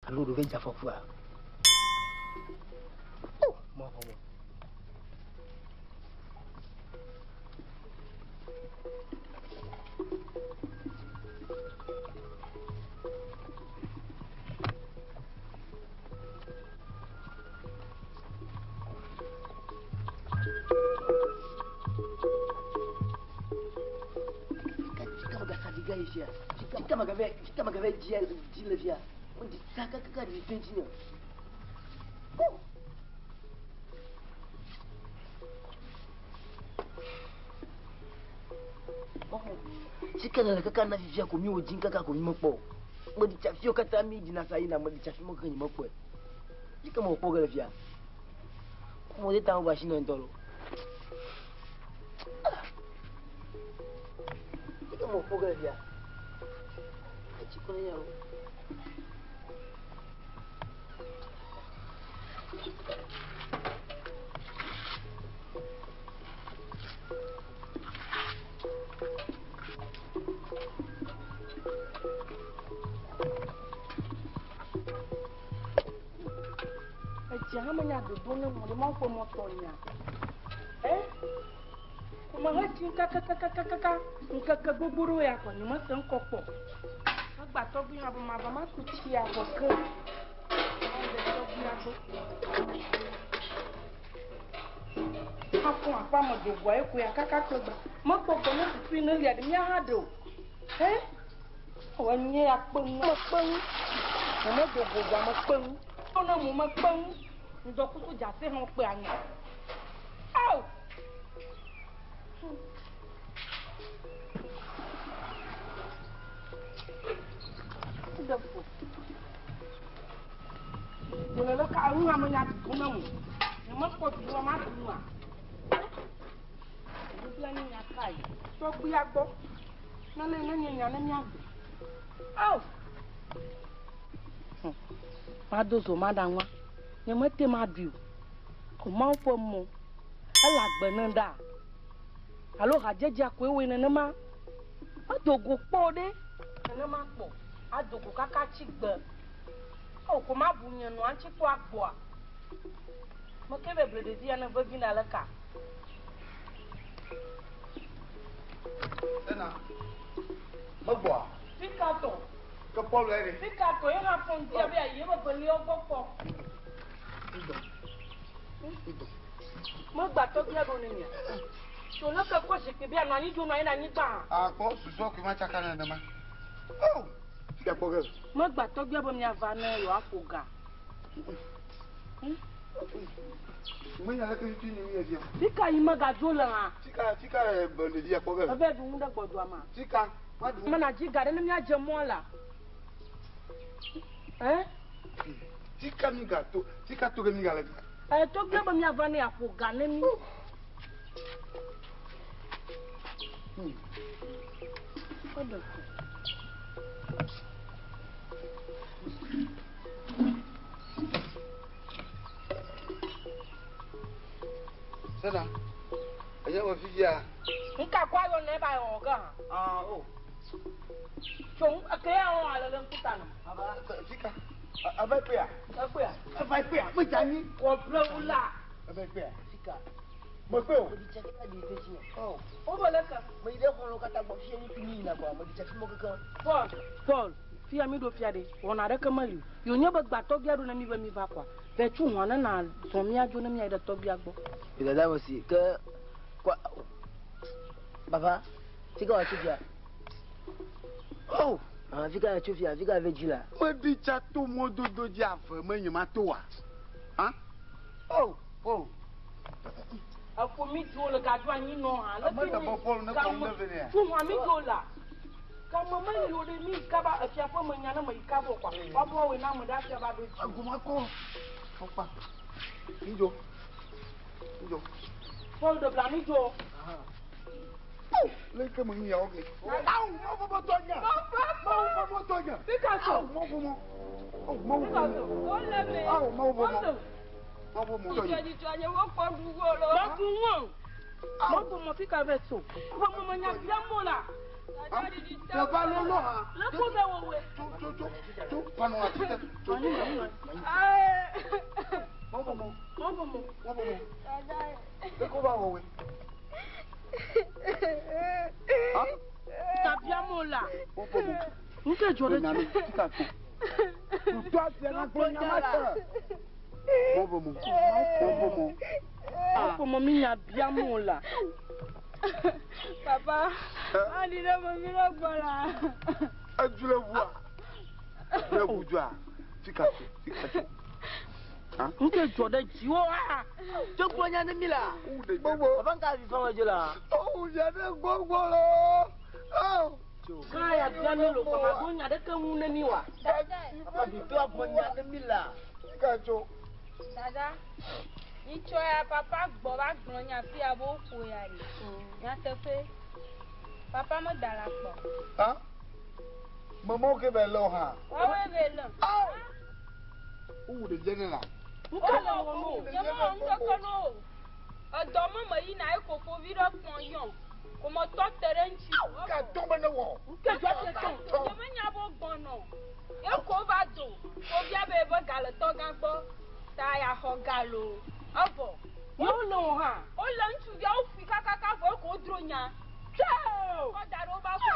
Alo ɖo ve dze afɔkua? O, mɔ mɔ. Fika magava dzi le fia? Meɖi tsa kakaka ɖi te dzi nye. Fika le kaka na fifia ko mi wo dzi kaka ko mi mekpɔ o. Meɖi tsa fiwo katã mi ɖina sa yina meɖi tsa fi me ke nye mekpɔe. Fika me kpɔ ge le fia? Mo de ta wo ba shi ne ŋutɔ lo. Fika me kpɔ ge le fia? Etsi kɔ ne ya lo. Etsia hã menya dodo ne mo ɖe Mawu ƒe mɔ tɔ nya. E? Kome hetsi kakakakakaka ŋkeke gbogbo ɖewo ya kɔ nyemese ŋkɔ kpɔ. Egba tɔgbi hã be mava maku tsia vɔ ke. Maɖe tɔgbia gbɔ. Afɔ aƒea me dogoa ye koe kaka kple gba. Mekpɔ gbɔ ne susu yi ne lia ɖe mía hã ɖe o. He? Wɔ nye ya kpe ŋu. Mekpe ŋu. Nyemedo go vɔa mekpe ŋu. Ne mo mekpe ŋu. Ŋdɔkusu dzase hã wokpe anyi. Ao! Ɖe fu. Wòle le ka enu hã menya dudu ne mo. Nyemekpɔ dudu ma ɖu nua. Nublanui nya kae? Tɔgbuia gbɔ. Ne ne nye nya ne míagbe. Ao! Mado zo maɖa nua. Nyemete maɖui o. O Mawu ƒe mɔ. Ele agbe ne ɖa. Alo hadzedzea koe wɔe nenema. Edo go kpɔ ɖe. Nenema kpɔ. Ado go kaka tsi gbe. O ko mabu nye nɔa ŋuti kpɔ agbɔa. Meke be ble ɖevi ya ne vevi na le ka. Ena. Megbɔa. Fika tɔ. Ke Paul ya ɖe. Fika tɔ ye hã fɔ ŋdi abe ayi ebe beliawo gbɔ kpɔ. Igbɔ. Igbɔ. Megba tɔgbia ɖo ne mia. Tso ne ke kɔ zikpui be anɔ anyi dzo nɔ anyi ɖe anyigba. Akpɔ susɔ koe ma tsaka nenema. Oh! Fika kpɔ ge. Megba tɔgbia be miava ne yewoaƒo ga. Menya leke tutu ni mi fia. Fika yi megadzo le hã. Fika fika be ɖevia kpɔ ge. Eve ɖu nu ɖe gbɔdɔa ma. Fika. Maɖu. Mena dzi ga ɖe ne míadze mɔ la. Eh? Fika mi ga to. Fika to ge mi ga le. Eh, tɔgbia be miava ne yeaƒo ga ne mi. Eɖe fu. Sena. Enye me fifia. Nka kɔ ayɔ ne ba yɔ ge hã. Ah, oh. Tso eke ya wɔ ale le ŋkuta nɔ. Fika. Ava kpea. Ekpea. Ava kpea. Medze anyi. Wɔ ble wu la. Ava kpea. Fika. Mekpe o. Meɖi tsa kaka ɖi te dzi nye. Oh. Wo be le ke. Meyi ɖe xɔlɔ̃wo katã gbɔ fia ŋutsu mi yina kɔa meɖi tsa fi mɔ kekeŋ. Paul, Paul, fia mi ɖo fia ɖe. Wɔna ɖeke meli o. Yonye be gba tɔgbia ɖo ne mi be mi va kɔa. Vɛ tsu hɔn ne na zɔn mía dzo ne mía yi ɖe tɔgbia gbɔ. Dada me si ke kɔ baba fika wòatso fia? Oh. Ah, fika wòatso fia? Fika ve dzi la? Meɖi tsa to mɔdodo dzi ave me nye ma to wa. Ha? Oh, Paul. Eƒo mi dzo le gadzo anyi nɔ hã. Ame ɖe bɔ Paul ne kɔm ɖe ve nea. Tsu hɔn mi dzo la. Kame meli o ɖe mi yi kaba efia ƒe me nya ne me yi kaba o kɔa. Woabɔ wɔe na ame ɖe afia va ɖo dzi. Agoma kɔ. Fɔkpa. Ŋdzo. Ŋdzo. Paul ɖe bla mi dzo. Le ke me nu yawo ge. Awu mɔ fɔ mɔ tɔ nya. Mawu fɔ mɔ tɔ nya. Fika so. Awu mɔ fɔ mɔ. Awu mɔ fɔ mɔ. Awu mɔ fɔ mɔ. Mɔ fɔ mɔ tɔ nya. Mɔ bu ŋɔ. Mɔ bu mɔ fika vɛ so. Mɔ mɔ nya bia mɔ la. Teƒea lolo hã. Le ko be wɔwɔe. Tso tso tso tso panɔ ati te. Tso tso. Mɔbɔmɔ. Mɔbɔmɔ. Mɔbɔmɔ. Eko va wɔwɔe. Tabia mo la. Mɔbɔmɔ. Nke dzɔ ɖe dzi. Tutɔ asia na gblɔ nyama te. Mɔbɔmɔ. Mɔbɔmɔ. Mɔbɔmɔ mi nya bia mo la. Papa, adi ɖe me mi ɖe gbɔ la. Edu le ʋua. Le ʋu dua. Fika tso, fika tso. Nke dzɔ ɖe dziwò a. Tso gblɔ nya ne mi la. Gbogbo. Papa nka vi fama dzo la. Owu ya ɖe gbogbo lo. Ká ya bia mi lo papa do nya ɖeke ŋu ne mi wa. Papa vi to agblɔ nya ne mi la. Fika tso. Dada, nyitsɔ ya papa gbɔ va gblɔ nya fi ya be woƒo ya ɖi. Nyateƒe. Papa meda le akpɔ. Ha? Mɔmɔ ke be le o hã. Woawoe be le. Wowu ɖe dze ne la. Nke le wɔ mo. Nye mewɔ ŋkeke no o. Edɔ me me yina ye kofovi ɖe kpɔ yɔm. Ko metɔ te ɖe ŋuti. Ka tɔ be ne wɔ. Nke dzɔ te tɔ. Nye menya be wogbɔnɔ. Ye ko va do. Fovia be be ga le tɔgã gbɔ. Ta yaxɔ ga loo. Evɔ. Yewo le wo hã. Wole ŋutsuviawo ƒui kakaka vɔ eko wodro nya. Tso. Kɔ da ɖe woƒe afɔ.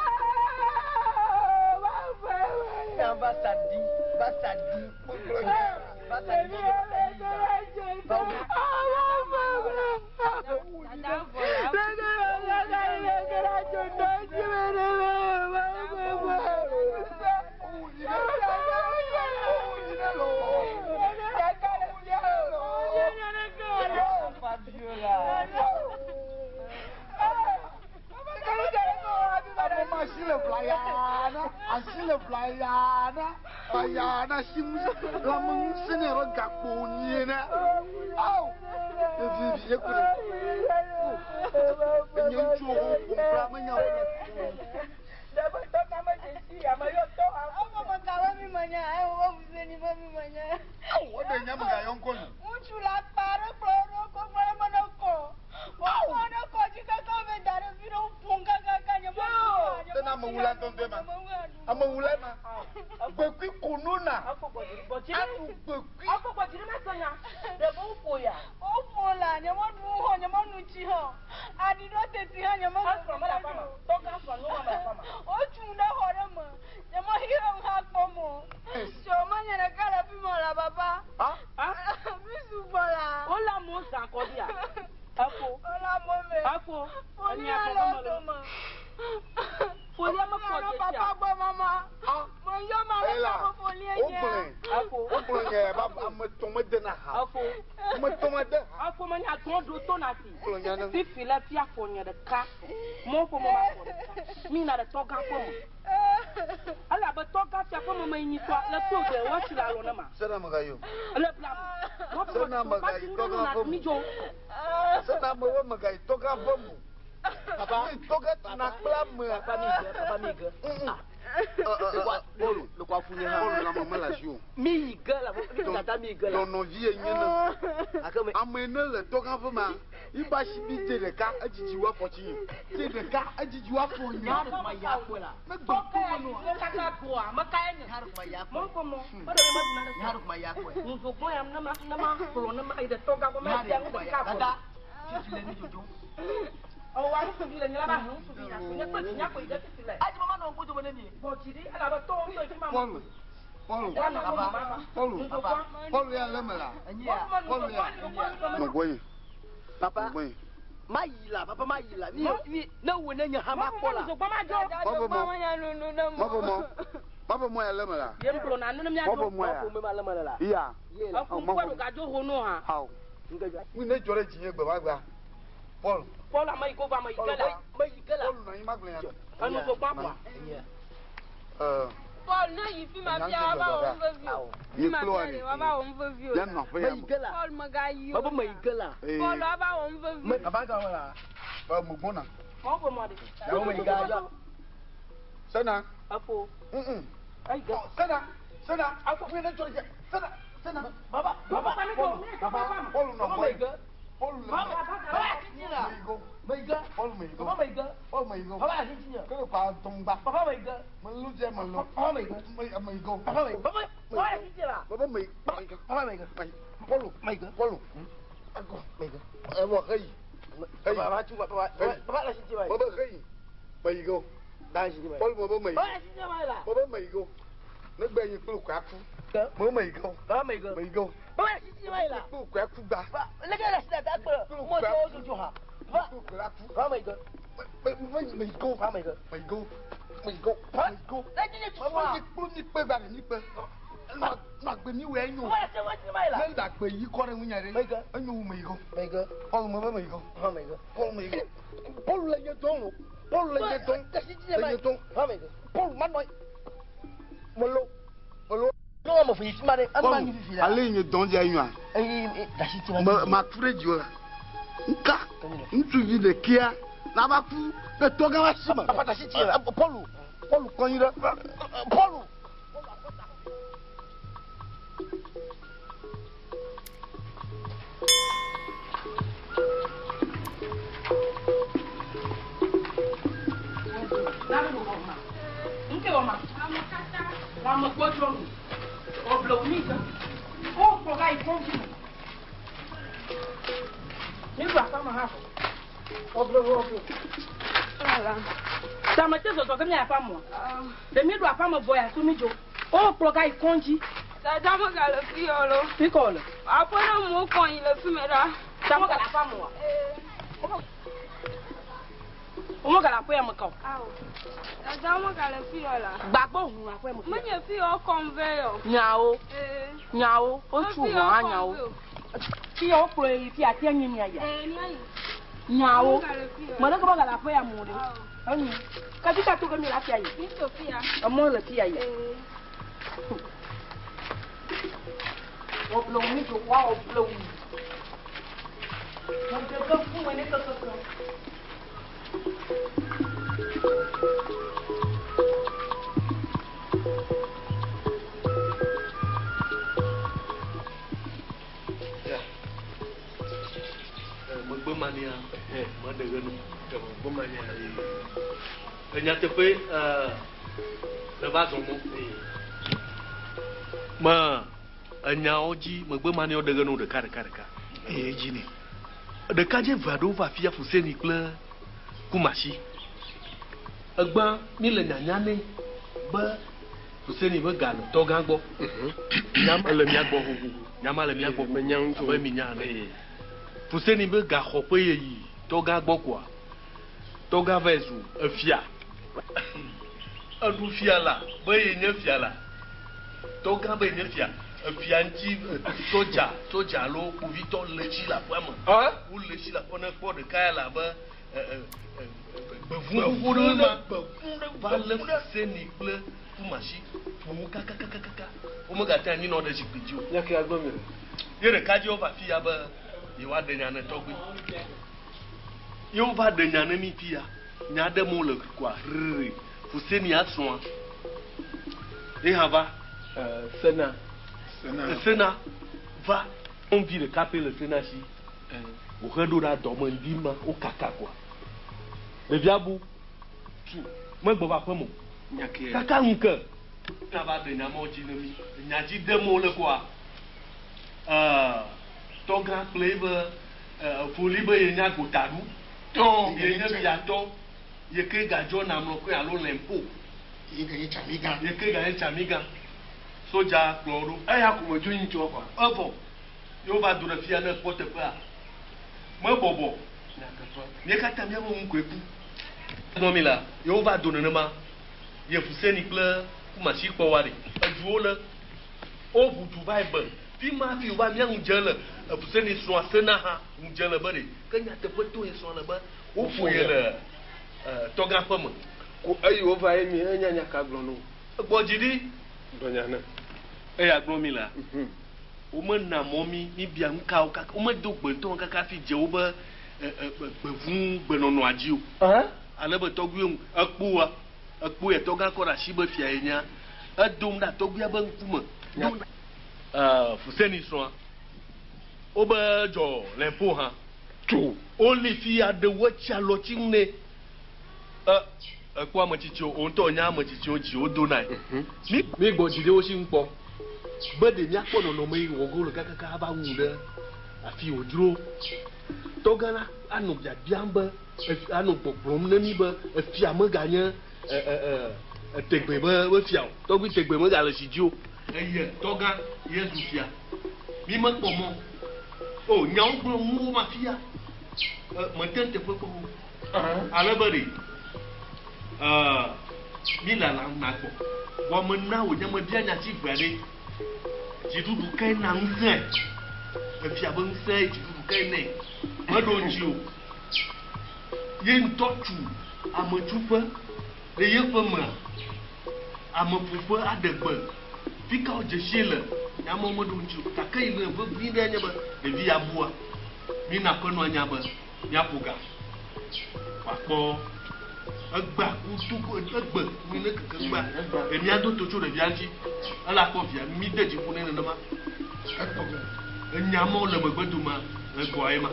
Ya va sa di, va sa di. Va sa di. Dada vɔ la. Asi le ʋlayana, asi le ʋlayana, ʋlayana si ŋu lãme ŋusẽ ne be gakpo nyie ne. Awo, ɖevi vi ye ku ɖe. Enye ŋutsuwo ho ƒom kura menya wo ne. Awo, eɖe nye ame gayɔ ŋkɔ nu. Ŋutsu la kpa ɖe kplɔ ɖo ko gblɔ ɖe me ne kɔ. Wokɔ ɖe kɔ dzi kaka wo be da ɖe fi ɖe woƒom kakaka nye me nu. Sena amewula ŋutɔŋutɔe ma. Amewula ma. Gbekui konona. Afɔ gbɔdzi gbɔdzi. Aɖu gbekui. Afɔ gbɔdzi ɖe ma se nya. Ɖe be woƒo ya. Woƒo la nye me nu hã nye me nu tsi hã. Aɖi ɖo teti hã nye me. Esrɔ̃ mele aƒea me. Tɔgã srɔ̃ nyɔnua mele aƒea me. Wotum ɖe xɔ ɖe me. Nye me xixe hã kpɔm o. Tso menye ɖeka le fi me o la papa. Mi sugbɔ la. Wole amewo zã kɔ ɖia. Efo. Wole amewo me. Efo. Folia le wo dome. Folia me kɔ Ɖo dze papa sia. gbɔ mama. Meyɔ ma ɖe Ela, kɔ folia nye. wogblɔe. Efo. Wogblɔ nye ba ame tɔn mede na ha. Efo. Ame tɔn mede ha. Afɔ me nya gɔn ɖo to na si. Gblɔ nya ne. Fifi le fia fɔ nye ɖeka. Mɔ ƒo mɔ ma fɔ ɖeka. Mi na ɖe tɔgã ƒe me. Elabe tɔgã fia ƒe me me yi nyitɔa le to de wɔtsi le alɔ ne ma. Sena megayi o. Le bla me. Mɔ ƒo Sena mɔ megayi tɔgã ƒe me. mi dzo. Sena amewo megayi tɔgã ƒe me o. Papa. Mi tɔgã tuna kple amea. Papa mi ge, papa mi ge. Pɔlu. Le kɔ afu nye hã. Pɔlu lãme mele asi o. Mi yi ge la, mi tata mi yi ge la. Dɔnɔvi ye nye ne. Ake me. Ame ne le tɔgã ƒe ma, iba si bi dze ɖeka edzidzi wo afɔ tsi nye. Dze ɖeka edzidzi wo afɔ nye. Nya ɖe kuma ya kpɔe la. Megbe Tɔgã to ya me yi nɔ. le kaka goa. Me ka ye nye. Nya ɖe kuma ya Mɔ kpɔe. ƒo mɔ. Me ɖe me ɖuna ɖe. Nya ɖe kuma ya kpɔe. Nzogbɔn ya ne ma ne ma kplɔ ne ma yi ɖe tɔgã gbɔ Nya me bia ɖe nu kuma ɖeka ya. gbɔ. Dada, fifi le mi dzodzo. Ɔwɔ ŋutsuvi le nye la ba he ŋutsuvi nya ko nye kple dzinya ko yi ɖe fifi le. Ayi mama nɔ ŋkudo me ne mi. Gbɔdzi ɖi elabe tɔwo ŋutɔ yi fi ma. Pɔlu. Pɔlu. Pɔlu. Pɔlu ya le me la. Enyi ya. Pɔlu ya. Nɔgbɔ nye. Papa, Nɔgbɔ nye. ma yi la, papa ma yi la. Mi mi ne wo ne nye hã ma kpɔ la. Nzogbɔn ma dzɔ. Dada Mɔbɔ gbɔ mɔ. menya nunu ne Mɔbɔ mo. mɔ. Mɔbɔ mɔ ya le me la. Ye ŋgblɔ na ne mía Mɔbɔ dzo. mɔ ya. Mɔ ƒome ma le me le la. Iya. Ye la. Efu ŋkɔ ɖo gadzo ho no hã. Awo. Nke dzɔ. Mi ne dzɔ ɖe dzinye gbe ma gbea. Pɔlu. Pɔlu ame yi ko va ame yi ke la. Me yi ge la. Pɔlu nɔ anyi ma gblɔ nya. Enu zogbɔn kɔa. Enyi ya. Ɛɛ. Paul ne yi fi ma fia woava wɔ nu vevi o. Nye Fi ma kple fia wa ɖe ni. woava wɔ nu vevi o. Ya nɔ aƒe Me ya yi me. ge la. Paul megayi o. Papa me yi ge la. Ee. Paul woava wɔ nu vevi o. Papa ka wɔ la. Ɛ mo gbɔna. Mɔ ƒo mɔ ɖe. Yawo me yi ge la. Sena. Efo. Mm. Eyi ge. Sena. Sena. Afɔ mi ne dzɔ ɖe dzi. Sena. Sena. Papa, papa, papa, Pɔlu nɔ papa gbɔ me yi ye. ge. Pɔlu le Papa, me. papa, titi la. Me yi go. Me yi ge. Pɔlu me yi go. Papa me yi ge. Pɔlu me yi go. Papa titi nye. Kele kwa dɔngba. Papa me ge. Melo dze melo. Papa me ge. Me me go. Papa me. Papa. Papa le sisi la. Papa me. Papa me ge. Pɔlu. Me ge. Pɔlu. Agɔ me ge. Ɛwɔ heyi. Heyi. Papa tu papa. Papa le sisi ma. Papa heyi. Me go. Da sisi ma. Pɔlu me be me. Papa le sisi ma la. Papa me go. Ne gbe yi kplu kwa ku. Me me go. Papa me ge. Me go. Papa le sisi ma la. Kplu kwa ku gba. Papa le ke le sisi da gbe. Mo jo jo jo ha. Papa. Kplu kwa ku. Papa me ge. Me me me go. Papa me ge. Me go. Me go. Me go. Le jiji tu Papa ma. mi kplu mi kpe gba mi kpe. Na na gbe mi wɛ nyo. Papa le sisi ma la. Ne da gbe yi kɔ ɖe ŋunye ɖe. Me ge. Enyo wu me go. Me ge. Pɔlu me be me go. Papa me ge. Pɔlu me go. Pɔlu le nye dɔn o. Pɔlu le nye dɔn. Le sisi ma. Le nye dɔn. Papa me ge. Pɔlu ma nɔ. Melo. Melo. No mo fi ma de. Ama mi fi la. Ale nye dɔn dze nyoa. Eh da sisi ma. Me ma ku ɖe dziwò la. Nka ŋutsuvi ɖekea nava ku ne tɔgã va si me. Papa da sisi la. Pɔlu Pɔlu kɔ anyi ɖe. Pɔlu. Nke wɔ ma. Ame katã. Wɔ ame gbɔdzɔ nu. Wɔ mi ke. Wo kplɔ va yi kɔnti me. Mi ɖu aƒeme hã vɔ. Wɔ blewu wɔ blewu. Voilà. Tame te zɔzɔ ke mi aƒe mɔa. Ah. Ɖe mi ɖu aƒeme vɔ ya su mi dzo. Wo kplɔ ga yi kɔndzi. Dada megale fi yɔ lo. Fi kɔ le. Aƒe ɖe mo kɔ anyi le fi me ɖa. Tame gale aƒe mɔa. Ee. Wo megale aƒe ya me ka o. Awo. Dada megale fi yɔ la. Gbagbo ʋu aƒe me. Menye fi yɔ kɔm vɛ yɔ. Nyawo. Ee. Nyawo. Wotsu Fi ʋɔ yɔ hã kɔm nyawo. vɛ o. Fi yɔ wokplɔ yi fi ati anyi mia ya. Ee, míayi. Nyawo. Megale fi yɔ. Me ɖeke megale aƒe ya me o ɖe. Awo. Enyo. Ke fi ka to ke mi le afia yi? Mi tso fi ya. Emɔ le fi ya yi. Ee. Wɔ blewu mi dzo wa wɔ blewu. Ŋkeke fu me ne kekeke. Megbe mania, meɖe ɣe nu. Megbe mania. Enyateƒe le va zɔ mɔ. Me enyawo dzi megbe mania ɖe ɣe nu ɖeka ɖeka ɖeka. Eye dzi ne. Ɖekadze eve aɖewo va fia Fuseni kple Kumasi. Egbã mi le nyanya nɛ be Fuseni be ga le tɔgã gbɔ. Nyama le mía gbɔ xoxoxo. Nyama le mía gbɔ Menya ŋutɔ. abe mi nya ene. Fuseni be gaxɔ ƒe yeyi tɔgã gbɔ koa tɔgã va zu efia. Eɖu fia la be ye nye fia la. Tɔgã be ye nye fia. Efia ŋuti sodza sodza alo kpovitɔ le tsi le aƒea me. Wole tsi le aƒe ne kpɔ ɖeka ya le abe gbevu xoxo ɖe ma va lé Fuseni kple Kumasi ƒo wo kakakakaka. Womegate anyi nɔ ɖe zikpui dzi o. Nya ke agblɔ mi le. Ye ɖeka dzi wova fi ya be yewoaɖe nya ne tɔgbi. Ye wova ɖe nya ne mi fi ya. Nya ɖe mo le koa rere. Fuseni asrɔ̃a. Ye hã va. Sena. Sena va. Nyɔnuvi ɖeka pɛ le Sena si. Wòhe ɖo ɖe dɔme ŋdi ma wokaka koa. Ɖevia bu. Tu. Megbɔ va aƒeme o. Nya ke. Kaka ŋu ke. Ta va ɖe nya mawo dzi ne mi. Nya dzi dem wole koa. Tɔgã kple ebe foli be ye nya gotaɖu. Tɔ. Ye nye fiatɔ. Ye ke gadzɔ na mlɔkɔe alo lɛnpo. Ye ke nye tsamigã. Ye ke ganye tsamigã. Sodza kplɔ wo ɖo. Eya ko me dzo nyi tsɔ kɔa. Evɔ. Ye wova do ɖe fia ne kpɔ teƒea. Mebɔbɔ. Mía katã míaƒe nu koe ku. Nɔ mi la, ye wova do nenema. Ye Fuseni kple Kumasi kpɔ wa ɖe. Eduwo le. Woʋu du va yi be. Fi ma fi wova mía ŋu dze le. Fuseni srɔ̃a Sena hã ŋu dze le be ɖe. Ke nyateƒe to ye srɔ̃ le be woƒo ye le tɔgã ƒe me. Ko eyi wova ye mi enya nya ka gblɔ no. Egbɔ dzi ɖi. Gblɔ nya ne. Eya gblɔ mi la. Womena mɔ mi mi bia nu kawo kaka womedo gbe ŋutɔ kaka fi dze wo be gbevu gbenɔnɔa dzi o. Ale be tɔgbuiwo ŋu ekpoa ekpo ya tɔgã kɔ ɖe asi be fia ye nya edom ɖe tɔgbuia be ŋkume. Fuseni srɔ̃a wobe dzɔ lɛnpo hã. Tso. Wole fi ya ɖewo etsi alɔtsi ŋu nɛ. Ekpɔ ame tsitsiwo, wò ŋutɔ nya ame tsitsiwo dzi wodonae. Mi. Mi gbɔ dzi ɖe wo si ŋu kpɔ be ɖe míakpɔ nɔnɔme yi wɔ ge wole kakaka ava wu ɖe afi wòdzro. Tɔgã la anɔ biabiam be, anɔ gbɔgblɔm ne mí be efia meganye e e e tegbe be be fia o. Tɔgbui tegbe megale tsi dzi o. Eye tɔgã ye zu fia. Mi mekpɔ mɔ o. Nyawo gblɔm wo mafia. E mete ŋu teƒe kpɔ o. Ale be ɖe e mi lala nagbɔ. Vɔ mena wònye mebia nya tsi eve aɖe. Dziɖuɖu kae na ŋusẽe? Efia be ŋusẽ dziɖuɖu kae nɛ? Meɖo ŋuti o. Ye ŋutɔ tu ametsuƒe ɖe yeƒe mea? Ameƒoƒe aɖe gbe. Fi ka wodze sie le? Nye amewo meɖo ŋuti o. Gake yi le vevi ɖe nye be ɖevi ya bua. Mina aƒenɔa nya be míaƒo ga. Wòakpɔ egbea kutu egbe mi ne keke gbea. Ɖe míado to tso ɖevia ŋuti. Ele akpɔ via. Míde dzi ƒo nɛ nenema. Enya mawo le megbe domea egbɔa ye ma.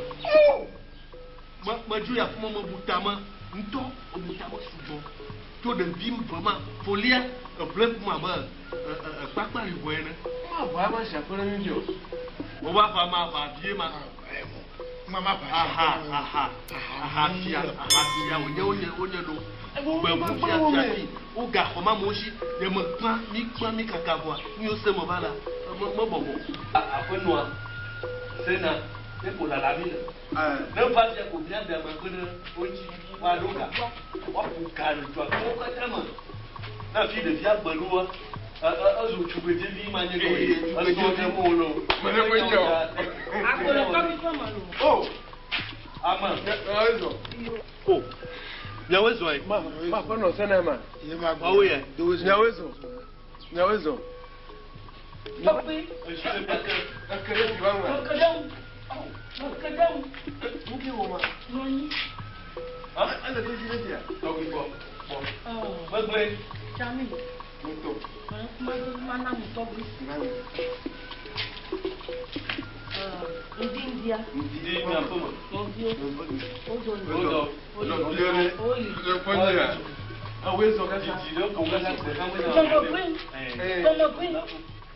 Me medzo yi afi ma mebu tame ŋutɔ. Mebu tame sugbɔ. Tso ɖevi ve ma folia eʋle kum abe ekpakpa liʋɔ ene. Ma ʋa ma si aƒe ɖe mi dzi o. Wo va ʋa ma ʋa vie ma. Aha aha aha fia aha fia wonye wonye wonye ɖo. Gbe ʋu fia fia fi. Wo ga xɔ ma amewo si. Nye me kpã mi kpã mi kaka vɔa nu yiwo se me va la me me bɔbɔ. Aƒenɔa sena ne ko lala mi le. Ne va fia ko mía de ame kpe ɖe wo ŋuti woaɖo ga woaƒo ga le dua wo katã me. Ne afi ɖevia gbe ɖoa ezu tugbedzevi ma nye ke esɔ ɖe mo lo. Mene mo nyɔ. Agbo le tɔgbi ƒe me lo. O ame. Ezɔ. O miawoe zɔ ye. Ma ma aƒenɔ sena ma. Woawoe ye. Miawoe zɔ. Miawoe zɔ. Tɔgbi. Esi le mia ke. Eke ɖe vi wa ŋua. Meke ɖe ŋu. Meke ɖe ŋu. Ŋke wɔ ma. Nɔ anyi. Ele vevi ɖe fia. Tɔgbi gbɔ. Gbɔ. Megblẽ. Tsami. Ŋutɔ. Mana mu tɔgbi. Nanu. Ŋdi ŋdia. Ŋdi mia ƒe me. Nɔviwo. Wozɔ. Wozɔ. Nɔviwo ɖe. Woyi. Le kpɔ nyia. Awoe zɔ kaka. Didi ɖe ko kaka gbe hã me. Tɔmɔgbi. Tɔmɔgbi.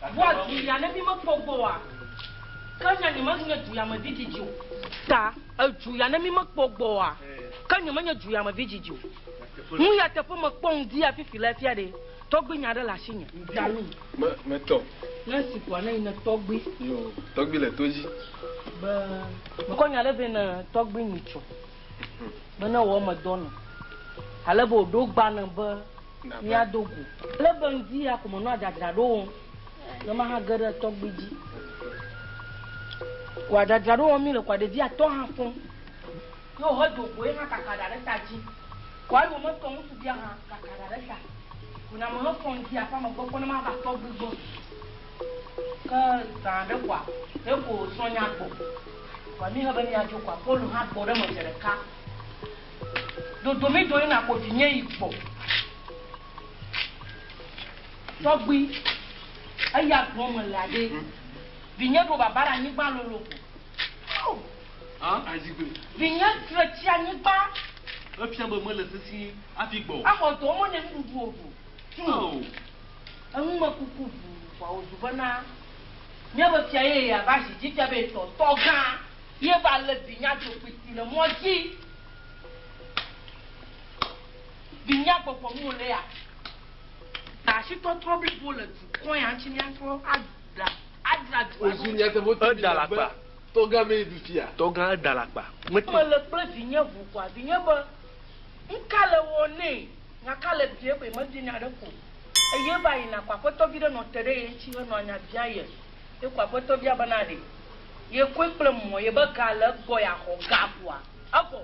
Vɔa du ya ne mi mekpɔ gbɔ oa, ke nya nye menye du ya me vi dzidzi o. Ta edu ya ne mi mekpɔ gbɔ oa, ke nye menye du ya me vi dzidzi o. Nu ya teƒe mekpɔ ŋdi ya fifi le fia ɖe, tɔgbi nya ɖe le asinye. Dami. Me metɔ. Ne si kɔa ne yi ne tɔgbi. Yo tɔgbi le to dzi. Be mekɔ nya ɖe vɛ ne tɔgbi nyitsɔ. Be ne wɔ me dɔ nɔ. Ale be wòɖo gba ne be míado go. Ale be ŋdi ya ko menɔ adzadzra ɖo wɔm. Ne maha ge ɖe tɔgbi dzi. Ko adzadzra ɖo wɔm mi le koa ɖevi atɔ hã fɔm. Ye wòhe do go ye hã kaka ɖa ɖe ta dzi. Koa yi wometɔ ŋutsuvia hã kaka ɖa ɖe ta. Ko na mehe fɔ ŋdi aƒea me gbɔ kpɔ ne mava tɔgbi gbɔ. Ke zã ɖe koa, ye ko srɔ̃nya gbɔ. Koa mi he be míadzo koa, Pɔlu hã gbɔ ɖe me zi ɖeka. Dodomi do yina ko vinye yi gbɔ. Tɔgbi, eya gbɔ me le aɖe. Vinye ɖo baba ɖe anyigba lolo ko. Azigbe. Vinye tre tsi anyigba. Efia be mele sesi hafi gbɔ. Axɔ dɔ me ne nuɖuɖu o ɖu. Tu. Oh. Enumekuku ʋu kɔa wòzu bena míabe fia ye ya va zi dzi fia be tɔ tɔgã ye va le vinya dzokpiti le mɔ dzi. Vinya gbɔgbɔ mu wòle ya. Asitɔtrɔ blibo le dukɔ ya ŋuti míatrɔ adzra adzra dua Ozu ɖo. nyateƒe to Eda le akpa. Tɔgã me yi du fia. Tɔgã eda le akpa. Mele kple vinye ʋu kɔa vinye be ŋka le wɔ nɛ nyaka le bie koe mebie nya ɖe ko. Eye va yina kɔ aƒetɔvi ɖe nɔ te ɖe ye ŋuti henɔ nya bia ye. Ye kɔ aƒetɔvia bena ɖe. Ye koe kple mɔ ye be ga le egbɔ yeaxɔ ga koa. Evɔ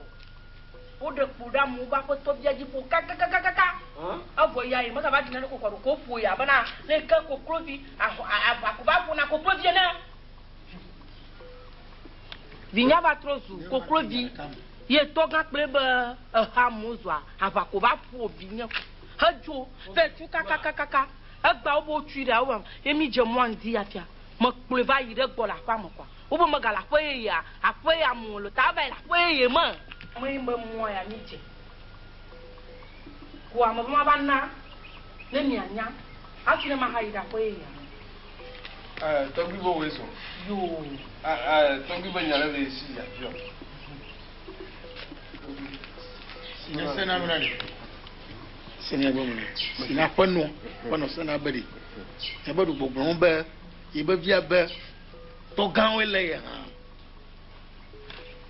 woɖe kpo ɖe amewo be aƒetɔvia dzi ƒo kakakakaka. Evɔ ya ye megava dzina ɖe kokɔ ɖo ko ƒo ya bena ne ke koklovi ahɔ ava ko va ƒona koklovi ene. Vinya va trɔ zu koklovi ye tɔgã kple be eha amewo zua aʋa ko va ƒo vinye hedzo ve tu kakakakaka. Egba wo be wotui ɖa wo ye mi dze mɔa ŋdi ya fia. Mekplɔe va yi ɖe gbɔ le aƒea me kɔa. Wobe megale aƒe yeyea, aƒe ya me wòle ta eva yi le aƒe yeye me. Me yi be mɔa ya mi dze. Koa me be mava na ne mianya hafi ne mahayi ɖe aƒe yeyea me. Eh, tɔgbui be woe zɔ. Yoo. Ah, ah, tɔgbui be nya ɖe le esi ya fiɔ. Si ne sena mena ɖe. Sena be mena. Si na ƒe nɔ, ƒe nɔ sena be ɖe. Nye be ɖu gbɔgblɔm be ye be via be tɔgãwoe le ye hã.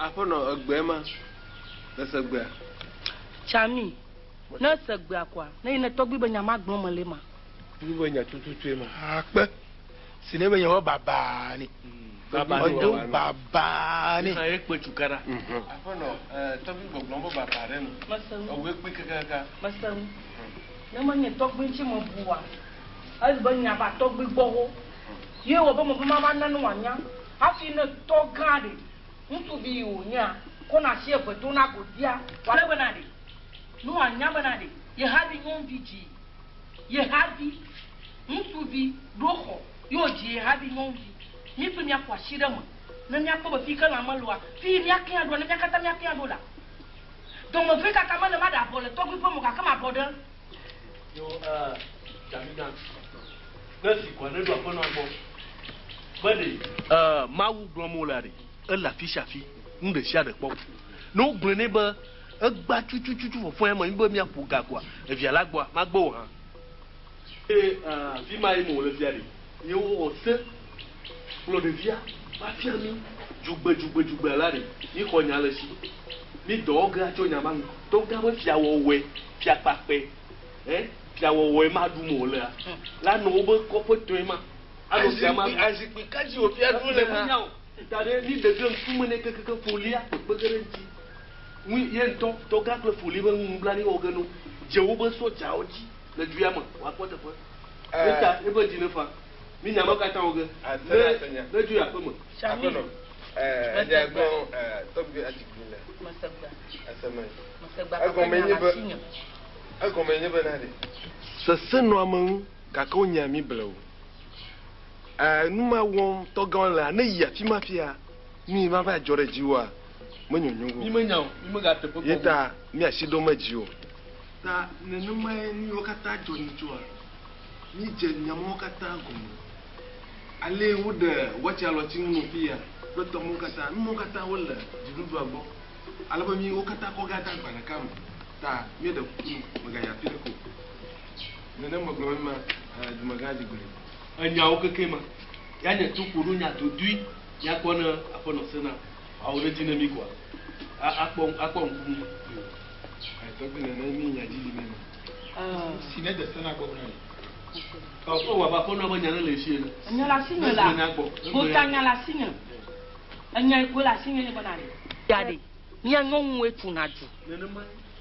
Aƒenɔ egbe ma le se gbea. Tsami, ne ese gbea koa, ne yi ne tɔgbui be nya ma gblɔm mele ma. Tɔgbui be nya tututue ma. Akpe, si ne be nya be baba ni. Baba ni. Edo baba ni. Hã ye kpe tukaɖa. Aƒenɔ, tɔgbui gbɔgblɔm be baba ɖe nu. Mese nu. Ewɔe kpui kakaka. Mese nu. Ne menye tɔgbui ŋuti mebu oa, ele be nya va tɔgbui gbɔ ho. Ye wɔ be mebe mava na ne wòanya hafi ne tɔ gã ɖe, ŋutsuvi yi wònyea, kɔna asi eve dona godia, wòale bena ɖe, ne wòanya bena ɖe, ye havi nyɔnuvi dzi ye havi ŋutsuvi ɖo xɔ ye wòdzi ye havi nyɔnuvi. Mí kpli míaƒo asi ɖe eme ne míakpɔ be fi ke lãme loa, fi yi míakea ɖoa, ne mía katã míakea ɖo la. Dɔmevee kaka mele maɖe abɔ le tɔgbui ƒe me o gake mabɔ ɖe. Yo, eh, Djamigã, ne si kɔa ne ɖo aƒenɔa gbɔ be ɖe. Eh, Mawu gblɔm wolea ɖe, ele afisiafi, nu ɖesiaɖe kpɔm. Ne wogblɔe nɛ be egba tutututu fɔfɔe ame be míaƒo ga koa, evia la gbɔa, magbe o hã. Eye eh, fi ma yi me wòle fia ɖe, ye wowɔ se kplɔ ɖevia va fia mí dzugbe dzugbe dzugbe la ɖe, míxɔ nya le esi. Mí dɔ wɔ ge atso nya ma nu. Tɔgã be fiawɔwɔe, fiakpakpɛ, eh, fiawɔwɔe ma ɖum wòlea, la nɔ wobe kɔƒetɔe ma. Anɔ fia ma ɖum. Azikpui ka dzi wòfia ɖum le hã? Menya o. Ta ɖe mí ɖe ge ŋkume nɛ kekeake folia kpekpe ge ɖe eŋuti. Ŋui ye ŋutɔ, tɔgã kple foli be nu nublanui wɔ ge no. Dze wobe sɔdzawo dzi le du ya me wòakpɔ teƒe. Ye ta eƒe dzi nefa. Mí nya mawo katã wɔ ge. Ne, ne dzo yi aƒe me. Aƒenɔ, ɛɛ, eɖe gbɔ, ɛɛ, tɔgbi adzikpui le. Eseme. Egɔme nye be, egɔme nye be na ɖe. Sese nɔ ame ŋu gake wonya mí blewu. Ɛɛ, nu ma wɔm tɔgãwo lea, ne yi afi ma fia, nu yi ma va dzɔ ɖe dziwòa, menyonyo o. Mí menya o, mí megate ƒe kpɔ Ye ta mí asi ɖom edzi o. Ta nenemae nu yiwo katã dzɔ nyitsoa, mídze nya mawo katã gɔme. Ale woɖe watsi alɔtsi ŋu nɔ fiya kple tɔ mawo katã. Nu mawo katã wole dziɖuɖua gbɔ. Ale be mí wo katã kɔ ga de agba ɖeka me. Ta míeɖe kuku nu, mègayi afi ɖeke o. Nenem megblɔ be ma, dumegã dzi gblɔe. Enyawo keke ma. Ya nye to ƒo ɖo nya dodui míakpɔ ne aƒenɔ sena awo ɖe dzi ne mí koa, akpɔ, akpɔ ŋku nu. Tɔgbi nene mí nya dzi yi nɛ ma. Si ne de sena gbɔ na yi. Ɔ, ewɔ abe aƒenɔ be nya ne le esi ene. Enya le asinye la, Ne nya gbɔ. gota nya le asinye. Enya yi koe le asinye nye bena ɖe. Ya ɖe, mía nyɔnuwoe tuna du.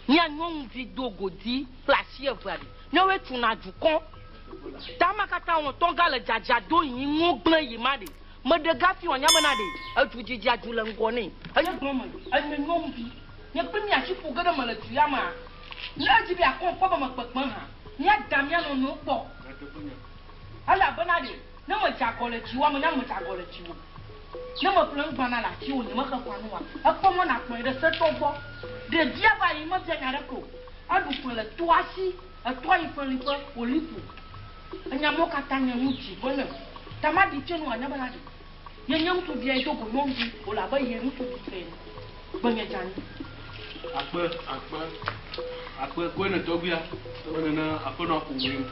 Mía nyɔnuvi do godi kple asi evea ɖe. Míawoe tuna du kɔ. Ta ma katã wɔ tɔga le dzadza do yi ŋu gblẽ yi ma ɖe. Meɖe gafi wɔ nya bena ɖe. Edu dzidzia du le ŋgɔ nɛ. Enye gblɔ me, enye nyɔnuvi. Nye kple mía asi ƒo ge ɖe me le du ya mea. Ne edzi be akɔ kpɔ be me kpekpe hã, míada mía nɔnɔewo kpɔ. Elabena ɖe, ne medze agɔ le dziwòa, menya be medze agɔ le dziwò. Ne meƒle nugbana le asiwò, nyemexe ƒã nu oa, ekpɔ mɔ nàkplɔe ɖe setɔ gbɔ. Ɖevia va yi mebia nya ɖeke o. Eɖu ƒe le toa si, etoa yi ƒe liƒe, wòli ƒo. Enya mawo katã nye nu dzi be ne ta maɖi tse nu wòanya bena ɖe ye nye ŋutsuvia ye do go nyɔnuvi wòle abe ye ŋutsuvi sue ene. Gbenye dze anyi. Akpe, akpe, akpe, koe ne tɔgbuia, be nene aƒenɔ aƒo wòe.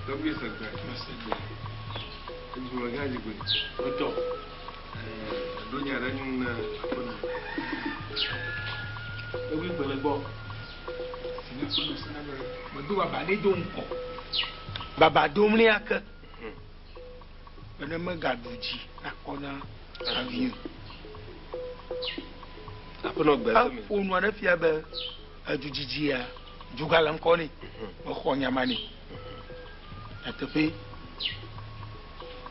Tɔgbui se gbe. Mese gbe. Edumegã dzi gbe. Etɔ. Ɖo nya ɖe ŋu ne aƒenɔ. Tɔgbui gbe le gbɔ. Si ne aƒenɔ sena be medo baba ɖe do ŋkɔ. Baba dom ne ake. Be ne megaɖu dzi nakɔ na avi o. Aƒenɔ gbe se me. Eƒo nua ɖe fia be edudzidzia dzuga le ŋkɔ nɛ. Mexɔ nya ma nɛ. Nyateƒe,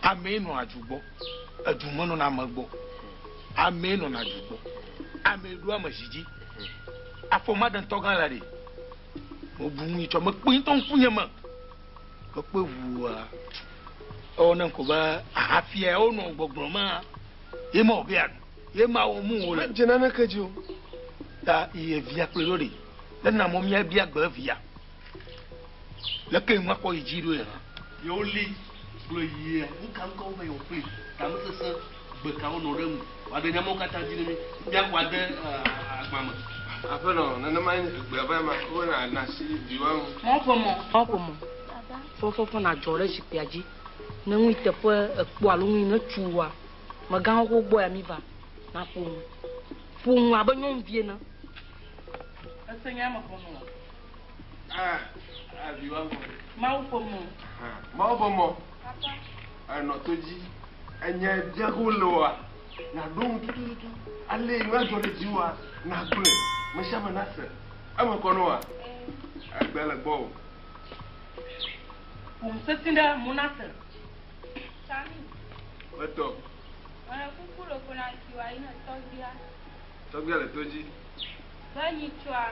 amee nɔa du gbɔ. Edu menɔna ame gbɔ. Amee nɔna du gbɔ. Amee ɖo ame zi dzi. Afɔ ma ɖe ŋutɔ gã la ɖe. Mebu ŋu yi tsɔ mekpɔe ŋutɔ ŋkunye me. Mekpɔe ʋua. Ewɔ ne ŋkɔ be ahafia wonɔ gbɔgblɔ ma. Ye ma wòbe aɖu. Ye ma wɔ mu wòle. Medze naneke dzi o. Ta ye via kplɔe ɖo ɖe. Ne na mɔ míabia gbe via. Leke nua kɔ yi dzi ɖo ya. Yewo li gblɔ yia nuka ŋkɔ wo be yewo ƒli tamesese gbe kawo nɔ ɖe ŋu wòaɖe nyamawo katã dzi ne mí míaxɔ ade agba me. Aƒenɔ, nenema egbea va ma, wona na asi viwa ŋu. Mɔ ƒe mɔ. Mɔ ƒe mɔ. Fɔfɔfɔ nadzɔ ɖe zikpuia dzi. Ne ŋui teƒe ekpɔ alo ŋui ne tu wa, megãwo ko gbɔ ya mi va. Na ƒo nu. Ƒo nu abe nyɔnuvi ene. Ese nya me gɔme o. Ah, viwa ŋu. Mawu ƒe mɔ. Mawu ƒe mɔ. Enɔ to dzi. Enye biago le oa. Naɖo ŋu tutututu. Ale nua dzɔ ɖe dzi wa, nagblɔe. Me sia me nase. Eme kɔ nɔ wa. Egbe le gbɔ o. Ƒo nu sesĩ ɖe mo nase. Sami. Etɔ. Mele kuku ɖe ko na ŋuti wa yi ne tɔgbia. Tɔgbia le to dzi. Be nyi tsɔa.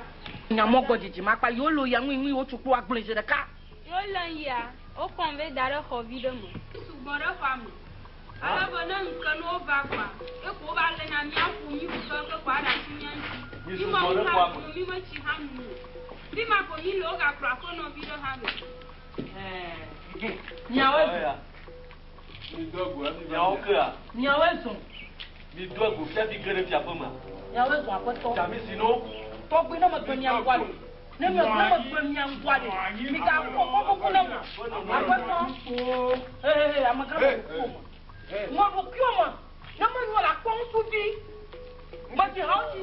Nyamɔ gbɔ dzidzi makpa yewo lo ya ŋui ŋui wotsu kpo agblɔe zi ɖeka. Yewo le yia, wokɔm ve da ɖe xɔvi ɖe me. Sugbɔ ɖe xɔa me. Ale be ne ŋke ne wova kɔa, eko wova le na míaƒo mí ƒu keŋkeŋ kɔ aɖe asi mía ŋuti. Mi Mi sugbɔ me ɖe ŋu xɔa hã me. ɖu, mi metsi hã nu o. Fi ma ko mi le wogakplɔ aƒenɔvi ɖe hã vɛ. Miawoe zɔ. Mi do go hafi va Miawo kea. Miawoe zɔ. Mi do go fiafi ge ɖe fiaƒe mea. Miawoe zɔ aƒetɔ. Tsami si no. Tɔgbi ne megbe mia ŋgɔa ɖe. Ne megbe mia ŋgɔa ɖe. Mi ga kɔ kɔkɔkɔ ne mo. Aƒetɔ. Ee amegã me ɖokuiwò me. Me ɖokuiwò me. Ne menyo le akpɔ ŋutsuvi. Medzi hawo dzi.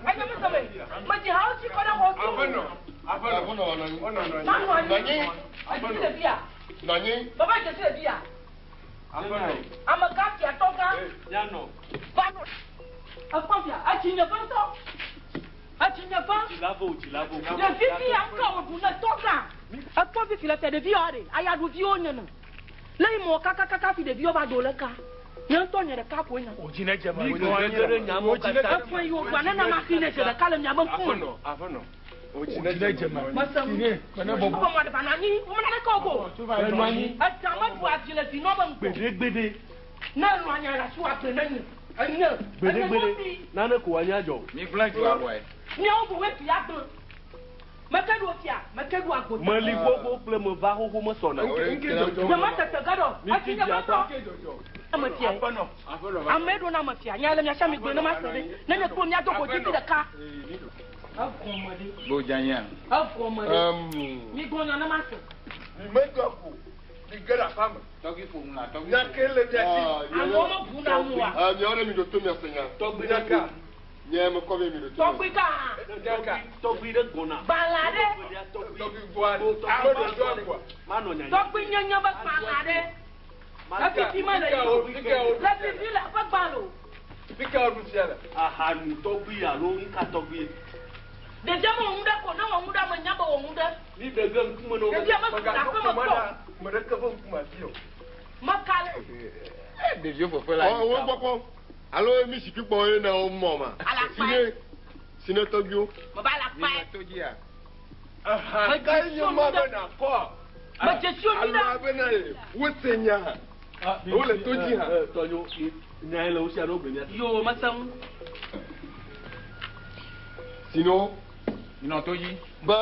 Enye mi seme. Medzi hawo dzi kɔ ɖe xɔ tu. Aƒenɔ. Aƒenɔ. Wonɔ anyi. Manɔ anyi. Edzesi ɖevi ya. Nɔ anyi. Baba dzesi ɖevi ya. Aƒenɔ. Amegã fiatɔ gã. Mianɔ. Va nɔ. Ekpɔ fia. Etsi nye ƒe ŋutɔ. Etsi nye ƒe. Tsilavo tsilavo. Ɖevi fi ya ŋkɔ wòɖu ne tɔ gã. Ekpɔ fifi le fia ɖeviwo ɖe. Ayaɖuviwo nye ne. Le yi mɔ kakakaka fi ɖeviwo va do le ka. Nye ŋutɔ nye ɖeka koe nye. Wòdzi ne dze me. Mi gbe ge ɖe nyamawo katã. Efɔe yi wògbɔ ne nama xi ne dze ɖeka le miabe ŋkume. Aƒenɔ. Aƒenɔ. Wòdzi Wòdzi ne dze me. Mese ŋu. Sine, mene bɔbɔ. Wokɔ mɔ ɖe va nɔ anyi. Womena ɖeke o ko. Nɔ anyi. Edza meɖu avi le vinɔ be ŋgɔ. Gbeɖegbeɖe. Ne enɔ anyi le asi wòagbe ne nye. Enye. Enye Gbeɖegbeɖe. nyɔnuvi. Nane ko wòanye adzɔ. Mi gblẽ dua wɔe. Miawo boe fia gblẽ. Meke ɖo fia. Meke ɖo agbo. Meli gbogbo kple meva xoxo mesɔna. Nye me tete ge ɖo. Mi Etsi ti nye dzia ƒe tɔ. Ame fia. Aƒenɔ. Aƒenɔ. Ame ɖo na ame fia. Nya le mia sia mi gblẽ ne ma se ɖe. Ne nye kple mia do go didi ɖeka. Egɔme ɖe. Bo dzanya. Egɔme ɖe. Mi gblɔ nya ne ma se. Mi me do go. Mi ge ɖe aƒea me. Tɔgbi ƒo nu la tɔgbi. Nya ke le mia si. Amewo me bu na mu wa. Miawo ɖe mi ɖo to miase nya. Tɔgbi Nya ɖe ka. Nye me kɔ be mi ɖo to. Tɔgbi gã. Nya ka. Tɔgbi ɖe gbɔna. Gbalẽ ɖe. Tɔgbi gbɔa. Ame ɖo do goa. Manɔ nyanya. Tɔgbi nyenye be gbalẽ ɖe. Efifi me le yi. Le fifi le eƒe gbalẽ o. Fi ka woɖu fia le? Ahanu tɔgbi alo nuka tɔgbi. Ɖevia me wɔ nu ɖe ko ne wɔ nu ɖe ame nya be wɔ nu ɖe. Mi ɖe ge ŋkume na wo. Ɖevia me su Mègaɖo aƒe me koma kpɔ. ɖa ame ɖeke ƒe ŋkume afi o. Meka le. Ɖeviwo fefe la. Wo gbɔkpɔ. Alo mi zikpui kpɔ ye na wo mɔ ma. Alakpa. Sine sine tɔgbiwo. Meva la Mi kpa. me to dzia. Aha ka ye nye ma be nakɔ. Medze si wo Alo nyuie. abena ye wose nya hã. Wole to dzi hã. Tɔnyo nya ye le wo sia ne wogblɔ mia. Yo mese ŋu. Sino Mi nɔ to dzi. be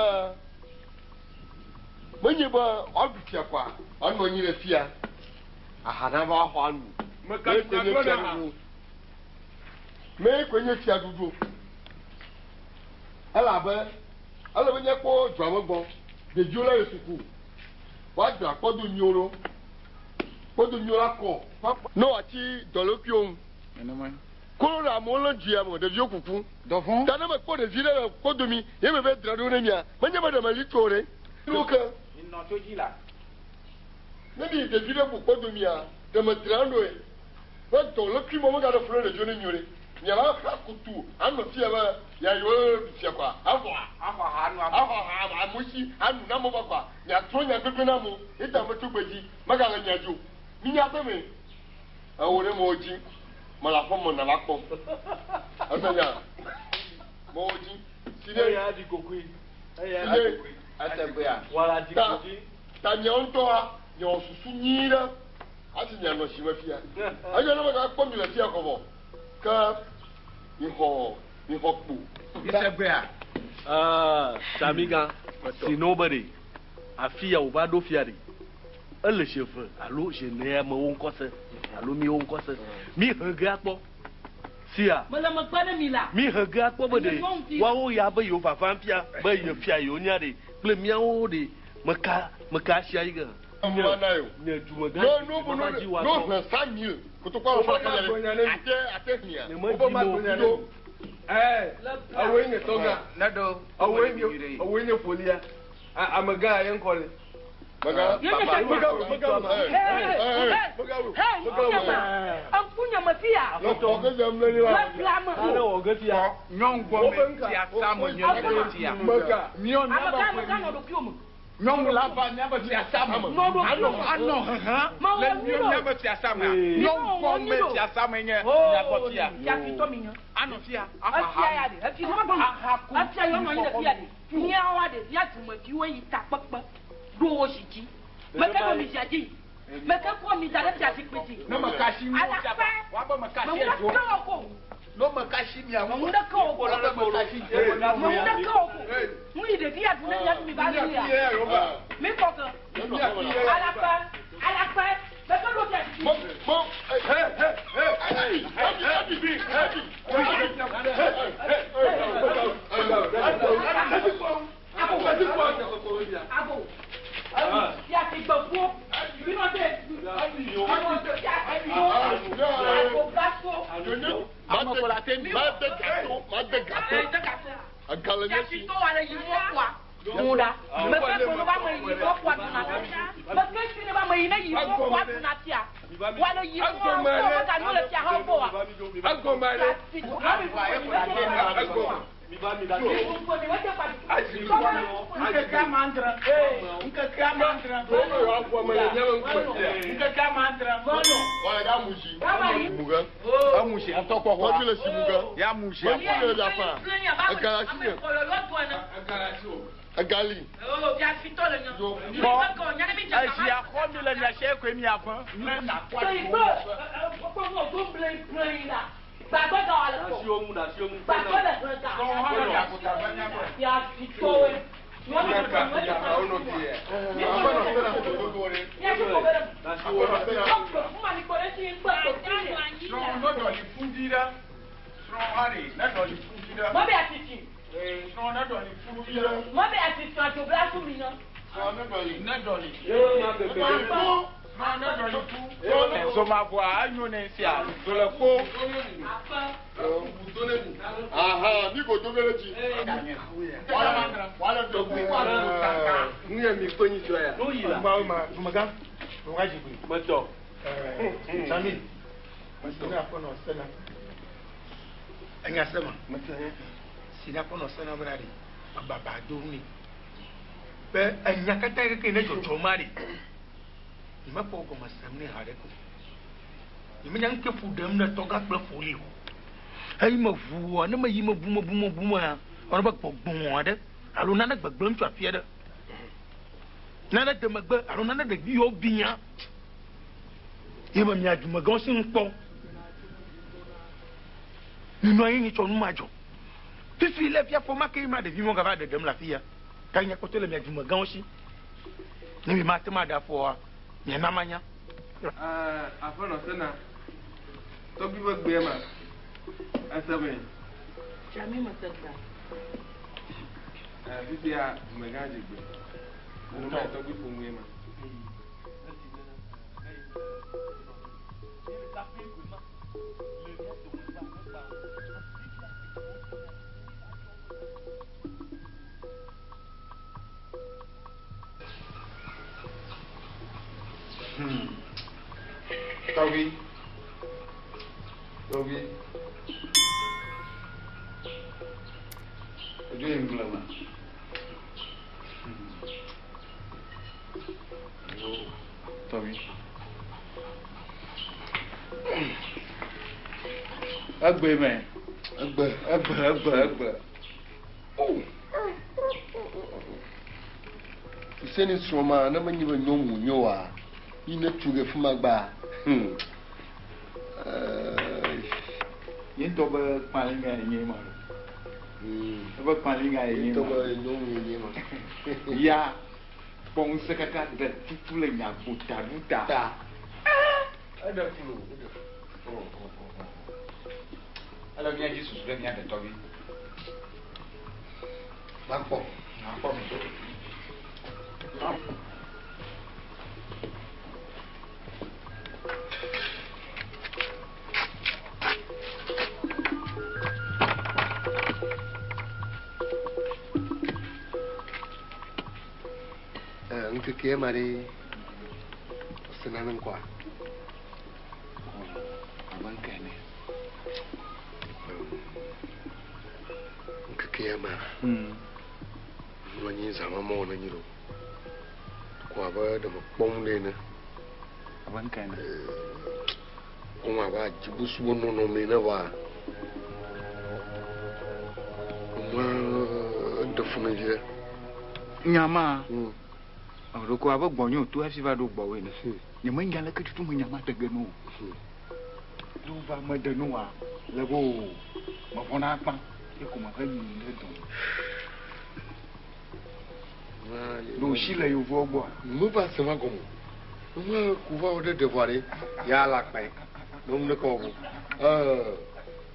menye be woaɖu fia kɔa woanɔ anyi le fia aha na va xɔ anu. Meka Mee koe nye gblɔ fia na ha. ɖuɖu. Mee koe nye fia ɖuɖu. Elabe ele be míakpɔ dua me gbɔ. Ɖeviwo le suku. Woadzra kpɔdo nyuiwo ɖo. Kpɔdo nyuiwo la kɔ. Ne wòatsi dɔlékuiwo ŋu. Nenema. Kolo ɖe amewo lé du ya me ɖeviwo kuku. Dɔvɔ̃. Ta ne mekpɔ ɖevi ɖe le kpɔdomi ye me be dzra ɖo ne mia menye be ɖe meli tso ɖe. Nu ke Mi nɔ to dzi la. ne mi ɖevi ɖe bu kpɔdomia ɖe me dzra ɖoe. Be dɔlékui mɔ megaɖe fu ɖe ɖeviwo ne mi o ɖe. Miava xa kutu anɔ fia be ya yewo ɖu fia kɔa avɔa. Axɔ ha nu Axɔ ha amewo si anu na amewo va kɔa miatrɔ nya gbegbe na amewo ye ta metso gbe dzi megale mia dzi o. Mi nya ƒe me. Ewo ɖe mewo dzi mele aƒe me nava kpɔm. Ese nya mewo dzi si ɖe Eya ɖi kokoe. Eya ɖi si ɖe kokoe. Ese gbea. Wala dzi ta kokoe. ta miawo ŋutɔa miawɔ susu nyui ɖe hafi mianɔ si me fia. Enyo ne megakpɔ mi le fia kɔbɔ ke mixɔ mixɔ kpo. Mi se gbea. Samiga sino be ɖe. Afi ya wòva ɖo fia ɖe, ele zi eve alo zi ene ya mewo ŋkɔ se alo miwo ŋkɔ se. Mi he ge akpɔ. Sia. Mele megbe ne mi la. Mi he ge akpɔ be ɖe woawo ya be yewo vava fia be ye fia yewo nya ɖe kple miawo ɖe meka meka asia yi ge. Nye nye dumegã No no no no no hlẽ 100 000 kotokua wɔ fɔ kele ɖe ate ate hlia. Nye me dzi mo. Ɛɛ awoe nye tɔgã. Ne ɖo. Awoe nye awoe nye ƒolia. Amegã ye ŋkɔ le. Mega. Mega mega Hey, ŋkunye me fia. Le xɔ ke dze mle ni la. Le bla me. Ale wɔ ge fia. Nyɔnu gbɔ me tia sa me nye le tia. Mega. Miɔ Amegã amegã nɔ ɖokuiwò me. Nyɔnu la va miabe fiasa me. Nɔ ɖokuiwò me. Anɔ hehe Mawɔ le nyui ɖo. miabe fiasa mea. Nyɔnu gbɔ me fiasa me nye miagbɔ fia. Fiafitɔ mi nye. Anɔ fia. Efia ya ɖe. Efia efia yɔ nɔ anyi ɖe fia ɖe. Míawoa ɖe mía dumeviwo yi takpekpe ɖo wo si dzi. Meke ɖo mi zia dzi. Meke kɔ mi da ɖe fiazikpui dzi. Ne me kasi mi Alakpa. woabe me kasi Meŋu ɖe edzo. ke wɔ ko. No me kasi mia Meŋu ɖe ke wɔ ko. Woabe me kasi Meŋu ɖe ke wɔ ko. Nu yi ɖevi ya ɖu ne mía mi va li ya. Mi kɔ ke. Alakpa. Alakpa. Meke ɖo fiazikpui Mo dzi. mo. Hey hey hey. Abo. Abo. Fiazigbeƒuwo. Mi nɔ te. Fiazigbeƒuwo. Abo blaso. Ma de gâteau, ma de gâteau. Agale nye si. Fiafitɔ wa le yi mɔ kɔa. Ŋu ɖa. Meke kplɔ ba me yi mɔ kɔa duna. Meke si ne ba me yi ne yi mɔ kɔa duna fia. Wa le yi mɔ kɔa me ga nu le fia hã gbɔ wa. Agɔmɛ ɖe. Ŋkeke amandre. Ŋkeke amandre. Ŋkeke amandre. Wala ya musi. Muga. Amusi atɔ kɔ xɔ. Tɔgbi le si muga. Ya musi. Me fu le dafa. Agala si nye. Agali. Fiafitɔ le nye. Kpɔ esia xɔ mi le mia se koe mia fɔ. Ne na kɔ. Asiwo ŋu ɖe asiwo ŋu. Gbàgbọ́ le hlẽ ga. Fiafitɔwoe. Srɔ̃ ne ɖɔli fu vi ɖe. Srɔ̃ hã ɖe ne ɖɔli fu vi ɖe. Mɔbe atiti. Srɔ̃ ne ɖɔli fu vi ɖe. Mɔbe atiti adzoblasu mi nɔ. Ne ɖɔli. Srɔ̃ ne ɖɔli fu. Zomavoa enyo ne sia zole kpo. Aha, mi ko do gele dzi. Wala do gbe. Nu ye mi kpe nyitsɔ ya. No yi la. Mawo ma dumegã. Dumegã dzigbe. Metɔ. Sami. Sina kɔnɔ sena. Enya sema. Sina kɔnɔ sena bena ɖe ababa do ni. Be enya katã keke ne dzɔdzɔ ma ɖe. Nyemekpɔ gɔme sem ne haɖe ko. Nyemenya ŋke ƒo ɖem ɖe tɔgã kple ƒoli o. Eyi me ʋua ne meyi me bu me bu me bu mea, ewɔ be gbɔgbɔ aɖe alo nane gbegblẽm tso afi aɖe. Nane de megbe alo nane ɖevi yiwo biã. Ye me mia dumegãwo si ŋu kpɔ. Minɔ anyi nyitsɔ nu ma dzɔ. Fifi le fia fɔ ma ke ma ɖevi mɔ gava ɖeɖem le afi ya. Ta nye kpɔtɔ le mia dumegãwo si. Ne mi mate ma ɖe afɔa, miana manya. Aƒenɔ sena. Tɔgbi be gbea ma. Ese me. Jami me se gba. Fifia dumegã dzigbe. Nenema ye tɔgbi ƒo nue ma. Tɔgbi. Tɔgbi. Edzo yi ŋgble me. Tɔgbi. Egbe me. Egbe. Egbe egbe egbe. Fuseni srɔ̃ ma ne menye be nyɔnu wònye oa, yi ne tu ɖe fi ma gba. Ye ŋutɔ be kpalinga ye nye ma. Ebe kpalinga ye nye Ŋutɔ ma. be nyɔnu ye nye ma. Ya. Kpɔ ŋusẽ kaka ɖe tutu le nya gota ɖu ta. Ta. Eɖe flu. Ele mía dzi susu ɖe mía detɔvi. Makpɔ. Makpɔ mi. Ŋkeke ma ɖe ɔsena ne ŋkɔa? Abe ŋke ene. Ŋkeke ya ma. Nɔ anyi zã ma mɔ ne nyi ɖo. Ko abe ɖe me kpɔm ɖe ene. Abe ŋke ene. Kpɔm abe adzibusuwo nɔnɔme ne va. Nua ɖe fu ne vi ɖe. Nyama. Ɖeko abe gbɔnye wòto hafi va ɖo gbɔwòe ene. Nyemenya leke tutu me nya ma de ge no. Ne wova mede nu wa le be o mevɔ̃na akpa ye ko mehe yi ɖe dɔ. Ɖe wòsi le yevuwo gbɔa? Meva se va gɔme o. Nua ku va wɔ ɖe ɖe vɔa ɖe ya la kpae. Ne nu ɖeke wɔ o.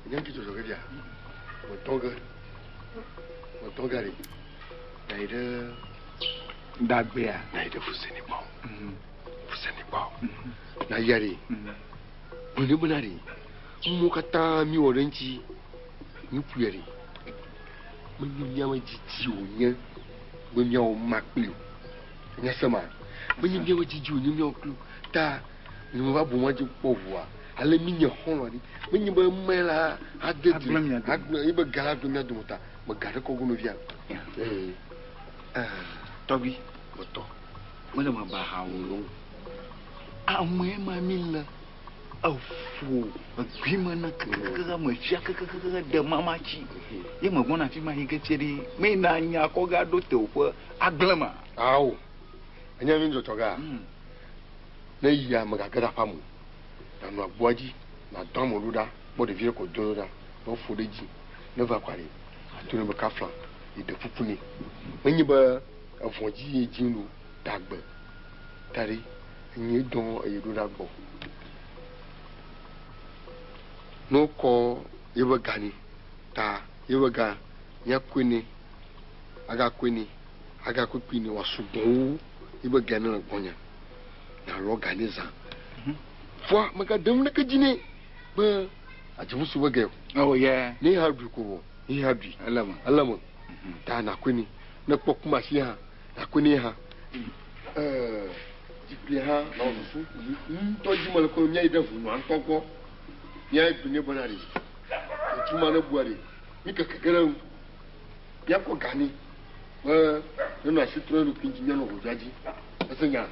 Nye ŋuti dzɔdzɔ ge fia. Metɔ ge. Metɔ ge ɖe. Dayi ɖe. Dagbea. Dayi ɖe Fuseni gbɔ. Fuseni gbɔ. Na ya ɖe. Gblɔ bena ɖe. Nuwo katã mi wɔ ɖe ŋuti. Nu ƒoe ɖe. Menye míaƒe dzidzi wònye be míawɔ ma kpli o. Nya se ma? Menye míaƒe dzidzi wònye míawɔ kpli o. Ta nye meva bu ma dzi kpɔ ʋua. Ale mi nye xɔlɔ̃ ɖi. Menye be eme la ade du. Agblẽ mia dome. Agblẽ ye be ga la agblẽ mia dome ta. Mega ɖe kɔ go nɔvia. Tɔgbi. Metɔ. Mele me ba ha o. Ame ma mi le eƒo egui me na kekekeke me fia kekekeke ɖe mama tsi. Ye me gbɔna fi ma yi ke tse ɖi. Me na nya kɔ ga ɖo te woƒe agblẽ ma. Awo. Enye mi dzɔdzɔ ga. Ne yia me gage ɖe aƒea me o. Nanɔ agboa dzi, nadɔ ame ɖo ɖa, kpɔ ɖevi ɖe ko do ɖa, ne woƒo ɖe edzi. Ne va kɔa ɖe, ato ne be kafla, yi ɖe kuku nɛ. Menye be evɔ̃ dzi ye dzi ɖo, dagbe. Ta ɖe, enye dɔn eye ɖo ɖa gbɔ. Ne wokɔ yeƒe ga nɛ, ta yeƒe ga míakɔe nɛ, agakɔe nɛ, agakɔe kpui nɛ, wòasugbɔ wu yeƒe ga ne le gbɔnye. Nalɔ ga nɛ zã. Fua megaɖem ɖeke dzi nɛ be adzivusu ƒe ge o. Oh, yeah. Ne ha ɖui ko vɔ, ne ha ɖui. Ele me. Ele me. Ta nakɔe nɛ. Ne kpɔ kumasi hã, nakɔe nɛ hã. Dzikpui hã, na wò susu. Ŋutɔ dzi mele kɔ míayi ɖe ʋunua ŋutɔ gbɔ. Míayi gblɔ nɛ bena ɖe. Ŋutsu ma ne bua ɖe. Mi keke ge ɖe eŋu. Míakɔ ga nɛ be nenɔ asi trɔ eɖokui ŋuti míanɔ ʋudzɔa dzi. Ese nya.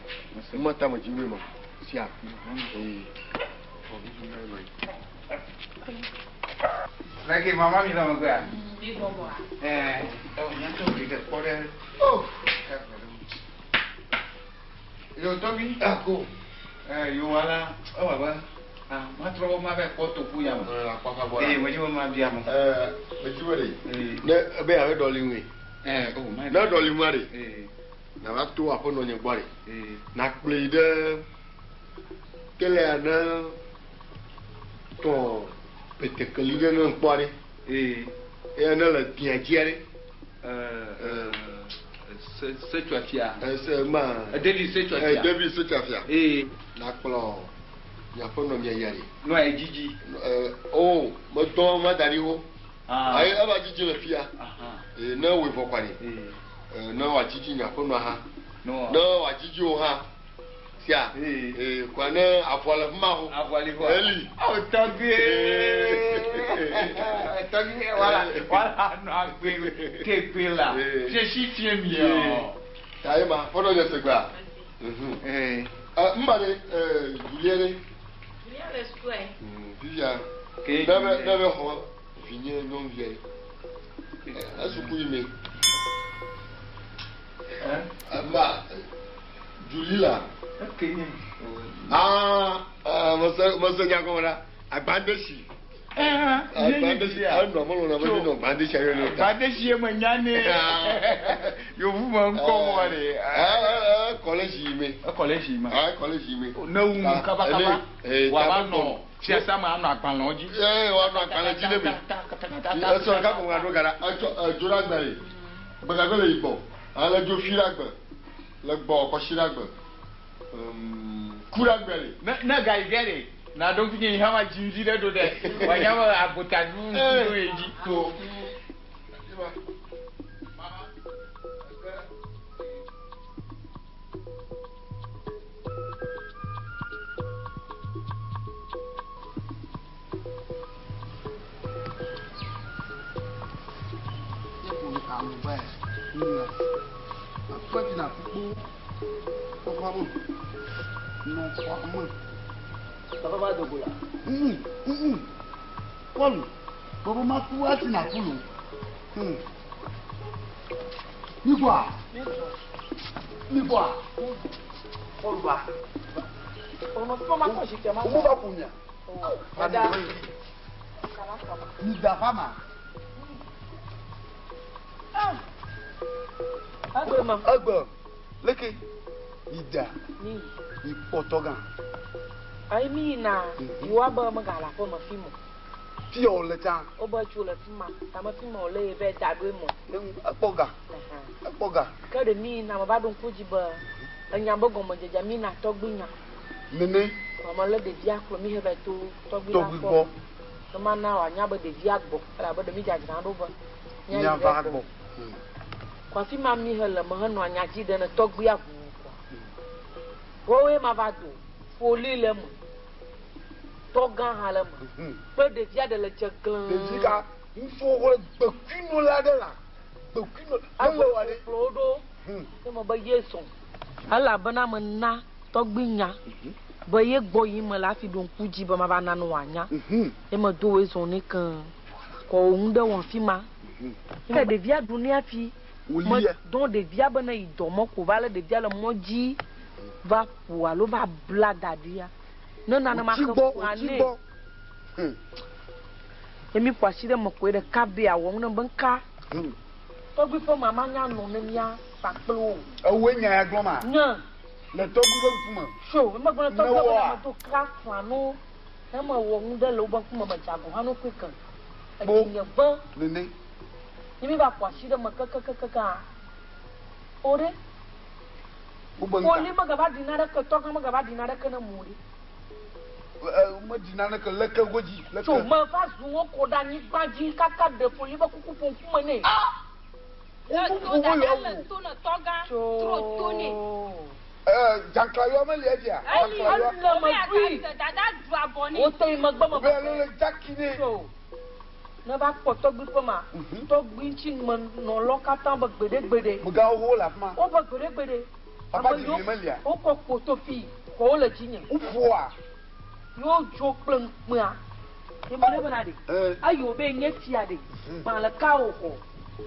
Ema ta me dzi nɛ ma. Sia. Leke mama mi le megbea? Mi bɔbɔa. Míatɔ ɖe ɖe kpɔ ɖe. Oh. Yo tɔgbi. Ako. Yo wala ewa be matrɔ be ma va kpɔ toku ya me. Akpaka bɔ. Medzi be ma bia me. Medzi be ɖe. Ne ebe ya be ɖɔli ŋue. Oh ma. Ne ɖɔli ŋua ɖe. Na va to aƒenɔ nye gbɔ ɖe. Na kplɔe ɖe telea ne tɔ petekeli ɖe ne ŋkpɔ ɖe. Eya ne le dia dzia ɖe. Setsuafia. Se ma. David Setsuafia. David Setsuafia. Na kplɔ miaƒe nɔ mia yia ɖe. Nɔ ye dzidzi. O metɔ ma da ɖi wo. Ayi eva dzidzi le fia. Ne wòe vɔ kɔa ɖe. Ne wòadzidzi miaƒe nɔa hã. Ne wòadzidzi wo hã. Sia. Kɔa ne avɔ le fi ma o. Avɔ li hɔ. Eli. Awo tɔgbi. Tɔgbi wala wala nɔ agbe tegbe la. Fiesi fie mi o. Ta ye ma fɔlɔ nye segbea. Mba ɖe Julie ɖe. Julie le sukue. Fifia. Ne be xɔ vinye nyɔnuvia ɖe. Esuku yi me. Ma Julie la. Mese nya gɔme ɖa. Agbadesi. Gbadesi enɔ melɔna be nenɔ gbadesi aɖe nɔ ta. Gbadesi ye me nya ne. Yovu me ŋkɔ wɔ ɖe. Kɔlɛzi yi me. Kɔlɛzi yi me. Kɔlɛzi yi me. Ne wu nu kaba kaba. Wòava nɔ fiasa me anɔ agbalẽwo dzi. Ee wòanɔ agbalẽ dzi ne me. Esɔ ɖeka ko ŋa ɖo ga ɖa etsɔ edzo ɖe agbe le. Gbegagbe le yi gbɔ. Ale dzo fi ɖe agbe. Le gbɔ kɔsi ɖe agbe. Ku ɖe agbe le. Ne ne ga yi ge ɖe. Na ɖo ŋku nye yi hã ma dzi ŋdi ɖe ɖo ɖe. Wòanya be agota ɖu ŋku ɖo ye dzi. To. Papa va dogo la. Paul, bɔbɔ ma ku asi na ku lo. Mi bɔ a? Mi bɔ a? Paul ba. Owó bá kun yà. Mi da fa ma. Egbe leke mi da mi kpɔtɔ gan. Ayi mi yina yewoa be megale aƒe me fi me. Fi yɔ le tsã. Wobe tso le fi ma, tame fi ma wòle ye be da ɖo eme. Ekpɔ ga. Ekpɔ ga. Ke ɖe mi yina me va ɖo ŋku dzi be enya be gɔmedzedze mi yina tɔgbi nya. Nene. Vɔ me lé ɖevia kplɔ mi he va to tɔgbi la Tɔgbi gbɔ. Ne ma na wòanya be ɖevia gbɔ elabe ɖe mi dzadzra ɖo be míayi Mía ɖe va gbɔ. gbɔ. Kɔ afi ma mi he le me henɔ nya dzi ɖe ne tɔgbia ʋu kɔ. Woawoe ma va do foli le eme. Tɔgã hã le eme. Kple ɖevia ɖe le dze glẽ. Ɖevi ka ŋutsuwo kple gbekuino la ɖe la. Gbekuino mele wa ɖe. Kplɔ wo ɖo. Ne me be ye zɔn. Elabena me na tɔgbi nya be ye gbɔ yi me le hafi ɖo ŋku dzi be ma va na ne wòanya. Ye me do woe zɔn ne keŋ. Kɔ wò ŋu ɖe wɔ fi ma. Ke ɖevia ɖu ne hafi. Me dɔn ɖevia be ne yi dɔme ko va le ɖevia le mɔ dzi va ƒo alo va bla da ɖia. Ne nanema ke Wòtsi gbɔ, ƒoa wòtsi nɛ. gbɔ. Ye mi ƒo asi ɖe me koe ɖeka be awɔ ŋu ne be ŋka. Tɔgbi ƒe mama nya nɔ ne mía kpakple wo. Ewoe nya ya gblɔ ma. Nye. Le tɔgbi ƒe ŋkume. Tso, megblɔ tɔgbi Ne ƒe woa. me do kra fã no. Ne me wɔ ŋu ɖe le wobe ŋkume me dze ago hã no koe ke. Kpo. Edzi nye ve. Nene. Ye mi va ƒo asi ɖe me kekekekekea. O ɖe. Wobe ŋka. Foli megava ɖi naneke, tɔgã megava ɖi naneke ne mo ɖe. Meɖi naneke leke godzi. Leke. Tso meva zu wo kɔ ɖe anyigba dzi kaka ɖe foli be kuku ƒo ŋkume nɛ. Le to dada le to ne tɔgã tro to nɛ. Janklayɔ meli edzia. Eli Janklayɔ. Ele me ɖui. Dada du abɔ nɛ. Wote yi megbe me. Be alo le jaki nɛ. Tso. Ne va kpɔ tɔgbi ƒe ma, tɔgbi ŋuti me nɔlɔ katã be gbeɖegbeɖe. Megawo ho le afi ma. Wobe gbeɖegbeɖe. Papa Ame dzi yiwo melia. wokɔ kpoto fi kɔ wole dzinye. Woƒoa. Yewo dzo kple ŋukpea. Ye me ɖe bena ɖe. Eyi wo be nye fia ɖe. Gbalẽ ka wòxɔ.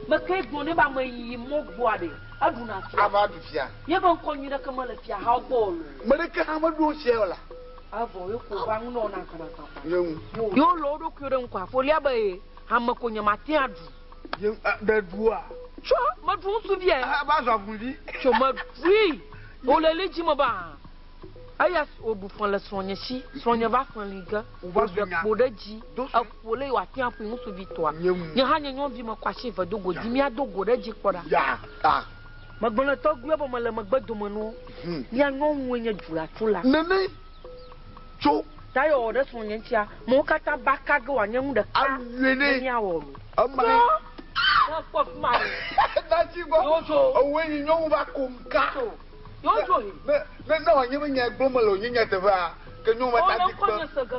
Meke gblɔ ne be ame yi mɔ gbɔa ɖe. Eɖuna fia. Ava ɖu fia. Ye be ŋkɔ nyui ɖeke mele fia hawo gbɔ o loo. Me ɖeke hã meɖo sia o la. Evɔ ye ko va ŋu nɔ na gbãgbãgbã. Ye ŋu. Yewo le wo ɖokuiwo ɖe ŋkɔa. Folia be ye ame ko nye mate aɖu. Ye ɖe ɖua. Tso meɖu ŋutsuvia. Ava zɔ avuvi. Tso meɖui. Wòle li dzi me ba. Eya wòɖu fɔ le srɔ̃nye si. Srɔ̃nye va fɔ li ge. Wòva zu Wòɖe nya. kpo ɖe dzi. Do su. Eƒo le wòate aƒoe ŋutsuvi tɔa. Nye ŋu. Nye hã nye nyɔnuvi me kɔ asi ve do go dzi. Míado go ɖe dzi kpɔ ɖa. Ya ta. Megblɔ le tɔgbuiwo be mele megbe dome no. Mía nyɔnue nye dzulatsola. Nene. Tso. Ta yɔ wɔ ɖe srɔ̃nye ŋutia. Mewo katã ba ka ge wòanye nu ɖeka. Awue ne. Ne míawɔ lo. Ema. Ne kpɔ fi ma ɖe. Nati gbɔ. Yewo tso. Ewoe nyi nyɔnu va ko ŋka. Tso. Yewo tso he. Ne ne ne wòanye be nya gblɔm mele wònye nyateƒea, ke nyɔnu va Wo le tadi ŋkɔ kpe. nye se ge.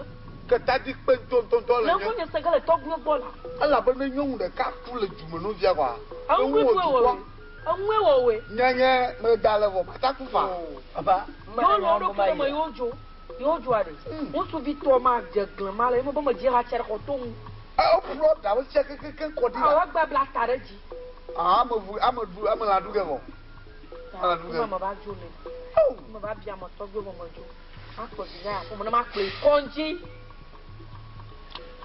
Ke tadi kpe ŋutɔŋutɔŋutɔ le Le nye. ŋkɔ nye se ge le tɔgbuiwo gbɔ la. Elabe ne nyɔnu ɖeka ku le dumenɔvia kɔa. Eŋue eŋu wɔ wɔwɔe. dukɔ. Eŋue wɔwɔe. Nye nye meda le vɔ mata ku fa. Papa, Yewo le wo ɖokui me yewo dzo. Yewo dzoa ɖe. Ŋutsuvi tɔ ma dze glẽ ma le eme be medzi ha tsia ɖe xɔ to ŋu. Eƒlɔ ɖawo sia kekeke kɔ ɖi la. Awɔ egbe bla ta ɖe dzi. Ah, ame vu, ame ɖu, ame la ɖu ge vɔ. Ame la ɖu ge. Me va dzo ne. Me va bia ame tɔgbuiwo be me dzo. Makplɔ vi na ya ƒome ne makplɔ yi kɔndzi.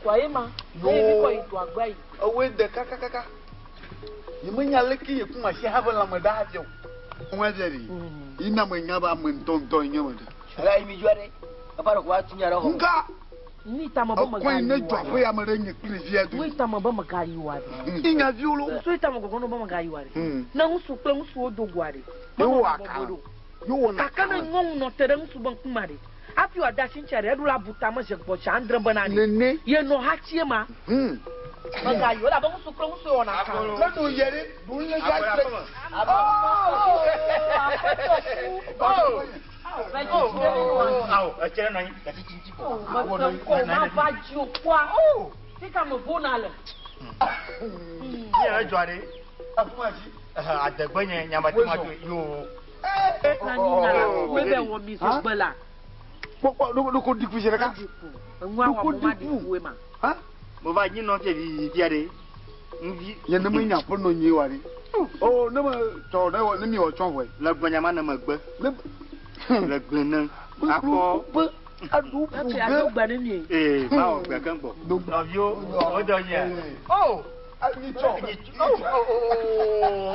Kɔa ye ma. Eye mi kɔ yi doa gbea yi. Ewoe de kakakaka. Nye menya leke ye kuma si have lãme ɖa hafi o. Ŋua via ɖe. Yi na menya be ame ŋutɔŋutɔ nye me ɖe. Ala yi mi dzɔa ɖe. Eƒe aɖe ko va tu nya ɖe xɔ. Ŋka. Nui tame be Ekɔe megali ne oa dzɔ ɖe. aƒe ya me ɖe nye kple ɖevia do. Nui tame be megali oa ɖe. Inya viwo lo. Susu tame gɔgɔ no be megali oa ɖe. Ne ŋutsu kple ŋutsuwo do goa ɖe. Yewo Menɔna aka. bɔbɔe ɖo. Yewo wɔna Gake ne nyɔnu nɔ te ɖe ŋutsu be ŋkume ɖe. Hafi wòade asi ŋutia ɖe, eɖo la bu tame ze gbɔ dza andre bena ɖe. Nene. Ye nɔ hatsie ma. Megayi o, elabe ŋutsu kple ŋutsu wɔna ka. Ne ɖo yɛ ɖe, ɖo lé ga Aƒe, tse. Awo, etse nɔ anyi, gati tsi tsi kɔ. Mese ŋkɔ ma va dzi o kpɔa. Fika me vona le. Nye edzɔ ɖe. Adegbe nye nyamate ma to yo. Na nyi na la, woe be wɔ mi zogbe la. Kpɔkpɔ, ɖo ko ɖiku zi ɖeka. Enua wɔ mo ma ɖiku ma. Ha? Mo va nyi nɔ fie vivi fia ɖe. Ŋvi. Nye ne menya aƒe nɔ nyuie wa ɖe. O ne me tsɔ ne wɔ ne mi wɔ tsɔ vɔe. Le gbe nyama ne megbe. Ne Le gbe ne. Akɔ. be aɖu ƒu Efi ge. ado gbe ne mi. Ee, ma wɔ gbe keŋ gbɔ. Nɔviwo, wo dɔ nyia. O. Anyi tsɔ. O o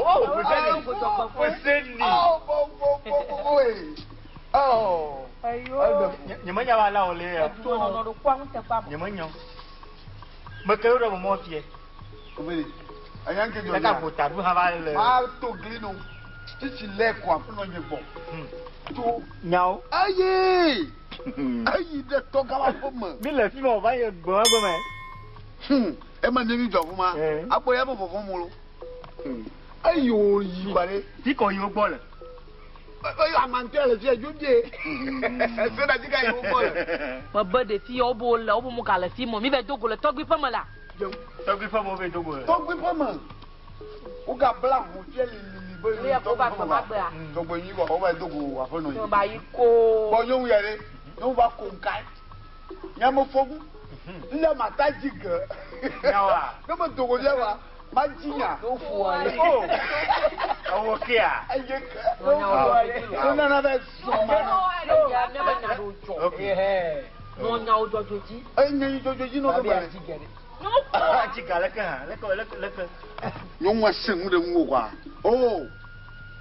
o o Fuseni. Fuseni. Awo bɔ bɔ bɔ bɔ bɔ ye. Ɔ. Ayo. Nye menya wa la o le ya. Edu nɔnɔ ɖo kpɔa ŋuteƒe ame. Nye menya. Meke wo ɖe mo mɔ fie. Obele. Anya nke jɔ. Kaka bota ɖu hã va le. Ma to gli no. Tsitsi lɛ ko aƒe nɔ nye gbɔ. To. Nyawo. Ayi. Ayi ɖe tɔgã wa ƒe me. Mi le fi ma o va ye gbɔ egbe me. Ema nye mi dzɔ ƒu ma. Akpɔ ya be vɔvɔ mo lo. Eyi wo yi ba ɖe. Fi kɔ yi wo gbɔ le. Eyi amantɔ le fia dzo bie. Se na dzi ka yi wo gbɔ le. Mebe ɖevi yawo be wole wobe mo gale fi mo mi va do go le tɔgbui ƒe me la. Tɔgbui ƒe me wo va do go le. Tɔgbui ƒe me. Wo ga bla ʋu fia lilili be Le ya ko va gbe ma gbea. Tɔgbui nyi kɔ wo va do go aƒe nɔ yi. Ba yi ko. Kpɔ nyɔnu ya ɖe. Nyɔnu va ko ŋka. Nyame fɔgu. Ŋlɛ mata dzi ge. Nyawoa. Ne me do go fia wa. Ma dzi nya. No fu wa le. O. Ewɔ kea. Eye ke. Ne nana bɛ zɔn ma na. Ya ne be nya ɖo dzɔ. Ok. Nɔ nyawo dzɔdzɔ dzi. Eye nye dzɔdzɔ dzi nɔ Babi ke ati gɛ ɖe. Dzi ga leke hã leke leke leke. Nyɔnua sẽ ŋu ɖe ŋuwò kɔa. O.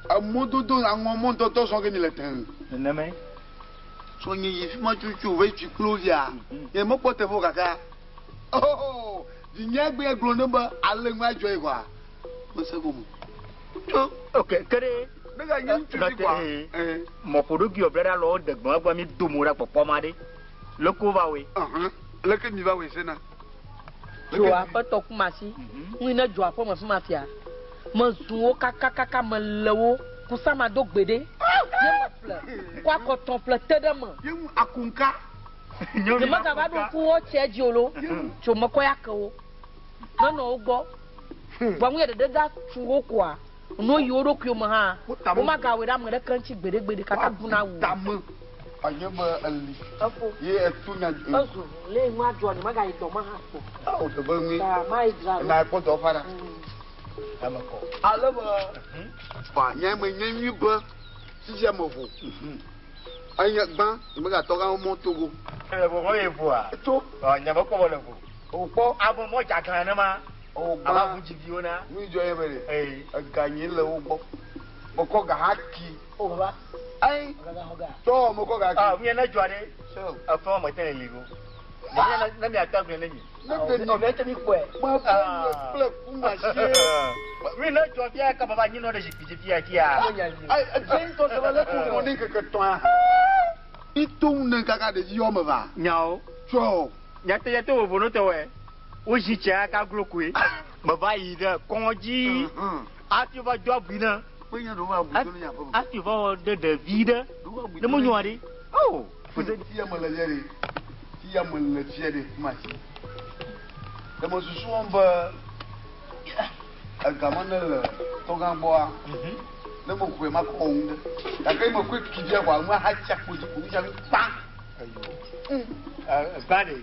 Emɔdodo aŋɔ mɔdɔdɔ zɔn ke mi le tɛŋ. Nenemae. Sɔ nye yi fi ma tsotso ve tsi kplo via. Nye mekpɔ teƒe o kaka. Oh, vinye gbe gblɔ ne be ale ŋu adzɔ yi kɔa. Mese gɔme. Tso. Ok, ke ɖe. Ne ga nye ŋutsuvi kɔa. Ee. Mɔƒoɖokui wɔ ble ɖe alɔ wo de gbɔn egbɔ mi do mo ɖe kpɔkpɔ ma ɖe. Leke va woe. Leke mi va woe sena. Dzo aƒetɔ kumasi. Ŋui ne dzo aƒe me fi ma fia. Mezu wo kakakaka me le wo. Kusama do gbe ɖe. Ye me ƒle. Kɔ akɔtɔ ƒle te ɖe me. Ye ŋu akunka. Nye megava ɖo ŋku wo tse dzi o lo. Tso mekɔ ya ke wo. Nenɔ wo gbɔ. Vɔ ŋu ya ɖeɖe da tu wo koa. No yi wo ɖokuiwo me hã. Wo magawɔe ɖe ame ɖeke ŋuti gbeɖegbeɖe kaka ku na wu. Tame. Anye be eli. Efo. Ye eto nya. Ezu le ŋu adzɔ ne magayi dɔ me hã kpɔ. Awo teƒe ŋui. Ta ma yi dzra ɖo. Na ekpɔ dɔ fa ɖa. Ame kɔ. Ale be. Fa nye me nye nyui be sisi ame vo. Enye gbã megatɔ gã mɔ Togo. Le vo mɔ ye voa. Tso. Ɔ nye me kpɔ be le vo. O kpɔ. Ame mɔ dzaglã ne ma. O gbã. Aba ʋu dziviwo na. Nu dzɔ ye be ɖe. Ee. Ega nyi le wo gbɔ. Mekɔ ga hã ki. O baba. Ayi. Gaga xɔ ga. Tɔ mekɔ ga ki. Ah, mi ne dzɔ ɖe. Sure. Efɔ me te le li go. Ne ne mi atɔ gblẽ ne mi. Ne de Ɔ bɛ tɛ mi kpɔɛ. Ma be nye kple kuma sie. Mi ne dzɔ fia ka baba nyi nɔ ɖe zikpui dzi fia fia. Ayi edze ŋutɔ se be le ko nɔ ne keke tɔa. Ito ŋu ne kaka ɖevi wɔme va. Nyawo. Tsɔ. Nyate nyate wo vono tɔ wɛ. Wo zi tsia ka glo koe. Me va yi ɖe kɔdzi. Afi va do abui na. Kpe nye ɖewo va abui to ne nye aƒe me. Afi va wɔ ɖe ɖevi ɖe. Ɖewo va abui Ne to me ne nyɔa ɖe. Oh. Fia me le fia ɖe. Fia me le fia ɖe kuma si. Ɖe me susu wɔm be egama ne le tɔgã gbɔa. Ne me xɔe ma kɔ ŋu ɖe. Gake me kɔe ki fia kɔa ŋua ha tsi akpo dzi ko ŋu kpa. Gbã ɖe.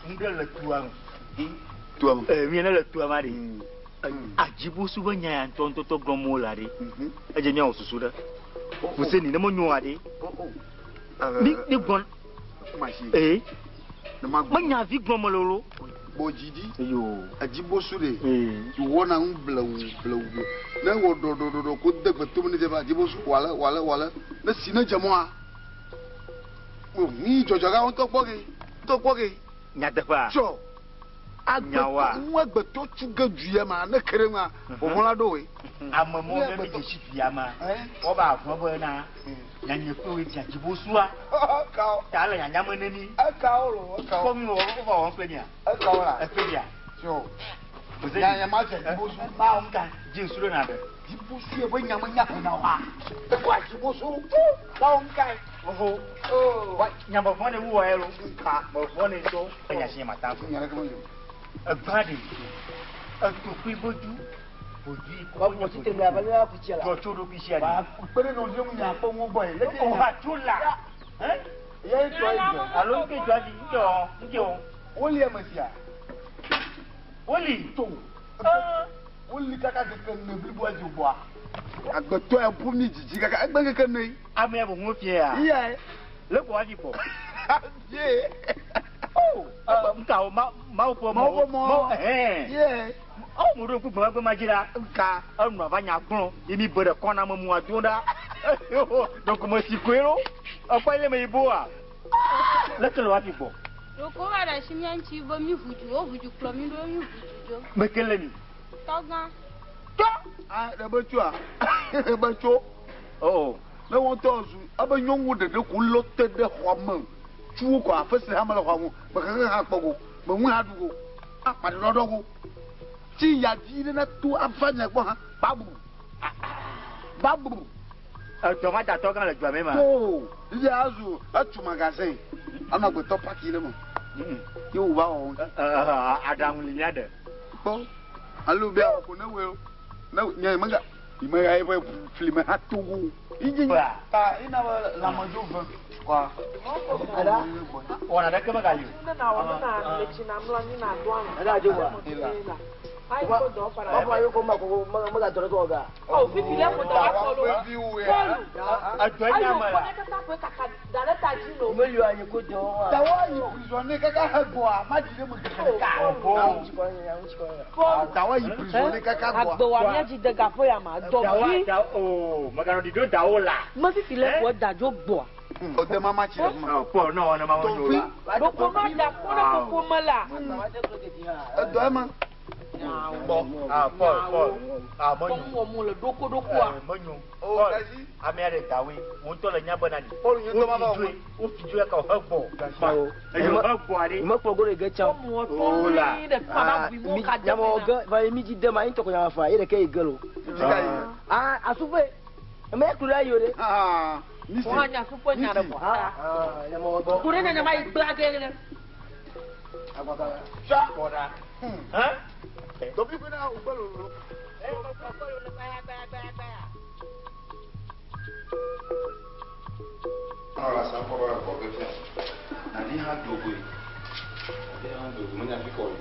Ŋu ɖe le tua me. Tua me. Mi ne le tua ma ɖe. Adzibosu be nya ya ŋutɔ ŋutɔ gblɔm wole ɖe. Edze míawɔ susu ɖe. Fuseni ne me nyoa ɖe. Mi mi gbɔn. Kuma si. Ee. Ne Menya vi gblɔm mele o lo. Gbɔ dzi ɖi. Eyo. Adzibosu ɖe. Wɔna ŋu blewu blewu. Ne wɔ ɖɔɖɔɖɔɖɔ ko de gbe tome ne dze be adzibosu wale wale wale. Ne si ne dze mɔa. O mi dzɔdzɔ ga ŋutɔ kpɔ ge. Ŋutɔ kpɔ ge. Nyateƒea. Tsɔ. Nyawoa. Agbetɔ ŋu agbetɔ tsu ge du ya ma ne ke ɖe ŋua vɔvɔ̃ la ɖo woe. Ame mɔ ne mi dzesi du ya ma. Woba vɔ̃ be na nyanye kple woe dzi adzibosua. Ekawo. Ta le nyanya me ne mi. Ekawo lo ekawo. Kpɔ mi wɔ wova wɔm kple mia. Ekawo la. Ekpe bia. Tsɔ. Nyanya ma dze adzibosu. Ma wɔm ta dzi ŋsu ɖe na ɖe. Dzibosu ye be nya me nya ƒona wa. Ekɔ adzibosu. Ma wɔm ka ye. Vovo. Wa nya me vɔ̃ ne wu wɔ ye lo. Ka. Me vɔ̃ ne ŋutɔ. Enya si nye ma ta. Nya ɖeke me li o. Egba ɖe. Etokui bodu. Bodu yi Wa mɔ tite mi ava ne aku tsia la. Dzɔ tso ɖokui sia Wa kpe ɖe nɔviwo ŋu nya kpɔ ŋu gbɔ ye. Leke O ha tso la. Hɛn? Ye tɔ ye dzɔ. Alo ŋke dzɔ avi ŋke wɔ ŋke wɔ. Woli ame sia. Woli. To. Woli kaka keke ne bliboa dzi gbɔa. Agbetɔ ya ƒu mi dzidzi kaka egbe keke ne. Ame ya boŋu fie ya. Iya ye. Le kɔ avi gbɔ. Ye. O. Nka o ma mawu ƒe mɔ. Mawu ƒe mɔ. Ɛhɛn. Ye. Ɔ mo ɖo ŋku gbema gbema dzi la. Nka. Enɔ ava nya gblɔ ye mi be ɖe kɔ na me mu ado ɖa. Donc me si koe lo. Ekpɔ ele me yiboa. Leke le wafi gbɔ. Ɖoko va ɖe asi mía ŋuti be mi ʋu du, wo ʋu du kplɔ mi ɖo mi ʋu du dzo. Meke le mi. Tɔgã. Tɔ. A ɖe be tsoa. Ɖe be tso. Oh. Ne wɔn tɔ zu ebe nyɔnu ɖeɖe ko lɔ te ɖe xɔa me. Tsuwo kɔ afe si hã mele xɔa ŋu. Me xexe hã kpɔ go. Me ŋu hã ɖu go. Akpa ɖɔɖɔ go. Tsi ya dzi ɖe na to ava nya gbɔ hã. Babu. Babu. Edɔ ma da tɔgã le dua me ma. To. Didi azu etu magazin. Anɔ agbetɔ paki ɖe me. Ye wo va wɔ. Aɖaŋu li mía ɖe. Kpɔ. Alo be awɔ ko ne woe o. Ne nye mega me ga eƒe fli me hã to go. Idzi ta ina be lãmedzo ve kɔa. Ada. Wɔna ɖeke megali o. Ne na wɔ ne na le tsi na mlɔ anyi na do alɔ. Ada dzo wa. Baba yo ko ma ko ma ga dɔrɔ ko ga. O fifi le ko da wa kɔ lo. Pɔlu. Edɔ nye Ayo ame kɔ la. ne kata ƒe kaka da ɖe ta dzi lo. Me yo anyi ko dɔ wa. Dawa yi prisonnier kaka he gbɔa ma dzi ɖe me keke ɖeka. Pɔlu. Dawa yi prisonnier kaka gbɔa. Agbe wa mía dzi de gaƒe ya ma dɔ Dawa vi. da o meganɔ ɖiɖo dawo la. Me fifi le ko da dzo gbɔa. O de mama tsi ɖe fi ma. Paul ne wɔna ma wɔnyo la. Ɖoko ma da kpɔ ɖe koko me la. Edɔ ema. Bɔ ah Paul Paul ah menyo. Kɔmu wɔmu le ɖoko ɖokoa. Menyo. O Paul kasi. ame aɖe dawoe wo ŋutɔ le nya bena ɖi. Paul nye ŋutɔ ma va wɔ. Wo fi dzo ya ka wo he gbɔ. Eyo he gbɔ aɖe. Me kpɔ go ɖe ge tsã. Kɔmu wɔtɔ nyui ɖe fi ma va bui mo ka de Nyamɔ me na. ge va mi dzi de ma ŋutɔ ko nyama fa ye ɖeke yi ge lo. Fika yi. Ah asufe. Ame ya klu ɖe ayi o ɖe. Ah. Nisi. Wọ́n á nya suƒe nya ɖe kɔ. Ah nyamɔ gbɔ. Ku ɖe nyanya ma yi gblã ge ɖe. Tsa. Kpɔ ɖa. Hã? Dɔbi ko na o gbɛ lolo. Ɔlɔ la sa kɔ ba kɔ bɛ fia. Navi hã do goe. Navi hã do goe. Menya fi kɔ yi.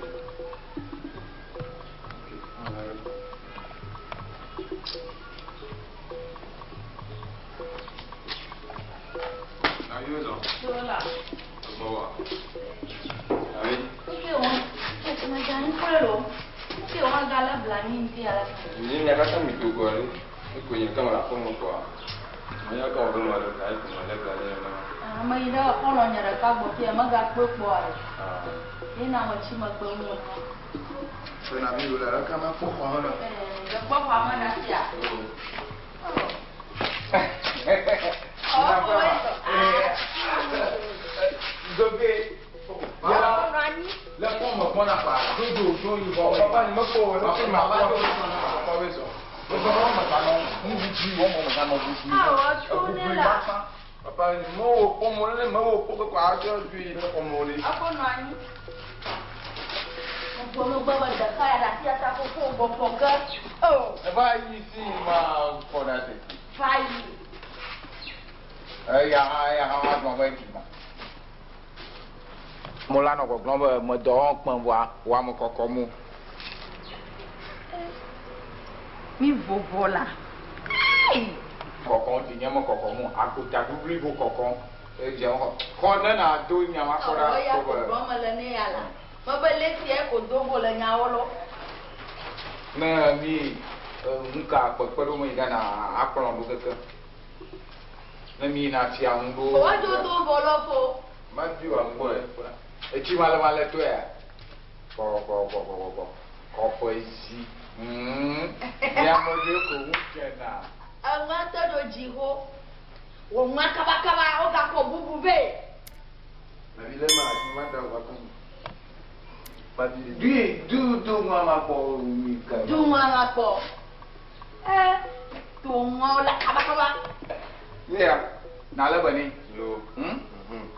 Ok, ɔlɔ la. Navi wo zɔ. Tsola. Egbɔ wa. Navi. Oke wɔn, medze anyi kpɔe lo. Oke wɔn agalé blanui ŋuti ale. Nye mia katã mi do goa ɖe. Eko nye ŋutɔ mele aƒeme kɔa. Menye ke wɔ be mele ɖe ko mele blanui ene. Ame yi ɖe xɔlɔ̃ nye ɖeka gbɔ fia megakpɔe kpɔ ale. Ah. Ye na metsi megbe ŋu. Be navi wo le ɖeka ma kpɔ xɔa me ɖa. Ee, ekpɔ xɔa me ɖa fia. Zobe. Le kpɔ me kpɔna kpa. Dodo do yibɔ. Papa ni mekpɔ o. Papa ma kpɔ. Papa be zɔ. Papa ma ma nɔ nuɖuɖu wɔmɔ me ganɔ ɖuɖu. Awɔ tso ne la. Papa mewo kpɔ mo ne mewo kpɔ kɔkɔ adzɔ du yi ne kpɔ mo le. Efo nɔ anyi. Megbe megbe me ɖeka ya ɖe afi ata koko gbɔgbɔ ge. O. Eva yi si ma kpɔ ɖa tete. Va yi. Eya hã eya hã ma gblɔ be dzi ma. Mo la nɔ gbɔgblɔm be me dɔ wɔm kpem vɔa wɔ ame kɔkɔ mo. Mi vovo la. Kɔkɔ ti nye me kɔkɔ mo akota blibo kɔkɔ. Edze xɔ. Xɔ ne na do nya ma kɔ ɖa. Ɔwɔ ya ko gbɔ me le ne ya la. Mebe le sia ko do go le nyawo lɔ. Ne mi nuka kpekpe ɖo me yi gana akplɔ ɖo keke. Ne mi na fia ŋu ɖo. Wa do do vɔ lɔ fo. Ma di wa ŋgbɔ yɛ. Etsi ma le ma le to ya. Kɔ kɔ kɔ kɔ kɔ kɔ. Kɔƒe zi. Miame ɖe ko ŋu dzena. Eŋua tɔ ɖo dziƒo. Wò ŋua kabakaba wogakɔ bubu vɛ. Abi le ma asi ma da wa kɔn. Babi. Du du do ŋua ma kpɔ mi ka. Du ŋua ma kpɔ. To ŋua la kabakaba. Ya. Na le bene. Lo.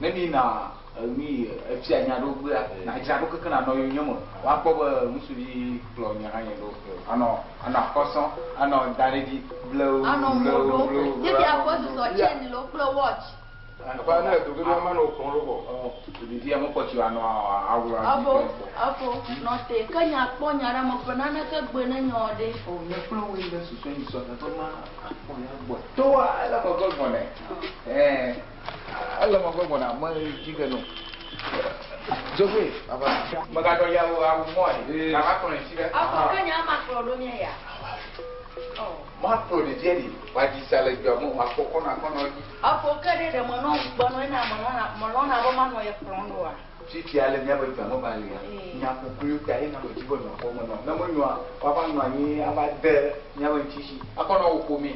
Ne mi na mi efia nya ɖo gbea na dzra ɖo keke na nɔ yonye me. Woakpɔ be ŋutsuvi kplɔ nye hã nye ɖo. Anɔ anɔ akɔsɔ anɔ da ɖe dzi blewu Anɔ mo blewu ɖo. blewu. Tete afɔ susɔ chain lo kple watch. Apa ne do ke ma no kɔn ɖo kɔ. Ɖevi ame kpɔtsi anɔ awu Afo afo nɔ te ke nya kpɔ nya ɖe me ƒe naneke gbe ne nyɔ ɖe. O nye kple woe le susu yi sɔ teƒe ma akpɔ ya gbɔ. Toa ele megbe gbɔnɛ. Ɛɛ ele megbe gbɔna me dzi ge no. Zogbé. Megadɔ ya wo awu mɔ ye. Nava kplɔ yi si ɖe. Afɔ ke nya ma kplɔ ɖo mía ya. Ma kplɔ ɖevia ɖi. Wòadzi sa le dua me wòakpɔ kɔnɔ akɔnɔ dzi. Afɔ ke ɖe ɖe menɔ ŋukpe nɔ ena melɔna melɔna be manɔ ye kplɔm ɖoa. Fifia le míaƒe dua me va lia. Nyakukuiwo ta ye na me dzi be nɔ xɔ me nɔ. Ne menyoa woava nɔ anyi ava de míaƒe ŋutisi akɔnɔ wò ƒome.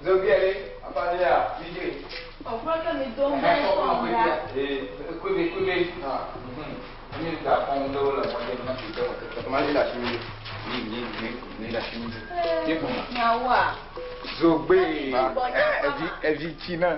Zogbé ɖe. Apa ya. Didi. Ɔfɔ ke mi do ŋgɔ kɔm ɖa. Kube kube. Mi da kɔn ɖewo le mɔdze na fi de wɔ Ma li la si mi. Ni ni ni ni la fi mi. Ni gbɔna. Nyawoa. Zogbe evi evi tsi na.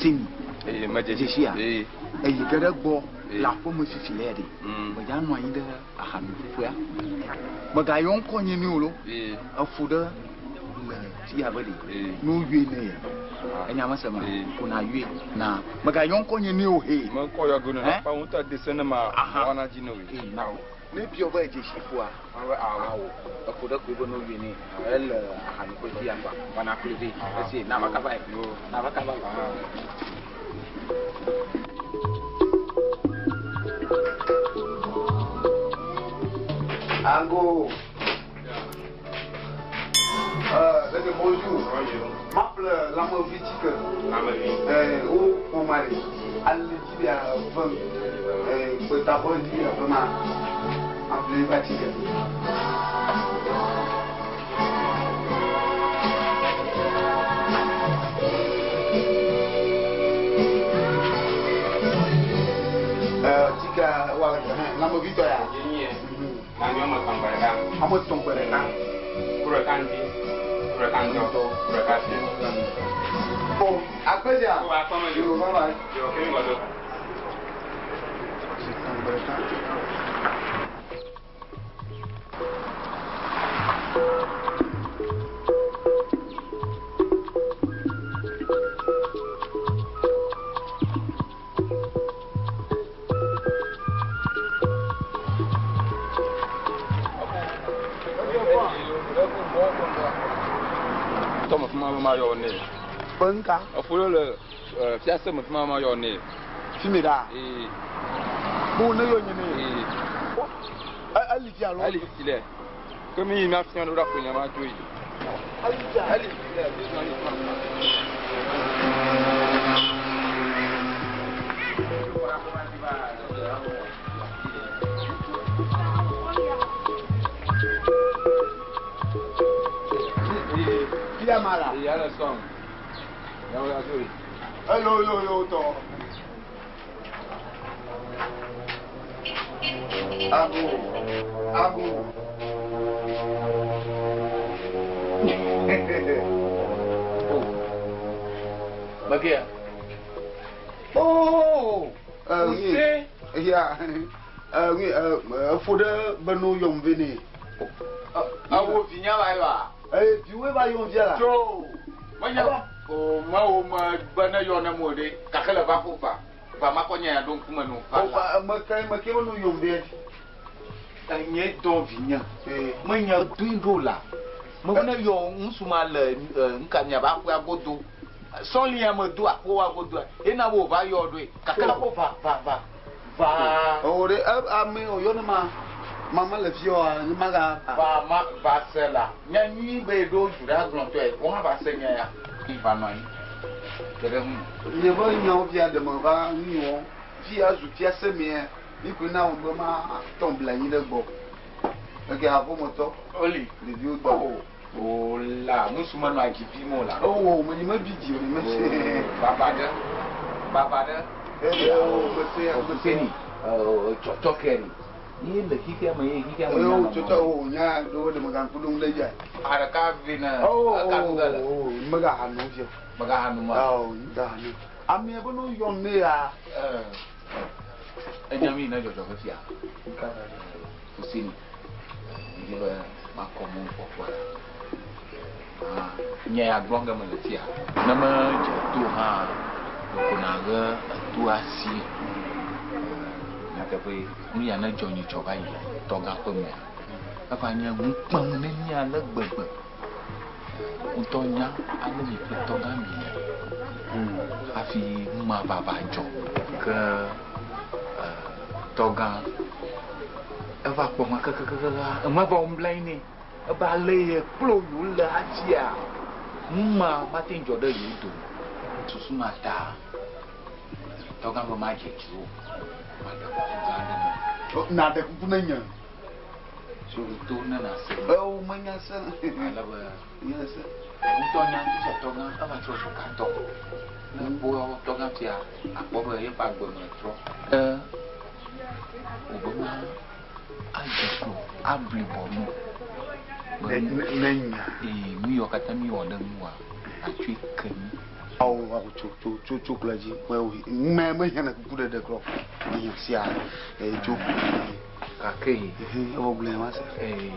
Sini. Ee ma dze Dzesi Ee. Eyi ge ɖe gbɔ le aƒeme fifi le ya ɖe. Medza nɔ anyi ɖe ahanuƒuƒea. Megayɔ ŋkɔ nye ni o lo. Ee. Efo ɖe le fi abe ɖe. Ee. Ne woyɔe ne ya. Enya me se ma. Ko na yɔe na. Megayɔ ŋkɔ nye ni o he. Me kɔ yɔ go ne Hein? pa ŋutɔ de se ne ma wɔna dzi ne o. Ee na o. Ne biɔ be dzesi ƒoa. Awo. Efo ɖe koe be ne woyɔe ne. Ele ahanuƒe fi ya kpa. Wɔna kple vɛ. Esi na va kaba yi. Na va kaba yi. Ango. Leke bonjour. M'appelle Lamovi Tike. Lamovi. O Omari. Ale dzi bia fɛn. Gbetafɔ dzi bia fɛn ma. Aple ba Tike. Tike wa Lamovi tɔ ya. Yenye. Na nyɔ me tɔn gbe ɖeka. Ame tɔn gbe ɖeka. Ku ɖeka ŋdi. Ku ɖeka ŋdɔ. Ku ɖeka fiẽ. Bon, akpɛsia. Ko akpɔ me Yo, bye bye. Yo, kemi gɔdɔ. Tɔn gbe ɖeka. Tɔ me fi ma be ma yɔ ne. Benka. Efo ɖe le fiase me fi ma ma yɔ ne. Fi mi ɖa. Ee. Bo ne yɔ nye ne. Ee. Eli fi alo. Eli fi lɛ. Ke mi yi mia fia ɖo ɖa ko nya ma dzo yi. Eli fi alo. Eli fi lɛ. Mi zɔ yi fi ma. Fi ya ma la. Ee, ale sɔn. Yawo ya dzo yi. Elo yo yo tɔ. Ago. Ago. Bagia. Oh. Oui. Se. Ya. Oui, efo ɖe be no yɔm ve ne. Awo vinya va yi wa. Viwoe va yɔm fia la. Tso. Menye o mewo me be ne yɔ ne mo ɖe gake le va ƒo va. Va makɔ nye ya ɖo ŋkume no. Va la. Ame ke me ke no yom ɖe. Enye dɔ vinye. Menye doe ɖo la. Me ne yɔ ŋutsu ma le ŋka miabe aƒea godo. Sɔlia me do aƒewoa godoa. Ena be wòva yɔ ɖoe. Gake la ko va va va va. O ɖe ame o yɔ ne ma. Mama le fi wa ne ma ga. Va ma va se la. Nya nyui be ɖo du ɖe agblɔtɔe. Wo hã va se nya ya. Va nɔ anyi. Te ɖe ŋu. Nye be nyawo fia ɖe me va nu fi ya zu fia se mea. Mi koe na wo be ma tɔ bla anyi ɖe gbɔ. Eke aƒemetɔ. Oli. Ɖeviwo dɔ. O la ŋutsu menɔ adzi vi mo la. O me me vi dzi o me se. Baba ɖe. Baba ɖe. Ee o me se me se. Ni. Tsɔtsɔ ke ni. Ye le xixia me ye xixia me. Ee o tsɔtsɔ o nya ɖo ɖe me ga ŋku ɖom ɖe dzia. Aɖeka vi ne. O Eka nu ge le. o me ga ha nu fia. Me ga ha nu ma. O ga ha nu. Ame be no yɔ ne ya. Enya mi ne dzɔdzɔ ke fia. Fusini. Mi be makɔ mo kpɔkpɔ. Nye ya gblɔ ge mele fia. Ne me dze to hã ɖeko na ɣe eto asi. Nyateƒe nu ya ne dzɔ nyitsɔ va yi le tɔgã ƒe mea. Eva nye ŋukpem ne mí ale gbegbe. Ŋutɔ nya ale mi kple tɔgã mi le. Hafi nu ma va va dzɔ. Ke tɔgã eva kpɔ ma kekekeke ema va wɔm blanyi nɛ. Ebe ale ye kplo yewo le hafia nu ma mate ŋu dzɔ ɖe yewo dome. Susu ma ta tɔgã be madze dziwò. Maɖe kuku gã aɖe me. Na ɖe kuku ne nye. To ne nase. O menya se. Ale be Nya se. Ŋutɔ nya fifia tɔgã eva trɔ zu gatɔ. Ne kpɔ tɔgã fia akpɔ be yeƒe agbe me trɔ. Wòbe ma adze klo abli bɔnu. Ne nya. Ee nu yiwo katã mi wɔ ɖe ŋua atsɔe ke mi. Awo awo tso tso tso tso kple dzi. Me me hiã ne kuku ɖeɖe klɔ. Hiã sia ee tso. Gake. Ewɔ gblẽ ma se. Ee.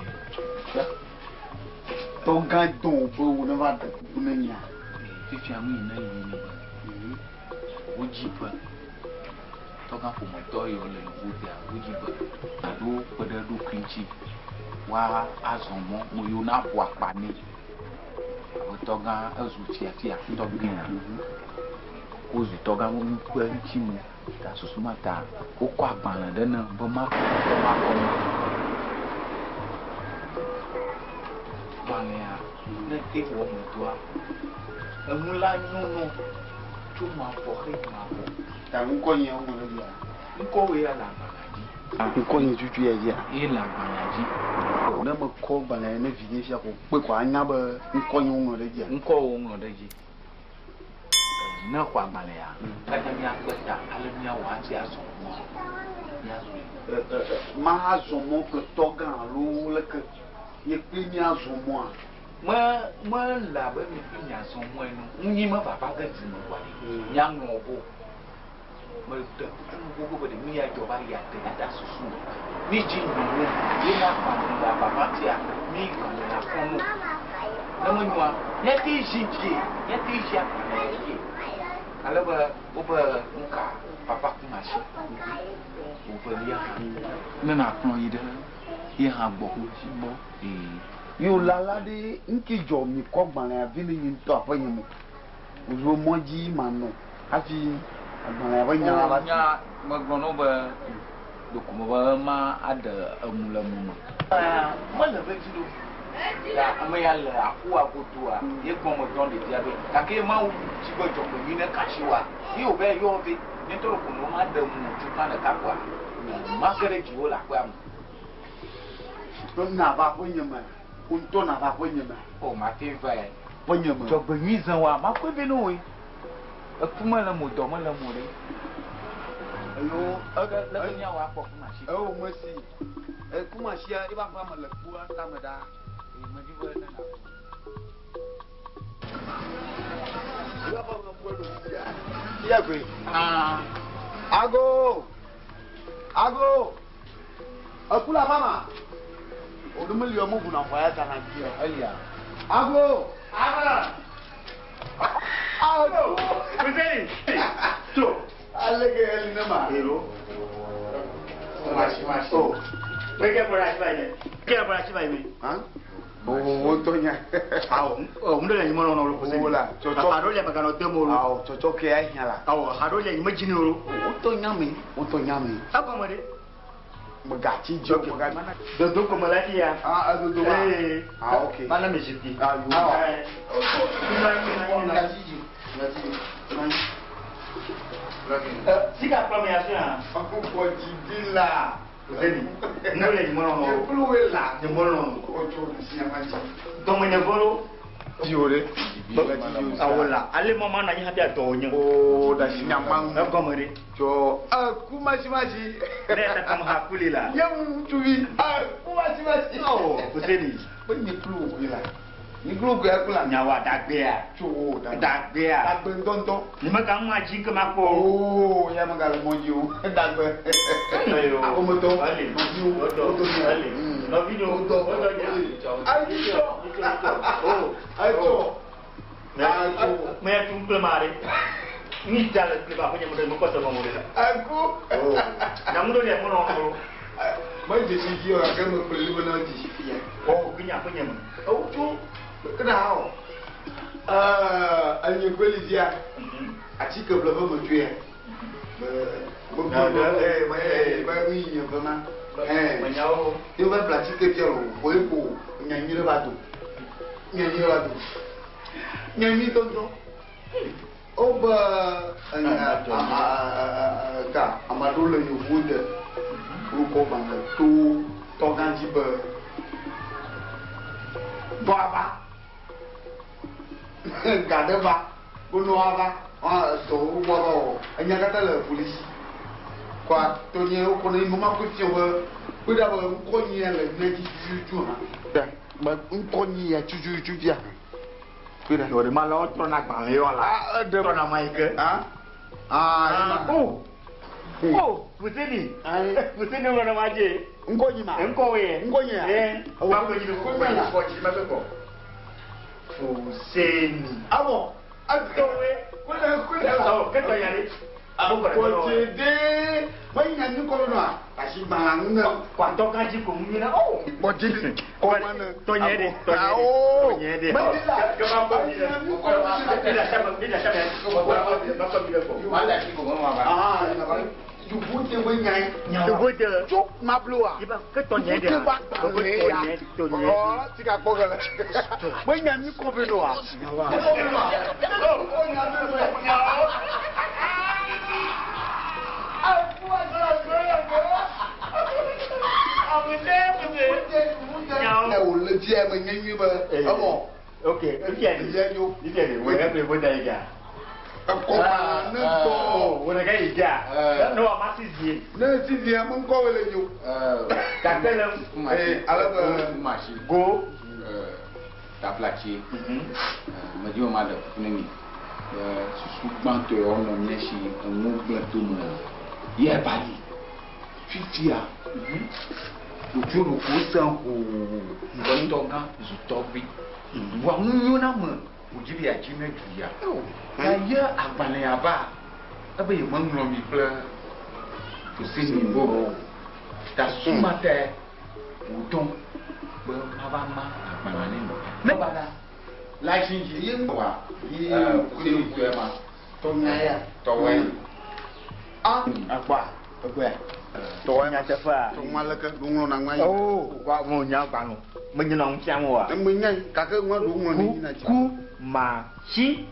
Tɔgã dɔn wo be wo ne va ɖe kuku ne nya. Fifia nu yi ne yi ne be wodzi be tɔgã ƒometɔ yiwo le yevu dea wodzi be aɖo kpe ɖe eɖokui ŋuti wa azɔ mɔ mo yiwo na ƒo akpa nɛ. Abe tɔgã ezu fiafia tɔgãa. Wozu tɔgã ƒe ŋuti mo. Ta susu ma ta wokɔ agbalẽ ɖe ne be makɔ makɔ nu. Gbalẽa ne te wɔ me doa enu la nyono tso mavɔ heyi mavɔ. Ta ŋkɔ nye woŋlɔ ɖe dzia? Ŋkɔwoe ya le agbalẽa dzi. Ŋkɔ nye tutu ya dzia? Ye le agbalẽa dzi. Ne mekɔ gbalẽa ne vi nye fia ko kpe ko anya be ŋkɔ nye woŋlɔ ɖe dzia? Ŋkɔwo woŋlɔ ɖe dzi. Ne xɔ agbalẽa, katã míakpe ta ale míawɔ hafi azɔ mɔa. Míazɔe. Mahazɔ mɔ kple tɔgã alo leke nye kpli míazɔ mɔa? Me mele abe mi kpli miazɔ mɔ ene. Ŋunyi me vava ge du me kɔa ɖe. Míaŋlɔ bo. Me ɖe kuku gbogbo be ɖe nu ya dzɔ va yi ate ya susu me. Mi dzi nyɔnu ye na agbalẽ le avava tia mi gbalẽ le akɔ no. Ne menyoa míate zi dzi míate zi agbalẽ dzi. Ale be wobe ŋka papa kumasi. Wobe lia hã. Ne nakplɔ yi ɖe ye hã gbɔ. Gbɔ. Ee. Yo lala ɖe ŋki dzɔ mi kɔ gbalẽa vi le nye ŋutɔ aƒe nye me. Wozu mɔ dzi manɔ hafi agbalẽa ƒe nya la va. Nya megblɔ na wo be ɖeko me be ma aɖe emu le mu me. Mele vevi ɖo. Ya ame ya le aƒua godoa ye gbɔ me dɔn ɖevia ɖo. Gake Mawu dzi be dzɔgbe nyui ne kasi wa. Ye wòbe yɔ ve. Nye ŋutɔ ɖeko me ma ɖe mu tukã ɖeka koa. Ma ge ɖe dziwò le aƒea me. Na va aƒe nye me. Wo ŋutɔ na va aƒe nye me. O ma te va ye. Aƒe nye me. Dzɔgbe nyui zẽ wa ma kɔe ve ne woe. Eku mele mo dɔ mele mo ɖe. Eyo Le ke míawɔ akpɔ kumasi. Ewo mesi. Ekumasia ebe aƒea me le kpoa tame ɖaa. Ee medi be ne na. Fia koe. Ago. Ago. Eku le aƒea ma. O ɖo meli ɔmo ʋuna xɔ ya zana dzi. Elia. Ago. Ago. Ago. Fuseni. Tso. Aleke eli ne ma. Ero. Masi masi. Oh. Weke bɔra asi ba yi mɛ. Ke bɔra asi ba yi mɛ. Han? O tɔ nya. Awɔ, ɔ mun de la ɲuman nɔ olu kosɛbɛ. O la, tsɔtsɔ. A dɔ le magana den mo Awɔ, tsɔtsɔ ke ya hiã la. Awɔ, a dɔ le ɲuman jini olu. O tɔ nya me, o tɔ nya me. A kɔn ma de. Megatsi dzi o, megatsi. Dodo kɔmɔ la ti ya. Ah, dodo ma. Ee. Ah, ok. Mana misi di. Ah, yo. Megatsi dzi, megatsi dzi. Sika kplɔ mi asu yan. Akokɔ didi la. Zeni, ne le ɲuman nɔ. Ekuluwe la. Ɲuman nɔ. O tso siɲɛ dzi. Dɔnmɛnɛ bolo. Dzi o de. Awɔ la, ale ma ma na ɲi habi a dɔw ɲɛ. O da siɲɛ ma. E kɔmɔ de. Tsɔ ku masi masi. Ne yɛrɛ kama ha kuli la. Nye ŋutsuvi. Ku masi masi. Awɔ, Fuseni. Be nye kulu koe la. Nye kulu koe la. Nyawa dagbea. Tso o dagbe. Dagbea. Dagbe ŋutɔŋutɔ. Ni me ka ŋua dzi ke ma kpɔ. Oo ya me gale mɔ dzi o. Dagbe. Ayo. Aƒemetɔ. Ale. Nɔviwo. Wodɔ. Ale. Nɔviwo. Wodɔ. Wodɔ nya. Ayi tsɔ. O. Etsɔ. Me ya tun kple ma ɖe. Ni da le kple ba ƒe nye mo ɖe mo kɔsɔ mɔ ɖe. Aku. O. Nyamu ɖe le mo nɔ mo. Me dzesi dzi o gake me kple li bena dzesi fia. O gbinya ƒe nye me. Ewu tso. Kena ha o. Ɛɛ enye gbeli dzia. Atike ble be me tsoe ya. Be be be be be nu yi nye ve ma. Ɛɛ. Menyawo. Ye va ble atike fia o ko ye ko nyanyi ɖe va do. Nyanyi ɖe va do. Nyanyi tɔntɔn. Wobe enya ka ame aɖewo le yevuwo de. Wokɔ gbalẽ to tɔgã dzi be dɔ ava. Ga ɖe va. Wonɔ ava. Dɔ wowɔ va wɔ. Enya katã le polisi. Kɔa tɔnye wokɔ ne mama ko fia be kpe ɖa be ŋkɔ nyia le mía dzi tututu hã. Be ŋkɔ nyia tututu fia hã. Kpe ɖa. Yɔɖe ma la wotrɔ na agbalẽ yɔ la. Ah, eɖe. Trɔ na ma yi ke. Ah. Ah, O. O, Fuseni. Fuseni ŋlɔ na ma dze. Ŋkɔ nyi ma. Ŋkɔ ye. Ŋkɔ nye ya. Ee. Awɔ. Ŋkɔ nyi Ŋkɔ nye ya. Kɔ dzi ma be kɔ. Fuseni. Awɔ. Atɔwe. Kule kule la. Awɔ, kɛtɔ ya de. Abo kɔrɔ. Kɔtede. Menya nu kɔ nɔa. Asi gbã nu ne. Kɔtɔ kan dzi ko mu nyina. O. Kɔtede. Kɔma ne. Tɔnyɛ de. Tɔnyɛ de. Awo. Tɔnyɛ de. Mɛ la. Kaba kɔ mi la. Nu kɔ nɔ. Mi la sɛbɛ mi la sɛbɛ. Ma kɔ mi la kɔ. Ah, yubu te be nya ye. Yubu te. Tso mabloa. Iba ke tɔnyɛ de. Yubu te ba gbalẽ ya. Tɔnyɛ. Ɔ ti ka kpɔ gɛlɛ. Menya nu kɔ be nɔa. Ɛ o le dzia me nye nyui be emɔ. Ok, efia de. Efia nyo. Efia de. Wòle kple wo da yi ga. Ekɔ ne gbɔ. Wòle ke yi ga. Ne wa ma si zie. Ne si zie me ŋkɔ wele nyo. Gake le. Ee ale be. Go. Taflatse. Medi be ma ɖe kuku ne mi. Be susu gbãtɔ yawo nɔ mía si enuwo gblẽ to me ye va yi. Fifia. Ɖokuiwo ɖokuiwo sẽ hoo. Tɔgã zu tɔgbi. Vɔa nu nyo na ame wòdzi be yeadzi ne du ya. Ta ye agbalẽ ya va ebe yemeŋlɔ mi kple Fuseni bo. Ta susu ma tae wòdɔm be mava ma agbalẽa ne mi. Ne va la, la dzi dzi. Ye wa. Ye Fuseni tɔe ma. Tɔnya ya. Tɔwɔe. Ah. Akpa. Ekpɔe. Tɔwɔe. Nyateƒea. Tɔŋua leke ɖo ŋlɔ na ŋua yi. O, wa mo nya gbalẽ. Menye na ŋu fiam oa. Eme nya yi gake ŋua ɖo ŋlɔ ne yina dzi. Ku ma tsi.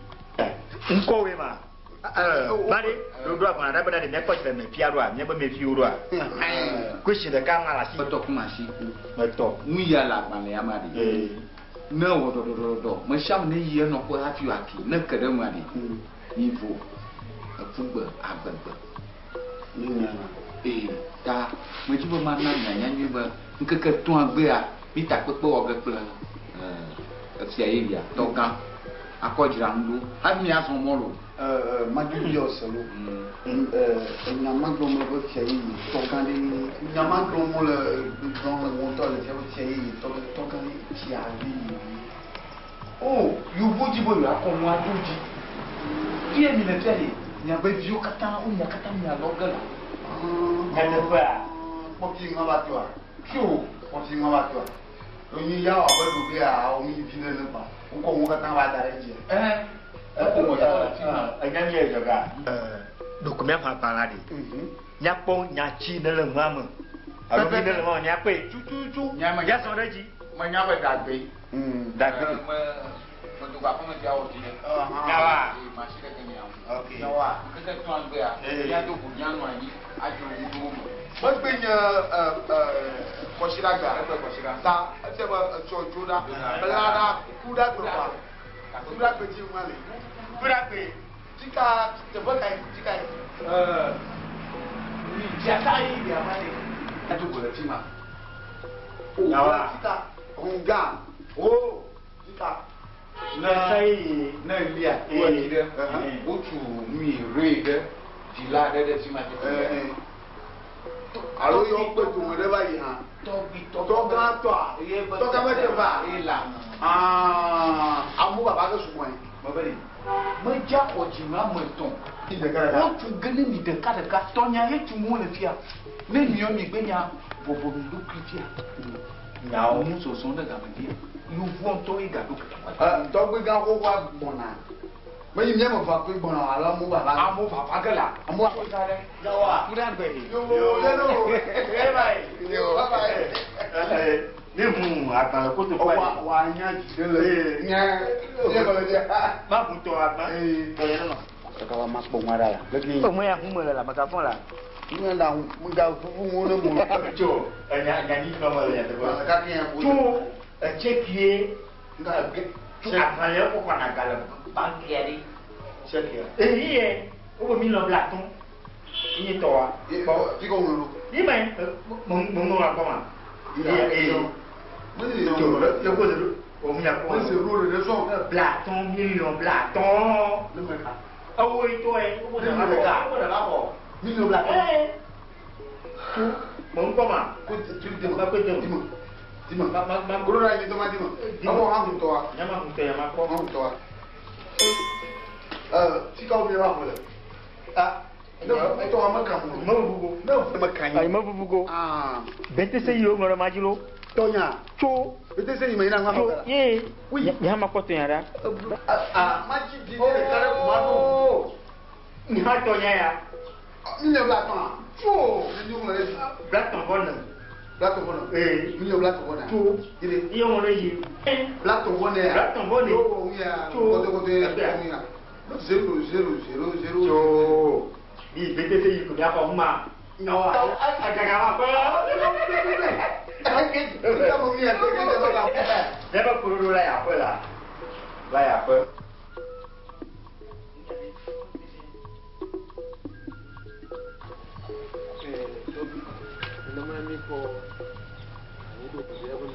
Ŋkɔwoe ma. Ba ɖe ɖoɖo agbalẽ ɖe bena ɖe míakpɔ tsi le me fia ɖoa míabe me fiwo ɖoa. Kusi ɖeka ma le asi. Metɔ kuma si. Metɔ. Nu ya le agbalẽ ya ma ɖe. Ne wɔ ɖɔɖɔɖɔɖɔ me sia ame ne yi enɔƒe hafi wòaki ne ke ɖe nua ɖe. Mi vo ekugbe agbegbe. Ee ta medzi be mana mianya nyuie be ŋkeke etɔ̃a gbea mi takpekpe wɔ ge kple efia yeyea tɔgã akɔ dzra nu ɖo hafi miazɔ mɔ lo. Madidi ɔsɛ lo. Enyamagblɔ me be fia yeye tɔgã ɖe nyamagblɔ mo le gblɔ le ŋutɔ le fia be fia yeye tɔgã ɖe fia yeye. O yevuwo dzi be yewoakɔ nua ɖo dzi. Fie mi le fia ɖe. Miaƒe viwo katã wo mia katã mialɔ ge la. Nyateƒea. Kpɔti ŋa va toa. Tso kpɔti ŋa va toa. Onyi ya wɔ abe ɖoɖoe a wo mi vi ɖe ne kpa. Wokɔ wo katã va da ɖe dzia. Ɛɛ. Enya mi yɛ dzɔga. Ɖeko míaƒe agbalẽ ɖi. Míakpɔ nyatsi ne le nua me. Alo mi ne le nua me míakpɔe. Tututu. Míazɔ ɖe edzi. Menya be dagbe. Dagbe. Me me do aƒeme fia wɔ fi ɖe. Nyawa. Ee, masi ɖe ke mia ŋu. Ok. Nyawa. Ŋkeke etɔ̃ agbea. Míado go míanɔ anyi adzro nu ɖewo me. Megbe nye kɔsiɖagbea. Egbe kɔsiɖa. Ta efia be etsɔ dzo ɖa. Bla ɖa ku ɖa gbe kɔa. Ku ɖa gbe dzi ŋua le. Ku ɖa gbe. Tika teƒe kae tika ye. Dzata yi ɖe ama ɖe. Ado go le fi ma. O tika hunga o tika. Ne ne lia to edzi ɖe wotu nui roe ɖe vila ɖe ɖe fi ma tete. Alo yɔ kpe dome ɖe va yi hã. Tɔgbi Tɔgã tɔa. Tɔgã be teƒea. Ela. Aa amu baba ke sugbɔ ye. Mebe ɖe medza xɔ dzime ame etɔ̃. Wotu ge ne mi ɖeka ɖeka tɔnya ye tum wole fia. Ne miɔ mi gbe nya bɔbɔ mi ɖokui fia. Nyawo nu sɔsɔ ɖe game dzia. Yevuɔ ŋutɔ ye gaɖo keke. Tɔgbi gã xoxoa gbɔna. Menyi mía me va koe gbɔna o alo amewo vava. Amewo vava ge la. Amewo vava ge. Yawa. Ku ɖe agbe. Yo lelo. Yo bye bye. Ne hu agbalẽ kotoku Wa wa nya dzi ɖe le. Nya. Nye kɔlɔ dze. Ma hu tɔ agba. Tɔ yɛ nɔ. Kaka wa ma kpɔ ŋua ɖa la. Leke. O me ya hu me le la mega fɔn la. Ŋua la ŋga fufu ŋu ne mo. Tso enya nya nyi nɔ me le nyateƒe. Kaka ya ko. Tso etse kie. Tso agbalẽ kɔkɔ na gale bankia ɖi. Tsekia. Eyi yɛ wo be mi lɔ bla tɔn. Iye tɔ wa. Fi ko ŋlɔ. Yi me mo mo ŋlɔ akpɔ ma. Iye ee. Tso yoko de o mi akpɔ. Mese ro ɖe sɔn. Bla tɔn miliyɔn bla tɔn. Ne me ka. Ewo yi tɔ ye. Wo de ma xɔ. Wo de ma xɔ. Miliyɔn bla tɔn. Ee. Tso mo ŋkɔ ma. Ko tu de Ma ko de ma. Di ma. Ma ma ma. Kolo la yi tɔ ma di ma. Awɔ hã ŋutɔ wa. Nyama ŋutɔ ya ma kpɔ. Hã ŋutɔ wa. Fika wo mi va xɔ le. Ah. Ne etɔ wa me kan mo. Me vuvu. Ne me kan yi. Ayi me vuvu go. Aa. BTC yi wo ŋlɔ ɖe ma dzi lo. Tɔnya. Tso. BTC yi me yina ŋua xɔ Tso la. ye. Nye hã ma kpɔ tɔnya ɖa. Aa ma dzi bi ne ɖeka ɖe ko ma ɖo. Nye hã tɔnya ya. Miliyɔn bla tɔn a. Tso. Ne mi ŋlɔ ɖe dzi. Bla tɔn vɔ ne. Bla tɔn vɔ ne. Ee. Miliyɔn bla tɔn vɔ ne. Tso. Yire. Iye ŋlɔ ɖe yi. Bla tɔn vɔ ne ya. Bla tɔn vɔ ne. Yo wɔ ŋu ya. Tso. Kɔtɔkɔtɔ ye wɔ ŋu ya. 0 0 0 0. Tso. Ni BTC yi ko mia xɔ ŋu ma. Nyawa. Agaga ma kpɔ. Míaƒe kproɖo la ya ƒe la. La ya ƒe. Nenema mi kpɔ anyi ɖo ʋu ɖe me.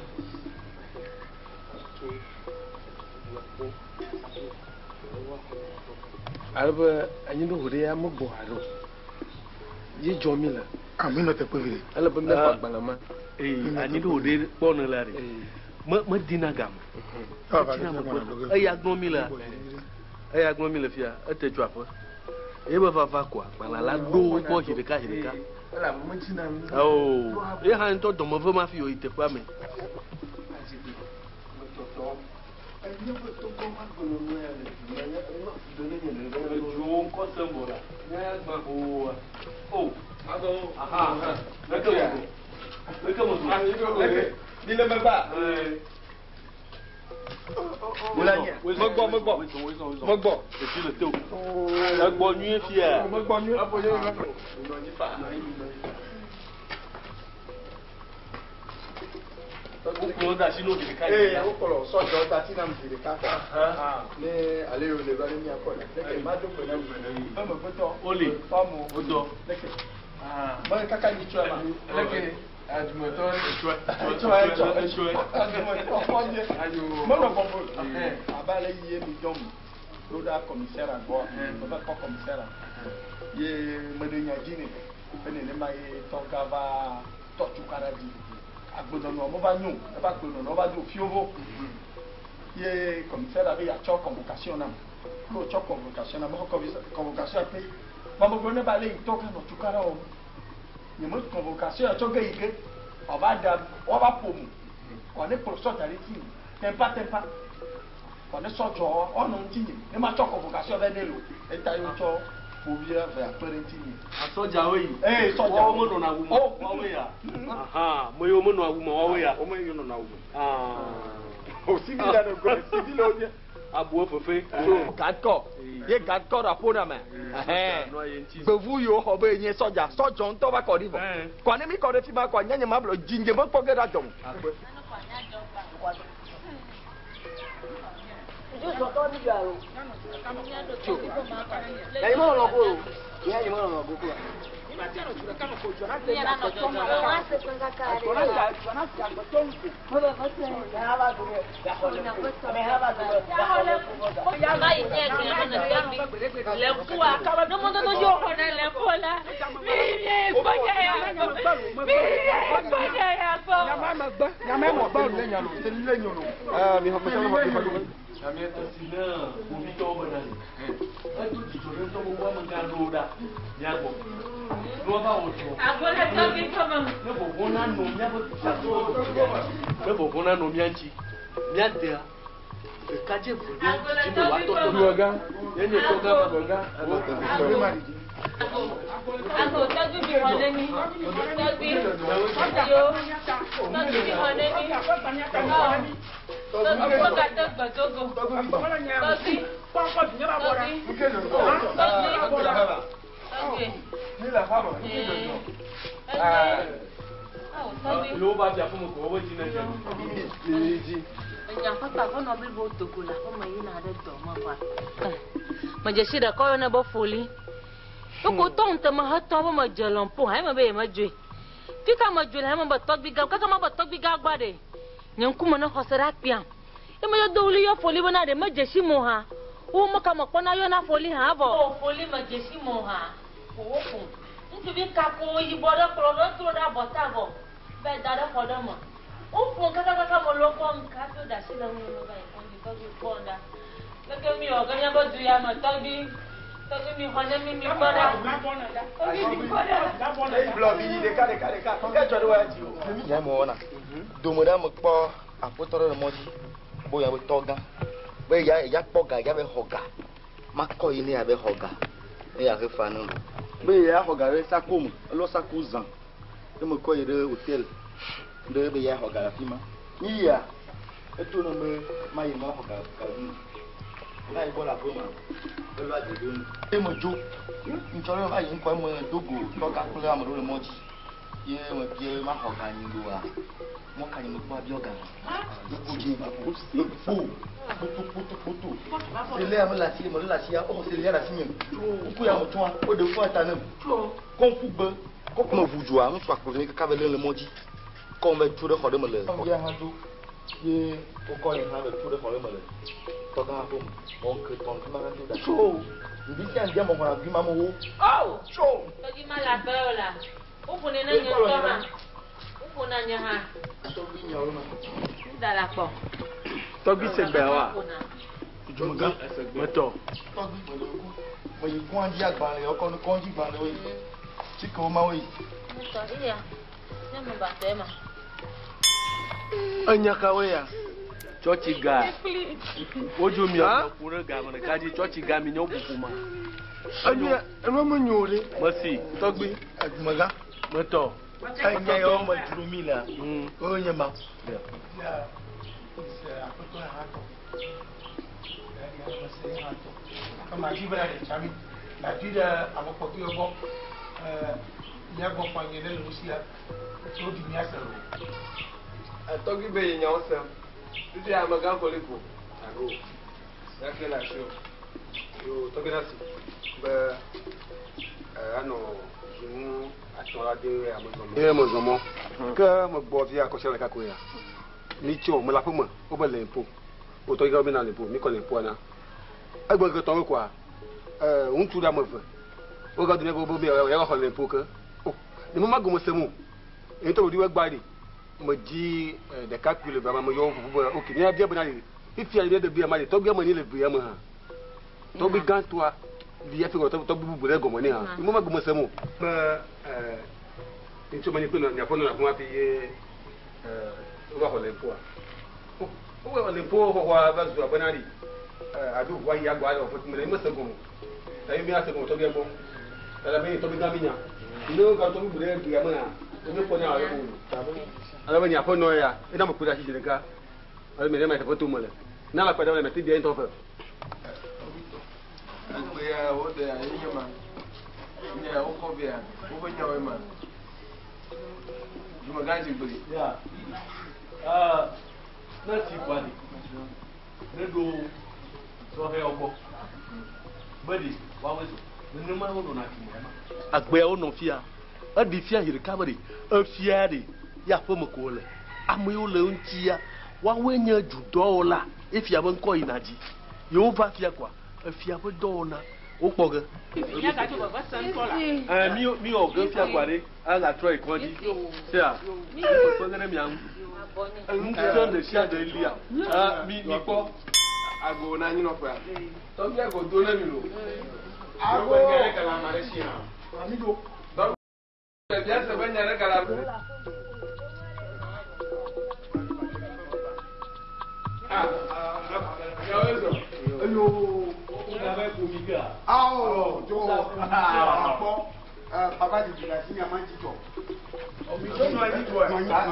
Tso ale be anyi ɖo ʋu ɖe ya megbɔ haɖe o. Ye dzɔ mi le. Ah, mi nɔ teƒe vi ɖe. Ele be míaƒe agbalẽ ma. Ee, anyi ɖo ʋu ɖe kpɔ ne la ɖe. Me medina game. Etsina megbe. Eya gblɔ mi le. Eya gblɔ mi le fia. Ete tso aƒe. Ye be vava koa agbalẽ la ɖo wo gbɔ zi ɖeka zi ɖeka. Elabe metsina nu. Oo, ye hã ŋutɔ dɔmeve ma fi wòyi teƒea me. Megbɔ megbɔ megbɔ. Egbɔ nyuie fia. Megbɔ nyuie. Wokplɔ da asi n'o ɖeka. Ee, wokplɔ sɔdzɔ da asi nam zi ɖeka kɔ. Ne ale yi wòle va ne miakpɔ ɖa. Leke ma do gbe na mi. Eme gbetɔ. Wole. Fɔmu. Wodɔ. Leke. Me kaka nyi tsɔe ma. Leke adumetɔ. Etsɔe. Etsɔe etsɔ. Etsɔe. Adumetɔ fɔnye. Menɔ bɔbɔ. Abe ale yi ye mi dɔm ɖo ɖa commissaire gbɔ. Me va kpɔ commissaire. Ye me ɖe nya dzi nɛ. Be nenema ye tɔgã va tɔ tukaɖa dzi. Agbenɔnɔ me va nyo. Eva agbenɔnɔ va do fiovo. Ye commissaire be yeatsɔ convocation nam. Ko tsɔ convocation na mexɔ convocation pe. Vɔ megblɔ ne be ale yi tɔ ke nɔ tukaɖa wɔm. Nye me convocation ya tsɔ ge yi ke wòava ɖe woava ƒo mu. Kɔ ne kplɔ sɔdza ɖe ŋutinye. Tɛnpa tɛnpa. Kɔ ne sɔdzɔ woanɔ ŋutinye. Ne matsɔ convocation vɛ nɛ loo. Eta ye wotsɔ ƒovi evea kpe ɖe ŋutinye. Sɔdzawoe yi. Ee sɔdzawo. Woawo menɔna awu me. Oh. Woawoe ya. Aha, me yiwo menɔa awu me woawoe ya. Wo me yiwo nɔna awu me. Ah. O civil la nɔ gɔme, civil wonye. Abuwo fefe. So gadkɔ ye gadkɔ ɖe aƒo na me. Ɛhɛn. Gbevu yiwo xɔ be nye sɔdza, sɔdzɔ ŋutɔ va kɔ ɖi vɔ. Kɔ ne mi kɔ ɖe fi ma kɔ nye nye ma blo dzi nye me kpɔ ge ɖe adzɔ mo. Esi ne kpovitɔwo bena yi, edo dzidzɔ ɖe ŋutɔ be woamegã ɖo ɖa mía gbɔ. Ne woava wɔ dɔ, ne vɔvɔ̃ nanɔ míaƒe ne vɔvɔ̃ nanɔ mía ŋuti, míadea ɖekadze eve ɖe dzi be wòatɔtɔ. Ye nye tɔgã ma. Le wova fia aƒeme ko wobe dzi ne dze. Enya ƒe aƒenɔ blibo dogo le aƒeme yina ɖe dɔ me va. Medze si ɖeka yɔnɛ be foli. Woko tɔ ŋute me hetɔ be medze lɔmpo hã eme be yemedzoe. Fi ka medzoe le hã be tɔgbi gã kaka ma be tɔgbi gã gbɔ ɖe. Nye ŋkume ne xɔse ɖe akpiam. Ye medze do ɣli yɔ foli bena ɖe medze si mo hã. Wo me ka mekpɔna yɔna foli hã vɔ. O foli medze si mo hã. Ƒo wo ƒom. Ŋutsuvi kako yibɔ ɖe kplɔ ɖe dro ɖe abɔta vɔ. Be da ɖe xɔ ɖe me. Woƒom kakakaka me lɔ kɔ ŋka hafi woda asi le ŋu me va yi kɔdzi tɔgbi kpɔ ɖa. Leke mi wɔ ge míaƒe du ya me tɔgbi tɔgbi mi xɔ ne mi mi kpɔ ɖa. Tɔgbi mi kpɔ ɖa. Eyi blɔ bi ɖeka ɖeka ɖeka. Ke dzɔ ɖe wa dzi o. Nya me wɔna. Dome ɖe ame kpɔ aƒetɔ ɖe le mɔ dzi. Bo ya be tɔgã. Be ya ya kpɔ ga ya be xɔ ga. Makɔ yi ne ya be xɔ ga. Ne ya he fa ne lo. Be ya xɔ ga ɖe sako me. Elɔ sako zã. Ne me kɔ yi ɖe hotel. Ɖe be ya xɔ ga le afi ma. Mi ya eto ne be ma yi ma xɔ ga ga nu. Va yi gbɔ le aƒe ma. Elɔ adze ɖo nu. Ye me dzo. Ŋtsɔ ɖe va yi ŋkɔ me do go tɔgã kple ame ɖewo le mɔ dzi. Ye me bia ma xɔ ga nyi ɖoa. Mɔ ka nyi me kpɔ abiɔ ga. Ŋku dzi kpo kpoto kpoto kpoto. Selea me le asi me le asia. O selea le asi nye. Ŋku ya me tsɔa. O ɖe fu ata nem. Kɔnfu gbe. Kɔkɔ me ʋu dzoa. Ŋutsu akplɔ mi kaka be le le mɔ dzi. Kɔm be tso ɖe xɔ ɖe me le. Ya hã dzo. Ye wokɔ nye hã be tso ɖe xɔ ɖe me le. Tɔgã ƒe me. Wɔ ŋke tɔn fi ma hã tso da. Tso. Ŋdi sia ŋdi ame xɔna gui ma me wo. Awo tso. Tɔgbi ma le abe o la. Woƒonɛ ne nye ŋutɔ hã. Woƒona nye hã. Tɔgbi nyawo ma. Ŋda la kpɔ. Tɔgbi se gbea wa. Jumega. Metɔ. Tɔgbi me le ku. Me yi kɔndzi agbalẽ yɔ kɔ kɔndzi gbalẽ wo yi. Tsikewo ma wo yi. Metɔ iya. Ne me ba tɔ ma. Enya kawoe ya? Tsɔtsi ga. Wodzo mi ƒo ɖe ga me ɖeka dzi. Tsɔtsi ga mi nye woƒoƒo ma. Enye enu me nyo ɖe. Mesi. Tɔgbi. Jumega. Metɔ. Enya yɔ me dzro mi la. O nye ma. Ya se aƒetɔ ya hã tɔ. Ya ya me se hã tɔ. Kama dzi be ɖe tsami. La dzi ɖe ame kpɔtɔe gbɔ. Mía gbɔ fɔ anyi ɖe le nusia. Tso di mía se lo. Tɔgbi be yi nyawo sem. Tete amegã kɔli ko. Alo. Ya ke le asi o. Yo tɔgbi na si be anɔ zunu atɔ la de ame zɔmɔ. Ye me zɔmɔ. Ke me gbɔ via kɔsia ɖeka koe ya. Mi tso me le aƒe me wobe le ƒo. O tɔgbi ka be na le ƒo. Mi kɔ le ƒoa na. Egbe ke tɔwo koa. Ŋutsu ɖe ame eve. Woga do ne be be ya xɔ le ƒo ke. O ne me ma gome se mo. Ye tɔ ɖi gba ɖi. Me dzi ɖekakpui le vama me yɔ ƒoƒo be ok mía bia bena fifia ɖe ɖe bia ma ɖe tɔgbi ame ni le via me hã. Tɔgbi gãtɔa ɖi hafi ŋlɔ tɔgbi bubu ɖe gɔme nɛ hã. Mo me gɔme sem o. Be ŋutsu menyi kple nɔ nyaƒe nɔ afi ma hafi ye wova xɔ le ŋkua. Wova le ŋkuwo xɔxɔa va zu abena ɖi aɖo ʋua yi agba le wɔƒe me mese gɔme. Ta ye mía se gɔme tɔgbia gbɔ. Ta la be tɔgbi gã mi nya. Ne wo tɔgbi bu ɖe gbea mea, wo mi kpɔ nya ale ko. Ale be nyaƒe nɔ ya, ena me ku ɖe asi zi ɖeka. Ale me ne ma teƒe to me le. Na la kpe ɖe me te bia ŋutɔ fe. Egbe ya woɖe enye ma. Nye wokɔ vea, woƒe nyawoe ma. Dumegã dzigbe. Ya. Ne si kɔa ɖi, ne ɖo sɔhɛwo gbɔ. Be ɖi woawoe zɔ. Nenema wonɔna dzume ma. Agbeawo nɔ fia. Eɖi fia zi ɖeka be ɖi efia ɖi ya aƒeme ko wole. Ame yiwo le eŋutia, woawoe nye dudɔwɔla. Efia be ŋkɔ yina dzi. Ye wova fia koa, efia ƒe dɔwɔna wokpɔ ge. Mi mi wɔ ge fia koa ɖe, agatrɔ yi kɔdzi. Sea, mi kpekpe ge ɖe mia ŋu. Ŋusẽ ɖe sia ɖe lia. Mi mi kpɔ. Ago na anyinɔƒea. Tɔgbi ago do ne mi lo. Ago. Nya ɖe gale ame aɖe si hã. Amigo. Tɔgbi bia se be nya ɖe gale ame. Eyo. Awo jo. Akpɔ. Papa didi la si nyama dzidzɔ. Manɔ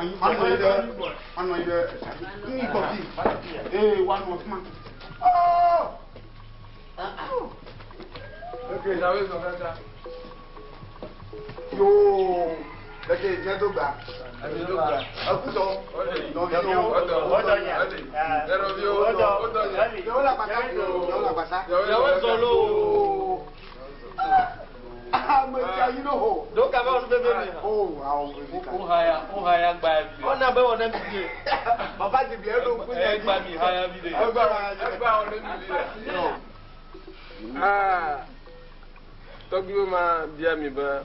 yi ɖe manɔ yi ɖe ŋgɔ fi. Ee woanɔ fi ma. Yoo. Leke miado gba. Ekutɔ. Nɔviwo. Yewo le agbasa. Yewo le agbasa. Yewo zɔ loo. Ame tsa yi no ho. Do ka be wɔnu veve mi. O awo vevi ka. O haya o haya gba vi. Ɔna be wɔne mi die. Papa didi eɖo ŋku nye dzi. Egba mi haya vi de. Egba Egba wɔne mi vi de. Tɔgbiwo ma bia mi be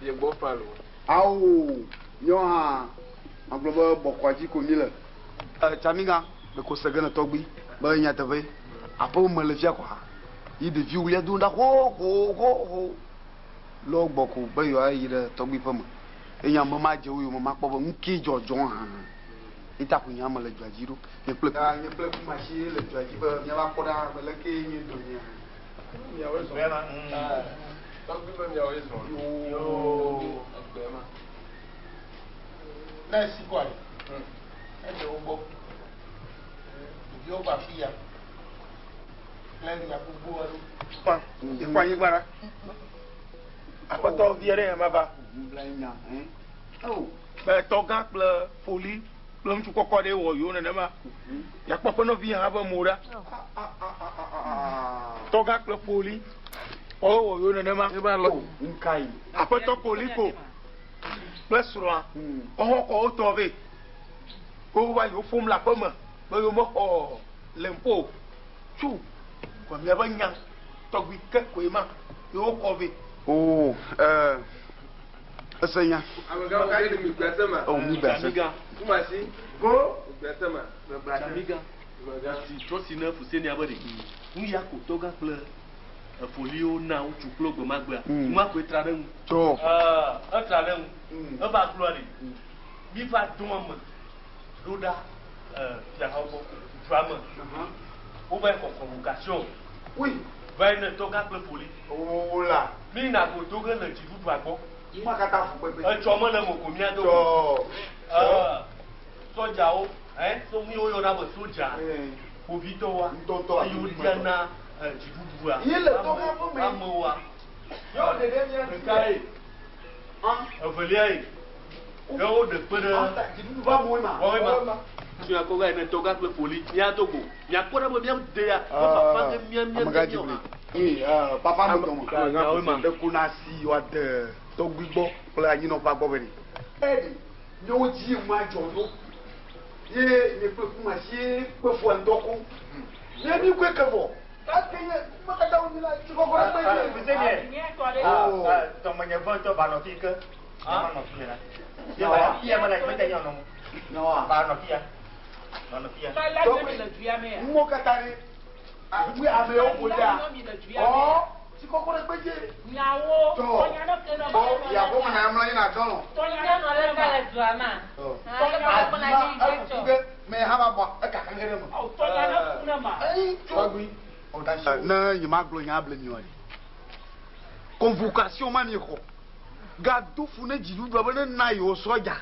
yegbɔ fa lo. Awo nyɔ hã magblɔ be bɔkɔa dzi ko mi le. Tsamiga ɖeko se ge ne tɔgbi be nyateƒe aƒe me le fia koa yi ɖevi wulia do ɖa ho ho ho ho le wo gbɔ ko be yewoayi ɖe tɔgbi ƒe me eye ame ma dze wo yome makpɔ be nu ke dzɔdzɔ hã ita ko nye ame le dzoa dzi ɖo nye kple nye kple kumasi le dzoa dzi be míava kpɔ ɖa be leke nye do nye. Miawoe zɔ. Tɔgbi be miawoe zɔ. Yoo. Egbe ma. Ne esi kɔa ɖe, eɖe wo gbɔ. Ɖeviwo va afi ya kple nya gbogbo aɖewo. Ikɔ anyigba ɖa. Aƒetɔ vi aɖe ya ma va. Be tɔgã kple foli kple ŋutsu kɔkɔ ɖe wɔ yewo nenema. Yakpɔ ƒe nɔvi hã ƒe mo ɖa. Tɔgã kple foli wɔ yewo nenema. Aƒetɔ koliko kple srɔ̃a woxɔ kɔ wotɔ vɛ. Wova yewo ƒom le aƒeme be yewo mexɔ le ŋpo tsu kɔ miaƒe nya tɔgbi ke koe ma yewo kɔ vɛ. Oo ese nya. Amegã wo ka mi gbe se ma. O mi gbe se. Kumasi. Go. Gbe se ma. Tsamiga. Si trɔ si ne Fusenia be ɖe. Nu ya ko tɔgã kple efoliwo na ŋutsu kple gbemagbea. Nua koe tra ɖe ŋu. Tso. Etra ɖe ŋu. Eva gblɔ ɖe. Mi va dɔn ame ɖo ɖa fiahawo gbɔ dua me. Wova yi xɔ convocation. Oui. Va yi ne tɔgã kple foli. Wola. Mi na go do ge le dziɖuɖua gbɔ. Nua katã fu kpekpe. Etsɔ mele mo ko mía do. Tso. Sɔdzawo, so mi woyɔna be sodza. Kpovitɔwoa. Ŋutɔŋutɔ Eye wodia dziɖuɖua. Ye le tɔgã ƒe me. Amewoa. Yewo ɖeɖe mía Ɖeka ye. Evelia ye. Ye woɖe kpe ɖe. Dziɖuɖu va amewoe ma. Wɔwoe ma. Tso akɔ va yi ne tɔgã kple foli mía do go. Miakpɔ ɖe be mía de ya. Be fafa ge mía mía Amegã mía dzigbe. Ee, papa me dɔme. Ɖeko na si woade tɔgbi gbɔ kple anyinɔƒea gbɔ be ɖe. Eɖe nyewo dzi ma dzɔ ɖo. Ye nye kple kumasi ye kpe fua ŋdɔ ko. Nye mi koe ke vɔ. Gake nye kuma katã wonyi la tsi kɔkɔ ɖe kpe dzi. Fusenie. Tɔmenye vɔntɔ ba nɔ fi ke. Ba nɔ fi la. Ye ba fia me la mete nyɔ nɔ. Ba nɔ fia. Ba nɔ fia. Tɔgbi, nuwo katã ɖe. Ŋu amewo ƒo ɖea. Ɔ tsi kɔkɔ ɖe gbedze. Nyawo. Tɔ. Tɔnya ɖe ke ne Bɔ yaƒo me na mlɔ anyi na dɔlɔ. Tɔnya ɖe ke ne le dua ma. Adima ekuku ge me hã va bɔ ekaka ge ɖe me. Tɔnya ɖe ku ne ma. Tɔgbi. Ne nye ma gblɔ nya able mi wa ɖe. Convocation ma mi xɔ. Gado fu ne dziɖuɖua be ne na yewo sɔdza.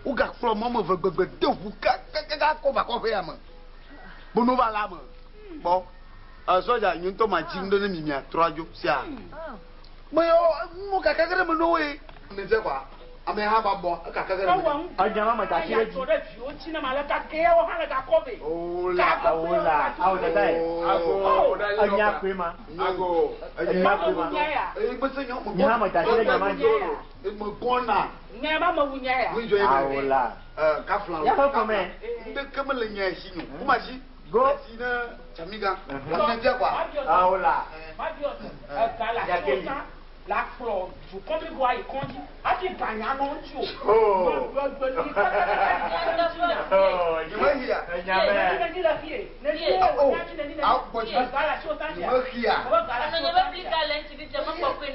Wogakplɔ mɔ me ve gbegbe de ʋu kakakaka kɔ va kɔƒe ya me. Be no va la me. Kpɔ. Sɔdza nye ŋutɔ ma dzi nu ɖe ne mi miatrɔ adzo sia. Me yɔ mo kaka ge ɖe me no woe. Ne fia kɔa ame hã va bɔ ekaka ge ɖe me. Enya ma me da asi ɖe dzi. Eya ɖe viwo dzi ne ma le gake yawo hã le gakɔ vɛ. Ola ola awo dada ye. Enya koe ma. Enya koe ma. Nye hã me da asi ɖe nya ma dzi. Megɔna. Nya ma mewu nya ya. Awola. Kafla. Míaƒe kɔmɛ. Ŋdeke mele nya si nyo. Kuma si. Go. Si ne tsamiga. Ne fia kɔa. Awola. Mabiɔ ega le Yake asiwò tsã la kplɔ dukɔ bliboa yi kɔdzi hafi ganya nɔ ŋuti o.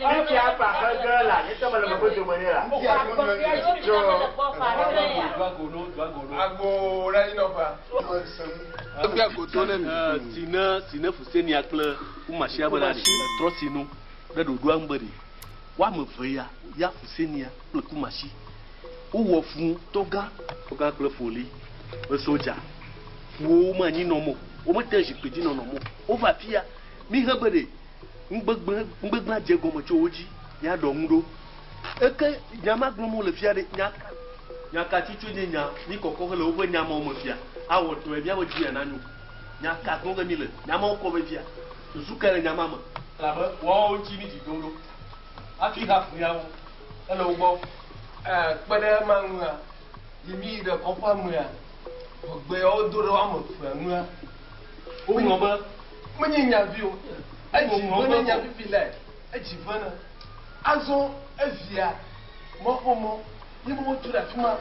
Fifia afa xege la, nye tɔ mele megbe dome nɛ la. Agbo ɖe anyi nɔƒea. Efi agoto ne mi. Sine sine fusenia kple kumasia be la ɖe trɔ sinu ɖe ɖoɖoa ŋu be ɖe woame eve ya ya fusenia kple kumasi wowɔ fu tɔgã tɔgã kple foli be sodza fuwo me anyi nɔm o womete zikpui dzi nɔnɔm o wova fia mi he be ɖe ŋugbegbe ŋugbegblẽ dze gɔme tso wo dzi miaɖɔ ŋu ɖo eke nya ma gblɔm wole fia ɖe nya nya ka tutu nye nya mi kɔkɔ hele woƒe nyamawo me fia awɔ dɔe miaƒe dzi ya nanyo nya ka gblɔm ge mi le nyamawo kɔ ve fia susu ka le nyama me elabe woawo ŋuti mi dzi dom ɖo hafi ha fu yawo ele wo gbɔ. Kpe ɖe ema ŋua, yi mi yi ɖe kɔƒea mea, ʋegbe yawo do ɖe woame evea ŋua. Woŋlɔ be. Menye nyavi o. Edzi Woŋlɔ ve be ne nyavi fi lae. Edzi ve ne. Azɔ evia mɔƒe mɔ ye be wotu ɖe afi ma.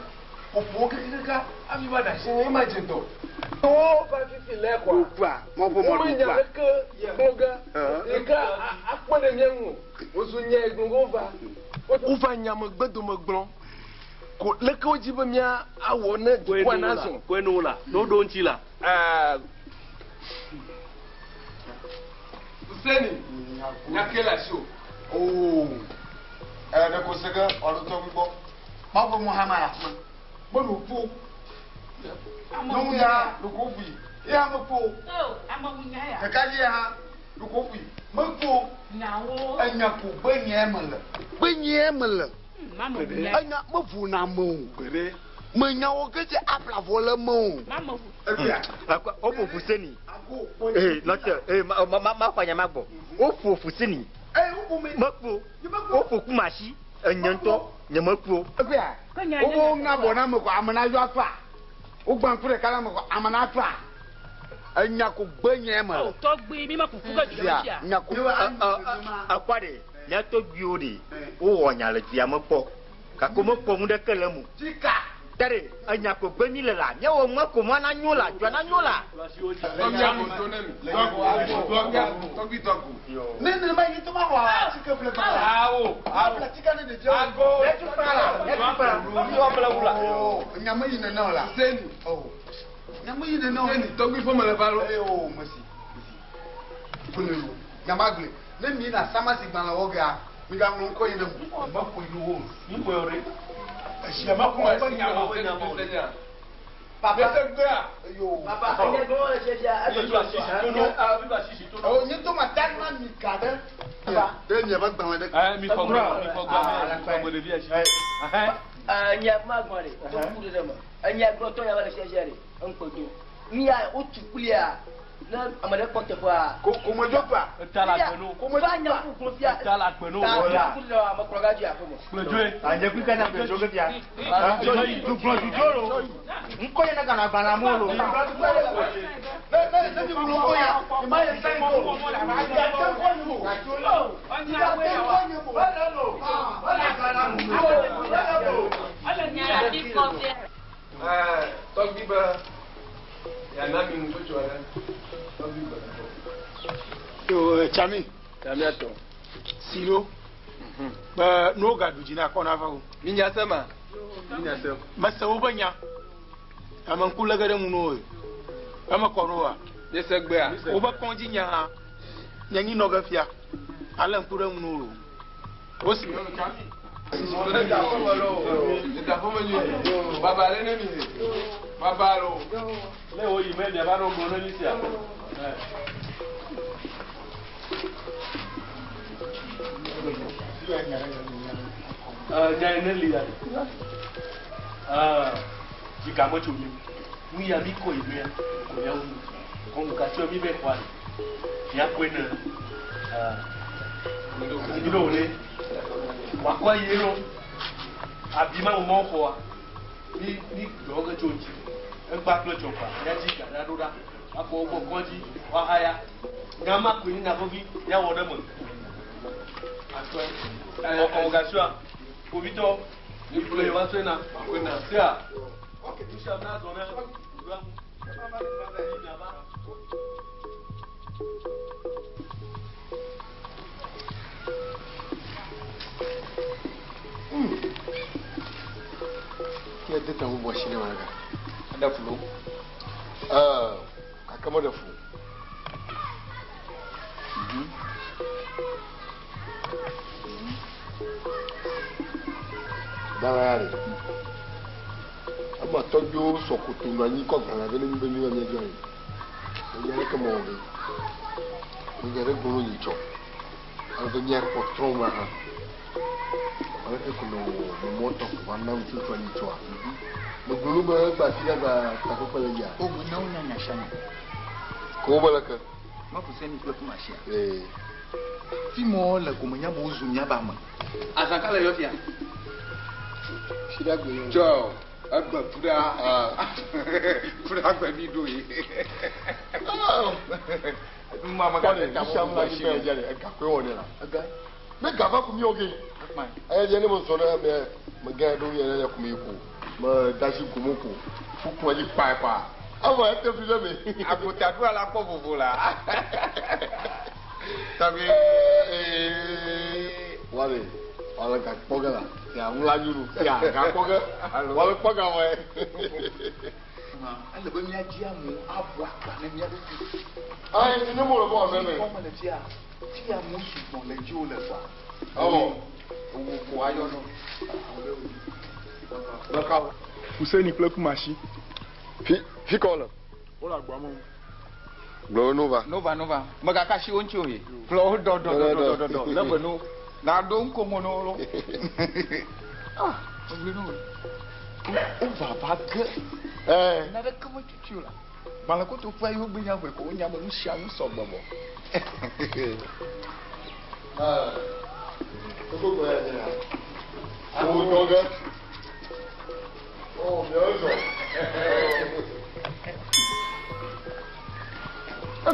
Ƒoƒo wo kakakaka hafi va ɖe asi ŋu ye ma dze dɔ. Wova fifi lɛ kɔa. Ɖokua mɔƒe mɔ Womenya ɖokua. leke gblɔ ge yi ke akpe ɖe mía ŋu o. Wozu nya yi gblɔ ge wova. Wova nyamegbe dome gblɔ. Ko leke wodzi be mía awɔ ne dukɔa nazɔ. Koe no la, ne woɖo ŋuti la. Fuseni, nya ke le asiwò. Oo, ɖe ko se ge wòaɖo tɔgbi gbɔ. Mawu ƒe mɔ hã ma le afi ma. Meɖo kpo. Nyɔnu ya ɖoko ƒui. Ye hã mekpo. Ɖeka dzi hã ɖoko ƒui. Mekpo. Enya ko gbe nye mele. Gbe nye mele. Enya mevu na ame o. Menya wo ke dze aƒla vɔ le eme o. Woƒo Fuseni. Ee, nɔte, ee, ma ma ma xɔ nya ma gbɔ. Woƒo Fuseni. Mekpo. Woƒo Kumasi. Enye ŋutɔ nye mekpo. Egbea, wowo ŋa bɔ na ame ko ame na yɔ afa. Wogbã ŋku ɖeka na ame ko ame na afa. Enya ko gbe nye me. Tɔgbi mi ma kuku ge dua fia. Nya ko. Ekpɔ ɖe, mía tɔgbiwo ɖe, wowɔ nya le dua me kpɔ. Gake womekpɔ nu ɖeke le eme o. Tsika. Ta ɖe, enya ko gbe mi le la, míawɔ nua ko mɔa nanyo la, dua nanyo la. Tɔgbi tɔgbi. Ne ne ma yi to ma wɔ atike ƒle gba la. Awo. Aƒle atike ne ɖeviawo. Ago. Yɛtu kpa la, yɛtu kpa la. Yɔ ble wu la. Nya me yi nene o la. Fuseni. Nya me yi nene o. Fuseni, tɔgbi ƒe me le va lo. Eye o mesi. Mesi. Ƒle lo. Nya ma gblẽ. Ne mi na samasi gbalẽ wɔ gea, mi ga ŋlɔ ŋkɔ yi ɖe mu. Ma ƒo yi wo. Mi ƒo yɔ ɖe. Esia ma ƒo Ƒe nya wo, nya wo. Papa. Mese gbea. Eyo. Papa, enye gbɔ le fia Mi do asi si to no. Mi do asi si to no. O nye to ma ta na mi ka ɖe. Ɖe miaƒe gbalẽ ɖe. Mi xɔ gbe, mi xɔ gbe, mi xɔ gbe ɖevia si. Enye ma gbɔ ɖe, to ku ɖe ɖe me. Enye gbɔ tɔ ya va le fia ɖe, eŋkpe do. Mia wotu kplia ne ame ɖe kpɔ teƒea. Ko ko me dzɔ kpa. Eta le agbe no. Va nya ku gblɔ fia. Eta le agbe no. Ta ku ɖe ame kplɔ ga dzi aƒe me. Kple dzoe. Anye kpli kana kple dzo ke fia. Dugblɔ dudzo lo. Ŋkɔ yɛ ne gana agbalẽ amewo lo. Ne ne ne mi ŋlɔ ŋkɔ ya, mi ma ye sɛn ko. Ya te ŋkɔ nye mo. Ya te ŋkɔ nye mo. Tɔgbi be yana mi nutsotso aɖe. Tɔgbi be. Tsami. Tsami atɔ. Silo. Be nuwo gaɖu dzi na akɔ na va o. Mi nya se ma. Mi nya se. Mese woƒe nya. Ame ŋku lé ge ɖe ŋu na wo. Eme kɔ na woa? Mi se gbea. Woƒe kɔdzi nya hã. Nye nyi nɔ ge fia. Ale ŋku ɖe ŋu na wo lo. Wosi. Baba le ne mi. Baba lo. Ne wo yi me miava nɔ gblɔ ne mi sia. Nya yi ne li ya. Dzika metso mi. Nu ya mi kɔ yi mea, kɔ miawo nu. Kɔnukatsyɔ mi be xɔa le. Miakɔe ne mi ɖo wòle. Wòakɔ ayi ɖo. Abi ma mo mɔ xɔa. Mi mi dɔ ge tso ŋuti. Egba kple tsɔkpa. Miadzi ga ɖa ɖo ɖa. Akɔ wo gbɔ kɔdzi. Woahaya. Nya ma koe nye nya vevi miawɔ ɖe eme. Atɔe. Kɔnukatsyɔa. Kpovitɔ. Mi kplɔe va sɔe na. Sea. Nu sia nu azɔ ɖe ɖoɖoa nu. Ke de ta bubu asi ne ma ga. Eɖe fu lo. Gake meɖe fu. Dara ya ɖe. Ama tɔgbiwo sɔ koto nɔ anyi kɔ gbalẽ vɛ ne mi be mi va miadzɔ yi. Enya ɖeke mewɔ ge. Enya ɖe gblɔ nyi tsɔ. Ale be míakpɔ trɔ̃ ma hã. Aleke ko nɔ wɔ mɔmɔtɔ ko va na ŋutsutsua nyi tsɔa. Megblɔ nu be egba fi ɖe gba takpekpe le dzia. O me na wo nya nya sia nya. Ko wo be leke. Meƒo se ni kple kumasia. Ee. Fi mɔ le ko menya be wozu míabe ame. Azã ka le yɔ fia? Fi ɖe gbe yɔ. Tsɔ egbe ku ɖa. Ku ɖa gbe mi ɖo ye. Numa me Kɔle gate ta nu sia nu mo la si mi bɛ dza le ega koe wɔ ne la. Ne ga va ku mi wɔ ke. Eya dze ne me zɔ ɖe me me gã ɖo yɛ ɖe ku mi ko. Me da si gomo ko. Fuku dzi kpa kpa. Evɔ ete fi ɖe me. Agota ɖo ala kpɔ vovo la. Tɔgbi. Wale wale ga kpɔ ge la. Ya ŋu la nyunu. Ya ga kpɔ ge. Wale kpɔ ga wɔ. Ele be míadzi amewo abu akpa ne mía ɖokui. Ayi ne mo le bɔ mɛ mɛ. Kɔme le fia, fia amewo sugbɔ le dzi wole kɔa. Awɔ. Ewo ko ayɔ nɔ. Ɖeka. Fuseni kple kumasi. Fi fi ka wole? Wole agboa me. Gblɔ wo nova. Nova nova. Megaka si wo ŋuti o ye. Kplɔ wo dɔ dɔ dɔ dɔ dɔ dɔ. Le be no. Na ɖo ŋkomo no lo. Ah, egblẽ no. Wova va ge. Ɛɛ. Naneke metutu o la. Gbalẽkotoƒea yi wogbe nya vɔe ko wonya be nu sia nu sɔgbɔ vɔ. Ɛɛ. Gbogbo ya dze ya. Wo dɔ ge. Ɔ miawo zɔ.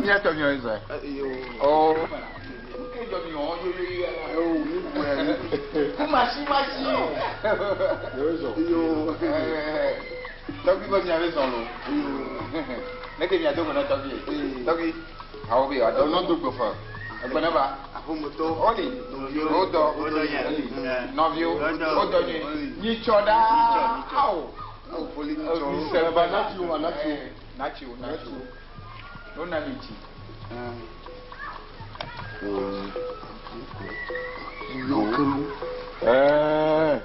Mía tɔ miawo zɔ. Oh. Ke jɔ mi wɔ yo yo yo. Kumasi masi. Miawo zɔ. Yo. Tɔgbi be miawo zɔ lo. Ne ke mia do gbe na tɔgbi. Tɔgbi. Awo be wa Enɔ do gbe fa. Egbe ne va. Aƒemetɔ. Oli. Wodɔ. Nɔviwo. Wodɔ nyuie. Nyitsɔ ɖaa. Awo. Eba natsi wo natsi wo. Natsi wo natsi wo. Wona mi tsi. Ɛɛ.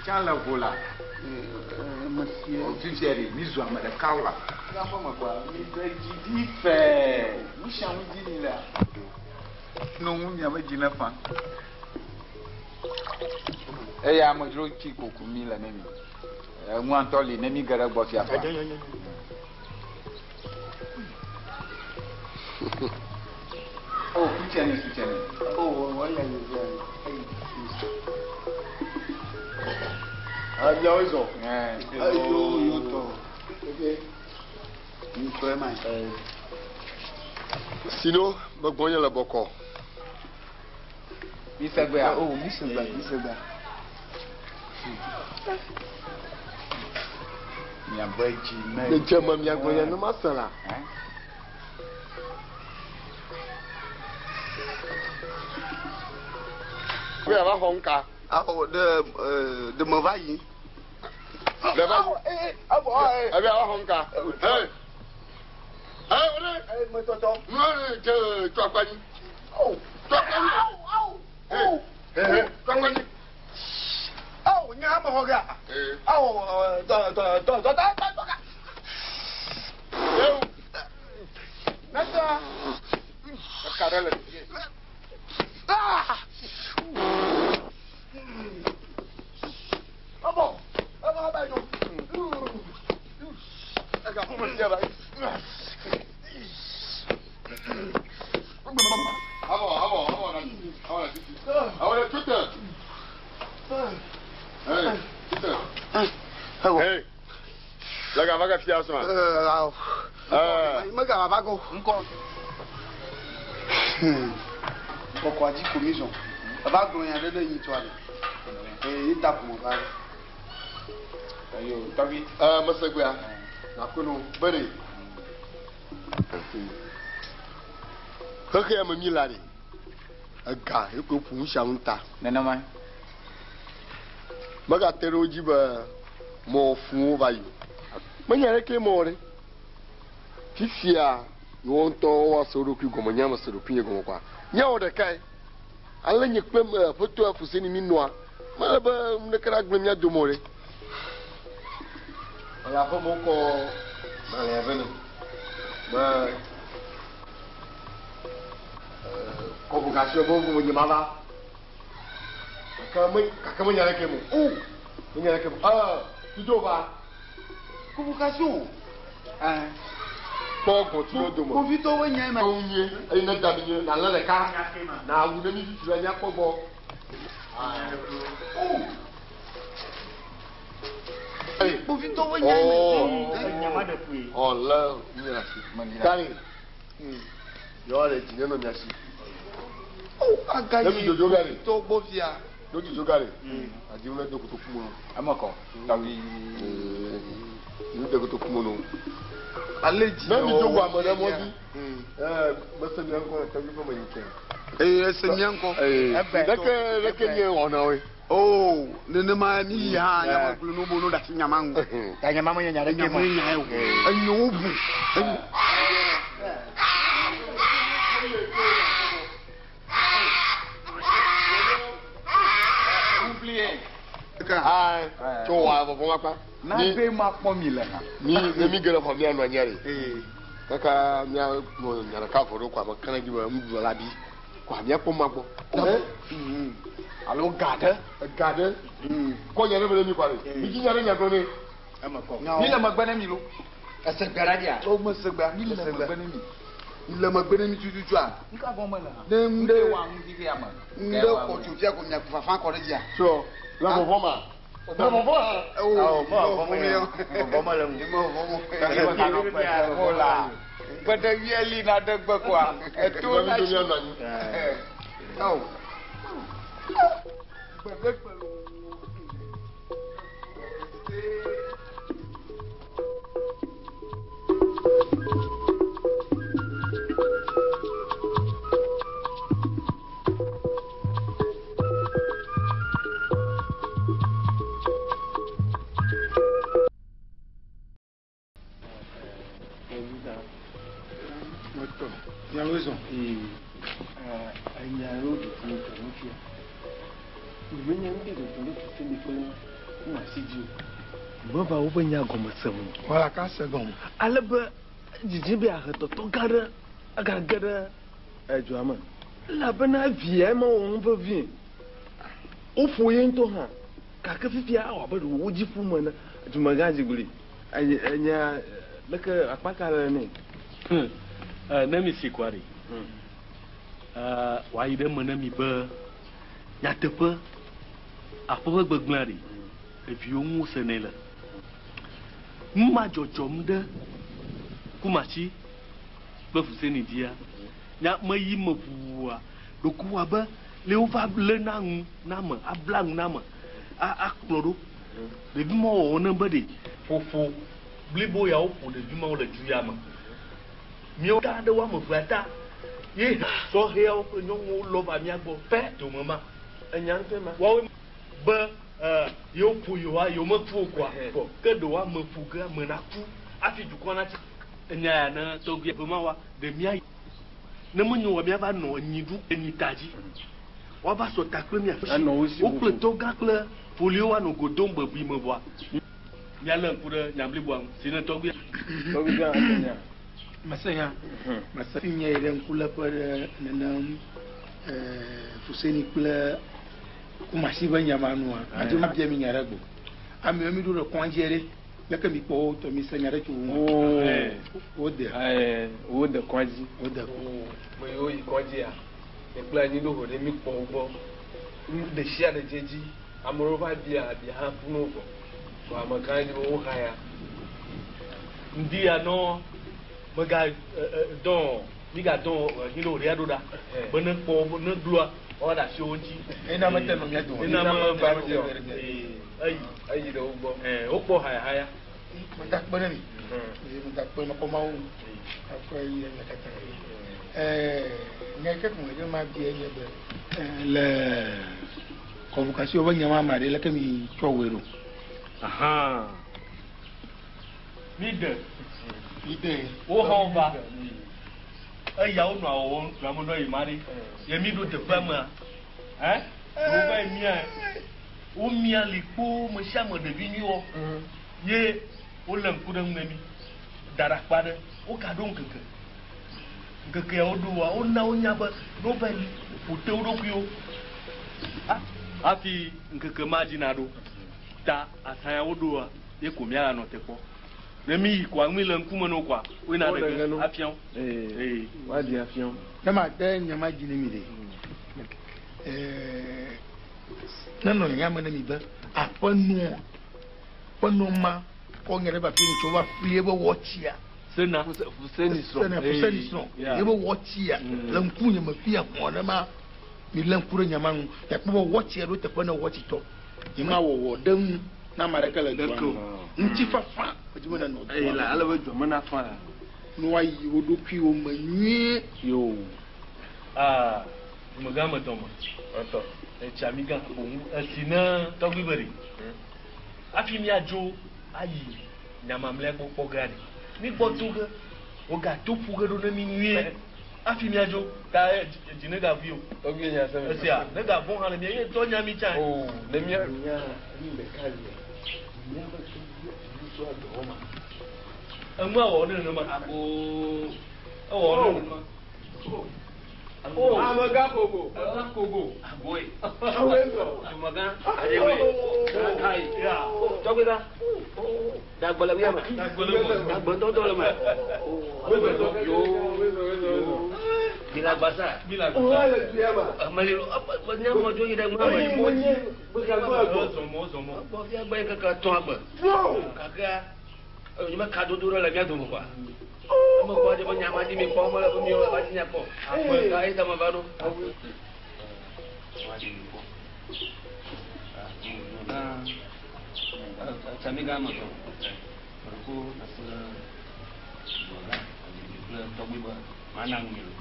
Tsã le vo la. Fifia ɖe mi zu ame ɖeka o la. Míaƒe me kɔa mi ɖe dzi ɖi fɛɛ. Nu sia nu dzi mi lea. No ŋu miaƒe dzi ne fa. Eya amedzro tsi koku mi le ne mi. Eŋua ŋutɔ li ne mi ge ɖe gbɔ fia fa. O kutsene kutsene. Ah miawo zɔ. Ayo yo tɔ. Ŋutɔ ma. Sino megbɔ nye le bɔkɔ. Mi se gbea. O mi se gba mi se gba. Miabe dzi ne. Ne dze me miagbɔ nye ne ma se la. Be ava xɔ ŋka. Awɔ ɖe ɖe me va yi. Ɖe va yi. Ebe ava xɔ ŋka. Hey. Hey, wode. Hey, metɔtɔ. Nua ɖe dze tso akpa dzi. Tso akpa dzi. Hey, hey, hey, tso akpa dzi. Awo nya me xɔ gea. Awo dɔ dɔ dɔ dɔ dɔ dɔ dɔ. Ewu. Nata. Eka ɖe le. Ah! Ɔbɔ, ɔbɔ aba yi. Eka ƒome sia ba. Awɔ, awɔ, awɔ na, awɔ na titi. Awɔ na tute. Hey, tute. Hey. Le gava ke fia sɔn. Awɔ. Mega va go. Ŋkɔ. Kɔkɔa dzi ko mi zɔn. Eva gblɔ nya ɖe ne nyi tɔa ɖe. Eye yi ta ƒome va ɖe. Ayo, tɔgbi. Mesegbea. Nakunu bere. Xexea me mi la ɖe. Ega ye ko ƒu nusia nu ta. Nenema. Megate ɖe wo dzi be mɔ fũ wo va yi o. Menya ɖeke mɔ ɖe. Fifia yewo ŋutɔ woase wo ɖokui gɔme, nye mese ɖokuinye gɔme kɔa. Míawɔ ɖekae. Ale nye kple aƒetɔ Fuseni mi nɔa, mele be nu ɖeke nagblẽ mía dome o ɖe. Ele aƒeme wokɔ gbalẽa vɛ nɛ be kɔƒogasiwo be wobe nye mava. Gake me gake menya ɖeke mo. O menya ɖeke mo. Ee tudo va. Kɔƒogasiwo. Kpɔ gbɔ̃tsuwo dome. Kpovitɔwo nyae ma. Wo nyuie eye ne da mi nyuie nalé ɖeka nawu ne mi fifi la míakpɔ gbɔ. Kpovitɔwo nyae ma. Ɔ lé mi ɖe asi. Kari yewoa ɖe dzi nenɔ mia si. Aga Ne mi yi dzodzo gari. kpovitɔwo gbɔ fia. Ne dzodzo gari. Adi wo ne do kotoku me. Eme kɔ. Tɔgbi. Nu de kotoku me no. Ale dzi. Ne mi dzo gbɔ ame ɖe mɔ dzi. Ɛɛ mese mia ŋkɔ le tɔgbi ƒe me yi ke. Eye ese mia ŋkɔ. Ee ɖeke ɖeke nye wɔna woe. Oo nenema mi yi hã nyama gblɔ no bo no ɖe asi nyama ŋu. Ta nyama menye nya ɖeke Nyama nya ye o. Enyo wo bu. Enyo. Ayi tso wa vɔvɔ ma kpa. Na be ma kpɔ mi le hã. Mi ne mi ge ɖe xɔ mia nɔ anyi ɖe. Kaka mia nɔ nya ɖeka vɔ ɖo ko ame kana dzi be nuɖuɖu la bi. Ko mia kpɔ ma gbɔ. Alo ga ɖe. Ga ɖe. Kɔ nya ɖe be ɖe mi kɔ ɖe. Mi dzi nya ɖe nya gblɔ ne. Eme kɔ. Mi le megbe ne mi lo. Ese gbe ɖe dzia. O mese gbea. Mi le megbe ne mi. Mi le megbe ne mi tututua. Nuka vɔ mele hã. Ne ŋu ɖe wa ŋu xixea me. ŋu ɖe kɔ tso fia ko mia fafa kɔ ɖe dzia. Sɔ le vɔvɔ ma. Le vɔvɔ hã. O Vɔvɔ mele ŋu. Vɔvɔ la. Gbede wieli na ɖe gbe koa. Eto na tsi. Awo. Gbede gbe lo. Nyawo zɔn. Enya ɖewo dzɔdzɔm le nu fia. Nyemenya nu ɖe dzɔdzɔm ɖe Fuseni ƒe kumasi dzi o. Meva woƒe nya gɔme sem o. Wala ka se gɔme. Ale be dzidzi be ahe tɔtɔ gã ɖe agage ɖe edzoa me. Elabena via ma wɔ nu vevie. Woƒo ye ŋutɔ hã. Gake fifia awɔ abe ɖe wodzi ƒu me ene. Dumegã dzigbli. Enya leke akpa ka le nɛ? Ne mi si kɔa ɖe, wòayi ɖe eme ne mi be nyateƒe aƒe ƒe gbegblẽa ɖe, eviwo ŋu senɛ le. Nu ma dzɔdzɔm ɖe Kumasi kple Fuseni dzia, nya meyi me ʋuʋua ɖokuiwò abe le wova léna nu na ame, abla nu na ame, akplɔ ɖo. Ɖevi mawo wɔwɔ ne be ɖe ƒoƒo blibo ya woƒo ɖevi mawo le du ya me. Míawo ta ɖe woame evea ta ye sɔhɛawo kple nyɔnuwo lɔ va mía gbɔ pɛ dome ma. Enya ŋutɔe ma. Woawoe be yewo ƒo yewoa yewo meku o koa vɔ ke ɖe woame ƒo ge ame naku hafi dukɔa natsi. Enya ya ne tɔgbui eve ma wa ɖe mía ne menyo wa míava nɔ enyi ɖu enyi ta dzi. Woava sɔ ta kple mía Anɔ wo si wo kple vovo. tɔgã kple foliwo anɔ go dom bebui me vɔa míalé ŋku ɖe nya bliboa ŋu si ne tɔgbui. Tɔgbui gã ase nya. Mese nya. Mese fi nye yi ɖe ŋkuléƒe ɖe nenem Fuseni kple Kumasi ƒe nya ma nua, madi be mabia mi nya ɖe gbɔ. Amewo mi ɖo ɖe kɔadzi ɖe, leke mi kpɔ wo tɔ mi se nya ɖe tso wo ŋu? Wo de. Wo de kɔadzi. Wo de. Me yiwo yi kɔadzia, mi kple anyi ɖo ho ɖe mi kpɔ wo gbɔ. Nu ɖe sia ɖe dze edzi. Ame ɖewo va bia abia hã ƒu no vɔ. Vɔ ame gã dzi be wo haya. Ŋdi ya nɔ mega dɔn mi ga dɔn hin ɖo ɖea ɖo ɖa be ne kpɔ ne gloa woaɖe asi wo ŋuti. Ena mete nɔ mía dome. Ena me va dzi o. Eyi. Eyi ɖe wo gbɔ. Wokpɔ hayahaya. Meda kpe ɖe mi. Meda kpe mekpɔ Mawu. Akpɔ eyi ɖe mia katã. Nya yi ke ko medi be mabia nye be le convocation ƒe nya ma me ɖe leke mi tsɔ wɔe ɖo? Ahan. Mi de. Mi de. Wo hã wova. Eya wo nɔ awɔwɔm dua me nɔ yi ma ɖe. Ye mi ɖo teƒea mea. Ɛ? Wo va yi mia. Wo mia li kpo me sia me ɖevi nyuiwɔ. Ye wo le ŋku ɖe ŋu ne mi. Da ɖe akpa ɖe. Wo ka ɖo ŋkeke. Ŋkeke ya wo ɖo wa wo na wo nya be ne wo va yi ƒo te wo ɖokuiwo. Hafi ŋkeke ma dzi na ɖo. Ta azã ya wo ɖoa ye ko mía nɔ te kpɔ. Ne mi yi koa mi le ŋkume ne wo koa wo yina ɖe ge afia wo. Ee, woaɖi afia wo. Ne ma de nya ma dzi ne mi ɖe. Ne nɔ nya me ne mi be aƒenɔ ƒenɔ ma kɔ nya ɖe va fi mi tso va ƒli ebe wɔtsia. Sena. Fuseni srɔ̃. Sena Fuseni srɔ̃. Ebe wɔtsia le ŋkunye me fia xɔ ne ma mi lé ŋku ɖe nya ma ŋu. Miakpɔ be wɔtsia ɖo teƒe ne wɔtsitɔ. Nye ma wɔwɔ ɖe ŋu na ame aɖeke le dua me. Ŋutifafa medzi be nenɔ dua me. Eye ale be dua me nafa la. Ne woayi wo ɖokuiwo me nyuie. Yo. Aa, dumegã me dɔme. Etɔ. Etsia mi gã boŋu esi ne tɔgbui be ɖe. Hafi míadzo ayi nyamamlɛa gbɔ kpɔ gea ɖe. Mi gbɔ to ge. Wogato ƒu ge ɖo ne mi nyuie. Hafi míadzo ta dzi ne gavui o. Tɔgbui nya se me. Esia ne gavɔ̃ hã le mia ye tɔ nya mi tsã. O ne mia. Nya nu ɖeka lia. Mía be tɔgbui ŋutsu dɔ wɔma. Enua wɔ ne nenema. Abo. Ewɔ ne nenema. Amegã kogo. Amegã kogo. Aboe. Awoe zɔ. Dumegã. Adewoe. Kai. Tɔgbui gã. Dagbɔ le mía me. Dagbɔ ŋutɔŋutɔ le me. Yo. Bilagbasa. Ameli. Nye mɔdzo yi ɖe ŋua me. Gbɔ fia gbe keke tɔn agbe. Gakea nye me kadodo ɖe le mía dome kɔa. Eme kpɔ dze be nya ma dzi mi kpɔ mele be miwo va dzi nya kpɔ. Aƒe ka ye tame va ɖo. Tsamiga me tɔ. Ko nasi le dumegã kple tɔgbui be mana nu mi lo.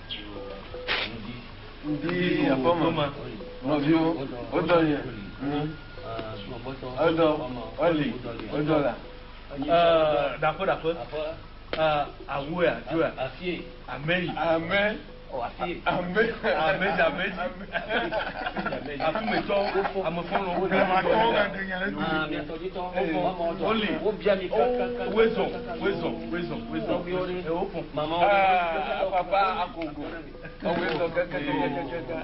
Ŋdi. Ŋdi aƒeme. Nɔviwo. Wodɔ ye. Edɔ. Eli. Wodɔ la. Ɖaƒe ɖaƒe. Awoea dzoea. Ameyi. Ame. Ame. Ame dzi ame dzi. Afimetɔwo amefɔlɔwo. Woli. Wezɔ wezɔ wezɔ wezɔ. Ewofɔ. Papa agogo. Wezɔ kɛkɛkɛkɛkɛ.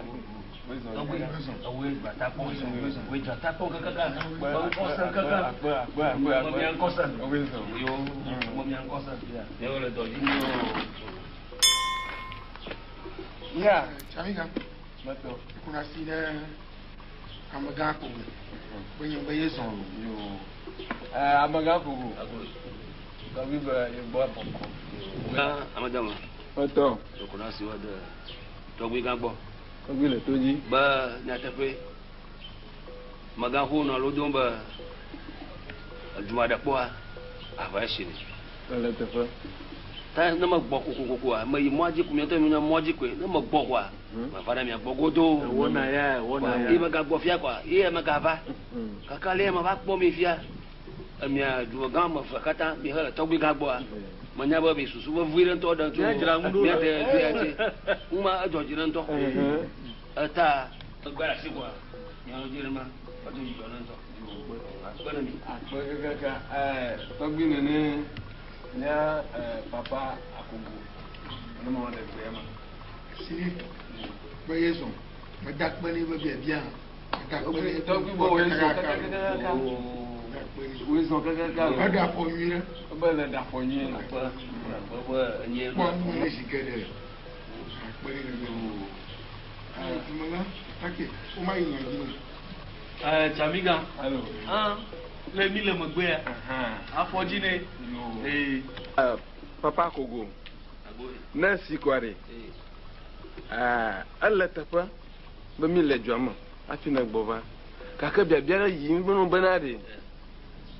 Ya, Tsamiga. Kuna si ne amegã kogo. Be nye be ye zɔn o. Amegã kogo. Tɔgbui be ye gbɔ bɔkɔ. Amedama. Etɔ. Kuna si wa de tɔgbui gã gbɔ. Tɔgbui le to dzi. Be nyateƒe megãxo nɔ lo dom be edua ɖe kpɔa aʋa esi ne. Ele teƒe. Ta ne me gbɔ kokokokoa, me yi mɔa dzi ko miatɔ mi mɔa dzi koe. Ne me gbɔ koa, me va ɖe mia gbɔ godoo. Ewɔna ya, ewɔna ya. Ye me gagbɔ fia koa, ye me gava. Kaka le me va kpɔ mi fia. Emia dumegã me ve katã mi he le tɔgbui gã gbɔa. Menya be mi susu vevi ɖe ŋutɔ ɖe tso Míadzra ŋu ɖo. míate du ya ŋuti. Ŋuma edzɔ dzi ɖe ŋutɔ. Eta egbe ɖe asi koa, miawo dzi ɖe ma, edo dzidzɔ ɖe ŋutɔ. Akpe ne mi. Akpe kakaka ɛɛ tɔgbui nene mía ɛɛ papa akogo ne ma ɖe gbea ma. Sini be ye zɔn meda kpe ne be biabia meda kpe ne Tɔgbui bɔ wo zɔn kakaka. Wo zɔn kakaka. Eɖe afɔ nyui ɖe. Ebe le ɖe afɔ nyui. Akpe akpe be enye. Kpɔ nu ne zi geɖe. Akpe ne nene. Ɛɛ dumegã ake wo ma yi nya dzi ne. Ɛɛ Tsamiga. Ah, le mi le megbea. Afɔ dzi ne. Ee. Papa Kogo. Ne si kɔa ɖe. Ɛɛ ele teƒe be mi le dua me hafi ne gbɔ va. Gake biabia ɖe yi ŋgbenu bena ɖe.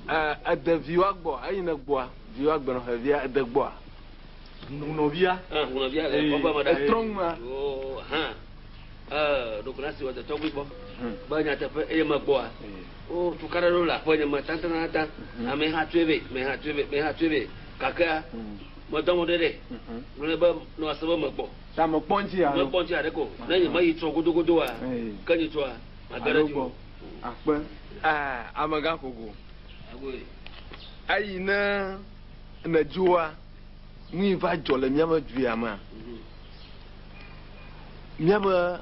Ɛɛ ede viwoa gbɔ eyi ne gbɔa viwoa gbenɔ xevia ede gbɔa. Ŋunɔvia. Ah, ŋunɔvia le kɔƒe me ɖa. Etrɔ ŋua. Oo, hã. Ɛɛ ɖokuna si wɔ de tɔgbui gbɔ. Be nyateƒe eye me gbɔa. O tukaɖa ɖewo le aƒe nye me tãtãtã. Ame hã tsoe vɛ, me hã tsoe vɛ, me hã tsoe vɛ. Gakea medɔ mo ɖe ɖe. Gblɔ be nɔ ase be megbɔ. Ta me kpɔ ŋuti alo? Mekpɔ ŋuti aɖe ko. Ne nye meyi trɔ godogodoa, ke nye tsɔa mage ɖe Alo dzi gbɔ. o. Akpe. Ɛɛ amegã Kogo. Agoe. Eyi ne ne dzoa nu yi va dzɔ le míaƒe du ya mea. Míaƒe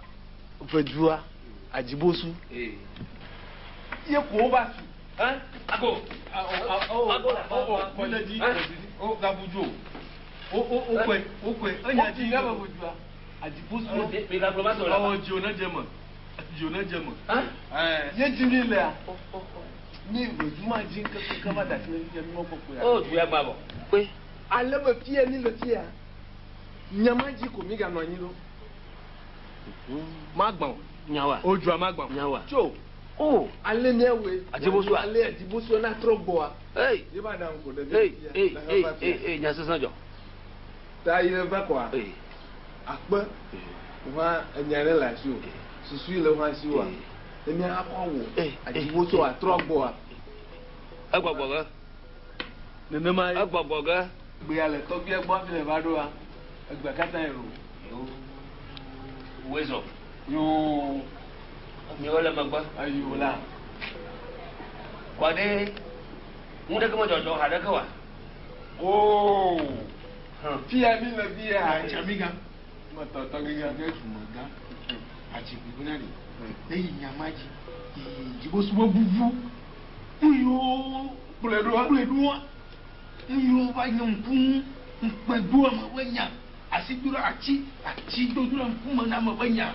ʋedua adzibosu. Ye ko wova su. Ɛ ago. Ago la. O le dzi. O gabudzo. O o o koe o koe enya dzi. Míaƒe ʋedua adzibosu. Mi gagblɔ ma sɔ la. Ɔ dzo ne dze me. Dzo ne dze me. Ɛɛ ye dzi mi lea. Mi ʋedu ma dzi keke va da asi ne fifia mi mekpɔ kpoe. O du ya gba vɔ. Ale be fia mi le fia. Nyama dzi ko mi ganɔ anyi ɖo. Magbã o. Nyawa. O dua magbã. Nyawa. Tso. O. Ale míawoe. Adzibosu. Ale adzibosu na trɔ gbɔa. Ei. Ye ba ɖa ŋku ɖe Ei ei ei ei ei nya sesẽ dzɔ. Ta yi va kɔa. Akpe. Hã enya ɖe le asi o. Susu yi le hã si oa. Ne mía akɔ wɔ. Adzibosu atrɔ gbɔa. Egbɔgbɔ ge. Nenema ye. Egbɔgbɔ ge. Gbea le tɔgbuia gbɔ hafi le va ɖoa. Egbea katã yi o. Wezɔ. Yoo. Miwo le megbe. Ayo la. Kɔ ɖe ŋu ɖeke medzɔdzɔ ha ɖeke wa. Oo. Fia mi le fia. Tsamiga. Metɔ tɔgbuia. Ge dumegã. Atsikui bena ɖe. Eyi nyama dzi. Yi dzibosu be vuvu. Nuyiwo kplɔe ɖoa. Kplɔe ɖoa. Nuyiwo va nye ŋku ŋu. Ŋukpe do ame ƒe nya. Asi do ɖe atsi. Atsi dodo ɖe ŋkume na ame ƒe nya.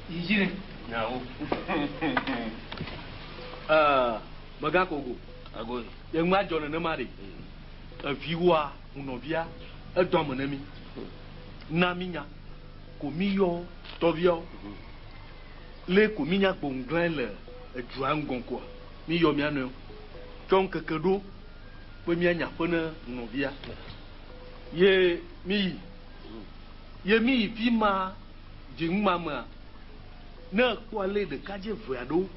Yi dzi ne. Nyawo. Ɛɛ Megã Kogo. Agoe. Ye ŋua dzɔ nenema ɖe. Eviwoa ŋunɔvia edɔ ame ne mi. Na mi nya. Ko mi yɔ tɔviawo. Le ko mi nya gboŋglã le edua ŋgɔ koa. Mi yɔ mia nɔewo. Tsɔ ŋkeke ɖo be mia nya ƒe ne ŋunɔvia. Ye mi yi. Ye mi yi fi ma dzi ŋuma mea. Ne ekpɔ ale ɖekadze ve aɖewo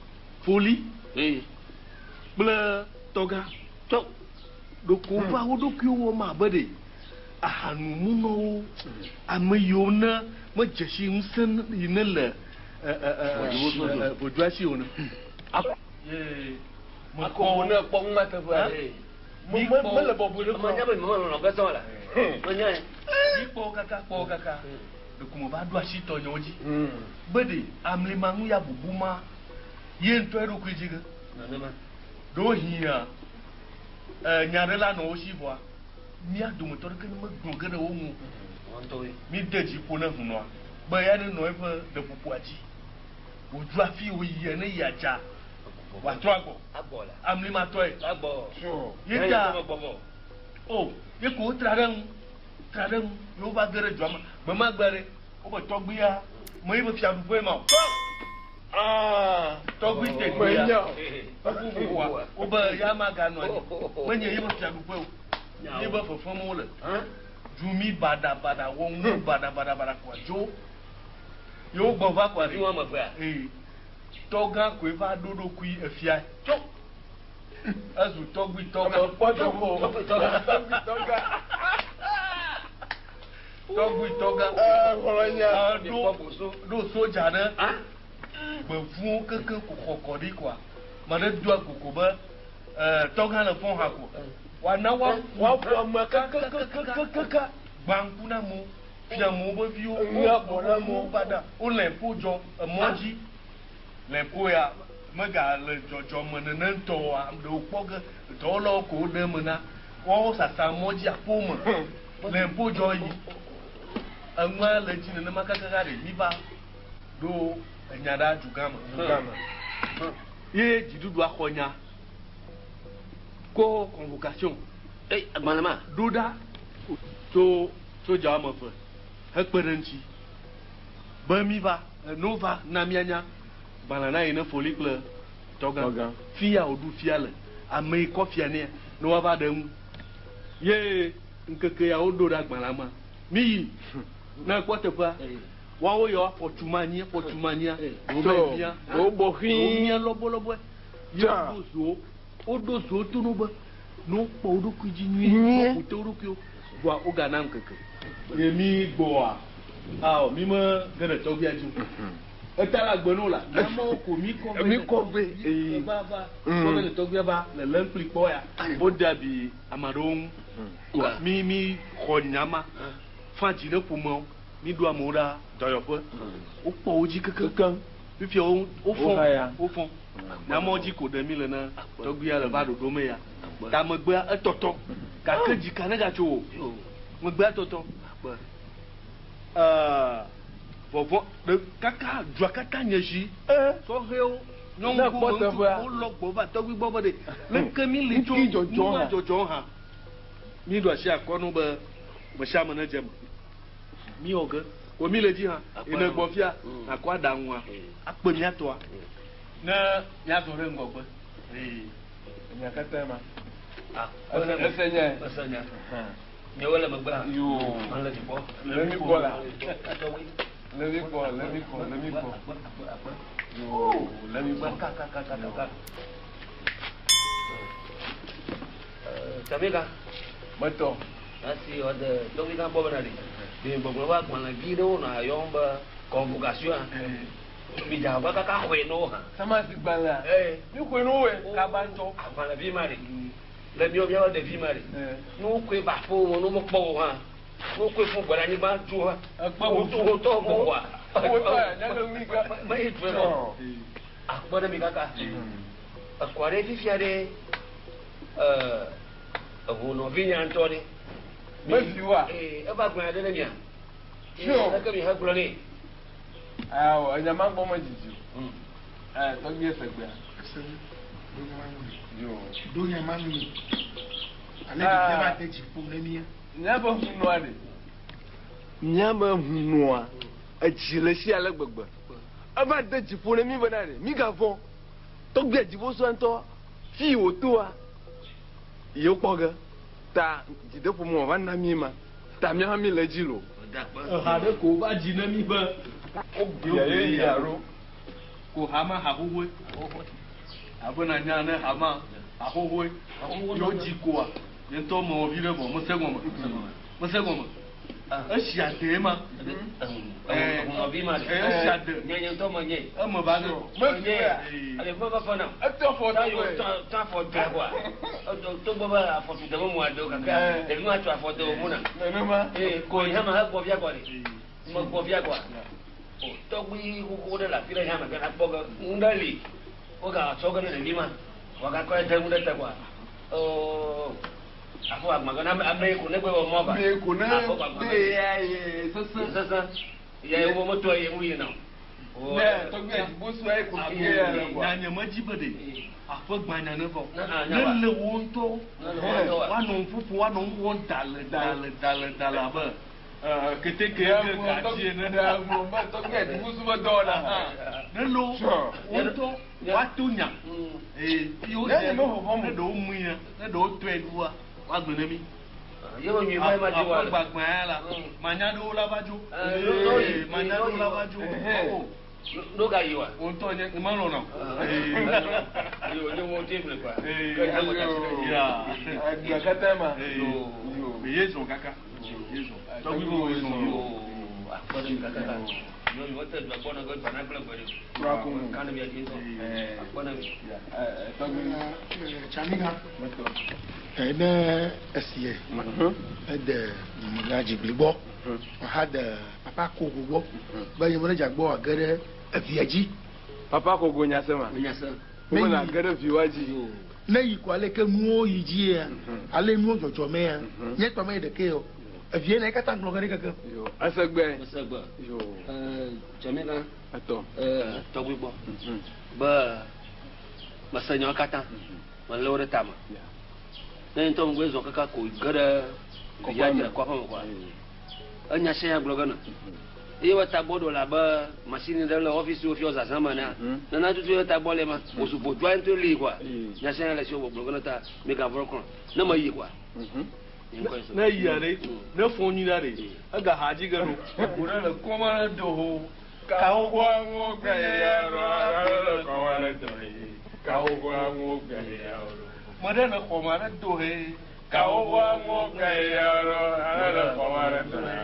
foli. Kple tɔgã. Tɔ. Ɖeko wova wo ɖokuiwo wɔm abe ɖe ahanumunɔwo ame yiwo ne medze si ŋusẽ yi ne le vodua si o ne. Akɔ ne kpɔ ŋuma teƒea. Mele bɔbɔe ɖe kura. Menya be melɔlɔ ge sɔn la. Menya ye. Mi kpɔ wo kaka kpɔ wo kaka. Ɖeko me va ɖo asi tɔnyewo dzi. Be ɖe amlima ŋu ya bubu ma ye ŋutɔ eɖokui dzi ge. Nenema. Ɖewohĩa nya ɖe la nɔ wo si vɔa mía dometɔ ɖeke ne megblɔ ge ɖe wo ŋu. Mi de dzi ƒo ne hunɔa be ya ne nɔ eƒe ɖeƒoƒoa dzi. Wòdzo afi wòyia ne yia dza wòatrɔ agbɔ. Agbɔ la. Amlimatɔe. Agbɔ. Ye ta o ye ko wotra ɖe ŋu tra ɖe ŋu ye wova ge ɖe dua me. Gbe ma gbe ɖe wobe tɔgbuia me yi be fiaɖuƒe ma o. Tɔgbui tegbea ƒuƒoƒoa wobe ya ma ganɔ anyi menye ye be fiaɖuƒe o ye be fefem wole. Dzu mi baɖabaɖa wɔ nu baɖabaɖabaɖa koa dzo. Ye wogbɔ va koa Ɖevi woame evea? Ee. Tɔgã koe va ɖo ɖokui efia. Tso. Ezu tɔgbui tɔgã. Tɔgbui tɔgã. Tɔgbui tɔgã. Tɔgbui tɔgã. Ɖo ɖo sodza ɖe. Gbevuwo kekeŋ ko xɔ kɔ ɖi koa. Ame ɖe doa go ko be tɔgã le fɔ̃ hã ko. Woana woaƒo Woaƒo ame kakakakakaka. Gbã ŋku na amewo, fia amewo be viwo, Ŋu abɔ na amewo. Baɖa. Wole ƒo dzɔ emɔ dzi. Le ƒo ya megale dzɔdzɔme nene ŋutɔ oa, ame ɖewo kpɔ ge dɔwɔlawo ko woɖe eme na woawo sasa mɔ dzi aƒo me. Le ƒo dzɔ yi. Enua le edzi nenema kakaka ɖe mi va ɖo enya ɖa dugã me. Dugã me. Ye dziɖuɖua xɔ nya ko convocation. Ei, agbalẽ ma. Ɖo ɖa tso sodza woame eve hekpe ɖe eŋuti be mi va, no va na mianya gbalẽ na yi ne Foli kple Tɔgã. Fiya wòɖu fia le, ame yi kɔ fia nɛ ne woava ɖe eŋu. Ye ŋkeke ya woɖo ɖe agbalẽa mea, mi yi ne ekpɔ teƒea, woawo ya woafɔ tu ma anyi, afɔ tu ma anyia, ɖewo va yi mia, Ɖewo bɔ xii. ɖewo mia lɔbɔlɔbɔe. Ye woɖo zo, woɖo zo to no be ne wokpɔ wo ɖokui dzi nyuie, Nyuie. woƒo te wo ɖokuiwo, vɔa wogana ŋkeke. Ye mi gbɔa, ao, mi me ge ɖe tɔgbuia dzi o. Eta le agbe no la, nyamewo ko mi kɔ Mi kɔ vɛ, ee. Va, va, kɔ vɛ le tɔgbuia va le lém kpli kpɔ ya. Wode abi ame aɖewo ŋu. Koa, mi, mi xɔ nya ma, fa dzi ne ƒomeawo, mi ɖo amewo ɖa dɔyɔƒe. Wokpɔ wo dzi kekeŋ. Fifia wo, wofɔ, Wohaya. wofɔ. Nyamewo dzi ko ɖe mi le ne tɔgbuia le va ɖoɖo me ya. Ta megbea etɔtɔ. Gake dzika ne gatso o. Megbea tɔtɔ. Vɔvɔ ɖe kaka dua katã nye zi. Sɔhɛwo, nyɔnu Ne kpɔ gbogbo teƒea. wolɔ gbɔ va tɔgbui gbɔ be ɖe. Leke mi li tso Ŋki dzɔdzɔ nu ma hã. dzɔdzɔ hã. Mi ɖo asi akɔ nu be me sia ame ne dze eme. Mi wɔ ge. Ko mi le dzi hã. Ye ne gbɔ fia, nakɔ aɖaŋua, akpe mía tɔa. Ne míazɔ ɖe ŋgɔgbe. Ee. Enya katã ma. Ah, Ese nya. Ese nya. Nyewo le megbe hã. Yoo. Le mi kpɔ. Le mi kpɔ la. Le mi kpɔ, le mi kpɔ, le mi kpɔ. Yoo, le mi kpɔ. Kakakakaka. Tamika. Metɔ. Asi ɔde tɔgbi kan bɔ bena ɖe. Ɖe gbɔgblɔ be agbalẽvi ɖewo nɔ ayɔm be convocation. Mi dza agba kaka xɔe no hã. Samasi gbalẽa. Ee. Mi xɔe no woe. Kaba ŋutɔ. Agbalẽvi ma ɖe. Le miɔ miawo ɖevi ma ɖe. Ne wokɔe va aƒewo me ne womekpɔ wo hã. Ne wokɔe fún gbɔ ɖe anyigba tso hã. Ekpe Wotɔ wotɔ gbɔgbɔa. Wotɔ ya, nyagbe ŋui ka. Me yi tue mɔ. Akpɔ ɖe mi kaka. Ekɔ ɖe fifia ɖe. Eʋu nɔvi nya ŋutɔ ɖe. Meviwoa? Ee, eva gblɔ ɖe ne mia. Sure. Eke mi he gblɔ nɛ. Awɔ, enya ma gbɔ me dzidzi o. Ɛ, tɔgbi ese gbea. Yo. Ɖo nya ma nu mi. Ale ɖevia va de dzi ƒo ne mía. Míaƒe hunɔa ɖe. Míaƒe hunɔa, edzi le si ale gbegbe. Eva de dzi ƒo ne mí bena ɖe, mígavɔ̃. Tɔgbia dziƒosua ŋutɔ, fi wòtoa, yewo kpɔ ge. Ta dzideƒo me wòava na mí ma. Ta mía hã mí le edzi loo. Eha ɖe ko va dzi ne mí be. Wogbea ye ya ɖo. Ko hama hahohoe. Abe na nya ne hama hahohoe. Yewo dzi koa, nye ŋutɔ mewɔ vi ɖe vɔ, mese gɔme. Mese gɔme. Esi ade ma. Nɔvi ma ɖe. Esi ade. Nye nye ŋutɔ menye. Eme va ge. Menye. Ale ƒe va fɔ nam. Etɔ afɔ Ta yo tɔ tɔ afɔ da koa. Togbɔ be afɔ tu deme mu ade o gake ɖevi ma tɔ afɔ de o mu na. Nenema. Ee ko yi hã me he gbɔ fia kɔ ɖe. Me gbɔ fia kɔa. O tɔgbui xoxo ɖe le afi ɖe hã me gana kpɔ ge nu ɖe li. Woga tsɔ ge ne ɖevi ma. Wòagakɔe de nu ɖe te kɔa. Oo. Afɔ agba ge na ame ko ne gbe wɔ mɔ ba. Ame ko ne Afɔ agba de ya ye sese. Sese. Ya ye wo metɔ ye mu yina o. Ne tɔgbia dziƒosua ye ko fi ye ya le kɔa. Nya nye medzi be ɖe aƒe gbanya ne vɔ. Ne, ah, Ne nya wa. le wo ŋutɔ. Ne le wo ŋutɔ wa. Woanɔ ŋu ƒoƒo, woanɔ ŋu wɔm dale, dale, dale, dale abe, keteke Ne ke gblɔ gatsi tɔgbi- ene. ne gblɔ be tɔgbia dziƒosu be dɔwɔna hã. Ne le wo Sure. ŋutɔ woato nya. Ee, fi wo Ne dze nye me vɔvɔ̃ ne mo. ɖewo mui ya, ne ɖewo tɔe ɖua, woagblɔ ne mi. Ye me nyui ma ma dzi wa le. Aƒe gbagbã ya la, manya ɖewo la va dzo. Eh, Manya ɖewo la va dzo. Eh. No ga yi wa. Wo ŋutɔ nye melɔna o. Yo nye wo table kwa. Ya. Agba katã ma. Ye zɔn kaka. Ye zɔn. Tɔgbi bo ye zɔn. Yo akpɔ ɖe mi kaka. Yo mi wote gbe gbɔ na ge gbana gble gbe ɖe. Kan mi adi ŋutɔ. Akpɔ ɖe mi. Tsamiga. Ne esie ede nyamega dzigbli gbɔ aha de papa kogo gbɔ be yewo ne dzagbɔ age ɖe evia dzi. Papa kogo nya se ma. Nya se. Wo na ge ɖe viwa dzi. Ne yi ko ale ke nuwo yi dzi ya ale nuwo dzɔdzɔ me ya nye tɔ me yi ɖeke o evia na ye katã gblɔ ge ɖe keke. Esegbe. Esegbe. Tsamiga. Etɔ. Tɔgbi gbɔ. Be mese nyawo katã. Melé wo ɖe tame. Ne ŋutɔ ŋgbe zɔ kaka ko ge ɖe via dzi le kɔƒe me kɔa. Enya sia nya gblɔ ge na. Eye wo tagbɔ ɖo la abe masini ɖe le ɔfisi wo fiɔ zazã me nea. Nana tutu ye tagbɔ le ma. Wosu ʋɔtrua ŋutɔ li kɔa. Nya sia nya le si wo gbɔgblɔ ge na ta mi gavɔ kɔ. Ne me yi kɔa. Ne yia ɖe, ne fɔ nyui ɖa ɖe, ega ha dzi ge ɖo. Ko ɖe le kɔma ɖe do ho. Kawo gbɔ ŋu gbe ya ro, le kɔma ɖe do he. Kawo gbɔ ŋu gbe ya ro. Me ɖe le xɔme ɖe do he. Kawo gbɔ ŋu gbe ya ro, le kɔma ɖe do he.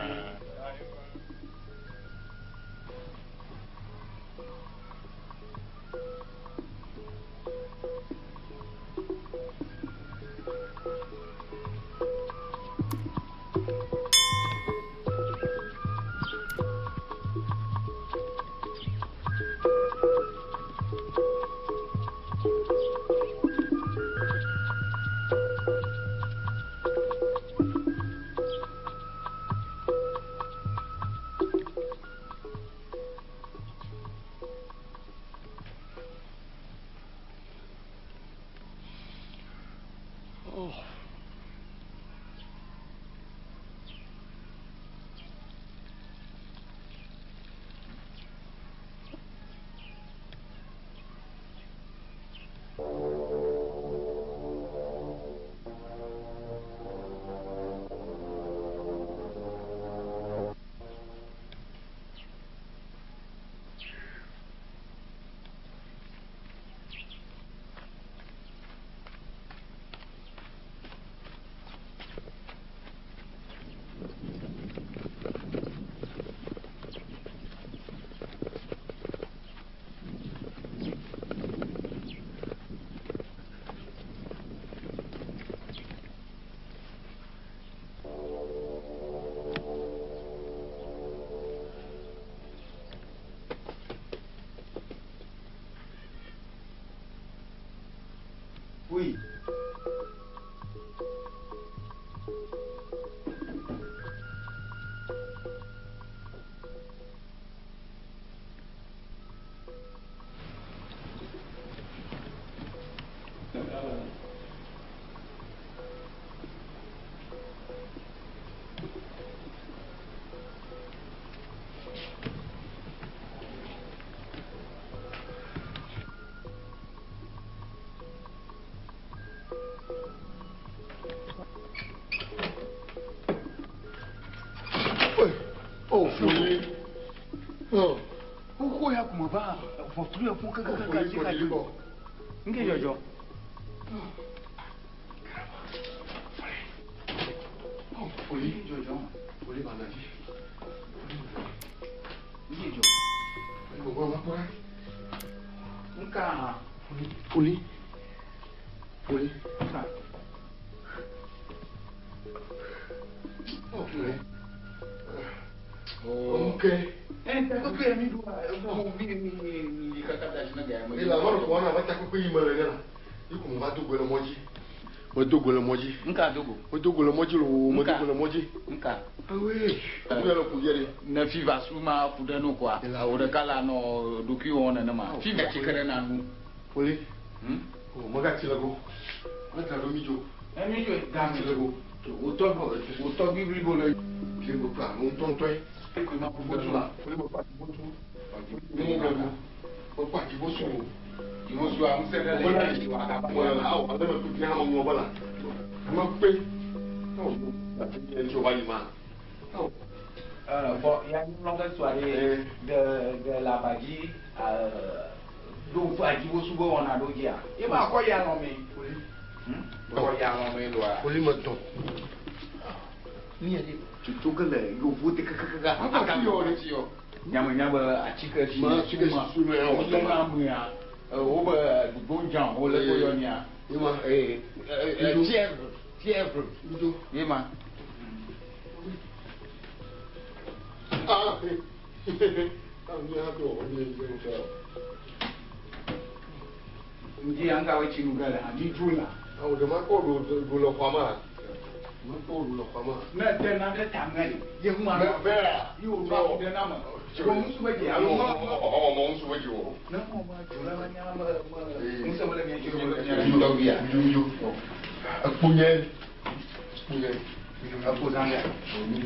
Oui. Oh, foli. Oh. Wokɔ ya kuma ba ʋɔtru ya ƒu kakakaka dzi ka dzo. Nke dzɔdzɔ. Oh, foli. Dzɔdzɔ. Foli banavi. Nke dzɔ. Foli gbogbo ma kpɔ ɖa. Nka hã. Foli. Foli. Nka. Oh, foli. Ok. Kpekpe mi ɖo mi mi mi kaka da si na ga ya me. Ila mɔlu kɔn na va takpekpe yi me le ne la. Yi ko va do go le mɔ dzi. Me do go le mɔ dzi. Nka do go. Me do go le mɔ dzi loo. Me do go le mɔ dzi. Nka. Awe. Ku ya le ku yɛ de. Ne fiva su ma fu ɖe nu koa. Wo ɖeka la nɔ ɖokui wɔm nenema. Fiva tsi ke ɖe na nu. Foli. O megatsi le go. Medzra ɖo mi dzo. Mi dzo. Tsi le go. Wòtɔ wòtɔ blibo le. Blibo kple alo ŋutɔŋutɔe. Foli me kpɔ atibosu. Ne mo gblɔ me kpɔ atibosu o. Atibosu a ŋusẽ ɖe le ye dzi wa. Awɔ ale me kpe hã me ŋlɔ be la. Ame kpe. Bon, ya une longue soirée de la badji ɖo ŋku adzi wo subɔ wɔna ɖo dzia. Ye ma kɔ ya lɔ me. Kɔ ya lɔ me loa. Poli me dɔn. Ni yɛ de tutu ke le yovo te kekekeke. Aka fi yɔ ɖe ti yɔ. Nyame nya be atike si Ma atike si su me wo le na mea wo be gbɔdza wo le ko yɔ nia. Ye ma. Ee fièvre fièvre. Ye ma. Ah. Ah, mi ha to o ni ni o. Ŋdi ya ŋka wo tsi nu ge le hã mi dzo la. Awo de ma kɔ do do le xɔa ma. Ma kɔ do le xɔa ma. Ne te na ɖe ta me ye hu ma. Bɛ la. Yi wo va ɖe na me. Ko ŋusu be dzi alo. Ɔ mɔ ŋusu be dzi o. Ne mɔ ma dzo la nya me me ŋusẽ me le mia dzi o le mia dzi. Dɔgbia. Yo. Ekponye. Ekponye. Ekpo zã ya.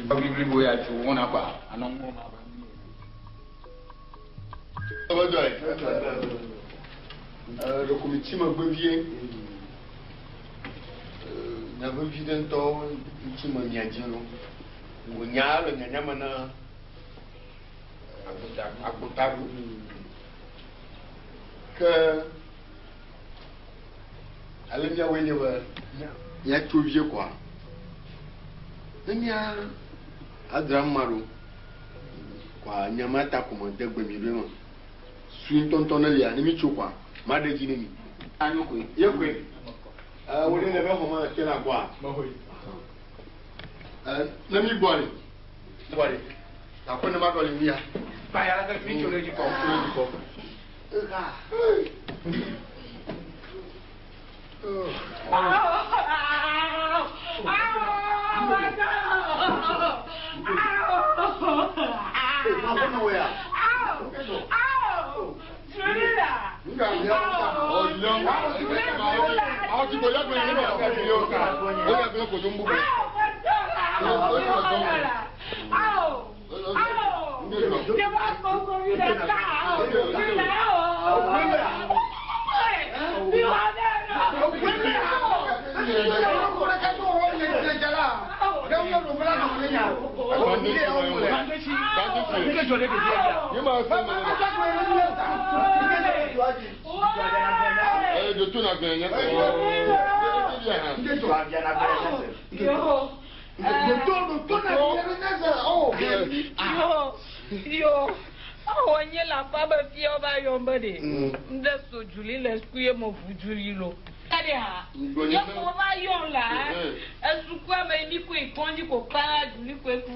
Dɔgbi blibo ya tso wɔna kpa anɔ ŋu ma be. Ebe dɔ ye. Ɖeko mi tsi megbe vie. Nya vevi ɖe ŋutɔ ŋuti me mia dzi lo. Wò nya le nyanya me na agbota ɖo. Ke ale míawoe nye be míatso vie koa. Ne mía adzra numa ɖo koa nya ma ta ko me de gbe mi ɖo eme. Sui ŋutɔŋutɔ ne lia ne mi tso koa ma ɖe dzi ne mi. Anyo koe. Ye koe. Wo ɖe le be xɔ ma te la gbɔa. Ne mi gbɔ le. Gbɔ le. Aƒe ne ma ɖɔ le mia. Ba ya la ke mi tso ɖe dzi kɔ. Tso ɖe dzi kɔ. Yo, awɔ nye le aƒea be fiawo va yɔm be ɖe ŋɖe so dzuli le suku ye me ʋu dzuli lo. Ɖe ha, ye ko va yɔm la, esukua me mi koe kɔndzi ko kpa dzuli koe ku.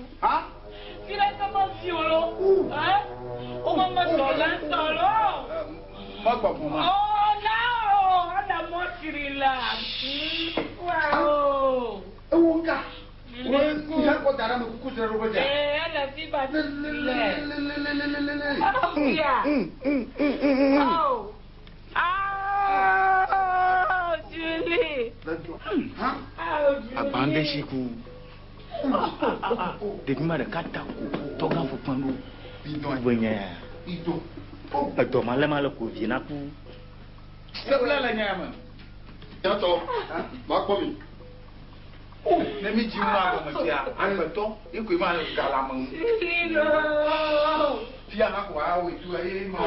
Fi ɖe ke me fi o lo, wo me dɔ le ŋutɔ lo. Megbɔgbɔ ma. O na o, ana mɔ tsiri la. Wa o. Ewo ŋka. Wo kɔ da ɖe ame kuku dzra ɖo be dza. Ee, ele fi ba le. Awo ya. Awo. Awo Julie. Awo Julie. Agbande si ku. Ɖevi ma ɖeka ta ko tɔgã fukpã ɖo. Be nya ya. Edɔ ma le ma le ko vie na ku. Sebla le nya me. Nyatɔ, ma kpɔ mi. Ne mi dzi ŋu agɔme sia, agbetɔ ye koe ma le gala me ŋu. Julie lo. Fia na ko awo etu eye ma wɔ.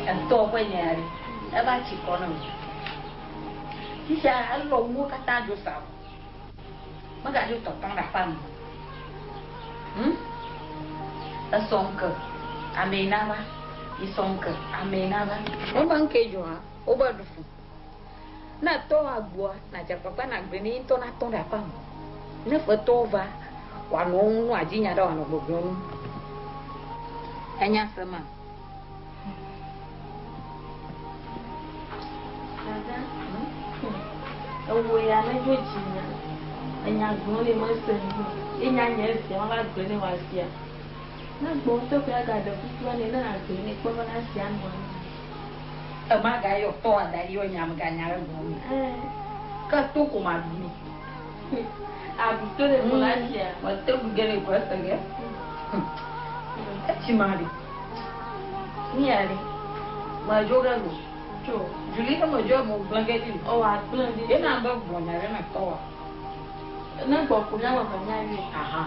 Etɔ ƒe nya ɖe eva tsi kɔ na me. Fifia elɔ nuwo katã dzo sa o. Megadzo tɔtɔ ɖe aƒea me. Esɔ ŋke ame na va. Isɔ ŋke ame na va. Wobe ŋke dzɔa, wobe ɖu fu. Ne tɔ agboa, nadze kpakpa na gbe ne ŋutɔ natɔ ɖe aƒea me. Ne fetɔwo va, wòanɔ wo ŋu adzi nya ɖe wòanɔ gbɔgblɔm nu. Enya se ma. Dada, ewo ya ne dzo dzi nya. Enya gblɔ ne mese nu. Enya nye esia ma va gblɔ ne wòasia. Ne gbɔ ŋutɔ koe agaɖe kukua ne ne agblɔ ne kpɔ be na sia nɔ anyi. Ema ga yɔ tɔ ada yɔ nya me ga nya ɖe gɔme. Ke to ko ma ɖu mi. Aɖu to ɖe ko la sia. Mete ŋu ge ɖe ko ese ge. Etsi ma ɖe. Mi ya ɖe. Medzo ge go. Tso. Julie ke medzo mo gblẽ ge ɖi. O wa gblẽ ɖi. Ye na be gblɔ nya ɖe na tɔ wa. Ne gbɔ ko mía me va mía yɔe. Aha.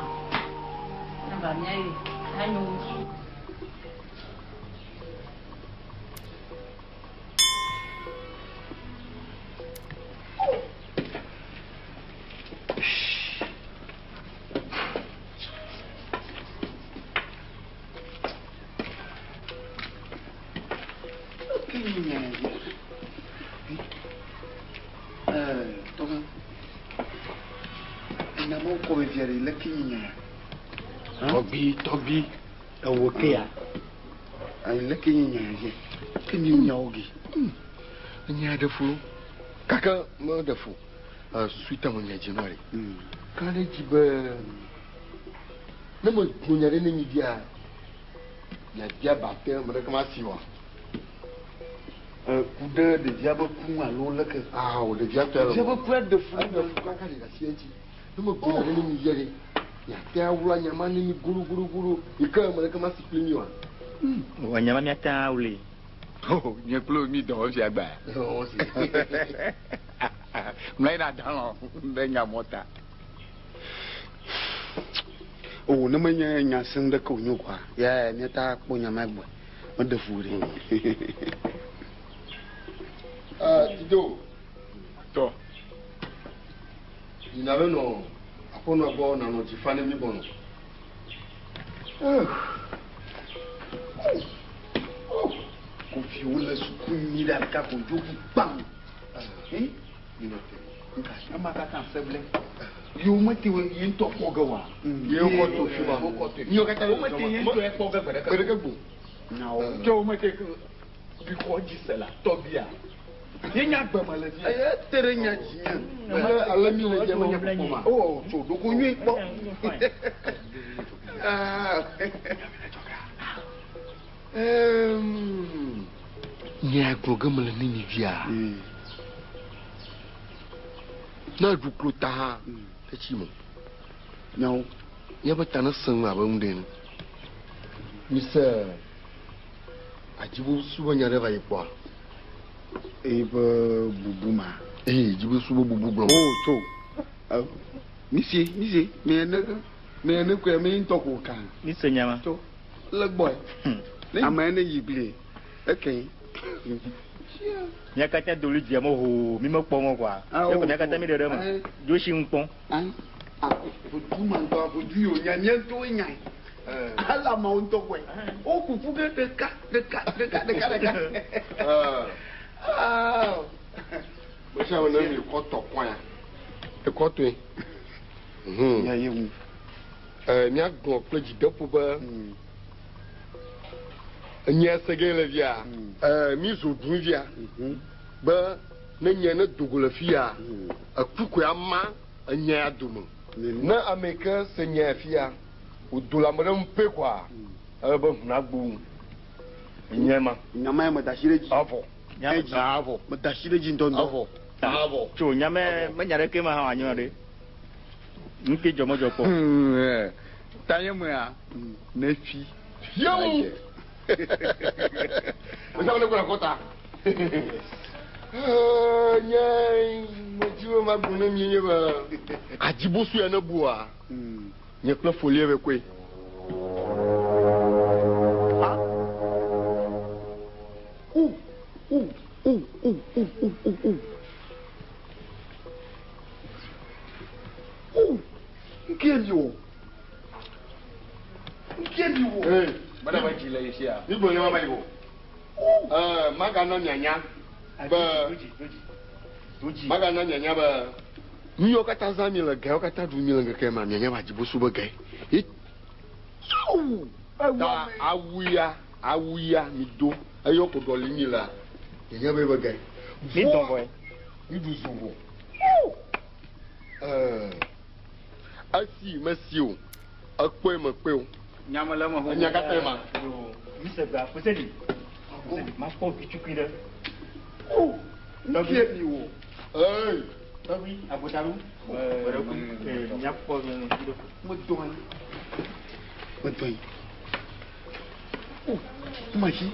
Ne va mía yɔe. Anyo. Tɔgbi tɔgbi ewo kea. Ayi leke nye nya ye. Ke mi nyawo ge. Enya ɖe fu gake meɖe fu. Susu ta me nya dzi nɔ ɖe. Ka ɖe dzi be ne me gblɔ nya ɖe ne mi bia miabia ba te ame ɖeke ma si oa. Ku ɖe ɖevia be ku ŋu alo leke? Ao ɖevia tɔ Ɖevia be ku eɖe fu. Eɖe fu kaka ɖe asi edzi. Ne me gblɔ nya ɖe ne mi bia ɖe miate awla nya ma ne mi goɖogoɖogoɖo yi ke ame ɖeke ma si kpli mi oa. Wɔ nya ma míate awlɛ. Oh, nye kple mi dɔ wɔm fia gbaa. Mlɔ yi na dalɔ ɖe nya mɔta. O ne menye nya sẽŋ ɖeke wònye o koa, ya míata kpɔ nya ma gbɔe. Meɖe fu ɖe. Tito. Tɔ. Yina be nɔ aƒenɔa gbɔ nanɔ dzi fa ne mi gbɔnɔ. Kofiwo le suku nyui ɖe alika ko dzo ku kpam. Ema katã seble. Yewo mete wo ye ŋutɔ kpɔ ge wa. Yewo kɔ to fi ma. Míwo katã Wo mete ye ŋutɔ kpɔ ge gbe ɖeke. Gbe ɖeke gbo. Tso wo mete bi xɔ dzi se la tɔgbia. Ye nya gbe me le fia. Eye te ɖe nya dzi nye. Ele ale mi le dze menye kpɔkpɔ ma. O tso ɖoko nyui kpɔ. Nya gblɔ ge mele ne mi via. Ne eɖu klo ta hã etsi me. Nyawo. Míaƒe ta ne sẽ ŋu abe nu ɖe ene. Mi se adzibosu be nya ɖe va yi kpɔa. Eye be bubu ma. Ee dzibosu be bubu gblɔ. O tso. Mi se mi se mi ne mi ne koe mi ŋutɔ ko kan. Mi se nya ma. Tso le gbɔe. Ame ne yi gble eke. Mía katã do li dzia me hoo mi mekpɔ mɔ koa. Ye ko mía katã mi ɖe ɖe me. Dzo si ŋu kpɔm. Vodu ma ŋutɔ vodu yi wònya mía ŋutɔwoe nyae. Ele ameawo ŋutɔ gbɔe. Wo kuku ge ɖeka ɖeka ɖeka ɖeka ɖeka. Mesia me ne mi kɔ tɔ kɔa. Ekɔ toe. Ya ye ŋu. Míagblɔ kple dzideƒo be enye se ge le via. Mi zo dun via. Be ne nye ne dogo le fia, eku koe ama enye ya dome. Ne ame ke se nye ya fia, wòdo le ame ɖe ŋu pɛ koa, ele be ʋu nagbo ŋu. Enye ma. Nyama ya meda asi ɖe dzi. Avɔ. Edzi. Avɔ. Meda asi ɖe dzi ŋutɔŋutɔ. Avɔ. Avɔ. Tso nyame menya ɖeke ma hã wòanyo ɖe. Nu ke dzɔ medzɔ kpɔ. Ta nye mea ne fi. Yewu. Mesia me ne kɔ kɔta. Nye medzi be magblɔ ne mi nye be adzibosu ya ne bua. Nye kple folie be koe. U u u u u u u u. U. Nke mi o. Nke mi o. Ee. Mele be dzi le ye sia. Mi gblɔ nye ma va yi o. Magana mianya be magana mianya be nu yiwo katã zã mi le ga yiwo katã ɖu mi le ŋkeke ma mianya be adzibosu be gae. Ye ta awu ya awu ya mi do eye ko ɖɔli mi la mianya be be gae. Mi dɔn vɔe. Mi ɖu zo vɔ. Esi mesi o ekpɔe mekpɔe o. Nyame le eme xoxo. Enya katã ma. Mi se gba fuseni. Fuseni makpɔ vitukui ɖe. O, nukie mi wɔ. Ee. Tɔgbi agotaɖu. Míakpɔ Medɔ anyi. Medɔ anyi. O, kumasi.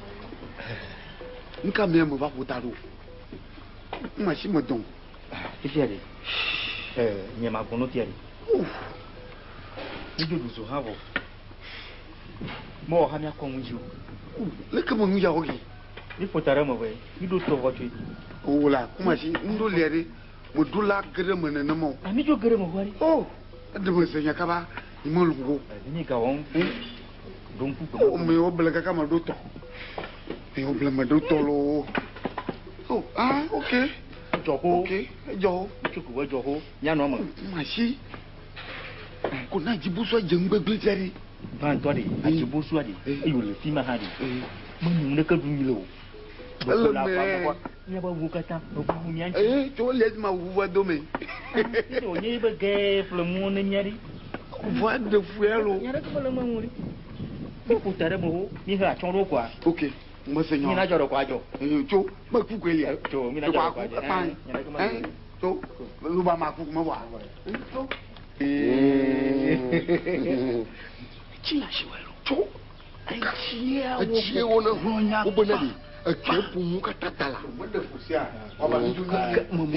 Nuka mea me va ƒo ta ɖo? Kumasi medɔ. Fifia ɖe, nye ma gbɔnɔ fia ɖe. Mi dzo ɖu zo hã vɔ. Mewɔ ha míakɔ ŋu dzi o. Leke me nu ya wɔ yi? Mi ƒo ta ɖe eme vɔ mi ɖo tɔ vɔ tsoe. O la, kumasi, ŋɖo lia ɖe, meɖo la ge ɖe me nenema o. Mi dzo ge ɖe me vɔ ɖe. O, eɖe me ze nya kaba, nye me lũ o. Mi ga wɔm. Ɖo ŋku gbe. O, me wo ble kaka me ɖo tɔ. Me wo ble me ɖo tɔ loo. O, ah, ok. Dzɔxo. Ok, edzɔxo. Tso ko be dzɔxo. Mianɔ eme. Kumasi, ko na dzibusua dze ŋugbegblẽ fia ɖe. Gbãtɔ ɖe, adzibosua ɖe, eye wòle fi ma hã ɖe. Menu nuɖeke ɖum mi le o. Ele me. Míaƒe ʋu katã, eʋuʋu mía ŋuti. Ee, tso le esi ma ʋuʋu va do me. Eye wònye be gɛ ƒle nuwo ne mía ɖi. Ʋua ɖe fu ya lo. Nya ɖeke mele eme ŋu ɖi. Mi ƒo ta ɖe me wo, mi he atsyɔ̃ ɖo koa. Ok, mese nya. Mi na dzɔ ɖe koa dzɔ. Ee, tso, me ku koe lia. Tso, mi na dzɔ ɖe koa dzɔ. Ekpa. Nya ɖeke mele eme. Tso, luba ma ku me wa. Tso. Tsi le asiwò lo. Tso. Etsie Etsie wo ne wo be ne ɖe eke ƒo nu katã ta la. Mɔmɔ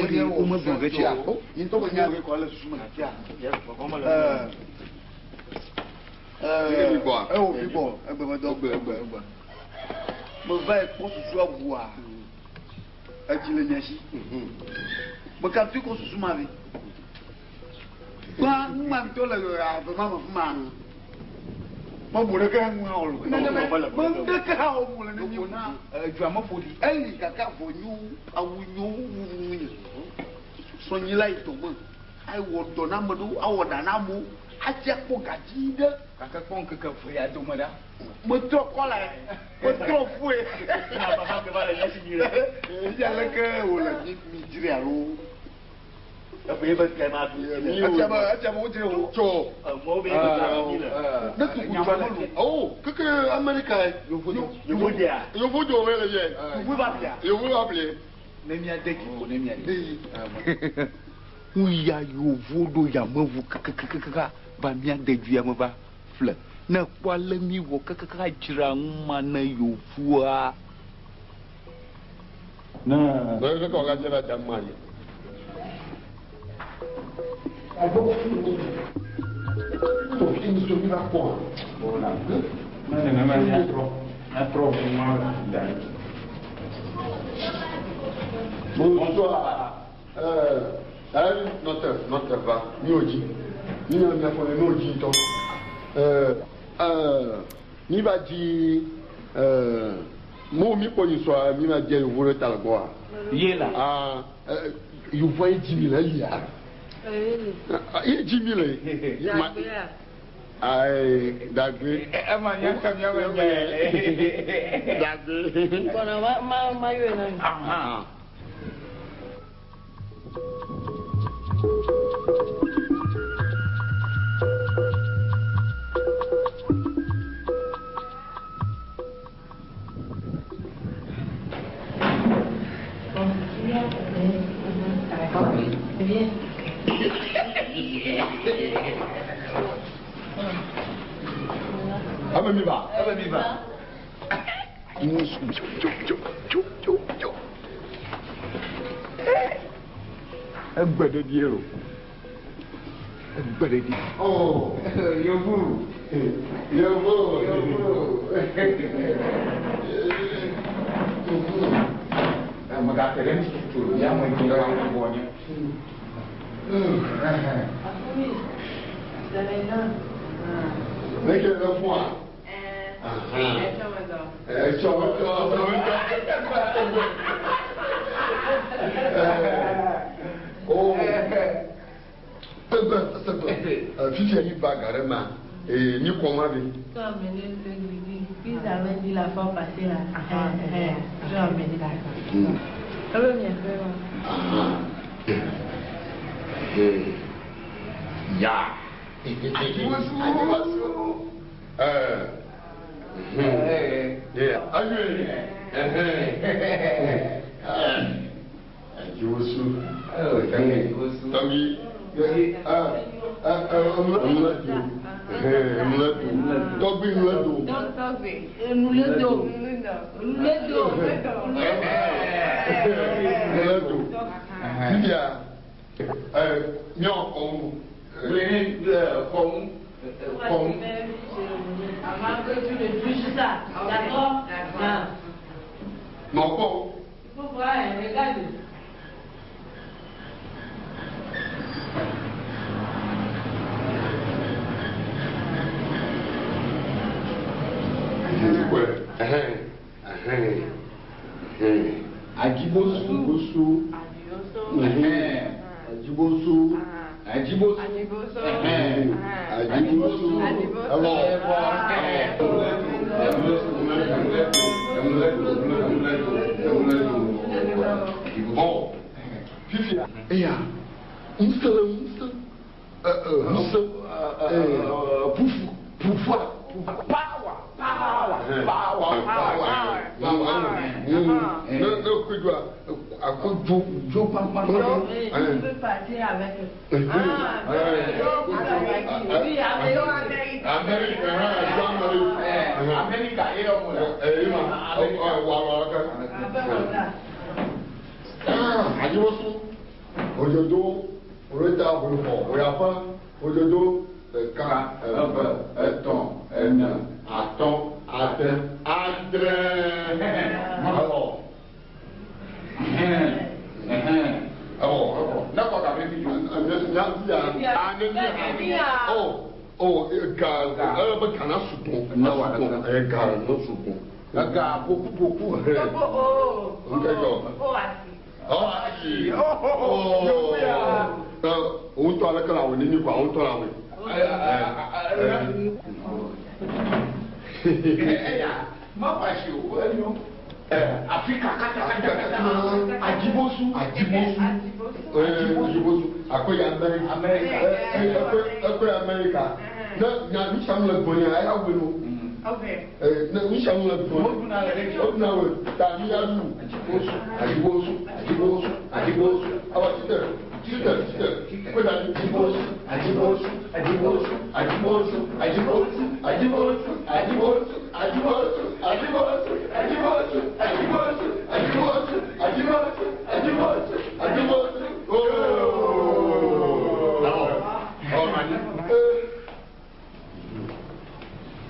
ɖe womegblɔ ge tsia. Ewo mi gbɔ, egbe me dɔ. Egbe, egbe, egbe. Meva yi kpɔ susua ʋua. Edzi le mia si. Meka tui kɔ susu ma vi. Gbã nu ma ŋutɔ le ave ma me fi ma. Mebu ɖeke hã ŋu hã o lo. Me ɖeke hã o mu le ne mi o. Edua me ƒo ɖi. Eli kaka vɔ nyo awu nyo wuwu ŋunye. Sɔnyila yi dɔ me. Awɔ dɔ na ame ɖewo, awɔ ɖa na amewo. Atsi akpɔ gadzi ɖe. Gake kpɔ ŋkeke eve ya dome ɖa. Metrɔ kɔla ye. Metrɔ fue. Eya leke wòle mi mi dzri alo. Eƒe ye be gɛ ma ɖu. Etia be etia be wodzre wo. Tso. Emɔwo be ye be gɛ mi le. Ne tugu dzɔ me lo. Oh, keke Amerika ye. Yovo dea. Yovo dzɔ me le yɛ. Yovo va blia. Yovo va blia. Ne mía de dzi ƒo ne mía de. Ŋuya yovo ɖo yameʋu kakakakaka va mía de dzu ya me va ƒle. Ne kpɔ ale mi wɔ kakakaka dzra ŋu ma ne yovoa. Ne. Ne keke wòga dze la dza ma ye. Bonsoir. Notre, notre va, mi o dzi. Mi na miaƒo ne mi o dzi ŋutɔ. Mi va dzi mo mi kpɔ nyisɔa mi va dze yevu ɖe ta le gbɔa. Ye la. Ah, yevu ye dzi mi le elia. Ye dzi mi le. Ayi dagbe. Ema nya ka mía me nya ye. Dagbe. Gbɔna ma ma ma yɔe na mi. Aha. Viens. Ame mi va. Ame mi va. Tso tso tso tso tso. Egbe ɖe ɖi o. Egbe ɖe ɖi. Oh. Yovu. Yovu. Yovu. Megate ɖe ŋuti o. Ya me dzi wa bɔ nye. Ne ke le fua. Etsɔ etsɔ etsɔ. Oh. Egbe egbe. Fifia mi va ga ɖe ma. Ee mi kɔ ma bi. Tu as amené le truc midi. Puis j'avais dit la fois passée là. Je vais amener la. Elle veut bien faire. Ya. Adiwasu. Yeah. Ayo. Ajibosu. Tɔgbi. Nledo. Nledo. Tɔgbi nledo. Nledo. Nledo. Nledo. Fifia, miɔ kɔnu. Kɔnu. Kɔnu. Avant que tu ne touches ça, d'accord? Nɔkɔ. Il faut voir, regarde. Ajibosu. Ajibosu. Ajibosu. Ajibosu. Ajibosu. Bon, fifia. Eya, ŋusẽ le ŋusẽ. Ŋusẽ. Pufu. Pufua. Power. Power. Power. Power. Ne ne kojú a akojú. Jo pampa. Tu peux partir avec eux. Oui, avec Amérique, Amérique. Amérique, e yɔ mo la. Eyi ma, wa wa kɛ. Ajibosu, ojojo, oreta olùkɔ, oyafa, ojojo, ɖeka, eve, etɔ̃, ene, atɔ̃, ade, adre. Awɔ. Awɔ, awɔ. Ne kɔ gabe fi jo. Nya ya. O, o, ga, ele be ga na sugbɔ. Ne wa Sugbɔ. Ga na sugbɔ. Ga boku boku. Oh, Nke jɔ. oh, asi. Ɔ ayi. Ɔ, òun tɔ ale kele awɔ nini kɔ, òun tɔ la awɔ. Eya, ma fa si o, enyo. Afrika kata kata kata. Ajibosu. Ajibosu. Ajibosu. Akɔyi Amerika. Amerika. Ekɔyi Amerika. Ne nya nusianu le gbɔnye eya woe no. Okay. Ne nusianu le gbɔnye. O duna le ɖe. O duna le ta mi ya nu. Ajibosu. Ajibosu. Ajibosu. Ajibosu. Awa titɛ titɛ titɛ. Ko da Ajibosu. Ajibosu. Ajibosu. Ajibosu. Ajibosu. Ajibosu. Ajibosu. Ajibosu. Ajibosu. Ajibosu. Ajibosu. Ajibosu. Ajibosu. Ajibosu. Ajibosu. Ooo. Awɔ. Ɔ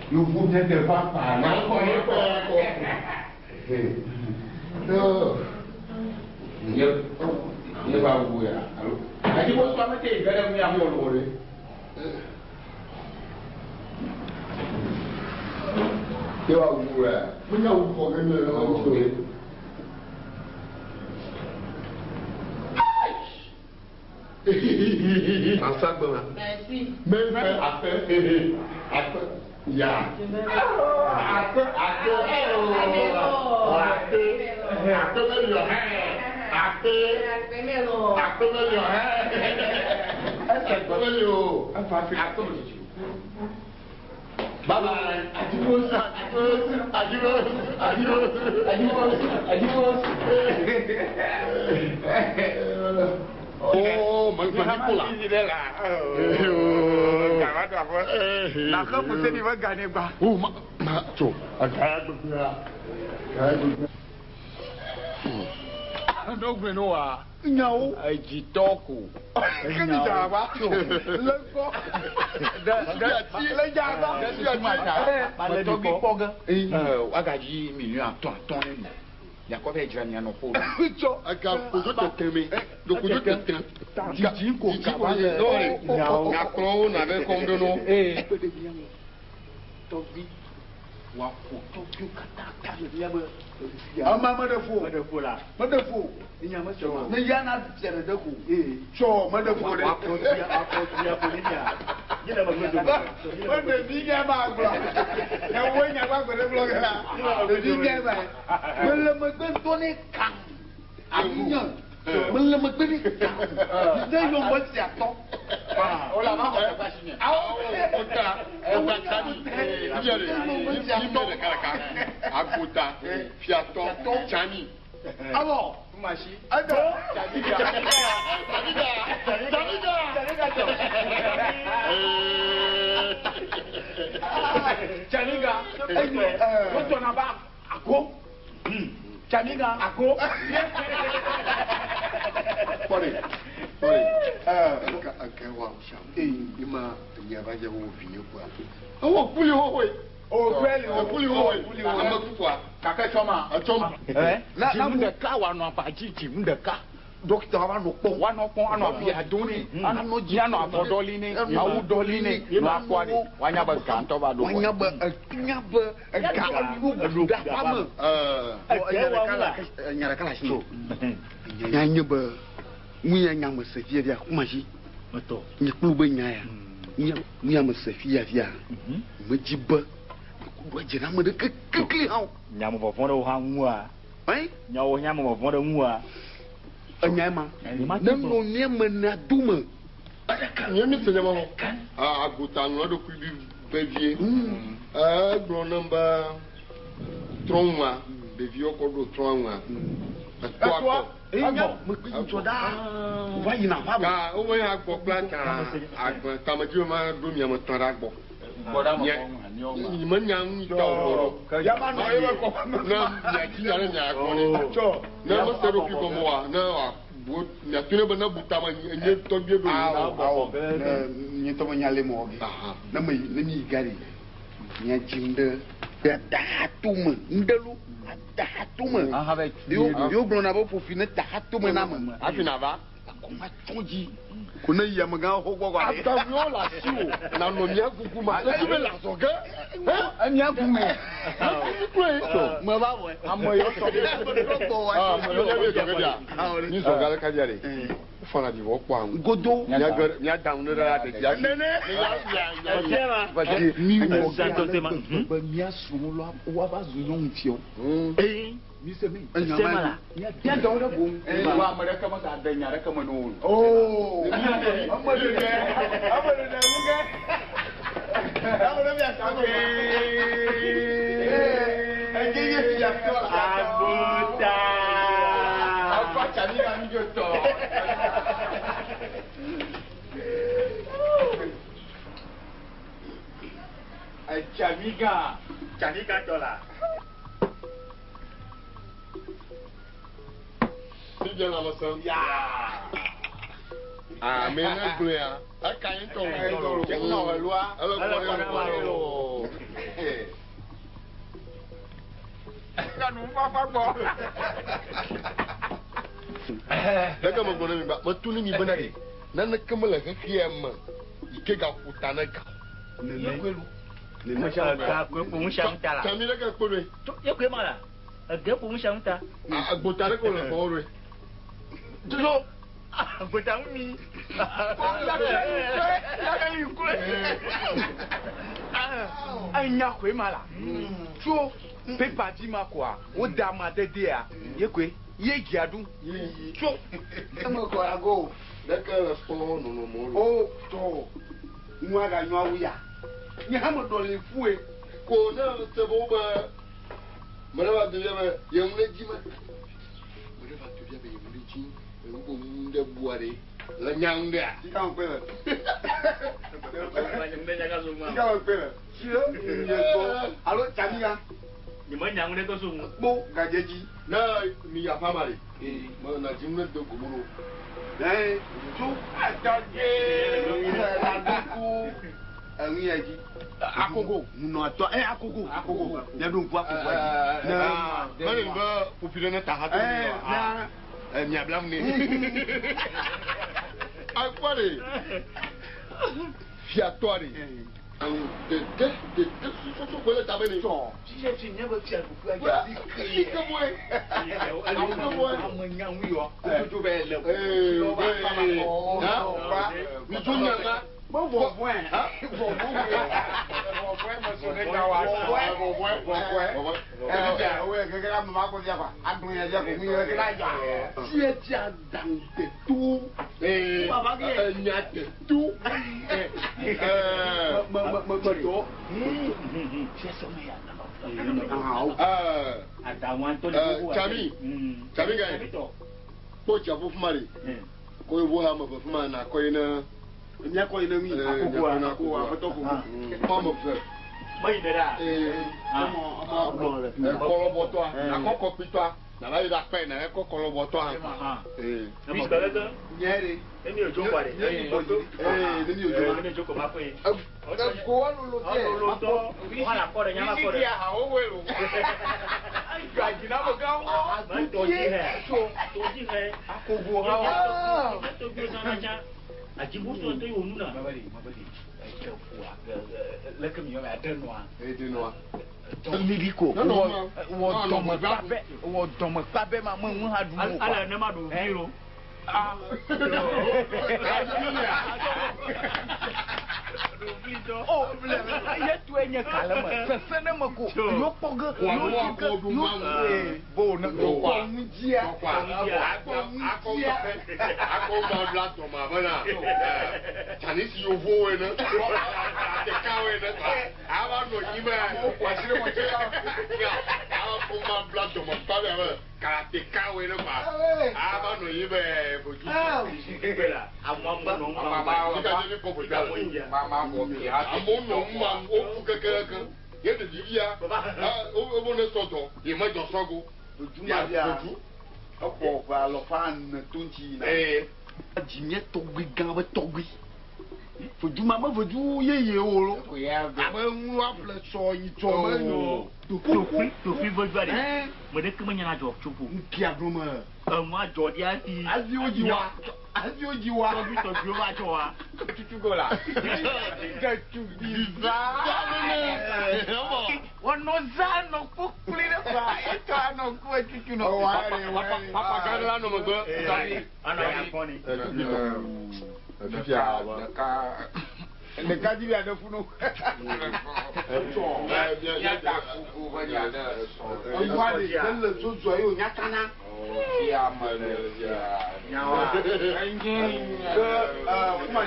Yovo miɛ tɛ fa pa la. Akɔ akɔ akɔ. Nye nye ba wu ya alo. Ajibosu ame te yi gɛrɛ mu ya mɔ lɔ ɖe. Ye wa wu ya. Mo nya wu xɔ ke ne le ma ŋutsu ye. Ansa gbema. Merci. Mɛ fɛ afɛ afɛ ya. Akpe akpe akpe akpe bɛ yɔ hɛ akpe akpe bɛ yɔ hɛ akpe bɛ yɔ Akpe bɛ yɔ. Bye bye. Ajibosu ajibosu ajibosu ajibosu ajibosu ajibosu. Oh, manipula. Na xe fuseni be ga ne gba. Oh, ma ma tso. Agaya gbegbe ya. Agaya gbegbe. N'o gbe no wa. Nyawo. Edzitɔ ko. Ke mi dza ba. Le gbɔ. Le dza ba. Tɔgbi kpɔ ge. Wagadzi miliɔn atɔ̃ atɔ̃ ne mi. Yakɔ bɛ dzra mia nɔƒo. Tsɔ aga kodzo tete me. Kodzo tete. Dzidzi ko kaba le. Nyakplɔwo na be kɔm ɖo no. Tɔgbi wòaƒo tɔgbiwo katã ta le mía be. Ama me ɖe ƒo. Me ɖe ƒo la. Me ɖe ƒo. Enya me sɔ ma. Ne ya na fia ɖeɖe ko. Tsɔ me ɖe ƒo ɖe. Wòaƒo duya wòaƒo duya ƒo ne mia. Nye le megbe dome. Me ɖevi nye ma gblɔ. Ewo nya gba gbe ɖe gblɔ ke la. Ɖevi nye ma. Me le megbe ŋutɔ ne kan. Ayi nye. Me le megbe ne kan. Ne yɔ me sia tɔ. O la ma xɔ teƒe asi nye. Awo ota ota tsani. Fia de mi mi ɖeka ɖeka. Agbota fiatɔ tsani. Awɔ. Ɛdɔ. Tsamiga. Tsamiga. Tsamiga. Eyi wotɔna ba ago. Tsamiga ago. Kpɔɖe. Kpɔɖe. Eka eke wa sia. Ima nya va dze wo vi nye kua. Ewɔ kuli xoxoe. O kuli o. Kuli xoxoe. Ame kukua. Kake tsɔ ma. Etsɔ ma. Dzimu ɖeka wòanɔ aba dzi dzimu ɖeka. Dɔkita wa nɔ kpɔm. Woanɔ kpɔm anɔ abia dom nɛ. Anɔ dzi anɔ avɔ ɖɔli nɛ. Awu ɖɔli nɛ. Nɔ akɔa ɖe. Woanya be ga ŋutɔ va ɖo. Woanya be enya be ega eɖo ɖe aƒea me. Nya ɖeka le asinye. Nya nye be nu ya nya me se fia fia kuma si. Nye kplu be nya ya. Nu ya me se fia fia. Medzi be ɖo dze na ame ɖeke kekli hã o. Nya me vɔvɔ̃ ɖe wo hã ŋua? Nyawo nya me vɔvɔ̃ ɖe ŋua? Enya ma. Ne nɔ mía me na dome. Nye mi se nya ma xɔ. Agota ŋlɔ eɖokui bi vevie. Egblɔ nam be trɔ̃nua ɖeviwo kɔ ɖo trɔ̃nua. Etɔa kɔ. Va yina va. Ka wo ya gbɔ kple ta agbe tamedzi ma ɖo miame tɔ ɖe agbɔ. Nye me nya nu ta o ɖo. Ne miadzi nya ɖe mia gbɔ ne. Ne mese ɖokui gɔme oa ne wa miatu ne be ne bu tame nye tɔgbie ɖo. Awo awo ne nye tɔ me nya le mɔ ge. Ne me ne mi yi gari mia dzim ɖe tahatome ŋɖelu tahatome. Yewo gblɔna be ƒofi ne tahatome na me. Hafi nava. Akɔma tsɔ dzi. Ko ne yi amegãwo xɔ gbɔ kɔ. Adaŋuwo le asiwò nanɔ mía kuku ma. Le dzi be le azɔge. Emia kume. Me va wɔe. Ame yɔ sɔ. Ame yɔ sɔ ge dia. Mi zɔ ga ɖe ka dia ɖe. Wofana ɖi vɔ kpɔa ŋu. Godo. Mía da ŋu ɖe ɖe ɖe dzia. Nene. Mi wɔ ge ale gbegbe be mía srɔ̃wo la woava zu nyɔnu fiawo. Mi se mi. Enya ma la. Mía dɔwɔ ɖe boŋ. Wo ame ɖeke megade nya ɖeke me na wo o. Oo. Ame ɖeɖe. Ame ɖeɖe ŋu ke. Ame ɖe mia sa ke. Edze ye fia tɔ la. Agota. Akɔ tsami ka mi dzo tɔ. Tsamiga. Tsamiga tɔ la. Mi dze lãmesẽ. Ame ne gblɔe ya. Eka ye ŋutɔ wò. Ele kɔ ɖe ŋu. Ɖeke megblɔ ne mi ba metu ne mi bena ɖe naneke mele xexea me yi ke gaƒo ta ne ga. Ga koe ƒo ŋusia ŋu ta la. Tsami ɖeke kpo ɖoe. Ye koe ma la. Ege ƒo ŋusia ŋu ta. Agbota ɖeke wòle gbɔwò ɖoe. Dzo. Agbota ŋu mi. Enya koe ma la. Tso pepa dzi ma koa, wode amadedea, ye koe, ye dzia ɖu. Tso. Eme kɔ ago. Ɖeke le kpɔ nɔnɔmewo le. O tɔ. Nua ganyɔ awu ya. Nye hã me ɖɔli ƒue. Ko ne se be wo be me ɖe va do via be ye ŋu ɖe dzi ma. Me ɖe va do via be ye ŋu ɖe dzi. Eŋu be ŋu ɖe bua ɖe. Le nya ŋu ɖea. Sika ŋu kpe le. Sika ŋu kpe le. Si le nye gbɔ alo tsamiga. Nye me nya ŋu ɖe ke so ŋu. Kpo gadze dzi. Ne mi ya fa ma ɖe. Me na dzi ŋu ɖe do gomo ɖo. Ɛɛ tso adagbe ladoku enu yɛ dzi. Akogo. Ŋunɔtɔ ɛ akogo akogo. Miaɖo ŋku akogo dzi. Ne ne be ƒofi ɖe ne ta ha to mi wa. Miablam ne. Akpɔ ɖe. Fiatɔ ɖe. Dede dede soso gbele ta be ne. Tɔ. Fifia fi míaƒe fiaɖuƒea dze si Yi ke boe. Yi ke boe. Ame nyaŋu yɔ. Kotodzo be le. Ee, mi tso nya ma. Be vɔvɔe. Vɔvɔe. Vɔvɔe me so ne ta wa. Vɔvɔe. Vɔvɔe. Vɔvɔe. Vɔvɔe. Ɛɛ oye keke la mama ko fia kwa. Agblẽ ya fia ko mu yɛ keke la dzɔ. Tietia daŋ tetu. Ee, enya tetu. Me me me me dɔ. Tsami, tsami ga yi. Kpɔ tsiaƒu fi ma ɖe. Kɔ yevu ha ame eve fi ma na kɔ yi ne. Míakɔ yi ne mi. Akogo akogo aƒetɔ kogo. Kɔ ame eve. Meyi ne ɖa. Kɔlɔbɔtɔa, nakɔ kɔkpitɔa, nava yi ɖe akpa yi na ekɔ kɔlɔbɔtɔa. Puisque leke. Nyɛ ɖe. Emi odzo kɔ ɖe. Nye yi bɔ yi. Ee, ne mi odzo. Emi odzo kɔ ma koe. Ego alolo tɛ. Alolo tɔ. Wala kɔ ɖe nyama kɔ ɖe. Wisi dia ha wowoe o. Gadzina me gã wɔ. Tɔdzi hɛ. Tɔdzi hɛ. Akogo ha wa. Tɔgbi zɔna dza. Adzibusu to yi wònu na. Mabali, mabali. Eke ƒua, leke mi yɔ mɛ ade nua. Ede nua. Mi ko. Wɔ dɔme kpabɛ, wɔ dɔme kpabɛ ma me ŋu ha ɖu o. Ale ne ma ɖu vi o. O, ye tɔe nye ka le me. Sese ne me ko. Yɔ kpɔ ge, yɔ dzi ge, yɔ bo ne kɔ ŋu dzia. Akɔ akɔ ma bla tɔma bena Chinese yevuwo ene, ɖekawo ene ava nɔ anyi be ava ko ma bla tɔma kpabɛ abe karatekawo ene kɔa ava nɔ anyi be vodu. Amewo nɔ nu ma woku kekeake ye ɖevi via wo ne sɔ dɔ ye medzɔ sɔgo. Vodu. Exɔ ƒe alɔfa ene to ŋuti yina. Dzi nye tɔgbui gã be tɔgbui. Vodu ma me vodu yeye o lo. Abe ŋu aƒle sɔ yi tsɔ me nyo. Tofi tofi vodu aɖe. Me ɖeke menya na dzɔ tso ƒo. Ŋkia ɖo me. Enua dzɔ ɖi hafi. Hafi wodzi wa. Hafi wodzi wa. Tɔgbui tɔgbuiwo va dzɔ wa. Tutu go la. Ɖetugbi va. Wɔnɔ za nɔ kpokpli ɖe fa. Etɔ anɔ ku etutu nɔ. Papa gã la nɔ megbe. Fifia. Ɖeka dzi bi aɖe funu. Eŋua ɖe ele zozoa ye wònyakana. Ke kuma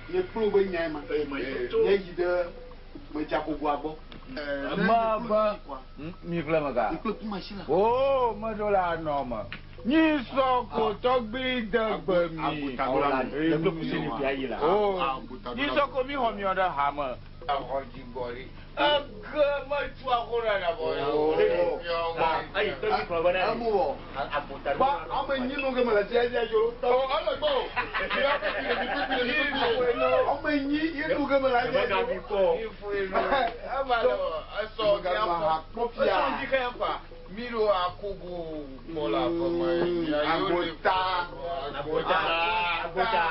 nye kplo be nyae ma. Nye yi ɖe medzakogoa gbɔ. Ma be mi ƒle me ga. O meɖo la nɔ me. Nyisɔ ko tɔgbi de gbe mi. O nyisɔ ko mi xɔ miɔ ɖe hame. Ege metsu ako ɖe ɖe bɔ. Ba ame nyi nu ke me le sia sia dzo. Ele gbɔ. Ame nyi ye nu ke me le sia sia dzo. Eva le esɔ miakpɔ fia. Mi ɖo akogo kpɔ le aƒe me. Agota. Agota. Agota.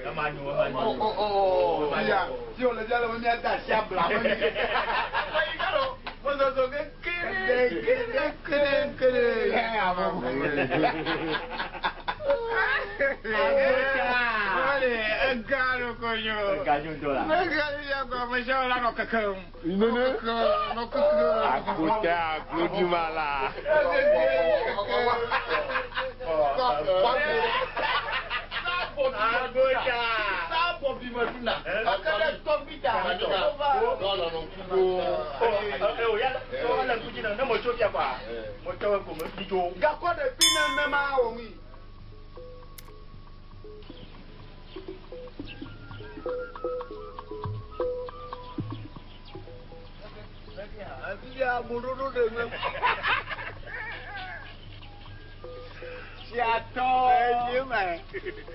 Ema nyo ema nyo. O fia fi wòle fia le be míada asi abla me. Mɔzɔzɔ ke kere kere kere kere. Wale ega ɖo ko nyo. Ega nyo ŋutɔ la. Ega nyo ya ko ame sia ame la nɔ kekem. Nɔ kekem nɔ kekem. Agota aglodima la. Agota. Sábọ̀ bí mo dùn náà. Akẹ́lẹ́ tọ́gbìtà. Ne mo tso fia kɔa, mo tɔ ko mo mi tso. Gakɔ ɖe fi nenema wɔ ŋui. Fifia ameɖoɖo ɖe me. Tsiatɔ. Ɛdzi me.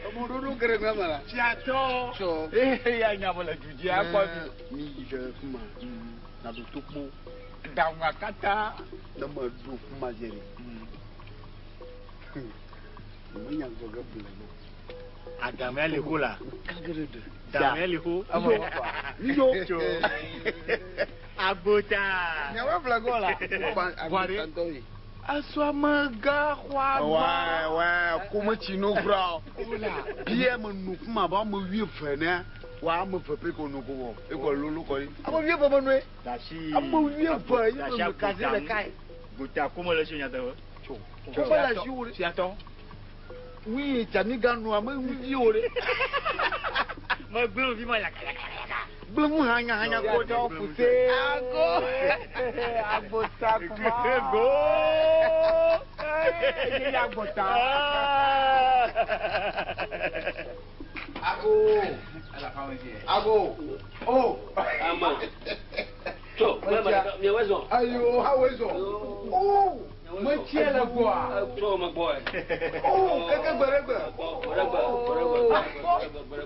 Ameɖoɖo geɖe me la. Tsiatɔ. Tsɔ. Eye ya nya me le du dzi akpɔ mi. Mi yi ɖe fi ma. Naɖo to kpo. Ɖaŋua katã. Ne me ɖo fi ma dze ɖe. Menya gbɔ ge ble no. Agamea le ko la. Kage ɖe ɖe. Damea le ko. Nyo. Agota. Nyawo ble gɔ la. Buare. Esɔamegã xɔa Wɛ wɛ kometsi no kura o. Bia me nu kuma ba ame wuieve ne wa ame eve pɛ ko nu ko wɔ ekɔ lolo kɔ yi. Ame wuieve me nɔe. Dasi. Ame wuieve ye me nu kasi ɖeka ye. Gota kome le si nyateƒe. Tso. Kome le si wo ɖe. Tsiatɔ. Wuie tsamiga nu ame wuivi wo ɖe. Megblẽ vi ma yaka yaka yaka. Gblẽ mu hanya hanya ko Yatɔ fuse. Ago. Agbota kuma. Go. Ye ya agbota. Ago. Ago. Oh. Ama. Tso, miawoe zɔ. Ayo, hawoe zɔ. Oh. Metsie le gbɔa. Tso me gbɔe. Oh, keke gbe ɖe gbe. Gbe ɖe gbe.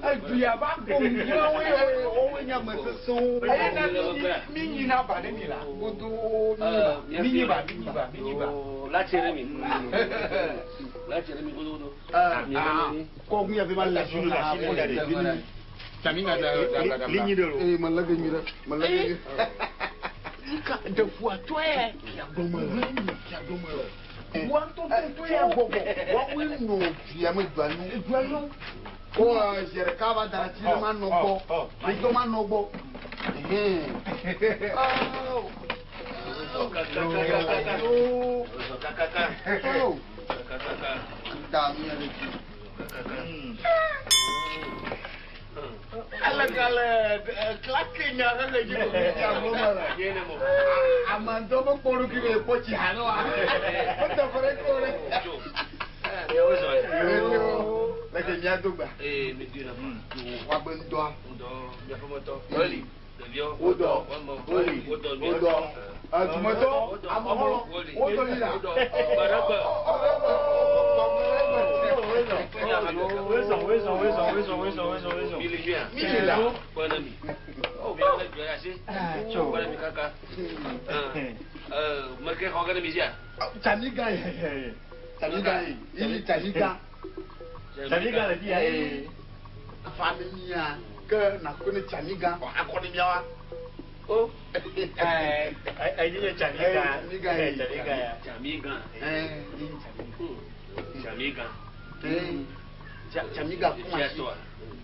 Eduya va gbɔngbɔnwoe wowoe nye ame sesẽwo. Eye na mi mi nyina ba ne mi la. Godo mi nyi ba mi nyi ba mi nyi ba. Latse ɖe mi. Latse ɖe mi godogodo. Kɔgun ya fi ma la su la Linyi ɖe lo. Ee, me lege nyui ɖe, me lege nyui. Ika ɖevua tɔe. Fiagbɔme, fiagbɔme. Wa ŋutɔ ŋutɔ ya gbɔgbɔ. Woawoe nɔ dua me dua nu. Dua nu. Ko zi ɖeka va da ɖe atsi ɖe ma nɔ gbɔ. Ŋutɔ ma nɔ gbɔ. Da mi ɖe dzi. Alekale klake nya hehe dzi ko mi Fiagbɔme le. Ame ŋutɔ me kpɔ ɖokui be kpɔ tsi ha ne wa. Mete ƒe ɖe ko ɖe. Leke mía do gba. Ee, mi dui na fa. Woabe ŋdɔa. Ŋdɔ, miaƒe metɔ. Woli. Ɖeviwo. Wodɔ. Woli. Wodɔ. Wodɔ. Dumetɔ. Amexɔlɔ. Wodɔ yi la. Gbe ɖe gbe. Wezɔ wezɔ wezɔ wezɔ wezɔ wezɔ wezɔ. Mi le nyuia. Mi le la. Kpɔ ne mi. O mi le dzɔ asi. Kpɔ ne mi kaka. Meke xɔ ge ne mi sia. Tsamiga ye. Tsamiga ye. Ili tsamiga. Tsamiga le fi ya. Afa ne mia ke nakɔ ne tsamiga akɔ ne mia wa. O. Ɛɛ ɛyi nye tsamiga. Tsamiga ye. Tsamiga ya. Tsamiga. Ɛɛ Tsamiga. Tsamiga kuma si. Fiatɔa.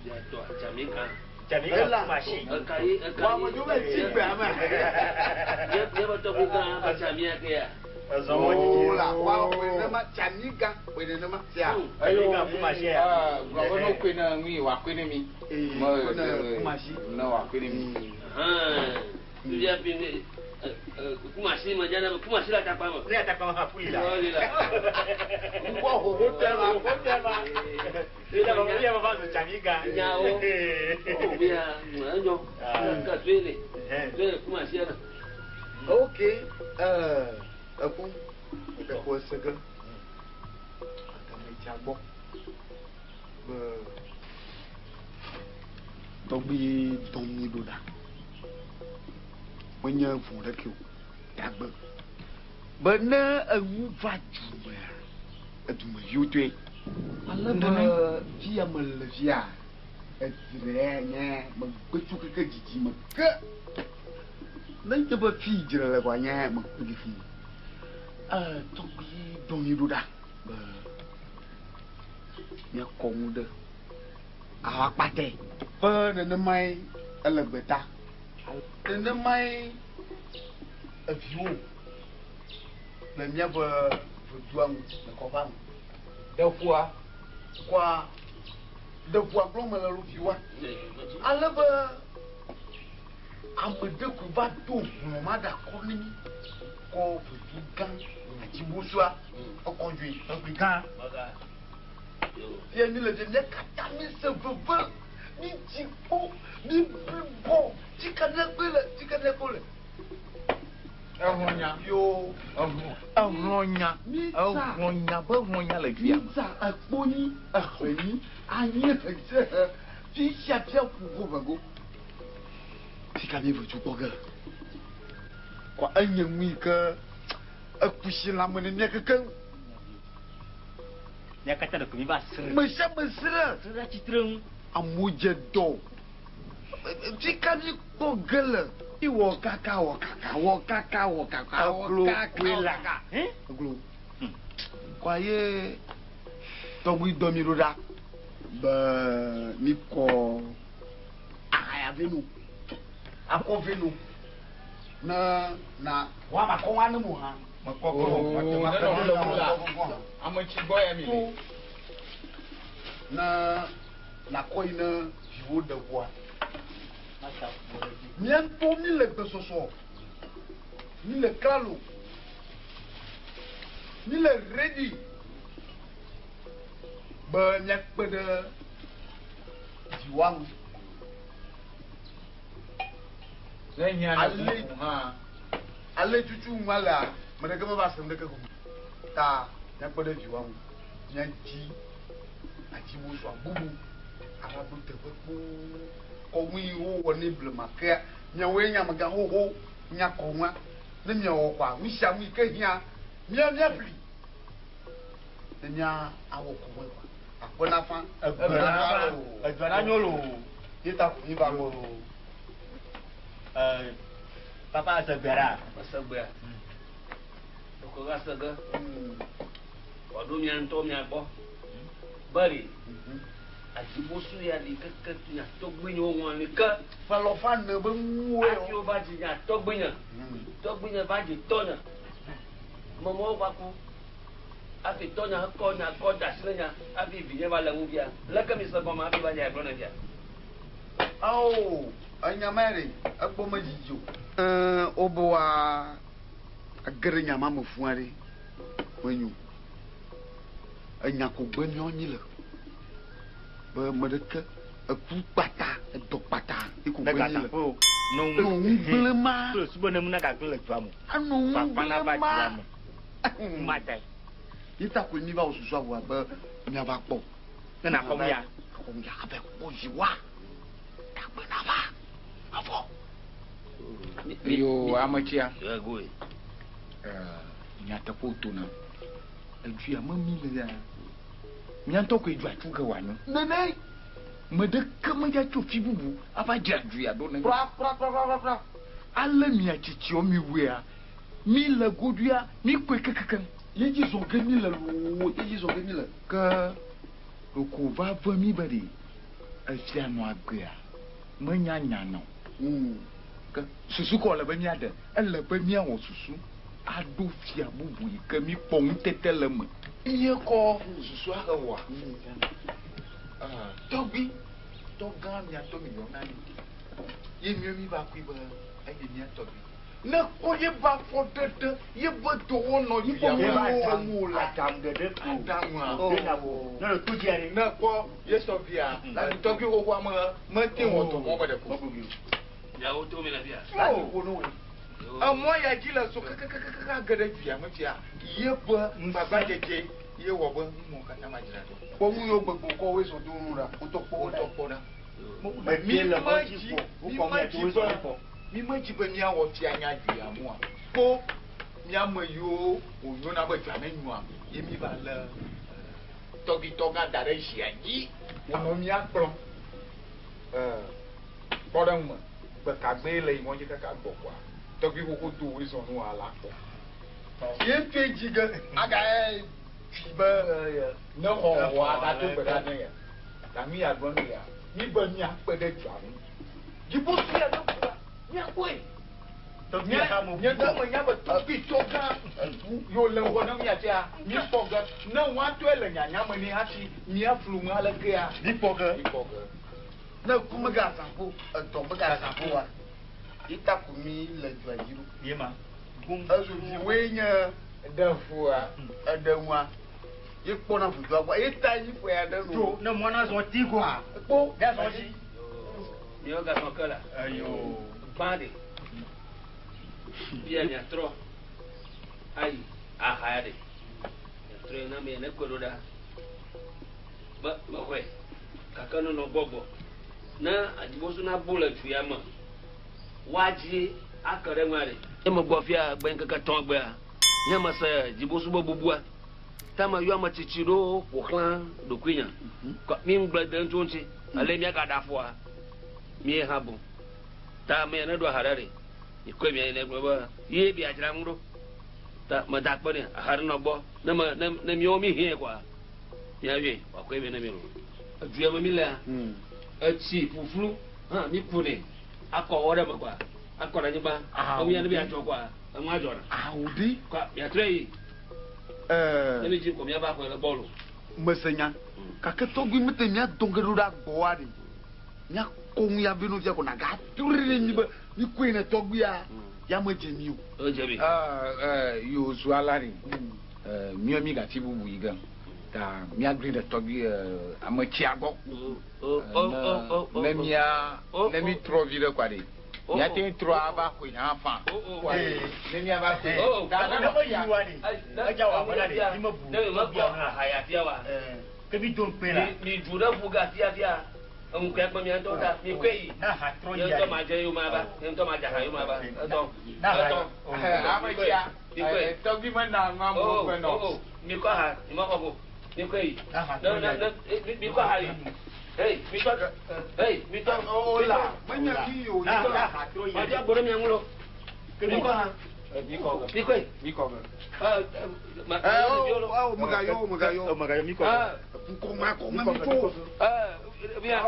Fiatɔa. Tsamiga. Tsamiga kuma si. Eka yi eka yi. Wa ame ɖewo le tsi gbe ame. Míaƒe tɔgbi gã be tsamia ke ya. O la wa koe nenema tsamiga koe nenema sia. Tsamiga kuma si ya. Gblɔ be ne koe ne ŋui wòakoe ne mi. Ee, Me koe ne kuma si. Ne wòakoe ne mi. Fifia fi ne kumasi me dzana be kumasi le atakpa me. Ne atakpa me hã ƒu li la. Ƒu li la. Ŋkɔ hoho tɛ la. Hoho tɛ la. Eya va zu tsamiga. Nyawo. O bia enyo. Ka tue le. Tue le kumasi na. Ok. Eku. Eku esege. Agamedza gbɔ. Be tɔgbi dɔmi ɖo ɖa. Menye ʋu ɖeke o. Dagbe. Be ne enu va dumea, edumeviwo toe. Ale be fia me le fia, edzre nye megbe tso keke dzidzi me ke. Ne nye be fi dzre le kɔa nye megbe ɖi fi. Tɔgbi dɔmi ɖo ɖa be míakɔ nu ɖe awa kpatɛ. Ƒe nenemae ele gbeta. Nenemae eviwo le míaƒe vodua ŋu le kɔƒea me. Ɖeƒua. Kɔa ɖeƒua gblɔm mele ɖo fiwa. Ale be ame ɖe koe va do hlɔ̃ ma ɖe akɔ ne mí kɔ vodu gã atibosoa ekɔ dzoe. Ekui gã. Fia mi le fia mía katã mi se veve mi dzi kpo mi blibɔ tsika ɖe kpe le tsika ɖe kpe le. Ehlɔ̃nya. Yo. Ehlɔ̃nya. Ehlɔ̃nya be hlɔ̃nya le dua me. Mi za ekpo nyi ehe nyi anyi he dze he fi sia fia ƒu go ve go. Fika mi ve dukpɔ ge. Kɔ enye nu yi ke ekusi lãme ne mía kekeŋ. Mía katã ɖeko mi va srẽ. Me sia me srẽ. Srẽ ɖe atsitre ŋu. Amewo dze dɔ. Fika mi kpɔ ge le. Wɔ kaka wɔ kaka wɔ kaka wɔ kaka wɔ Eglo kaka koe wɔ la. kaka. Eglo. Kɔ ye tɔgbi dɔ mi ɖo ɖa be mi kɔ ahaya ve nu akɔ ve nu ne na wa ma kɔ wa ne mo hã. Mekɔ kɔ mate ma kɔ le mu la. Ame tsi gbɔ ya mi le. Ne na kɔ yi ne Viwo ɖe ʋua. Mía ŋutɔ mí le gbesɔsɔ. Mí le klalo. Mí le ready be míakpe ɖe viwoa ŋu. Ne hiã ne Ale ʋuʋu hã. Ale tutu ŋu alea, ame ɖeke meva se nuɖeke gɔme o. Ta míakpe ɖe viwoa ŋu míadzi adzibosua bubu ava ɖo teƒe kpoo. Kɔnu yi wowɔ nɛ blema kea, miawoe nye amegã xoxo nya kɔnua. Ne miawɔ kɔa, nu sia nu yi ke hiã, mía míaƒli ne mía awɔ kɔnue kɔa. Aƒe nafa, Egbe nafa loo, edua nanyo loo. Ye ta ko míva gbɔ loo. Ee, papa ese gbea ɖa? Mese gbea. Ɖeko va se ge. Wòaɖo mia ŋutɔ mia gbɔ. Beri, adzibosu ya li keke tu nya tɔgbuinyewo ŋɔli ke. Ƒe alafa ene be nuwoe. Hafi wova dzi nya tɔgbuinye. Tɔgbuinye va dzi tɔnye. Mɔmɔwo va ku. Hafi tɔnye hekɔ nya kɔ da asi ne nya hafi vinye va le ŋu fia. Leke mi se gɔme hafi va nya gblɔ ne fia? Ao, enya ma ɖe, egbɔ medzidzi o. Ɛɛ, wobe woa age ɖe nya ma me fũ aɖe, menyo. Enya ko gbe míawo mí le. Be ame ɖeke eku kpata, edɔ kpata, ye ko gbe mí le. No Enɔ ŋu gblẽ ma. Kple susu be ne nu nagagblẽ le dua me. Enɔ ŋu Fafa nava gblẽ ma. dua me. Matae. Ye ta koe míva wɔ susua vɔa be míava kpɔ. Ne nàxɔ nu ya. Xɔ nu ya ava kpɔ viwoa. Gagbe nava. Evɔ. Yo, ametsia. Egoe. Nyateƒe wòto nam. Edu ya me mí le ya. Mía ŋutɔ koe dua tso ge wòanyo. Nene. Me ɖeke medza tso fi bubu ava dzra du ya ɖo ne mí. Kura, kura, kura, kura, kura. Ale mia tsitsiwo mi wɔea, mi le godoea, mi kɔe kekekeŋ. Ye dzi zɔ ge mi le loo, ye dzi zɔ ge mi le. Ke ɖeko va ve mi be ɖe efia nɔ agbea, menya nya nɔ. Ke susu ka wòle be míaɖe? Ele be míawɔ susu aɖo fia bubu yi ke míkpɔ ŋutete le eme. Míekɔ susua hewɔa. Tɔgbi, tɔgã mia tɔ mi yɔna nɛ. Ye míawo míva kpɔe be enye mía tɔgbi. Ne kpɔ ye be afɔɖeɖe, ye be dɔwɔnɔ Ye dua be me. aɖaŋu le aɖaŋu ɖeɖe ko. Aɖaŋua. Wòde na wò. Ne le to dzia ɖe. Ne kpɔ ye sɔ via, la tɔgbi xoxoa me mete wɔ dɔ mɔ be ɖe ko. Miawo to mi le fia. Emɔ ya dzi le so kekekekeke age ɖe dua me fia. Ye be gbagbadzedze ye wɔ be numɔwo katã ma dzra ɖo. Kpɔ nu yiwo gbegbe wokɔ woe zɔ do nu ɖa, wotɔ kpɔ wo ɖa. Wotɔ kpɔ ɖa. Mebie le mɔ dzi kpɔ, wokɔ mia to woe zɔ ɖe kpɔ. Mi medzi be míawɔ fia nya dua mua. Kpo míame yiwo wònyona be dua ne nyoa, ye míva lé tɔgbitɔgã da ɖe zia dzi. Wònɔ mía kplɔm. Kpɔ ɖe ŋume, gbekagbee le yi mɔ dzi kaka gbɔ kɔa, tɔgbi xoxo do woe zɔ nua la kpɔ. Ye ŋutɔe dzi ge aga dzi be ne xɔ wɔ agado gbe ɖa ne ya. Ta nu ya gblɔm ya, mi be míakpe ɖe dua ŋu. Dziƒo sia ne bua, míakpɔe. Nye ŋutɔ menya be tɔgbitɔgã yiwo le ŋgɔ na mía tia, míkpɔ ge. Ne woatɔe le nyanya me nɛ hafi míaflu ŋu alekea, Míkpɔ ge. míkpɔ ge. Ne ku megazã ƒo, edɔ megazã ƒo wa, ye ta ko mi le dua dzi ɖo. Ye ma. Ezu viwoe nye Ɖe fua. Eɖe ŋua. Ye kpɔna ʋudua gbɔ. Ye ta yi ƒe ya ɖe nu. Tso ne mɔ na zɔ ti koa. Kpo. Míazɔ dzi. Miawo gazɔ ke la. Eyo. Gbã ɖe. Fia miatrɔ ayi aha ya ɖe. Miatrɔ yi na ame ne kɔe ɖo ɖa. Be mexɔe. Gake nenɔ gbɔgbɔ. Ne adzibosu nabu le du ya me, woadzi ake ɖe ŋua ɖe. Ye megbɔ fia gbe ŋkeke tɔ̃ gbea, nye mese dzibosu be bubua. Ta meyɔ ame tsitsi ɖewo ƒo xlã ɖokuinye. Kɔ mi ŋugble de ŋutsu ŋuti. Ale míagaɖe afɔa, mie hã bu. Ta ame ya ne ɖo aha ɖe ɖe, mikɔe mia yi ne gblɔ be ye bia dzra ŋu ɖo. Ta meda akpe nɛ, aha ɖe nɔ gbɔ. Ne me, ne, ne míawo mi hiãe kɔa, míayɔe wòakɔe vɛ ne mi loo. Edu ya me mi lea, etsi ƒuƒlu hã mi ku nɛ akɔ wɔ ɖe me kɔa, akɔ ɖe anyigba. Eŋu ya ne be adzɔ kɔa, eŋu adzɔna. Awudi. Kɔa miatrɔe yi. Ne mi dzi kɔ miava xɔe le gbɔ loo. Mese nya. Gake tɔgbi mete mía dɔ ge ɖo ɖa gbɔa ɖe. Míakɔ nu ya vɛ nɔvia ko nàgatrɔe ɖe mí be míkɔe ne tɔgbuia ya medze mí o. Edze mí. Yo zu ala ɖi. Míɔ mí gati bubu yi ge. Ta míagblẽ ɖe tɔgbui ame tsia gbɔ. Ne mía ne mí trɔ vi ɖe kɔa ɖe. Míate ŋu trɔ ava xɔe hã fã. Ne míava xɔe. Ta ne me yi wa ɖe. Edza wɔ abe na ɖe mi me bu tɔgbuia o. Ahaya fia wa. Ke mi do ŋkpɛ la. Mi du ɖe ƒu ga fia fia. Eŋu kɛ kpe mia ŋutɔ ta. Mi kɔe yi. Na ha trɔ Nye yia ŋutɔ ma dze yome ava. Nye ŋutɔ ma dze ha yome ava. Etɔ. Na ha Etɔ. Ame tsia. Tɔgbui mena nu amewo ƒe nɔ. Mi kɔ ha. Mi ma kɔ go. Mi kɔe yi. Ne ne ne mi kɔ ha yi. Hey, mi tɔ. Hey, mi tɔ. Ola, menye fi o. Na na ha trɔ yia Ma dze agbo ɖe mia ŋu lɔ. Mi kɔ ha. Mi kɔ ge. Mi kɔe. Mi kɔ ge. Ma. Ɛ o megayɔ megayɔ. Megayɔ mi kɔ ge. Ŋkɔ ma kɔ ma mi tso. Míatɔ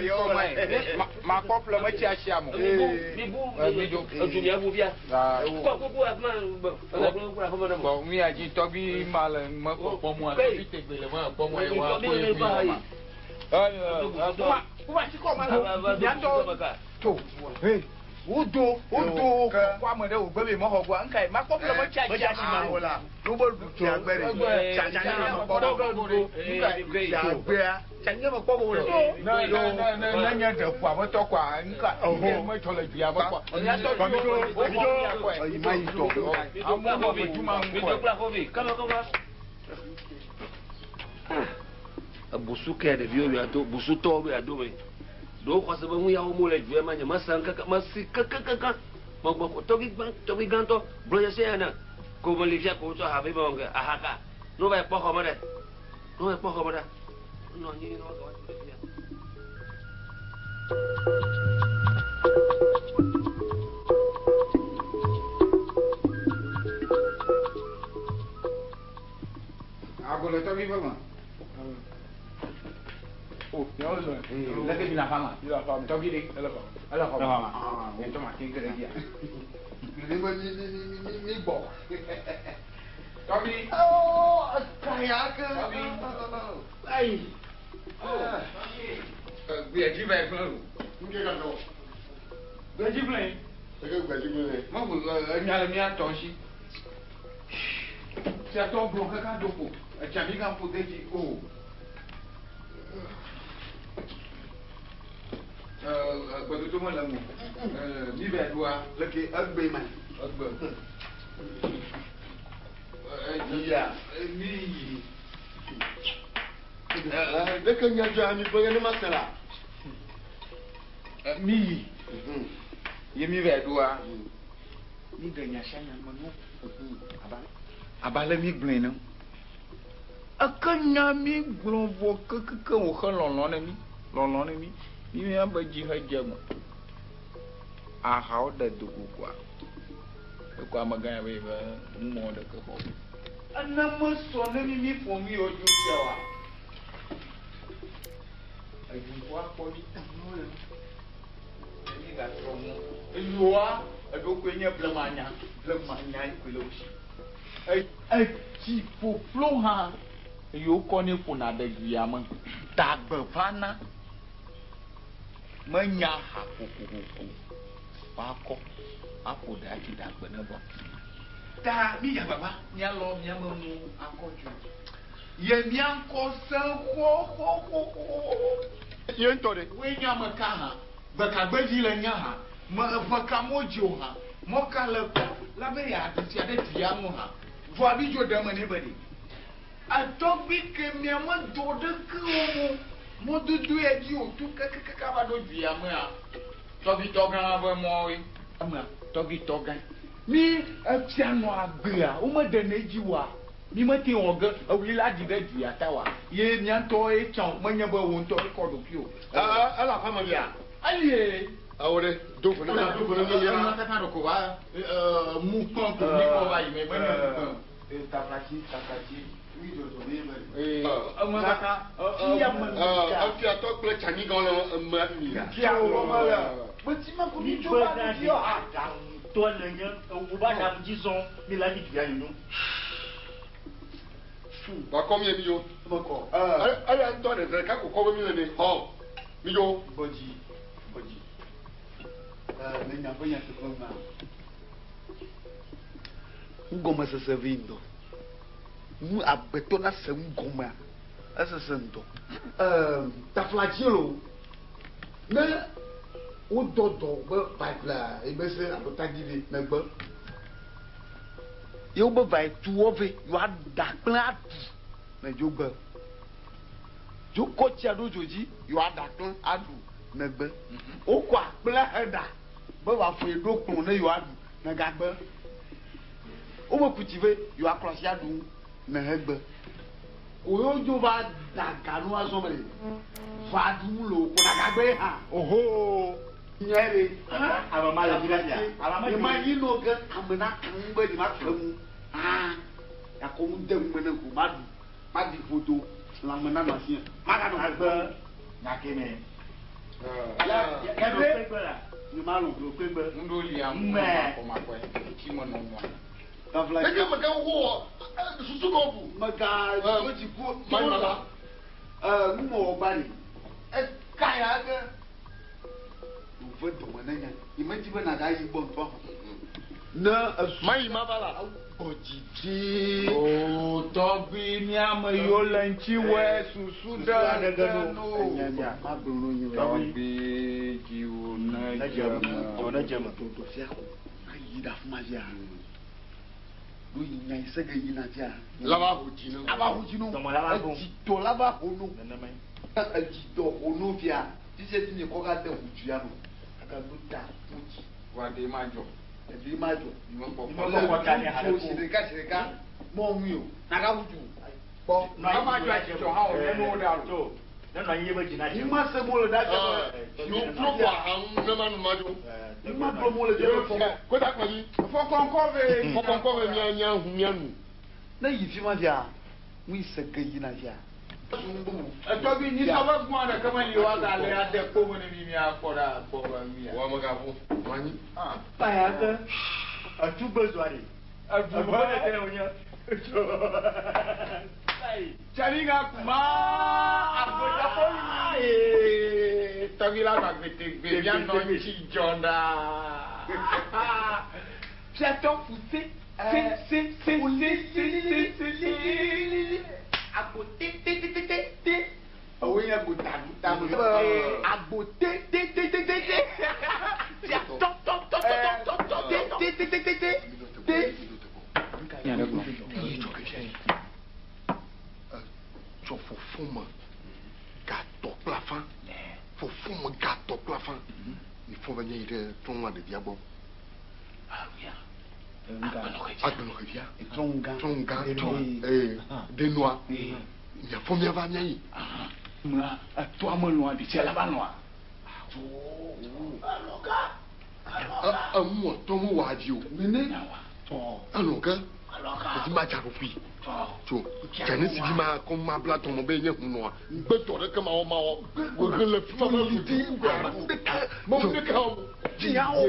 mi kɔ ma ye. Makpɔ ƒle metsi asia mo. Mi bu mi do. Edu mia bu fia. Kɔ kuku afi ma. Kuku afi ma ne mo. Bɔn mi adzi tɔgbi ma le me kpɔkpɔ mua tɔgbi tegbe le me kpɔ mua ye wa ko ye mi wɔ ma. Kuma si kɔ ma la. Miatɔ to. Hey, wodo wodo kɔkɔ ame ɖe wògbe be mexɔ goa ŋka ye makpɔ ƒle metsi asia ma o. Nubo du tsagbɛ de. Tsagbɛ me kpɔ bo. Tsagbɛa. Tsagbɛ me kpɔ bo le. Ne ne ne ne nye ɖe ƒo aƒetɔ kɔa ŋka ŋka metsɔ le dua me kɔa. Miatɔ Kɔ mi tso tso. wo xɔ mia kɔe. Ayi ma yi tɔ. Amewo nɔ ƒe ma ŋu Mi kɔe. do kple afɔvi. Kama kama. Ebusu ke ɖeviwo be ado busutɔwo be ado me. Ɖewo xɔ se be nu yawo mo le dua ma nye mese ŋkeke mesi kekekeke. Megbɔ ko tɔgbi gbã tɔgbi gãtɔ gblɔ nye se ya ne. Ko me li fia ko wotsɔ aha vɛ be wɔn ke aha ka. Ne wova yi kpɔ xɔ me ɖe. Ne wova yi kpɔ xɔ me ɖe. Nɔ anyi ne woagava tu ɖe fia. Agolo tɔgbi ƒe me. O, miawo zɔ. Leke mi le aƒea me? Tɔgbi ɖe? Ele xɔ me. Ah, nye ŋutɔ mate ŋu ge ɖe dzia. Mi mi mi mi mi mi gbɔ. Tɔgbi. Ɔ kaya ke. Ayi. Gbedzi va yi gblẽ o. Ŋke ka tɔ. Gbedzi gblẽ. Eke gbedzi gblẽ. Mebu enya le mía tɔ si. Fiatɔ gblɔ kaka do ko. Etsa mi gã ƒo de dzi o. Gbedodo mele ŋu. Mi vɛ ɖua. Leke egbe ma. Egbe. Ya. Mi yi. Leke nya dzɔ mi gblẽ ne ma se la. Mi yi. Ye mi vɛ ɖua. Mi ɖe nya sia nya me nu. Abe ale mi gblɔe ne. Eke nya mi gblɔ vɔ kekeke wòxe lɔlɔ ne mi. Lɔlɔ ne mi. Mi míabe dzi hedze me. Ahawo ɖe do go koa. Ekɔ amegã ya be yi be numɔ ɖeke xɔ. Ene mesɔ ne mi mi ƒo nu yiwo dzo fia wa. Edziƒo akpɔ mi. Mi gatrɔ mɔ. Eyoa eɖokoe nye blemanya. Blemanya yi koe le wo si. Etsi ƒoƒlo hã yiwo kɔ ne ƒona ɖe dua me. Tagbe vana. Menya ha kokokoko. Woakɔ aƒo ɖe atsi dagbe ne vɔ. Ta mi ya baba mialɔ miame nu akɔ dzo. Ye miaŋkɔ se xoxoxoxo. Ye ŋutɔ ɖe. Woe nye ame ka hã. Gbekagbe le nya hã. Me eve ka mo dzi o hã. Mɔ ka le kpɔ la be yeaɖu fia ɖe dua ŋu hã. Vɔ abi dzo ɖe eme nɛ be ɖe. Etɔgbi ke miame do ɖeke wo mo. Mɔdodo ya dzi wòto kekekeke ava ɖo dua mea. Tɔgbitɔ gã ƒe mɔwoe. Amea tɔgbitɔ gã. Mi efia nɔ agbea womeɖe ne dzi oa. Mi mete wɔ ge ewli la ɖi ɖe dua ta oa. Ye mia ŋutɔ ye tsã o menye be wò ŋutɔ ye kɔ ɖokui o. Ele aƒea me via. Elie. Awo ɖe do ƒo ne mi do ƒo ne mi Enu katã ɖeko va mu kpɔm ko mi kpɔ va yi me menye mu kpɔm. Taflatsi taflatsi mi dzɔdzɔ mi be. Enu katã. Efiatɔ kple tsanyigã le eme mia. Fia wɔ me le. Meti ma ko mi tso va mi yɔ. Aɖaŋutɔ le nye ewu ba ɖaŋu dzi zɔm mi la mi dua nyonyo. Wakɔ mi mi yo. Eya ŋutɔ ɖe ɖeka ko kɔ be mi le ne xɔ. Mi yo. Gbɔdzi gbɔdzi. Le nya ƒe nyateƒe mea, nugɔmesese vi ŋutɔ. Nu agbetɔ na se nugɔmea, esese ŋutɔ. Taflatsi lo, ne wodɔ dɔ be va ƒle ebese alo tadi vɛ negbe. Ye wobe va tu wɔ vɛ, yewoaɖa kple aɖu ne dzogbe. Dzokɔ tsia ɖo dzo dzi, yewoaɖa kple aɖu negbe. Wokɔ akple heɖa be woaƒoe ɖo kplɔ ne yewoaɖu negagbe. Wobe ku tsi vɛ, yewoaklɔ asi aɖu ne hegbe. Ko yewo dzo va da ganu azɔ me le va ɖu nu le wo ko nagagbe hã. Oho. Nye ɖe. Ame ma le dzi ɖe fia. Ame ma Nye ma yi nɔ ge ame na ka ŋu be nye ma ke ŋu. Ah, yakɔ ŋu de ŋu me ne ko ma ɖu. Ma ɖi ƒodo lãme na nɔ asie. Ma ga nɔ Agbe. Nyake me. Ya ya ya kpegbe la. Nye ma lɔ. Ɖo kpegbe. Ŋɖo lia ŋu Mɛ. makɔmakɔe. Tsi me nɔ nua. Tafla. Eke me ke wo susu kɔ bu. Mega dzo dzi ku. Ma yi ma la. Numewɔ gba ɖe. Eka ya ge. Wòve dɔme ne nya. Yi medzi be nàgayi gbɔ ŋutɔ hã. Ne esu. Ma yi ma va la. Gbɔdzidzi. O tɔgbi miame yiwo le ŋuti wɔe susu ɖe ɖe no. Tɔgbi dziwò ne dze me. Dziwò ne dze me. Dɔdɔ fia ko. Ayi ɖe afi ma fia. Ɖo yi nya yi se ge yina fia. Lava ho dzi no. Ava ho dzi no. Dɔmɔ la va ho. Edzidɔ la va ho no. Nenema. Edzidɔ ho no fia. Fifia ti mi kɔ ga de ho dzia no. Aga ɖo ta ho dzi. Wa ɖe ma dzɔ. Eɖe ma dzɔ. Mekpɔ kɔ ta ne haɖe ko. Si ɖeka si ɖeka. Mɔ ŋui o. Naga ho dzi o. Kpɔ. Ama dzɔ dzidzɔ hã o ne nuwo ɖe alo. Ne nɔ anyi ye be dzi na dze. Ni ma se mo le ɖa dze. Yo pro ko ahaŋu ne ma nu ma dzo. Ni ma gblɔ mo le dze be fɔ. Kota kpɔ dzi. Fɔkɔnkɔ ve. Fɔkɔnkɔ ve mia mia hu mia nu. Ne yi fi ma fia, ŋui se ge yina fia. Etɔgbi nyisɔ be gbɔn ɖeke meli wa gale ade kpo me ne mi miakpɔ ɖa kpɔ be mia. Wa me ga ƒo. Manyi. Aya ke etugbe zɔa ɖe. Edu Edu ɖe tɛ wònye. Tsɛliga kuma agbedafɔ yi. Tɔgbi la gba gbetegbe mianɔ ŋtsi dzɔ ɖa. Fiatɔ fuse se se se se se se se se. Agbo te te te te te te. Ewo nye agbo ta ta. Agbo te te te te te te. Fiatɔ tɔ tɔ tɔ tɔ tɔ te te te te te te te. Tsɔ fofo me gatɔ kple afã. Fofo me gatɔ kple afã. Mi fɔ be nye yi ɖe trɔ̃nua ɖevia gbɔ. Agbenɔ xevia. Trɔ̃ŋgã. Trɔ̃ŋgã trɔ̃ ee denua. Miafɔ miava miayi. Mea etoa melɔa ɖetsia la va lɔa. Emu atɔ mu wɔ avi o. Nene. Elɔ ke. Edi ma dza ɖokui. Tso dzani si dzi ma kɔ ma bla tɔmɔ be nye hunɔa. Gbetɔ ɖeke ma wɔ ma wɔ. Wehe le fi ma ma lu di. Mɔ ɖeke wɔ.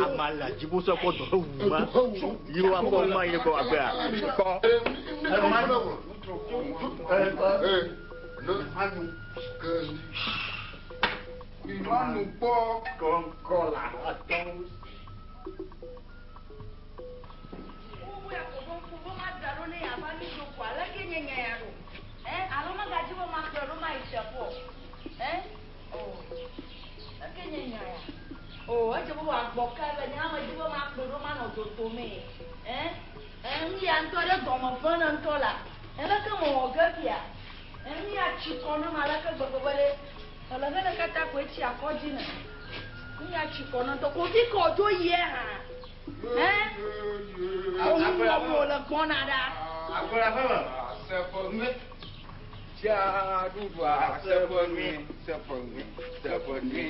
Ama le dzibosɔ kɔ dɔ hewu ma. Yi wa kɔ ma yi kɔ agbea. Kɔ. Nyɔnu kpɔ kɔnkɔ la. O, edze be wòagbɔ ka be nye ame dzi be makplɔe ɖo manɔ dodome. Nu ya ŋutɔ ɖe dɔme ve ne ŋutɔ la. Leke mewɔ ge fia? Nu ya tsi kɔ ne ma leke gbegbe be ɖe ele he ne katã koe tsi akɔ dzi ne. Nu ya tsi kɔ ne ŋutɔ. Kofi kɔ dzo yie hã. Ohun wɔm wòle gbɔna ɖa. Seƒe nue. Fiaɖuɖua seƒe nue. Seƒe nue. Seƒe nue.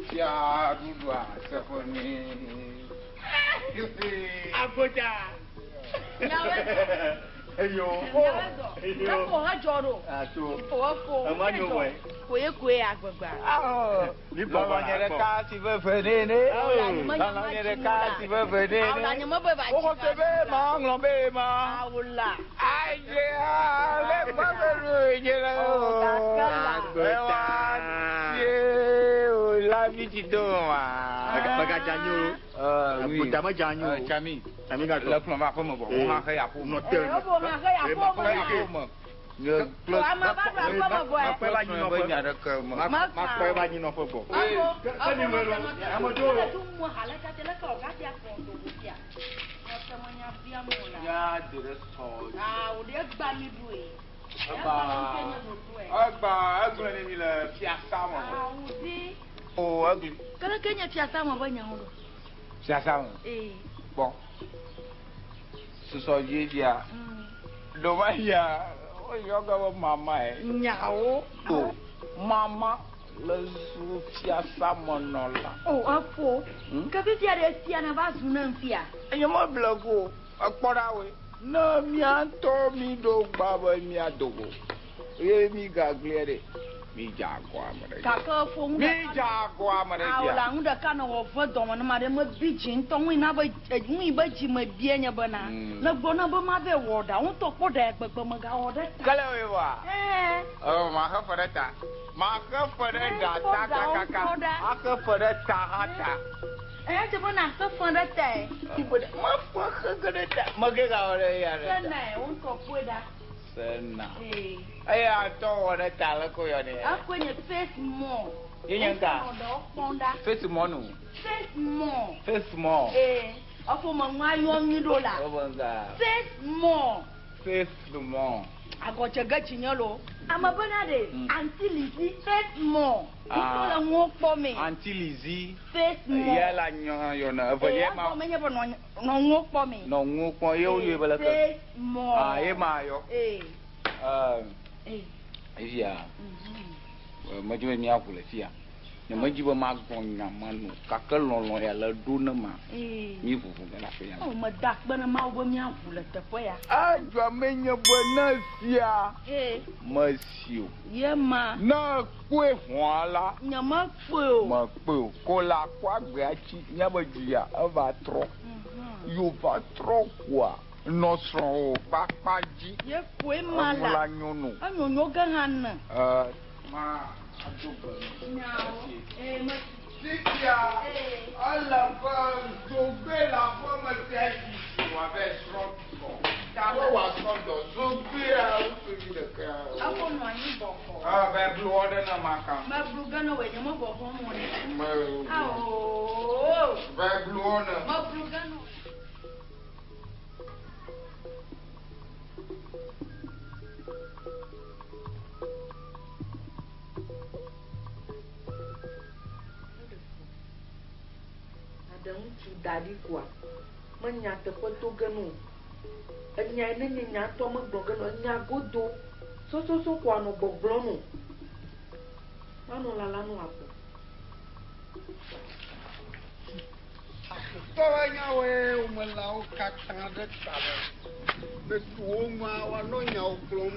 Fiaɖuɖua seƒe nue. Agbodza. Eyo. Nyawo zɔ. Efo hedzɔ ɖo. Ato. Efo efo. Ema nyo wɛ. ko ye koe agbegba. Lɔlɔ̃nye ɖeka si veve nene. Lɔlɔ̃nye ɖeka si veve nene. Awola nye mebe va Woxɔ se be ma ŋlɔ be ma. Awola. Aye ale gbɔgbe nu nye la. Ewa tie o la mi ti do wa. Megadze anyi o. Agbota medze anyi o. Tsami. Tsami gadzɔ. Le kplɔ va aƒeme vɔ. Wo hã xe ya ƒo. Nɔ te. Wo hã xe ya ƒo me. Xe ya ƒo me. Nye kple Ame va ɖo aƒeme vɔe. Makpɔe va anyinɔƒe. Makpɔe va anyinɔƒe vɔ. Ya de ɖe sɔ. Egba egblɔ ne mi le fiasa me. O egli. Keleke nye fiasa me be nyawo ɖo? Fiasa me. Ee. Kpɔ. Susɔ vie via. Ɖo ya woyɔ ge be mama ye. Nyawo. O mama le zu fiasa me nɔla. O efo. Ke fifia ɖe fia ne va zu ne fia. Enye meble go ekpɔ ɖa woe. Ne mía ŋutɔ mi ɖo gba be mía dogo ye mi gaglia ɖe mi dze agɔ ame ɖe dzi. Gake efo ŋu Mi ɖeka. dze agɔ ame ɖe dzia. Awola ŋu ɖeka ne wɔ ve dɔme ne ma ɖe mebi dzi ŋutɔ ŋui na be ŋui be dzi me bie nye bena. Ne gblɔ na be ma vɛ wɔ ɖa ŋutɔ kpɔ ɖe gbegbe megawɔ ɖe ta. Kele woe wa. Ɛɛ. Ɔ ma xe fe ɖe ta. Ma xe fe ɖe ɖa ta kakaka. Axe fe ɖe ta hã ta. Eya tse be na xe fe ɖe tae. Ma fe xe ge ɖe ta. Mege gawɔ ɖe ya ɖe ta. Sena ye ŋutɔ kpɔe ɖa. Sena. Ee. Eya ŋutɔ wɔ ɖe ta le ko yɔ nɛ. Ekɔe nye face mɔ. Ye nye ŋka? Ŋutɔ nɔ ɖewo kpɔm ɖa. Face mɔ nu. Face mɔ. Face mɔ. Ee. Efo me ŋu ayɔ nyui ɖo la. Wo be ŋka? Face mɔ. Face mɔ. Agɔdze ge dzi nye lo. Ame bena ɖe anti Lizzy face mɔ. Ŋutɔ le ŋuwo kpɔ me. Anti Lizzy. Face mɔ. Ye la nyɔ yɔna evelia ma. Ee, egɔme nye be nɔ nɔ ŋuwo kpɔ me. Nɔ ŋuwo kpɔ ye woyɔe be leke. Face mɔ. Ah, ye ma yɔ. Ee. Ɛɛ. Ee. Evia. Medzi be míaʋu le fia. Nye medzi be magbɔ nya ma nu gake lɔlɔ ya le ɖo ne ma. Ee. Mi ʋuʋu ge le aƒe ya me. O meda akpe ne Mawu be míaʋu le teƒe ya. Edzɔ menye be ne fia Ee. mesi o. Ye ma. Ne kpɔe hɔa la. Nye mekpɔe o. Mekpɔe o. Ko la kɔ agbea tsi míabe dzia eva trɔ. Yova trɔ koa nɔ srɔ̃wò kpakpa dzi. Ye koe ma Eŋu la. la nyɔnu. Enyonyo ge hã ne. Ɛɛ ma ado gbe. Nyawo. Ee me. Fifia ele be zogbe le aƒeme sia sisi wòave srɔ̃ dɔ. Ta be wòasrɔ̃ dɔ zogbea wotsovi ɖeka. Efo nɔ anyi bɔkɔ. Ɛ be blu ɖe ne ma kan. Meblu ge ne wòe nye mevɔvɔ mo ne. Me. Awoo. Be blu ne. Meblu ge ne. Aɖe ŋutsu da ɖi koa, menya teƒe to ge no. Enyae ne nye nya ŋutɔ megblɔ ge no. Enya godo sososo koa nɔ gbɔgblɔ no. Manɔ lala no agbɔ. Tɔwɔ nyawoe womelawo katã ɖe ta me. Ne tu wo ŋua woanɔ nyawo kplɔm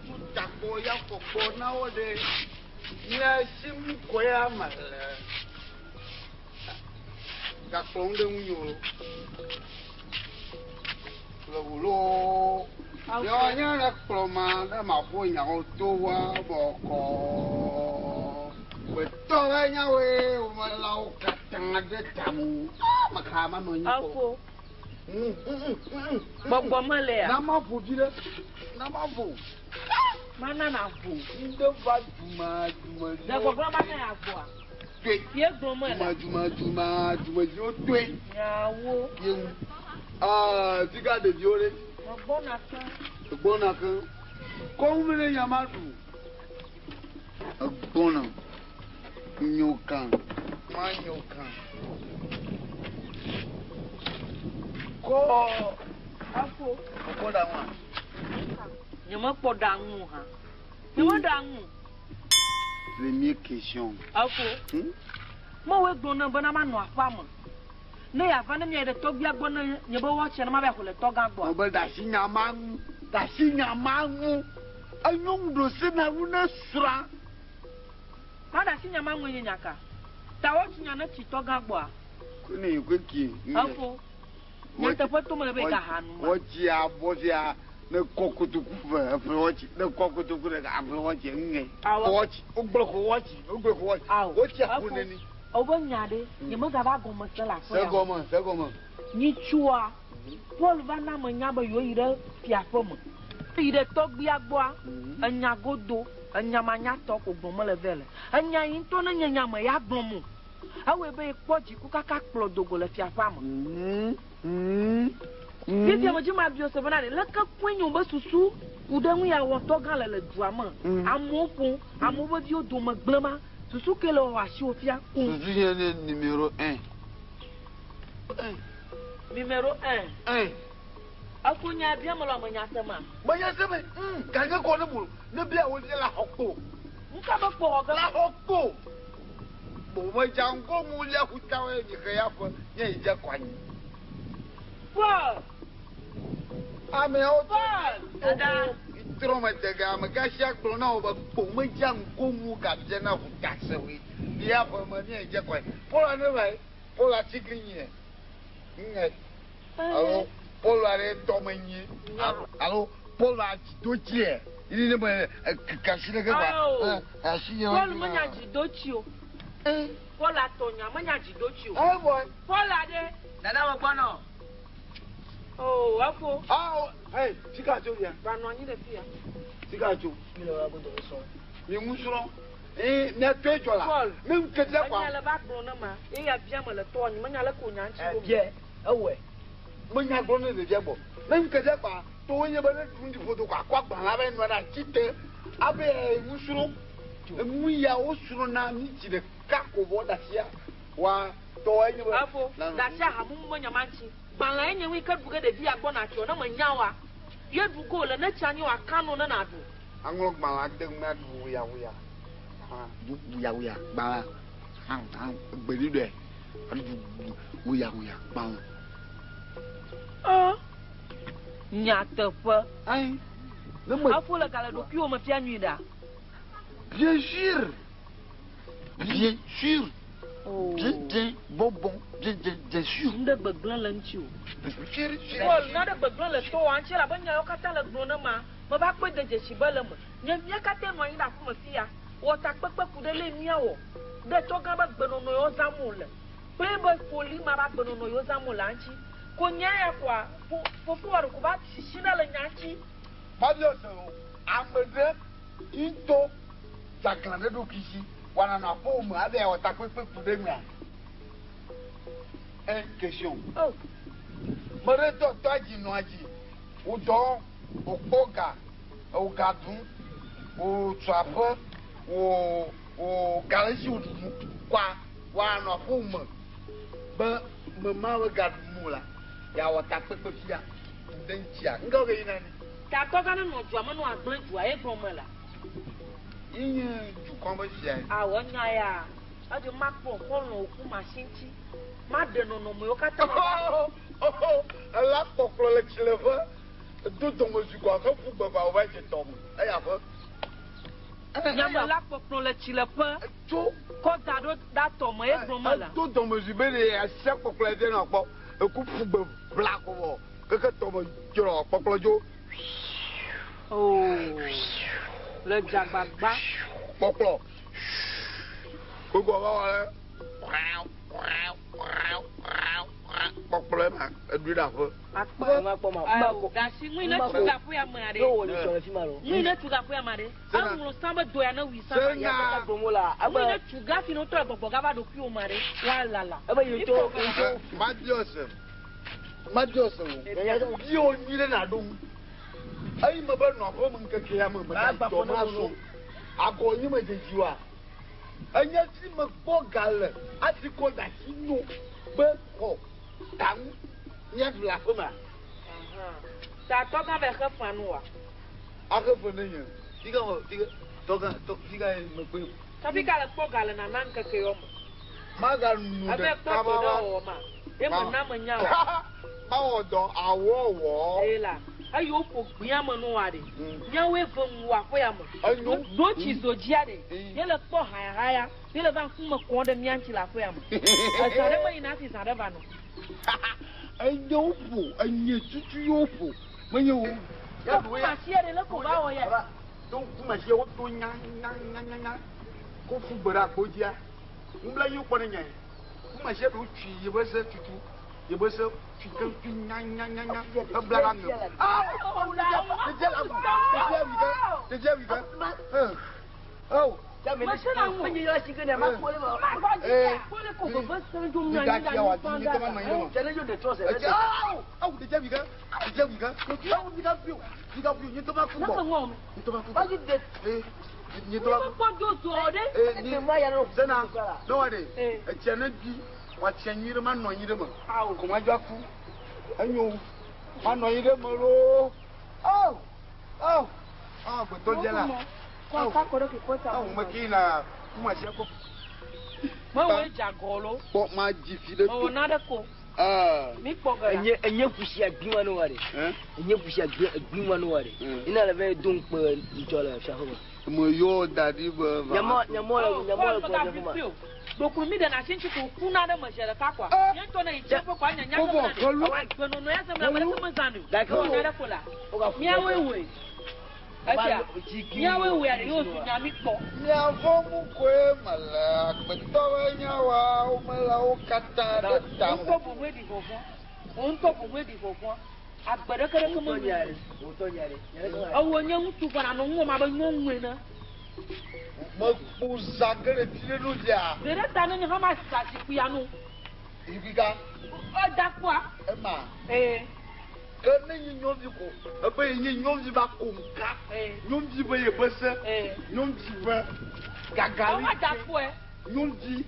tso takpɔ ya fɔkpɔ na wo ɖe. Nye sim kɔe me le. Gakplɔm ɖe ŋunye o. Le wòlo. Yɔ nye ɖe kplɔ ma ne maƒo nyawo to wa bɔkɔ. Gbetɔwɔ nyawoe womelawo katã ɖe ta me. Meka manɔ anyi kpɔ. Efo. Gbɔgbɔ melea? Na ma vo vi ɖe. Na ma vo. Mana na vo. Ŋde va duma duma. Le gbɔgblɔ mana ya voa? Toe. Ye gblɔ me la. Duma duma duma duma dziwo toe. Nyawo. Yewu. Aa fika ɖeviwo ɖe. Megbɔna ke. Egbɔna ke. Kɔŋ mi ɖe nyama ɖu. Egbɔna. Nyo kan. Ma nyo kan. Kɔ. Efo. Ekpɔ ɖa ŋua? Nye mekpɔ ɖa ŋu hã. Nye meɖa ŋu. Première question. Efo. Mewɔe gblɔ ne bena manɔ aƒea me. Ne yeava ne miayi ɖe tɔgbia gbɔ ne nye be woatsia ne ma va yi xɔ le tɔgã gbɔa. Mebe ɖe asi nya ma ŋu. Ɖe asi nya ma ŋu. Enyo ŋu ɖo se na ŋu ne srɔ̃a. Ma ɖe asi nya ma ŋue nye nya ka? Ta woatsi nya ne tsi tɔgã gbɔa? Kone kweki. Efo. Nyateƒe to mele be gaha nu ma. Wɔtsi abɔ sia ne kɔ kotoku ve eƒe wɔtsi ne kɔ kotoku ɖeka aƒe wɔtsi ŋe. Wɔtsi wogblɔ ko wɔtsi wogblɔ ko wɔtsi. Wotsi aƒo neni. Wobe nya ɖe nye megava gɔme se le aƒe ya. Segɔme segɔme. Nyitsua Paul va na menya be yewo yi ɖe fiaƒe me. Yi ɖe tɔgbuia gbɔa enya godo enya manyatɔ ko gblɔm mele vɛ le. Enya yi ŋutɔ ne nye nya me ya gblɔm o. Ewɔe be yekpɔ dziku kaka kplɔ dogo le fiaƒea me. Fifia medzi mabiɔ se bena ɖe leke koe nye be susu ku ɖe nu ya wɔ tɔgã le le dua me. Amewo ƒom, amewo ƒe viwo dome gblẽma. Susu ke le wɔwɔ asiwò fia ko. Susu nye ne numéro 1. Numéro 1. 1. Efo nya bia me le ame nya se ma. Menya se me. Ganye kɔ ne bolo. Ne bia wo la xɔ kpo. Nka be kpo xɔ ge. La xɔ kpo. Bo me dza ŋgo mu lia kuta we mi xe ya ƒe nye yi dze kɔ anyi. Paul. Ameawo Paul. Dada. Trɔ me de ga ame gasia gblɔ na wo be kpo me dza ŋgo mu gabia na ʋuta se we. Bia ƒe me nye yi dze kɔ anyi. Paul ne va yi. Paul atiglinyi. Ŋe. Alo Paul aɖe tɔ me nyi. Alo Paul adzidotsie. Yi ne me kasi ɖe ke ba. Asi nye. Paul menya dzidotsi o. Paul atɔ nya menya dzidotsi o. Eh boy. Paul aɖe. Dada me gbɔnɔ. Oh, efo. Ah, hey, sika tso ya. Va nɔ anyi ɖe fia. Sika tso. Mi le wa godo srɔ̃. Mi ŋu srɔ̃. Eh, mia tɔ dzɔ la. Paul. Ne ŋu ke dia kwa. Enya le va gblɔ ne ma. Eya bia me le tɔ anyi menya le ko nya ŋuti o. Bia, ewɔe. Menya gblɔ ne ɖevia gbɔ. Ne ŋu ke dia kwa, to wonye be ne ɖu ŋdi ƒodo kɔ akɔ agbalẽ be nua ɖe atsi te. Abe ŋu srɔ̃. Enu ya wo srɔ̃ na mi dzi ɖeka ko vɔ ɖe asia. Wa tɔ enye be. Efo, ɖe asia hamumu menya ma ŋuti. Gbalẽ enye ŋui ke ɖu ge ɖevi ya gbɔ na tsɔ ne menya wa. Ye ɖu go le ne tsi anyi wa kano ne na ɖu. Aŋlɔ gbalẽ de ŋu aɖu wuya wuya. Du wuya wuya gbalẽ. Hã hã gbeɖi ɖe. Aɖu wuya wuya gbalẽ. Ɔ. Nyateƒe. Ayi. Ne me. Efo le gale ɖokuiwo me fia nyui ɖa. Bien sûr. Bien sûr. Bien bien bon bon bien bien bien sûr. Ŋɖe gbegblẽ le ŋuti o. Sûr Paul, na ɖe gbegblẽ le to wa ŋuti elabe nyawo katã le gblɔ ne ma. Meva kpɔe de dzesi be le me. Nye mía katã nɔ anyi ɖe aƒeme fia. Wɔ takpekpe ku ɖe le míawɔ. Ɖe tɔgã be gbenɔnɔ yewo zãm wòle. Kple be foli ma be agbenɔnɔ yewo zãm wòle ŋuti. Ko nya ya koa, fofo wa ɖeko va sisi ɖe le nya ŋuti. Mabia se o, ame ɖe ŋutɔ dzaglã ɖe ɖokui si wɔna nɔ aƒewò me abe awɔ takpekpe ku ɖe mea. Un question. Oh. Me ɖe tɔ tɔ adzi nɔ adzi. Wò dɔ, wò kpɔ ga, wò ga dum, wò tso aƒe, wò wò ga le si wò ɖuɖu kɔa wɔna nɔ aƒewò me be me ma be ga ɖum o la, yeawɔ takpekpe fia. Ɖe ŋutia, ŋgɔ ke yina ni. Tatɔgã ne nɔ dua me nɔ agblẽ dua ye gblɔ me la. Ye nye dukɔ be fia ye. Awɔ nya ya. Edze makpɔ xɔlɔ̃wo ku masi ŋuti. Maɖe nɔnɔmewo katã. Ela kpɔkplɔ le tsileƒe. Do dɔmedzoe kɔ ahe ƒu gbe va wova dze tɔ me. Eya ƒe. Nyame la kpɔkplɔ le tsileƒe. Tso. Kɔ da ɖo ɖa tɔ me ye gblɔ me la. Do dɔmedzoe be ɖe asia kpɔkplɔ ɖe nɔ kpɔ. Eku ƒu gbe bla ko vɔ. Keke tɔ me dzrɔ kpɔkplɔ dzo. Oh. Le dzagbagba. Kpɔkplɔ. Gbogbo va wɔ ɖe. Kpɔkplɔ ma eɖui ɖe aƒe. Akpɔ. Gasi ŋui ne tu gaƒo ya me aɖe. Ŋui ne tu gaƒo ya me aɖe. Eŋlɔ sã be do ya ne wui sã. Ŋui ne tu gafi ne wotɔ gbɔgbɔ gava ɖokuiwo me aɖe. Wa lala. Madiɔse. Madiɔse wo. Bi wo nyui ɖe na ɖo ŋu. Eyi me be nɔ aƒe me ŋkeke ya me me da dɔ ma so. Agɔ nyi me dzedzi wa. Enye si me kpɔ ga le asi kɔ da asi no be xɔ taŋu míaɖu le aƒe mea. Tatɔgã be xe fea nu wa. Axe fe ne nye. Fika wɔ fika tɔgã tɔ fika ye me kpe. Fika le kpɔ ga le nana ŋkeke yɔ me. Maga nu Ebe ɖeka kpɔ ma dɔ ɖe va. wɔwɔ ma. Ye me na me nya wa. Mawɔ dɔ awɔ wɔ. Eye la. Eye woƒo gbea me no wa ɖe. Míawoe ve ŋu wɔ aƒe ya me. Ɖo tsi zo dzia ɖe. Míele kpɔ hayahaya. Míele va ŋkume kɔm ɖe mía ŋuti le aƒe ya me. Ezã ɖe meyina hafi zã ɖe va nɔ. Enye woƒo, enye tutu ye woƒo. Menye wo. Kumasi ɖe leke wòva wɔ ya? To kumasi woto nya nya nya nya nya. Ko fu gbe ɖe agbo dzia. Ŋubla yi wokpɔ ne nya yi. Kumasi ɖe wotui yi be se tutu. Yi be se tui keŋ tui nya nya nya nya. Ebla ɖe aŋe. Awo! Ɖevia le agu. Ɖevia wi ke. Ɖevia wi ke. Awo! Mewɔe dze agɔ lo. Kpɔ ma dzi fi ɖe Mewɔ na ɖe ko. Mi kpɔ ge la. Enye enye kusi agbi ma no wa ɖe. Enye kusi agbi agbi ma no wa ɖe. Ina le ve do ŋkpe ŋtsɔ le fiaƒe me. Me yɔ da ɖi be va. Nyamɔ nyamɔ le nyamɔ le gbɔ fiaƒe me. Ɖokui mi ɖena asi ŋuti ko kuna ɖe me zi ɖeka koa. Nye ŋutɔ ne yi tse ƒe koa nyanya ke bena ɖe. Gbenɔnɔ ya zem la ame ɖeke mezãnɛ o. Mewɔ na ɖe ko la. Míawoe wɔe. Esia míawoe wɔe aɖe ye wòzu nya mi kpɔ. Miavɔ mu koe mele agbetɔ be nyawoa womele wo katã ɖe ta Wò ŋutɔ boŋue ɖi vɔvɔ̃. Wò ŋutɔ boŋue ɖi vɔvɔ̃. Agbe ɖeke ɖeke menyo o. Ewò nye ŋutsu vɔ nànɔ ŋuwòm abe nyɔnu ene. Mekpo zã ge ɖe fi ɖe nu dzia. Ɖe ɖe ta ne nye hã masa zikpuia nu. Zikpui ka? Eda kpɔa. Ema. Ee. Ke ne nye nyɔnuvi ko ebe ye nye nyɔnuvi va ko ŋka. Nyɔnuvi be ye be se. Nyɔnuvi be gagali. Ewa da kpɔe. Nyɔnuvi.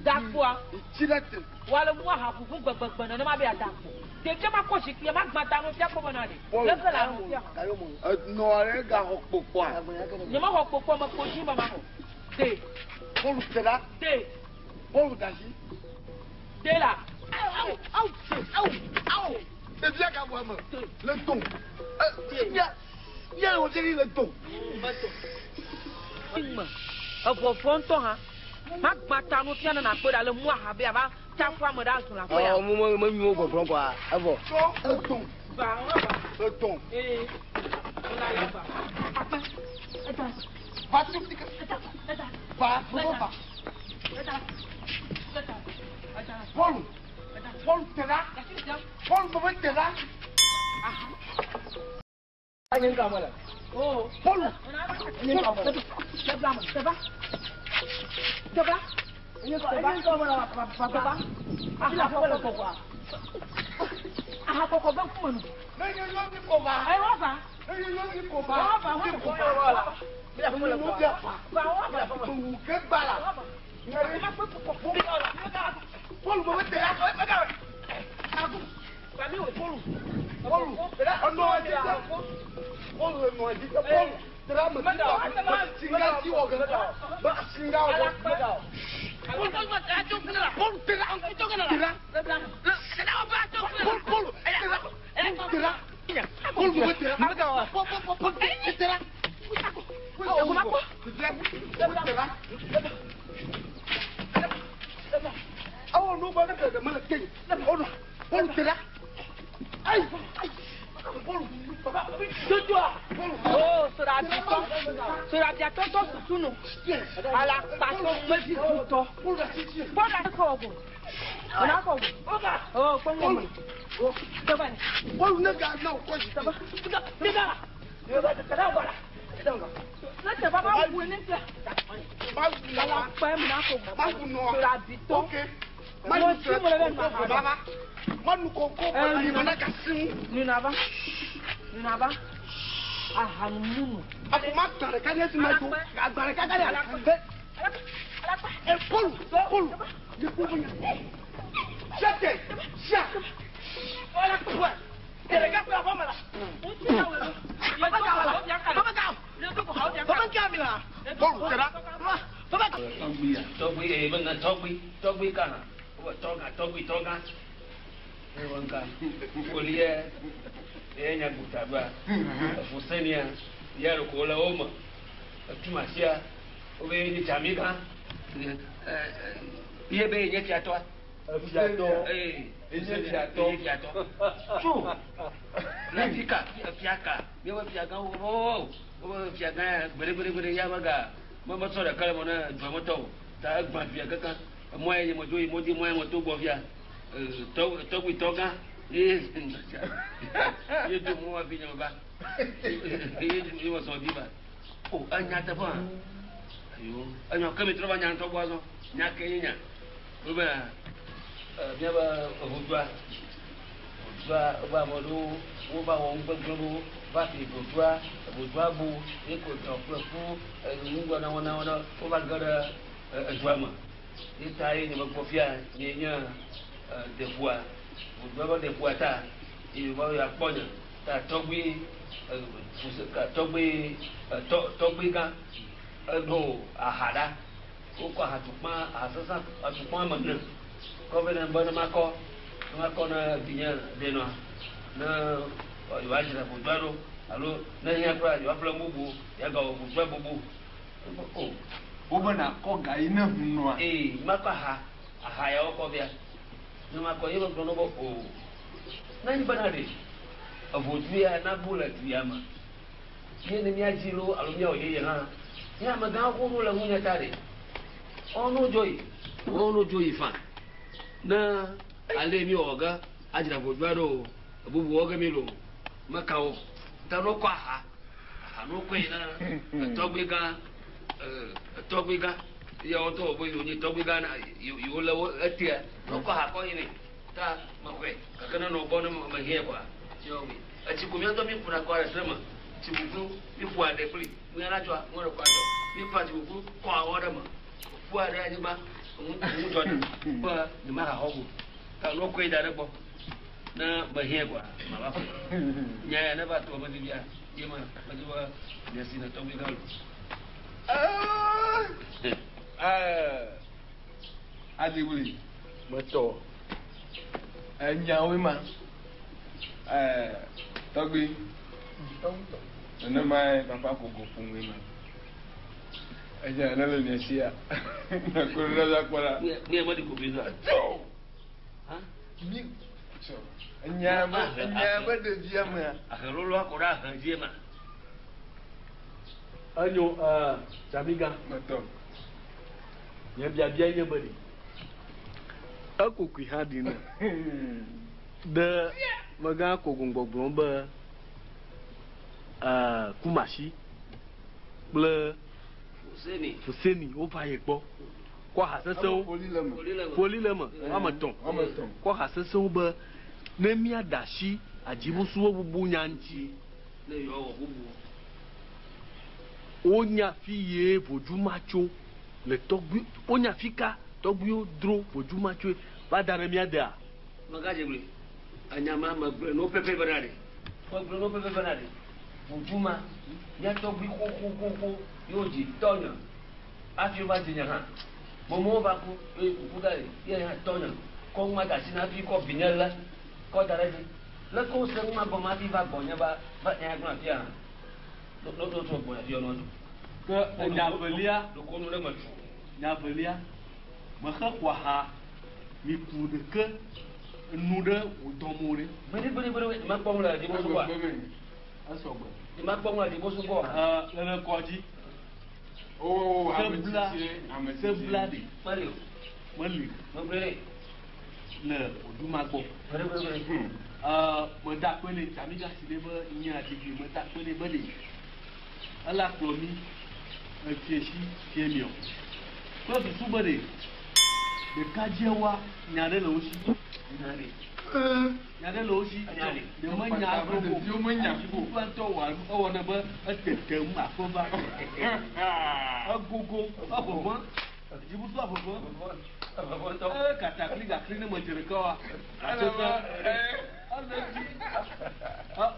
Da kpɔa. Tsi ɖe te. Wòale mu aha vuvu gbɛgbɛgbɛ nenema be yeada kpo. Ɖevia makɔ zikpuia magbã ta no fia kpɔ bena ɖe. Leke le ano fia hã. Enɔ ɖe gaxɔ kpokpɔa. Nyemexɔ kpokpɔ mekpo dzi be maxɔ. De. Bɔlu te ɖa. De. Bɔlu da asi. De la. Awu awu awu awu. Ɖevia gaxɔ eme le dom. Mia mia le wòdze le dom. Me evɔvɔ ŋutɔ hã. Magbã ta no fia ne nakpɔe ɖa le mu aha be ava tsaƒu ame ɖe azɔ le aƒe ya. Ɔ mo me me nyuwo gbɔgblɔ kɔa evɔ. Tsɔ edom. Va va. Edom. Ee. Va. Akpe. Eta. Va tu fi ke. Eta. Eta. Va va va. Eta. Eta. Eta. Bɔlu. Bɔlu te ɖa. Bɔlu bebe te ɖa. Enye ŋka me le. Oh. Bɔlu. Enye ŋka me le. Teba teba. Teba. Enye ŋka me le papa. Afi le aƒe le kɔkɔa. Aha kɔkɔ be ŋkume nu. Ne nye nyɔnuvi ko va. Ayi wa va. Ne nye nyɔnuvi ko va. Wa va wa va. Va. Mi le aƒe me le kɔkɔa. Va wa va. Wu ke gba la. Bɔlu bebe te ɖa. Bɔlu. Bɔlu. Enɔ dzi te. Bɔlu enɔ dzi te. Bɔlu. Te ɖa me ti ta. Singa dzi wɔ ge. Be singa wɔ ge. Bɔlu te ɖa. Te ɖa. Bɔlu bɔlu. Te ɖa. Te ɖa. Bɔlu bebe te ɖa. Bɔlu bɔlu te ɖa. Te ɖa. Awo nu ba ne ke me le te. Ɔnɔ. Bɔlu te ɖa. Ayi. Bɔlu. Dodoa. Oh, sɔɖabitɔ. Sɔɖabiatɔ tɔ susu nu. Alakpatɔ mevi ŋutɔ. Kpɔ ɖa kɔ go. Ona kɔ go. Oh, kpɔ ŋgɔ me. Teba ne. Bɔlu ne ga na o kɔ zi. Teba. Teba la. Teba la. Ne teba ba wu ne tɛ. Alakpa ye mina kɔ go. Sɔɖabitɔ. Ok. Mo si mo le bɛ nɔ ha. Manu koko bala mana kasi ŋu. Nunava. Nunava. Ahanumunu. Ako ma gba ɖeka ɖe esi ma dzo. Agba ɖeka ɖe ala. Ɛ Pɔlu Pɔlu nye kpɔ be nya. Sɛte sia. Pɔlu tɛ ɖa. Tɔgbi ya, tɔgbi ee be na tɔgbi, tɔgbi ka hã. Wo tɔgã, tɔgbi, tɔgã. Eye wo ŋka. Foli yɛ. Eye nye gota ɖoa. Efusenia ya ɖeko wole wo me. Etumasia wobe nye tsamigã. Ye be nye fiatɔa. Fiatɔ. Ee. Enye fiatɔ. Enye fiatɔ. Tso. Le fika fiaka. Míaƒe fiagã wo wo wo fiagã ya gbeɖegbeɖegbeɖe ya mega me metsɔ ɖeka le me ne dua me tɔ o. Ta egbã fia kaka. Emɔ ya nye me dzo yi mɔ dzi mɔ ya me to gbɔ fia. Tɔ tɔgbui tɔgã ye ye do mɔ wa fi nye me va. Ye ye me sɔn dzi va. O enya teƒe hã. Ayo enyo ke mi trɔ va nya ŋutɔ gbɔ azɔ. Nya ke nye nya. Wobe míaƒe ʋudua ʋudua wobe ame ɖewo wova wɔ nugbegblẽ ɖewo va fi ʋudua ʋudua bu ye ko dɔ kple ƒu nugbɔnawɔnawɔ ɖe wova ge ɖe edua me. Ye ta ye nye megbɔ fia nye nye deƒua ʋudua be deƒua ta ye va ya kpɔ nye ta tɔgbui tɔgbui tɔ tɔgbui gã eɖo aha ɖa. Wokɔ ahatukpa ahasesẽ atukpa ame ene kɔ vɛ ne be ne makɔ ne makɔ ne vinye ɖenɔa ne yewoadzra ʋudua ɖo alo ne hiã kura yewoaƒle nu bubu yeagawɔ ʋudua bubu. O. Wobe nakɔ ga yi ne hunɔa. Ee makɔ aha aha ya wokɔ via ne makɔ ye megblɔ na wo be o ne nyi bena ɖe eʋudu ya nabu le du ya me ye ne míadzi loo alo míawɔ yeye hã nye amegãwo xoxo le ŋunye ta ɖe wɔwo dzo yi wɔwo dzo yi fa ne ale mi wɔ ge adzra ʋudua ɖo o bubu wɔ ge mi lo meka wo ta no kɔ aha aha no kɔe na etɔgbui gã etɔgbui gã ye wo ŋutɔ wɔ be yewo nye tɔgbui gã na yewo le wo etea no kɔ aha kɔ yi nɛ ta mexɔe gake ne nɔ gbɔ ne mehiã kɔa yewo wi etsi ko míatɔ mi ƒuna kɔ ɖe se me tsi ƒuƒlu mi ƒoa ɖe kpli mu ya tsɔa mu ɖe kɔ atsɔ mi ƒoa tsi ƒuƒlu kɔ awɔ ɖe me ƒoa ɖe anyigba ŋu dzɔ ɖe be nye ma xɔ go ta no kɔe da ɖe gbɔ ne mehiã kɔa ma va ƒo nya ya ne va to me vivia ye ma medzi be nye si ne tɔgbui gã lo. Adiwuli. Metɔ. Enyawoe ma. Tɔgbui. Nenemae papa kogo ƒomee ma. Enya ne le mia sia. Nakɔ ɖe la kpɔ la. Mi ame ɖi kogoe zɔa. Tso. Mi tso. Enya be enya be ɖevia mea. Ahelolo akɔ ɖe ahe dzie ma. Enyo Tsamiga. Metɔ. Nye biabia nye be ɖe. Ekokui hã ɖi ne. Ɖe megã kogo gbɔgblɔm be Kumasi kple Fuseni wova yi gbɔ kɔ aha sesẽwo foli le eme woame etɔ̃ kɔ aha sesẽwo be ne míaɖe asi adzibusuwo bubu nya ŋuti wonya fi ye vodzu ma tso le tɔgbui wonya fi ka tɔgbuiwo dro vodzu ma tsoe va da ɖe mía dea. Megadze gblɔe enya ma megblɔe no pɛpɛ bena ɖe megblɔe no pɛpɛ bena ɖe vodzu ma mía tɔgbui xoxoxoxo yewo dzi tɔnye hafi wova dzi nye hã momowo va ku eye kuku da ɖi ye hã tɔnye kɔ ŋuma da asi na hafi kɔ vinye lé kɔ da ɖe edzi leke wose ŋuma gɔme hafi va gbɔnye va va nya gblɔ afia hã no no no tso gbɔnye fi nɔ Ke enya velia ɖoko nu ɖe me tso nya velia mexe xɔ aha mi ku ɖeke nu ɖe wò dɔme ɖe. Gbeɖegbeɖegbeɖe makpɔ ŋu le dzibosu gbɔa. Esɔgbe. Makpɔ ŋu le dzibosu gbɔa. Le le kɔdzi. Oo sebla sebla ɖe. Meli o. Meli. Megblẽ ɖe. Le oduma gbɔ. Gbeɖegbeɖegbeɖe. Meda akpe nɛ Tsamiga si ɖe be nye adigbi meda akpe nɛ be ɖe ela kplɔ mi efie si fie miɔ. Kple susu be ɖe ɖekadze wa nya ɖe le wo si. Nya ɖe le wo si. Nye menya gbogbo. Adzibuƒe ŋutɔ wɔ ewɔ ne be etetem aƒe va. Egogo eʋeʋẽ. Dzibusu aʋeʋẽ. Ee katakli gakli ne medze ɖeka wa. Atsese. Ele dzi.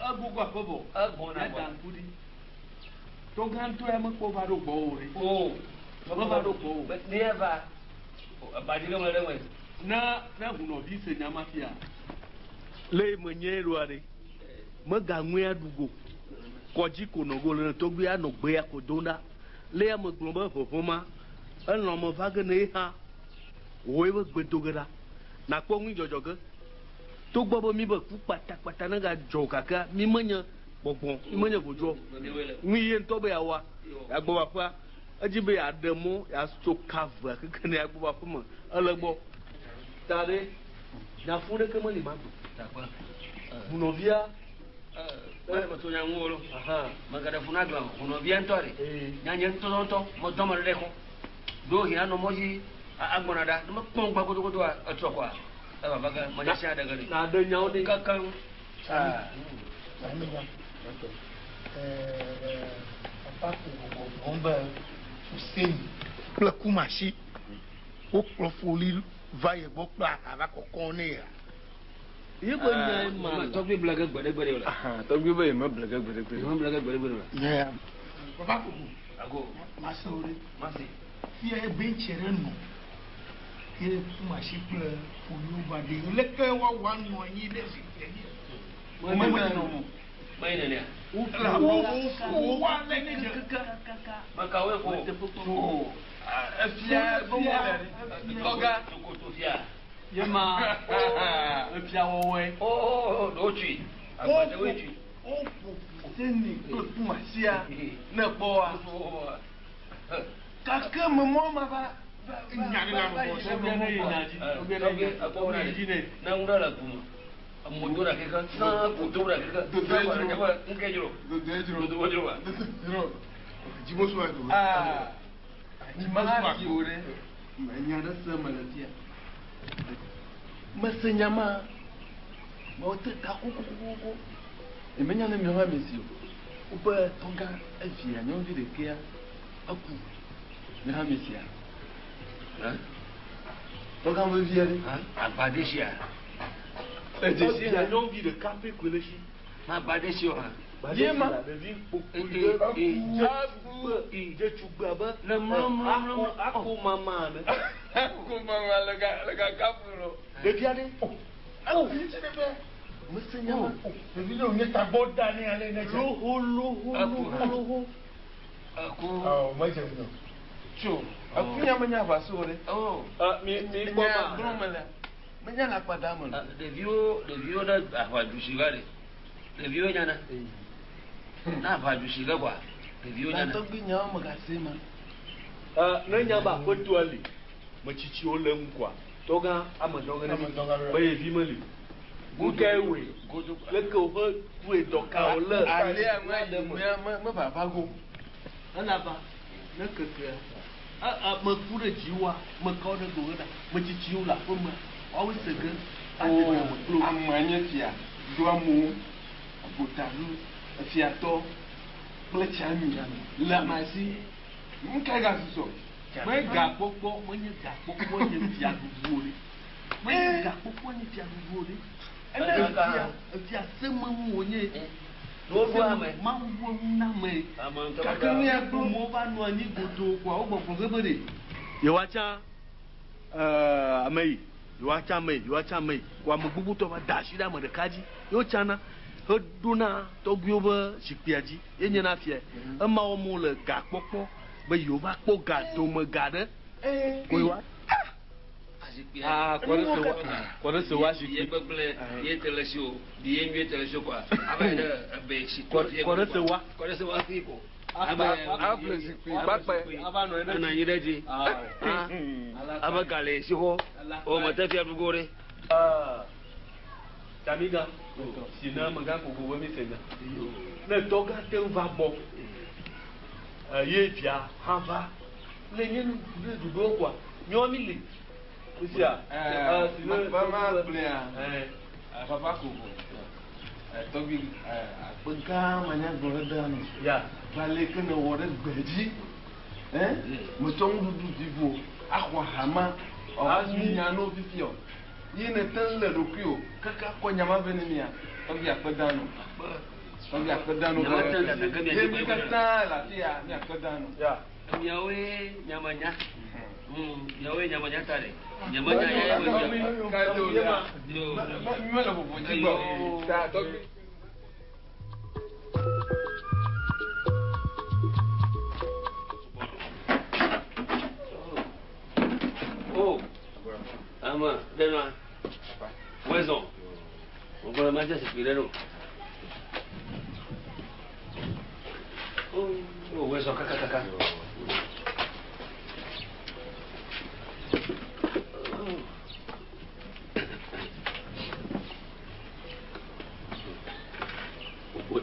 Egogo aƒe vɔ. Egbɔna Ya da ŋku ɖi. Tɔgãtɔ ya mekpɔ va ɖo gbɔwò ɖe. O. Meva ɖo gbɔwò. Ne eva abadzi ɖe me ɖe me. Ne ne hunɔvi se nya ma fia. Le menye ɖoa ɖe. Megaŋue aɖu go. Kɔdzi ko nɔ go le ne tɔgbui anɔ gbea ko dom ɖa. Le ya megblɔ be ʋeʋẽ ma, elɔ̃ me va ge ne ye hã wò eƒe gbe do ge ɖa. Nakpɔ ŋui dzɔdzɔ ge. Togbɔ be mi be ku kpatakpata ne gadzɔ o gakea, mi menye gbɔgbɔ, mi menye vodzoa o. Ŋui ye ŋutɔ be yeawɔa, yeagbɔ va aƒea, edzi be yeaɖe mɔ, yeatso ka vea keke ne yeagbɔ va aƒeme, ele egbɔ. Ta ɖe, nya fũ ɖeke meli magblɔ. Hunɔvia. Mele metso nya ŋu o lo. Megaɖe fu na gblɔ hunɔvia ŋutɔ ɖe. Nya nye ŋutɔ ŋutɔ medɔ me ɖe xɔ. Ɖo hiã nɔ mɔ dzi agbɔna ɖa. Ne mekpɔ ŋgba godogodoa etrɔ kɔa eva va ge menya sia ɖe ge ɖe. Na ɖe nyawo ɖe. Kekeŋ. Papa ko gbɔgblɔm be Fuseni kple Kumasi wokplɔ Foli va ye gbɔ kple aha va kɔkɔ nɛ ya. Ye be nyae ma la. Tɔgbui ble ge gbeɖegbeɖe o la. Tɔgbui be yemeble ge gbeɖegbeɖe. Yemeble ge gbeɖegbeɖe o la. Yeah. Papa Koko. Ago. Mase wo ɖe. Mase. Fia ye bentsi ɖe nɔ. Ye Kumasi kple Foliwo va ɖe. Leke woawɔ anɔ anyi ɖe zikpuia dzi? Meme nɔ mo. Meyi nenea. Wo wa le ne dze. Mekawoe ƒo. Efia fia. Tɔga. Sokoto fia. Ye ma efia wɔwɔe. Oo ɖewo tui. Agbadewoe tui. Woƒo Fuseni kple Kumasia ne kpɔa. Gake memɔ ma va nya ɖe la nɔ Tɔgbui ne yi nya dzi. Tɔgbui ne yi tɔgbui yi dzi nɛ. Ne ŋu ɖe le gu me. Emo do ɖe kekeŋ. Sãa ko do ɖe kekeŋ. Dodoe dzro. Ŋke dzro. Dodoe dzro. Dodoe dzro wa. Dodoe dzro. Dzibosu adzo. Aa. Dzibosu wo ɖe. Enya ɖe se me le fia. Mese nya ma. Mewo te ta kokokokoko. Emenya ne miawo ame si o. Wobe tɔgã evia nyɔnuvi ɖekea eku. Miawo ame sia. Tɔgã vevi aɖe. Agbadesia. Evia nyɔnuvi ɖeka pɛ koe le esi. Agbadesi o hã. Ye ma. Ɖevi kpokpui ɖe dze tugbe abe Le mlɔmlɔmlɔ. ako mama ene. Ako mama le ga le ga kafu lo. Ɖevi aɖe. Mese nya ma. Ɖevi ɖe wònye tagbɔ da nɛ ale ne dze. Loho loho loho loho. Eku. Ɔ medze ŋu. Tso. Eku nya menya aʋaso ɖe. Oh. Mi mi kpɔ Nya ma. gblɔm mele. Menya le akpada me. Ɖeviwo ɖeviwo ɖe aʋadusi va ɖe. Ɖeviwo nyana. Ne aʋadusi ge kɔa, ɖeviwo nyana. Tɔgbui nyawo megase ma. Ne nya be aƒetoa li, metsitsiwo le ŋu kɔa, tɔgã ame dɔ ge ɖe mi. Be yevi meli. Ŋkae wɔe? Leke woƒe kue dɔkawo le? Alea me me vava go. Elaba ne kekea, meku ɖe dziwoa, mekawo ɖe go ɖa, metsitsiwo le aƒeme, woawoe se ge. O amea nye fia, do amewo, gotanu, efiatɔ kple tsiami le ame si. Nu kae gasusɔ? Me gakpɔkpɔ, menye gakpɔkpɔ nye fiaɖuɖu o ɖe. Menye gakpɔkpɔ nye fiaɖuɖu o ɖe. Ene efia, efia seme ŋu wònye. Ɖoɖo ame. Mawu ƒe nuname. Ame ŋutɔ Gake nu ya gblɔm wova nɔ anyi godoo koa, wogbɔgblɔ ge be ɖe. Yewoatsa ame yi, yewoatsa ame yi, yewoatsa ame yi. Ko ame gbogbotɔ va da asi ɖe ame ɖeka dzi. Ye wotsana heɖona tɔgbuiwo ƒe zikpuia dzi. Ye nye na fia. Ema wɔm wole gakpɔkpɔ be yewova kpɔ ga dome ga ɖe. Ko yewoa. Azikpuia. Kɔ ɖe se wa zikpui. Ye gbegblẽ, ye te le si o, ye nyuie te le si o kɔa. Abe ɖe ebe si to Kɔ ɖe se wa. Kɔ ɖe se wa fi ko. Aƒle zikpui kpakpɛ. Ava nɔ anyi Anɔ anyi ɖe dzi. Abe ga le si xɔ. O mete fia ɖugo ɖe. Tamiga, si na amegã koko be mi se nya. Ne tɔgã te ŋu va gbɔ, ye via hã va. Le nye nu ɖe ɖoɖoa kɔa, míawo mi li. Isia. Si ne. Mama gblɔa. Papa koko. Tɔgbui akpe gã manyagblɔ ɖe da nɔ. Ya. Va leke ne wɔ ɖe gbe dzi. Metsɔ nuɖuɖu vivo axɔ hama. Ɔfu nya no fifi o. Ye ne te le ɖokui o. Kaka kɔ nyama ve ne mia. Tɔgbui akpe da nɔ. Tɔgbui akpe da nɔ. Ye mi katã le afi ya mi akpe da nɔ. Ya. Miawoe nyamanya. Miawoe nyamanya ta ɖe. Nyamanya ya ye Mele vovo dzi gbɔ. Ta tɔgbui. Ama ɖe nɔa. Wezɔ. Wògblɔ ma dze zikpui ɖe no. O wezɔ kakakaka.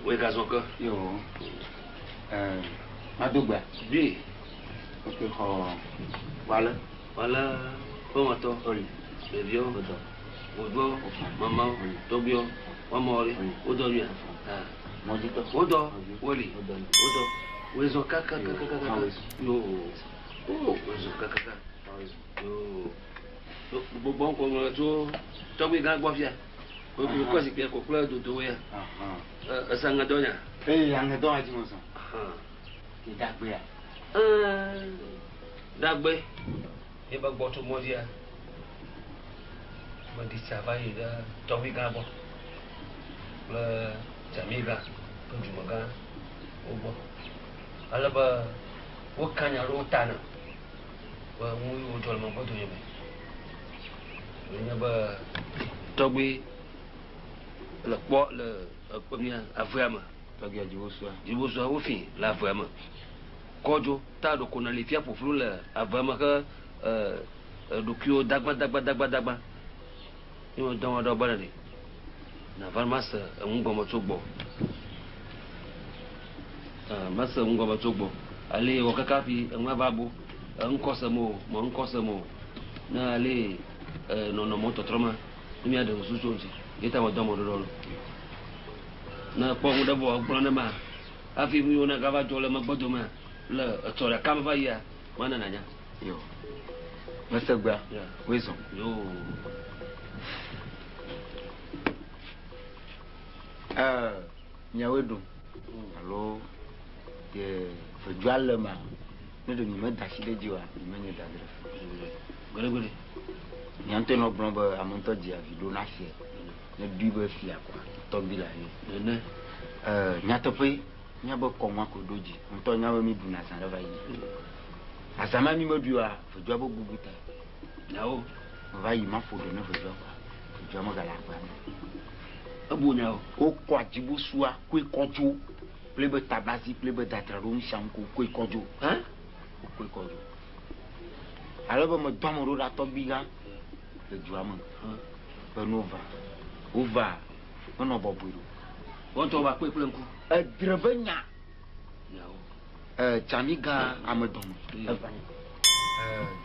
Wegazɔ ke. Yo. Ɛɛ, mado gbea. Bi. Ok, xɔ wale. Wale ƒemetɔ. Oli. Ɖeviwo. Wodɔ. Wògbɔ. Mamawo. Tɔgbuiwo. Woamewo ɖe. Wodɔ nyuia. Mɔdzitɔ. Wodɔ. Woli. Wodɔ. Wòezɔ kakakakaka. Yo. O wòezɔ kakaka. Yo. Gbogbo ŋkɔ ŋlɔ tso tɔgbui gã gbɔ fia. Wokɔ zikpuia ko kple dodowo ya. Esa ŋedɔ nya. Ee, aŋedɔ wa dzi me zɔ. Dagbea. Dagbe. Ye be gbɔ tso mɔ dzia. Meɖi tsa va yi ɖe tɔgbui gã gbɔ kple dzami gã kple dumegã wo gbɔ. Ale be woka nya ɖe wo ta nam be nu yiwo dzɔ le megbe donyeme. Wònye be tɔgbui le kpɔ le ekpemia avea me. Tɔgbia dzibosua. Dzibosua wofi le avea me. Kɔdzo ta ɖeko neli fia ƒoƒlu le avea me he ɖokuiwo dagbã dagbã dagbã dagbã. Ye me dɔn ɖe bena ɖi. Nava mase enu gɔme tso gbɔ. Mase enu gɔme tso gbɔ. Ale wɔ kaka fi enua va bo. Eŋkɔ se mo, mɔ ŋkɔ se mo. Ne ale nɔnɔme tɔtrɔ ma, ne mía ɖe nususu ŋuti. Ye ta me dɔn mɔ ɖoɖo lo. Ne kpɔ ŋu ɖe vɔ gblɔ ne ma. Hafi nu yiwo nagava dzɔ le megbe domea, le etsɔ ɖeka me va yia, mana nanya. Yo. Mese gbea. Woezɔ. Yo. Miawoe ɖum alo ye vedzua le ma ne ɖe mi meda asi ɖe dzi oa mi menye dadre. Gbeɖegbeɖe. Mia ŋutɔe nɔ gblɔm be ame ŋutɔ dzia vi ɖo na fia. Ne ɖui be fia koa tɔgbi le anyi. Nene. Nyateƒe míabe kɔnua ko ɖo dzi. Ŋutɔ nya be mi ɖuna azã ɖe va yi. Azã ma mi meɖui oa vedzua be bubu ta. Nyawo. Meva yi ma ƒo ɖe ne vedzua koa vedzua megale agbea me. Ebu nyawo. Wokɔ adzibosua koe kɔdzo kple be tabazi kple be datra ɖo ŋusia ŋku koe kɔdzo. Hã? Wokoe kɔdzo. Ale be medɔ ame ɖo ɖa tɔgbi gã le dua me. Be ne wova, wova menɔ bɔbɔe ɖo. Wɔn ŋutɔ va kpɔe kple ŋku. Edre be nya. Nyawo. Tsami gã ame dɔme. Eva.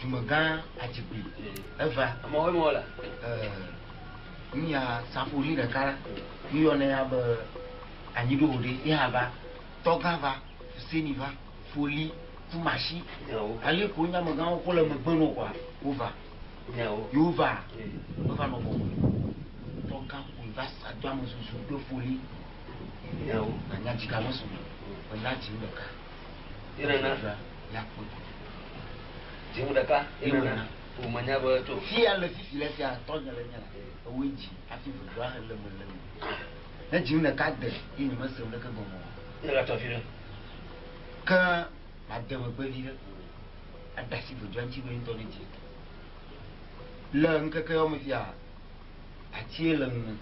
Dumegã adzigbe. Eva. Amewo mɔ la. Nuya saƒoɖi ɖeka la, nuyɔnɛ ya be anyiɖoho ɖe ye hã va. Tɔgã va, Fuseni va, Foli, Kumasi. Ale ko nye amegãwo ko le megbe nɔ koa, wova. Yewo va, wova nɔ bɔbɔe. Tɔgã koe va sa do ame zuzu kple Foli. Anya dzika mesu me. Mena dzi ɖeka. Ye nana. Ya kpɔe. Dzi ɖeka. Ye nana. O menya be tso. Fia le fifi le fia tɔnye le nye la. Ewoe dzi hafi vevua he le me le me. Ne dzi ɖeka de ye nye mese nu ɖeke gɔme o. Ye la tɔ fi ɖe. Ke made megbe vi ɖe. Ada asi vevua ŋuti be ŋutɔ ne dzi. Le ŋkeke yawo me fia atie le nu me.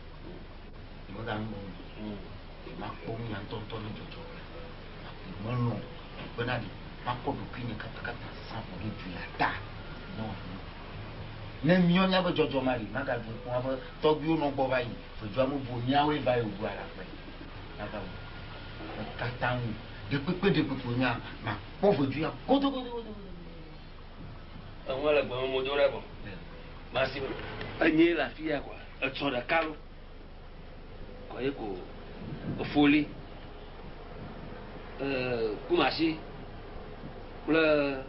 Mega nu ɖu. Makpɔ nu ya ŋutɔŋutɔ ne dzɔdzɔ. Melɔ̃ bena ɖi makɔ ɖokuinye katakata sã ƒo ɖe du ya ta. Ne wòanyo. Ne míɔ míabe dzɔdzɔ ma ɖi magaɖu ŋku abe tɔgbuiwo nɔ gbɔ va yi vedzua mebu míawoe va yi wòbu alakpe. Nava wu. Katã ŋu. Ɖekpekpe ɖekpekpe nya makpɔ vedu ya godogodogodo. Eŋua le gbeme mo do ɖe vɔ. Masi me. Enye le afi ya koa. Etsɔ ɖeka lo. Kɔ ye ko efoli. Kumasi kple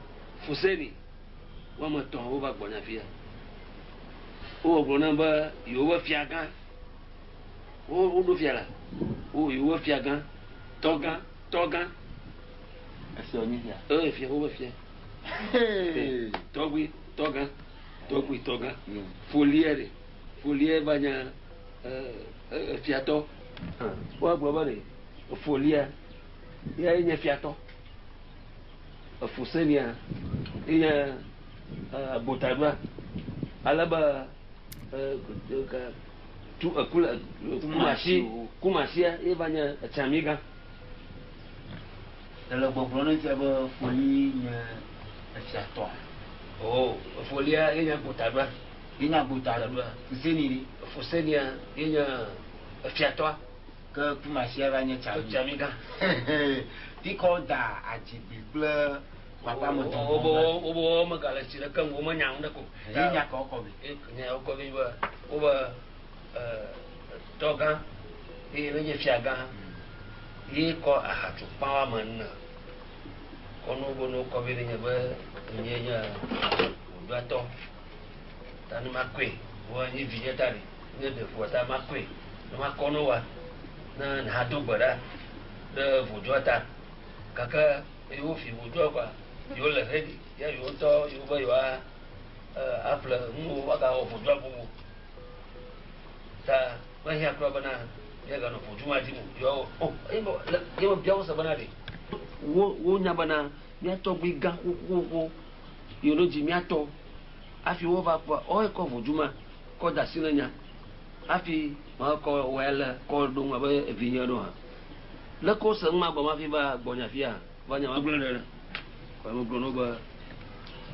Fuseni. Woame etɔ̃ wova gbɔna afi ya. Wowɔ gblɔ nam be yewo be fiagã. Woɖo fia la. Wo yewo be fiagã. Tɔgã, tɔgã. Efia wonye fia? Ee, fia, wobe fia. Tɔgbui, tɔgã, tɔgbui, tɔgã. Folie ɖe. Folie va nya fiatɔ. Woagblɔ be ɖe folia ya nye fiatɔ. Efusenia ye nye agbotaɖoa. Ale be tu eku le kumasi kumasia ye va nye etsami gã. Ele gbɔgblɔ ne fia be foli nye efiatɔa. O folia ye nye gbotaɖoa. Ye nye gbotaɖoa. Fuseni ɖi. Fusenia ye nye efiatɔa. Ke kumasia va nye tsami. Tsami gã. Fi da adzigbi kple papa me dɔn. Wobe wobe megale tsi ɖeke ŋu womenya nu ɖe ko. Ye nya ka wokɔ vɛ. Nya wokɔ vɛ be wobe tɔgã eye menye fiagã ye kɔ ahatukpa woame ene kɔ nu be no kɔ vɛ ɖe nye be nye nye wòdoatɔ ta ne makɔe wɔ nye vinye ta ɖi nye ɖeƒoa ta makɔe ne makɔ no wa ne nahado gbe ɖa ɖe vodua ta gake eye wofi vodua kɔa yewo le redi ya yewo ŋutɔ yewo be yewoa aƒle nuwo woagawɔ vodua bubu ta mehiã kura bena míaganɔ vodu ma dzi o yewoawɔ o eye me le ye me bia wo se bena ɖe wo wonya bena mía tɔgbui gã xoxoxo yiwo ɖo dzi mía tɔ hafi wova kpɔa woawoe kɔ vodu ma kɔ da asi ne nya hafi mekɔ wɔe le kɔ ɖo ŋu abe vinye ɖo hã leke wose nu ma gɔme hafi va gbɔnya fia va nya ma gblẽ ɖe kɔ megblɔ na wo be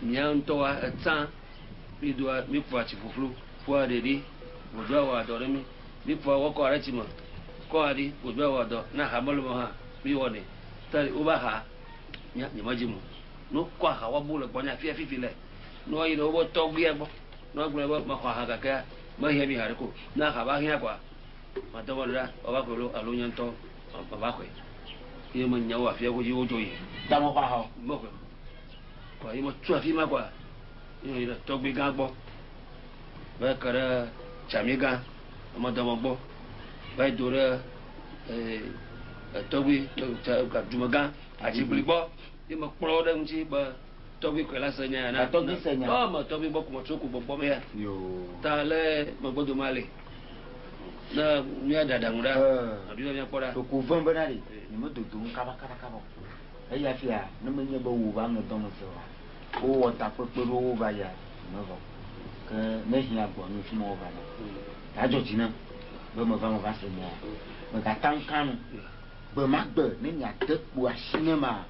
mía ŋutɔwoa etsã mídoa míƒoa tsi ƒuƒlu ƒoa ɖeɖi vodua wɔa dɔ ɖe mí míƒoa wɔ kɔ ɖe tsi me kɔ aɖi vodua wɔa dɔ ne aha mele me hã míwɔnɛ ta wobe aha nye nye medzi mo ne wokɔ aha woabu le gbɔnya fia fifi le ne woayi ɖe wobe tɔgbuia gbɔ ne woagblɔ be mexɔ aha gakea mehiã mi haɖe ko ne aha va hiã kɔa madɔ be ɖa woava xɔe lo alo nye ŋutɔ mava xɔe ye menya wo afia godzi wodzo yi. Ta mexɔ aha o. Mexɔe kɔa ye metso afi ma kɔa ye yi ɖe tɔgbui gã gbɔ va ke ɖe tsami gã amedɔme gbɔ va yi do ɖe tɔgbui dumegã adzigbli gbɔ ye mekplɔ wo ɖe ŋuti be tɔgbui koe la se nya ya na. Tɔgbui se nya. Ɔ me tɔgbui gbɔ ko metso ko gbɔgbɔ me ya. Ta le megbedome ale ne mía ɖe aɖaŋu ɖa abi be míakpɔ ɖa. Ɖeko vem bena ɖe nye medodo ŋu kaba kaba kaba o. Eya fia ne menye be wò va ŋedɔ me se oa wowɔ takpekpe ɖo wova ya mevɔ o. Ke ne hiã gbɔ nye fi ma wova na. Ta dzɔ dzi nam be meva meva se nya. Megata ŋu ka nu. Gbe ma gbe ne miade kpo asi ne ma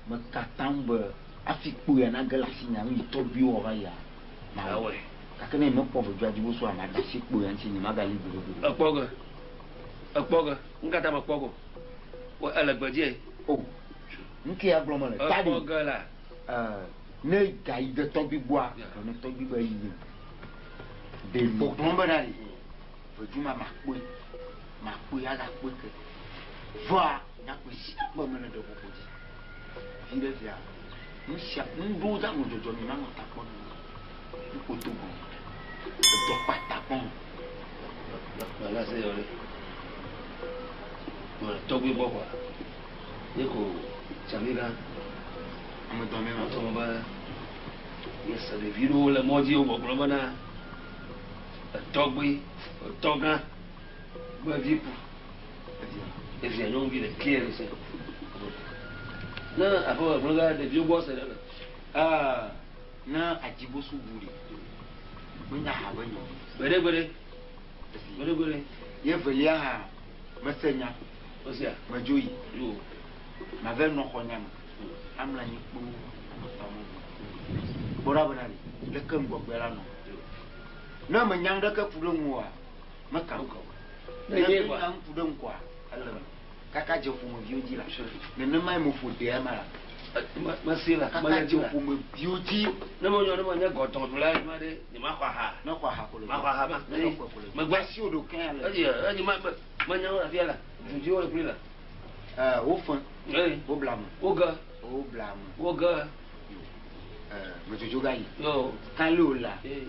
mekata ŋu be hafi kpo ya nage le asi nya nu yi tɔgbuiwo wɔ va yia mawɔe. Gake ne mekpɔ vodua dzi bosoa mada asi kpo ya ŋuti nye magali gbeɖegbeɖe. Ekpɔ ge. Ekpɔ ge. Nu ka ta mekpɔ go? Wo ele gbe dzie. O. Nu ke ya gblɔm mele. Ta ɖi. Ekpɔ ge la. Ne gayi ɖe tɔgbui gbɔa, gblɔ ne tɔgbui be yi. Ɖe gbɔgblɔm bena ɖe vodu ma makpɔe. Makpɔe agakpɔe ke. Vɔa nyakpɔe sia kpɔe mele ɖe ƒoƒo dzi. Vi ɖe fia. Nu sia nu ɖewo dza nɔ dzɔdzɔ mi manɔ ta kpɔm. Nu ko do gɔme. Edɔ kpata kpɔm. Mala se yɔ ɖe. Mele tɔgbui gbɔ kɔa. Ye ko tsami gã. Ame dɔme ma. Tɔme be ye se ɖevi ɖewo le mɔ dzi wo gbɔgblɔ bena etɔgbui etɔgã be vi ku. Evia nyɔnuvi ɖekɛ le se. Ne aƒe me gblɔ gã ɖeviwo gbɔ se ɖe le. Aa ne adzibosu bu ɖi. Menya ha be nyɔ. Gbeɖe gbeɖe. Gbeɖe gbeɖe. Ye velia hã mese nya. Mesia. Medzo yi. Yo. Mave nɔ xɔ nya me. Amla anyi kpo anɔ tame. Kpɔ ɖa bena ɖe leke ŋgɔgbe la nɔ. Ne menya ɖeke ku ɖe ŋu oa, meka o. Ne nye menya ku ɖe ŋu koa, ele me. Kaka dze ƒomeviwo dzi la. Nenemae meƒo dea ma la. Mesi la. Kaka dze ƒomeviwo dzi. Ne menyo ne menye gɔdɔ̃ ɖula ye ma ɖe nye maxɔ aha. Ne xɔ aha ko le. Maxɔ aha ma. Ne xɔ ko le. Megbe. Asi wo ɖokui ale. Eyi eyi ma me menya wo afia la. Dudziwo le kpli la. Wo fẽ. Eyi. Wo bla me. Wo ge. Wo bla me. Wo ge. Medzodzoga yi. Yo. Kalo la. Ee.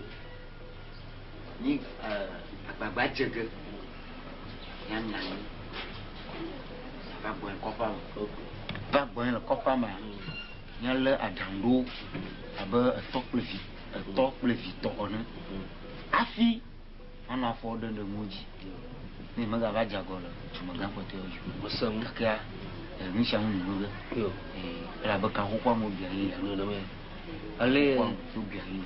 Ni agbagba dze ge. Nyanya ni. Va gbɔe kɔƒea me. Va gbɔe le kɔƒea mea. Míalé aɖaŋu ɖo abe etɔ kple vi, etɔ kple vi tɔ ene. Hafi manɔ afɔ ɖe ɖe ŋuwo dzi. Ne megava dze agɔ le dumegã kpɔtɔewo dzi o. Mese ŋu. Gakea nu sia nu nyonyo ge. Yo. Elabe kaƒoƒoa me wobia ɣeyiɣi. Nenemae. Ale Kaƒoƒoa me wobia ɣeyiɣi.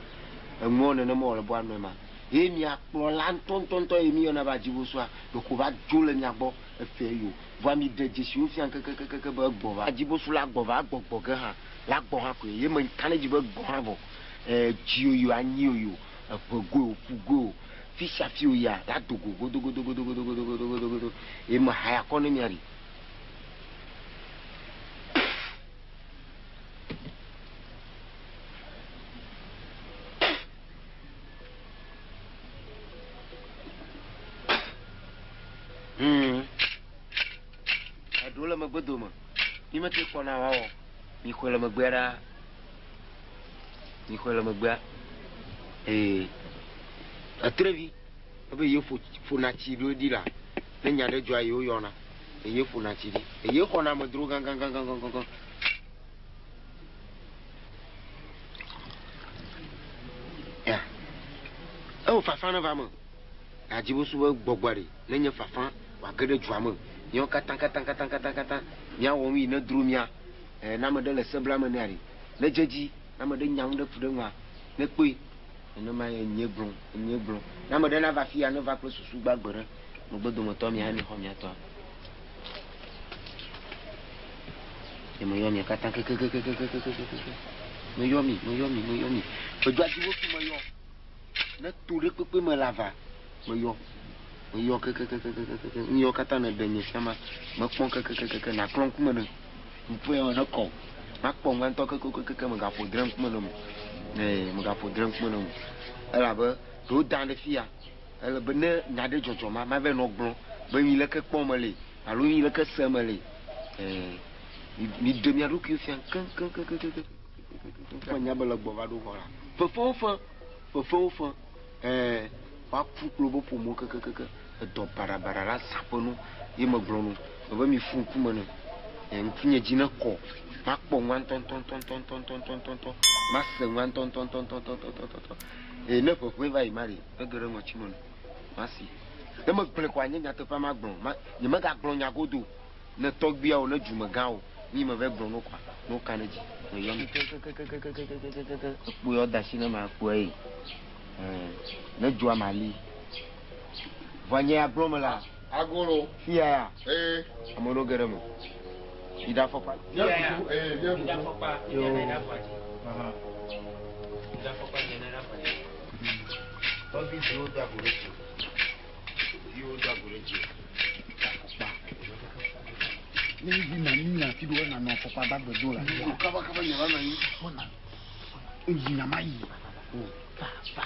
Enuawo nenema wòle be woanɔe ma. Ye mia kplɔla ŋutɔŋutɔŋutɔ ye míeyɔna be Adzibosoa, ɖeko va dzo le mia gbɔ efea yi o. Vɔa miɖe dzesiwo fia kekekekeake be egbɔ va. Adzibosu la gbɔ va egbɔgbɔ ge hã la gbɔ hã koe. Ye meka ɖe edzi be egbɔ hã vɔ. Ɛɛ dzi yoyo, anyi yoyo, eʋe goe o, ƒu goe o, fi sia fi wòyia, la do go godogodogodogodogodogodogodo. Ye mehaya kɔ ne mia ɖi. Hmm. Eɖewo le megbe dome. Mi mete kpɔna woawɔ. Mi xɔe le megbea ɖaa. Mi xɔe le megbea. Ee. Etrevi. Ebe ye ƒo ƒona tsi ɖo ɖi la. Ne nya ɖe dzɔa yewo yɔna. Eye ƒona tsi ɖi. Eye xɔna amedzro gãgãgãgãgãgã. Ya. Eo fafa ne va me. Adzibosu be gbɔgbɔa ɖi. Ne nye fafa wòage ɖe dua me. Míawo katã katã katã katã katã míawɔ nu yi ne dro mía. E, ne ame ɖe le se blam enea ɖi. Ne dze edzi, ne ame ɖe nya nu ɖe ku ɖe eŋua, ne kpɔe. Nenema ye nye gblɔ, nye gblɔ. Ne ame ɖe nava fiya, neva kple susu gbagbe ɖe megbe dometɔ mia mixɔ mia tɔa. Ye meyɔ mia katã kekekekekekekekeke. Meyɔ mi, meyɔ mi, meyɔ mi. Edua dzi wosu meyɔ. Ne to ɖe kpekpe me la va, meyɔ. Meyɔ kekekekekekeke. Nuyɔ katã ne ɖe nye fia ma, mekpɔ kekekekeke. Naklɔ ŋkume ne. Ŋku ya me ne kɔ. Makpɔ ŋua ŋutɔ kekekekeke megaƒo dre ŋkume ne mo. Ee, megaƒo dre ŋkume ne mo. Elabe ɖe woda ɖe fiya. Ele be ne nya ɖe dzɔdzɔ ma, mava nɔ gblɔ be nyi leke kpɔm mele alo nyi leke sem mele. Ee, miɖe mia ɖokuiwo fia keŋkeŋkeŋkeŋkeŋ. Menya be le gbɔ va ɖo xɔ la. Fefewo fe, fefewo fe. Ɛɛ, woaku kple woƒe ƒomewo kekekeake. Edɔ baɖabaɖa la zã ƒe nu ye megblɔ no. Mebe mifu ŋkume nem. Nye ŋkunye dzi nekɔ. Makpɔ nua ŋutɔŋutɔŋutɔŋutɔŋutɔŋutɔŋutɔ. Mase nua ŋutɔŋutɔŋutɔŋutɔŋutɔŋutɔŋutɔ. Eye ne ʋeʋẽ va yi ma ɖe, ege ɖe ŋɔti me nɔ. Masi. Ne megblɔe koa, nye nyateƒea magblɔ. Ma, nyemegagblɔ nya godo o. Ne tɔgbuiawo, ne dumegãwo, nu yi meva gblɔ no koa, ne woka ɖe edzi, meyɔ mi. Kekekekekekekekekeke, ekpo ya woda asi ne ma, ekpoa ye. Ɛɛ, ne dzoa mali. Vɔa nye ya gblɔ me la. Agolo. Fia ya. Ee. Ame ɖewo ge ɖe eme. Yi ɖe afɔkpa. Mía kuku, ee, mía kuku. Yi ɖe afɔkpa, yi ɖe afɔ dzi. Yi ɖe afɔkpa, yi ɖe afɔ dzi. Tɔgbi viwo do ago ɖe dzi. Viwo do ago ɖe dzi. Afɔkpa. Ne yi na mi na fi ɖo na nɔ afɔkpa gbagbe do la. Yo kaba kaba nye va na yi. Mɔna. Eyi na ma yi. O va va.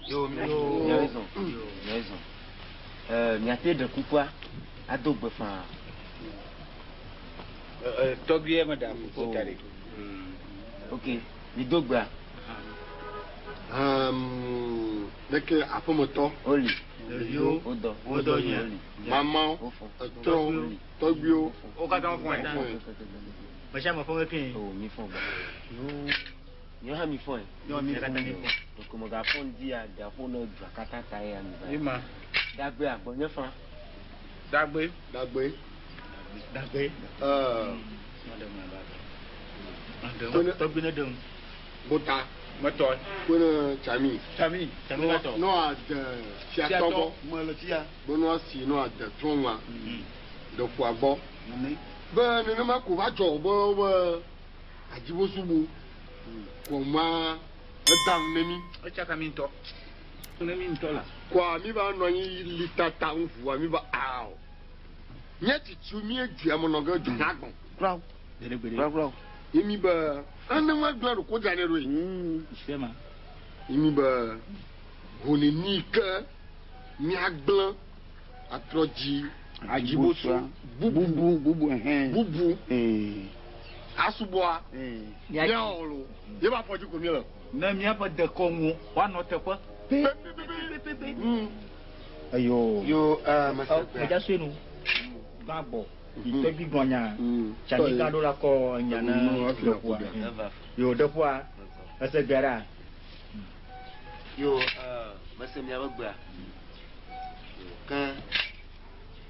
Yo, miawo zɔn, miawo zɔn. Ɛɛ, miate ɖe kukua ado gbe faa. Tɔgbuiɛ me ɖe kuku da ɖi. Ok, mi do gbea. Leke aƒemetɔ. Oli. Ɖeviwo. Wodɔ. Wodɔ nye. Oli. Mamawo. Wofɔ. Etrɔwo. Oli. Tɔgbuiwo. Wo katã wofɔ. Wofɔ. Me sia me fɔ kekeŋ. O, mi fɔ gbɔ. Míawo hã mi fɔe. Míawo mi katã mi fɔ. Ɖeko megafɔ ŋdi ya ɖeaƒo ne dua katã ta ye ami va. Ema. Dagbe agbɔ nye fa. Dagbe. Dagbe. Dagbe. Ɛɛ. Tɔgbi ne ɖem. Gota. Metɔ. Kone tsami. Tsami. Tsami metɔ. Nɔ ade fiatɔ gbɔ. Mele fia. Be nɔ asi nɔ ade trɔnua. Ɖe ƒua gbɔ. Be nenema ko va dzɔ be be adzibosubu kɔma edam ne mi. Etsaka mi ŋutɔ. Ne mi ŋutɔ la. Kɔa mi va nɔ anyi li tata ŋu mi va ao. Nye tsitsi mi dua me nɔ ge dzu na gbɔn. Kura o. Gbeɖegbeɖe. Kura kura o. Ye mi be ene ma gblẽ ɖo ko dza ne ɖo yi. Sema. Ye mi be honeni ke miagblẽ atrɔ dzi Adzibosu. Bubu. Bubu bubu ɛhɛn. Bubu. Ee. Asubɔa. Ee. Miawɔ lo. Ye ba fɔ dzi ko mi le. Ne míaƒe dekɔnuwo woanɔ teƒe. Pepepepe. Eyo. Yo ɛɛ mese gbea. Medza sue nu. Gã gbɔ. Tɔgbi gblɔ nya. Tsami gã ɖo la kɔ enya ne ɖeƒua. Yo ɖeƒua. Ese gbea ɖa. Yo ɛɛ mese miaƒe gbea. Ke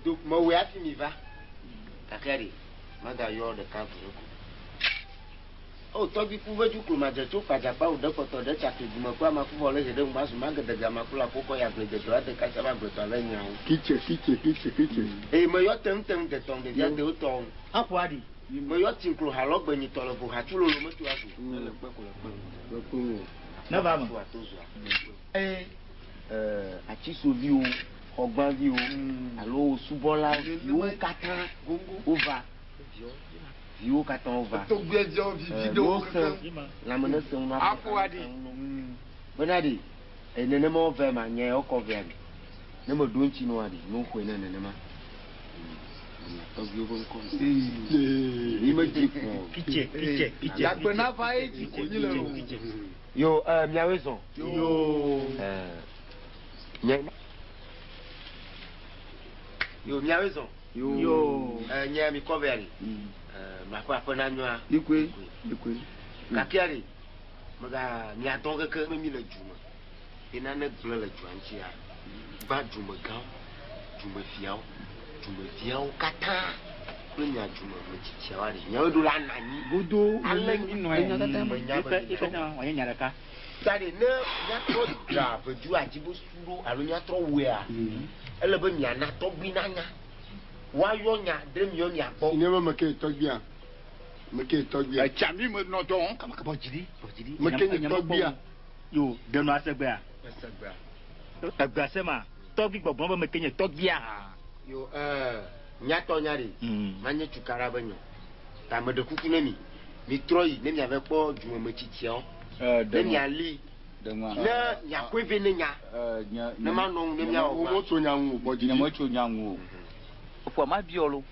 do mewɔe hafi mi va. Gake ɖe magayɔ ɖeka eve ɖe ko. O tɔgbi ku vedu klo madze tso fadzakpa wo ɖe kpɔtɔ ɖe tsakli gume kple amakuvɔ le he ɖe ŋgba zu magedege amakula koko ya gble dedɔ ade kasia va gbletɔ ale nyawo. Kitse kitse kitse kitse. Eye meyɔ tem tem detɔ ɖevia dewo tɔ. Aƒo aɖi. Meyɔ tinklo halɔ gbenyitɔ le vo hatsu lolo metu azu. Le kpe ko le kpe. Le kpe o. Ne va me. Ɛɛ atisoviwo, xɔgbãviwo alo subɔla viwo katã wova. Viwo katã wova. Tɔgbuiadziawo vivi ɖe wo kekeŋ. Lãme ne sẽ ŋu Aƒo aɖi. Bena ɖi, nenema wove ma nye wokɔ vea ɖi. Ne meɖo ŋuti nua ɖi, ne woxɔe ne nenema. Tɔgbuiwo ƒe ŋkɔ. Mi medzi kpɔ. Kitse kitse kitse. Dagbe nava ye dzi ko nyi le o. Yo, miawoe zɔn. Yo. Nye. Yo, miawoe zɔn. Yo. Nye mi kɔ vea ɖi. Maƒe aƒe na nyɔa. Ikue ikue. Kakia ɖi, mega miadɔ keke me mi le du me. Ye nane gblẽ le dua ŋutia, va dumegãwo, dumefiawo, dumeviawo katã kple mia dume metsitsiawo aɖe. Miawo ɖo la na anyi. Godo. Ale mi nɔ anyi. Menya be Menya be wòanye nya ɖeka. Ta ɖe ne miatrɔ dra vedu adzibosu ɖo alo miatrɔ wɔea, ele be miana tɔgbui nanya. Woayɔ nya ɖe miɔ mia gbɔ. Ne be meke tɔgbuia. Meke tɔgbuia. Etsa mi me nɔ dɔ wɔm. Kaba kaba dzi ɖi, dzi ɖi. Meke nye tɔgbuia. Yo, ɖe nɔa se gbea? Ese gbea. Egbea se ma, tɔgbi gbɔgblɔ be meke nye tɔgbia hã. Yo, ɛɛ, nyatɔ nya ɖe, manye tukaɖa be nyɔ. Ta meɖe kuku ne mi, mitrɔ yi ne miave kpɔ dumemetsitsiawo. Ne miali, ne miakɔe vɛ ne nya, ne manɔ ŋu ne miawɔ gba. Wometso nya ŋu o, gbɔ dzi ɖi. Nyemetso nya ŋu o. Eƒoa mabiɔ lo.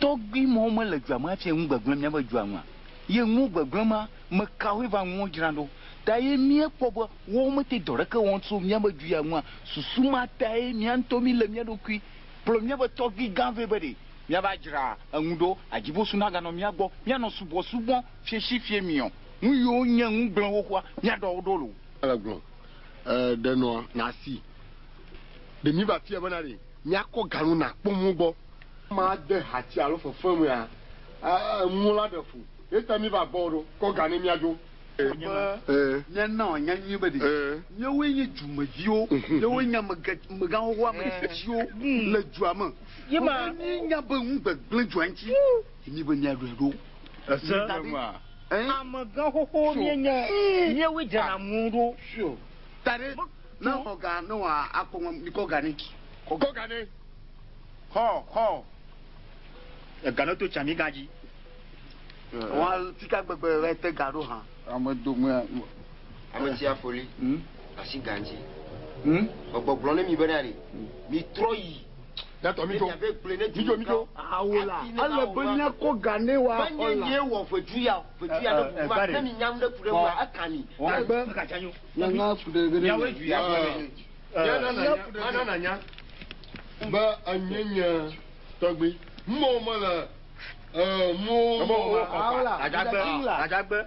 Tɔgbui mawo mele dua me hafi enu gbegblẽ míabe dua ŋua? Ye nu gbegblẽ ma, me kawoe va nuwo dzram ɖo? Ta ye míekpɔ be woawo mete dɔ ɖeke wɔm tso míabe du ya ŋua, susu ma tae mía ŋutɔ míle mía ɖokui kplɔ míabe tɔgbui gã vɛ be ɖe míava dzra enu ɖo, adzibosu naganɔ mía gbɔ, míanɔ subɔsubɔm fieshifiemiɔ, nu yiwo nye nu gblẽ xoxoa, míaɖɔ wo ɖo loo. Ele gblɔ, E, ɖe nɔa, nasi. Ɖe míva fia bena ɖe míakɔ ga nu nakpɔ mu gbɔ. Made hatsi alo fefe mea, enu la ɖe fu. Ye ta míva gbɔwò ɖo. Kɔ ga ne míadzo. Be míana wòanya nyuie be ɖe míawoe nye dumeviwo, míawoe nye amegã xoxo, ame tsitsiwo le dua me. Ne míenya be nu gbegblẽ dzɔa ŋuti, míbe míaɖɔe ɖo. Ese amegã xoxo míenye, míawoe dzena nu ɖo. Ta ɖe ne xɔ ga ne wòakɔ mikɔ ga nɛ. Kɔ ga nɛ. Xɔ, xɔ. Ega ne to tsa mi ga dzi. Wa fika gbegbe va te ga ɖo hã. Ame dome. Ame tsia foli. Asi ga ŋuti. Gbɔgblɔ ne mi bena ɖe. Mi trɔ yi. Yatɔ mi dzo. Mi dzo mi dzo. Awo la. Ele be míakɔ ga ne wa xɔ la. Menye nye wɔ ʋedu ya o. Ʋedu ya ne bu va. Ne mi nyam ɖe ku ɖe ŋua eka mi. Agbe. Nyanga ku ɖe ge ɖe. Mana nanya be enye nye tɔgbi. Mɔ mele mo Adzagbe, adzagbe.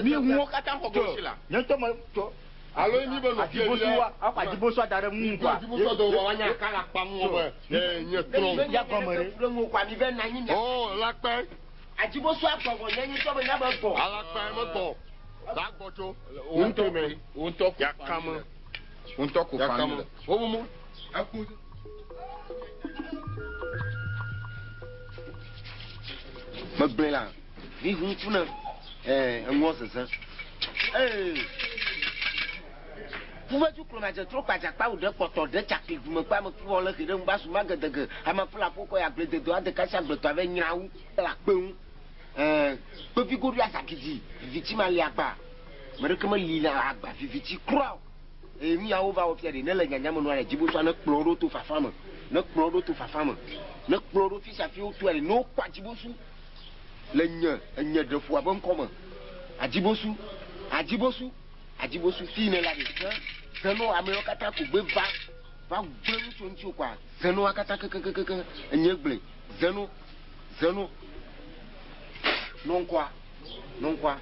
Mi ŋuwo katã xɔ ge wosi la. Nye ŋutɔ me tɔ. Alo mi be nɔ fie Adibosua, akɔ adibosua da ɖe ŋu kɔa. Adibosua dɔ wa wanya kala kpa ŋu be nye trɔn. Ya gɔme ɖe. Oh, lakpɛ. Adibosua gbɔ vɔ nye ŋutɔ be nya be gbɔ. Alakpɛ me gbɔ. La gbɔ tso. Ŋutɔ me. Ŋutɔ ko Yakame. Ŋutɔ ko fa mi Yakame. le. Wo mu. Aku. Megblẽ la, mi ʋu ŋku ne ɛɛ eŋuɔ zeze. Ee. Kuvedu klo madze trɔ kpadzakpa wo ɖe kpɔtɔ ɖe tsakli gumekpe ame kuwɔ le he ɖe ŋgba su magedege ame fla koko ya gble dedo ade kasi agbletɔ ave nyawu le akpe ŋu. Ɛɛ kpevi goɖo azagidi viviti ma li agba. Me ɖeke meli le agba viviti kura o. Eye nu yawo va wɔ fia ɖe ne le nyanya me nua ɖe dzibotsua ne kplɔ ɖo to fafa me. Ne kplɔ ɖo to fafa me. Ne kplɔ ɖo fi sia fi wotoa ɖe ne wokɔ adzibosu le nye enye ɖe ƒu abe ŋkɔ me. Adzibosu, adzibosu, adzibosu fi ne la ɖe ze zeno amewo katã ko gbe va va gblẽ nu tso ŋuti o kɔa zenoa katã kekekeke enye gblẽ zeno zeno nɔ ŋkɔa nɔ ŋkɔa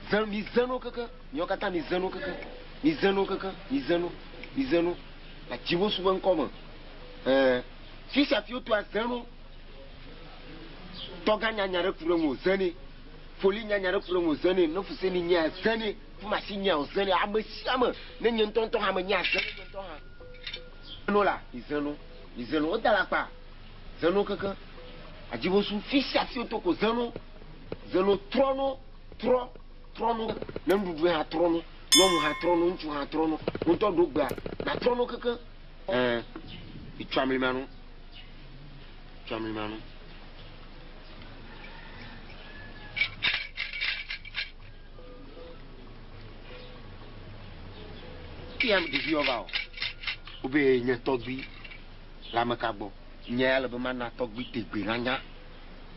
ze mi zeno keke miawo katã mi zeno keke mi zeno keke mi zeno mi zeno adzibosu be ŋkɔ me ɛɛ fi sia fi wotoa zeno tɔgã nyanya ɖe ku ɖe ŋu zene foli nyanya ɖe ku ɖe ŋu zene nefuseni nya zene kumasi nya zene ame sia ame ne nye ŋutɔŋutɔ hã me nya zene nye ŋutɔ hã zeno la mi zeno mi zeno woda la kpa zeno keke adzibosu fi sia fi woto ko zeno zeno trɔno trɔ trɔno ne nuɖuɖu hã trɔno nyɔnu hã trɔno ŋutsu hã trɔno ŋutɔ ɖo gbea na trɔno keke ɛɛ itsɔ amlima nu itsɔ amlima nu. Eya ɖeviwo va o. Wobe nye tɔgbui le ame ka gbɔ. Nye ya le be mana tɔgbui tegbee nanya.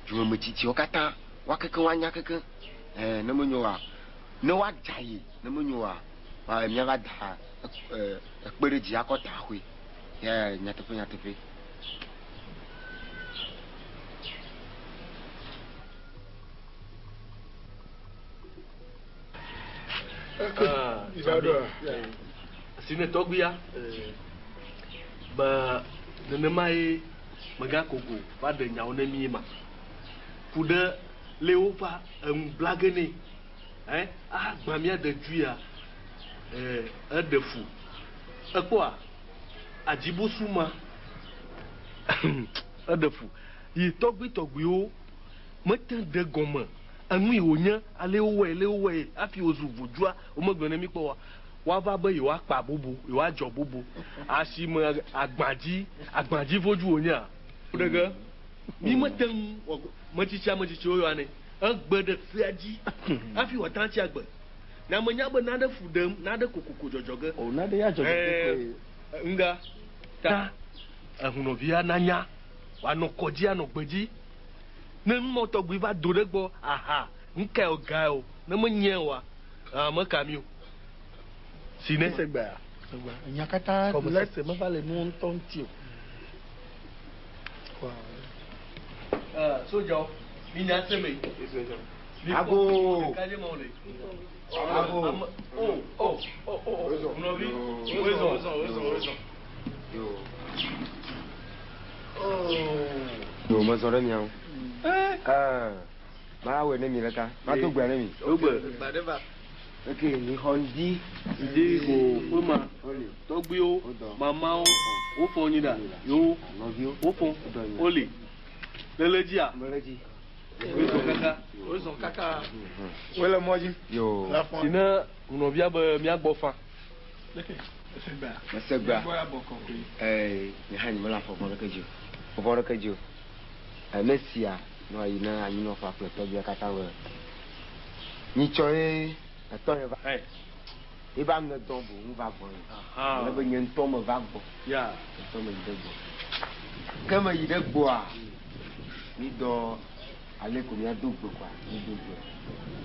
Dumemetsitsiwo katã woakeke woanya keke. Ɛɛ ne menyo oa, ne woadza yi ne menyo oa, wa míava da ekpe ɖe dzi akɔ ta xoe. Ya nyateƒe nyateƒe. Si ne tɔgbuia be nenema ye megakogo va ɖe nyawo ne mí ma ku ɖe le wova enu bla ge nɛ ɛ agbã mía de dzuia ɛ eɖe fu ekpɔa adzibosu ma. Eɖe fu. Yi tɔgbuitɔgbuiwo mete ɖe gɔme enu yi wònye, ale wowɔe, ale wowɔe hafi wòzu vodua, womegblɔ ne mí kpɔ oa. Woava be yewoakpa bubu, yewoadzɔ bubu. Asime agbadzi, agbadzi vodzu wònyea? Ɖe ge. Mí mete ŋu wɔ metsitsi ametsitsiwo yɔa nɛ. Egbe ɖe sea dzi hafi wòate ŋu atsi agbe. Ne ame nya be naɖe fu ɖem, naɖe kokoko dzɔdzɔ ge. O, naɖe ya dzɔdzɔ ge koe. Ɛɛ, ŋga ta ehunɔvia nanya wòanɔ kɔdzi anɔ gbedzi. Ne nu mawo tɔgbi va do ɖe egbɔ, aha, nukae o, gae o, ne menyae oa, aa, meka mí o. Si ne. Ese gbea? Egbea. Enya katã gɔmesese meva le nuwo ŋutɔ ŋuti o. Ɛɛ, sodzawo, minya se me. Ago. Ago. O, o, o, o, nɔvi, wezɔn, wezɔn, wezɔn, wezɔn. Yo, mezɔ ɖe mia ŋu. Ɛɛ, mawɔe ne mi ɖeka. Mado gbea ne mi. Do gbe. Ok, mi xɔ ŋdi. Ŋdi ko ƒe ma. Tɔgbuiwo, mamawo, wofɔ nyi ɖa. Yo, wofɔ, woli. Lele dzia? Mele dzi. Wozɔ kaka. Wozɔ kaka. Wole mɔ dzi. Yo. Si ne nɔvia be míagbɔ fa. Mese gbea. Ee, nye hã nyemele afɔ vɔ̃ ɖeke dzi o. Vɔ̃ ɖeke dzi o. Ene sia nɔ ayi na anyinɔƒea kple tɔgbuia katã be nyitsɔ ye etɔ ye va. Ye va ŋe dɔn boŋ va gbɔ ye. Ale be nye ŋutɔ meva gbɔ. Ŋutɔ meyi ɖe gbɔ. Ke meyi ɖe gbɔa, mi dɔ ale ko míado gbe koa, mído gbe.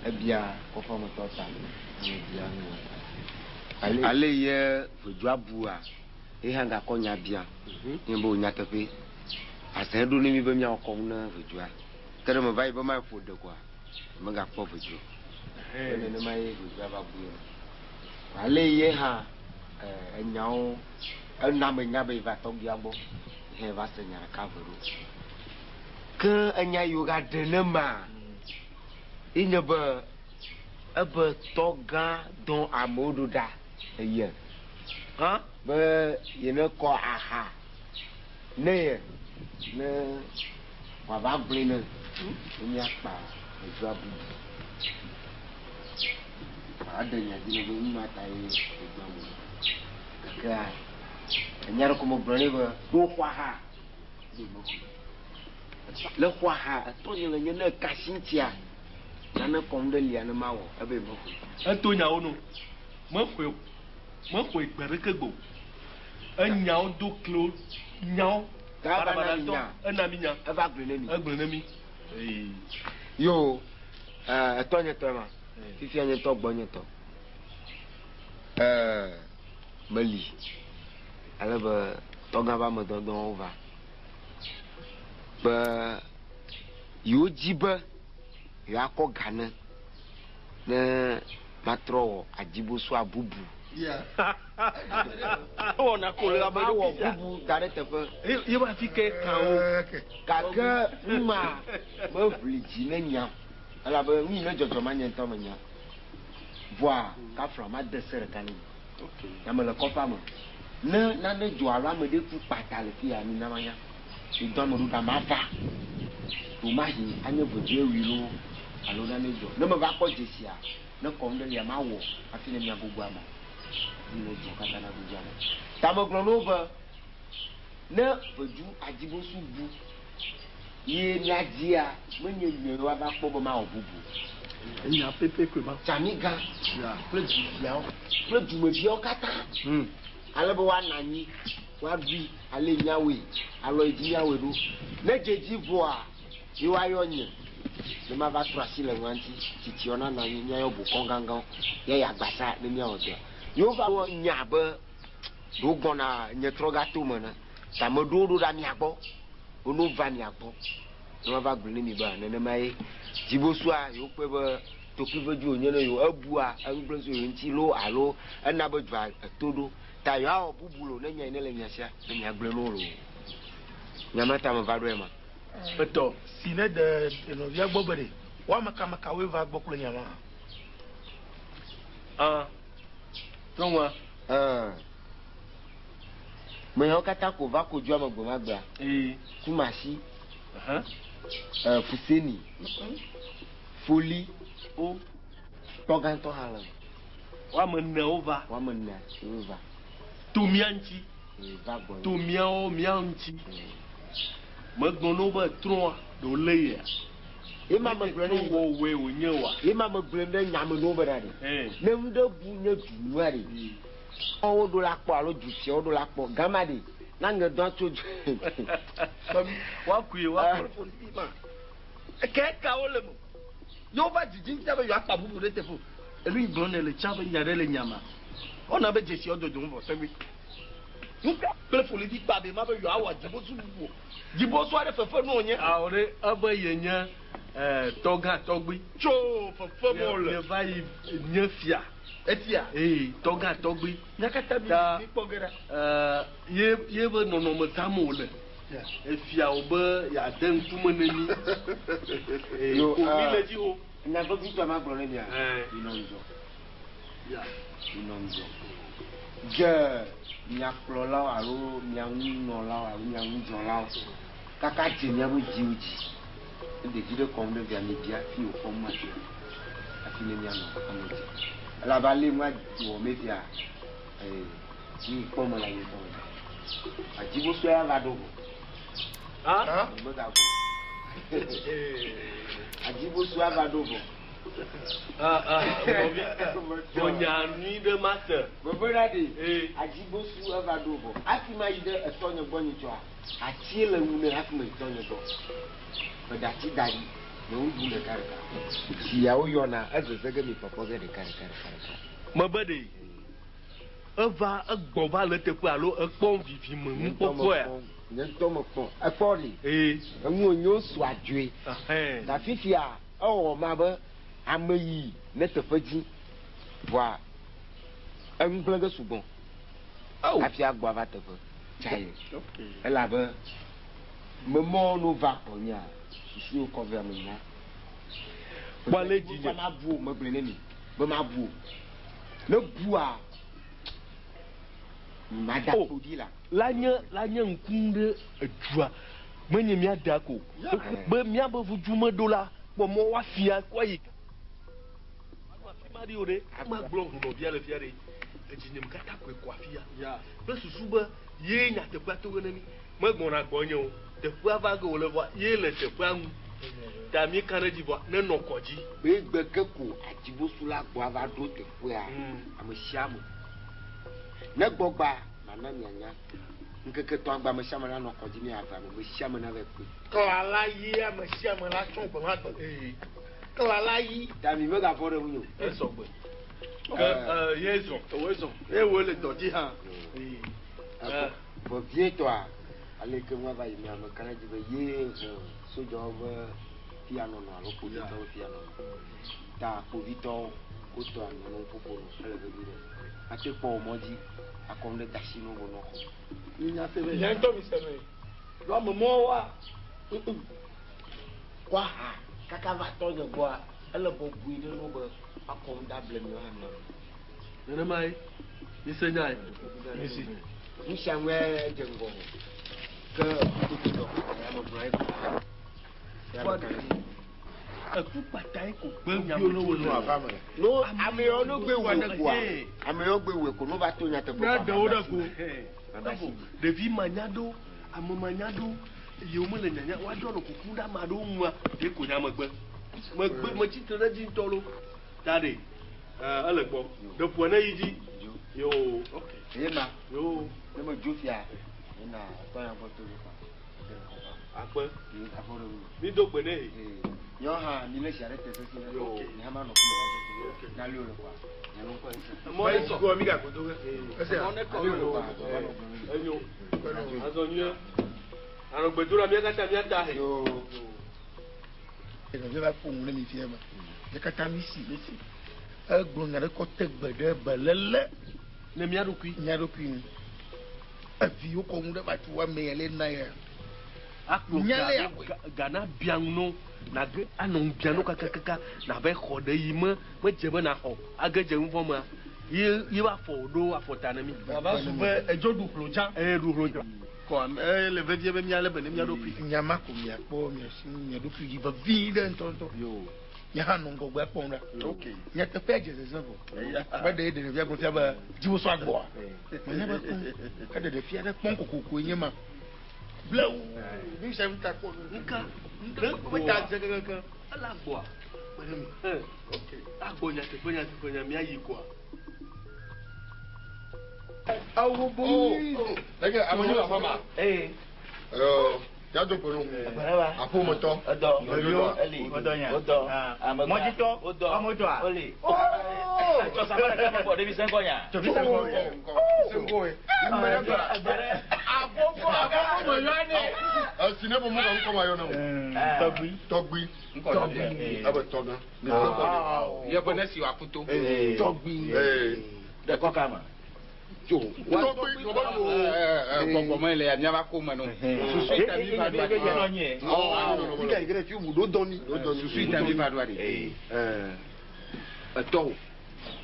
Ebia kɔƒeametɔ ta, ame bia nu. Ale ye ʋedzua bua, ye hã gakɔ nya bia. Nye be wò nyateƒe. Azã ɖo ne mi be míawɔ kɔnu ne ʋedzua. Ke ɖe meva yi be maƒo ɖe koa, megakpɔ ʋedzu o. Be nenema ye ʋedzua va bu ye. Ale ye hã enyawo ena menya be yeva tɔgbuia gbɔ. Ye hã va se nya ɖeka ve ɖo. Ke enya yi wogaɖe ne ma, ye nye be ebe tɔgã dɔn amewo ɖo ɖa eye. Hã? Be yene kɔ aha ne ye ne wòava gblɔe ne ne míakpa ʋedzua bubu. Aɖe nya dzi ne be nu ma ta ye wògblɔ mo. Gakea enya ɖe ko megblɔ nɛ be ɖo xɔ aha. Ye mexɔe. Le xɔ aha etɔnye le nye ne kasi ŋutia nane kɔm ɖe lia ne mawɔ ebe mexɔe. Eto nyawo no. Mexɔe o. Mexɔe gbe ɖeke gbe o. Enyawo do klo nyawo. Ta eva na mi nya. Ena mi nya. Eva gblɔe ne mi. Egblɔe ne mi. Yo, etɔnye tɔe ma. Fifia nye ŋutɔ gbɔnye tɔ. Meli. Ale be tɔgã be ame dɔdɔwo va. Be yewo dzi be yewoakɔ ga ne ne matrɔ wɔ adzibosoa bubu. Ewɔna ko le ame ɖokui sia. Bubu da ɖe teƒe. Ye be afi ke kawo. Gake numa meʋli dzi ne nya elabe nu yi ne dzɔdzɔ ma nye ŋutɔ menya. Vɔa kafla made se ɖeka ne mi. Ame le kɔƒea me. Ne nane dzɔ alo ame ɖe ku kpata le fi ya mina manya. Mi dɔ ame ɖo ɖa mava. Ɖomahi anye vodue wui loo alo nane dzɔ. Ne meva kpɔ dzesia ne kɔm ɖe lia mawɔ hafi ne mia gogo ama. Ne dzɔ katã na gogo ama. Ta megblɔ na wo be ne ʋedu adzibosu bu ye miadzia menye nye woava kpɔ be mawɔ bubu. Enya pɛpɛ koe ma. Tsamigã kple dufiawo kple dumeviawo katã ale be woanɔ anyi woaɖui ale míawoe alɔ yi dzi míawoe ɖo. Ne dze dzi vɔa ye woayɔ nye ne mava trɔ asi le nua ŋuti tsitsiawo nanɔ anyi míayɔ bokɔ gãgãwo ye agbasa ne míawɔ dɔa. Ye wova wɔ nya be ɖewo gbɔna nye trɔ ga to me ne ta meɖo wo ɖo ɖa mia gbɔ. Wono va mia gbɔ. Ne woava gblɔ ne mi be nenema ye dzibosua yewo kpɔe be toklivedzu wònye ne yewo ebua eŋugblẽ so yewo ŋuti loo alo ena be dua eto ɖo. Ta yewoawɔ bubu loo ne nya yi ne le mia sia ne miagblẽ no loo. Nya ma ta meva ɖoe ma. Etɔ si ne de nɔvia gbɔ be ɖe wo ame ka ame kawoe va gbɔ kple nya ma? Ah, trɔnwa. Ah. Me yawo katã ko va ko dua me gbe ma gbea. Kumasi. Fuseni. Foli. O. Tɔgãtɔ hã le eme. Woame ene wova. Woame ene wova. To mía ŋuti. Va gbɔ. To míawo mía ŋuti. Megblɔ na wo be trɔ̃a ɖe wolé yea. Ye ma megblɔ ne wɔwɔe wònye oa? Ye ma megblɔ ɖe nya me na wo bena ɖe. Ne nu ɖe bu nye du nua ɖe. Woɖo la kpɔ alo du fiawo ɖo la kpɔ gama ɖe. Na ŋe dɔa tso du. Woakui woakui. Eke kawo le me? Ye wova dzidzi ŋuti abe yewoakpa bubu ɖe teƒe o. Enu yi gblɔm nèle tsã be nya ɖe le nya ma. Wɔna be dzesiawo dodom vɔ tɔgbi. Nuka kple folivi kpa be ma be yewoawɔ dzibosu bubu o. Dzibosu aɖe fefe nu wònye. Ao ɖe ebe yenye tɔgã tɔgbi. Tso fefe me wòle. Ye va yi nye fia. Efia? Ee, tɔgã tɔgbi. Mía katã mi kpɔ ge ɖa. Ye ye be nɔnɔme zãm wòle. Efia wò be yeade ŋkume ne mí. Yo, Ko mí le dzi ho. Nya vevitɔ ma gblɔ ne mia. Minɔ ŋudzɔ. Minɔ ŋudzɔ. Dze mia kplɔlawo alo mia ŋunɔlawo alo mia ŋudzɔlawo kaka dze miaƒe dziwo dzi. Ne ɖevi ɖe kɔm ɖe via mi bia fi wòkɔm ma fia. Hafi ne mianɔ ame dzi. Elabe ale nua wɔ me fia. Ee, mi kpɔ me le anyi tɔ me. Adzibosu ya va ɖo vɔ. Ha? Megagblɔ. Adzibosu ya va ɖo vɔ. Nɔvi, vɔ nya nyui ɖe ma se. Veve ɖa ɖe. Adzibosu eva ɖo vɔ. Hafi ma yi ɖe etɔnye gbɔ nyitsɔa, atsie le ŋu ne hafi ma yi tɔnye gbɔ. Meɖe ati da ɖi. Nye ŋu ɖu ɖeka ɖeka. Tsiawo yɔna ezeze ge mi kpɔkpɔ ge ɖeka ɖeka ɖeka ɖeka. Mebe ɖe eva egbɔ va le teƒe alo ekpɔ vivi me nukpɔkpɔa? Nye ŋutɔ mekpɔ. Ekpɔ ɖi. Enu wònye wosu adzoe. Ta fifia ewɔ ma be ame yi ne teƒe dzi vɔa enu gblẽ ge sugbɔ. Hafi agbɔ ava teƒe. Tsaye. Elabe memɔ no va gbɔnyea susu yiwo kɔ vea menya. Kpɔ ale dzi nye. Mabu o megblɔe ne mi be mabu o. Ne bua mada kpo ɖi la. La nye la nye ŋku ɖe edua menye mía da ko be míabe vudu meɖo la kpɔ mɔ woafia kɔ yi. Afi ma ɖi o ɖe. Magblɔ hunɔvia le fia ɖe. Edzi nye me katã koe kɔ afia. Kple susu be ye nyateƒea to ge ne mí. Megbɔna gbɔnye o. Teƒea va ge wòle vɔa ye le teƒea ŋu. Ta mí ka ɖe edzi vɔa nenɔ kɔ dzi. Be gbe ke ko adzibosu la gbɔ ava ɖo teƒea ame sia ame. Ne gbɔgba mana mianya. Ŋkeke tɔ̃ agba ame sia ame nanɔ kɔ dzi ne ava ame ame sia ame nava kpɔe. Klala yi ame sia ame la tsɔ gbe ma gbe. Klala yi. Ta mi megavɔ ɖe ŋunye o. Esɔ gbe. Ke ye zɔ. Ewoe zɔ. Eye woe le dɔ dzi hã. Vevietɔa aleke ŋua va yi mea me ka ɖe edzi be ye he sodzawo be fia nɔnɔ alo kpovitɔwo fia nɔnɔ. Ta kpovitɔwo wotɔ anyɔ nɔ ƒoƒo nɔ ele vevi ɖe. Ate kpɔ wò mɔ dzi akɔm ɖe dasi no bo nɔ xɔ. Nya se be. Nya ŋutɔ mi se me. Ɖo ame mɔwoa. Kɔ aha kaka va tɔ nye gbɔa ele bɔbɔe ɖe no be akɔm da ble mi hã nɔ. Nenema ye. Mi se nya ye. Mi si. Nu sia nue dze ŋgɔ o. Ke kuku dɔ ya me gblɔ ye. Ya me kan. Eku kpata ye ko gbe nya me tso le ava me. No ame yawo no gbe wɔ koa. Ame yawo gbe wɔ ko no va to nyateƒe. Ne ɖewo ɖe go. Ɖevi manya ɖo, ame manya ɖo, eye womele nyanya woaɖɔ nɔ kuku ɖe ame aɖewo ŋua ɖe ko nya megbe. Megbe metsitre ɖe edzi ŋutɔ lo. Ta ɖe ele gbɔ. Ɖe ƒoa ne yi dzi. Yo. Eye ma. Yo. Ne me dzo fia, ena tɔ ya gbɔ to ɖe fa. Akpe. Mi do gbe ne he. Nyɔ hã mi le sia ɖe te sesi ɖe. Ok. Mi hã ma nɔ kuma la dzi. Na li o le kɔa. Nye ŋkɔ ye se. Mɔ ne sɔ. Gɔ mi ga godo ge. Ese. Mɔ ne kɔ. Ali o le kɔa. Ma nɔ gblɔ mi. Enyo. Azɔ nyuie. Anɔ gbedoɖa mía katã mía ta he. Yo. Nɔvia va ƒo nu ne mi fia ma. Mía katã mi si. Mi si. Egblɔ nya ɖe kɔ te gbe ɖe beléle. Ne mía ɖokui. Mía ɖokui ŋu. Eviwo kɔ nu ɖe va tu ame ya le na ya. Akplɔ Nya le ga aƒe. ga na bia ŋu no. Na ge anɔ ŋu bia no kakakaka. Na be xɔ ɖe yi me medze be na xɔ. Age dze nu vɔ mea. Ye ye va afɔ ɖo afɔta ne mi. Wòava zu be edzo ɖu hlo dzã. Eye ɖu hlo dzã. Kɔ ele vevie be míalé be ne mía ɖokui. Nya ma ko miakpɔ mia si mia ɖokui dzi vevie ɖe ŋutɔŋutɔ. Nye hã nɔ ŋgɔgbe akpɔm ɖa. Nyateƒea dze zeze vɔ. Be ɖe ɖe ɖevia gblɔ fia be dziwò sɔ agbɔa. Menye be kpɔm. Eɖe ɖevia ɖe kpɔm kokokoe nye ma. Blewu. Nu sia nu ta kpɔ. Nka. Ne kpɔ ta dze kekeake. Ele agbɔa. Agbɔ nyateƒe nyateƒe nya mía yi koa. Awo bo. Leke ame nyi le aƒe ma. Yado kpenu. Aƒemetɔ. Edɔ. Nɔviwo. Eli. Wodɔ. Mɔdzitɔ. Wodɔ. Amedɔa. Oli. Tsɔsama ɖeka me gbɔ ɖevi sɛnkɔ nya. Ɖevi sɛnkɔ. Sɛnkɔ. Abobo abobo me yɔ ne. Esi ne bo mu ka ŋkɔ ma yɔ ne o. Tɔgbi. Tɔgbi. Tɔgbi. Ebe tɔgã. Ye be ne si wòaku to. Tɔgbi. Ɖe kɔ kama. Tso. Tɔgbi Gbɔgbɔ me le ya míava ko me no. Susu yi ta mi va ɖoa ɖi. Fika yi ke ɖe fi wu ɖo dɔ ni. Susu yi ta mi va ɖoa ɖi. Etɔwò.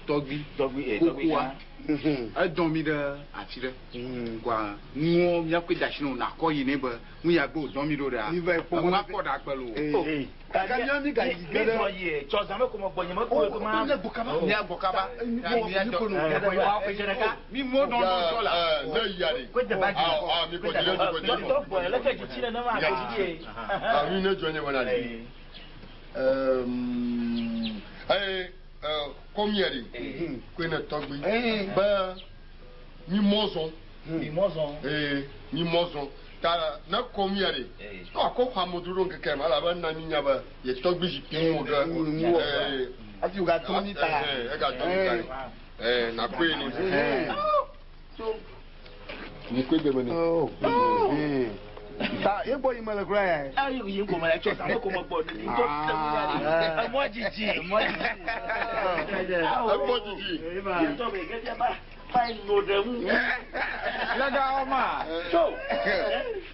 Tɔgbi. Tɔgbi. Tɔgbi. Kokoa. Edɔn mi ɖe ati ɖe. Kɔa nuwo míakɔe da asi na wò nakɔ yi ne be nu ya gbɔ wòdɔn mi ɖo ɖea. Mi va yi kpɔ Emu akɔ ɖe agbe lo. Gake mía mi gayi Mi ge ɖe. zɔ yi tsɔzame ko me gbɔ nye me kpɔ ko ma. Míagbɔ kaba. Míagbɔ kaba. Mi mɔ dɔn dɔn tɔ la. Ne yia de. Awɔ mi kɔ dzi mi kɔ dzi. Tɔ gbɔ yɛ leke dzitsi nenema adzidzi ye. Ah, mi ne dzɔ nye wɔna de. Eye kɔmia de. Koe ne tɔgbi. Be mi mɔ zɔn. Mi mɔ zɔn. Ee mi mɔ zɔn. Ta ne kɔmia de. Ne wakɔ xɔ amedro ɖo ŋkeke ma elabe na mi nya be ye tɔgbi zikpui ŋu ge. Hafi wògadɔ mi ta. Egadɔ mi ta. Ee nakoe ni. Mi koe gbe me ni. Ta ye gbɔ yi me le kura ya. Ayi yi ko me le tsɔzame ko me gbɔ ni ŋutɔ emɔ dzidzi. Emɔ dzidzi. Emɔ dzidzi. Yetɔ be gɛdɛ ba fa yi no ɖe ŋu. Lɛga wɔma. Tso.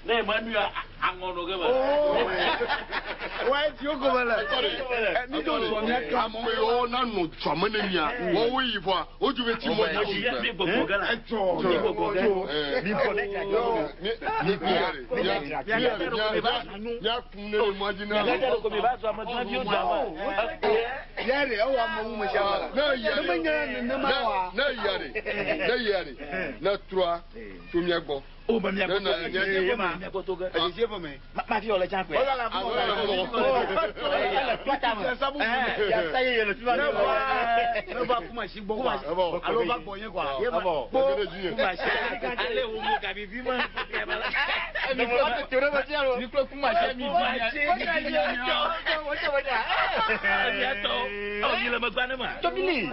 Ne ma nu ya aŋɔ no ge me. Wa eti wo gome le. Mi do zɔ mía ka mɔ. Ame yiwo nanɔ dzɔme ne mia, woawoe yi vɔa, wodzu be tsi mɔ dzi. Mi gbɔgbɔ ge la. Etsɔ. Mi gbɔgbɔ ge. Mi Míakum ne mɔ dzi na. Gɛdɛ ko mi ba zɔ ame gãviwo zɔ ame. Ya ɖe ewɔ amewu me sia me la. Ne yia Ne menya nenema wa. Ne yia ɖe, ne yia ɖe, ne trɔa tso mía gbɔ. O me mia Ne gbɔ. na Ne mia gbɔ to ge. Edzedze ƒe me. Ma fi wɔ le tsã koe. Wala la fún Wala la fún Ele tɔ ta me. Ne va ne va kuma si gbɔ quoi. Alo va gbɔ nye quoi. Ebɔ. Kpo. Ale wo mo gabi vi ma. Mi kple kuma si mi vi Miatɔ. Ɔ yi le megba ne ma. Tɔbili.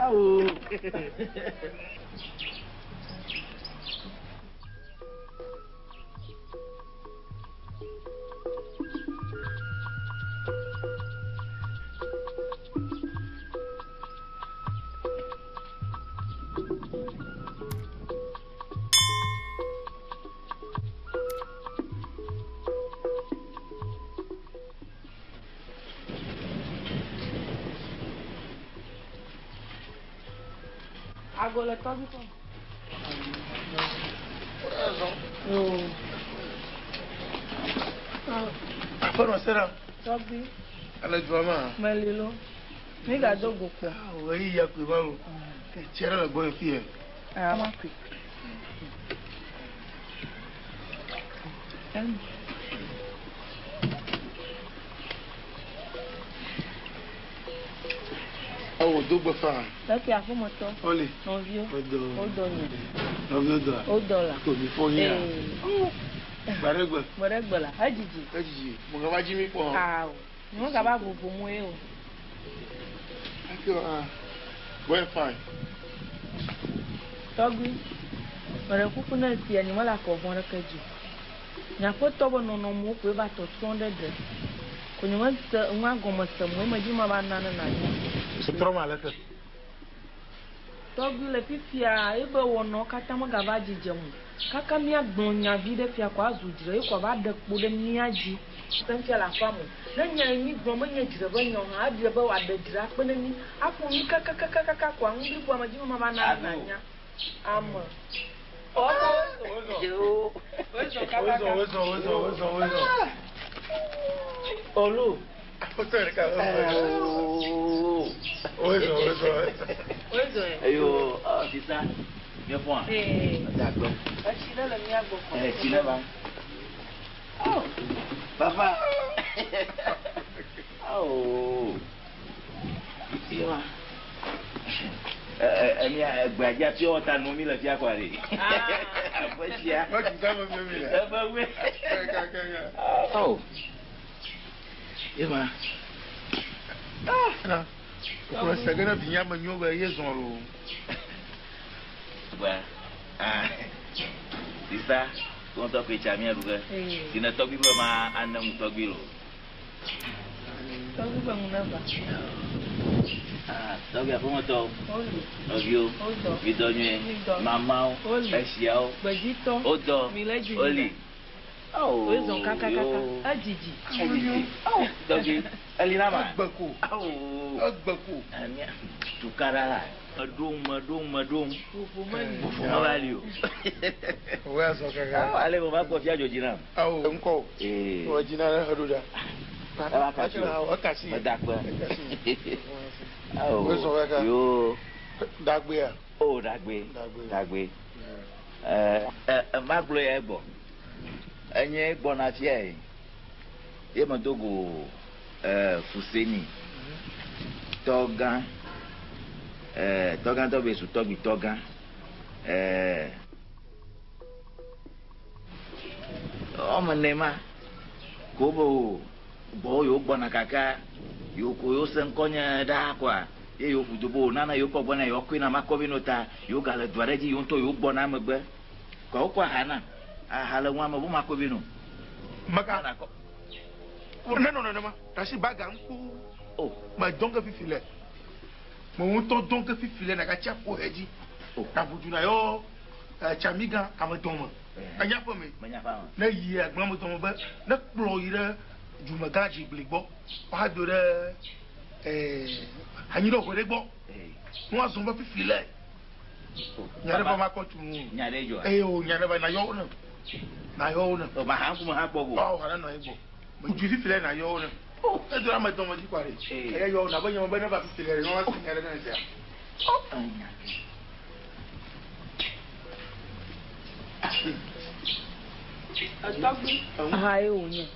Ago le tɔgbi kɔ. Aƒenɔ sera. Tɔgbi Ele dua ma. meli lo. Mi ga do go kpɔ. Awɔ eyi ya koe va o. Tsi ɖe le gbɔ yi fi yɛ. Aa ma kui. Ewɔ do gbe faa. Leke aƒemetɔ. Oli. Nɔviwo. Wodɔ. Wodɔ nye. Nɔviwo dɔa. Wodɔ la. Ko mi fɔ nyia. Ee. Gbe ɖe gbe. Gbe ɖe gbe la. Edzidzi. Edzidzi. Megava dzi mi kpɔ. Awo. Megava vovo mu ye o. Ake wa. Well fine. Tɔgbi. Meɖe kuku ne fia nye mele akɔ vɔ̃ ɖeke dzi o. Nye aƒetɔ be nɔnɔmewo koe va tɔtrɔm ɖe ɖe. Ko nye mese nua gɔme se mo ye medzi ma va na ne nanya. Trɔ ma leke. Tɔgbi le fifia ebe wɔnawo katã megava dzidzem o. Kaka míagblɔ nya vi ɖe fia ko azu dzre ye ko ava ɖe kpo ɖe mía dzi. Ŋusẽ fia le aƒea me o. Ne nya yi mígblɔ menye dzre be nya o hã, eɖe be wòaɖe dzre akpe ɖe mí, aƒo mí kakakakaka ko aŋu bliboa me dzi be mava na mí nanya ame. Olu. Eyo, sisa, míefɔa? Dagbe. Etsi ɖe le mía gbɔ kɔ. Etsi ɖe va. Oh, papa. Oh. Yewa. Emia egbea dzi afi wɔta nu mi le fia kɔa ɖe. Aƒe sia. Eƒe we. Oh. Yewa. Ah. Okura segena vinya me nyo be ye zɔn lo. Gba. Ah. Sisa. Wo ŋutɔ koe tsa mía ɖu ge. Si ne tɔgbui be ma ane ŋu tɔgbui lo. Tɔgbui be ŋu neva. Ah, tɔgbui aƒemetɔwo. Woli. Nɔviwo. Wodɔ. Midɔ nyuie. Midɔ. Mamawo. Woli. Esiawo. Gbedzitɔ. Wodɔ. Mi le dzi Woli. Ao. Wozɔ kakakaka. Yo. Edzidzi. Edzidzi. Ao, tɔgbui. Eli na ma. Egbe ko. Ao. Egbe ko. Mía tukaɖa la. Meɖo ŋu, meɖo ŋu, meɖo ŋu. Vovo meli. Vovo meva li o. Wo ya zɔ kaka. Ao, ale be va kpɔ fia dzodzi nam. Ao, ŋkɔ o. Ee. Wɔ dzi na ɖe heɖo ɖa. Eva kasi o. Ekasi. Meda akpe. Ao. Wo zɔ kaka. Yoo. Dagbea. O, dagbe. Dagbe. Ɛɛ, ɛ, magblɔ ya egbɔ. Enye gbɔna fia ye. Ye medo go ɛɛ Fuseni. Tɔgã. Ɛɛ tɔgã tɔ be su tɔgbi tɔgã. Ɛɛ. Wɔme ene ma ko be o gbɔwo yewo gbɔna kaka yewo ko yewo se ŋkɔ nye ɖaa koa ye yewo ƒu du be o nana yewo kɔ gbɔna yewoa kɔe na makɔ vɛ no ta yewo gale dua ɖe dzi yewo ŋutɔ yewo gbɔna emegbe. Kɔa wokɔ aha nam. Aha le ŋua me be makɔe vɛ no. Mega ne nɔ nenema ɖasi baga ŋku o me dɔn ke fifi le me ŋutɔ dɔn ke fifi le nagatsi aƒo he dzi naʋu du na yɔ tsamigã ame dɔn me enya ƒe me ne yi agblɔ ame dɔn me be ne kplɔ yi ɖe dumegã dzigbli gbɔ woado ɖe anyi ɖe ʋe ɖe gbɔ ne woazɔ be fifi le nya ɖe va ma kɔ tu nu nya ɖe dzɔa eye o nya ɖe va na yɔ wo ne na yɔ wo ne o ma ha ŋkume hã kpɔ go ɔ ha ne nɔ egbɔ du fifi le na yɔ wo ne edo ame dɔn me dzi kɔ ɖe eye yɔ wo na be nye me be ne va fifi le ne wa si nya ɖe ne sia. Etɔgbi aha ye wònye.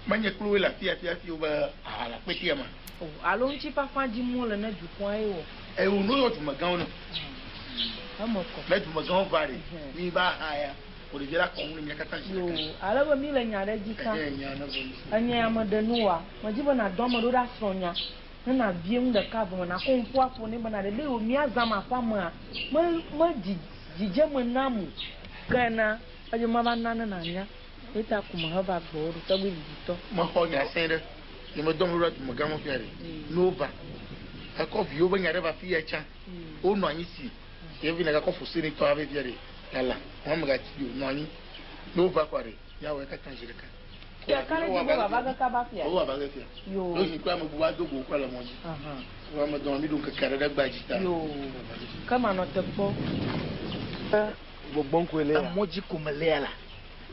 Menye kplu le afi afi afi wo be aha le akpetea me. O alo ŋutifafa dzim wole ne dukɔa ye wɔ. Eye wo no yɔ dumegãwo ne. Eme kɔ. Ne dumegãwo va ɖe mi ba aha ya wo ɖevi la kɔ ŋu ne mia katã zi Yo ɖeka. ale be mi le nya ɖe dzi tsã. Ehe nya ne be mi. Enye ame ɖe nu wa medzi be nadɔ ame ɖo ɖe asrɔ̃ nya ne nabie ŋu ɖeka vɔ me nakɔ ŋku aƒo nɛ be na ɖe ɖe yewo míazã ma ƒe amea me me dzi dzidzeme nam o. Ke na edze mava na ne nanya ye ta ku me heva gbɔwò ɖo tɔgbi vivitɔ. Mexɔ nya sẽ ɖe nye medɔ ame ɖo ɖe dumegã me fia ɖe ne wova ekɔ viwo be nya ɖe va fi ya tsã wonɔ anyi si yevi nagakɔ fusini tɔ ave fia ɖe lala wɔn megatsi o nɔ anyi ne wova kɔ ɖe miawɔ katã zi ɖeka. Fia ka ɖe dzi be wòava ge kaba fia? Wo ava ge fia. Yo. Ne wozi kple ame bubu ado go kura le mɔ dzi. Wo ame dɔn mi ɖo ŋkeke aɖe ɖe gba dzi ta. Yo. Ke manɔ te kpɔ. Gbɔgbɔm koe le ya. Emɔ dzi ko melea la.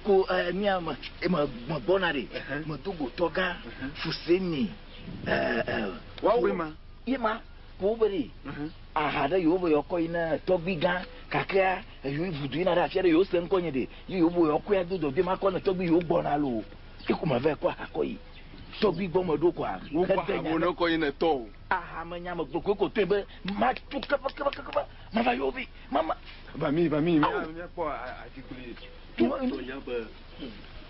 Ko mía me me me gbɔna ɖe. Medo go tɔgã Fuseni. Woawoe ma. Ye ma ko wo be ɖe. Aha ɖe yewo be yewoakɔ yi ne tɔgbi gã kakea eyo vudu yina ɖe afia ɖe yewo se ŋkɔ nye ɖe ye yewo be yewoakɔe ado dɔdɔe makɔ ne tɔgbi yewo gbɔna loo. Ye ko me va kɔ aha kɔ yi. Tɔgbi gbɔ me ɖo kɔa. Wokɔ aha wo ne kɔ yi ne tɔ o. Aha me nya me gblɔ koe ko toe be ma tu kaba kaba kaba ma va yewo be mama. Va mi va mi mía míakpɔ adzigbli. To nya be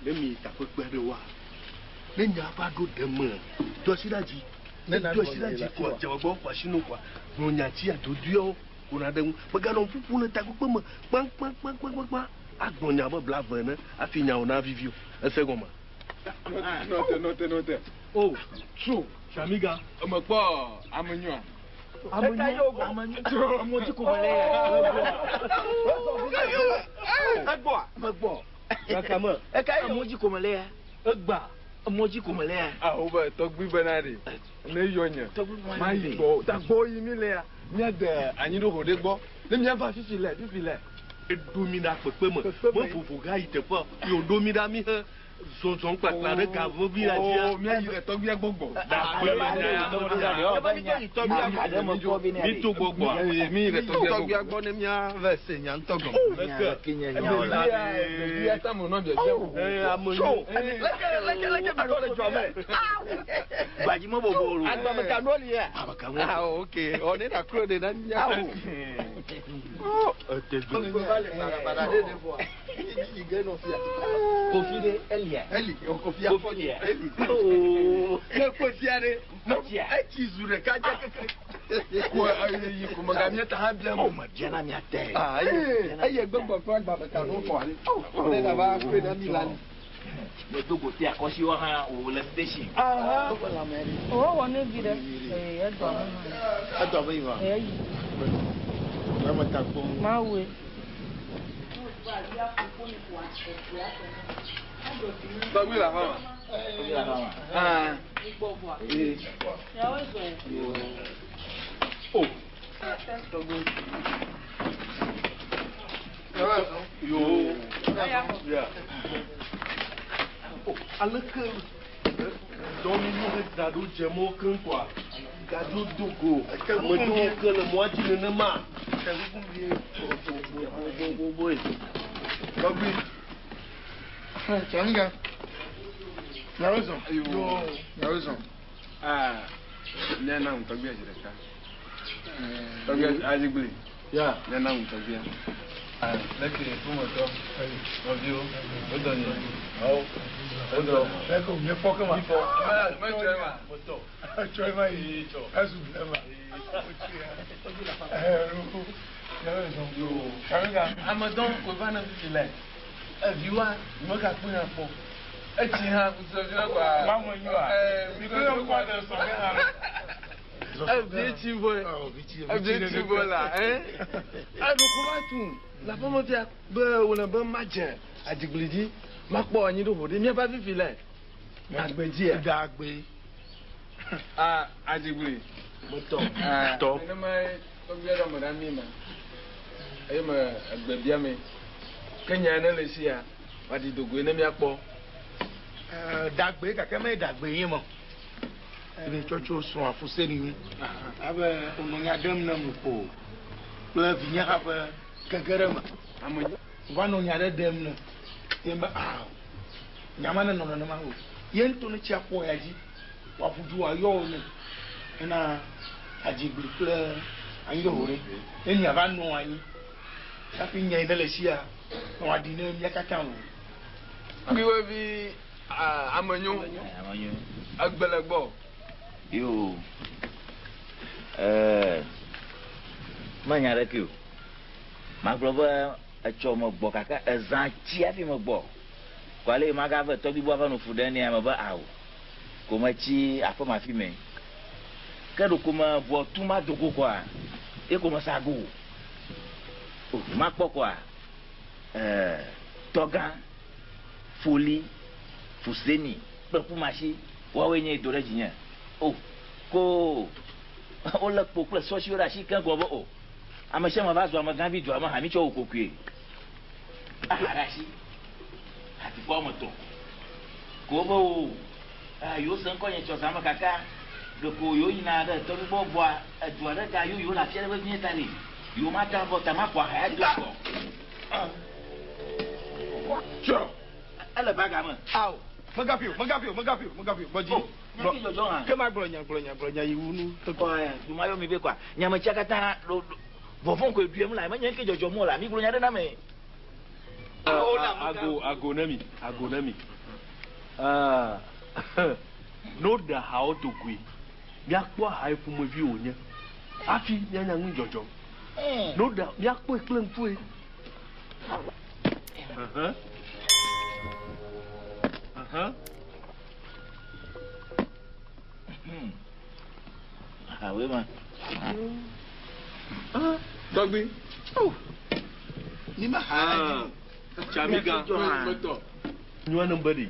ne mi takpekpe ɖe wa ne nya va ɖo ɖe me do asi ɖe dzi ne do asi ɖe dzi kɔ dzegbɔ kɔ asi no kɔa gblɔ nya tsi adodoewo kona ɖe ŋu meganɔ ƒuƒu le takpekpe me kpãkpãkpãkpãkpã agblɔ nya be blave ene hafi nyawo na vivi o ese gɔme. Nɔte nɔte nɔte. O tso Samiga. Eme kpɔ ame nyoa. Eka yóò gbɔ. Amewo ko me le ya. Egbɔa. Megbɔ. Gakame. Eka amewo dzi ko me le ya. Egba. Amewo dzi ko me le ya. Awo be tɔgbui bena ɖe ne yɔ nye ma yi gbɔ ta gbɔ yi mi le ya míade anyi ɖo ho ɖe gbɔ ne míava fifi le fifi le. Eɖo mi ɖa kpekpe me me vovo ga yi teƒe ye wòɖo mi ɖa mi he zɔzɔm kpakpla ɖe ga vevi la dzia. Oo míayi ɖe tɔgbuia gbɔ gbɔ. Mi to gbɔ gbɔa. Mi yi ɖe tɔgbuia gbɔ ne míava se nya ŋutɔ gɔme. Ɖevia ta mo nɔ biabia o. Tso leke leke leke mi tɔ le dzɔ me. Gbadzi me bɔbɔ o. Agbamekanuwo li ya. Ah ok ɔ ne na kuro de na nya. Kofi ɖe elia. Eli kofi Kofi lia. Eli. Ooo. Ne kofia ɖe. Etsia. Etsi zu ɖeka dze keke. Ko eyi ko mega mía ta hã bia O me bia na mía tɛ. Ah eye eye gbɛgbɔ kple agbamekanuwo fɔ ale. Ne na va kpe na mi la ni. Me do go te akɔsiwo hã o le station. Owó wɔ ne vi ɖe. Ee, edɔ me. Edɔ be yi va. Eyi. Ame ta kpɔm. Mawe. Tɔgbui le aƒe me. Tɔgbui le aƒe me. Ah. Ee. O. Yo. Ya. O aleke dɔminu he da ɖo dze mɔ keŋ kɔa gadzo do go ame ɖewo ke le mɔa dzi nenema. Tɔgbui. Tsaninga. Nyawo zɔn. Nyawo zɔn. Ah. Mía na ŋu tɔgbuia zi ɖeka. Tɔgbuia azigbli. Ya. Mía na ŋu tɔgbuia. Leke ƒometɔ, nɔviwo, wodɔ nye. Awo. Wodɔ. Leke o miefɔ kema. Metsɔ ema. Etsɔ ema yi. Ezu ble ma. Nyawo zɔn. Tsaninga. Amedɔn ko va na fifi le. Eviwa megakpɔe hã kpɔ. Etsi hã kutu kɔa. Mamu nyi wa. Ɛɛ Mi kple ŋkɔ de sɔ ke hã. Evie tsi vɔ. Evie tsi vɔ la. Ɛ. Eɖo ko va tu le aƒeme fia be wòle be madze adzigbli dzi makpɔ anyi ɖo ƒo ɖe míava fifi le. Agbe dzia. Dagbe. Ah adzigbli. Metɔ. Ah. Tɔ. Nenema tɔgbuia ɖe ame ɖe ami ma. Eye me egbe bia me. Ke nya ne le sia, wòaɖi dogoe ne míakpɔ. Dagbe gake me dagbe ye me. Ebe tsɔtso srɔ̃ afuseni ŋu. Abe wònɔ nya ɖem ne mu ko kple vinye hã ƒe gege ɖe me. Wòva nɔ nya ɖe ɖem ne. Ye be ah nya ma nenɔ nenema o. Ye ŋutɔ ne tsi aƒɔ ya dzi. Wòaƒu du wòayɔ wò ne. Ena adzigbli kple anyiɖeho ɖe. Ne miava nɔ anyi. Hafi nya yi ne le sia, ne wòaɖi ne mía katã o. Tɔgbuiwovi amenyo. Amenyo. Egbe le gbɔ. Yo. Ɛɛ. Menya ɖeke o. Magblɔ be etsɔ megbɔ gake ezã tsi hafi megbɔ. Ko ale yi magave tɔgbui gbɔ ava nɔ fu ɖem nɛ ame be ao. Ko metsi aƒeme afi mɛ. Ke ɖeko me ʋɔ tu ma do go kɔa ye ko mesa go. O makpɔ kɔa ɛɛ tɔgã Foli, Fuseni kple Kumasi woawoe nye do ɖe dzinye. O ko wolé kpo kple sɔsiwo ɖe asi keŋ gblɔ be o ame sia ame va zu amegãvi dua me hã mitsɔ wò kokoe. Aha ɖe asi. Hatikpɔ woame etɔ̃. Ko wobe o yewo se ŋkɔ nye tsɔ zã me kaka ɖeko yewo yina ɖe tɔgbui gbɔ vɔa edua ɖe ga yewo le afi aɖe vevie ta ɖi. Yewo mate avɔ ta maƒo aha ya do gbɔ. Tsɔ. Ele baga me. Awo. Megaƒi o, megaƒi o, megaƒi o, megaƒi o. Gbɔdzi. Nya ke dzɔdzɔ hã. Ke ma gblɔ nya, gblɔ nya, gblɔ nya yi wu nu. Kɔa duma yɔ mi be kɔa nyametsia katã ɖo vɔvɔ̃ koe ɖuem la menye ke dzɔdzɔ mo la mi gblɔ nya ɖe na me. Ago ago ne mi ago ne mi. Aa ne woɖe ahawo do goe míakpɔ aha yi ƒomevi wònye hafi míanya nu dzɔdzɔ. Ne woɖe míakpɔe kple ŋkue. Ahawoe ma. Tɔgbi. Ni ma ha. Tsamiga. Nyɔnu be ɖe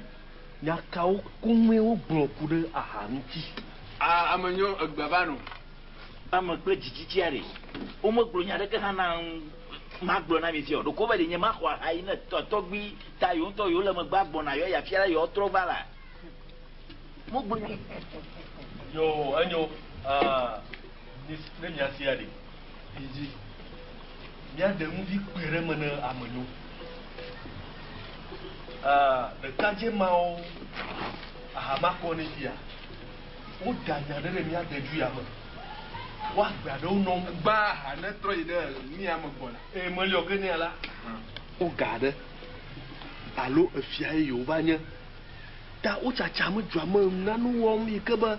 nya kawo koŋue wogblɔ ku ɖe aha ŋuti? Aa ame nyo egbe va no. Ame kple dzitsitsia ɖe, womegblɔ nya aɖeke hã na magblɔ na mi fia o. Ɖeko be ɖe nye maxɔ aha yi ne tɔgbui ta yewo ŋutɔ yewo le megbe agbɔna yewoayi afia ɖe yewoatrɔ va la. Mogblɔ nya. Yo, enyo, aa, ne miasia ɖe, yi dzi. Míaɖe nuvi kpui ɖe eme ne ame nyo. Aa, ɖekadze mawo, aha makɔ ne fia, woda nya ɖe ɖe mía de du ya me. Woagbe aɖewo nɔ ŋu. Gba aha ne trɔ yi ɖe mía me gbɔ la. Eye meliɔ ge nɛ la, woga ɖe alo efia ye yewo va nye. Ta wotsatsa me dua me nanu wɔm yi ke be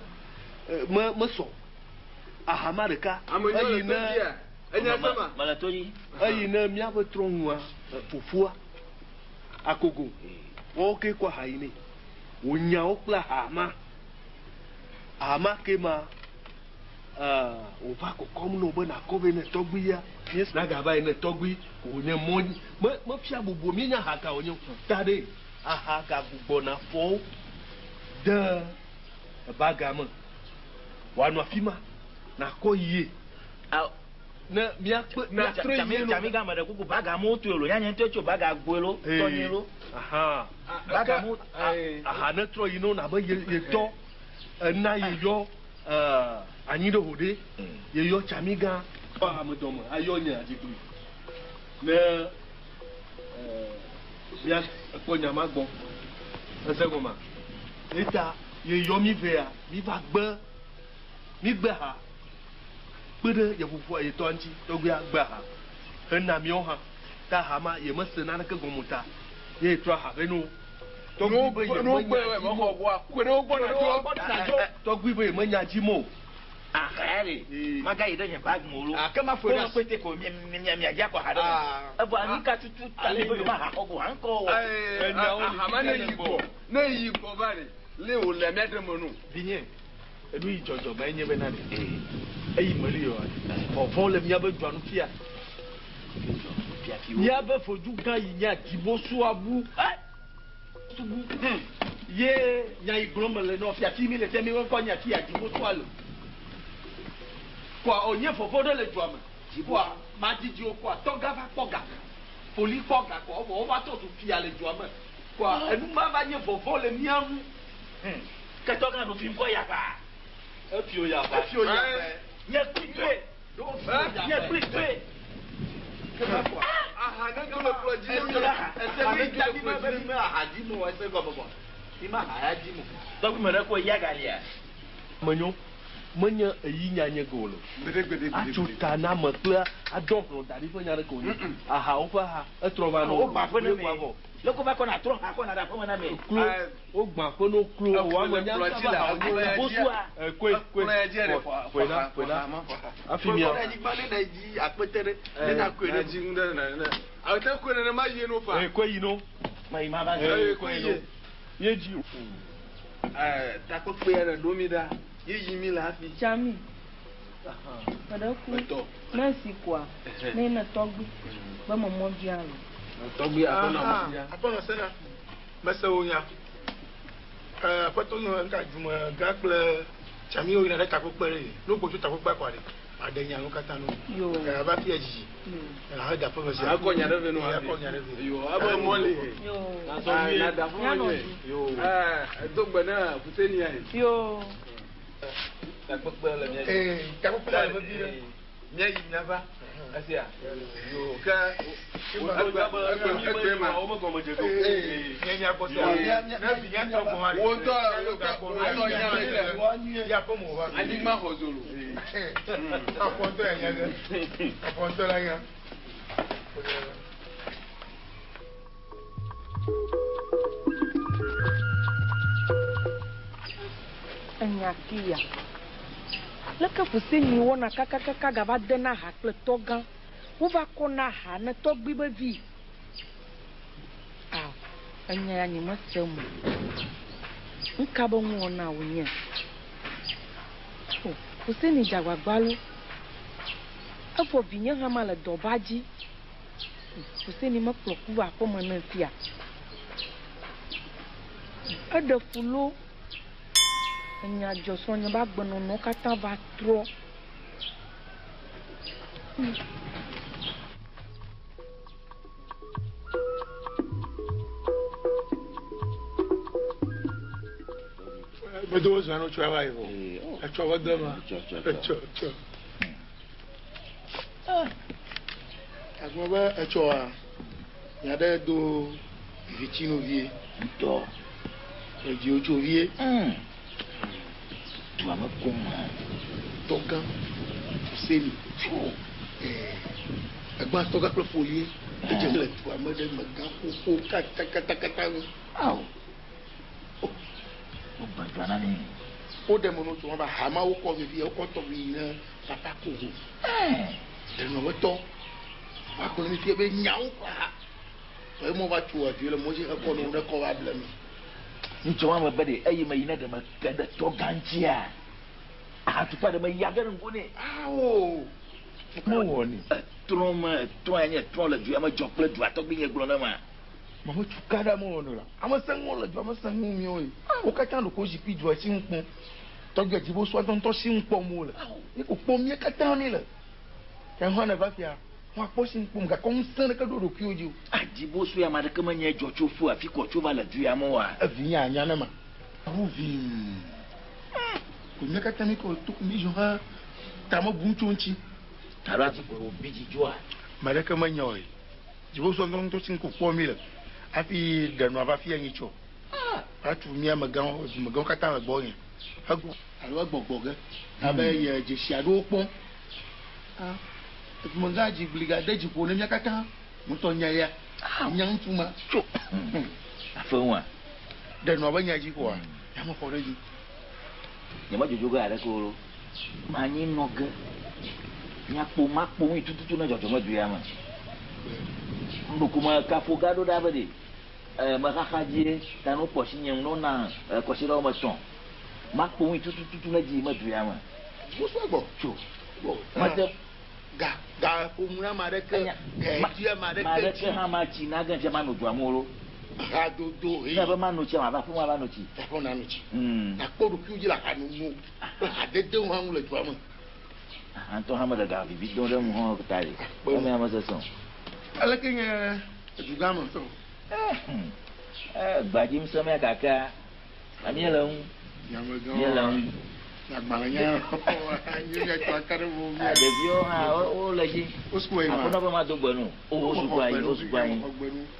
me mesɔ. Aha ma ɖeka. Ame nyɔ le to dzia? Enya sema? Mele to dzi. Eyi ne míaƒe trɔ̃nua, fofoa, akogo, woawo ke kɔ aha yi nɛ. Wònya wo kple aha ma. Aha ma ke ma, wòva kɔkɔm nɔ be nàkɔ vɛ ne tɔgbui ya. Nagava yi ne tɔgbui ko wònye mɔ me mefia bubu o, míenya aha ka wònye o. Ta ɖe aha gagbugbɔ nàfɔ wo de baga me. Wòanɔ afi ma nàkɔ yie. Ne míakpe míatrɔ yie lo. Tsamiga me ɖe kuku baga mo toe lo. Nyanye ŋutɔ tso baga gboe lo. Tɔnye lo. Aha. Baga mo. Aha ne trɔ yi no nabe ye yetɔ ena yeyɔ anyi ɖe ho ɖe. Yeyɔ tsamiga. Ame dɔme ayɔ nye adzigbli. Ne mía kpɔ nya ma gbɔ. Ese gɔma. Eta yeyɔ mi vea mi va gbe mi gbe ha. Kpe ɖe ye fofoa yetɔa ŋuti tɔgbuia gbe aha hena míawo hã. Ta aha ma ye mese naneke gɔme o ta ye yetrɔ aha vɛ no. Tɔgbui be ye menya dzi mo o. Tɔgbui be ye menya dzi mo o. Aha ya ɖe, magayi ɖe nye bag me o lo. Wo kpete ko miadzi akɔ aha ɖe me. Evɔ nu ka tutu ta mi be yewomaha xɔ go hã ŋkɔ wɔ. Aha ma ne yi gbɔ, ne yi gbɔ va ɖe, lé wòle mía ɖe me no. Vinye, enu yi dzɔdzɔ me enye bena ɖe, eyi meli yɔ vɔvɔ̃ le míaƒe dua nu fia. Míaƒe fodu gã yi nye Adzimosoa bu. Subu. Ye nya yi gblɔm mele nɔ fiafi mi le fia mi ŋkɔ nye afi Adzimosoa le. Kɔa onye vɔvɔ̃ ɖe le dua me. Kɔa madzidziwo kɔa tɔgã va kpɔ ga. Foli kpɔ ga kɔa wovɔ wova trɔ zu fia le dua me. Kɔa enu ma va nye vɔvɔ̃ le mía ŋu. Ke tɔgã ɖo fi ŋkɔ ya ʋa. Efio ya ʋa. Efio ya ʋa. Nye kpli toe. Nye kpli toe. Aha ne do le kplɔ dzi. Ese mi ta mi ma be mi ma aha dzi mo ese gɔme bɔ. Mi ma aha ya dzi mo. Tɔgbi me ɖe ko ya galia. Menyo menye eyi nya nye go lo. Atso ta na me kple adɔ hlɔ da ɖi ƒe nya ɖe ko nye. Aha woƒe aha etrɔ va no. Wogbã ƒe ne me. Leke wova kɔna trɔ ha kɔna ɖe aƒeme na me. Klo wogbã ƒe no klo. Wo ame nya ŋutɔ va ha wonye. Bosua. Koe koe. Koe na koe na. Afi mia. Ate koe nenema yie no fa. Koe yi no. Ma yi ma va. Koe yi. Ye dzi. Takpekpe ya ɖe ɖo mi ɖa. Ye yi mi le hafi. Tsami. Meɖe ku. Ne si koa. Ne ne tɔgbi. Be me mɔ dzia lo. Tɔgbi aƒenɔ mɔ dzia. Aƒenɔ sena. Mese wo nya. Aƒetɔ nɔ nka dzume gã kple Tsami wo yina ɖe takpekpe ɖe. Ne wogbo tso takpekpea kɔa ɖe. Maɖe nya nu katã no. Yo. Ava fia dzidzi. Ahe da ƒeme sia. Akɔ nya ɖe vɛ no. Akɔ nya ɖe vɛ. Yo, abe mɔli. Yo. Na da ƒeme Mianɔ nye. du. Edo gbe na Fusenia ye. Yo. Takpekpe le mía dzi. Takpekpe le vevi ɖe. Mía yi mía va. Esia. Yo, ke egbe egbe ma. Nye nya gbɔ sia. Ne vi nya tɔ gbɔ hã ɖe. Wo ŋutɔ wo ŋutɔ nya mi le. Ya ƒe mo va. Anyigba xɔ zolo. Afɔ ŋutɔ ya nya ge. Afɔ ŋutɔ la nya. Enya kia. Leke Fuseni wɔna kakakaka gava dena ha kple tɔgã. Wova kɔna ha ne tɔgbui be vi. Ao, enya ya nye mese mo. Ŋka be nuwɔna wònye? O, Fuseni dze agbagba lo. Evɔ vinye hã ma le dɔba dzi. Fuseni mekplɔ ku va aƒeme ne fia. Eɖe fu lo. Enya dzɔ srɔ̃nye be agbenɔnɔ katã va trɔ. Medo wo zã no tsɔ va yi vɔ. Etsɔ va de ma. Etsɔ etsɔ. Agblɔ be etsɔa nya ɖe do viviti nu vie. Ŋutɔ. Edziwo tso vie. Dua me kom hã. Tɔgã Fuseni. Tso. Egbã tɔgã kple folie. Edze le dua me ɖe megã xoxo katakatakata nu. Ao. Wogbã dua na mi. Woɖe me no tso ba hama wokɔ vevie wokɔ tɔgbi yi ne papa kogo. Ɖenɔ be tɔ. Woagblɔ mi fie be nyawo kɔ ha. Eye mo va tso edu le mo dzi hekɔ no ne kɔ va ble mi. Ŋutsu wa me be ɖe eye me yi ne ɖe me ke ɖe tɔ gã ŋutia. Ahatukpa ɖe me ya ge ɖe ŋgo nɛ. Awo. Me wɔ ni. Etrɔ me etrɔ ya nye etrɔ le du ya me dzɔ kple dua tɔgbi nye gblɔ ne ma. Me me tu ka ɖe me wɔ no la. Ame sẽŋuwo le dua me sẽŋu miwo yi. Wo katã ɖo ko zikpui dua si ŋu kpɔm. Tɔgbi dzi bo sua ŋutɔ si ŋu kpɔm wo le. Mi ko kpɔm mía katã mi le. Ke hã ne va fia, hã kpɔ si ŋu kpɔm gake ŋusẽ ɖeke ɖo ɖokuiwo dzi o. Adzibosu ya ame aɖeke menye dzɔ tso fu afi kɔ tso va le du ya me oa? Evi nye anya ne ma. Ʋu vii. Ko mía katã mi ko to mi zɔ he tame bum tso ŋuti. Alo adzi ko wòbi dzidzɔa? Ame aɖeke menya o. Dzibosu ŋutɔ ŋutɔ si ŋu ko kpɔm mi le hafi ɖe nua va fia nyitsɔ. Va tu mía amegãwo, dumegãwo katã le gbɔnye. Egbɔ alo egbɔgbɔ ge abe ye dzesi aɖewo kpɔm. Dumegã dzigbli gade dzi ƒo ne mía katã. Ŋutɔ nya ya. Nya ŋutsu ma. Tso. Afe ŋua. Ɖe nua be nya dzi ƒoa. Ya me xɔ ɖe edzi. Nye me dzodzo ge aɖeke o. Manyi nɔ ge. Míakpo makpo ŋui tututu ne dzɔdzɔme du ya me. Ŋɖoku me kafo ga ɖo ɖa be ɖe. Mexaxa dzie ta ne wokpɔ asi nye ŋu ne wona kɔsiɖa woame etɔ̃. Makpo ŋui tututu ne dzi me du ya me. Wosɔ gbɔ. Tso. Mete. Ga ga ƒomu na ame aɖeke. Ga dzi ame aɖeke. Ame aɖeke hã matsi na ge fia mano dua me o lo. Hadodo he. Ne be mano tsia mava aƒeme ava no tsi. Aƒeme nano tsi. Nakpɔ ɖokuiwò dzi le ahanono kple hadedewo hã ŋu le dua me. Aha ŋutɔ hã meɖe ga vivi dom ɖe ŋu hã ta ɖi. Eme ame sesẽ o. Aleke nye dugã me tɔ? Gbadzi ŋusẽ mea gakea míele ŋu. Míele ŋu. Ɖeviwo hã wole dzi. Aƒenɔ be mado gbe nu. Wo suku anyi, wo suku anyi.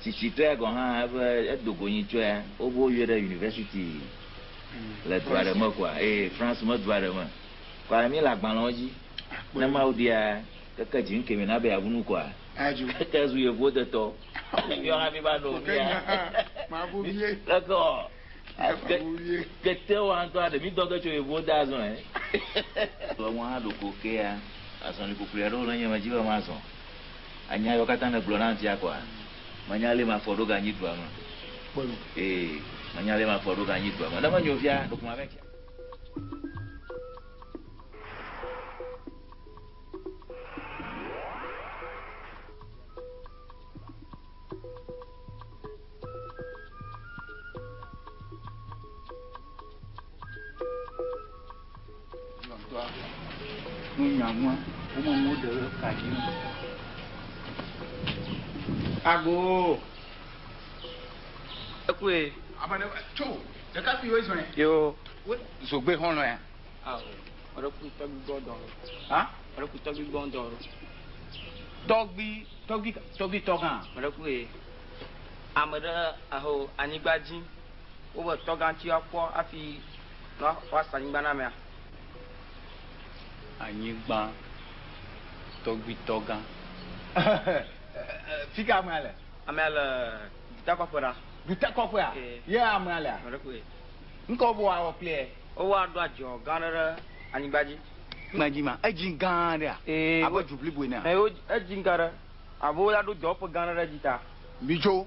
Tsitsitɔe gɔ̃ hã ebe edo go nyitsɔea, wobe woyɔe ɖe university le dua ɖe me koa. Ee, France me dua ɖe me. Kɔa míele agbalẽwo dzi. Ne Mawu dia keke dzi ŋkemi na be yeabu nu koa. Keke zu yevuwo detɔ. Míawo hã míva nɔ mía. Leke wɔ? Kete wa ŋutɔ aɖe mi dɔ ge tso yevuwo de azɔ ɛ. Eŋua hã ɖo ko kea, azɔli kukli aɖewo le nye me dzi be mazɔ. Anya yiwo katã nègblɔ nam fia koa, menya ale mafɔ ɖo ga anyi dua me. Ee, menya ale mafɔ ɖo ga anyi dua me. Ne menyo fia, ɖeko mava tsia. Nunyanua, wome nuwo ɖe ɖe ka dzi. Ago. Ekue. Ame ɖe tso ɖekakpui wo zɔe. Yo. Zogbe xɔlɔ̃ ya. Awo. Ɔɖe ku tɔgbi gbɔ dɔ. Ha? Ɔɖe ku tɔgbi gbɔ dɔ. Tɔgbi tɔgbi tɔgbi tɔgã. Ɔɖe ku ye. Ame ɖe aho anyigba dzi. Wobe tɔgã tsi akpɔ hafi woasa anyigba na amea. Anyigba tɔgbi tɔgã. Fika amea le? Amea le dutakɔƒe ɖa. Dutakɔƒea? Ye amea lea? Ɔɖe ku ye. Ŋkɔ bo awɔ kple? Wowa ɖo adzɔ gã ɖe ɖe anyigba dzi. Anyigba dzi ma, edzi gã ɖea? Ee. Abe du bliboe nea? Ee, edzi gã ɖe. Abe wola ɖo dɔwɔƒe gã ɖe ɖe edzi ta. Midzo.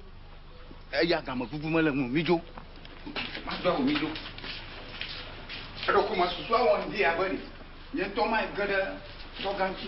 Eya game vuvu mele ŋu. Midzo. Madɔ wò midzo. Eɖo ko ma susu awɔ ŋdi abe ɖe. Nye ŋutɔ ma ge ɖe tɔgã dzi.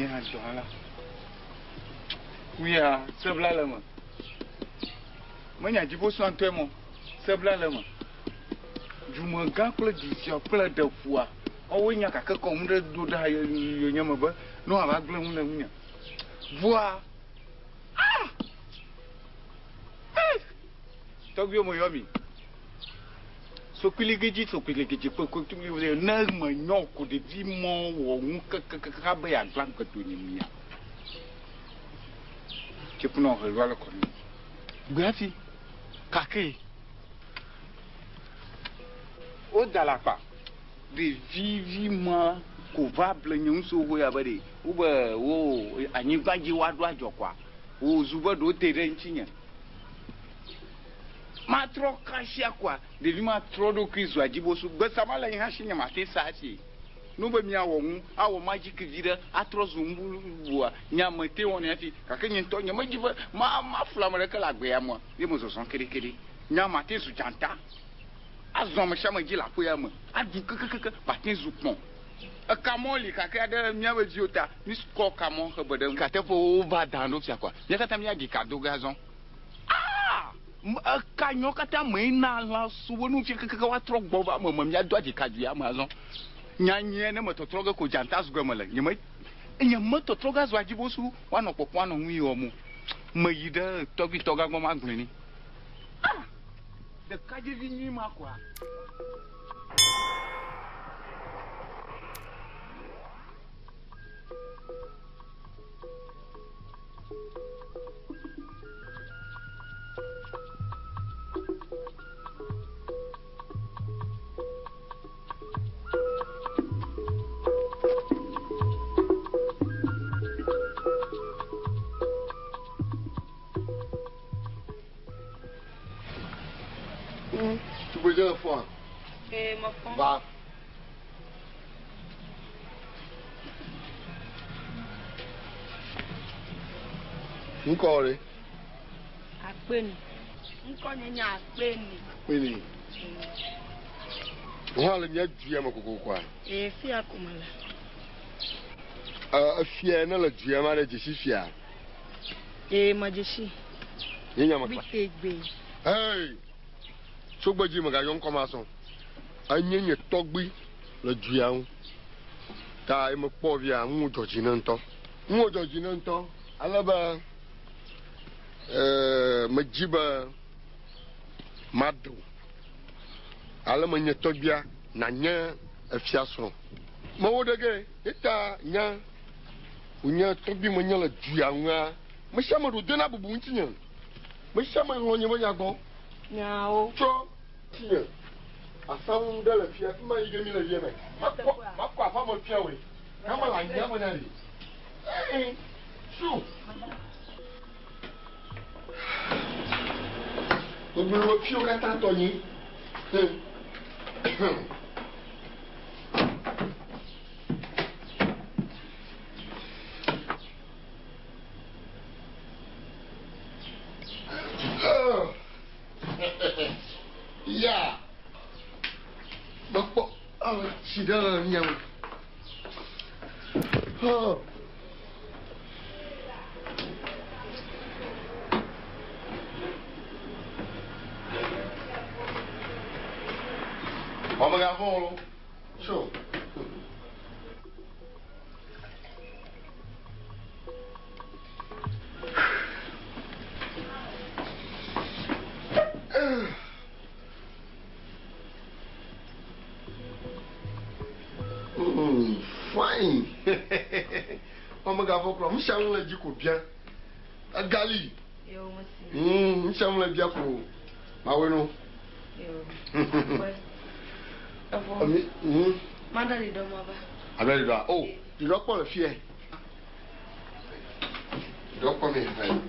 Nye hã dɔ la. Wuya sebla le me. Menya dziƒo sua ŋutɔe mɔ. Sebla le me. Dumegã kple dufiɔ kple ɖeƒua. Woawoe nya gake kɔ nu ɖe do ɖa yonye me be ne woava gblẽ nu le ŋunye. Vɔa, ah! Eh! Tɔgbuiwo meyɔ mi. Sokuiligidzi, sokuiligidzi, kpekpe, ne menyɔ ko ɖevi mɔ wɔ nu kekekeke be yeagblẽ agbe do nye mia. Tsekunɔ helua le kɔ ne. Gbe hafi, kake. Woda le akpa. Ɖevivi ma ko va ble nye ŋutsu wo ya be ɖe wobe wo anyigba dzi woaɖo adzɔ kɔa wozu be ɖewo te ɖe ŋutinye. Matrɔ kasia kɔa ɖevi ma trɔ ɖokui zu adzibosu. Gbesama le nye hã si nye mate sa asi. Nu be miawɔ nu awɔ madziki vi ɖe atrɔ zu nu bubua nye ame te wɔnɛ hafi gake nye ŋutɔ nye medzi be ma maflu ame ɖeke le agbe ya mea ye me zɔzɔm keɖekeɖe. Nye ame te zu dzata. Azɔ ame sia ame dzi le aƒe ya me. Aɖu kekekeke mate zu kpɔ̃. Ekamɔ li gake aɖe míaƒe viwo ta míkɔ kamɔ hebe ɖe ŋu. Gateƒe wova da ɖo fia kɔa mía katã míaɖi ka do ge azɔ. Aa! Eka nyɔ katã me na lã suwo nu fia kekeke woatrɔ gbɔ va ame me míado aɖi ka du ya me azɔ. Nya nyuie ne metɔtrɔ ge ko dzata zu ge mele. Nye me nye metɔtrɔ ge azɔ adzibosu woanɔ kpɔkpɔ anɔ nu yi wɔm o. Meyi ɖe tɔgbui tɔgã gbɔ magblɔe nɛ. Ah! Ɖekadzevi nyui ma koa. Tugbedze le fɔa? Ee, mefɔ. Va. Ŋkɔ ɖe? Akpeni. Ŋkɔ nye nye Akpeni. Akpeni. Wò hã le mía du ya me kokokoa? Ee, fia ko mele. Efia ne le du ya me aɖe dzesi fia? Ee, medzesi. Nye nya me kpa. Tegbe. Hey! Tso gbedzi megayɔ ŋkɔ ma sɔ. Enye nye tɔgbui le du ya ŋu. Ta eme kpɔ via ŋu dzɔ dzi ne ŋutɔ. Ŋu dzɔ dzi ne ŋutɔ. Ale be medzi be maɖe wò. Ale menye tɔgbuia nanye efia srɔ̃. Mewɔ ɖe ge eta nya wònye tɔgbui menye le du ya ŋua. Me sia me ɖo dena bubu ŋutinye. Me sia me lɔ̃ nye be nya gbɔ. Nyawo. Tsɔ tinye. Asaŋu ɖe le fia fi ma yi ge mi le fia me. Makɔ makɔ aƒea me fia woe. Kama le anyia me na ɖi. Ee, su. Gbogbo wo fiwo katã tɔ nyi. Ya. Mekpɔ tsi ɖe le mia me. Oh. Omega volo. Sure. Fine. Omega volo. Mshamu le jiko bien. Gali. Yo, mesi. Mshamu le bien ko. Maweno. Yo. Ami. Mada di dɔ ma ba. Abe di dɔ. Oh, di dɔ kpɔ le fie. Di dɔ kpɔ mi hɛ.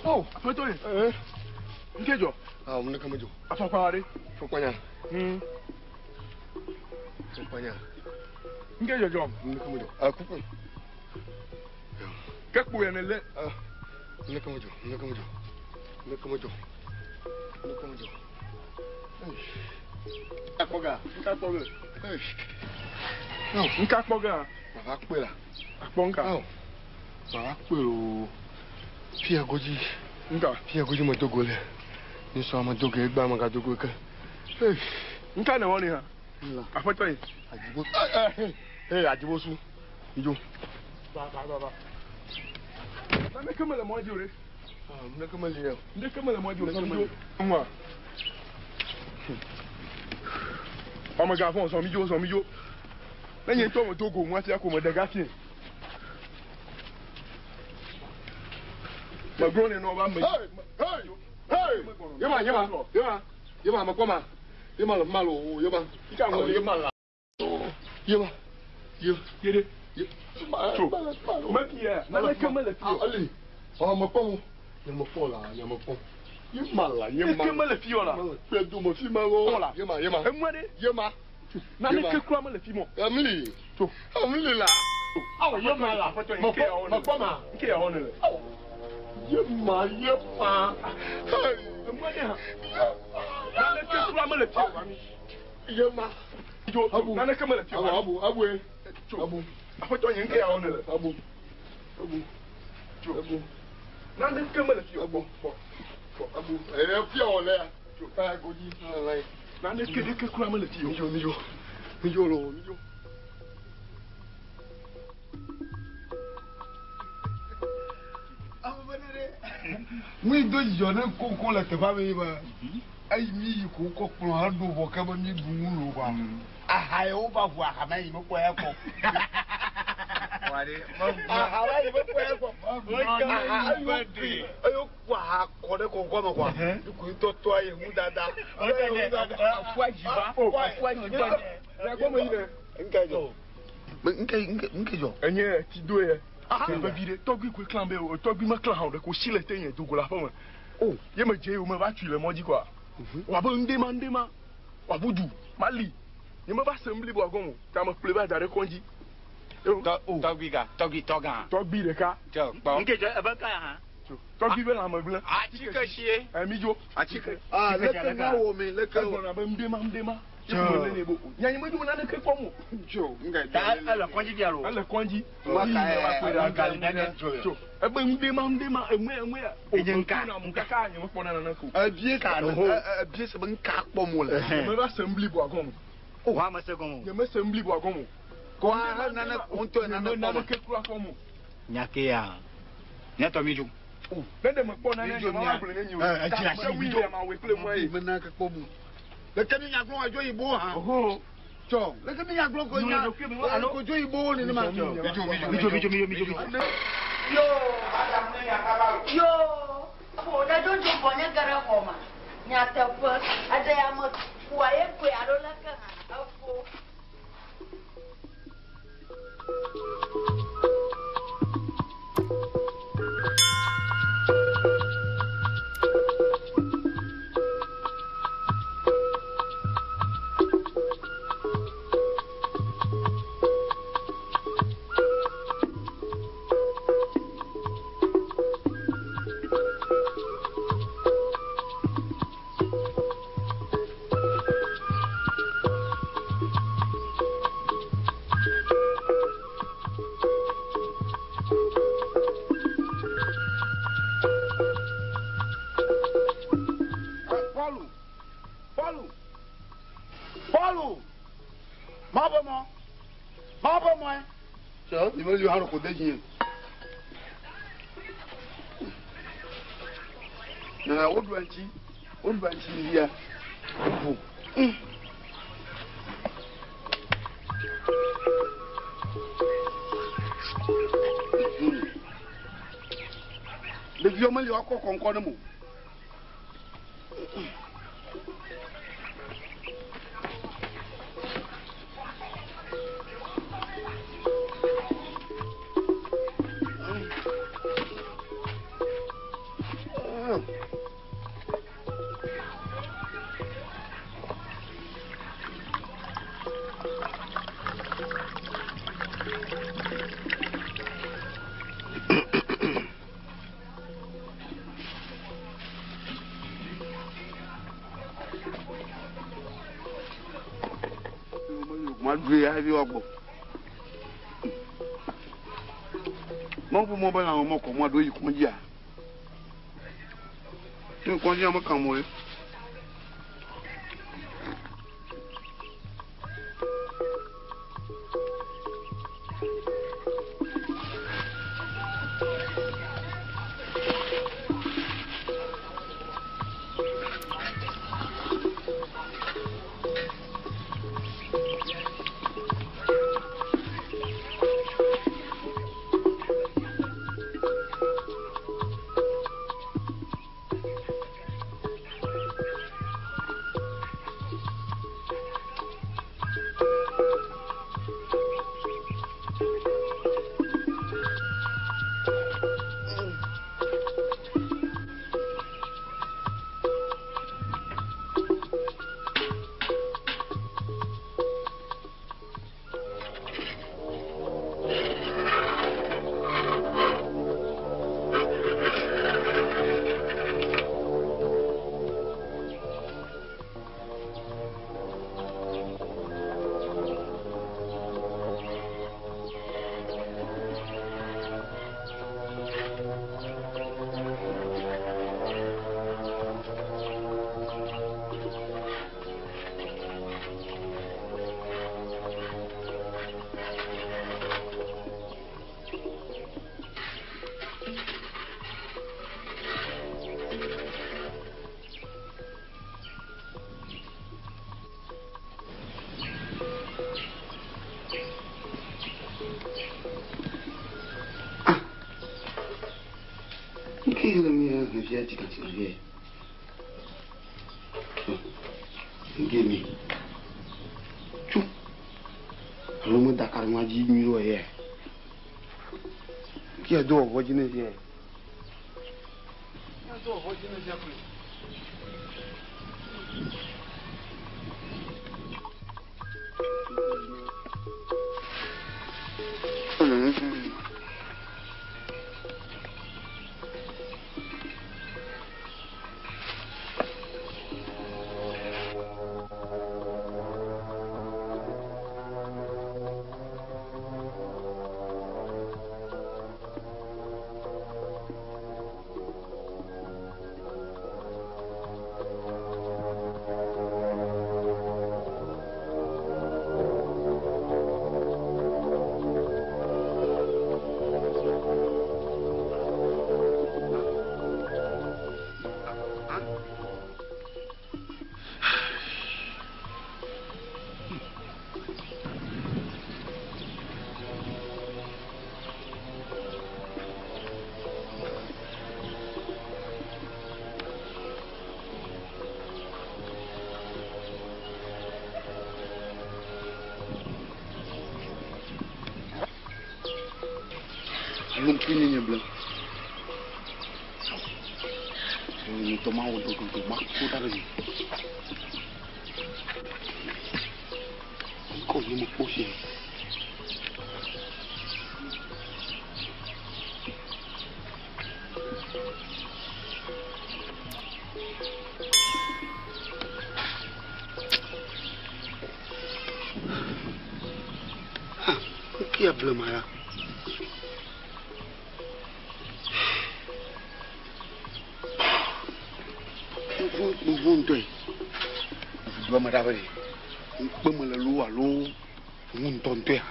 Oh, aƒetɔ ye. Nke dzɔ. Ah, mun ne kama dzɔ. Afɔkpa ɖe. Afɔkpa nya. Afɔkpa nya. Nke dzɔdzɔ. Mun ne kama dzɔ. Ah, kuku. Ke kpo ya ne lé. Ah, mun ne kama dzɔ. Mun ne kama dzɔ. Mun ne kama dzɔ. Mun ne kama dzɔ. Akpɔ ga. Nka kpɔ ge. Nka kpɔ ga. Baba kpɔe la. Akpɔ nka. Baba kpɔe o. Fia godzi. Nka. Fia godzi me dogo le. Nisɔ ame dogo egba ame gadogo ke. Nka ne wɔ ne hã. Aƒetɔ ye. Adzigo. Hey, Ajibosu. Idzo. Va va va va. Naneke mele mɔ dzi o ɖe. Naneke meli o. Naneke mele mɔ dzi o. Zɔn mi dzo. Ŋua. Ame ga fɔ zɔn mi dzo zɔn mi dzo. Ne nye ŋutɔ me do go ŋua fia ko me ɖe ga fie. Megblɔ ne nɔ va me. Hey, hey, hey. Yema, yema, yema, yema, mekpɔ ma. Yema le ma lo, yema. Ika ŋɔ yema la. Yema, ye, ye ɖe. Tso. Mefia, naneke mele fi o. Ali, ɔ mekpɔ mo. Nye mekpɔ la, nye mekpɔ. Yema la, yema. Neke mele fi o la. Kpe do me fi ma lo. La. Yema, yema. Emua ɖe. Yema. Naneke kura mele fi mɔ. Emili. Tso. Emili la. Awo yema la. Mekpɔ, mekpɔ ma. Nke ya wɔn le. Yema, yema. Hey. Emua ɖe hã. Naneke kura mele fi o. Yema. Tso. Naneke mele fi o. Abu, abu, abu. Tso. Abu. Aƒetɔ nye nke ya wɔn le. Abu. Abu. Tso. Abu. Naneke mele fi o. Abu. Kpɔ. Kpɔ. Abu. Ɛ fia wɔ lɛ ya. Ɛ godzi. Lɛ. Naneke ɖeke kura mele fi o. Midzo, midzo. Midzo lo, midzo. Ŋui do dzidzɔ ne koko le teƒea me yi be eyi mi yi ko wokɔ kplɔ heɖo vɔ ke be mi ɖu nu lo kɔa. Aha ye wova ʋu aha ma yi mekpɔ ya kpɔ. Aha ma yi mekpɔ ya kpɔ. Aha eyo kui eyo ku aha kɔ ɖe kɔkɔ me kɔa. Iku ŋutɔ tɔa ye ŋu dada. Ŋka dzɔ. Ŋka ŋka ŋka dzɔ. Enye ti do ye. Vevi ɖe tɔgbi koe klã be o tɔgbi meklã hã o ɖe ko si le te nye dogo le aƒe me. O ye me dze yi o me va tui le mɔ dzi kɔa. Wòabe ŋɖe ma ŋɖe ma wòabu du mali. Nye me va se ŋbliboa gɔme o ta me kplɔe va da ɖe kɔndzi. Tɔgbi ga tɔgbi tɔgã. Tɔgbi ɖeka. Tsɔ kpɔ. Nke dzɔ ebe ka hã. Tɔgbi be lãme gblẽ. Atike sie. Ɛ mi dzo. Atike. Ah leke na wɔ mi leke. Egblɔna be ŋɖe ma ŋɖe ma. Nya nye me dzo naneke kpɔm o. Dzo ŋka Ta ele kɔndzi fia lo. Ele kɔndzi. Tso. Ebe ŋɖe ma ŋɖe ma emue emue. Enye ŋka. Ŋka ka nye mekpɔ naneke o. Ebie ka ebie se be ŋka kpɔm wole. Nye me va se ŋbliboa gɔme. O wa me se gɔme o. Nye me se ŋbliboa gɔme o. Ko aha nane ŋutɔ nane kpɔm. Naneke kura kpɔm o. Nya ke ya. Nya tɔ mi dzo. Ne ɖe mekpɔ nane nye ma gblɔ ne mi o. Edzi asi mi dzo. Ma wɔ kple mɔ ye. Me nake kpɔm o. Leke mi nya gblɔ wa dzo yibo hã. Tsɔ leke mi nya gblɔ ko nya ko dzo yibo nenema. Mi dzo mi dzo mi dzo mi dzo mi dzo mi dzo. Yo. Yo. Ƒo ɖe dzodzo bɔ nye ge ɖe xɔ me. Nyateƒe. Eɖe ya me ƒoa ye koe alo leke hã efo. Paulu, Paulu, Paulu, ma bɛ mɔ, ma bɛ mɔ ye. Sɛ ni ma li hã ko de diɲɛ. Nana o do ɛnti, o do ɛnti mi ya, o bo. Ɖeviwo meli woakɔ kɔŋkɔ ne mo. Ma ɖui hafi woagbɔ. Mɔƒo mɔ be lãme mɔkɔ mɔ ɖo yi kɔndzia. Ne kɔndzia meka mo ye. Nke le mi he fia tika tika fia. Nke mi. Tsu. Alo me da ka ŋua dzi nyui ɖo ye. Nke do wɔ dzi ne fia. Ya do wɔ dzi ne fia koe. Alo ŋku nye nye ble. Ŋutɔ ma wɔ dododo ma ko ɖa ɖe mi. Ŋkɔ nye me kpɔ fia. Ah, ŋkia blema ya. Ŋu ŋutɔe. Dua me ɖa be ɖe. Ŋkpe me le loo alo ŋu ŋutɔŋutɔea.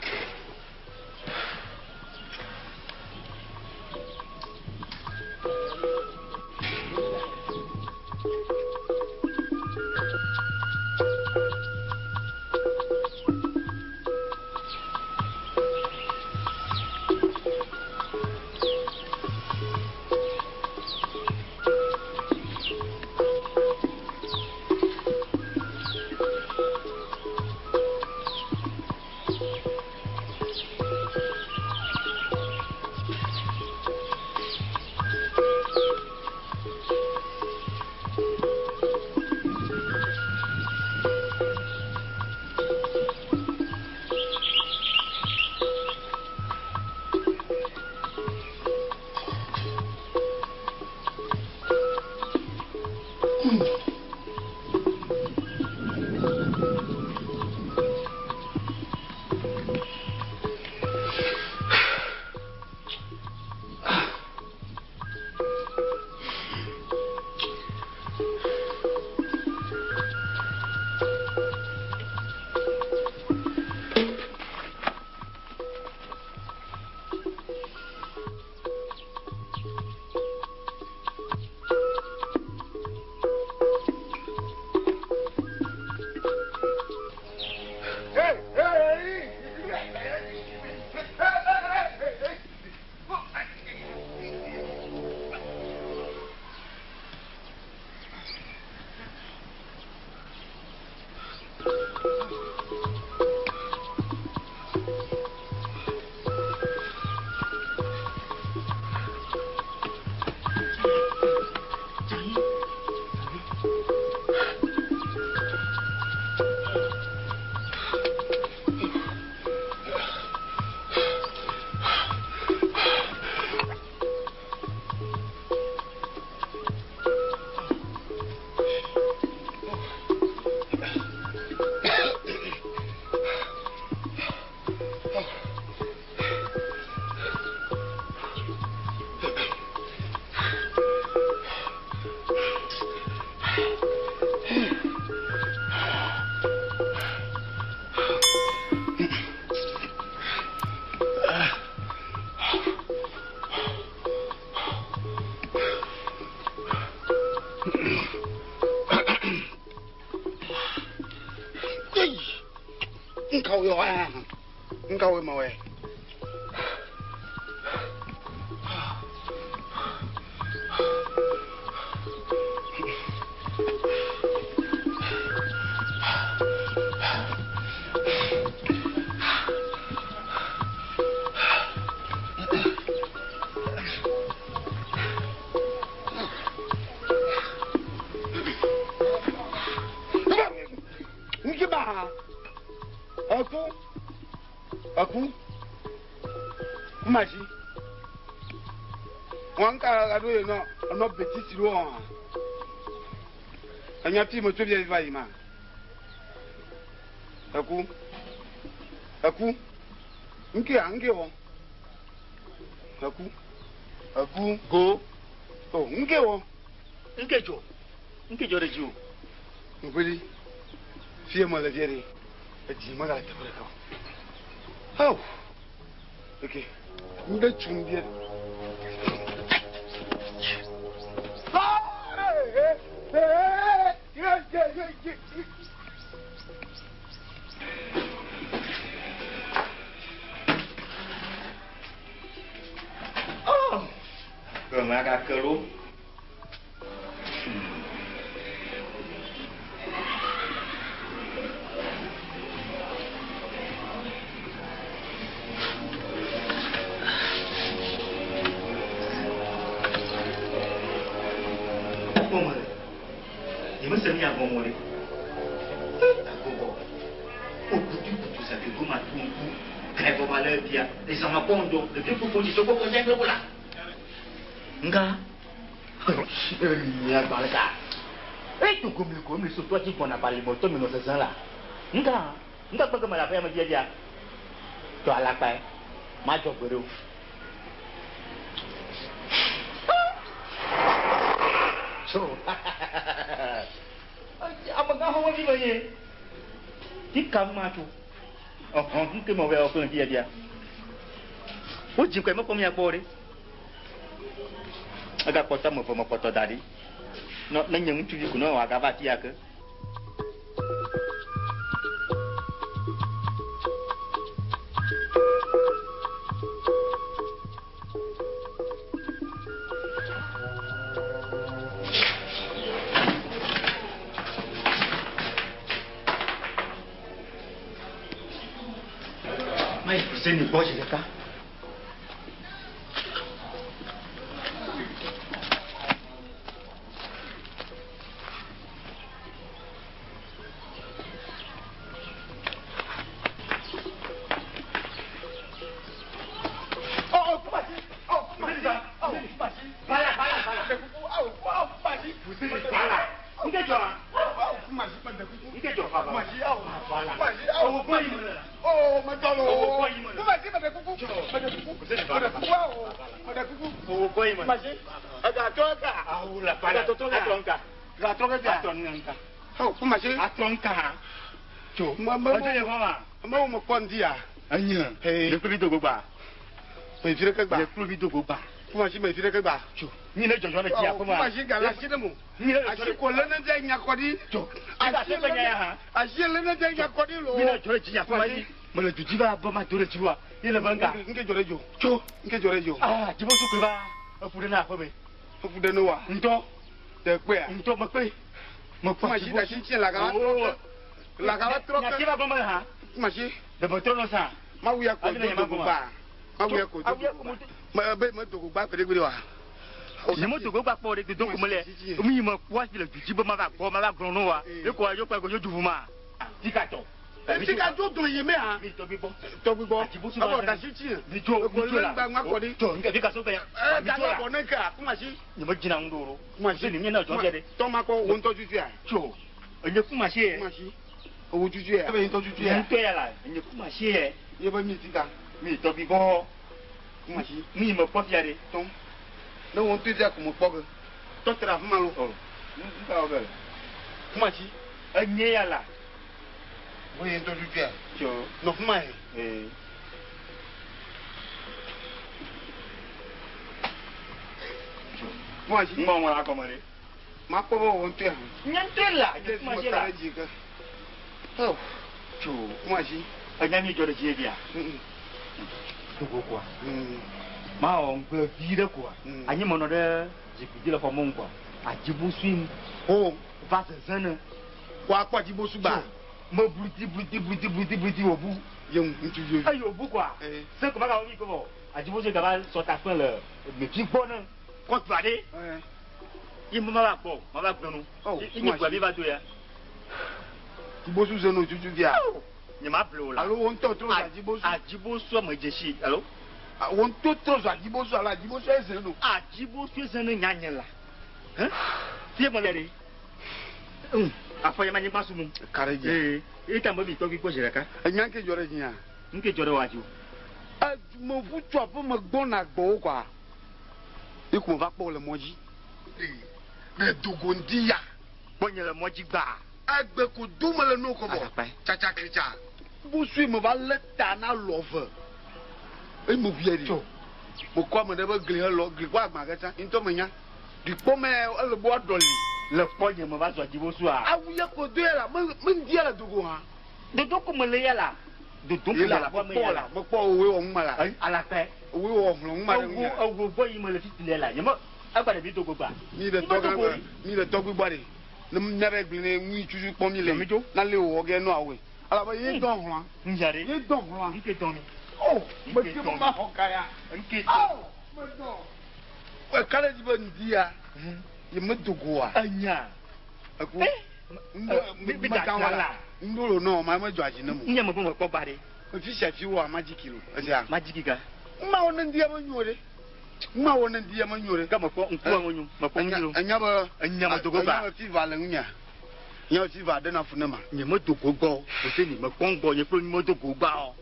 Nka wo ma we. Kumasi. Wọn ka aɖo yi nɔ nɔ betisi ɖo hã. Enya fi me tso via va yi ma. Eku. Eku. Nke ya nke wɔ. Eku. Eku. Go. O nke wɔ. Nke dzɔ. Nke dzɔ ɖe dzi o. Ngbeli. Fie me le fie ɖe. Edzi me gale teƒe ɖeka o. Ao. Ok. Ŋɖe tsom fie. Eme agake ɖo. Kpɔm le. Nyemese nu ya gɔme o ɖe. Agbɔgbɔ. O kutu kutu sa ke goma tu ŋku. Gae vɔ ma le bia. Ezã ma kpɔ ŋdɔ. Ɖevi kpokpo dzi sɔgbɔ kɔ zã kple la. Nga. Mia gbalẽ ka. Eyi to gomli ko mi so tɔ dzi gbɔna bali mɔ tɔ mi nɔ zazã la. Nga. Nga gbege me le aƒea me fia fia. Tɔ alakpae. Madzɔ gbeɖe o. So. Amegã xɔ vi menye. Ti kam ma tso. Ɔhɔn nke me wɔ kple fia fia. Wodzi kɔe mekpɔ mia kpɔ ɖe. Egakpɔtɔ ame eve mekpɔtɔ da ɖi. Nɔ ne nye ŋutsuvi ko ne wòagava afi ya ke. Mayi Fuseni gbɔ zi ɖeka. Amewo me kpɔ ŋdi ya. Enye. Ee. Nye kpluvi dogo gba. Me vi ɖeke gba. Nye kpluvi dogo gba. Kumasi me vi ɖeke gba. Tso. Nyi ne dzɔdzɔ le dzi aƒe ma. Kumasi gale asi ɖe mo. Nyi ne Asi ko lé ne dze nya kɔ ɖi. Tso. Asi lé ne asi lé ne dze nya kɔ ɖi lo. Nyi ne dzɔ le dzi aƒe ma yi. Mele du dzi va be ma do ɖe dzi wa. Ye le be ŋga. Nke dzɔ ɖe dzo. Tso. Nke dzɔ ɖe dzo. Ah, dzibosu koe va eƒu ɖe na aƒe me. Eƒu ɖe ne wa. Ŋutɔ. Ɖe kpea. Ŋutɔ mekpe. Mekpɔ Kumasi da si tsi lagaba trɔ ke. Lagaba trɔ ke. Nyati va gɔme hã. Kumasi. Ɖe metrɔ nɔ sa. Mawu ya ko do dogo gba. Mawu ya ko do dogo gba. Me be me dogo gba gbeɖegbeɖe wa. Nye me dogo gba kpɔ ɖe dodo ko mele. Mi yi me kpɔ asi le du dzi be ma va gbɔ ma va gblɔ no wa. Ye ko ayo kpe ko yo du ma. Tika tɔ. Tika dzo do yi me ha. Mi tɔgbi gbɔ. Tɔgbi gbɔ. Abɔ da si tsi. Mi dzo mi dzo la. Eko le ŋgba kɔ ɖi. Tɔ nke fi ka so fɛ. Ɛ Mi dzo la. gakɔ ne ke kumasi. Nye me dzina ŋu ɖo o. Kumasi ni mi na dzɔ ɖe. Tɔ ma kɔ wo ŋutɔ tutu ya. Tso. Enye kumasi ye. Kumasi. Owo tutu ya. Ebe ŋutɔ tutu ya. Ŋutɔ ya la. Enye kumasi ye. Ye be mi tika. Mi tɔgbi gbɔ. Kumasi. Mi yi me kpɔ fia ɖe. Tɔn. Ne wo ŋutɔ fia ko me kpɔ ge. Tɔ te ɖe afi ma lo. O. Ŋka wɔ ge. Kumasi. Enye ya la. Wo ye ŋutɔ tutu ya. Tso. Nɔ fi ma ye. Ee. Kumasi. Ŋgbɔ ŋlɔ agɔme ɖe. Ma kpɔ be wo ŋutɔ ya. Nye ŋutɔe la. Enye kumasi la. Ɖe dzi ke. Oh. Tso. Kumasi. Enya mi dzɔ ɖe dzi ye bia. Dogo koa. Ma wɔ ŋgbe vi ɖe koa. Anyi menɔ ɖe zikpui dzi le xɔ mɔnu koa. Adzibosu O. va zeze ne. Ko akpɔ adzibosu gba. Me bluti bluti bluti bluti bluti wòbu. Ye ŋutsuvi. Eye wòbu koa. Se ko ma gawɔ mi ko vɔ. Adzibosu gava sɔ ta kpe le mefi gbɔ ne. Kɔtu aɖe. Ye me ma va gbɔ ma va gblɔ nu. Ye nye gba mi va do ya. Dzibosu ze no tutu via. Nye ma ble o la. Alo wo ŋutɔ trɔ adzibosu. Adzibosu me dzesi alo. Wo ŋutɔ trɔ zu adzibosu alo adzibosu eze no. Adzibosu eze ne nyanye la. Fie me le ɖe. Afɔ ya ma nyigba su mum. Ka ɖe dzi. Ee, eta me mi tɔgbi kpɔ zi ɖeka. Enya ke dzɔ ɖe dzinya. Nke dzɔ ɖe wòa dzi o. Meʋu tso aƒe me gbɔna gbɔwò kɔa, ye ko meva kpɔ wò le mɔ dzi. Ne dogo ŋdi ya. Kpɔ nye le mɔ dzi gbaa. Egbe ko do mele no kɔ vɔ. Tsatsakritsa. Busui meva lé ta na lɔ ve. Eye meʋu ya ɖi. Tso. Mekɔ ame ɖe be gli helɔ gli kpɔ agbã ke tsã. Ŋutɔ menya. Gli kpɔ me ele be woaɖɔ li. Le kpɔ nye meva zu adzibosu,a. Awu ya ko do ya la, me me ŋdi ya le dogo hã. Dodo ko mele ya la. Dodo ko mele aƒe me ya la. Mekpɔ woe wɔ ŋuma la. Alakpɛ. Woe wɔ hlɔ̃ ŋuma ɖe ŋunya. Ewu ewu gbɔ yi mele fifi le la. Nye me egba ɖe mi dogo gba. Mi le tɔgã gbe, mi le tɔgbi gbɔ ɖe. Ne mía be gblẽ ne ŋui tutu kpɔ mi le. Na le wɔ ge nɔ awoe. Alabe ye dɔ hlɔ̃a. Ŋdza ɖe. Ye dɔ hlɔ̃a. Ŋke dɔ mi. Oh, me ke me ma xɔ ka ya. Ŋke dɔ. Oh, me dɔ. Eka ɖe dzi be ŋdi ya. Ye me dogoa. Enya. Eku. Mi da la. Ŋɖo lo nɔ ma me dzɔ adzi ne mo. Nye me be me kpɔ gba ɖe. Fi sia fi wɔ majiki lo. Esia. Majiki ka. Ma wɔ ne ŋdi ya me nyo ɖe. Ma wɔ ne ŋdi ya me nyo ɖe. Ke me kpɔ ŋkua me nyo. Me kpɔ ŋdi lo. Enya be. Enya me dogo gba. Enya be fiva le ŋunya. Enya be fiva ɖe na fu ne ma. Nye me dogo gbɔ. Oseni me kpɔ ŋgbɔ nye kple me dogo gba o.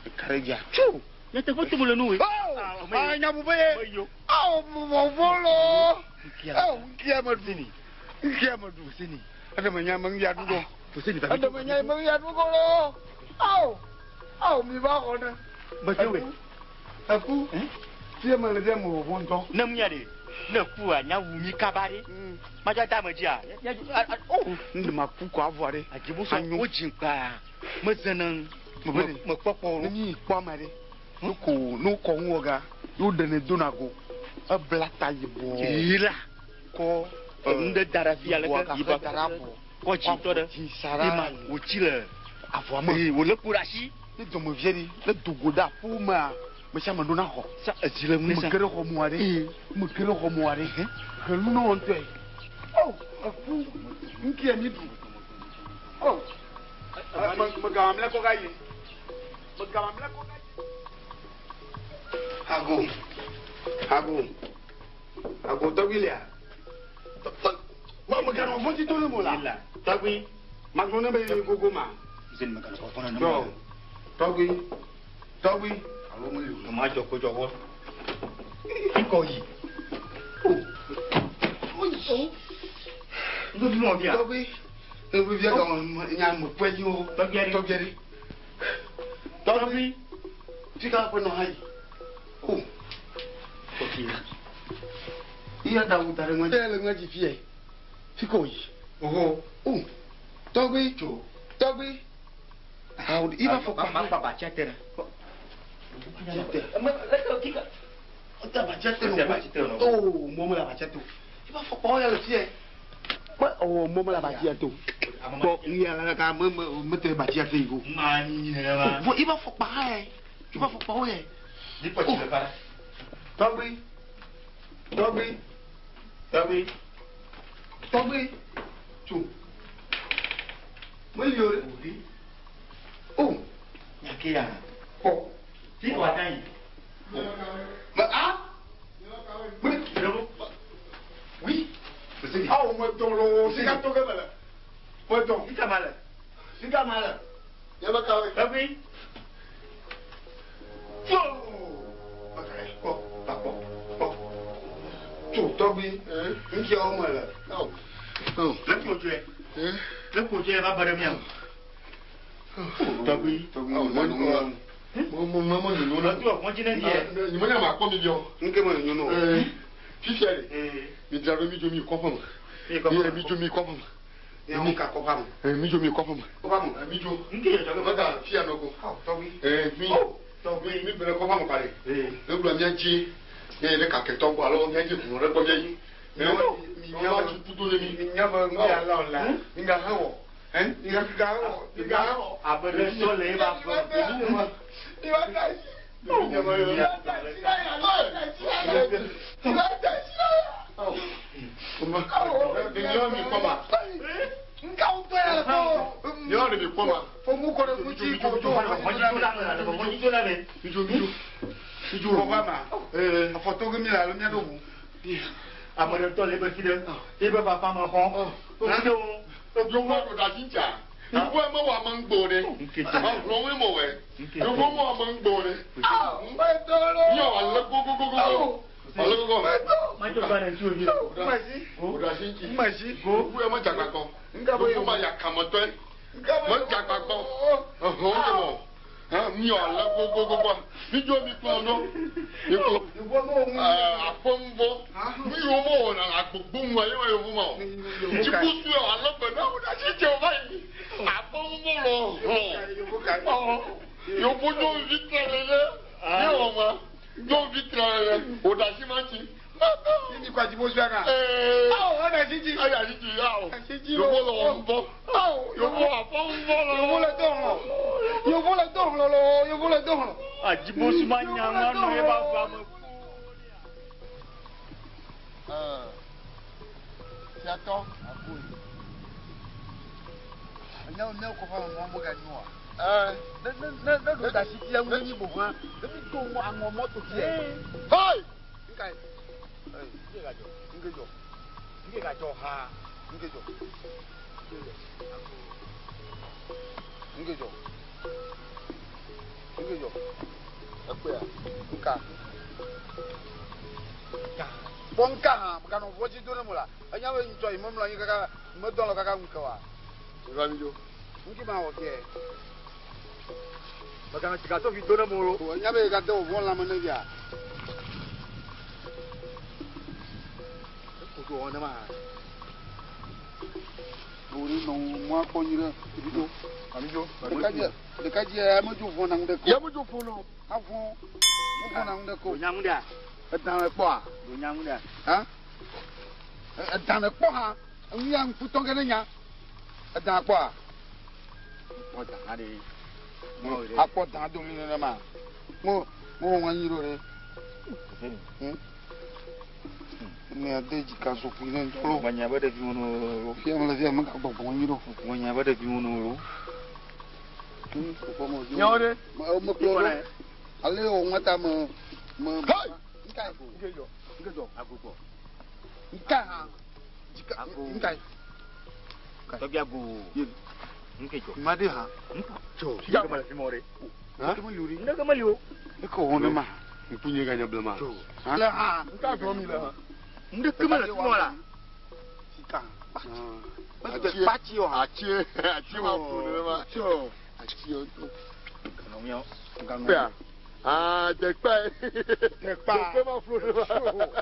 Eka ɖe dzia. Tso. Nyateƒe to me le nu we. Oh! Enya bu be ye. Oh, vɔvɔ lo. Oh, ŋkia me ɖu. Ŋkia me ɖu. Oseni. Eɖe me nya me ŋdia ɖu go. Oseni. Eɖe me nya me ŋdia ɖu go lo. Oh! Oh, mi va xɔ ne. Medewe. Eku. Fie me le ɖe me vɔvɔ ŋutɔ. Ne ŋunya ɖe. Ne kua nya wu mi kaba ɖe. Madzɔ da me dzia. Oh, ŋɖe ma ku kɔ avɔ ɖe. Adzibosu wo dzi kpa. Mezene. Me kpɔkpɔ. Ne mi kpɔ ame ɖe. Ne ko ne kɔ ŋu ga. Yo ɖe ne do na go. Ebla ta yibɔ. Yi la. Kɔ. Ŋɖe da ɖe fia leke. Yibɔ da ɖe abɔ. Kɔ dzi tɔ ɖe. Dzi sa ɖe. Ema wòtsi le avɔa me. Ee wòle ku ɖe asi. Ne dɔmevie ɖi ne dogo ɖe aƒu mea me sia me ɖo na xɔ. Sa edzi le ŋu sa. Me ge ɖe xɔ mua ɖe. Me ge ɖe xɔ mua ɖe. Helu ne wɔntɔe. Oh eku ŋkia mi ɖu. Oh me gama mlɛ kɔ ga yi. Me gama mlɛ kɔ ga yi. Ago ago ago tɔgbi lia. Ma me ganɔ fɔti to ne mo la. Tɔgbi. Magblɔ ne be gogo ma. Zeni me ganɔ fɔfɔ ne mo. Tɔgbi tɔgbi alo me li o. Ma dzɔ ko dzɔ wɔ. Ikɔ yi. O. Nuvi mɔ bia. Tɔgbi. Nuvi bia ka nya me kpɛ dzi o. Tɔgbi aɖe. Tɔgbi aɖe. Tɔgbi. Fika ƒe nɔ ha yi. O. Ok. Iya da wu da ɖe ŋua dzi. Le ŋua dzi fie. Fika o yi. Oho. O. Tɔgbi. Tso. Tɔgbi. Awo iba fɔ kpa. Ma kpa batsia te ɖe. Me leke kika. O ta batsia te no. O mɔ me la batsia te o. Iba fɔ kpa ya le fie. Me o mɔ me la batsia te o. Kpɔ ŋu ya la ka me me me te batsia te yi go. Ma nyi ne ma. Vɔ iba fɔ kpa hã ye. Iba fɔ kpa wo ye. Ni kpɔ tsi le fa. Tɔgbi. Tɔgbi. Tɔgbi. Tɔgbi. Tso. Me li o ɖe. O. Nyake ya. Kpɔ. Fi wa da yi. Me a. Me. Oui. Awo me dɔn lo sika to ke me le. Me dɔn. Sika ma le. Sika ma le. Yaba kawe. Tɔgbi. Tso. Kpɔ kpɔ kpɔ. Tso tɔgbi. Ŋkia wo me le. Le ko dzɔe. Le ko dzɔe va bɔ ɖe mía me. Tɔgbi. Tɔgbi. Mo mo mo nyonyo na. Tɔgbi ɔkɔn dzi ne vie. Nye me nya ma kpɔ mi biɔ. Nke me nyonyo no. Fifia de. Mi dzra ɖo mi dzo mi kɔƒe me. Mi dzo mi kɔƒe me. Mi ka kɔƒe me. Mi dzo mi kɔƒe me. Kɔƒe me. Mi dzo. Nke yɛ tɔgbi. Mega fia nɔ ko. Tɔgbi. Mi. Tɔgbi mi bere kɔƒe me kpa de. Ne gblɔ mía dzi. Ne yi ɖe kaketɔ gbɔ alo mía dzi ʋu ɖe gbɔ mía dzi. Mi ma tu kudo ne mi. Mi nya be ŋu ya lɔ la. Mi ga he wɔ. Mi ga he wɔ. Mi ga he wɔ. Abe ɖe sɔ le eba fɔ. Mi va da si. Mi va da si la ya. Mi va da si la ya. Nyɔ mi kpɔ ma. Nka wo tɔ ya le fɔ. Nyɔ de mi kpɔ ma. Fɔ mu kɔ ɖe ŋuti ko to. Mɔdzi to la me. Mɔdzi to la me. Mi dzo mi dzo. Kɔfa ma. Afɔtɔ ge mi le alo mía ɖo ʋu. Ame ɖe tɔ le ebe fi ɖe. Ebe papa me xɔ. Yovo ɖo ɖe asi ŋutia. Yovo mewɔ ame ŋugbe o ɖe. Hlɔ̃woe mewɔe. Yovo mewɔ ame ŋugbe o ɖe. Míawɔ ale gogogogogo. Ale gogo. Ɖo asi ŋuti. Yovo ya medze agbagba o. Yovo ma yakametɔe. Medze agbagba o. Ehlɔ̃wo ke mewɔ. Míawɔ ale gogogogoa. Mídzo mi kplɔ ɖo. Mi kplɔ. Aƒemvɔ. Nu yiwo mewɔna le agbogbo ŋua ye ma yovo ma o. Dziƒo sue ale be na wo ɖe asi dze va yi. Aƒemvɔ lɔ hlɔ̃. Yovo nyɔnuvi tre le ɖe. Ye wɔ ma. Nyɔnuvi tre le ɖe. Wò ɖe asi ma ŋuti. Yini kɔ dziƒo sue ka. Awo eɖe asi dzi. Eɖe asi dzi awo. Yovo lɔ ŋvɔ. Yovo aƒemvɔ lɔ. Yovo le do hlɔ̃. Yovo le do hlɔ̃ lɔ. Yovo le do hlɔ̃. Adzibosu ma nya ŋua nɔ ye ba va me. Fiatɔ. Enyawo míawo kɔfa me mɔ meganyo oa? Ne ne ne ne ɖo da asi tia ŋu nyi boŋ hã, ne mi do mɔ aŋɔ mɔto fie. Hei! Nka ye? Ee, nke gadzɔ. Nke dzɔ. Nke gadzɔ ha. Nke dzɔ. Nke dzɔ. Nke dzɔ. Ekpea. Nka. Kpɔ nka hã, meganɔ ʋɔ dzi do ne mo la. Enya be ŋtsɔ yi memlɔ anyi kaka medɔ lɔ kaka ŋu ke wa. Va mi dzo. Ŋki ma wɔ fie. Meganɔ dzikatɔ fi do ne mo lo. Enya be gade wò vɔ lãme ne via. Ekodo wɔ ne ma. Wo ne nɔ mo akpɔ nyi ɖe ebi dzo. Ami dzo. Ɖekadze ɖekadze ya me dzo vɔ na ŋu ɖe ko. Ya me dzo vɔ na. Avɔ mo vɔ na ŋu ɖe ko. Nya ŋu ɖea. Edan le kpɔa. Nya ŋu ɖea. Ha? Edan le kpɔ hã. Enu ya ŋkutɔ ge ne nya. Edan kpɔa. Kpɔ dan hã ɖe. Akpɔ dan do mi nenema. Mo mo wɔ anyi ɖo ɖe. Ne ade dzika sokui ne ŋutɔ. Menya be ɖeviwo no. Fia me le fia me gagbɔgbɔ anyi ɖo. Menya be ɖeviwo no. Nyawo ɖe. Me kplɔ ɖo. Ale wɔ ŋmata me me. Hei! Nka Nke dzɔ. Nke dzɔ. Agogbɔ. Nka hã. Dzika nka. Tɔgbi ago. Nke dzɔ. Ma de hã. Dzɔ. Fia ke mele fi mɔ ɖe. Nke meli o ɖe. Nke meli o. Eke wɔ ne ma. Ŋkunye ganye blema. Le hã. Nka gblɔ mi le hã. Nke mele fi mɔ la. Sika. Kpatsi. Kpatsi o hã. Atsie atsie ma ƒo nenema. Tsɔ. Atsie ŋutɔ. Ganɔmiawo. Kpea. Ah, dekpe. Dekpa. Dekpe ma flo nenema.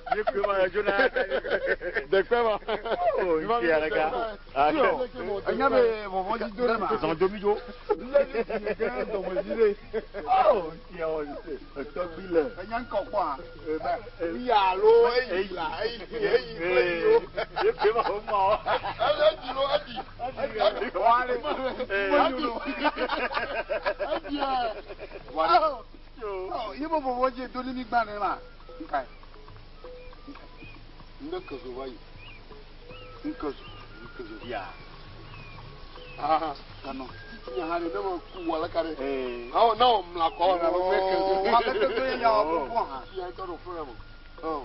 Dekpe ma dzo na. Dekpe ma. Oh, ntia ɖeka. Enya be vɔvɔ dzi do ɖe ma. Zɔn do mi dzo. Lé mi dzi ge dɔmedzi ɖe. Oh, ntia wɔ etɔgbi le. Enya ŋkɔ kpɔ hã. Eya alo eyi la eyi eyi kple yi o. Dekpe ma wo ma o. Edi lo edi. Edi. Wale. Edi. Edi. Wale. Ye be vɔvɔ dzi do ne mi gbã ne ma. Nka ye. Nde kezo va yi. Nkezo. Nkezo. Ya. Ah, Ganɔ. titi hã ɖe ne me ku wɔ aleka ɖe. Awo na wɔ mla kɔ na me kezo. Aleke do ye nya wɔ ƒoƒo hã. Fia ŋutɔ ɖo fún me. Oh.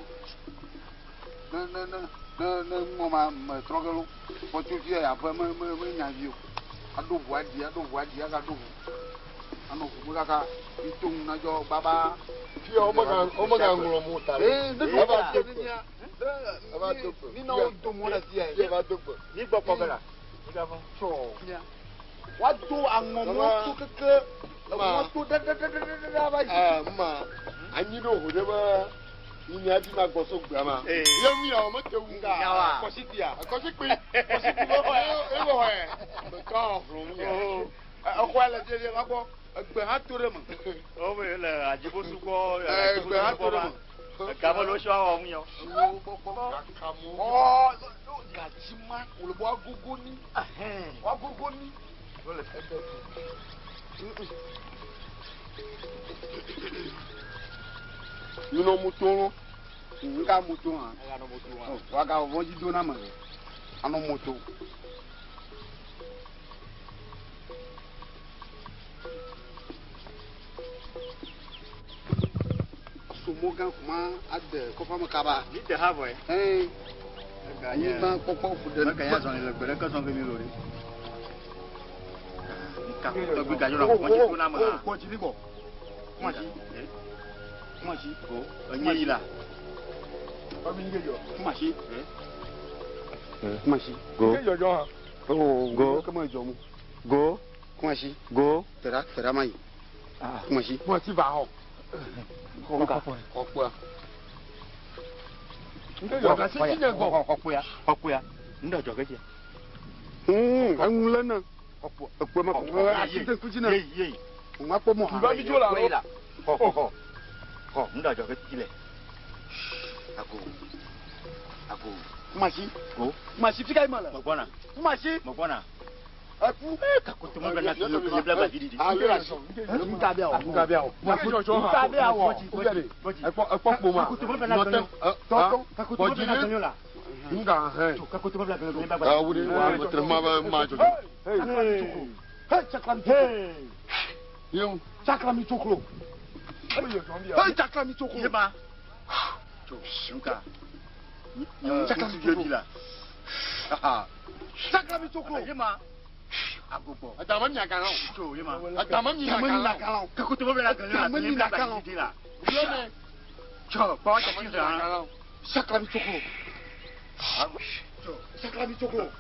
Ne ne ne ne ne ŋmɔ ma me trɔ ge lo. Fɔtso fia ya ƒe me me me nya vi o. Aɖo ʋu aɖi aɖo ʋu aɖi agaɖo ʋu. Anɔ ʋu me kaka mi to ŋu nadzɔ gbaba. Fia wo mega wo mega ŋlɔ mo ta ɖe. Ee ne Eva ɖo do ne gbe. mia. Eva do gbe. Mi na wo do mɔ ɖe fia Fia va do gbe. Mi gbɔ kpɔ ge la. Tsɔ. Woado aŋɔ mɔto keke mɔto ɖeɖeɖeɖeɖe va yi. Ah, ma anyi ɖo ho ɖe be nyini adi ma gbɔ so gbea ma. Ye mi ya wo mete ŋu. Nyawa. Kɔsikpia. Kɔsikpi. Kɔsikpi bɛ xɔ ye bɛ xɔ yɛ. Bɛtɔ hlɔ mi ya. Exɔa le fie fie va gbɔ. Egbe hã to ɖe me. O me le adzibosu gbɔ. Egbe hã to ɖe me. Game le wo si woawɔ nu yɔ. Ɔ gatsi ma wòle be woagogo ni. Woagogo ni. Minɔ moto lo. Nka moto hã. Woagawɔ vɔdzi do na me. Anɔ moto. so mɔ gã kuma ade kɔƒea me kaba. Mi de ha vɔ ye. Ɛɛ. Anyigba kpɔkpɔ ƒo ɖe. Meka ya zɔn le gbe ɖe ke zɔn ke mi lo ɖe. Nka tɔgbi gadzɔ na kɔntsi to na me ha. Kɔntsi li gbɔ. Kumasi. Kumasi. Go. Enye yi la. Tɔgbi nke jɔ. Kumasi. Kumasi. Go. Nke jɔjɔ hã. Oh, Go. Kama jɔ mu. Go. Kumasi. Go. Tera tera ma yi. Kumasi. Kumasi va xɔ. Xɔ xɔ kpɔa. Nke jɔ. Kasi ti nye gbɔ. Xɔkpoya. Xɔkpoya. Ŋdɔ dzɔ ke tsia. Eŋu lé na. Xɔkpo. Ekpe ma kɔ. Asi te ŋku dzi na. Yeyi yeyi. Ŋma kpɔ mɔ hã. Nba mi dzo la Xɔ la. Xɔ xɔ xɔ. Xɔ ŋdɔ dzɔ ke tsi le. Ago. Ago. Kumasi. Go. Kumasi fi ka yi ma le. Megbɔna. Kumasi. Megbɔna. Eku. Kakoto me bena si le bla gba didi. Ah, yóò asi. Nka bia wɔ. Nka bia wɔ. Nke jɔjɔ hã. Nka bia wɔ. Ekpɔ ekpɔ kpoma. Kakoto me bena Nɔtɛ. Tɔtɔ. Kakoto me bena gɛnyɔ la. Nga hɛn. Kakoto me bena gɛnyɔ la. Ah, wuli wa tere ma bɛ ma jɔ. Hey. Hey, tsaklami tsoklo. Yewu. Tsaklami tsoklo. Hey, tsaklami tsoklo. Yema. Tso nka. Tsaklami Nyɔnu tsoklo. la. Tsaklami tsoklo. Yema. Agogbɔ. Adama mi agala o. Tso yema. Adama mi Dama agala o. Kakoto me bena gɛnyɔ la. Dama mi Bla gba nakala. didi la. Yɔmɛ. Tso kpɔ jati hã. Tsaklami tsoklo. Tsaklami tsoklo.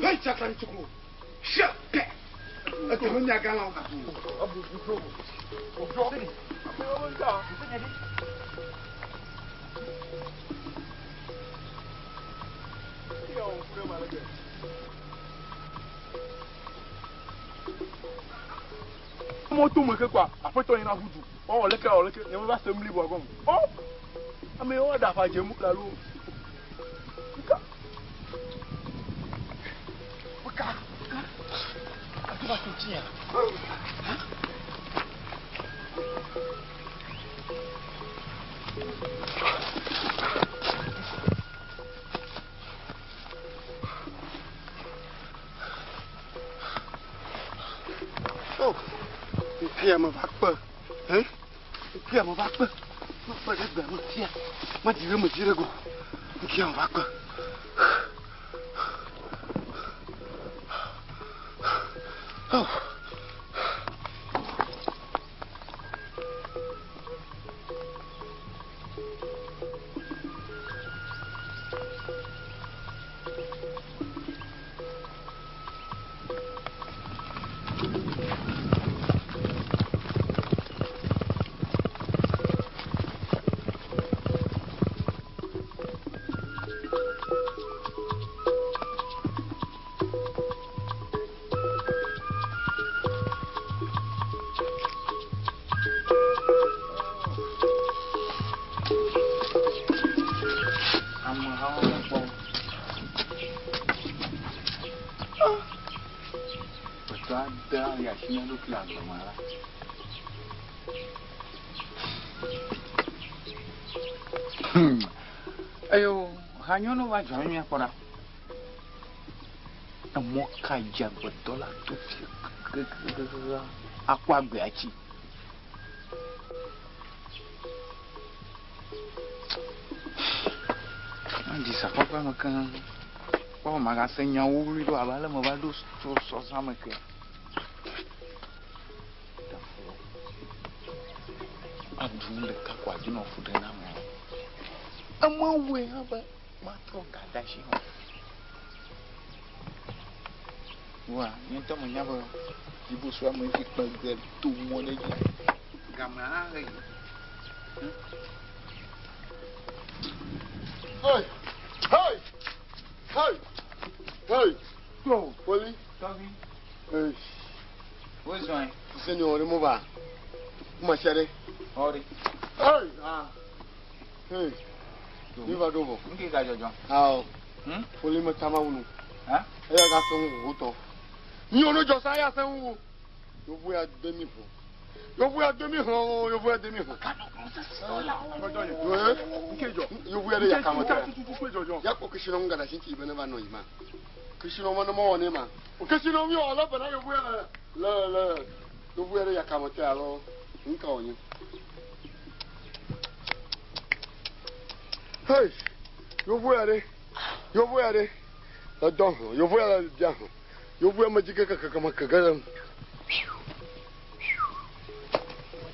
Hey, tsaklami tsoklo. Sia pɛ. Edama mi agala o. Mɔ to me ke kɔa, aƒetɔ yina ʋu du. Wɔwɔ leke wɔwɔ leke, nye me va se mli bɔ gɔme. Ɔ! Ame yiwo ɖe afa dze mu la lo. Nka. Ka. Ati ba to tiɲɛ. Oh, nkia me va kpe. Hein? Nkia me va kpe. Me kpe ɖe gbe me tia. Ma dzi ɖe me dzi ɖe go. Nkia me va kpe. Oh. Amehawo mekpɔ. Gbetɔ ade ali asi na eɖokui le agbe me la. Eyo, hanyɔnu va dzɔ mía kpɔ ɖa. Emɔ ka dzi agbetɔ la to fie kekekeke akpɔ agbea tsi. Dzi sakpakpa me keŋ. Kpɔ magase nyawo wli ɖo abe ale me va ɖo tso sɔsã me ke. Aɖu nu ɖeka ko adzi nɔ fu ɖe na ame. Ema wɔe hã be matrɔ ga de asi hã. Wa nye ŋutɔ menya be dzibusu ame dzi kpe ge to mɔ ɖe dzi. Gamea hã ɣeyi. Hey! Hey! Hey! Hey! To. Poli. Tɔgbi. Hey. Wozɔn. Sisi ni wɔre mo ba. Kumasi aɖe. Ɔri. Hey! Ah. Hey. Mi va ɖo vɔ. Nke ka dzɔdzɔ. Awɔ. Poli me tama wunu. Ha? Eya ka se ŋu wotɔ. Mi wo no dzɔ sa eya se ŋu. Yovu ya de mi ƒo. Yovu ya de mi hlɔ yovu ya de mi hlɔ. Yovu ya de yakame tɔ. Yakpɔ kesinɔnu gada si ŋuti be ne va nɔ yi ma. Kesinɔnu ne mewɔ ne ma. Kesinɔnu yɔ ale bena yovu ya le le le yovu ya ɖe yakame tɔ alo nu ka wònye. Hey, yovo ya ɖe, yovo ya ɖe, edɔ hɔn, yovo ya le bia hɔn, yovo ya medzi kekekeke me keke ɖe.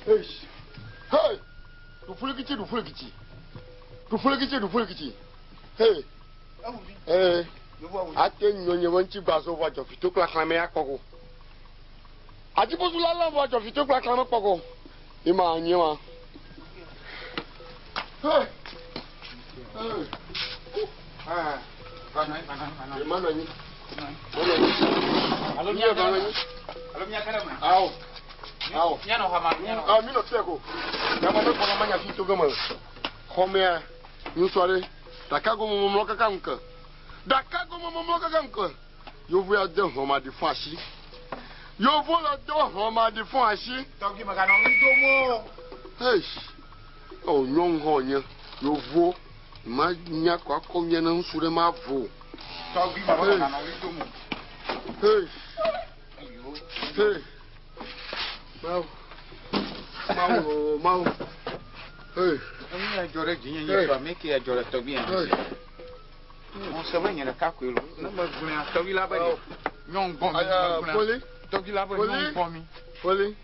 Hey, hey, ɖuƒulikitsi, ɖuƒulikitsi, ɖuƒulikitsi, ɖuƒulikitsi, hey, hey, ate nyɔ nye be ŋuti gbazo vɔ adzɔfito kple axlãme ya kpɔ go. Adzibozu la lã vɔ adzɔfito kple axlãme kpɔ go. Ima nye ma. Hey, hey. Ma nɔ anyi. Ma nɔ anyi. Alo Mía va nɔ anyi. Alo mía ke ɖe me. Awo. Awo. Mía nɔ xɔ ma. Mía nɔ. Ah, mi nɔ fia ko. Nyama me kpɔnɔ manya fi to ge me. Xɔmea, ŋutsua ɖe. Ɖaka gome mlɔ kaka ŋke. Ɖaka gome mlɔ kaka ŋke. Yovo ya de hlɔ̃ maɖi fún asi. Yovo le do hlɔ̃ maɖi fún asi. Tɔgbi meganɔ nu dom o. Hey. Oh, nyɔnu hã nye. Yovo. Ma nya kɔ akɔ nye ne ŋutsu ɖe ma vo. Tɔgbi meganɔ nu dom o. Hey. Hey. Mawu. Mawu, Mawu. Hey. Enu ya dzɔ ɖe dzinye nye sɔ ame ke ya dzɔ ɖe tɔgbi ya dzi. Mo se be nye ɖeka koe lo. Ne megblɔe tɔgbi la be ɖe nyɔnu gbɔ mi. Aya, Poli. Tɔgbi la be nyɔnu gbɔ mi. Poli.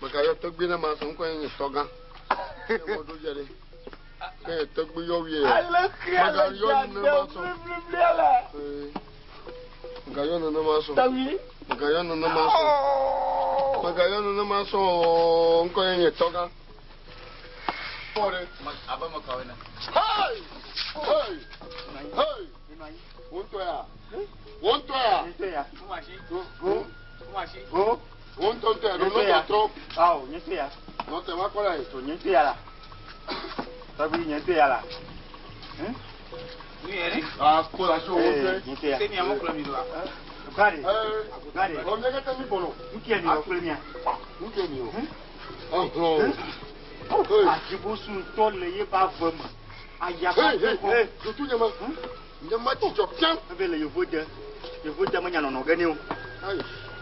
Mekayɔ tɔgbi ne ma sɔ ŋkɔ nye nye tɔgã. Ne mo ɖo dze ɖe. Ne tɔgbi yɔ wie. Aleke ale Mekayɔ dza ne ma sɔ. blibli ale. Mekayɔ nene ma sɔ. Tɔgbi. Mekayɔ nene ma sɔ. Mekayɔ nene ma sɔ. Ŋkɔ nye nye tɔgã. Fɔre. Abe me kawoe ne. Hey! Hey! Hey! Wo ŋutɔ ya. Wo ŋutɔ ya. Nye ya. Wo. Wo. Wo ŋutɔ ŋutɔ ya. Ɖo nɔtɔ trɔ. Awo, nye ya. Nɔtɔ ma kɔ la ye. To nye ya la. Tɔgbi nye ya la. Ah, ko la so wo ŋutɔ. Nye ya. Se mia mo kple mi ɖoa. Gade. Gade. Ɔ miɛ kata mi bɔlɔ. Nuke mi wɔ kple mia. Nuke mi o. Ɔhlɔn. Adzibosu ŋutɔ le ye ba ve me. Aya Hey, hey, hey, tutu nye ma. Nye ma dzidzɔ piam. Ebe le yevo de. Yevo de menya nɔnɔ ge ne o.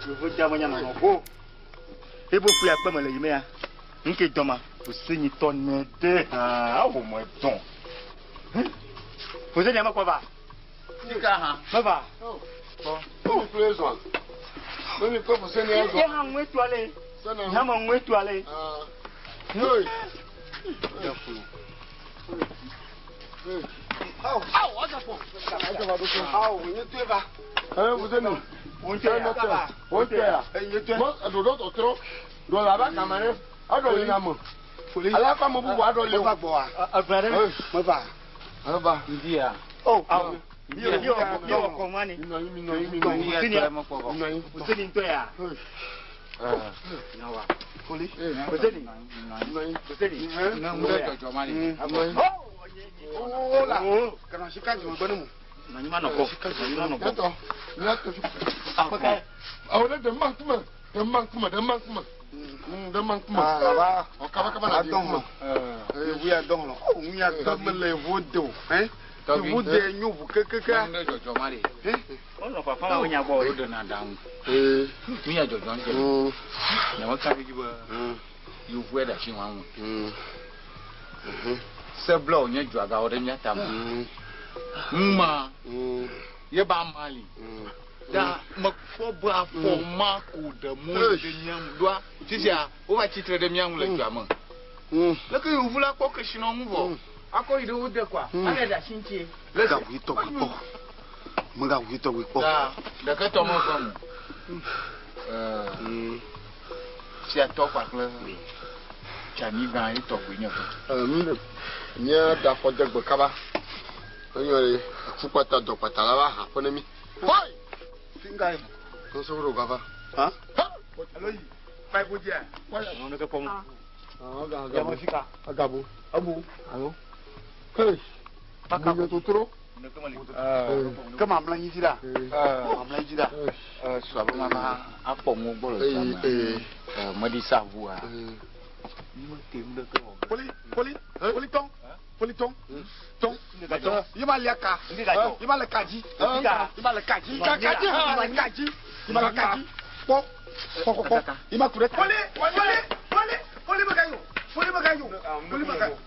Yevo de menya nɔnɔ go. Ebo fu ya kpe me le yi mea. Nuke dɔma. Fuseni tɔ ne de hã awo me dɔn. Fuseni ame kɔ va. Sika hã. Meva. Mi kple zɔn. Mi kple fuseni zɔn. Ye hã ŋue toa le. Sena. Hã me ŋue toa le. Hey. Awo, awo, awo, nye toe va. Ɛ fuseni. Wo ŋutɔ ya. Wo ŋutɔ ya. Mɔ ɖoɖo tɔtrɔ. Ɖo la ba kama ɖe. Aɖɔ le nya me. Ala kɔ ame bubu aɖɔ le o. Meva gbɔa? Egbea ɖe. Meva. Eva. Ndia. Oh, awo. Mi wɔ mi wɔ kɔn wani. Mi nɔ anyi, mi nɔ anyi, mi nɔ anyi. Ndia tɔ mekpɔ vɔ. Mi nɔ anyi. Fuseni ŋutɔ ya. Nyawa. Poli. Fuseni. Mi nɔ anyi. Fuseni. Ne ŋu ɖe dzɔdzɔ ma ɖe. Mi nɔ anyi. Wo la. Kana sika dzi megbe ne mo. Nɔ anyi ma nɔ gbɔ. Nɔ anyi ma nɔ gbɔ. Yatɔ. Yatɔ. Awo ɖe ɖe ma ŋkume. Ɖe ma ŋkume. Ɖe ma ŋkume. Ɖe ma ŋkume. Aba. Ɔ kaba kaba na di ŋkume. Yevu ya dɔn lɔ. Oh, nu ya dɔn me le yevu de o. Hein? Tɔgbi. Yevu de nyo ʋu kekeke. Ne ŋu ɖe dzɔdzɔ ma ɖe. Wonɔ fafa ma wonya gbɔ. Wo ɖena ɖaŋu. Ee. Nu ya dzɔdzɔ ŋutɔ. Nye meka ɖe edzi be yevu ya ɖe asi ŋua ŋu. Se bla wònye dzɔa wɔ ɖe mía tame. Ŋuma ye ba ama li. Ta mekpɔ be afɔ ma ko ɖe mo ɖe mía ŋu ɖoa fifia wova tsitre ɖe mía ŋu le dua me. Leke yevu la kpɔ kesinɔnu vɔ akɔ yi ɖe wo de kɔa ale ɖe asi ŋutie. Megaʋui tɔgbi kpɔ. Megaʋui tɔgbi kpɔ. Ta ɖeke tɔ me ve mo. Fiatɔ kpakple Tsanigã ye tɔgbi nye ve. Mi ɖe mía da afɔ de gbe kaba. Enyo ɖe eku kpata dɔ kpata la va ha ƒe ne mi. Hoi! Finga ye. Nso ɖo gava. Ha? Alo yi. Fa ko dia. Nɔ ke kpɔm. Agabu. Agabu. Ebu. Alo. Hey. Mi totro. Ke ma mlɔ anyi dzi la. Ma mlɔ anyi dzi la. Srɔ̃ be mava akpɔ ŋu gbɔ le dua me. Meɖi sa ʋua. Poli, poli, poli tɔn, poli tɔn, tɔn. Ye ma lia ka. Ye ma le ka dzi. Ye ma le ka dzi. Ka ka dzi hã. Ye ma le ka dzi. Ye ma le ka dzi. Kpɔ, kpɔ, kpɔ, kpɔ. Ye ma ku ɖe ta. Poli, poli, poli, poli me ka yo. Poli me ka yo. Poli me ka yo.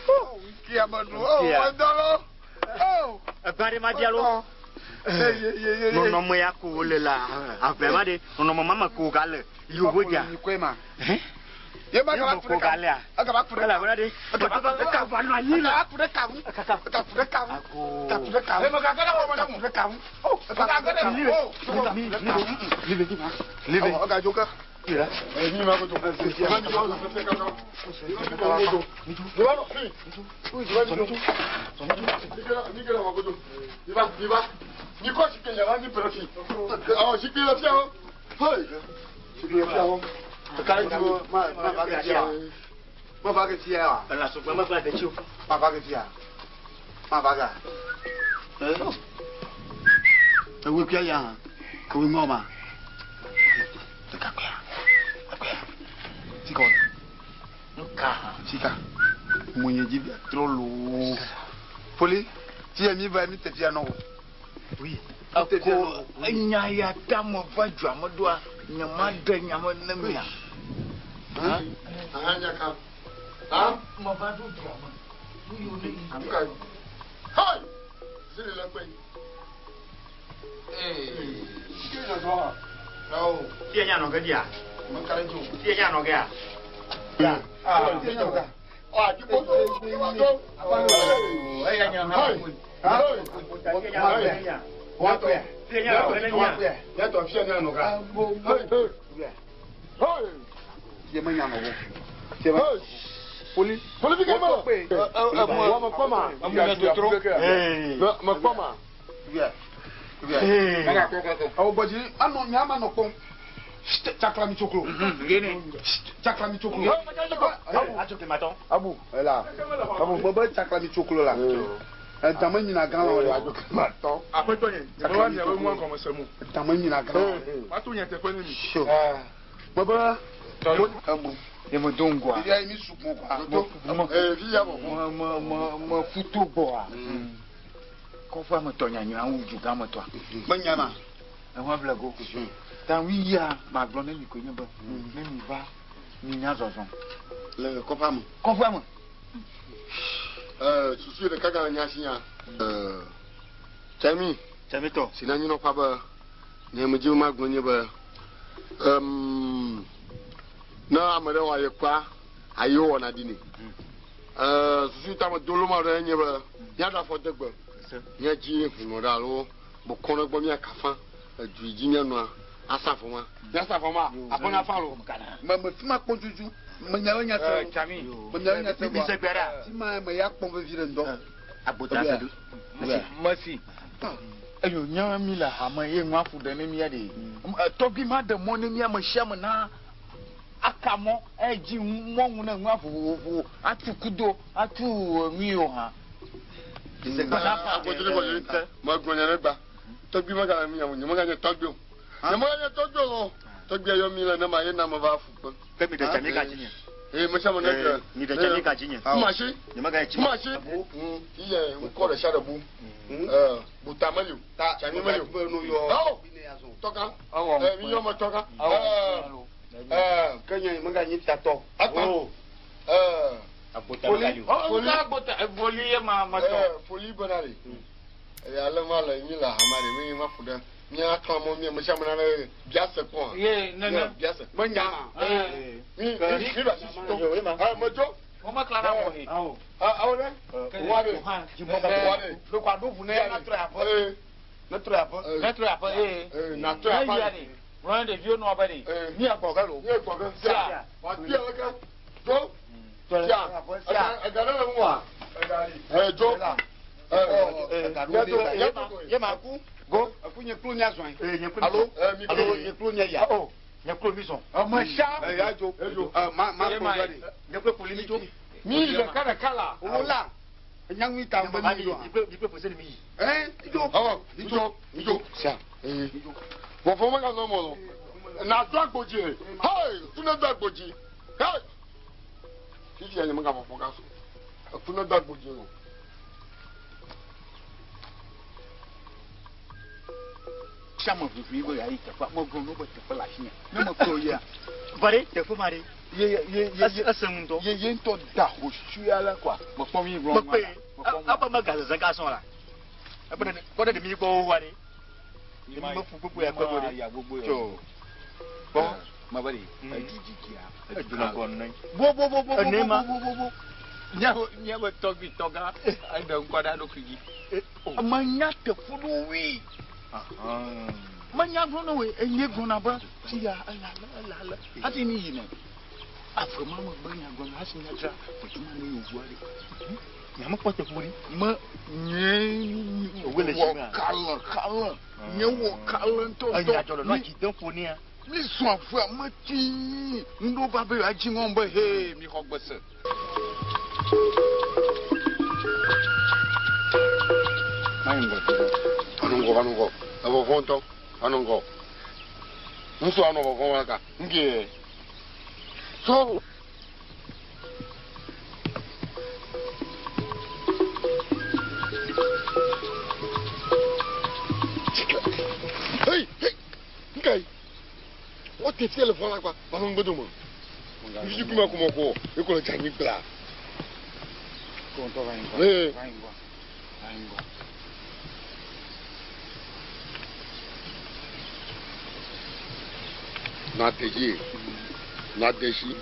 Oh, kia me nu. O, medɔ lo. O. Egba ɖe ma bia lo. Nɔnɔme ya ko wole la ave ma ɖe nɔnɔme ma me ko gale yovo dza. Ye ma gaba ku ɖe ka lea. Egaba ku ɖe Elabena ɖe ekava nɔ anyi la. Eka ku ɖe ka ŋu. Eka ku ɖe ka ŋu. Eka ku ɖe ka ŋu. Eka ku ɖe ka ŋu. Eka ku ɖe ka ŋu. Live. Ega dzo ke. Sika, munye dzi via trɔ loo. Poli, ti mi va mi te fia nɔ. Oui. Eko enya ya ta me va dua me ɖoa nye ma ɖe nya me ne mia. Aha nya ka. Ha? Me va ɖo dua me. Nu yiwo ne yi. Nka. Hey! Zili le kpe. Ee. Ke nya dɔ ha. Awo. Fie nya nɔ ge dia? Me ka ɖe dzi o. Fie nya nɔ gea? Ya. Ah, fie nya nɔ gea. Ah, di ko. Do. Eya nya ha. Hey. Ya tɔ fie nya nɔ gea. Hey. Hey. Fie me nya nɔ wo. Fie me. Poli. Poli fi ke ma. Wa me kpɔ ma. Me kpɔ ma. Awo gbɔdzi anɔ nya ma nɔ kpɔm. Tsakla mi tsoklo. Tsakla mi tsoklo. Abu. Ela. Abu bebe tsakla mi tsoklo la. Edame nyina gã la. Aƒetɔ nye, nye me va miaƒe nua gɔme se mo. Edame nyina gã la. Mato nye teƒe ne mi. Bebe. Emu. Ye me do ŋgɔa. Fifia yi mi suku kɔa. Me me me me futo gbɔa. Kɔƒea me tɔ nyanyra wu dugã me tɔa. Me nya ma. Eŋua ʋle go. Ta ŋui ya magblɔ ne mi koe nye be ne mi va mi nya zɔzɔ. Le kɔƒea me. Kɔƒea me. Susu ɖeka gale nya si nya. Tsami. Tsami tɔ. Si na nyinɔƒea be nye me dzi be magblɔ nye be ne ame ɖe wɔ aye kpea aye wɔna ɖi nɛ. Susu ta me do loma ɖe nye be míaɖo afɔ de gbe. Míadzi hunɔ ɖe alo bokɔ ɖe gbɔ míakafa edu yi dzi míanɔa asa vɔ ma. Míasa vɔ ma aƒe na fa lo. Me me fi ma kpɔm tutu. Me nya be nya se. Tsami. Me nya be nya se. Mi se gbe ɖa. Fi ma me ya kpɔm vevi ɖe ŋdɔ. Agbota se ɖo. Mesi. Eyo nya mi le hame ye ŋua ƒo ɖe ne mía ɖe. Tɔgbi ma ɖe mɔ ne mía me sia me na aka mɔ edzi mɔ ŋu ne ŋua vovovo atu kudo atu nui o hã. Agbotiri gbɔdzi magblɔ nya ɖe gba. Tɔgbi megale mía ŋu nye meganye tɔgbi o. Nye meganye tɔgbi o. Tɔgbi yɔ mi le ne ma ye na me va fu kpe. Ke mi ɖe tsami ka dzi nye. Ee me sia me ne ke. Mi ɖe tsami ka dzi nye. Kumasi. Nye meganye tsi. Kumasi. Iye ŋkɔ ɖe sia ɖe bu. Buta meli o. Tsami meli o. Awo. Tɔka. Mi yɔ me tɔka. Ke nye meganye tatɔ. Akpa. Agbota megali o. Foli. Foli ye ma ma tɔ. Foli bena ɖe. Eya ale ma le mi le hama ɖe mi ma ƒo ɖe míatrɔ mɔ mi ame sia ame nane biase kpɔ. Ye nene. Biase. Me nya. Mi mi mi ɖo asi to. Me dzo. Wo me kla na mɔ he. Awo ɖe. Wa ɖe. Wa ɖe. Ɖeko aɖo ʋu ne ya trɔ aƒe. Ne trɔ aƒe. Ne trɔ aƒe ee. Na trɔ aƒe. Ne yia ɖe. Ŋlɔ ne ɖeviwo nɔ be ɖe. Mía gbɔ ge lo. Mía gbɔ ge. Sia. Wa tia leke. Dzo. Sia. Ega ɖe le ŋua. Dzo. Ye ma ku. Go. Eku nye klo nya zɔn. Alo alo nye klo nya ya. Nye klo mi zɔn. Ame sia. Eya dzo. Ma ma klo zɔn de. Nye klo poli mi dzo. Mi ɖeka ɖeka la. Wo la. Nyaŋui ta be mi dzo. Mi kple fose ni mi yi. Ɛ dzo. Awɔ mi dzo mi dzo. Sia. Vɔvɔ meganɔ mɔ lo. Na do agbodzi he. Hey, tu ne do agbodzi. Hey. Fifia nye megavɔvɔ ga so. Eku ne do agbodzi o. Sia me ʋuʋui be yeayi teƒea, megblɔ no be teƒe le afi ya. Ne mekplɔ yia, va ɖe teƒe ma ɖe. Ye ye ye ye ese ŋutɔ. Ye ye ŋutɔ da hosu ale kɔa. Mekpɔ mi gblɔ. Mekpe ebe megazeze gasɔ la. Ebe ɖe kpɔ ɖe ɖe mi gbɔ wo wa ɖe. Mi me fu gbogbo ya kpe go ɖe. Tso. Kpɔ. Mebe ɖe edzidzidzia. Edona gɔ nɛ. Bo bo bo bo bo Ene ma. bo bo bo. Míawo míabe tɔgbui tɔgã eɖe ŋkɔ ɖe eɖokui dzi. Menya teƒe ɖewo wui. Menya gblɔ na woe enye gblɔna be fi ya ele ale ele ale hafi mi yina. Ave ma megbe nya gblɔna hafi miadzra ʋetuma ne yevu aɖe. Nyamekpɔ teƒe ɖi. Me nye Owe le wɔ si mea? kalẽ kalẽ. Nye wɔ kalẽ ŋutɔ ŋutɔ. Enya dzɔ le nua dzi dem ƒo nea. Mi zɔn avea me tii. Ŋɖo va be yewoadzi ŋɔm be he mi xɔ gbe se. Anɔ ŋgɔ, anɔ ŋgɔ. Evɔvɔ ŋutɔ. Anɔ ŋgɔ. Ŋutsu anɔ vɔvɔm alaka. Ŋgee. So. Hey, hey. Nkai. Wote fia le vɔ la gba. Va nɔ ŋgbe dome. Nusi kuma kuma ko. Ekɔ le dze anyi gbla. Ko ŋutɔ va yi ŋgɔ. Ee. Va yi ŋgɔ. Va yi ŋgɔ. Na de dzi. Na de si.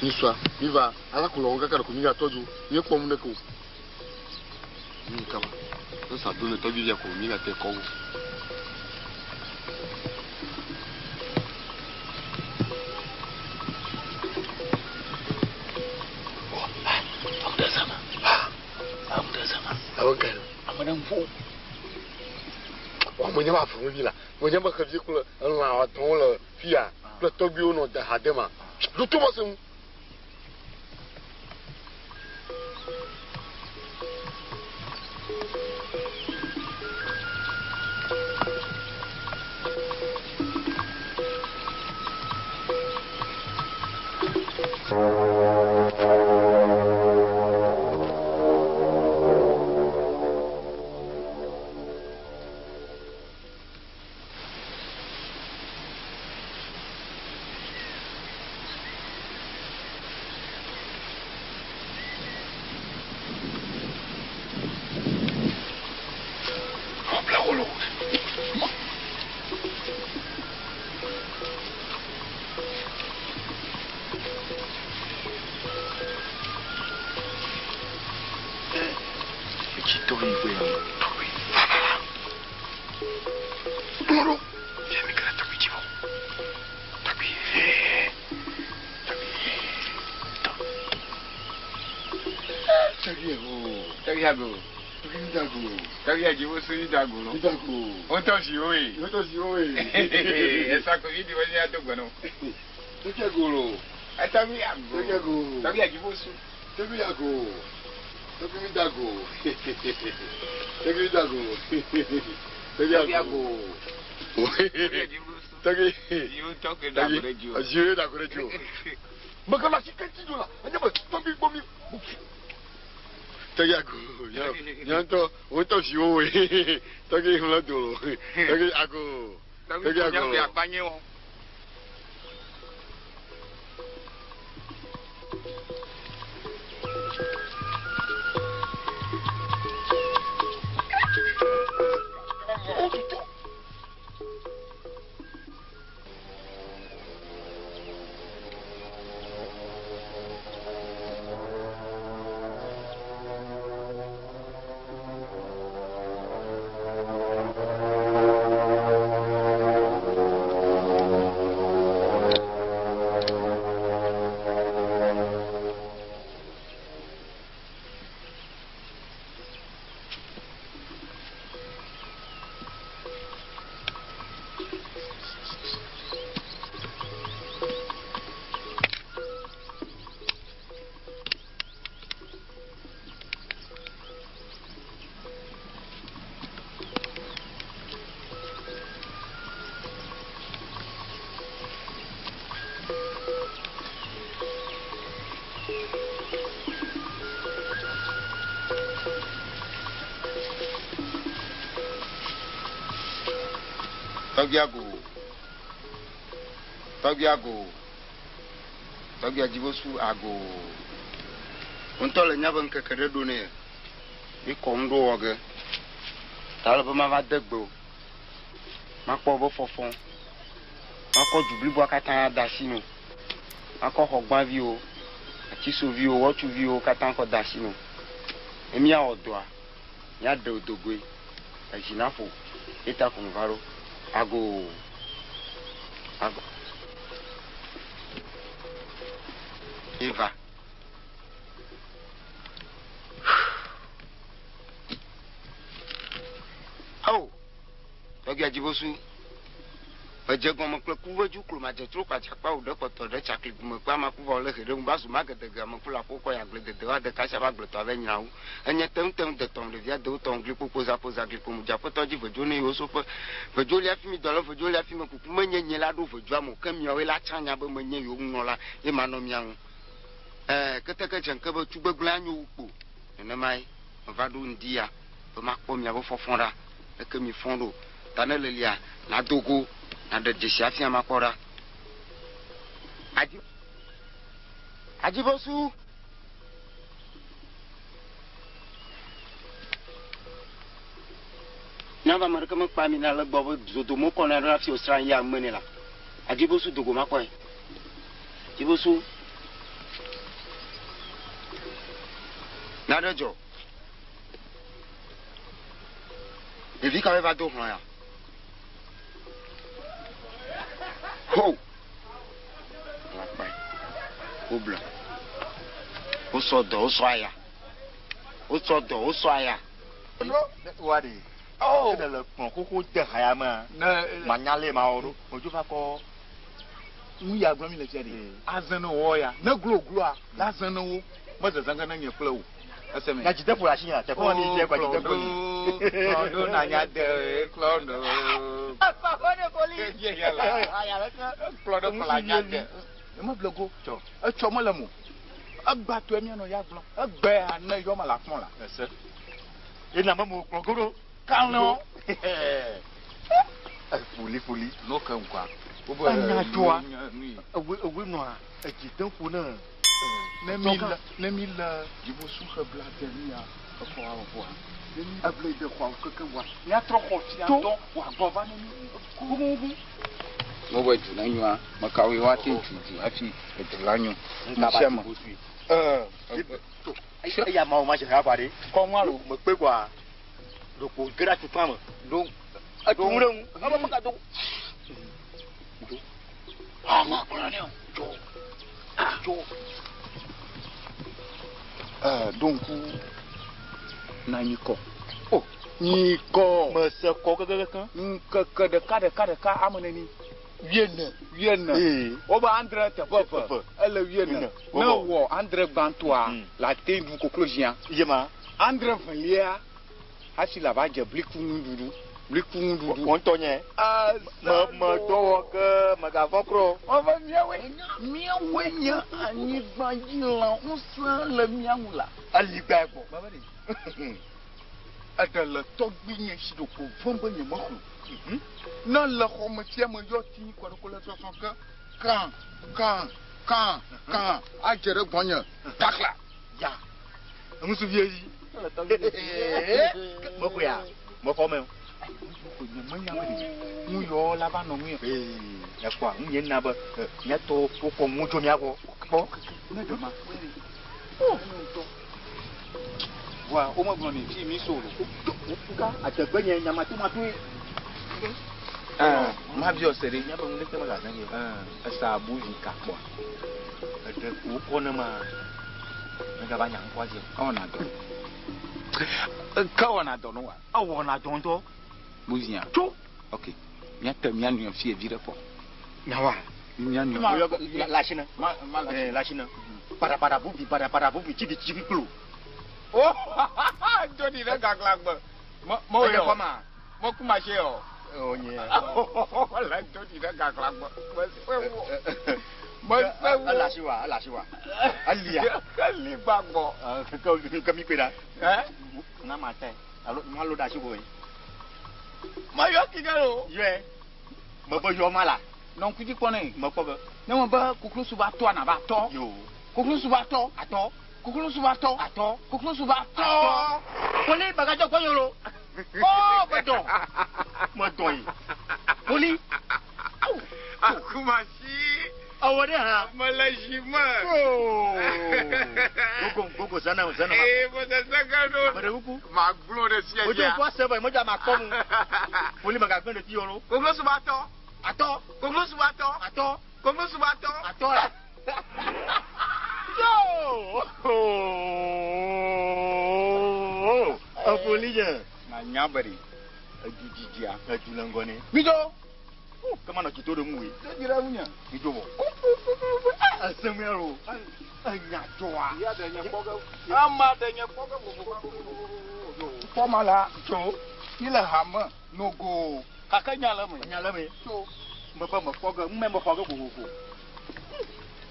Nisua, mi va ala ko lɔn kaka ko mi ga tɔju, mi kpɔ mu ne ko. Mi kaba. Ne sa do ne tɔju ya ko mi ga te kɔ wo. Ame ka Ame ɖe ŋu. Wa mo nye ba fún mi la. Mo nye ba xevi kple elã atɔ̃wo le fia kple tɔgbuiwo nɔ de ha dem ma. Ɖo to ma se ŋu. Tɔgbi ago. Tɔgbi adziwo su yi dago lɔ. Wotɔ si wo ye. Wotɔ si wo ye. Esa ko yi di wo ya do gbɔnɔ. Tɔgbi ago lo. Tɔgbi ago. Tɔgbi ago. Tɔgbi adziwo su. Tɔgbi ago. Tɔgbi dago. Tɔgbi dago. Tɔgbi ago. Tɔgbi. Dziwo tɔgbi dago ɖe dzi o. Dziwo dago ɖe dzi o. Mekala si ke tsi dzo la. Enye be tɔgbi gbɔ mi. Tɔgbi ago. Nye ŋutɔ wo ŋutɔ si wo ye. Tɔgbi ŋlɔ do lo. Tɔgbi ago. Tɔgbi Tɔgbi ago. ago. Akpanye wɔ. Tɔgbia go. Tɔgbia go. Tɔgbia Dzibosu ago. Wo ŋutɔ le nya be ŋkeke ɖe ɖo nɛ. Mi kɔ nu ɖo wɔ ge. Ta ele be mava de gbe o. Makpɔ be fɔfɔ. Makɔ du bliboa katã de asi no. Makɔ xɔgbãviwo, atisoviwo, wɔtsuviwo katã kɔ de asi no. Ne míawɔ dɔa, míaɖe wo dogoe. Edzi naƒo ye ta ko meva ɖo. Agoo. Ago. Eva. Ao! Tɔgbia Dzibosu, medze gɔme kple ku ƒe dzu klo madze tro kpatsa kpa wò ɖe kpɔtɔ ɖe tsakli gume kpe amakuva wòle he ɖe ŋu va zu magedege ameku le aƒo kɔ yi agble dede wa de kasia va agbletɔ ave nyra wu enye teŋu teŋu de tɔŋ ɖevia dewo tɔŋ gli kpokpo za ƒo za gli kpo mu dze aƒetɔ dzi vedzo ne yewo soƒe vedzo lia fimi dɔ le vedzo lia fime kuku menye nye la ɖo vedzoa me o ke miawoe la tsã nya be menye yewo ŋunɔla ye manɔ mia ŋu Ɛɛ, keteke dze ŋke be tugbegblẽ anyo wu kpo. Nenemae meva ɖo ŋdi ya be makpɔ miaƒe fɔfɔ ɖa. Leke mifɔ ɖo? Ta ne lelia, nàdo go, nàɖe dzesi afia makpɔ ɖa. Adzi, Adzibosu! Míaƒe ame aɖeke mekpa mi na le egbɔ be zodome wokɔnɛ ɖo hafi wòsrã yia ŋme nɛ la. Adzibosu do go makpɔe. Dzibosu. Nane dzɔ. Ɖevi kawoe va do hlɔ̃ ya? Ho! Alakpae. Woble. Wosɔ dɔ, wosɔ aya. Wosɔ dɔ, wosɔ aya. Wa ɖe. Oh. Ne le kplɔ xoxo de ha ya mea, manya lé ma wɔ ɖo. Medzo va kɔ nu ya gblɔm mi le fia ɖe. Azẽ ne wɔ ya. Ne glo gloa, la zẽ ne wo. Mezezẽ ge ne nye kple wò. Ese me. Na dzide ƒo le asi nya. Teƒe ma mi dze kɔ dzide ƒo li. Klɔ ɖo na nya de klɔ ɖo. Klɔ ɖo kplɔ nya de. Eme ble go. Tsɔ. Etsɔ mele mo. Egba tɔe mianɔ ya gblɔ. Egbea ne yɔ me le akpɔn la. Ese. Ena me mo kplɔ go ɖo. Kalẽɔ. Foli foli. No ke ŋkɔa. Enya dzɔa. Ewe ewe nɔa edzi dem ƒo ne. Ne mi le ne mi le dzibosu xe bla de mia exɔ ʋɔa. Ne mi eble de xɔa keke wa. Miatrɔ xɔ fia ŋutɔ wòagbɔ va ne mi. Kukukuku. Ne be du ne nyoa, me kawoe woate ŋu tu du hafi edu la nyo? Ŋka ba dzibosui. Eya ma wo ma dze ha kɔa ɖe. Kɔ ŋu alo mekpe kɔa. Ɖeko ge ɖe atukpa me. Ɖo etu ŋu ɖe ŋu. Ebe mega do. Do. Ah, ma kplɔ ne o. Dzo. Dzo. Ɖo ŋku na nyikɔ. O, nyikɔ. Mese kɔ kekekekeŋ. Ŋkeke ɖeka ɖeka ɖeka ame neni? Wuiene. Wuiene. Ee. Wobe andre teƒe eve. Eve. Ele wuiene. Wuiene. Ne wɔ andre gbãtɔa, la te ɖu koklozia. Ye ma. Andre velia hafi la va dze bliku nuɖuɖu. Bliku nuɖuɖu. Wò ŋutɔ nye. Me me dɔwɔ ke megavɔ̃ kura o. Wobe míawoe, míawoe nye anyigbadzilã ŋusẽ le mía ŋu la. Eli gbae gbɔ. Baba ɖe. Eɖe le tɔgbuinye si ɖeko vɔ̃m be nyemexlẽ o. Ne le xɔme sia me yɔ ti kɔ ɖe ko le sɔsɔ ke kã, kã, kã, kã adze ɖe gbɔnye taxla. Ya. Ŋusuvie yi. Mexɔea? Mexɔ me o. Nyemenya be ɖe nu yɔ la va nɔ ŋuye. Ee, ekpɔa, nu nye na be míatɔ wokɔ nu tso mía gbɔ. Kpɔ, ne ɖe ma kpɔe ɖe. O, Vɔa womegblɔ nɛ fi mi so o. Ka adegbe nye nyamatomatoe. Mabiɔ se ɖe. Míabe nu ɖeke megazã ye o. Esa buvi kakpɔa. Eɖe ko wokɔ ne ma. Megava nya ŋkɔa dzi o. Ewɔna dɔ. Ke wɔna dɔ ne wa. Ewɔna dɔ ŋutɔ. Buvia. Tso. Ok. Míate mía nɔewo fie vi ɖe kpɔ. Nyawa. Mía nɔewo. Lashina. Lashina. Para para buvi para para buvi tsibi tsibi kplo. Oh, Jody ɖe gagla gbe. Mo mo yɔ. Kɔma. Mo kuma se yɔ. Oh nye. Le Jody ɖe gagla gbe. Me se wo. Me se wo. Elasi wa, elasi wa. Elia. Eli gbagbɔ. Ke ke mi kpe ɖa. Eh? Na ma tɛ. Alo ma lo ɖe asi wo ye. Ma yɔ ki ɖe lo. Yɔe. Mebe yɔ ma la. Nɔ ŋku dzi kpɔ nɛ. Mekpɔ ge. Ne me be koklosu va tɔa na va tɔ. Yo. Koklosu va tɔ. Atɔ. Koklosu va tɔ. Atɔ. Koklosu va tɔ. Atɔ. Poli bagadzɔ gbɔ yolo. Ɔ medɔ. Medɔ yi. Poli. Akumasi. Ewɔ ɖe hã. Mele zi me. Gogo gogo zana zana. Ee mese seke ɖo. Meɖe kuku. Magblɔ ɖe sia Modzo ŋku ase be modzo ama kpɔ mu. Poli megagblẽ ɖe fi yolo. Koklosu va tɔ. Atɔ. Koklosu va tɔ. Atɔ. Koklosu va tɔ. Atɔ la. Yo. Efoli nye. Na nya be ɖe edu dzidzia. Edu le ŋgɔ nɛ. Midzo. Kema nɔ tsito ɖe ŋu wòe. Dzi ɖe ŋunye. Midzo vɔ. Ese mu ya lo. Enya dzɔa. Ya ɖe nye kpɔ ge. Ama ɖe nye kpɔ ge vovovo. Kpɔma la. Tso. Mi le hame nogo. Kake nya le me. Nya le me. Tso. Mebe me kpɔ ge. Ŋume me xɔ ge vovovo.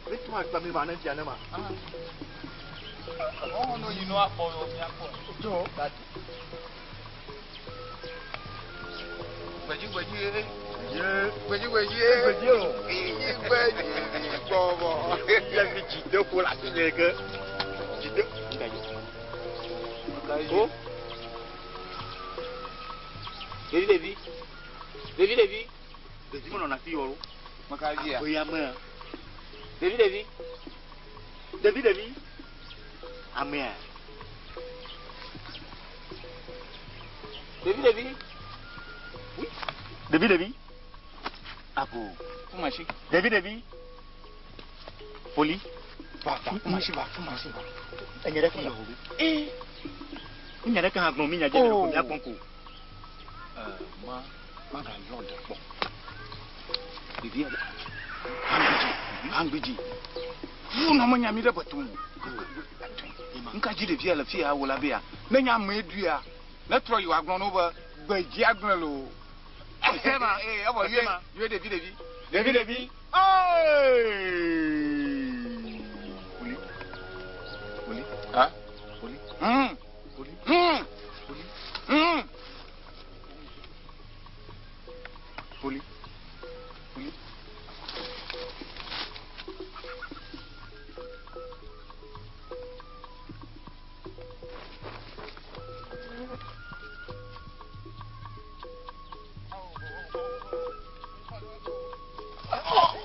Ne tuma akpa mi ma ne fia ne ma. Ɔwɔ no yi no akpɔ yɔ mia kpɔ. Tso. Gbedzi gbedzi ye. Ye. Gbedzi gbedzi ye. Gbedzi o. Iyi gbedzi mi gbɔbɔ. Ye mi dzi de ƒo le asi nye ke. Dzi de. Nga yi. O. Ɖevi ɖevi. Ɖevi ɖevi. Ɖevi menɔna afi yɔ lo. Meka via. Aƒe mea. Ɖevi ɖevi. Ɖevi ɖevi. Amea. Ɖevi ɖevi. Ɖevi ɖevi. Abo. Kumasi. Ɖevi ɖevi. Poli. Va va kumasi va kumasi va. Enye ɖe fi yɔ. Ee. Nya ɖe ka hã gblɔm mi nya dze ɖe ko mia gbɔn ko. Ma ma ga yɔ ɖe kpɔ. Ɖevia ɖe. Hangbedzi hangbedzi. Fu nɔ me nya mi ɖe beto mo. Nka dzi ɖevia le fia wò la bea. Ne nya ame ɖuia. Ne trɔ yi wòagblɔ no be gbedzi agblẽ loo. Sema. Ee evɔ yue yue ɖevi ɖevi. Ɖevi ɖevi. Poli. Poli. Ha? Poli. Poli. Poli. Poli. Poli.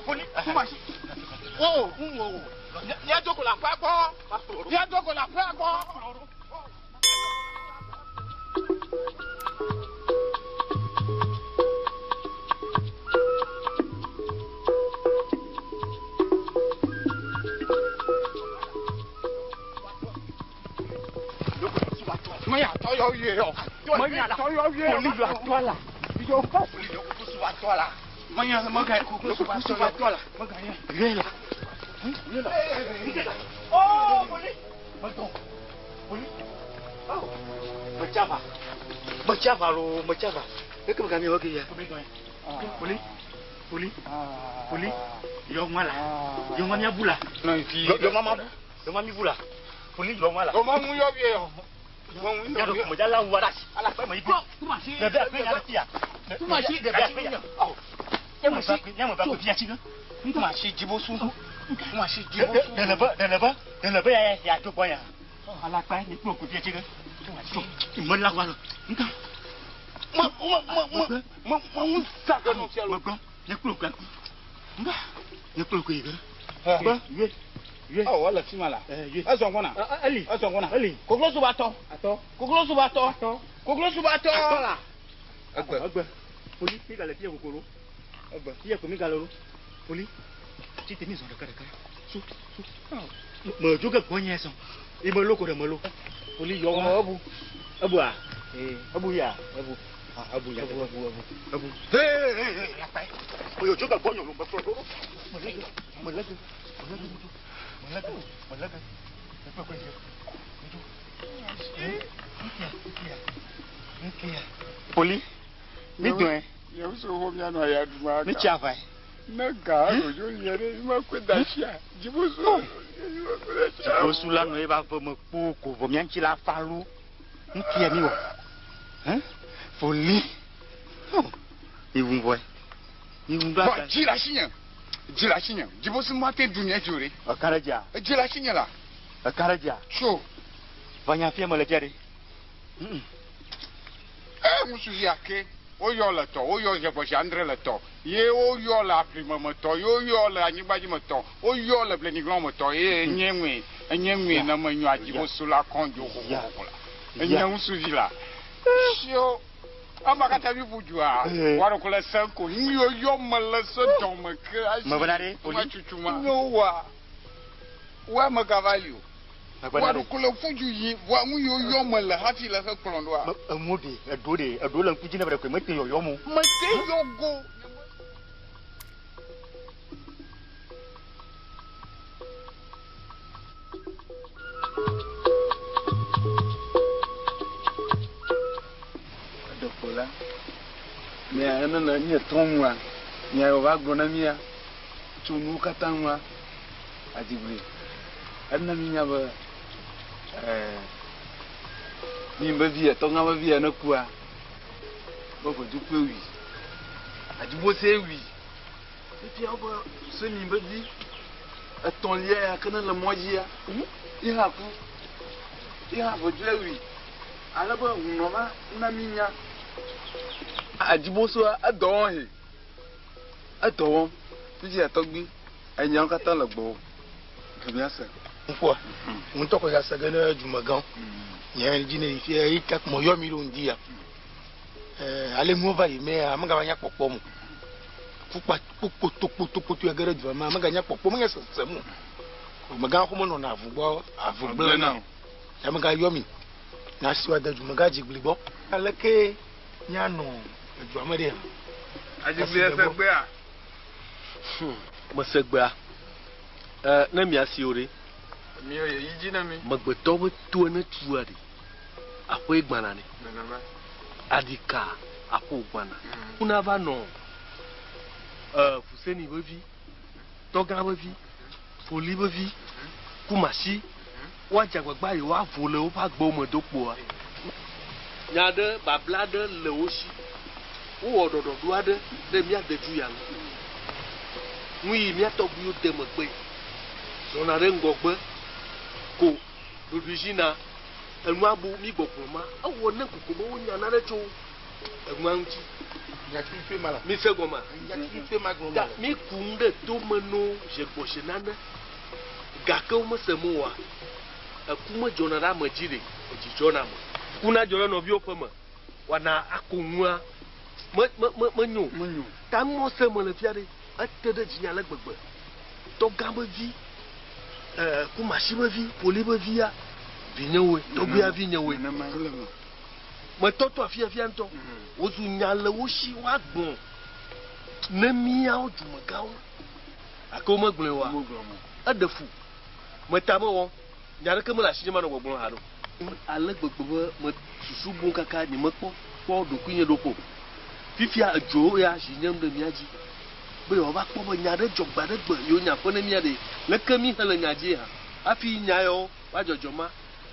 Poli. Kumasi. Wo wo. Mía do ko le aƒea gbɔ. Mía do ko le aƒea gbɔ. Menya tɔ yɔ yue yɔ. Menya tɔ yɔ yue. Poli yɔ atɔ la. Poli yɔ kuku atɔ la. Menya mega kuku atɔ la. Mega ye. Yue la. Yue la. Oh, poli. Medɔ. Poli. Oh. Metsava. Metsava lo, metsava. Eke mega mi wɔ ke ya. Poli. Poli. Poli. Yɔ ŋua la. Yɔ ŋua mia bu la. Yɔ ŋua ma bu. Yɔ ŋua mi bu la. Poli yɔ ŋua la. O ma ŋu yɔ vie yɔ. Ya ɖo mo dza la wu ɖe asi. Ala kpe me yi ko. Ɖevi aƒe nya ɖe fia. Kumasi. Ɖevi aƒe nya. Kumasi. Nyame va kpe fia tsi ge. Kumasi dzibosu. Kumasi dzibosu. Ɖe le be ɖe le be ɖe le be ya ya dzo gbɔ ya. Ala kpe ni kple kpe fia tsi ge. Me la wa lo. Nka. Me me me me me me ŋu sa ge nɔ fia lo. Me gbɔ. Nye kple kpe. Nka. Nye kple kpe yi ge. Be ye. Ye. Ɔ wole fi ma la. Ye. Ezɔ gbɔna. Eli. Ezɔ gbɔna. Eli. Koklosu va tɔ. Atɔ. Koklosu va tɔ. Atɔ. Koklosu va tɔ. Atɔ la. Egbe. Egbe. Poli mi gale fia kokoro. Egbe. Fia ko mi gale lo. Poli. Tsi te mi zɔ ɖeka ɖeka. Su su. Me dzo ge gbɔ nye sɔn. Ime lo ko ɖe me lo. Poli yɔ wa. Ebu. Ebua. Ee. Ebu ya. Ebu. Ah ebu ya. Ebu ebu ebu. Ebu. Hey hey hey. Lakpa. O yo dzo ge gbɔ nye lo me kplɔ ɖo. Me lege. Me lege. Me lege. Me lege. Me lege. Me kplɔ kple ye. Me dzo. Nkia nkia nkia. Poli. Mi dɔn. Yewo so xɔ mia nɔ ya ɖum aka. Mi tsi ava yi. Ne ga ɖoɖo nye ɖe ma ko da sia. Dzibosu. Dzibosu la nɔ eba ve me kpo ko vɔ mia ŋuti la fa lo. Nkia mi wɔ. Hɛn? Foli. Oh. Mi ŋu vɔe. Vɔ dzi le asinye. Dzi le asinye. Dzibosu mate ɖu nye dzi o ɖe. Eka ɖe dzia? Edzi le asinye la. Eka ɖe dzia? Tso. Va nya fia me le fia ɖe. E ŋutsuvi ake woyɔ le tɔ, woyɔ zegbɔzi andre le tɔ, ye woyɔ le aʋlime me tɔ, ye woyɔ le anyigba dzi me tɔ, woyɔ le bleniglɔ̃ me tɔ, ye enye ŋue, enye ŋue ne menyɔ adzibosu la kɔŋ dzo xoxoxo la. Enye ŋutsuvi la. Sio. Ema katã mi ƒu dua, woaɖo ko le se ko, nu yiwo yɔ me le se dɔme ke asi Mevena ɖe, ma tutu ma. Nyo wa, wa megava li o. Woaɖo ko le ƒu du yi, vɔa nu yiwo yɔ me le hafi le xe kplɔ ɖoa. Enu ɖe, eɖo ɖe, eɖo le ŋku dzi ne be ɖe koe mete yɔyɔ mo. Mete yɔ go. Eɖe la, mia enene míetɔ ŋua, mia wòva gblɔ na mía tso nuwo katã ŋua, adzigbli. Ena mínya be ɛɛ mi be vi etɔgã be via ne kua, be ʋedukue wui. Adzibose wui. Fifia wobe semi be vi etɔ̃lia ya ke ne le mɔ dzia, ye hã ku. Ye hã ʋedue wui. Ale be hunɔ va na mínya. Adzibosoa edɔ wɔm he. Edɔ wɔm. Fifia tɔgbi enyawo katã le gbɔwò. Ke míase. Ŋkɔa, ŋutɔ kɔ ya se ge ne dumegãwo. Nye dzi ne yi fia yi ta mɔ yɔ mi ɖo ŋdi ya. Ale nuwo va yi mea, amegava nya kpɔkpɔ mo. Kukpa kpokpotokpotokpoto ya ge ɖe dua me, ameganya kpɔkpɔ menye sesem o. Megã xɔ menɔna avu gbɔ, avu gblẽ na o. Ya mega yɔ mi. Nya si woade dumegã dzigbli gbɔ. Aleke míanɔ edua me ɖe? Adzigbli ese gbea? Mese gbea. Ne miasi o ɖe. Miwo ye yi dzi na mi. Megbetɔ be to ne tua ɖe. Aƒe gbana ne. Nenema. Aɖika aƒo gbana. Kuna va nɔ Fuseni be vi, Tɔgã be vi, Foli be vi, Kumasi. Woadze agbagba yewoavo le woƒe agbewo me do kpoa. Nya ɖe, babla ɖe le wo si. Wowɔ ɖɔɖɔɖo aɖe ɖe mía dedu ya ŋu. Nu yi mía tɔgbuiwo de megbe zɔna ɖe ŋgɔgbe ko ɖoɖoe zi na enua bu mí gbɔgblɔ ma. Ewɔ ne koko be wonya nane tso enua ŋuti. Mi se gɔmea? Ta mí ku nu ɖe tome no zegbɔze nane gake womese mo oa, eku medzɔna ɖe ame dzi ɖe, edzi dzɔna ame. Ku nadzɔ ɖe nɔviwo ƒe me woana ako nua me me me menyo o. Ta numɔ se me le fia ɖe, ete ɖe dzinye ale gbegbe. Tɔgã be vi, Kumasi be vi, Poli be via, vinyewoe, tɔgbuia vinyewoe. Metɔtɔ afiafia ŋutɔ. Wozu nya le wo si woagblɔ ne míawo dumegãwo. Gake womegblɔe oa? Eɖe fu. Meta mewɔ. Nya aɖeke mele asinye manɔ gbɔgblɔm haɖe o. Ale gbegbe be mesusu bum kaka nyemekpɔ kpɔ ɖokuinye ɖoƒe o. Fifia edzo ya zi nyem ɖe mía dzi be yewoava kpɔ be nya aɖe dzɔ gbe aɖe gbe yewo nya ƒe ne mía ɖe. Leke míhe le nya dzie hã hafi nya yawo va dzɔdzɔ ma,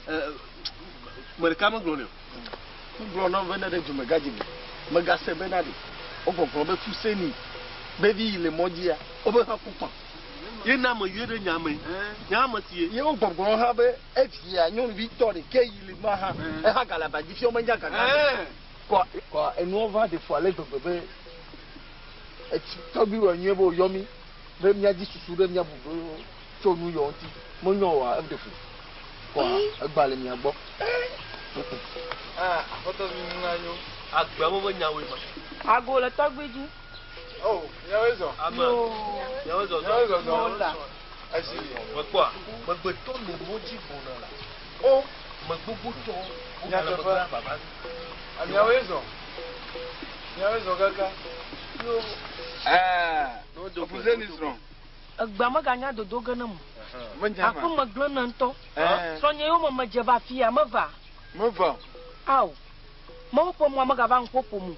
ame ɖeka megblɔ nɛ o. Wogblɔ nam be ne ɖe dumegã dzi me, megase bena ɖe wogbɔgblɔ be Fuseni be vi yi le mɔ dzia, wobe hã ku kpã. Ye na ame yɔe ɖe nya me, nya ame si ye. Ye wogbɔgblɔ hã be evia nyɔnuvi tɔ ɖekɛ yi le ma hã, eha gale aba dzi fia womenya gaga o. Kɔ kɔ enuɔ va ɖe fu ale gbegbe be etsi tɔgbi wɔ nyuie be woyɔ mí be míadzi susu ɖe mía bubu tso nu yɔ ŋuti. Menyɔ oa, eɖe fu. Kɔa egba le mia gbɔ. Aƒetɔ vi nu la nyo. Agbea me be nyawoe ma. Ago le tɔgbi dzi. Oh, miawoe zɔ. Ame. Miawoe zɔzɔ. Miawoe zɔzɔ. La. Esi. Mekpɔa, megbetɔ le mɔ dzi gbɔna la. O, megbogbotɔ. Nyateƒe. Miawoe zɔ. Miawoe zɔ kaka. Yo. Ɛɛ, Fuseni srɔ̃. Egbea meganya dodo ge ne mo. Aƒe me gblẽ ne ŋutɔ. Srɔ̃nye yewo me medze va afia, meva. Meva. Ao. Mawu ƒe mɔa megava ŋku ƒom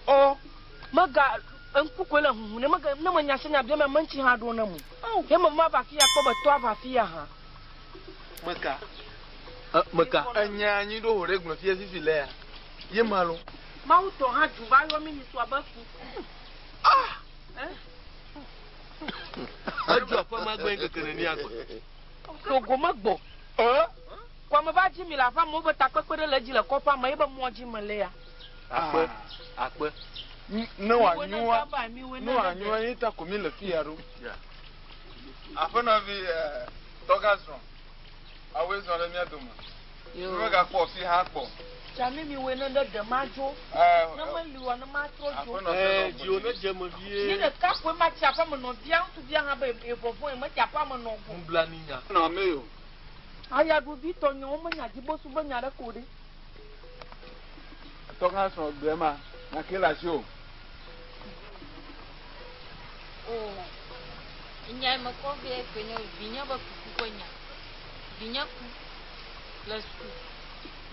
o. O. Mega ŋku koe le huhu ne mega ne menya se nya biam ame ŋuti hã ɖo ne mo. Ye me mava afia kpɔ be tɔa va afia hã. Meka. Meka. Enya anyi ɖo ho ɖe gblɔ fia fifi lea. Ye ma lo. Mawu tɔ hã du va yɔ mi nyi sua be ku. Ah! Edzo aƒe ma gbe ŋkeke nenia gbe. Togo megbɔ. Kɔme va dzi mi le aƒea me wobe takpekpe ɖe le edzi le kɔƒea me ebe mɔ dzi mele ya. Akpe, akpe. Ne wòanyoa, ne wòanyoa ye ta ko mi le fi ya ɖo. Aƒenɔvi tɔgã srɔ̃, awoe zɔ ɖe mía dome. Mi megakpɔ fi hã kpɔ. Tsami mi woe ne ɖe ɖe madzo. Ne meli oa ne matrɔ dzo. Dziwò ne dze eme vie. Nye ɖeka koe matsi aƒea me nɔvia ŋutsuvia hã be evɔvɔ̃e metsi aƒea me nɔ go. Nublanuinya. Nɔ ame o. Ayaɖuvi tɔnyewo menya dzibosu be nya ɖeke o ɖe. Tɔgã srɔ̃ gbe ma, nya ke le asi o. O, nya yi mekɔ vɛ koe nye vinye be kuku ƒe nya. Vinye ku le suku.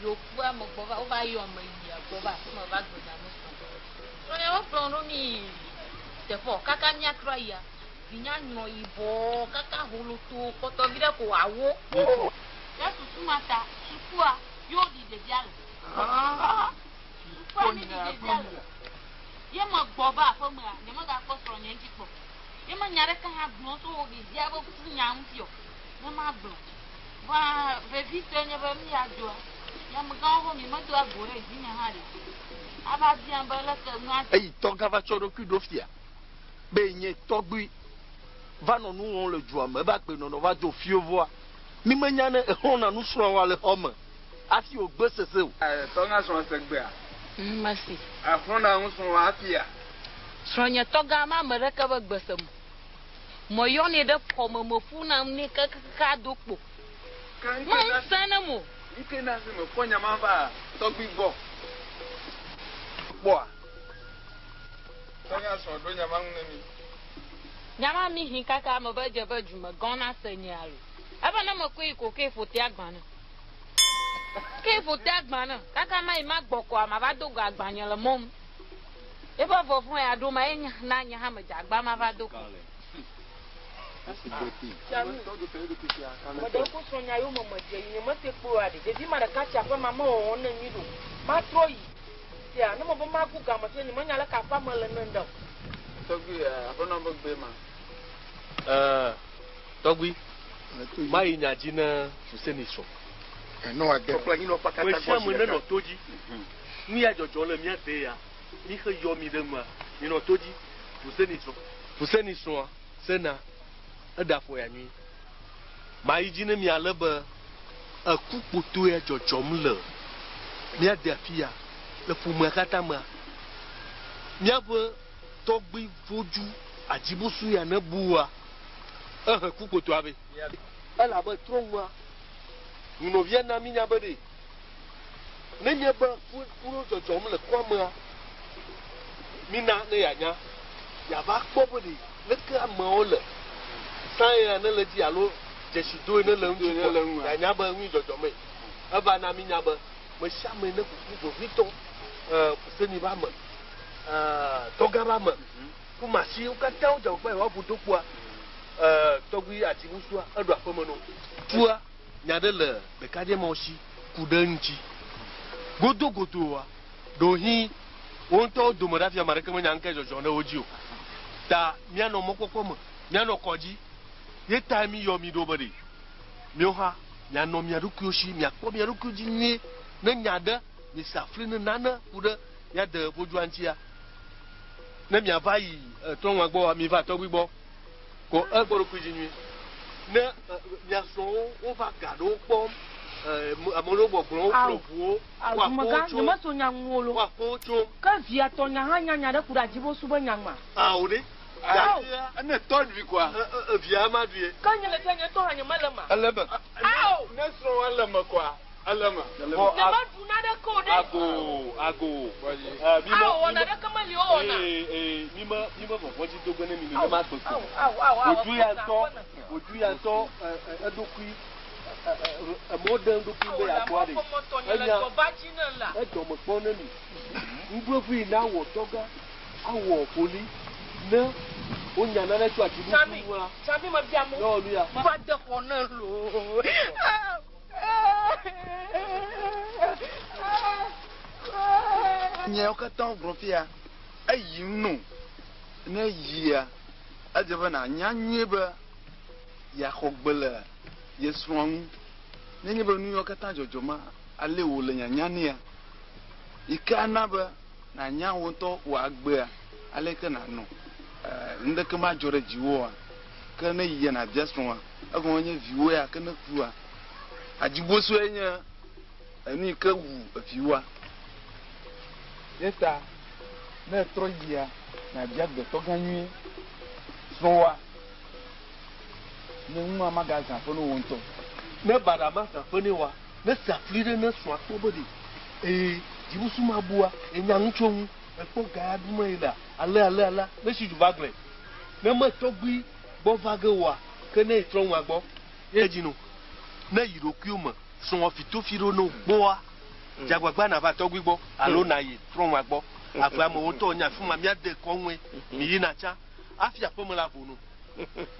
Yi wòkua megbɔ va, wova yɔ me yi gbɔ va aƒe me va gblɔ nya ne srɔ̃nye. Srɔ̃nye mekplɔm ɖo mí yi teƒe o. Kaka míatrɔ ayia, vinya nyrɔ yibɔ kaka holoto kpɔtɔ viɖe ko wòawó. Le susu ma ta, sukua ye woɖi ɖevia le. Sukua mi ɖi ɖevia le. Ye megbɔ va aƒemea, nyemegakpɔ srɔ̃nye ŋuti kpɔ o. Ye menya ɖeke hã gblɔm tso ɖevia be ku nya ŋuti o. Ne magblɔ. Vɔa vevitɔe nye be míya doa, nye amegãwo be mi medoa go ɖe dzinye hã ɖe. Ava biam be leke nua. Eyi tɔgã va tsɔ eɖokui ɖo fia be yenye tɔgbui va nɔ nu wɔm le dua me, eƒe agbenɔnɔ va do fio vɔa mi menya ne exlɔ̃na nusrɔ̃wa le xɔ me hafi wògbe sese o. Tɔgã srɔ̃ se gbea? Mesi. Exlɔ̃na nusrɔ̃wa hafia? Srɔ̃nye tɔgã ma ame ɖeke be gbe se mo. Meyɔnɛ ɖe xɔ me, meƒuna nu nɛ kekeake ado kpo. Me ŋusẽ ne mo. Ŋke na se mekpɔ nya ma va tɔgbui gbɔ kpɔa? Tɔgã srɔ̃ ɖo nya ma ŋu ne mi. Nya ma mi hin kaka me be dze be dumegã na se nye alo. Ebe ne mekɔe yi ko ke ƒote agba ne. Ke ƒote agba ne. Kaka ma yi ma gbɔ kɔa ma va do go agba nye le mɔm. Eƒe vɔvɔ̃ ya ɖo ma ye na nye hã medze agba ma va do ko. Meɖe ŋku srɔ̃nya yome medze yi nye mete kpɔe oa ɖe. Ɖevi ma ɖeka tsi aƒe ma mewɔwɔ ne nyui ɖo. Matrɔ yi. Sia ne mebe magu game fia nye menya leke aƒea me le ne ŋɖe o. Tɔgbui aƒenɔ be gbe ma. Tɔgbui, mayi nya dzi ne Fuseni srɔ̃. Me sia ame nenɔ to dzi. Nu ya dzɔdzɔ le mía de ya, mí xe yɔ mi ɖe nua, mi nɔ to dzi. Fuseni srɔ̃. Fuseni srɔ̃a sena eɖe afɔ ya nyui. Mayi dzi ne mia le be eku kpoto ya dzɔdzɔm le mía de afi ya le ƒomea katã mea. Míaƒe tɔgbui vodzu adzibusu ya ne bua, ehe ku kpotoa vɛ. Elabe trɔ̃nua, nunɔvia na mínya be ɖe nenye be ku ɖo dzɔdzɔm le kɔa mea, mína ne yeanya, yeava kpɔ be ɖe leke ameawo le, sã ya ne le edzi alo dzesidoe ne le ŋuti kpɔa, yeanya be nui dzɔdzɔmee. Eva na mínya be mesiame ne kuku vevitɔ, Fuseni ƒe ame, tɔgã ƒe ame, Kumasi, wo katã wodze agbagba yewoaƒo do kpoa, tɔgbui Adzimusua eɖo aƒeme no. Tua nya ɖe le ɖekadze mawo si ku ɖe eŋuti. Godogodoa, ɖewohĩ wo ŋutɔwo dome ɖe hafi ame aɖeke menya nukae dzɔdzɔm ɖe wo dzi o. Ta míanɔ mɔkpɔkpɔ me, míanɔ kɔdzi. Ye tae míyɔ mi ɖo be ɖe míawo hã mianɔ mia ɖokuiwo si, miakpɔ mia ɖokuiwo dzi nyuie. Ne nya ɖe miese afli ne nane ku ɖe mía de vodua ŋutia, ne miava yi trɔ̃nua gbɔa, miva tɔgbui gbɔ. Ko ekpɔ ɖokui dzi nyuie. Ne mia srɔ̃wo wova ga ɖewo kpɔm, ame ɖewo gbɔgblɔm, wokplɔ ʋuwo, woaƒo wo tso, Nyemeso nya ŋu o lo. Woaƒo wo tso. Ke via tɔ nya hã nya nya ɖe ku ɖe adzibosu be nya ŋua? Ao ɖe. Ao. Ene tɔ ɖui koa? Evia ma ɖui. Ke nye le fia nye ŋutɔ hã nyemele ema. Ele eme. Ao. Ne srɔ̃wòa le eme koa? Ele eme. Nyemeɖu naneke o ɖe. Ago, ago. Ao, wɔna ɖeke meli wowɔna. Mi me, mi me vɔvɔ̃ dzi do ge ne mi nenema gbegbe o. Wòdzu ya ŋutɔ, wòdzu ya ŋutɔ eɖokui, emɔ ɖem ɖokui be yeagbɔ aɖe. Enya, edɔme kpɔ ne mi. Ŋugbeʋui na wɔ tɔgã awɔ ƒoli ne wonya nane tso atsiɖuɖu ŋua. Tsami mebia mo. Ne wɔ nu ya. Va de xɔ ne loo. Nyawo katã wogblɔ fia, eyi nu. Ne yia, edze be nànya nyuie be yeaxɔ gbe le ye srɔ̃a ŋu. Nenye be nu yawo katã dzɔdzɔma ale wòle nyanya nɛa, yi ke ana be nànya wò ŋutɔ wò agbea aleke nànɔ, nuɖeke madzɔ ɖe dziwò oa. Ke ne yia nàbia srɔ̃a, egɔme nye viwò ya ke ne kua, adzibosoe nye enu yi ke wu eviwòa. Ye ta ne ètrɔ yia, nàbia gbe tɔgã nyuie srɔ̃wòa ne nua magazã aƒe ne wò ŋutɔ o. Ne baɖa mazã aƒe nɛ oa, ne se afli ɖe ne srɔ̃a kpɔ be ɖe ee dzibusu mabua, enya nu tso eŋu, ekpɔ ga ya ɖum yelea, ale ale alea, ne si du va gblɔe. Ne me tɔgbui gbɔ va ge oa, ke ne yetrɔ nua gbɔ. Ye dzi no. Ne yi ɖokuiwò me srɔ̃wò fitofi ɖo ne wògbɔa, dze agbagba nàva tɔgbui gbɔ alo nàyi trɔ̃nua gbɔ. Ave amewo ŋutɔ wònye afi ma míade kɔŋue miyina tsã hafi aƒeme la vo no.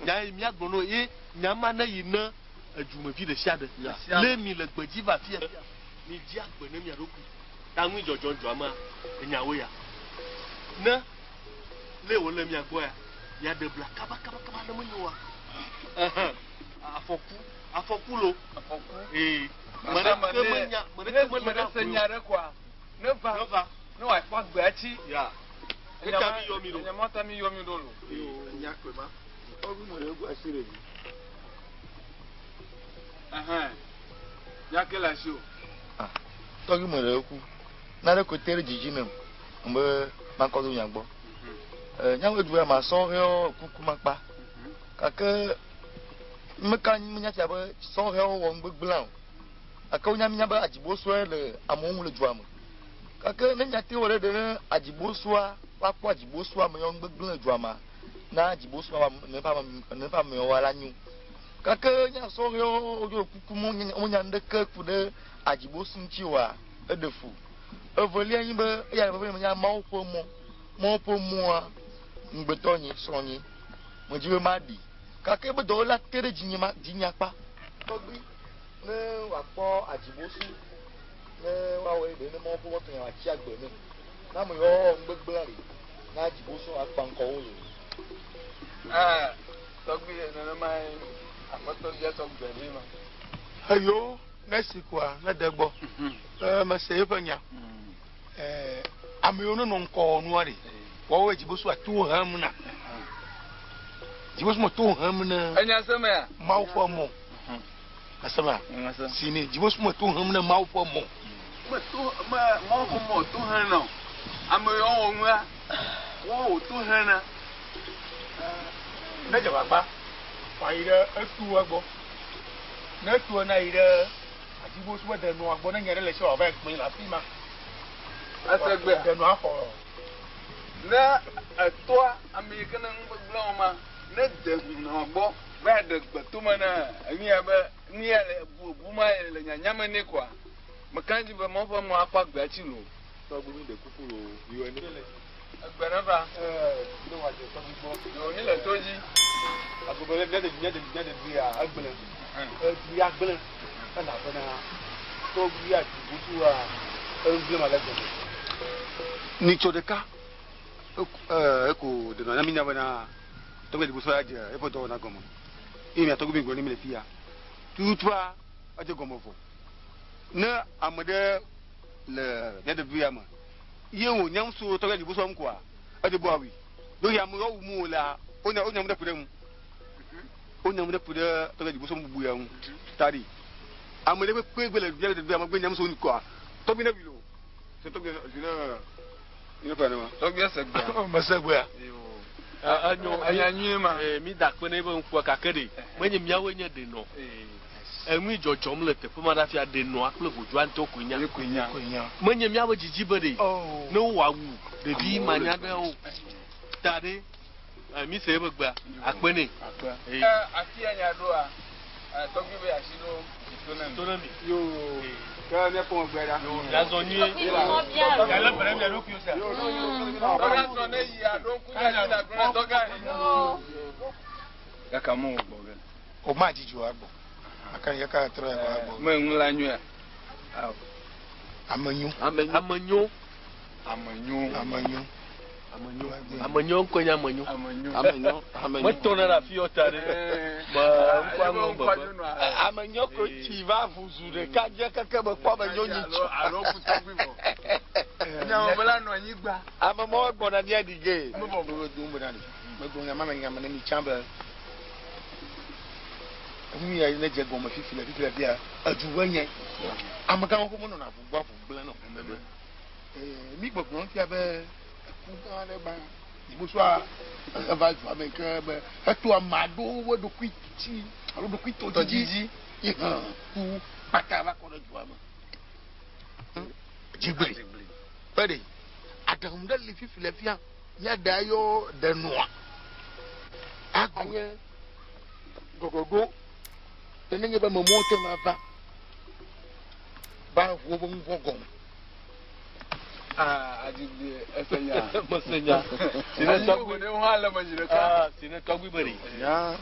Nya yi míagblɔ no ye nya ma neyi ne edumevi ɖesiaɖe. Lé mi le gbedzi va afia midzi agbe ne mia ɖokui. Ta ŋui dzɔdzɔ dzɔa mea enyawoe ya. Ne lé wòle mia gbɔ ya, miaɖe bla kabakabakaba ne menyo oa, ɛhɛ, afɔku, afɔku lo. Afɔku. Ee. Me ɖeke menya, me ɖeke mele na se nya ɖe koa, ne va, ne va, ne wòakpɔ agbea tsi. Ya. Eta mi yɔ mi ɖo. Enya ma ta mi yɔ mi ɖo lo. Enya koe ma. Tɔgbi me ɖe ku asi ɖe dzi. Ɛhɛn. Nya ke le asi o. Ah, tɔgbi me ɖe ku. Nane koe te ɖe dzidzi nem be makɔ do mia gbɔ. Nyawo du ya ma sɔhɛwo kuku makpa. Gake meka menya sia be sɔhɛwo wɔ nugbegblẽ o. Gake wonya minya be adzibosɔe le amewo ŋu le dua me. Gake ne nyate wɔ ɖe ɖe ne adzibosɔa woakpɔ adzibosɔa me yɔ nugbegblẽ le dua mea, na adzibosɔa neƒe amewo la nyo. Gake nya sɔhɛwo wodzo kuku menya nuɖeke ku ɖe adzibosu ŋuti oa, eɖe fu. Evelia nyi be eya veve menya Mawu ƒe mɔ. Mawu ƒe mɔa ŋugbetɔ nyi, srɔ̃ nyi. Medzi be maɖi. Gake ebe dɔwɔla te ɖe dzinye ma dzinye akpa. Tɔgbui ne wòakpɔ adzibosu ne woawɔe ɖe ne Mawu ƒe mɔ tɔnya wòatsi agbe nɛ. Ne ame yiwo wɔwɔ nugbegblẽa ɖe, na adzibosu akpa ŋkɔ wo le. Ɛɛ, tɔgbui nenemae aƒetɔ bia sɔ gbe ɖi ma. Eyo ne si koa ne de gbɔ. Ee, mese eƒe nya. Ee, ame yiwo nenɔ ŋkɔ wɔ nua ɖe, woawoe dzibosu ato hem na. Dzibosu me to hem ne. Enya se mea? Mawu ƒe mɔ. Ese mea? Si ne dzibosu me to hem ne Mawu ƒe mɔ. Me to me Mawu ƒe mɔ to hem na o. Ame yiwo wɔ nua, woawo to hem na. Ne dze gbagba, wòayi ɖe etua gbɔ. Ne etua nayi ɖe adzibosu be denɔa gbɔ ne nya ɖe le esi wòava gblẽ le afi ma. Ese gbea? Denɔa xɔ. Ne etɔa ame yi ke ne nu gbegblẽ wɔm ma, ne de nɔa gbɔ va ɖe gbe tome na enu ya be nu ya le bu bu ma le nyanya me nɛ koa, meka dzi be Mawu ƒe mɔ akpɔ agbea tsi loo. Tɔgbi mi ɖe kuku loo, yɔe ne. Egbe ne va. Ee, ne wòadze tɔgbi gbɔ. Yo, mi le to dzi. Agbe be mía ɖevi, mía ɖevi, mía ɖevia egblẽ. Edu ya gblẽ elabena tɔgbi ya dzibosu wa egblẽ ma le gbegbe. Nitsɔ ɖeka eko ɖenɔ na mi nya bena tɔgbi dzibosu ya dze eƒe dɔwɔna gɔme. Eye mia tɔgbi mi gblɔ ne mi le fia. Tututua edze gɔme vɔ. Ne ame ɖe le mía ɖevi ya me ye wònya ŋutsu tɔgbi dzibosu ŋu koa, edze be woawui. Ɖo ya ame yiwo wum wolea, wonya wonya nu ɖe ku ɖe ŋu. Wonya nu ɖe ku ɖe tɔgbi dzibosu bubu ya ŋu. Ta ɖi. Ame ɖe kpekpe gbe le mía ɖevi ya me gbe nya ŋutsu koa, tɔgbi ne wui loo. Se tɔgbi si ne ne ƒe ne ma. Tɔgbi se gbea. Mese gbea. Enyo enya nyuie ma. Ee, mi da akpe ne be ŋkua gake ɖe menye míawoe nye ɖenɔ. Eŋui dzɔdzɔm le teƒe ma ɖe afia ɖenɔa kple vodua ŋutɔ koe nya. Koe nya. Menye míaƒe dzidzi be ɖe ne wowɔ awu ɖevi manya ɖewo ta ɖe mi se eƒe gbea akpe nɛ. Akpe. Afia nya ɖoa tɔgbi be asi ɖo to ne mi. To ne mi. Yo. Ke míakpɔ megbe ɖa. Yo, miazɔ nyuie. Mialé be ɖe mia ɖokuiwo sia. Tɔgã srɔ̃ ne yi aɖo ŋku nya dzi nàgblɔ na tɔgã yi. Gake amewo gbɔ ge. O ma dzidzɔ agbɔ. Aka yi ka trɔ ya agbɔ. Me ŋu la nyuia. Ame nyo. Ame nyo. Ame nyo. Ame nyo. Amenyo ŋkɔe nye amenyo. Amenyo, amenyo. Metɔna ɖe afi yɔ ta ɖe. Me ŋkɔa ŋlɔ gbegbe. Amenyo ko tsi va ʋu zu ɖeka dze keke me kpɔ amenyo nyi tsi. Alo ku tɔgbi vɔ. Nyawo me la nɔ anyigba. Ame mɔ gbɔna mía ɖi ge. Me bɔ be do me ɖa ɖi. Megblɔ nya ma me nya me ne mi tsã be enu ya ne dze gɔme fifi le fifi le fia edu be nye. Amegãwo ƒe menɔna ʋu gbɔ aʋu gblẽ nɔ. Mi gbɔgblɔ fia be eku gã aɖe ba Dziƒosua eva dua me ke be eto ame aɖewo ƒe ɖokui tsi alo ɖokui tɔ didi ye hã ku kpata va kɔ ɖe dua me. Dzigbli ƒe ɖe aɖaŋu ɖe li fifi le fia míaɖe ayɔ ɖe nua anye ɖɔɖɔɖo ne nenye be mɔmɔ te ma va va ʋu woƒe nu vɔ̃ gɔme. Ah, adzigbe ese nya. Mese nya. Sine tɔgbi ne hã le me zi ɖeka. Ah, sine tɔgbi be ɖe. Ya.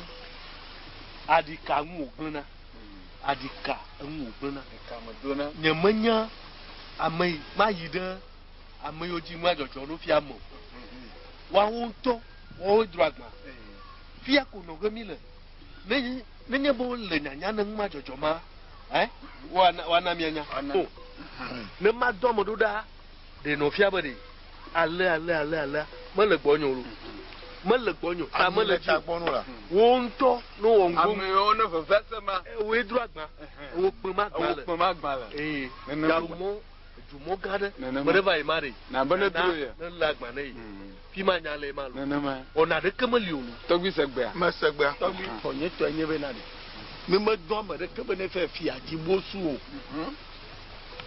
Aɖika ŋu wògblẽna. Aɖika ŋu wògblẽna. Ɖeka me dona. Nye menya ame yi mayi ɖe ame yiwo dzi nua dzɔdzɔ ɖo fia me o. Woawo ŋutɔ woawoe dro agba. Fia ko nɔ ge mi le. Ne nenye be wole nyanya ne nu ma dzɔdzɔ ma, ɛ woana woana mianya. O. Ne madɔ ame ɖo ɖa ɖe nɔ fia be ɖe ale ale ale alea mele gbɔnye o. Mele gbɔnye o. Ta mele dzi o. Wo ŋutɔ ne wɔ ŋgo. Ame yiwo ne veve se ma. Woe dro agba. Wo kpe ma agba le. Wo kpe ma agba le. Ee. Nenema. Gamɔ edumɔ gã ɖe. Nenema. Me ɖe va yi ma ɖe. Na be ne dro ye. Ne le agba ne yi. Fi ma nya le ma lo. Nenema. Wɔna ɖeke meli o. Tɔgbi se gbea. Mese gbea. Tɔgbi tɔnye tɔe nye bena ɖe. Mi medɔ ame ɖeke be ne fɛ fi adzibosu o.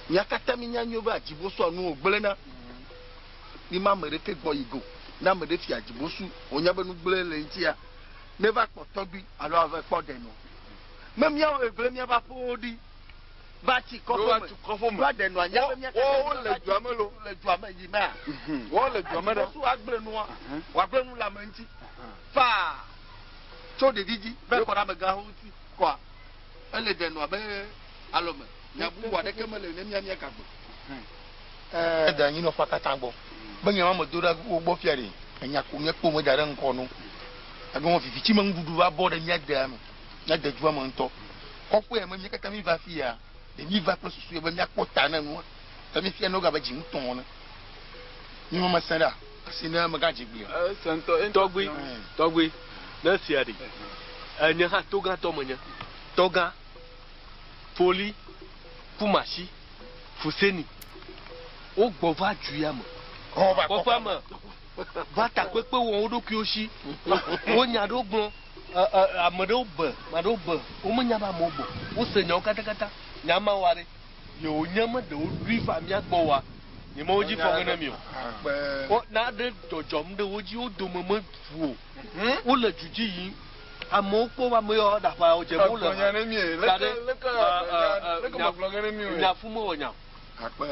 Mía katã mi nya nyuie be adzibosu nu wògblẽna. Mi ma ame ɖeke gbɔ yi go. Ne ame ɖe fi adzibosu, wònya be nu gblẽ le eŋutia, ne va kpɔ tɔgbi alo ava kpɔ ɖenɔ. Me míawo egblẽ míaƒe aƒewo ɖi va tsi kɔƒe me. Va ɖenɔ anya be mía katã Wo le dua me lo. le dua me yi mea. Wo le dua me ɖe. Adzibosu agblẽ nua, wòagblẽ nu le ame ŋuti. Faa tso ɖevi dzi va kɔ ɖe amegãwo ŋuti kɔa ele ɖenɔa be alɔme. Nya bubu aɖeke mele ne mía mía gagbe. Ɛɛ da anyinɔƒea katã gbɔ. Be nye ma medo ɖe wo gbɔ fia ɖe, enya ko míekpɔ meda ɖe ŋkɔ no. Gake viviti me nuɖuɖu va bɔ ɖe mía dea me, mía de dua me ŋutɔ. Kɔƒe ya me mía katã míva fi ya, ɖe míva kple susu be míakpɔ ta ne nua. Ta mífia ne wogabe dzi ŋutɔ ne. Mi me mesẽ ɖa, asi ne amegã dzigblia. Tɔgbi, tɔgbi, ne sia ɖe. Enye hã togãtɔ menye. Tɔgã, Foli, Kumasi, Fuseni. Wogbɔ va du ya me. Kɔƒea me. Va takpekpe wɔ wo ɖokuiwo si. Wonya ɖewo gblɔ. Ame ɖewo be, ame ɖewo be. Womenya be amewo bɔ. Wose nyawo katãkatã. Nya ma wa ɖe. Yewo nye me ɖewo ɖui va mía gbɔ wa. Nye me wo dzi fɔ ge ne mi o. Wo na ɖe dzɔdzɔm ɖe wo dzi wo dome me ʋu o. Wole du dzi yim. Amewo kpɔ be ame yawo ɖaƒa wo dze wo le. Agblɔ nya ne mi ye. Leke leke leke megblɔ ge ne mi o ye. Nyafu mewɔ nya o.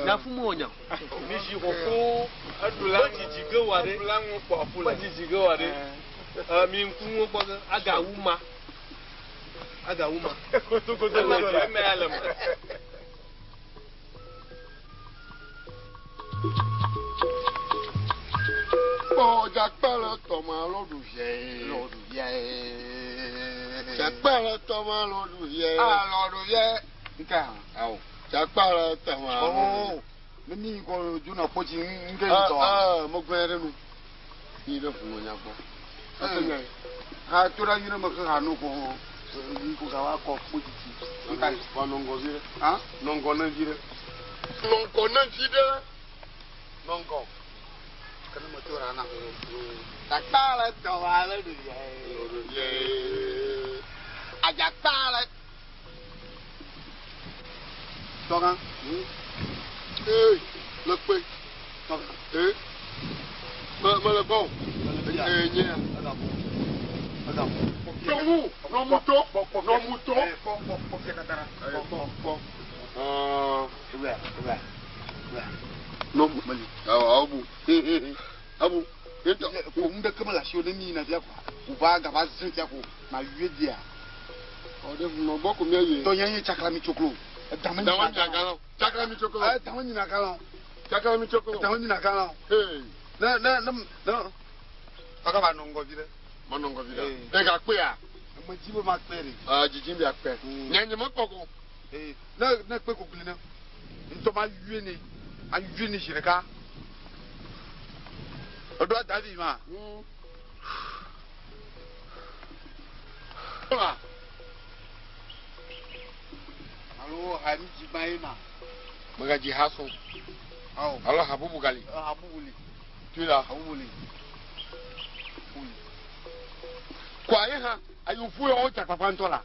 Nyafu mewɔ nya o. Mi zi xoxo. Me dzidzi ge wa ɖe. Me dzidzi ge wa ɖe. Mi ŋkuwo kpɔ ge agawu ma. Agawu ma. Kotokoto eme ya le me. Kpɔ dzakpa le tɔma lɔ ɖu vie. Lɔ ɖu vie. Dzakpa le tɔma lɔ ɖu vie. Ah, lɔ ɖu vie. Nka. Awo. Dzakpa le tɔma. Oh. Ne mi kɔ dzona kpɔtsi nke yi tɔ. Ah, mo gbɛ ɖe nu. Yi ɖe ʋu nya gbɔ. Ese nya yi. Ha to ɖe anyi ɖe me ke ha no kɔ yi ko ga wa kɔ kpɔtsi tsi. Nka yi. Wa nɔngɔ vi ɖe. Ah? Nɔngɔ ne vi ɖe. Nɔngɔ ne vi ɖe. Nɔngɔ. Kene me to ɖa na. Dzakpa le tɔma le ɖu vie. Lɔ ɖu vie. Adzakpa le. Tɔgã. Ee, le kpe. Tɔgã. Ee. Me me le gbɔ o. Ee nye ya. Nɔmu, nɔmu to, nɔmu to. Kpɔ kpɔ kpɔ fia katã ɖa. Kpɔ kpɔ. Aa. Ewia ewia ewia. Nɔmu meli. Awɔ abu. Abu. Yetɔ. Ko nu ɖeke mele asiwò ne mi yina fia koa. Wòva gava zẽ fia ko ma yue dia. Ɔ ɖe nɔ gbɔ ko mía yi. Tɔnye nye tsaklami tsoklo. Edame nyina galɔ. Tsaklami tsoklo. Edame nyina galɔ. Tsaklami tsoklo. Edame nyina galɔ. Hey. Ne ne ne ne kaka va nɔ ŋgɔ vi ɖe. Manɔ ŋgɔ vi ɖe. Ne gakpea. Ame dzi be makpe ɖe. Ah, dzidzim be akpe. Nye nye mekpɔ ko. Ee, ne ne kpe kukli ne. Ŋutɔ ma yue ne, ma yue ne zi ɖeka. Eɖo adavi ma. Alo ha mi dzi gbã ye ma. Megadzi ha so. Awo. Alo ha bubu gali. Ha bubu li. Tui la. Ha bubu li. Bubu li. Kɔa ye hã ayovu yɔ wodza kpakpa ŋutɔ la.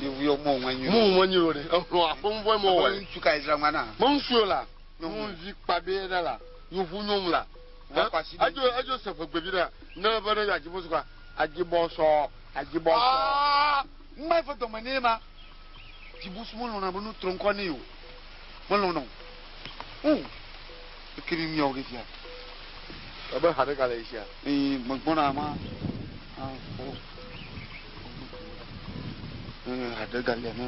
Yevu yɔ mɔ ŋua nyi. Mɔ ŋua nyi o ɖe. Exlɔ aƒe ŋu mɔ wɔ. Ŋutsu ka dzra ŋua na. Mɔ ŋutsu yɔ la. Nyɔnuvi kpa be ɖe la. Yevu nyɔnu la. Edzo edzo se ƒegbe vi ɖe. Ne be ɖe adzibɔ sɔ adzibɔ sɔ adzibɔ sɔ. Aa ŋma efe dɔme ne ma. Dzibusu melɔna be nu trɔ ŋkɔ ne o. Melɔna o. O. Eke mi miawo ke fia. Ebe ha ɖeka le esia. Ee megbɔna ma. Ah o. Ee ha ɖe galia na.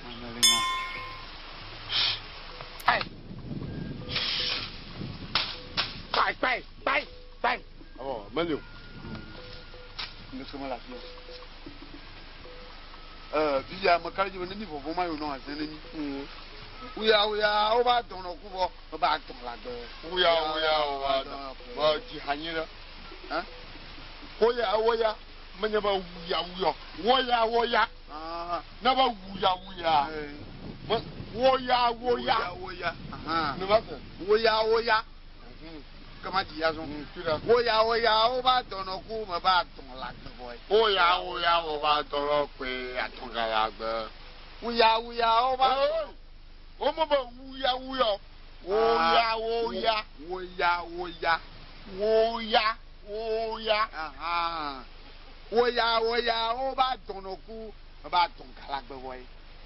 Mana le ma. Ai. Kpai kpai kpai kpai. Awɔ meli o. Ndeke mele afi o. Ee fifia me ka ɖe dzi be ne mi vɔvɔ ma yi wonɔ azẽ ne mi. Wuya wuya wova dɔnɔ ku vɔ meba dɔn le agbe. Wuya wuya wova dɔn bɔ dzi ha nyi ɖe. Woya woya menye be wuya wuya woya woya. Ne be wuya wuya. Woya woya. Woya. Ne va se. Woya woya. Kama dzi ya zɔn. Woya woya wova dɔnɔ ku meba dɔn le agbe vɔ. Woya woya wova dɔnɔ kpe atɔn ga le agbe. Wuya wuya wova. Wo me be wuya wuya. Woya woya. Woya woya. Woya woya. Woya woya wova dɔnɔ ku meba dɔn ga le agbe vɔ.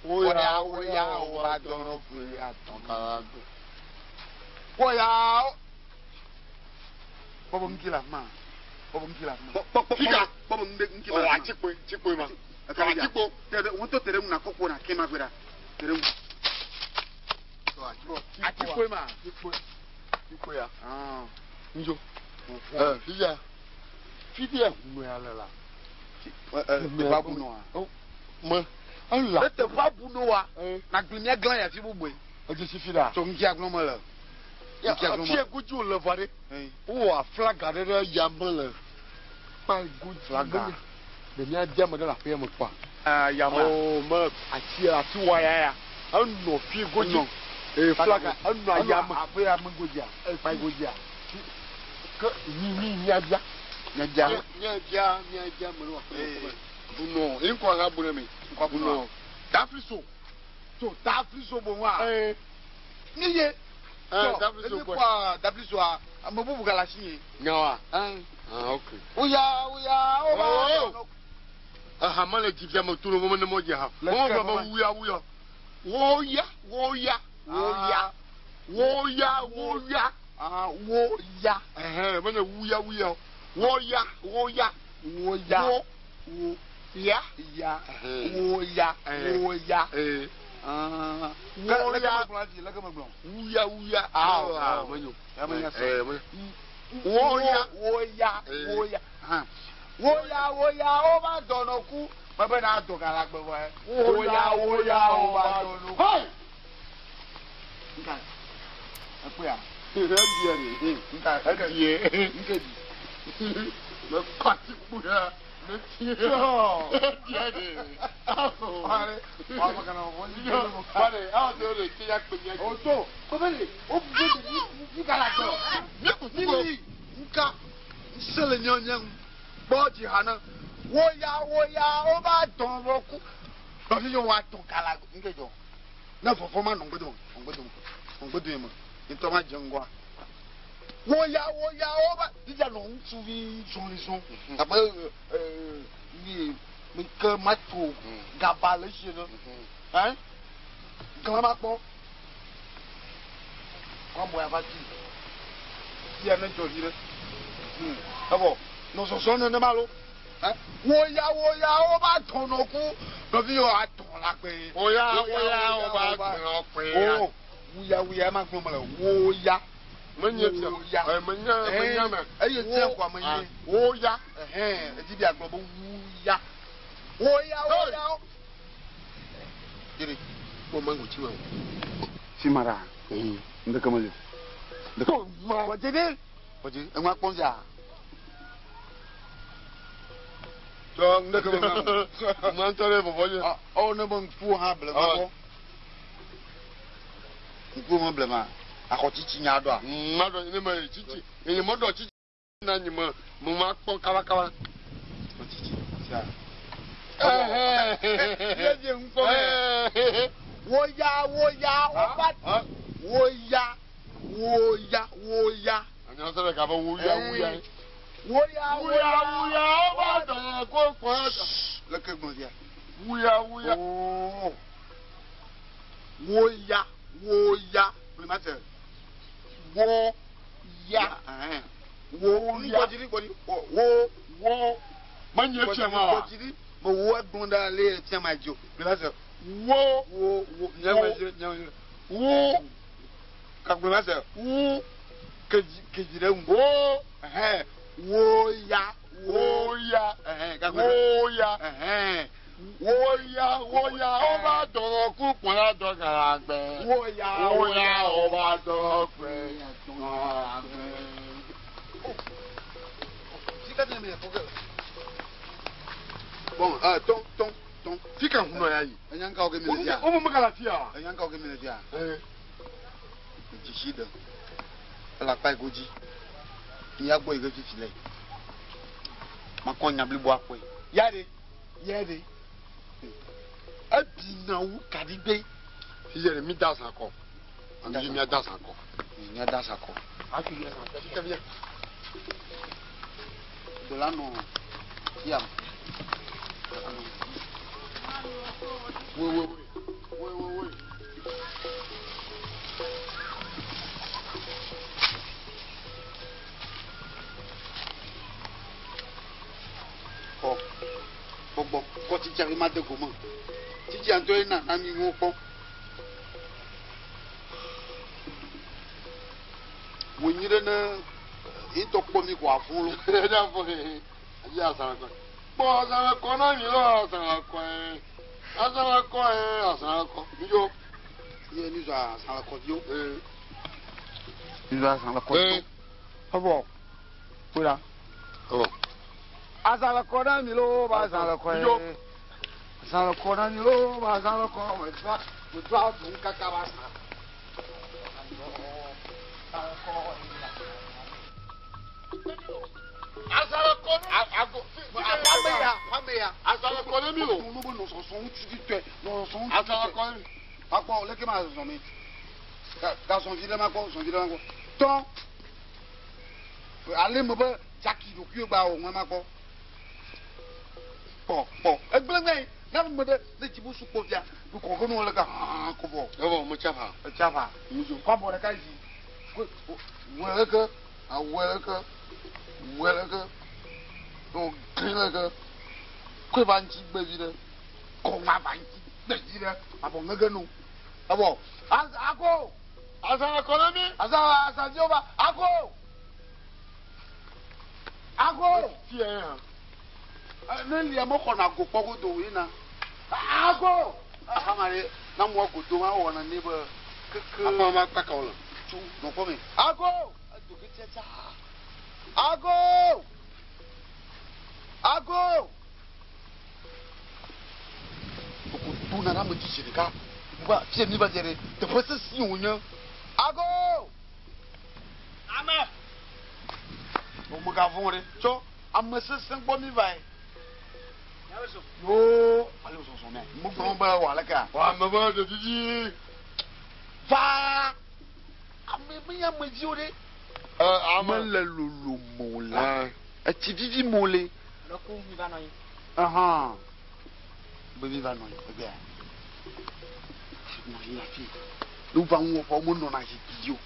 Woya woya wova dɔnɔ ku atɔn ga le agbe. Woya. Bɔbɔ ŋuti le afi ma. Bɔbɔ ŋuti le afi ma. Fika. Bɔbɔ ŋuti ma. Ɔ atikpoe tikpoe ma. Atikpo. Te ɖe wotɔ te ɖe ŋu na kɔkɔ na ke ma gbe ɖa. Te ɖe ŋu. Atikpoe ma. Tikpoe. Tikpoe ya. Ndzo. Ɛ fifia. Fifia hunɔa le la. Teƒea bu nɔa. Me. Ela. Ne teƒea bu nɔa. Na gli mía glã ya fi bubue. Edze si fi ɖa. Tso ŋuti agblɔ me le. Fie godzi wòle vɔ ɖe. Wowɔ aflaga ɖe ɖe yame le kpa godzi. Flaga. Ɖe míadi ame ɖe le aƒea me kpɔa? Yame. Oo me ati ati wɔ ya ya. Enɔ fie godzi. Ee flaga enɔ yame. Aƒea me godzia. Kpa godzia. Ke mi mi míabia. Míabia. Míabia míabia ame ɖe wɔ aƒea me. Bunɔ ŋkɔ ha bu ɖe me. Bunɔ. Dafli so. So dafli so boŋua. Ee. Mi ye. Dafli so kpɔ. Dafli soa ame bubu gale asi nye. Nyawa. Ah ok. Wuya wuya wo. Aha mele dzi fia me tu ɖe wo me ne mɔ dzi ha. Wo gblɔ be wuya wuya. Woya woya woya woya woya. Woya. Ɛhɛn menye wuya wuya o. Woya woya. Woya. Wo wo ya. Ya. Woya woya. Woya. Leke me gblɔ. Wuya wuya. Ah menyo. Menyo. Woya woya woya. Woya woya wova dɔnɔ ku. Mebe na dɔ ga le agbe vɔ. Woya woya wova dɔnɔ ku. Nka. Ekpea. Ebie de. Nka. Ebie. Nke di. Me kɔ atikpo ya. Me tie. Ebie de. Wale. Wale kana wɔ. Wale awo de o de ke ya kpe nye. O to. Kɔfɛ de. O bu de ni ka la gbɔ. Mi kuku ko. Nili nka. Nsele nye nye ŋu. Kpɔ dzi ha na. Woya woya wova dɔn wɔ ku. Nɔvi yɔ wa dɔn kala nke jɔ. Ne vɔvɔ ma nɔ ŋgbedo ŋgbedo ŋgbedo yi me. Ŋutɔ ma dze ŋgɔa. Woya woya wova didza nɔ ŋutsuvi zɔlizɔn. Abe ee mi mi ke ma tso gaba le si ne. Ɛ glã ma kpɔ. Kɔmɔ ya va dzi. Fia ne dzɔ vi ɖe. Evɔ nɔ zɔzɔ nenema lo. Woya woya wova dɔnɔ ku nɔvi yɔ atɔ la kpe. Woya woya wova dɔnɔ kpe. O Wuya wuya ema gblɔm mele. Wo ya. Menye fia. Wo ya. Ɛ, menye, menye me. Eye tia kɔa menye. Ah, wo ya. Ɛhɛn, edzi be agblɔ be wuya. Wo ya, wo ya. Yere, kpɔ mango tsi ma o. Fi ma ɖa. Ŋdeke meli o. Ŋdeke. Kɔdzi ɖe. Kɔdzi, eŋua kpɔm fia. Tɔ ŋdeke me ma. Ma ŋutɔ ɖe vɔvɔ nye. Ɔ, ne be ŋkuwo hã ble ma kpɔ. Ŋkuwo me ble ma. Axɔ tsitsi nya ɖoa. Ma ɖɔ ne me tsitsi. Nye me ɖɔ tsitsi na nye me me ma kpɔ kaba kaba. Xɔ tsitsi sia. Yeye ŋkpɔ mɛ. Wo ya wo ya wo ba. Wo ya wo ya wo ya. Anya sɛ ɖeka be wo ya wo ya. Wo ya wo ya wo ya wo ba dɔ ko kpɔ. Leke gblɔ fia. Wuya wuya. Oo. Wo ya wo ya. Gblɔ se. Wo ya. Wo ya. Gbɔdzi gbɔdzi. Wo wo. Menye fia ma wa. Gbɔdzi me wo egblɔ ɖe ale fia ma dzi o. Gblɔ se. Wo wo wo. Nyame nyame. Wo. Kagblɔ se. Wo. Kedzi kedzi ɖe ŋu. Wo. Ɛhɛn. Wo ya. Wo ya. Ɛhɛn. Kagblɔ. Wo ya. Ɛhɛn. Wo ya wo ya wo ba dɔrɔ ku kpɔla dɔ gara gbɛ. Wo ya wo ya wo ba dɔrɔ gbɛ gara gbɛ. Bon, tɔn tɔn tɔn. Fi ka hunɔ ya yi. Enya nka wo ke mi le fia. O mo kala fia. Enya nka wo ke mi le fia. Dzisi ɖe. Ele akpa yi godzi. Mía gbɔ yi ke fifi le. Makɔ nya blibo akɔe. Ya ɖe. Ya ɖe. Ebina wu kaɖigbe. Fiyɛ de mi da san kɔ. Ami mi da san kɔ. Mía da sa kɔ. Afi yɛ san kɔ. Fika fia. Dola nɔ fia. Wo wo wo wo wo. Kɔ. Gbɔgbɔ kɔ tsitsi afi ma de gome. Tsitsia ŋutɔ ye na na mi ŋu kpɔ. Wònyi ɖe ne ye ŋutɔ kpɔ mi ko afɔ lo. Ɛdá fɔ he. Ayi asan kɔ. Kpɔ asan kɔ na mi lɔ asan kɔ yɛ. Asan kɔ yɛ asan kɔ. Mi jɔ. Ye ni zɔ asan kɔ di o. Ni zɔ asan kɔ di o. Ɔbɔ. Kura. Ɔbɔ. Asan kɔ na mi lo ba asan kɔ ye. Asan kɔ na mi lo ba asan kɔ. Mɛ tura mɛ tura dun kaka ba san. Asan kɔ ago. Aƒeya aƒeya. Asan kɔ na mi o. Olu be nɔsɔsɔ ŋuti tɔe nɔsɔsɔ ŋuti Asan kɔ na mi. Akpɔ leke ma zɔn mi. Ka zɔn vi ɖe ma kpɔ zɔn vi ɖe ma kpɔ. Tɔn. Ale me be jaki ɖokui gba o ŋua ma kpɔ. Kpɔ kpɔ egblẽ ŋɛ na me ɖe ne dzibu sukpɔ fia dukɔ ke nu le ka hã ko vɔ. Ɛbɔ mo tsa fa. Etsa fa. Kɔ abɔ ɖeka dzi. Ko wɛ leke awɛ leke wɛ leke o gli leke koe va ŋuti gbevi ɖe kɔ ŋua va ŋuti gbevi ɖe abɔ ŋege nu. Ɛbɔ ako. Asan kɔ na mi. Asa asa di o ba ako. Ako. Fiyɛ yɛ hàn. Ne lia me xɔna go kpɔ godo yina. Ako. Ahama ɖe na mɔ godo ma wɔna ne be keke. Afɔ ma kpaka o la. Tsu nɔ kpɔ me. Ako. Edo ke tia Ako. Ako. Koko do na ɖe ame dzi zi ɖeka. Ba fie mi va dze ɖe teƒe sesi wònye. Ako. Ame. O megavɔ̃ ɖe tsɔ ame sesẽ gbɔ mi va yi. Yoo ale zɔzɔ mɛ. Mo gblɔ be wɔ aleke. Wà ame be ɖevi dzi. Va ame mi ame dziwo ɖe. Ɛ ame. Mele lolo mo la. Etsi vivi mo le. Lɔku mi va nɔ anyi. Ahan. Be mi va nɔ anyi egbea. Nɔ anyi afi. Nu va ŋu wɔƒe wo menɔna zikpui dzi o.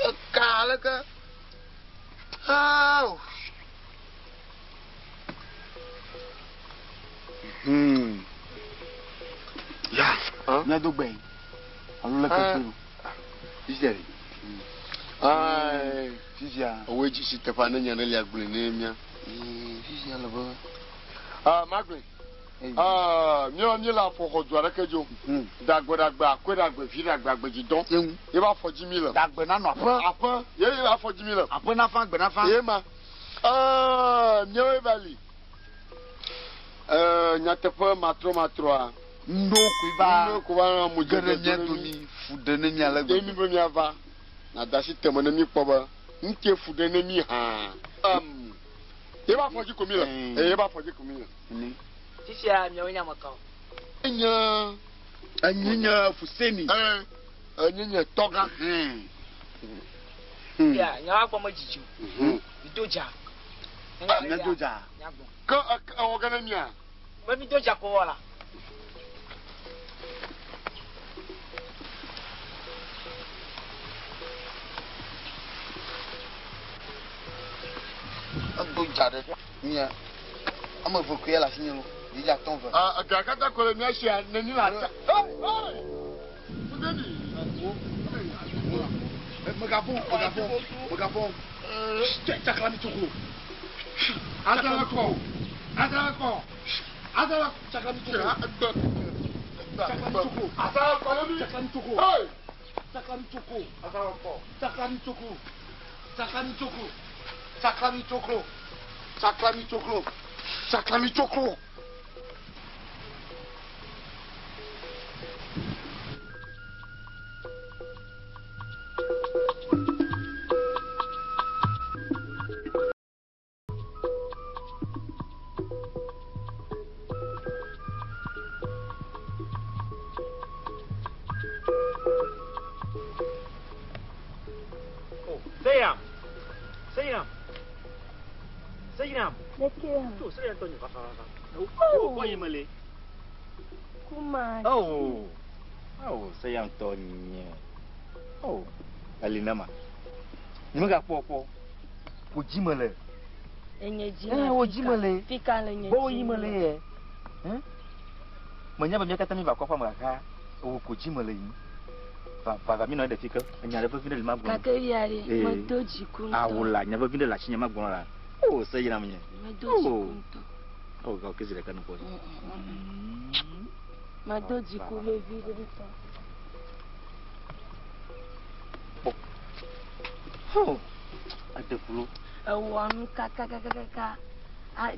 Eka aleke. Ao. Ya. Míado gbe. Alo leke fi o. Fifia ɖe. Ayi. Fifia. Owó dzi si teƒea ne nya ɖe lia gblɔe ne mía. Fifia le be. Ah, magblɔe. Ah, míawo míele afɔxɔ du aɖeke dzi o. Ɖagbe ɖagbe, akɔe ɖagbe, vi ɖagbe, agbe dzi dɔn. Ye be afɔ dzi mí le. Ɖagbe nanɔ aƒe. Aƒe. Ye ye afɔ dzi mí le. Aƒe nafa, agbe nafa. Ye ma. Ah, míawoe va li. Eh, nyateƒe matrɔmatrɔa. Ŋɖewo koe va. Ŋɖewo koe va mo ge ɖe mía domi, fu ɖe ne mí ale gbegbe. Ye mí be míava, nàde asi teme ne míkpɔ be ŋkee fu ɖe ne mí hã. Am, ye be afɔ dzi ko mí le. Ye be afɔ dzi ko mí le. Fifia miawoe nye ame kawo? Enye. Enye nye Fuseni. Ɛ, enye nye tɔgã. Fifia nyawoa gbɔ medzidzi o. Mido dza. Míado dza. Ke ewɔ ge ne mía? Be mido dza ko wɔ la. Edo dza ɖe mía. Ame eve koe le asinye lo. Dzi atɔ̃ ve. Ega katã ko le mía sia neni le ata. Megavɔ̃, megavɔ̃, megavɔ̃. Tsaklami tsoko. Azala kɔ. Azala kɔ. Azala. Tsaklami tsoko. Tsaklami tsoko. Azala kɔ le mi. Tsaklami tsoko. Tsaklami tsoko. Azala kɔ. Tsaklami tsoko. Tsaklami tsoko. Tsaklami tsoko. Tsaklami tsoko. Tsaklami tsoko. Seyram. Seyram. Seyram. Leke. To Seyram to nyi fa fa fa. O ko yi mele. Kuma. Oh. Oh, Seyram to nye. Oh. Alina ma. Ni me ga po po. Wo ji mele. Enye dzi. Eh, wo dzi mele. Fika le nye Bo yi mele ye. Hm? Menya be mía katã mi va kɔƒea me gake wo ko dzi mele yi. Va va va mi nɔ ɖe fi ke. Enya ɖe vevi ɖe li ma gblɔ. Gake via ɖe, Eh. medo dziku ŋutɔ. Awu la, nya vevi ɖe le asinye ma gblɔ la. O, Seyram nye. Medo dziku ŋutɔ. Oh, ga kezi ɖeka nukpɔ. Medo dziku vevi ɖe ŋutɔ. Ho. Ade flu. Ewɔ nu kakakakaka.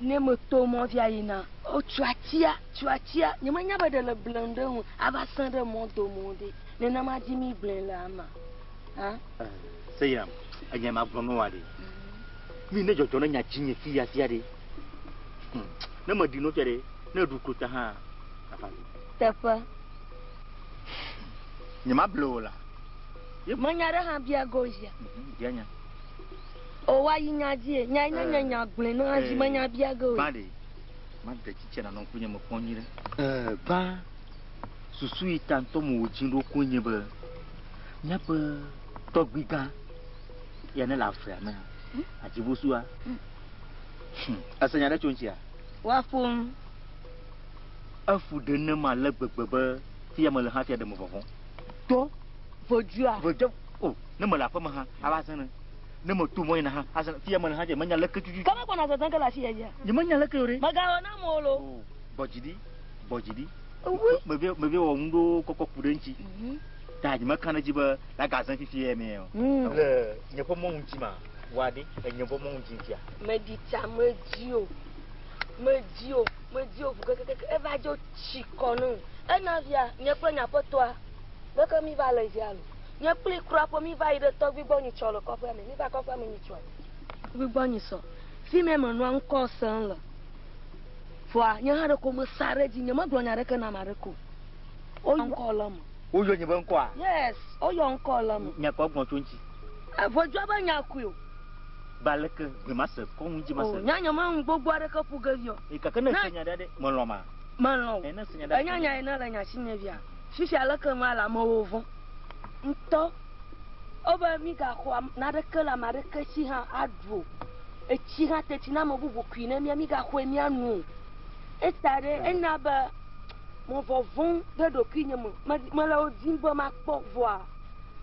Ne meto mɔ via yina, wotso atia, tso atia. Nye menya be ɖe le blem ɖe ŋu ava sẽ ɖe mɔ dome o ɖe. Nenema dzi mi gblɔe le ama. Ha? Seyram, enya ma gblɔ nua ɖe. Mi ne dzɔdzɔ ne nya dzi nye fia fia ɖe. Ne meɖi no fia ɖe, ne ɖu klota hã afa vi. Teƒe. Nye ma ble o la. Menya ɖe hã bia gozia. Bia nya. O wa yi nya dzi nya yi ne nye nya gblɔe ne hã dzi menya bia go. Gbã ɖe, ma ɖe tsitsia nanɔ ŋkunye me kpɔm nyuie ɖe. Gbã, susu yi ta ŋutɔ me wòdzi ɖo koe nye be míaƒe tɔgbui gã ya ne le avea mea, adzibosua. Ese nya ɖe tso ŋutia? Woaƒom. Efu ɖe nem ale gbegbe be fia mele hã fia ɖe me vɔvɔ̃. Tɔ. Vodua. Vodua. O, ne mele aƒe me hã, ava zẽ ne. Ne meto mɔ yina hã, azã fia mele hã fia menya leke tututu. Ke megbɔna zɔzẽ ke le asi yeyea? Nye menya leke o ɖe. Megawɔ na amewo lo. Gbɔ dzi ɖi, gbɔ dzi ɖi. Ewui. Meve meve wɔ nu ɖewo kɔkɔ ku ɖe ŋuti. Ta nye meka ɖe edzi be la gazẽ fifia mɛ o. Le nye ƒe mɔnu dzi ma, wa ɖe enye ƒe mɔnu dzi ŋutia. Meɖi tsa medzi o, medzi o, medzi o ʋu kekekeke eva dzo tsi kɔ ne. Ena via nye kple nye aƒetɔa leke mi va le via lo. Nye kpli kura ƒe mi va yi ɖe tɔgbui gbɔ nyitsɔ le kɔƒea me. Mi va kɔƒea me nyitsɔ. Tɔgbui gbɔ nyitsɔ. Fi mɛ menɔa ŋkɔ sem le. Vɔa nye hã ɖeko mesa ɖe edzi. Nye megblɔ nya ɖeke na ame aɖeke o. Woyɔ ŋkɔ le eme. Woyɔ nye be ŋkɔa? Yes, woyɔ ŋkɔ le eme. Nya kɔ gblɔ tso ŋuti. Vodua be nya koe o. Ba leke gbe ma se kɔ ŋu dzi ma se. O, nya nye me ŋu gbogbo aɖeke ƒu ge vi o. E gake ne se nya ɖe aɖe melɔ̃ ma. Melɔ̃ o. E ne se nya ɖe. Enya nya yi ne le nya si nye via. Fifia leke ma le amewo vɔ̃ ŋutɔ. Wobe mi gaxɔ naɖeke le ame aɖeke si hã aɖu o. Etsi hã teti na ame bubu kui ne mía mi gaxɔe mía nu o. Eta ɖe ena be mɔ vɔvɔ̃ ɖe ɖokuinye me. Mele wo dim be makpɔ vɔa.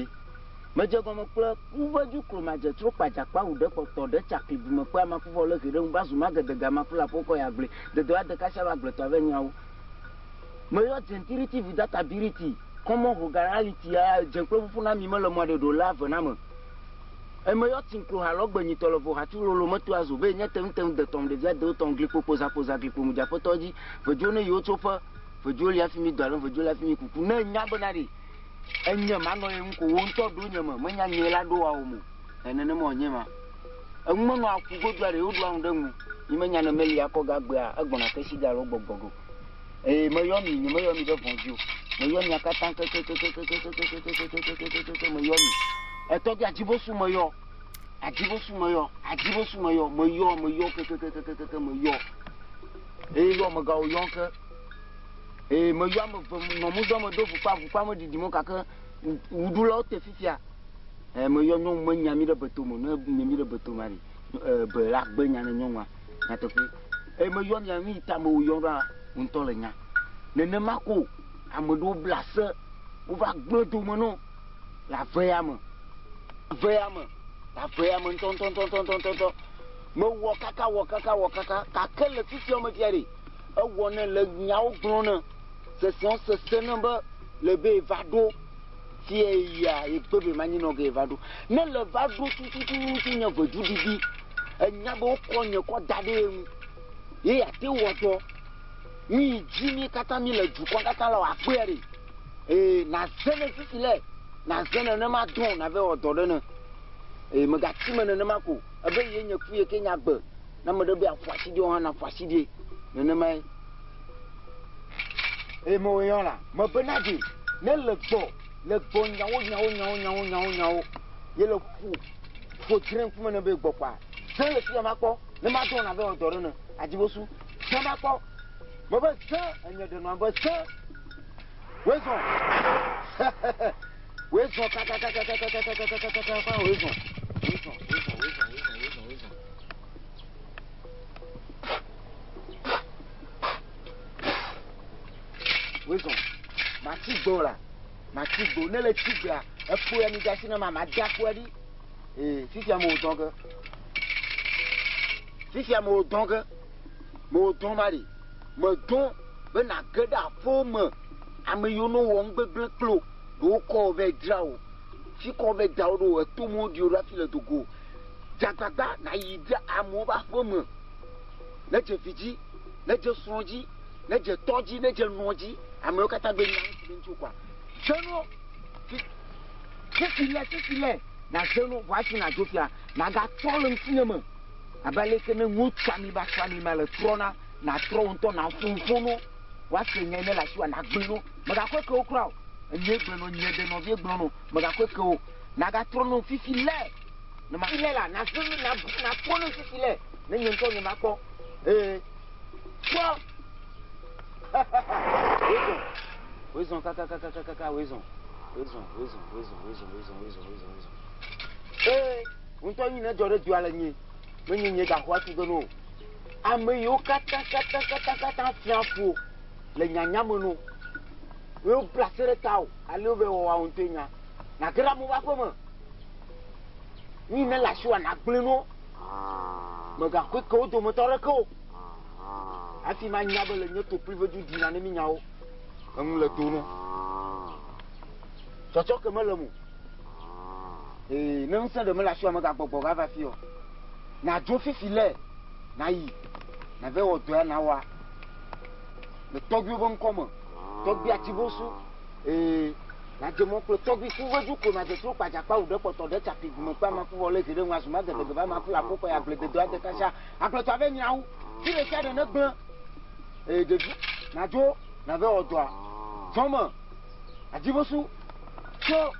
Ee. Medze gɔme kple kuvedu klomadze tro kpadzakpa wu ɖe kpɔtɔ ɖe tsakli bumekpe amakuvɔ le ɣi ɖe ŋu va zu magedege amaku le aƒe kɔ yi agble dedo ade kasia va agbletɔ ave nyawo. Meyɔ dzentiriti vudata biriti kɔmɔ hogaraliti a dze kple ƒuƒu na mi mele mɔ ɖe ɖo la ve na me. Emeyɔ tinklo ha lɔ gbe nyitɔ le vo hatsu lolo meto azo be nye teŋu teŋu detɔm ɖevia dewo tɔm glikpo kpoza kpoza glikpo mudzaƒetɔ dzi vedzo ne yewo tso ƒe vedzo li hafi mi do alo vedzo li hafi mi kuku ne nya bena ɖe enye manɔ ye ŋu ko wo ŋutɔ ɖo nye me menya nye la ɖo wa wo mo e nenema wònye ma eŋu menɔ aku godoa ɖe woɖoa ŋu ɖe ŋu mi menya ne meli akɔ gagbea egbɔna kesi ga alo gbɔgbɔ go eye meyɔ mi nye meyɔ mi ɖe vɔ̃ dzi o meyɔ mia katã kekekekekekekekekekekekekekeke meyɔ mi etɔgbi adzibosu meyɔ adzibosu meyɔ adzibosu meyɔ meyɔ meyɔ kekekekekeke meyɔ eye yɔ megawo yɔ ke Ee, meyɔ ame ve nɔ mudɔ me do ʋukpa, ʋukpa meɖiɖim o gake wuɖulawo te fifia. Ee, meyɔ nyɔnu menya mi ɖe betome, ne nye mi ɖe betome ɖi, ee, be la gbe nya ne nyɔnua, nyateƒe. Ee, meyɔ mia nu yi ta mewò yɔ ɖoa, ŋutɔ le nya. Nenema ko ame ɖewo bla se, wova gblẽ dome nɔ le ave ya me, ave ya me, le ave ya me ŋutɔŋutɔŋutɔŋutɔŋutɔ. Mewɔ kaka, wɔ kaka, wɔ kaka, gake le fifia me fia ɖe, ewɔ ne le nyawo gblɔ ne sesẽwo sese ne be le be va ɖo fie yia ye gbe be manyi nɔ ge va ɖo. Ne le va ɖo tutututu nye vedu ɖiɖi. Enya be wokɔ nye kɔ da ɖe ye ŋu. Ye yeate wɔ dɔ. Nu yi dzi mí katã míle dukɔ katã le wòakpɔe ɖe. Ee, nàze ne fifi le, nàze nenema dɔ̃ nàva wɔ dɔ ɖe ne. Ee, mègatsi me nenema ko. Ebe ye nye ku ye ke nye agbe. Ne ame ɖe be yeaƒo asi ɖi hã nàƒo asi ɖi. Nenemae. Eye mewɔ yɔ la, mebena ɖe ne le gbɔ, le gbɔ nyawo nyawo nyawo nyawo nyawo nyawo ye le ƒo ƒo dzre ŋkume ne be gbɔ kɔa, ze le fia makpɔ ne madɔ na be wɔ dɔ ɖe ne adzibosu ze makpɔ. Mebe ze enye ɖe nɔ be ze. Wezɔ. Wezɔ kakakakakakakakakakaka wezɔ. Wezɔ wezɔ wezɔ wezɔ wezɔ wezɔ. Wezɔ. Matsi gbɔ la. Matsi gbɔ. Ne le tsi gbea, ekpo ya mi da asi na ma, ma da kpoa ɖi. Ee, fifia mewò dɔn ge. Fifia mewò dɔn ge. Mewò dɔn ma ɖi. Medɔn be nàge ɖe aƒewo me. Ame yiwo ne wowɔ nu gbegblẽ kple wò, ɖewo kɔ wò vɛ dzra wò, fi kɔ vɛ da wò ɖo, eto me woɖi wò ɖo hafi le do go. Dze agbagba nàyi ɖe amewo ƒe aƒe me. Ne dze vi dzi, ne dze srɔ̃ dzi, ne dze tɔ dzi, ne dze nɔ dzi, amewo katã be nya nu si be ŋuti wokɔa. Ze nu fi fifi lɛ fifi lɛ nàze nu vɔ hafi nàdzo fia nàgatrɔ le ŋutinye me abe aleke ne ŋutsu amliba tso amlima le trɔna nàtrɔ wò ŋutɔ nàƒo ƒo no woase nya yi ne le asiwòa nàgblɔe no mègakɔe ke wo kura o enyee gblɔe no nye ɖe nɔvie gblɔ no mègakɔe ke o nàgatrɔ no fifi lɛ ne ma lɛ la nàze nu nàtrɔ no fifi lɛ ne nye ŋutɔ nye makpɔ ee trɔ wozɔ wozɔ kakakakakaka wozɔ wozɔ wozɔ wozɔ wozɔ wozɔ wozɔ wozɔ wozɔ ee ŋutɔ nyi ne dzɔ ɖe dua le nye menye nye gaxɔa tu ge no ame yiwo katã katã katã katã fia ƒo le nyanya me no wo bla se ɖe ta o ale wo be wɔwɔ ŋutɔe nya nàge ɖe amewo ƒe aƒe me nyi ne le asiwòa nàgblẽ no mègaxɔe ke wo dometɔ aɖeke o hafi manya be le nye tokpli vedu ɖina ne mi nyawo enu le do no tsɔtsɔ ke mele mo ee ne ŋusẽ ɖe mele asiwòa megagbɔgbɔ gava fi o nàdzo fifi lɛ nàyi nàve wɔ dɔa nàwɔa le tɔgbuiwo ƒe ŋkɔ me tɔgbui atibosu ee nàdze mɔ kple tɔgbui kuvedu ko nàdze tro kpadzakpa wu ɖe kpɔtɔ ɖe tsapi gume kpe amaku vɔ lé zi ɖe ŋu azuma gedege va amaku le afɔkɔ ya agblededɔ ade kasia agbletɔ ave nyawo fi ɖe sia ɖe ne gblẽ ee ɖevi nàdzo nàve wɔ dɔa zɔme atibosu tso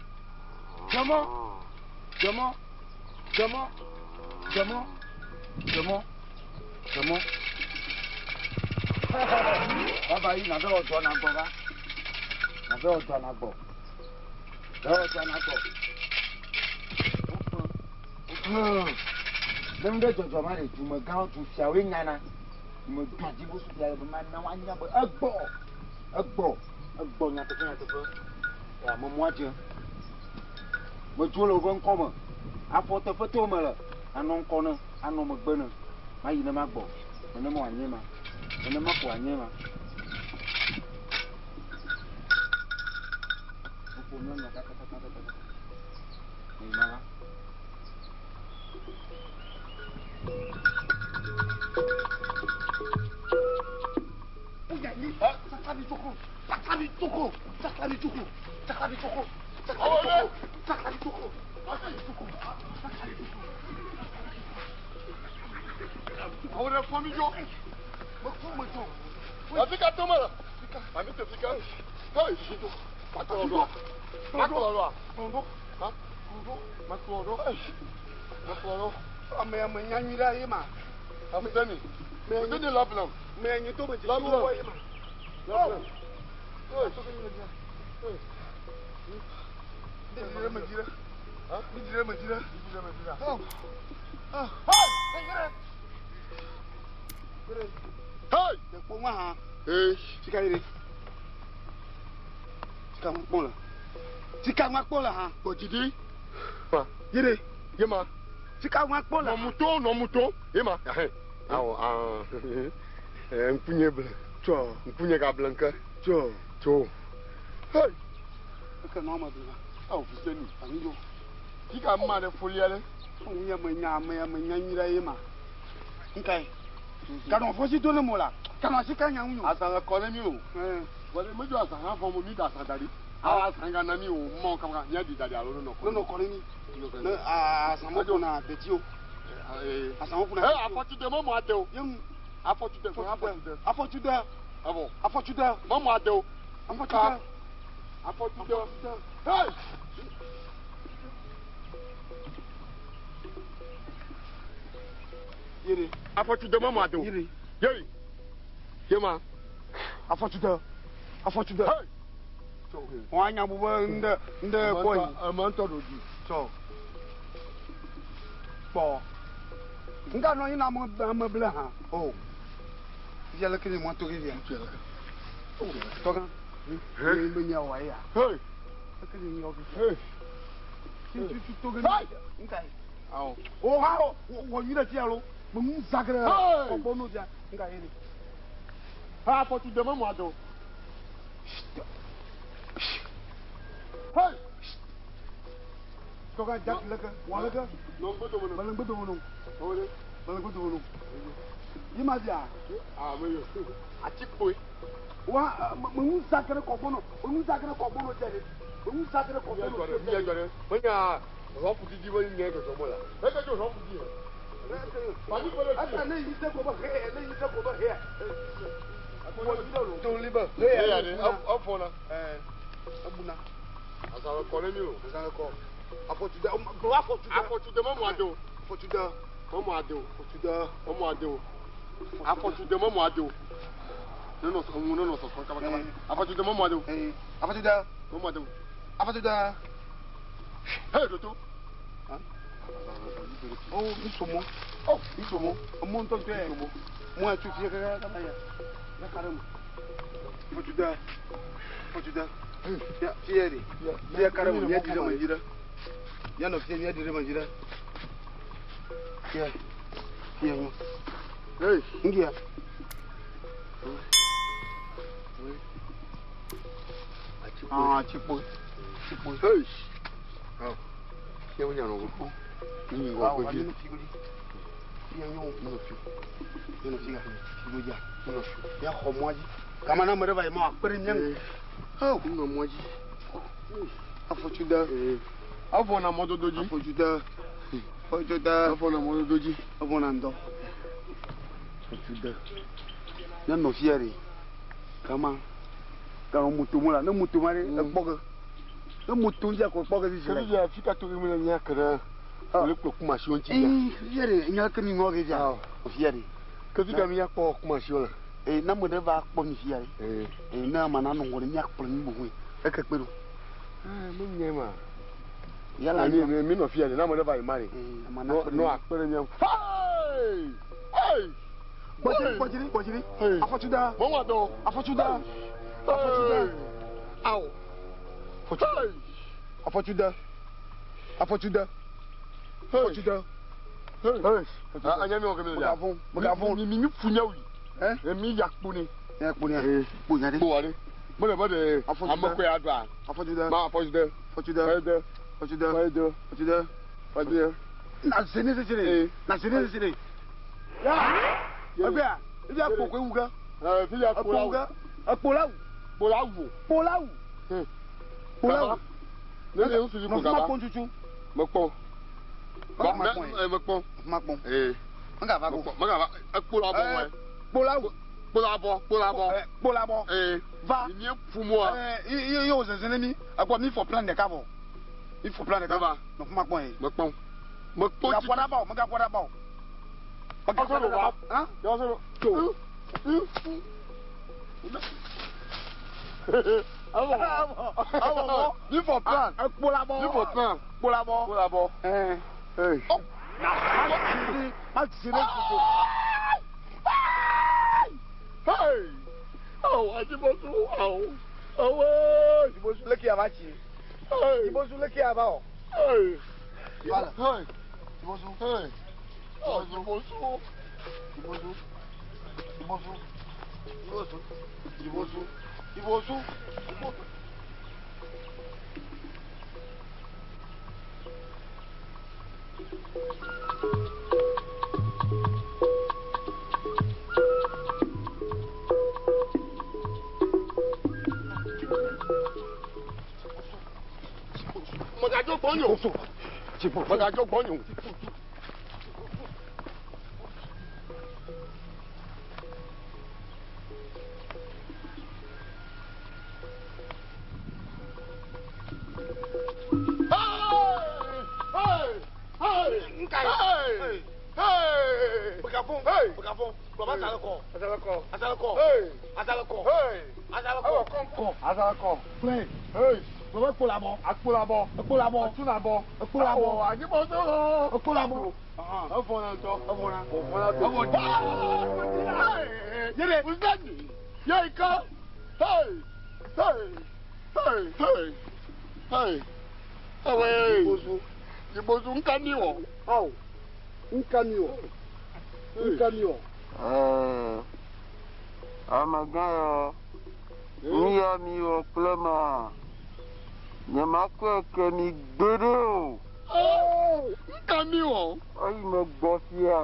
dze mɔ dze mɔ dze mɔ dze mɔ dze mɔ dze mɔ baba yi nàve wɔ dɔa nàgbɔ va nàve wɔ dɔa nàgbɔ ve wɔ dɔa nàgbɔ wokpe ne nu ɖe dzɔdzɔ ma ɖe dumegãwo dufiawoe nyana dumegã dzibosu fia le be mana woanya be egbɔ egbɔ egbɔ nyateƒe nyateƒe ya memɔa dze medzo le woƒe ŋkɔ me afɔ teƒe to me le anɔ ŋkɔ ne anɔ megbe ne mayi ne magbɔ nenema wòanye ma nenema ko wòanye ma woƒo nyɔnua kakakakakaka meyi ma va. Ame ame nyanyi ɖe ye ma. Afuseni. Fuseni lɔblam. Me nyi to me dzi. Lɔblam. Ye ma. Lɔblam. Mi dzi ɖe me dzi ɖe. Mi dzi ɖe me dzi ɖe. Mi dzi ɖe me dzi ɖe. Hey! Ekpo ŋua hã. Ee. Sika yi ɖe. Sika ŋua kpɔ le. Sika ŋua kpɔ le hã. Gbɔdzidi. Yi ɖe. Ye ma. Sika ŋua kpɔ le. Nɔmuto nɔmuto. Ye ma. Ahɛ. Awɔ aa. Ŋkunye ble. Tsɔ. Ŋkunye gable ŋke. Tsɔ. Tso. Hey! Eke nɔ ame ble ma. Awo fuseni. Amidzo. Sika ma ɖe folia ɖe. Ŋu nye me nya ame ame nyanyi ɖe ye ma. Nka ye. Kanɔ fɔsi do ne mo la. Kanɔ asi ka nya ŋu. Azã le kɔ ne mi o. Wale medzo azã hã fɔ mo mi da azã da ɖi. Awa azã ga na mi o mɔ kaba mía di da ɖi alo ne nɔ kɔ. Ne nɔ kɔ ne mi. Ne azã mo kuna detsi o. Azã mo kuna. Ee afɔtude mɔ mɔ ade o. Yeŋu. Afɔtude afɔtude. Afɔtude. Avɔ. Afɔtude. Mɔ mɔ ade o. Afɔtude. Afɔtude. Hey. Yere. Afɔtude mɔ mɔ ade o. Yere. Yeyi. Yema. Afɔtude. Afɔtude. Hey. Wɔn anya bu be ŋɖe ŋɖe kpɔ yi. Ame ŋutɔ ɖo dzi. Tsɔ. Kpɔ. Ŋga nɔ anyi na ame ame ble hã. O. Fifia leke mi mɔ to ge fia. Tɔgã. He. Be mia wɔ eya. Hey. Leke mi miɔ ge. Hey. Tutu to ge. Ŋka ye. Awɔ. O ha o wɔ nyui ɖe fia lo. Me ŋu za ge ɖe. Hey. Kpɔ nu fia. Ŋka ye ɖe. Ha afɔtude mɔ mɔ ade o. Hey. Tɔgã jaki leke. Wɔ leke. Nɔ ŋgbe dome nɔ. Mele ŋgbe dome nɔ. Ɔwɔ ɖe. Mele ŋgbe dome nɔ. Yi ma fia. Ah me yo. Ati kpoe. Wa me ŋu za ge ɖe kɔgbɔnɔ. Me ŋu za ge ɖe kɔgbɔnɔ dze ɖe. Me ŋu za ge ɖe kɔgbɔnɔ Mia dzɔ ɖe. Mia dzɔ ɖe. Menya rɔfu didi be nye dzɔdzɔ mo la. Eke dzo rɔfu di yɛ. Ata ne yi se ko be he ne yi se ko be he. Wɔ yi ɖe lo. Toli be he. Eya ɖe efɔ na. Ɛɛ ebuna. Azã le kɔ ne mi o. Azã le kɔ. Afɔtude gblɔ afɔtude. Afɔtude mɔ mɔ ade o. Afɔtude. Mɔ mɔ ade o. Afɔtude. Mɔ mɔ ade o. Afɔtude mɔ mɔ ade o. Ne nɔ ŋu ne nɔ sɔsɔ kaba kaba. Afɔtude mɔ mɔ ade o. Afɔtude. Mɔ mɔ ade o. Afɔtude. Hey doto. Oh mi somo. Oh mi somo. Mo ŋutɔ ŋutɔ yɛ. Mo ya tso fie kaka kaba ya. Ya ka ɖe me. Afɔtude. Afɔtude. Fia fie ɖe. Fie ka ɖe me. Mía ɖi ɖe me dzi ɖe. Mía nɔ fie mía ɖi ɖe me dzi ɖe. Fie. Fie nyo. Hey. Ŋgia. Ah, tsikpo. Tsikpo. Hey. Ah. Fie wo nya nɔ wo. Mi ŋgɔ Ah, kpe dzi. mi nɔ fi godzi. Fie nyo. Mi nɔ fi. Mi nɔ fi ga. Fi godzia. Mi nɔ fi. Mía xɔ mɔa dzi. Gama na ame ɖe va yi mɔ akpe ɖe mía ŋu. Oh. Mi nɔ mɔa dzi. Afɔtude. Evɔ na mɔdodo dzi. Afɔtude. Afɔtude. Evɔ na mɔdodo dzi. Evɔ na ŋdɔ. Afɔtude. Ne nɔ fia ɖe. Gama. Gama moto mo la. Ne moto ma ɖe ekpɔ ge. Ne moto ŋuti akɔ kpɔ ge sisi Kebi ya fi ka to mi le nya ke ɖe. Wòle kplɔ kumasiwo ŋuti ya. Ee, fia ɖe nya ke mi ŋlɔ ge fia. Fia ɖe. Kebi ka mi ya kpɔ kumasiwo le. Ee, ne ame ɖe va kpɔ mi fia ɖe. Ee. Ee, ne ame nanɔ ŋgɔ ɖe míakplɔ mi boŋue. Eke kpe ɖo. Ee, me nye ma. Yala Mi mi mi nɔ fia ɖe ne ame ɖe va yi ma ɖe. Ee, ame Nɔ nakpe ɖe nɔ mi. akpe ɖe mía ŋu. Hey! Hey! Gbɔdziri, gbɔdziri, gbɔdziri. Hey! Afɔtude. Mɔ ŋu adɔ. Afɔtude. Afɔtude. Awo. Afɔtude. Afɔtude. Afɔtude. Afɔtude. Hey! Ah, anya mi wɔ ke mi le ya. Megavɔ̃, megavɔ̃. Mi mi mi fu nya wi. Ɛ? Mi ya kpo ne. Ya kpo ne. Kpo nya ɖe. Kpo wa ɖe. Mele be ɖe Afɔtude. ame koe aɖua. Afɔtude. Ma afɔtude. Afɔtude. Afɔtude. Afɔtude. Afɔtude. Afɔtude. Afɔtude. Na zene sese ɖe. Ee. Na zene sese ɖe. Ya. Egbea, efia kpo koe wu ge. Ɛɛ fi ya kpo Ekpo la wu wu. ge. Ekpo la wu. Kpo la wu. Kpo la wu. Kpo la wu. Ne ne ŋutsu dzi kpo Nɔ fi ma gaba. kpɔm tutu. Mekpɔ. Mega ma kpɔm. Ɛ mekpɔ. Fi ma kpɔm. Ee. Mega va go. Mekpɔ. Mega va. Ekpo la bɔ Ɛ, wɛ. Kpo la wu. Kpo la bɔ. Kpo la bɔ. Ɛ, Kpo la bɔ. Ee. Va. Mi fu mɔa. Ɛ, ye ye wo zeze ne mi. Ekpɔ mi fɔ plan ɖeka vɔ. Mi fɔ plan ɖeka. Eva. Nɔ fi ma kpɔm ye. Mekpɔ. Mekpɔ Mega ƒo ɖe aba o. Mega ƒo ɖe aba o. Mega ƒo ɖe aba o. Hã? To. Awɔ. Awɔ. Mi fɔ plan. Ekpo la bɔ. Mi fɔ plan. Kpo la bɔ. Kpo la bɔ. Ɛɛ. Hey. Oh. Na ma zene ma zene tutu. Hey! Awo Ajibosu awo. Awo. Jibosu leke ya va tsi. Hey! Jibosu leke ya va o. Hey! Voilà. Hey! Jibosu. Hey! Ajibosu. Jibosu. Jibosu. Jibosu. Jibosu. Jibosu. Jibosu. gbɔnyo. Megadzo gbɔnyo. Ibozu nka mi wɔ. Awo, nka mi wɔ. Nka mi wɔ. Amegã ya, nu ya mi wɔ kple ma, nyemakɔe ke mi gbeɖe o. Nka mi wɔ. Eyi megbɔ fia,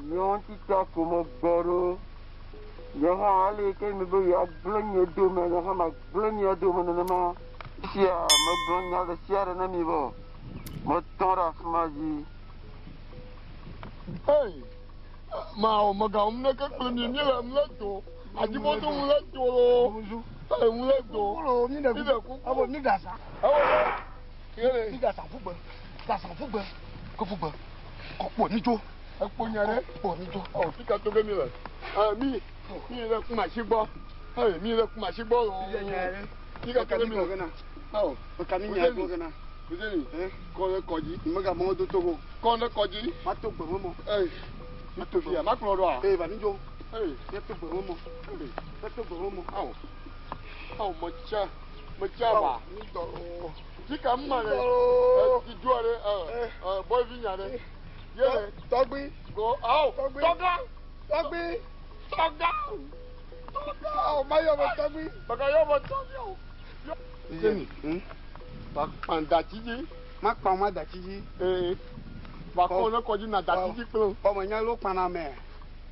nye ŋutita ko megbɔ ɖo. Nye hã ale yi ke mi be yeagblẽ nye dome, nye hã magblẽ mia dome nenema. Fia, megblɔ nya ɖe sia ɖe na mi vɔ. Metɔ ɖe afi ma dzi. Hey, ma o mega um ne ke kple mi mi le m le do. Adzibodo m le do lo. Hey, m le do. Lo mi ɖe Mi ɖe kuku. Abo mi da sa. Awo. Yele. Mi da sa fugbe. Da sa fugbe. Ko fugbe. Ko kpo ni dzo. Ekpo nya ɖe. Kpo ni dzo. Ɔ fi ka to ge mi le. Ɛ mi mi le kuma si gbɔ. Hey, mi le kuma si gbɔ lo. Fi ka to ge mi le. Awo. Meka mi nya gbɔ gena. Fuseni. Kɔ ɖe kɔdzi. Mega mɔ do togo. Kɔ ɖe kɔdzi. Ma to gbe mɔ. Hey, mi to fia ma kplɔ ɖoa. Ee, va mi dzo. Hey. Mi to gbe mɔ. Mi to gbe mɔ. Awo. Awo metsa metsa va. Mi dɔ lo. Fika ma ɖe. Ɛ ti doa ɖe ɛ ɛ bɔvi nya ɖe. Yele. Tɔgbi. Go awo. Tɔgbi. Tɔgã. Tɔgbi. Tɔgã. Tɔgã. Awo ma yɔ be tɔgbi. Mega yɔ be tɔgbi o. Fuseni. Ba kpa dati dzi. Ma kpa ma dati dzi. Ee. Ba kɔ ne kɔdzi na dati dzi kple. Ɔmɔ nya lo kpa na mɛ.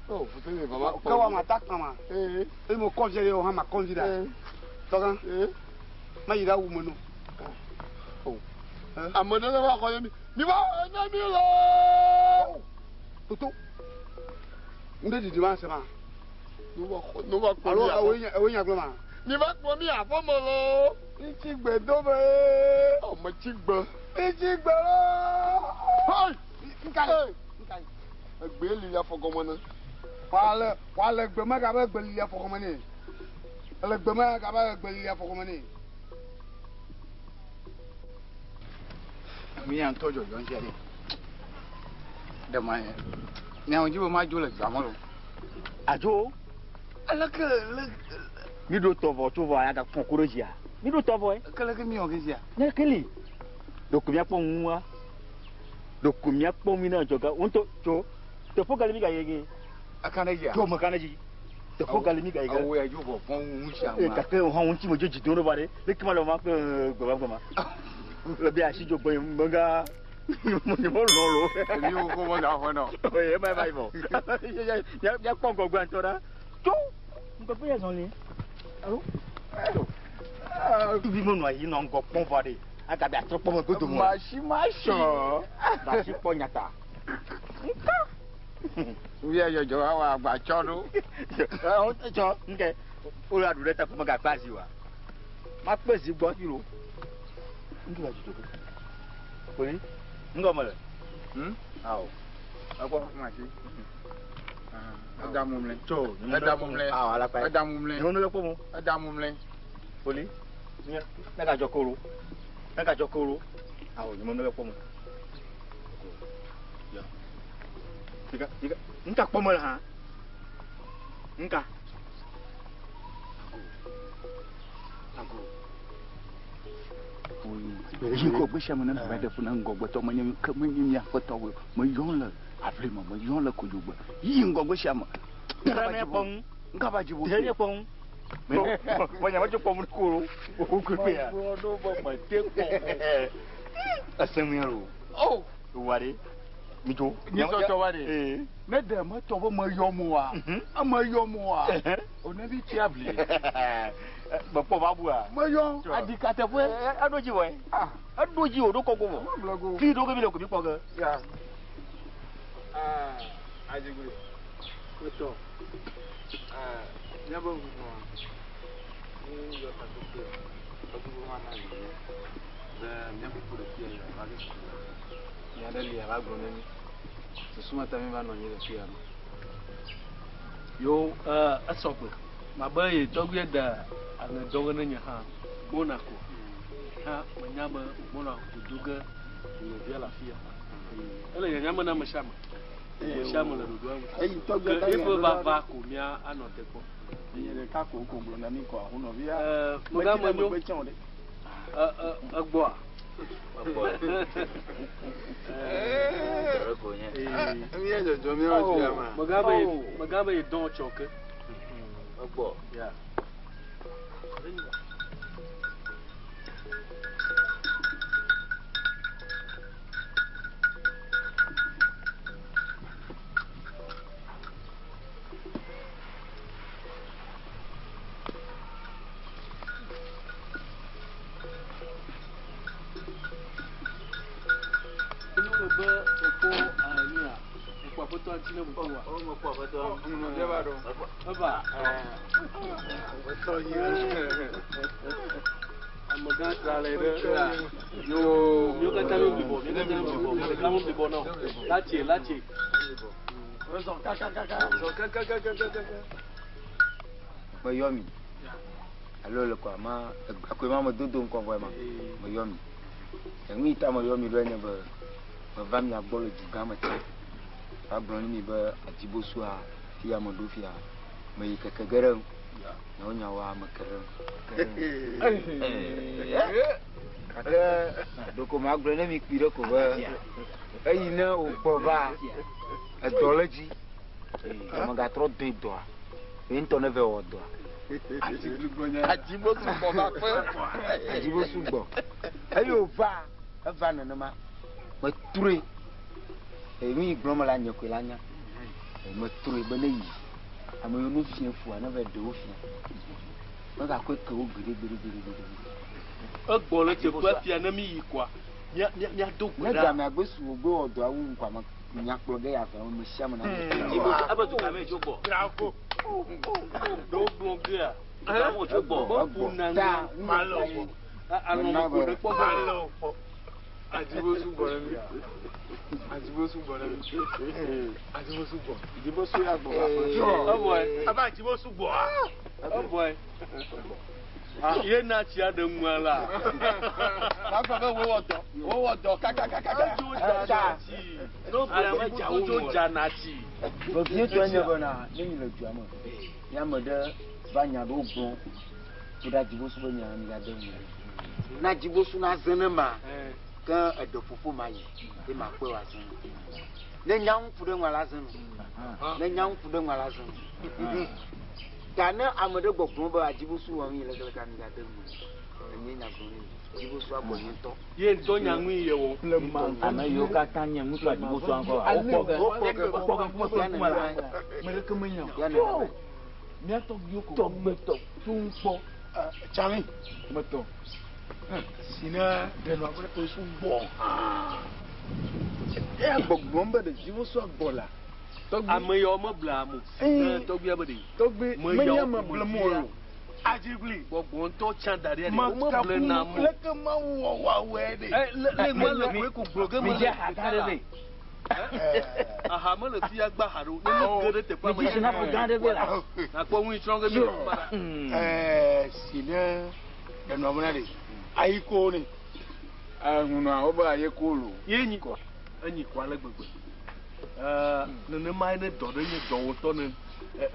O Fuseni ba ma kpɔ. Ke wa ma ta kpa ma. Ee. Eye mo kɔ vi ɖe o hã ma kɔ vi ɖa. Tɔgã. Ee. Ma yi ɖe awu me no. Ame ɖe ne va xɔ ne mi. Mi va xɔ ne mi loo. Toto. Ŋɖe didi ma se ma. Nu va xɔ nu va kpɔ Alo mi ewoe nya ewoe nya gblɔ ma. Mi va kpɔ mi aƒeme loo. Ŋtsi gbe do me. Ɔ metsi gbe. Ŋtsi gbe loo. Hey! Nka Hey! yi. Nka yi. Egbe li le afɔgɔme ne. Wòale wòale gbe me gabe gbe li afɔgɔme nɛ. Ele gbe me gabe gbe li afɔgɔme nɛ. Mi ya ŋutɔ dzɔdzɔ ŋutia ɖe. Ɖe ma ye. Nyawo dzi be ma dzo le dua me lo. Adzo. Aleke le Mi ɖo tɔ vɔ tso vɔ ya gakpɔn ku ɖe dzia. Mi ɖo tɔ vɔ ye. ke leke mi wɔ ke sia? Ne keli. Ɖeko miakpɔ ŋua. Ɖeko miakpɔ mi na dzɔga. Ŋutɔ tso. Teƒe gali mi gaye ge. Aka ɖe dzia? Tso me ka ɖe dzi. Teƒe gali mi gaye ge. Awo ya dzo vɔ fɔn ŋu sia Ee ma. gake hã ŋuti me dzo dzi do ɖo va ɖe. Leke ma le ma kple gbema gbema. Le be asi dzo gbɔ mega. Nye mo lɔ lo. Èmi wo ko mo da xɔ nɔ. Oye ema ema yibɔ. Miakpɔ ŋgɔgbe ŋutɔ ɖa. Tso. Ŋgɔgbe ya zɔn li. Alo. Tubi me nɔ anyi nɔ ŋgɔ kpɔm vɔ ɖe. Agabe atrɔ kpɔ megbe dome. Masi ma sɔ. Masi kpɔ nyata. Wúyẹ dzɔdzɔ wa wɔ agba tsɔ ɖo. Tsɔ nke wole aɖu ɖe teƒe megakpe azi oa. Makpe zi gbɔ fi lo. Ŋke va dzidzɔ. Kpoli ŋgɔme le. Awo. Ekɔ masi. Eda mumle. Tso. Eda mumle. Awo alakpa. Eda mumle. Nyɔnu le kpɔ mo. Eda mumle. Kpoli. Nye ne gadzɔ koro. Ne gadzɔ koro. Awo nyɔnu le kpɔ mo. Ya. Ika ika nka kpɔ me le hã. Nka. Ago. Ŋgɔgbe sia me ne va ɖe fu na ŋgɔgbetɔ menye ke menye mía ƒetɔwoe meyɔ le aʋli me meyɔ le kodzogbe yi ŋgɔgbe sia me. Tẹ̀lé mi kpɔ ŋu. Nkaba dzi wo. Tẹ̀lé mi kpɔ ŋu. Mɔ nyame tso kpɔ ŋu koro. O kpe ya. Ese ŋu ya lo. O. Wa de. Mi dzo. Nyisɔtɔ wa de. Ne ɖe metɔ be meyɔ mo wa. Eme yɔ mo wa. O ne vi tsi aʋli. Mekpɔ va bua. Meyɔ. Aɖika teƒe eɖo dzi wɔe. Eɖo dzi wòɖo kɔgo vɔ. Fi ɖo ge mi le ko mi kpɔ ge. Ya. Adzigbe. Etɔ. Míaƒe ŋunɔa. Nu yɔ takpekpe. Tɔgbi ma na mi be míaƒe ƒo ɖe fia ya va ge. Nya ɖe li ava gblɔ ne mi. Susu ma ta mi va nɔ anyi le fia ɖo. Yo esɔgbe. Mabe ye tɔgbia da aŋe dɔ ge ne nye hã gbɔna ko. Hã menya be gbɔna dodo ge nɔvia le afia. Ele nyanya me na ame sia ame. Ame sia ame le ɖoɖoa me. Eyi tɔgbia Ke ta eƒe nya vava ko mía anɔ te kpɔ. Enye ɖeka ko ko gblɔ na mi kɔ ahu nɔvia. Mega me nyo. Metsĩ ɖe megbe tsɛ o ɖe. Egbɔa. Mía dzɔdzɔ míawo dzi ama. Mega be ye dɔn tsɔ ke. Egbɔ. Ya. Enyo be ekpɔ ania, ekpɔ aƒetɔ ati ne bubu wa. O mekpɔ aƒetɔ. Nɔvia va ɖo. Eva. Aƒetɔ yi. Amegã tra le ɖe. Yo, míwo katã mi blibɔ, míwo katã mi blibɔ, ame ɖeka me blibɔ na o. Latse, latse. Zɔ kakakaka. Zɔ kakakakakaka. Meyɔ mi. Alo le kɔa ma egbakoe ma me dodo ŋkɔ vɔe ma. Meyɔ mi. Enu yi ta meyɔ mi ɖo enye be meva mia gbɔ le dugã me tse. Va gblɔ ne mi be Adzibosua fia me ɖo fia. Meyi keke ge ɖe ŋu. Nyawo nyawoa me ke ɖe ŋu. Ke ɖe ŋu. Gake ɖeko magblɔe ne mi kpui ɖe ko be eyi ne wògbɔ va edɔ le dzi. Megatrɔ doe dɔa. Ye ŋutɔ ne vɛ wɔ dɔa. Adzibosu gbɔ va ƒe. Adzibosu gbɔ. Eye wòva, eva nenema. Metrɔe. Eye nu yi gblɔm mele nye koe la nya. Metrɔe be ne yi. Ame yiwo nu fia fua ne va ɖe wo fia. Megakɔe ke wo gbeɖe gbeɖe gbeɖe gbeɖe. Egbɔ le teƒea fia ne mi yi koa, mía mía míado gbe Ne ɖa. gamea gbe su wògbe wɔ dɔa wu ŋkɔa me míakplɔ ge ya ve ame sia ame na. Ebe du game tso gbɔ. Bravo. Ɖewo gblɔ gea. Game tso gbɔ. Meƒo na Ta nu. Alɔ me ko ɖe kpɔ be. Adzibosu gbɔ ɖe mi. Adzibosu gbɔ ɖe mi. Adzibosu gbɔ. Adzibosu ya gbɔ va ƒe. Evɔe. Ava Adzibosu gbɔa. Evɔe. Ye na tsia ɖe ŋua la. Magblɔ be wowɔ dɔ, wowɔ dɔ kakakakaka. Edzo dza tsi. Adzibosu dza na tsi. Vevietɔ nye bena ne mi le dua me, ne ame ɖe va nya ɖewo gblɔ ku ɖe Adzibosu be nya mi gade ŋu. Na Adzibosu naze ne ma, ke eɖe ƒoƒo ma yi ye ma kpɔe wòaze nu. Ne nya ŋu ku ɖe ŋua la ze nu. Ne nya ŋu ku ɖe ŋua la ze nu. Ta ne ame ɖe gbɔgblɔ be Adzibosu wɔ nu yi lekeleke mi gade ŋu. Enye nya gblɔ ne mi. Adzibosu agbɔ nye ŋutɔ. Ye ŋutɔ nya ŋui ye wɔ. Ame yiwo katã nye ŋutsu Adzibosua ŋkɔ, wokpɔ ge, wokpɔ ge ŋkume kple ŋkume la, Ame ɖeke menya o. Ya nenema. Mía tɔgbuiwo ko tɔgbetɔ to ŋu kpɔ. Charlie, metɔ. Si ne ɖe nɔ abe Adzibosu gbɔ. Eya gbɔgblɔm be ɖe Adzibosu gbɔ la. Tɔgbi. Ame yawo meble ame o. Ne tɔgbia be ɖe. Tɔgbi menye ame blem o. Adzigli. Gbɔgbɔ ŋutɔ tsã da ɖi aɖe. Womeble na ame o. Leke Mawu wɔ woawɔe ɖe. Ɛ le le ŋua le koe ko gblɔ ge mi mele dze ha gã ɖe vɛ. Aha mele fia gba ha ɖo. Ne mi ge ɖe teƒea Mi dze sinapu gã ɖe vɛ la. Nakpɔ ŋui tsrɔ̃ ge mi le kuma la. Ɛɛ si ne ɖe nɔ mena ɖe. Ayi ko ne. Ehunɔa wobe aye ko lo. Ye nyi kɔ. Enyi kɔ ale gbegbe. Nenema ye ne dɔ ɖe nye dɔwɔtɔ ne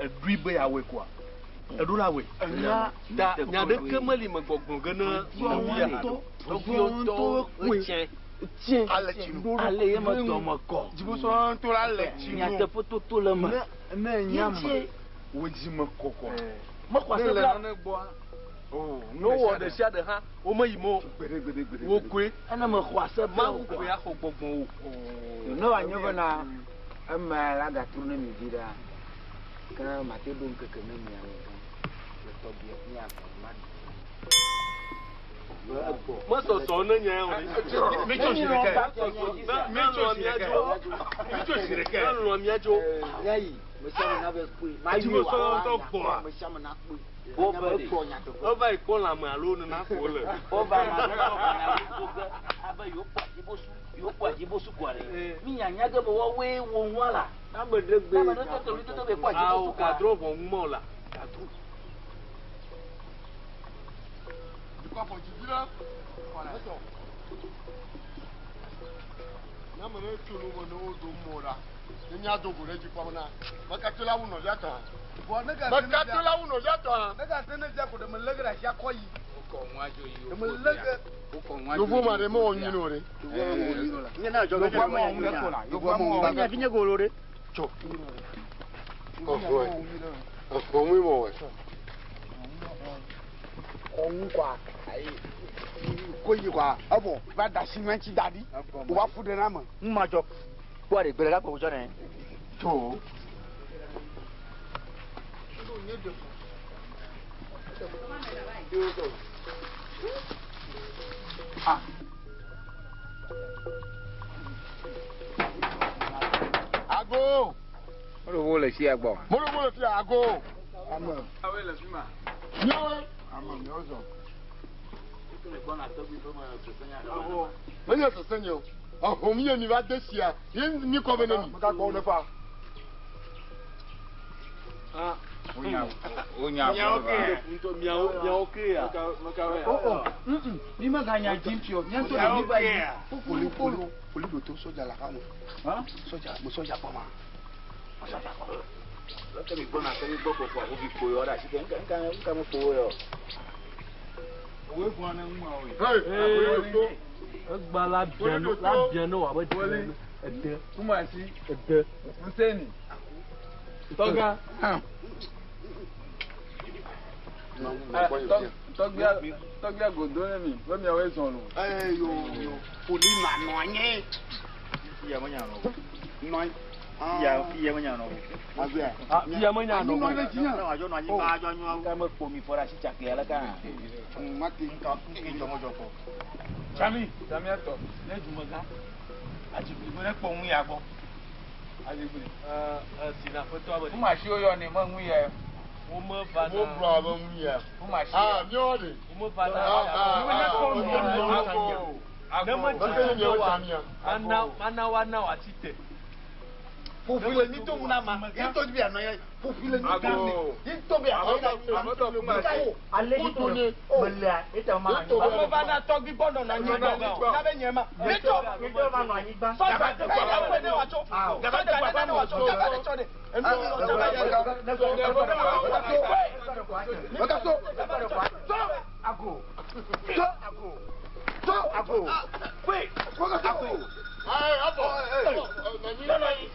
eɖui be yeawɔe koa. Eɖo la wɔe. Ta nya ɖeke meli me gbɔgblɔ ge ne nɔvia haɖo. Tɔgbuiwo ŋutɔ etsɛ. Tse Ale tsi nu. Ale ye me dɔme kɔ. Dzibosu ŋutɔ la le tsi nu. Nyateƒe toto le me. Ne enya me, wò dzi me kɔkɔ. Mexɔ Ne ase le bla. nane gbɔa, oh, Ne wowɔ ɖe sia ɖe hã, womeyi me o. Gbeɖe gbeɖe gbeɖe. Wo koe. Ene mexɔ ase bla Mawu o koe kɔa. axɔ gbɔgbɔ o. Ne wòanye bena ema la gatrɔ ne mi vi ɖa, ke mate ɖo ŋkeke ne mia me. Mesɔsɔ ne nye o ɖe. Mi tso si ɖeke. Mi tso si ɖeke. Mi tso si ɖeke. Ne lɔ̃ mía dzo. Míayi, me sia me nava kpɔe. Ati bo sɔ ŋutɔ gbɔa. Me sia me nakpɔe. Wo Anya be ekplɔ nyateƒe. Eva yi kpɔ lãme alo nena ko le. Wova ma ɖe wova na wo do ge abe yewo kpɔ adzibosu yewo kpɔ adzibosu kɔa ɖe. Mi nyanya ge be woawoe wo nua la. Ame ɖe gbe. Ame ɖe tɔtɔ lu tɔtɔ be kpɔ adzibosu Awo kɔa. gadrɔ ʋɔnu ma o la. Gadro. Dukɔ afɔdzivi la. Esɔ. Ne ame ɖe tso nu me ne woɖo mɔ ɖa, ne míado go ɖe edzi kpɔ bena, mekatso la wu nɔvia tɔ hã. Mekatso la wu nɔvia tɔ hã. Ne gase ne fia ko ɖe melege ɖe asi akɔ yi. Ɖe melege. Yovo ma ɖe mewɔ nyui o ɖe. Yovoa mewɔ nyui o la. Yovoa mewɔ nyui o la. Tso. Ɔfɔe. Ɔfɔ ŋui mɔ wɛ. Kɔnu kɔa, ayi ko yi kɔa, evɔ va da asi nua ŋuti da ɖi. Wova fu ɖe na ame. Ŋumadzɔ kpɔ ɖe gbe ɖeka kpɔ tsɔ nɛ. Tso. Ago. Mɔɖowo le fia gbɔ. Mɔɖowo le fia ago. Ame. Awo le fi ma. Miawo. Ame miawo zɔ. Menye sese nye o. Ehom ye mi va de sia. Ye mi kɔ be ne mi. Meka gbɔ ne fa. Wonya Miawo miawo ke ya. Oh oh, mi ma ganya dzi ŋuti o. Mía ŋutɔ ɖe mi va yi. Poli poli poli ɖo to sɔdza le axa me. Sɔdza mo sɔdza kpɔ ma. Mo sɔdza kpɔ. Lɔkɛ mi gbɔna kɛ mi gbɔ kɔkɔ ahovi kpo yɔ ɖe asi ke ŋka ŋka ŋka me kpo yɔ. Owe gbɔn ne ŋu awo. Egba la bia no la bia no abe de ede. Kumasi. Ede. Fuseni. Tɔga. Tɔgbia tɔgbia godo ne mi be miawoe zɔn lo. Ee yo yo poli nɔ anɔ anyi. Fia menya nɔ. Nɔ anyi. Fia fia menya nɔ. Agbea. Ah, fia menya nɔ. Anyi nɔ ɖe dzi nya. Adzɔ nɔ anyi ba adzɔ anyi. Ŋka me kpo mi fɔ ɖe asi tsaklia leke hã. Mati. Ŋka ŋke dzɔmɔdzɔ kpɔ. Sami. Sami atɔ. Ne dumegã. Adzigbli be ne kpɔ ŋu ya gbɔ. Adzigbli. Ɛɛ sina ƒetɔ abe. Kumasi wo yɔ ne me ŋu yɛ. Wome va na. Wo gblɔ abe ŋu ya. Kumasi. Ah, miawo ɖe. Wome va na. Ah, ah, ah. Ne me Meke nye dzi miawo wa, tsa mia. mana mana wa na wa tsi te. Ƒoƒui le mi to ŋu na ma. Ye ŋutɔ bi anɔ ya. Ƒoƒui le mi to ŋu ne. Ye ŋutɔ bi anɔ ya. Ale yi to melea ete ma nɔ anyigba. Ame va na tɔgbi gbɔ nɔnɔ anyigba. Na be nye ma. Mi tso. Mi tso ma nɔ anyigba. Sɔdza eya ƒe ne wòatso. Sɔdza ne ne wòatso. Daba ne tsɔ ɖe. Enu daba ya ɖe. Meka so. So. Ago. So. Ago. So. Ago. Wait. Meka so. Ayi, abɔ. Nɔnɔ anyi.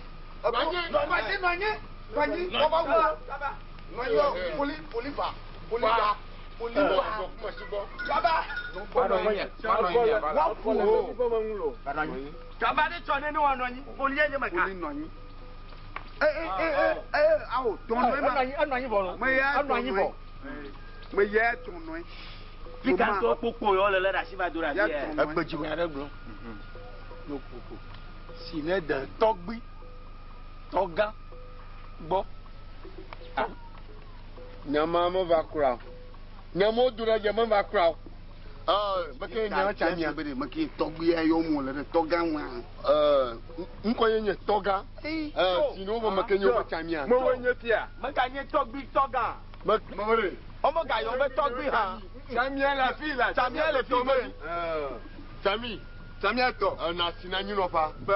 Nɔnyi. Nɔnyi. Nɔnyi. Nɔnyi. Kɔba wo. Nɔnyi. Poli poli fa. Poli fa. Poli fa. Daba. Wa fu o. Daba ne tsɔ ne ne wòanɔ anyi. Poli ye nye meka. Poli nɔnyi. Ee ee ee ee awo tɔnɔ ma. Enɔ anyi vɔ lo. Me ya Enɔ anyi vɔ. Me ya tɔnɔ. Fika ŋutɔ kpokpo yɔ le lé ɖe asi va do ɖe asi yɛ. Egbe dzi nya ɖe gblɔ. No koko. Si ne de tɔgbi tɔgã gbɔ. Nyama meva kura o. Nyama do ɖe dze meva kura o. Ɛɛ, meke nye miawo tsa mia. Meke tɔgbia yɔ mu le ɖe tɔgã ŋua. Ɛɛ, ŋkɔ ye nye tɔgã. Ɛɛ, si ne wo be meke nye wo tsa mia. Mewo nye fia. Meka nye tɔgbi tɔgã. Me me ɖe. Wɔme gayɔ be tɔgbi hã. Samia le afi la. Samia le fi me. Ɛɛ, Sami. Samia tɔ. Ɛna si na nyinɔƒea. Be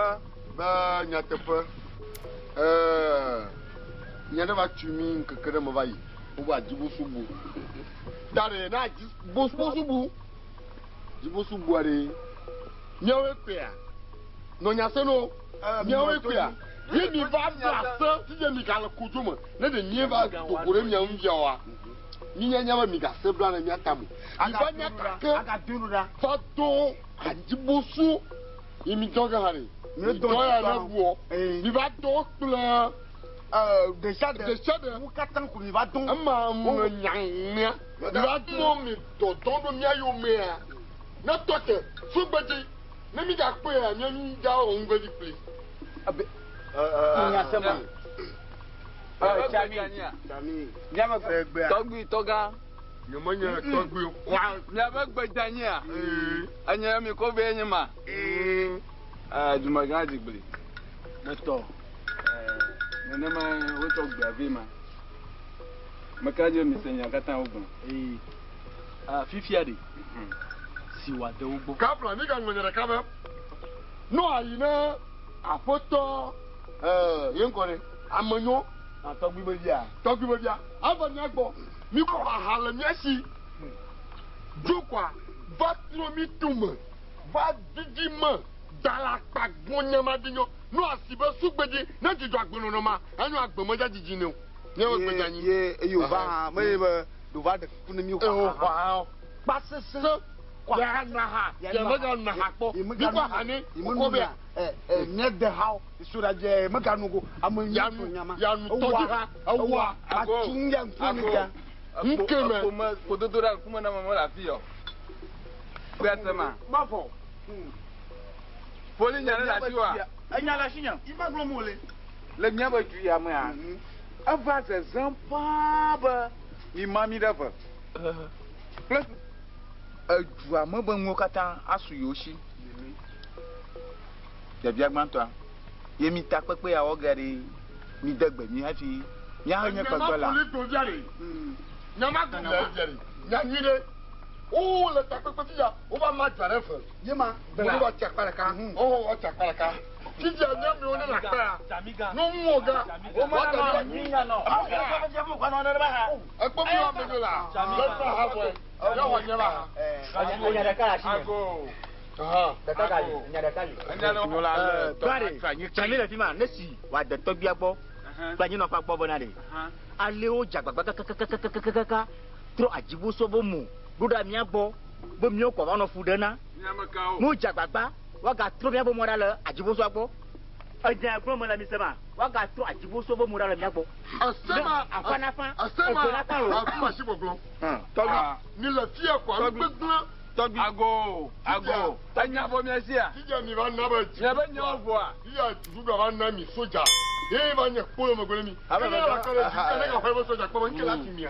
be nyateƒe. Ɛɛ, nya ɖe va tu mi ŋkeke ɖe me va yi. Wobe adzibosu bu. Ta ɖe na adzibosu bu. Dzibosu bua ɖe. Miawoe kpea. Nɔ nya se no. Miawoe kpea. Ye mi va bla se fifia mi gale kodzo me. Ne ɖe mie va do go ɖe mia ŋu fia oa. Mi nya nya be mi gase bla ɖe mia tame. Mi va nya kake. Va do adzibosu. Yi mi dɔ ge hã ɖe. Mi dɔ ya ne buɔ. Mi va do kple. Ɖesiaɖe. Ɖesiaɖe. Wo katã ko mi va dɔn. Ema me nya mía. Mi va dɔn mi dɔdɔn ɖo mía yomea. Ne tɔ te sugbedzi ne mi gakpɔea mía mi dza wɔ nu vevi kpli. Abe. Nya se ma. Tsami. Tɔgbui tɔgã. Nyemenye tɔgbui o. Miaƒe gbe dze anyia? Enye mi ko vɛ nye ma. Dumegã dzigbli. Metɔ. Nenema wotsɔ gbea vɛ ma. Meka dzi be mise nya katã wogblɔ. Ee, fifia ɖe, si wòade wo gbɔ. Kapla, mi gaŋlɔ nya ɖeka be, no ayi ne aƒetɔ ye ŋkɔ ɖe, amenyo. Tɔgbui be via. Tɔgbui be via. Ava mía gbɔ. Mi kɔ aha le mía si. Dzo kɔa, va trɔ mi tume. Va didi me. Da le akpa gbɔ nye ma di nyɔ. No asi be sugbedzi ne dzidzɔ agbenɔnɔ ma, enyo agbe me dza dzidzi ne o. Nye me gbe dza nyi. Ye eye wòva hã, menye be ɖe wòva ɖe kuku ne mí o. Eye wòva hã. Kpa sesẽ. Ya na ha, ya mega na ha kpɔ. Mi kɔ ha ne, wokɔ bea. Míede ha o, soɖadze meganu go. Ame nyui gblɔ nya ma. Ya nu tɔdzi ha, ewoa. Atu nu ya ŋku ne bia. Ŋke me. Ekpo me, kpododo ɖe ŋkume na ame mele afi ya o. Gbea se ma. Mavɔ. Poli nya ɖe le asi wa. Enya le asi nye. Ima gblɔm wòle. Le míaƒe du ya mea, eva zezem ƒãa be mima mí ɖe eve kple edua me be nuwo katã asu yewo si. Biabia gbãtɔa, ye mi takpekpe ya wɔ ge ɖe mi de gbe mi hafi míahe nye kpekpe la. Nyama poli do via ɖe. Nyama do via ɖe. Nya nyui ɖe. Wo le takpekpe fia, wova ma dua ɖe eve. Ye ma. Wo va tsi akpa ɖeka. Wo va tsi akpa ɖeka. Fifia mía amewo ne le akpa ya. No ŋu wɔ gã. Wa ta mi. Ekpɔ mi wa ame ɖo la. Le srɔ̃ ha vɔe. Ne xɔ nye ba. Enya ɖeka le asi nye. Ɖeka gali. Enya ɖeka li. Gbare, tsami le fi ma, ne si wòade tɔgbuia gbɔ kple anyinɔƒea gbɔ bena ɖe, ale wodze agbagba kakakakakakaka trɔ adzibosɔ be mo ɖo ɖa mía gbɔ be míawo ko ava nɔ fu ɖe na. Ne wodze agbagba, woagatrɔ míaƒe mɔ ɖa le adzibosɔa gbɔ. Enya gblɔm mele mi se ma, woagatrɔ adzibosɔ be mo ɖa le mía gbɔ. Esema, Afa nafa, esema, eve nafa lo. afi ma si gbɔgblɔ. Tɔgbi, mi le fia ko alo gbegblẽ. Tɔgbi. Ago, ago. Enya vɔ mia sia. Fifia mi va na be dzi. Miabe nyawo vɔa. Fifia dziɖuɖua va na mi soja. Ye va nye kpolo megbe ne mi. Abe Ne mega- la ka le dzi, ne ka xɔ ebe soja kpɔ be ŋke la ti mia.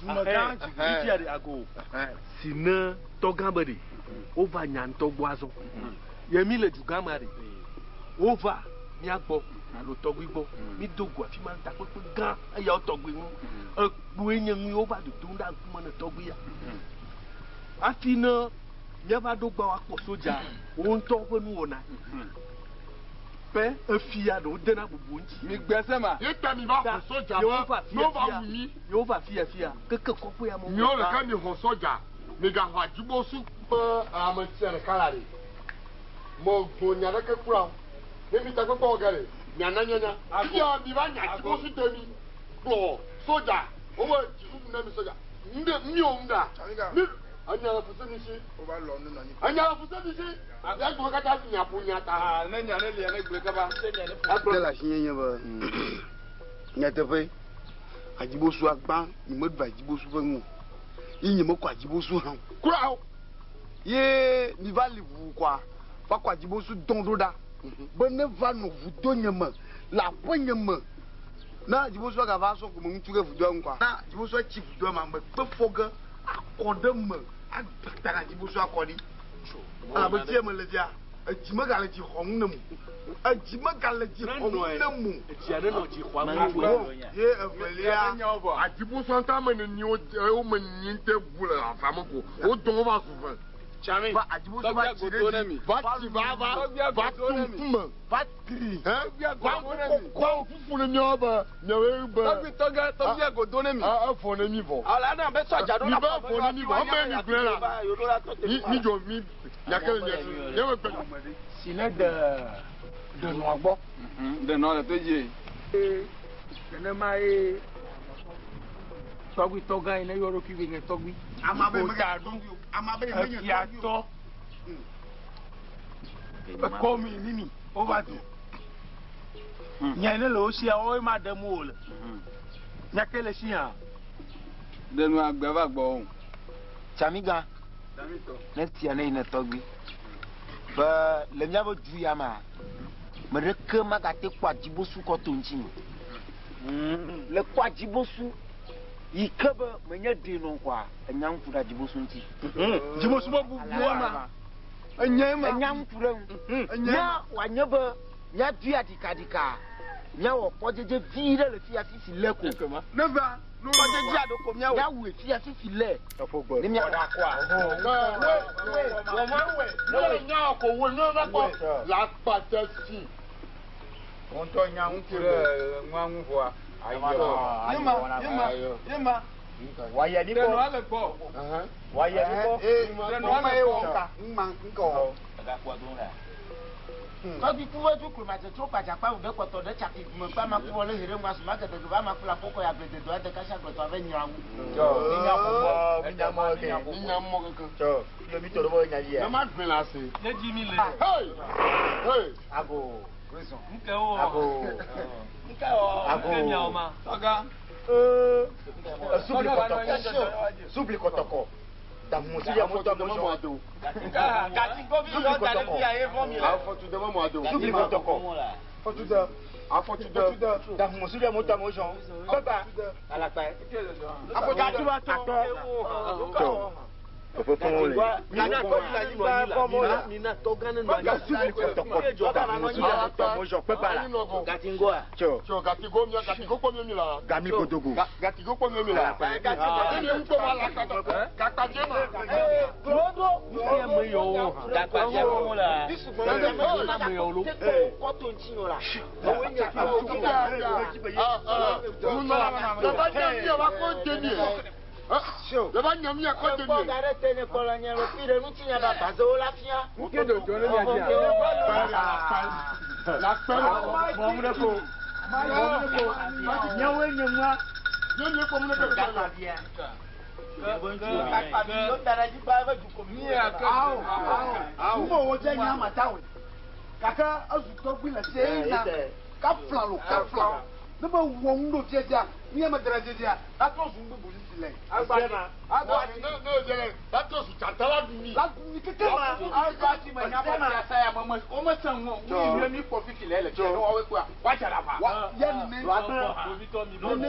Dumegã fifia ɖe ago si ne tɔgã be ɖe wova nya ŋutɔ gbɔ azɔ. Ye mi le dugã ma ɖe wova mía gbɔ alo tɔgbui gbɔ. Mi do go afi ma takpekpe gã eyawo tɔgbui ŋu. Ekpoe nye nu ye wova dodom ɖe ŋkume ne tɔgbui ya. Hafi ne míava ɖo gbɔ woakpɔ soja wo ŋutɔ ƒe nuwɔna. Be efia ɖewo dena bubu ŋuti. Mi gbe se ma. Ye ta mi va xɔ soja be ne wova wu mi. Yewo va fia fia keke kɔƒe ya me. Miwo ɖeka mi xɔ soja mi gaxɔ adzibosu ƒe ame sia ɖeka la ɖe. Me gblɔ nya ɖeke kura o. Ne mi takpekpe wɔ ge ɖe, miana nyanya. Fifia mi va nya adzibosu de mi kplɔ soja. Wobe dziɖuɖu na mi soja. Ŋɖe miwo ŋɖa. Mi enya le fuse mi si. Enya le fuse mi si. Ya gblɔ katã si miaƒo nya ta. Ne nya ne lia ne gblɔe kaba. Te le asinye nye be nyateƒe adzibosu agbã nye meɖu adzibosu ƒe nu o ye nye mekɔ adzibosu hã o. Kura o. Ye mi va li ʋu kɔa va kɔ adzibosu dɔn ɖo ɖa be ne va nɔ vudo nye me le aƒe nye me. Ne adzibosu gava sɔ ko me ŋutu ɖe vudoa ŋu kɔa. Ne adzibosu tsi vudoa ma me kpe fɔ ge akɔ ɖe me agba ta na adzibosu akɔ ɖi. Elabe fia me le fia edzi megale dzi xɔm ne mo. Edzi megale dzi xɔm ne mo. Edzia ne nɔ dzi xɔam ne mo. Ye evelia. Adzibosu ŋutɔ ame neni wo me nyi ŋutɔ bu le ava me ko. Wodɔn wova zu ve. Tsami. Va adzibosu va tsi ɖe edzi. Va tsi va va va tu ŋkume. Va tri. Va va fufu ne miawo be miawoe be. Tɔgbi tɔgã tɔgbia godo ne mi. Efɔ ne mi vɔ. Ala na be sɔdza ɖo Mi be fɔ ne mi vɔ. Ame mi gblẽ la. Mi mi dzɔ mi nyake le nye nye me gbe. Si ne de ɖenɔa gbɔ. Ɖenɔ le to dzi. Nenema ye tɔgbi tɔgã yi ne yɔ ɖokui be nye tɔgbi. Ama be Ƒo ta ɖo efiatɔ. Ekɔ mi mimi wova do. Nya yi ne le wo sia woawoe ma ɖem wo le. Nya ke le si hã. Ɖe nu agbe va gbɔ o. Tsamigã, ne tia ne yina tɔgbi be le míaƒe du ya mea, me ɖeke magate kpɔ adzibosu kɔ to ŋuti o. Le kpɔ adzibosu yi ke be menye ɖe nɔ kɔa, enya ŋku ɖe adzibosu ŋuti. Dzibosu be bubua ma. Enye ma. Enya ŋku ɖe ŋu. Ne wòanye be míadui aɖikaɖika, míawɔ kpɔdzedze vi ɖe le fia fifi lɛ ko. Neva kpɔdzedze aɖe ko míawɔ. Míawɔe fia fifi lɛ. Ne míawɔ akɔa. Ŋutɔ nya ŋku ɖe nua ŋu vɔa. Yema, yema, yema. Wòayi Ɖe nɔa le gbɔ. Wòayi gbɔ. Ɖe nɔa le gbɔ. Tɔgbi ku ve du kloma dze tso kpadzakpa wu ɖe kpɔtɔ ɖe tsaki gume kpe ama ku wɔ le he ɖe ŋua suma gede gbe ama ku la kpɔkɔ ya gbe dedo ade kasi agbetɔ ave nyra wu. Tsɔ, minya ƒoƒo, minya mɔ ke. Minya mɔ keke. Tsɔ, fio mi tɔ ɖe bɔ nya dzi ya. Ne ma gbe la se. Ne dzi mi le. Hey! Hey! Ago. Nke wo. Ago. Nke wo. Ago. Nke miawo ma. Tɔga. Subli kɔtɔkɔ. Subli kɔtɔkɔ. Damusi ya mɔtɔ mɔtɔ. Subli kɔtɔkɔ. Subli kɔtɔkɔ. Afɔtude. Damusi ya mɔtɔ mɔtɔ. Bɛba. Alakpa. Afɔtude. Tsɔ. Subli kɔtɔkɔ. Damusi ya mɔtɔ mɔtɔ. Bɛba la. Gatingoa. Tsɔ. Tsɔ gatigo mia gatigo kpɔ mia mi la. Gami godogo. Gatigo kpɔ mia mi la. Alakpa. Ne mi ŋkpɔ ma la gakpadze ma. Gakpadze mo la. Kɔ to ŋuti nyo la. Leba nyamia wa kɔ demi. Leba nyamia kɔ demi. Kpɔ ga ɖe te ne kpɔ le nye le fi ɖe ŋutinya ba gbazewo la fia. Nke do do ne mia dzia. La kpɛ lɔ. Mɔmu ɖe ko. Mɔmu ɖe ko. Nyawoe nye nua. Ne mi kpɔ mu ne kɛ kpɛ. Awo, wo dze nya matawe. Gake ezu tɔgbi le se na kafla lo kafla. Ne be wɔ ŋu ɖo fiafia, mía me dra fiafia, atrɔ zu bubu sisi le. Ne ne o jɛlɛ, la tɔ su tata la dun mi. La dun mi keke ma. Agbati me nya be fiasa ya me me wo me se ŋu o. Nu yi mi kpɔ fifi le le fia ne woawoe kpɔa woadza ɖe aʋa. Wa ya nene. Nene.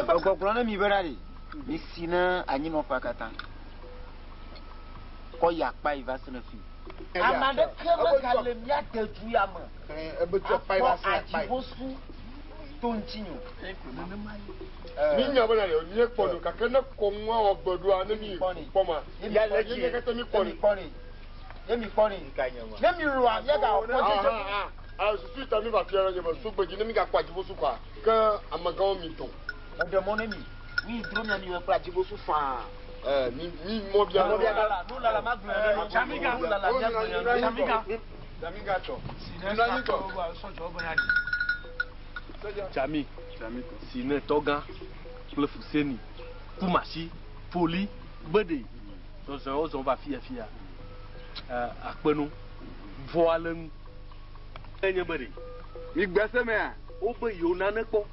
Egbɔgblɔ ne mi be ɖa ɖi, mi si ne anyinɔƒea katã. Kɔ yi akpa yi va se ne fi. Ame aɖeke megale mía de du ya me. Akpɔ adzibosu to ŋuti nyo. Mi nya bena ɖe mi kpɔ nu gake ne kɔ ŋua wɔ gbe ɖoa ne mi kpɔ ma. Ya le dzi. Ne kete mi kpɔ Ne mi kpɔ ni. Ne mi kpɔ ni. Ne mi lɔa miaga wɔ kpɔdzedze. Ah, susu ta mi va fia ɖe nye me sogbe dzi ne mi gakpɔ adzibosu kɔa ke amegãwo mi dɔn. Meɖe mɔ ne mi. Mi dro mia mi wɔ kple adzibosu faa. Mi mi mɔ bia. Mɔ bia la. Nu lala ma gblɔ ɖe. Tsamiga. Nu lala mia gblɔ ɖe. Tsamiga. Tsamiga tɔ. Tsami. Si ne tɔgã kple Fuseni, Kumasi, Foli, Gbede, zɔzɔ wozɔ va fia fia. Akpenu, vɔa le ŋu. Enye be ɖe. Mi gbe se mea. Wobe yewo nane kpɔ,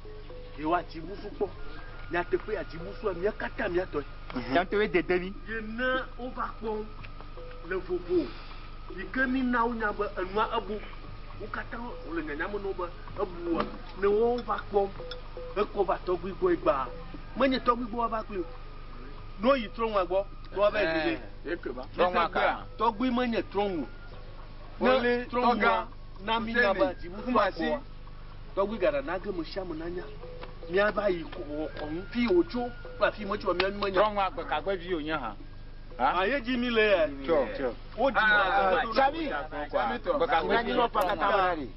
yewo adzibusu kpɔ. Nyateƒe adzibusua mía katã mía tɔe. Nyateƒe dede mi. Ye ne wova kpɔ le vovo yi ke mi na wonya be enua ebu. Wo katã wole nyanya me na wo be ebua ne wova kpɔ ekɔ va tɔgbui gbɔ egbea. Menye tɔgbui gbɔ woava kpli o. Ne woyi trɔ̃ŋua gbɔ, ne woava yi ɖe. Trɔ̃ŋua ka? Tɔgbui menye trɔ̃ŋu. Wole Ne trɔ̃ŋua tɔgã, na mi nya be Fuseni, adzibusu Kumasi. akpɔa, tɔgbui gaɖa na ge me sia me nanya. Míava yi kɔnu fi wòtso kple afi metso mía mi menya. Trɔ̃ŋua gbekagbe vi wònye hã. Ah, ye dzi mi le yɛ. Tsɔ. Tsɔ. Wo dzi Tsami. Gbekagbe vi. Anyinɔƒea katã me ɖa ɖi.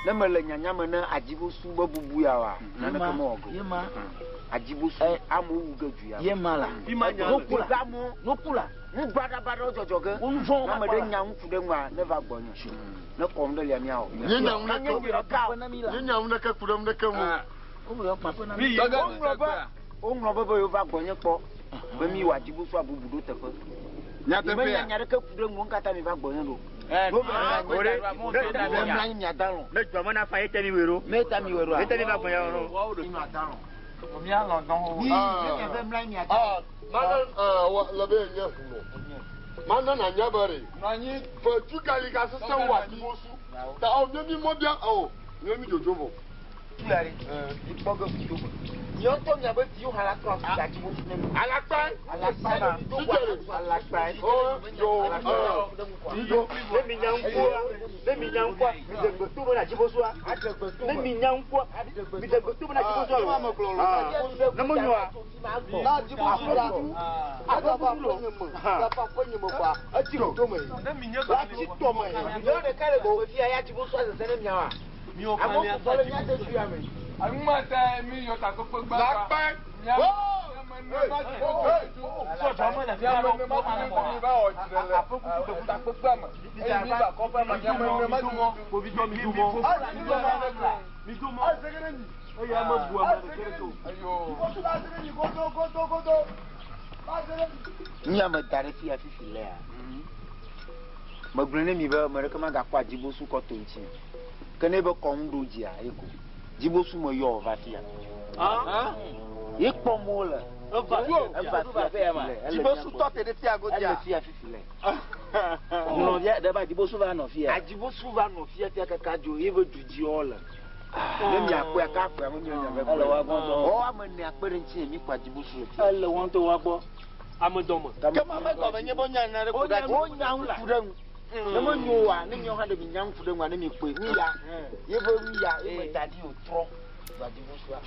Ne mele nyanya me ne adzibosu be bubu ya wa, naneke mewɔ ge o. Adzibosu amewo wu ge du ya. Ye ma la. Nukula. Nukula. Nu baɖabaɖawo dzɔdzɔ ge. Wo nu vɔ̃wo Ne ame kpɔ ɖe la. nya ŋku ɖe ŋua, ne va gbɔnye. Ne kɔm ɖe lia míawɔ. Nye nya ŋu Nye ɖeke ɖeka o. nye nya ŋu ɖeke ku ɖe ŋu ɖeke ŋu. Wo yɔ kpaƒe na Mi mi. yi Woŋlɔ be Woŋlɔ be be yewo va gbɔnye kpɔ be mi wɔ adzibosu abubu ɖo teƒe. Nyateƒea? Menya nya ɖeke ku ɖe ŋu katã mi va gbɔnye ɖo. Ɖo be mlɔ anyi miada lɔ. Ne dzɔ me na fa ye tɛ mi wɛ ɖo. Ne ta mi wɛ ɖoa? Ye tɛ mi va gbɔnye ɖo. Mialɔ dɔn o. Mi ne miave mlɔ anyi miada lɔ. Mana le be nye hunɔ. Mana na nya be ɖe. Ve gali ka sese wɔ adzibosu. Ta awo mi mi mɔ bia awo mi mi dzodzo vɔ. Tu ya ɖe. Mi kpɔ ge vudo me. Miawo ŋutɔ miabe viwo hã la trɔ afi adzibosu ne mi. Alakpa. Alakpa ma. Alakpa. Ne mi nya ŋkua, ne mi nya ŋkua, mi de gbe to be na dzibosua. Ne mi nya ŋkua, mi de gbe to be na dzibosua lo. Ne mo nyoa. Na dzibosu la, agava aƒe nye me, agava aƒe nye me kɔa, etsi ɖoɖo me. Etsi tɔ me. Miawo ɖeka le gbɔwò fia ya dzibosu azeze ne miawoa? Amewo sugbɔ le mía de du ya me. Anumata mi yɔ takpekpe gbã. Lakpe. Nu ya me da ɖe fia fifi lea, megblɔe ne mi be ame ɖeke magakpɔ adzibosu kɔ to ŋuti o. Ke ne be kɔ ŋu ɖo dzia, ye ko. Dzibosu me yɔ wòva fia. Ye kpɔm wole. Eva fia fifi le. Ele Dzibosu tɔ te ɖe fia godzia. Ele fia fifi le. Nɔvia ɖe ba dzibosu va nɔ fia. Adzibosu va nɔ fia fia kaka dzo ye be du dzi wole. Ne miakpɔe aka akpɔe ame miwo miave kpɔe. Ele wa gbɔ dɔ. Wɔ ame ene akpe ɖe ŋuti mi kpɔ adzibosu le fia. Ele wɔn to wa gbɔ. Ame dɔme. Ke ma me gɔme nye be wonya nya ɖe ku ɖe Wonya ŋku ɖe ŋu. Ne menyo oa, ne miawo hã ɖe mi nya ŋku ɖe ŋua, ne mi kpɔe, nu ya, ye be nu ya, ye me da ɖi wòtrɔ va dzibosua.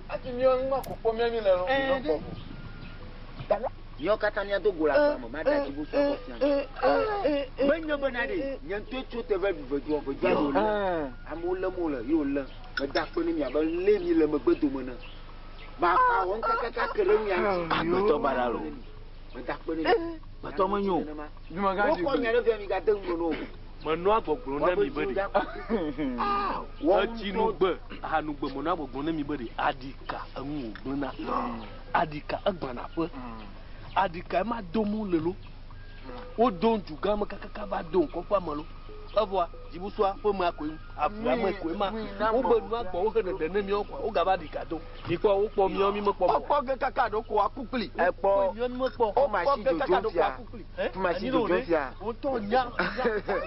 Ati miɔ nu ma ko kpɔ mía mi le lɔ. Miawo katã míado go le agbea me, maɖe adzibosua kɔ fia mi. Menye bena ɖe, nye ŋutɔe tso te va ɖu ʋedua, ʋedua ɖe wòle. Amewo lém wole, ye wòlé. Meda akpe ne mi abe lé mi le megbe dome ne. Mava wɔ ŋkekeke ke ɖe mia ŋuti. Agbetɔ baɖa lo. Meda akpe ne mi. Gbetɔ menyo. Wokɔ nya ɖe via mi gade ŋu me ne o. Menɔa gbɔgblɔ na mi be ɖe. Etsi nugbe, ahanugbe menɔa gbɔgblɔ na mi be ɖe. Aɖika enu wògblẽna. Aɖika egbãna ƒe. Aɖika ema dom wole lo. Wodo ŋutsu gã me kakaka va do ŋkɔƒea me lo. Evɔa dzibusua ƒe mea koe avua me koe ma. Wobe nua gbɔ wohe ɖeɖe ne miawo kɔa wogava aɖika do. Mikpɔ wokpɔ miawo mi mekpɔ. Wokpɔ ge kaka ɖo ko aku kpli. Ekpɔ miawo mi mekpɔ. Wokpɔ ge kaka ɖo ko aku kpli. Tumasi dzodzo fia. Wotɔ nya nya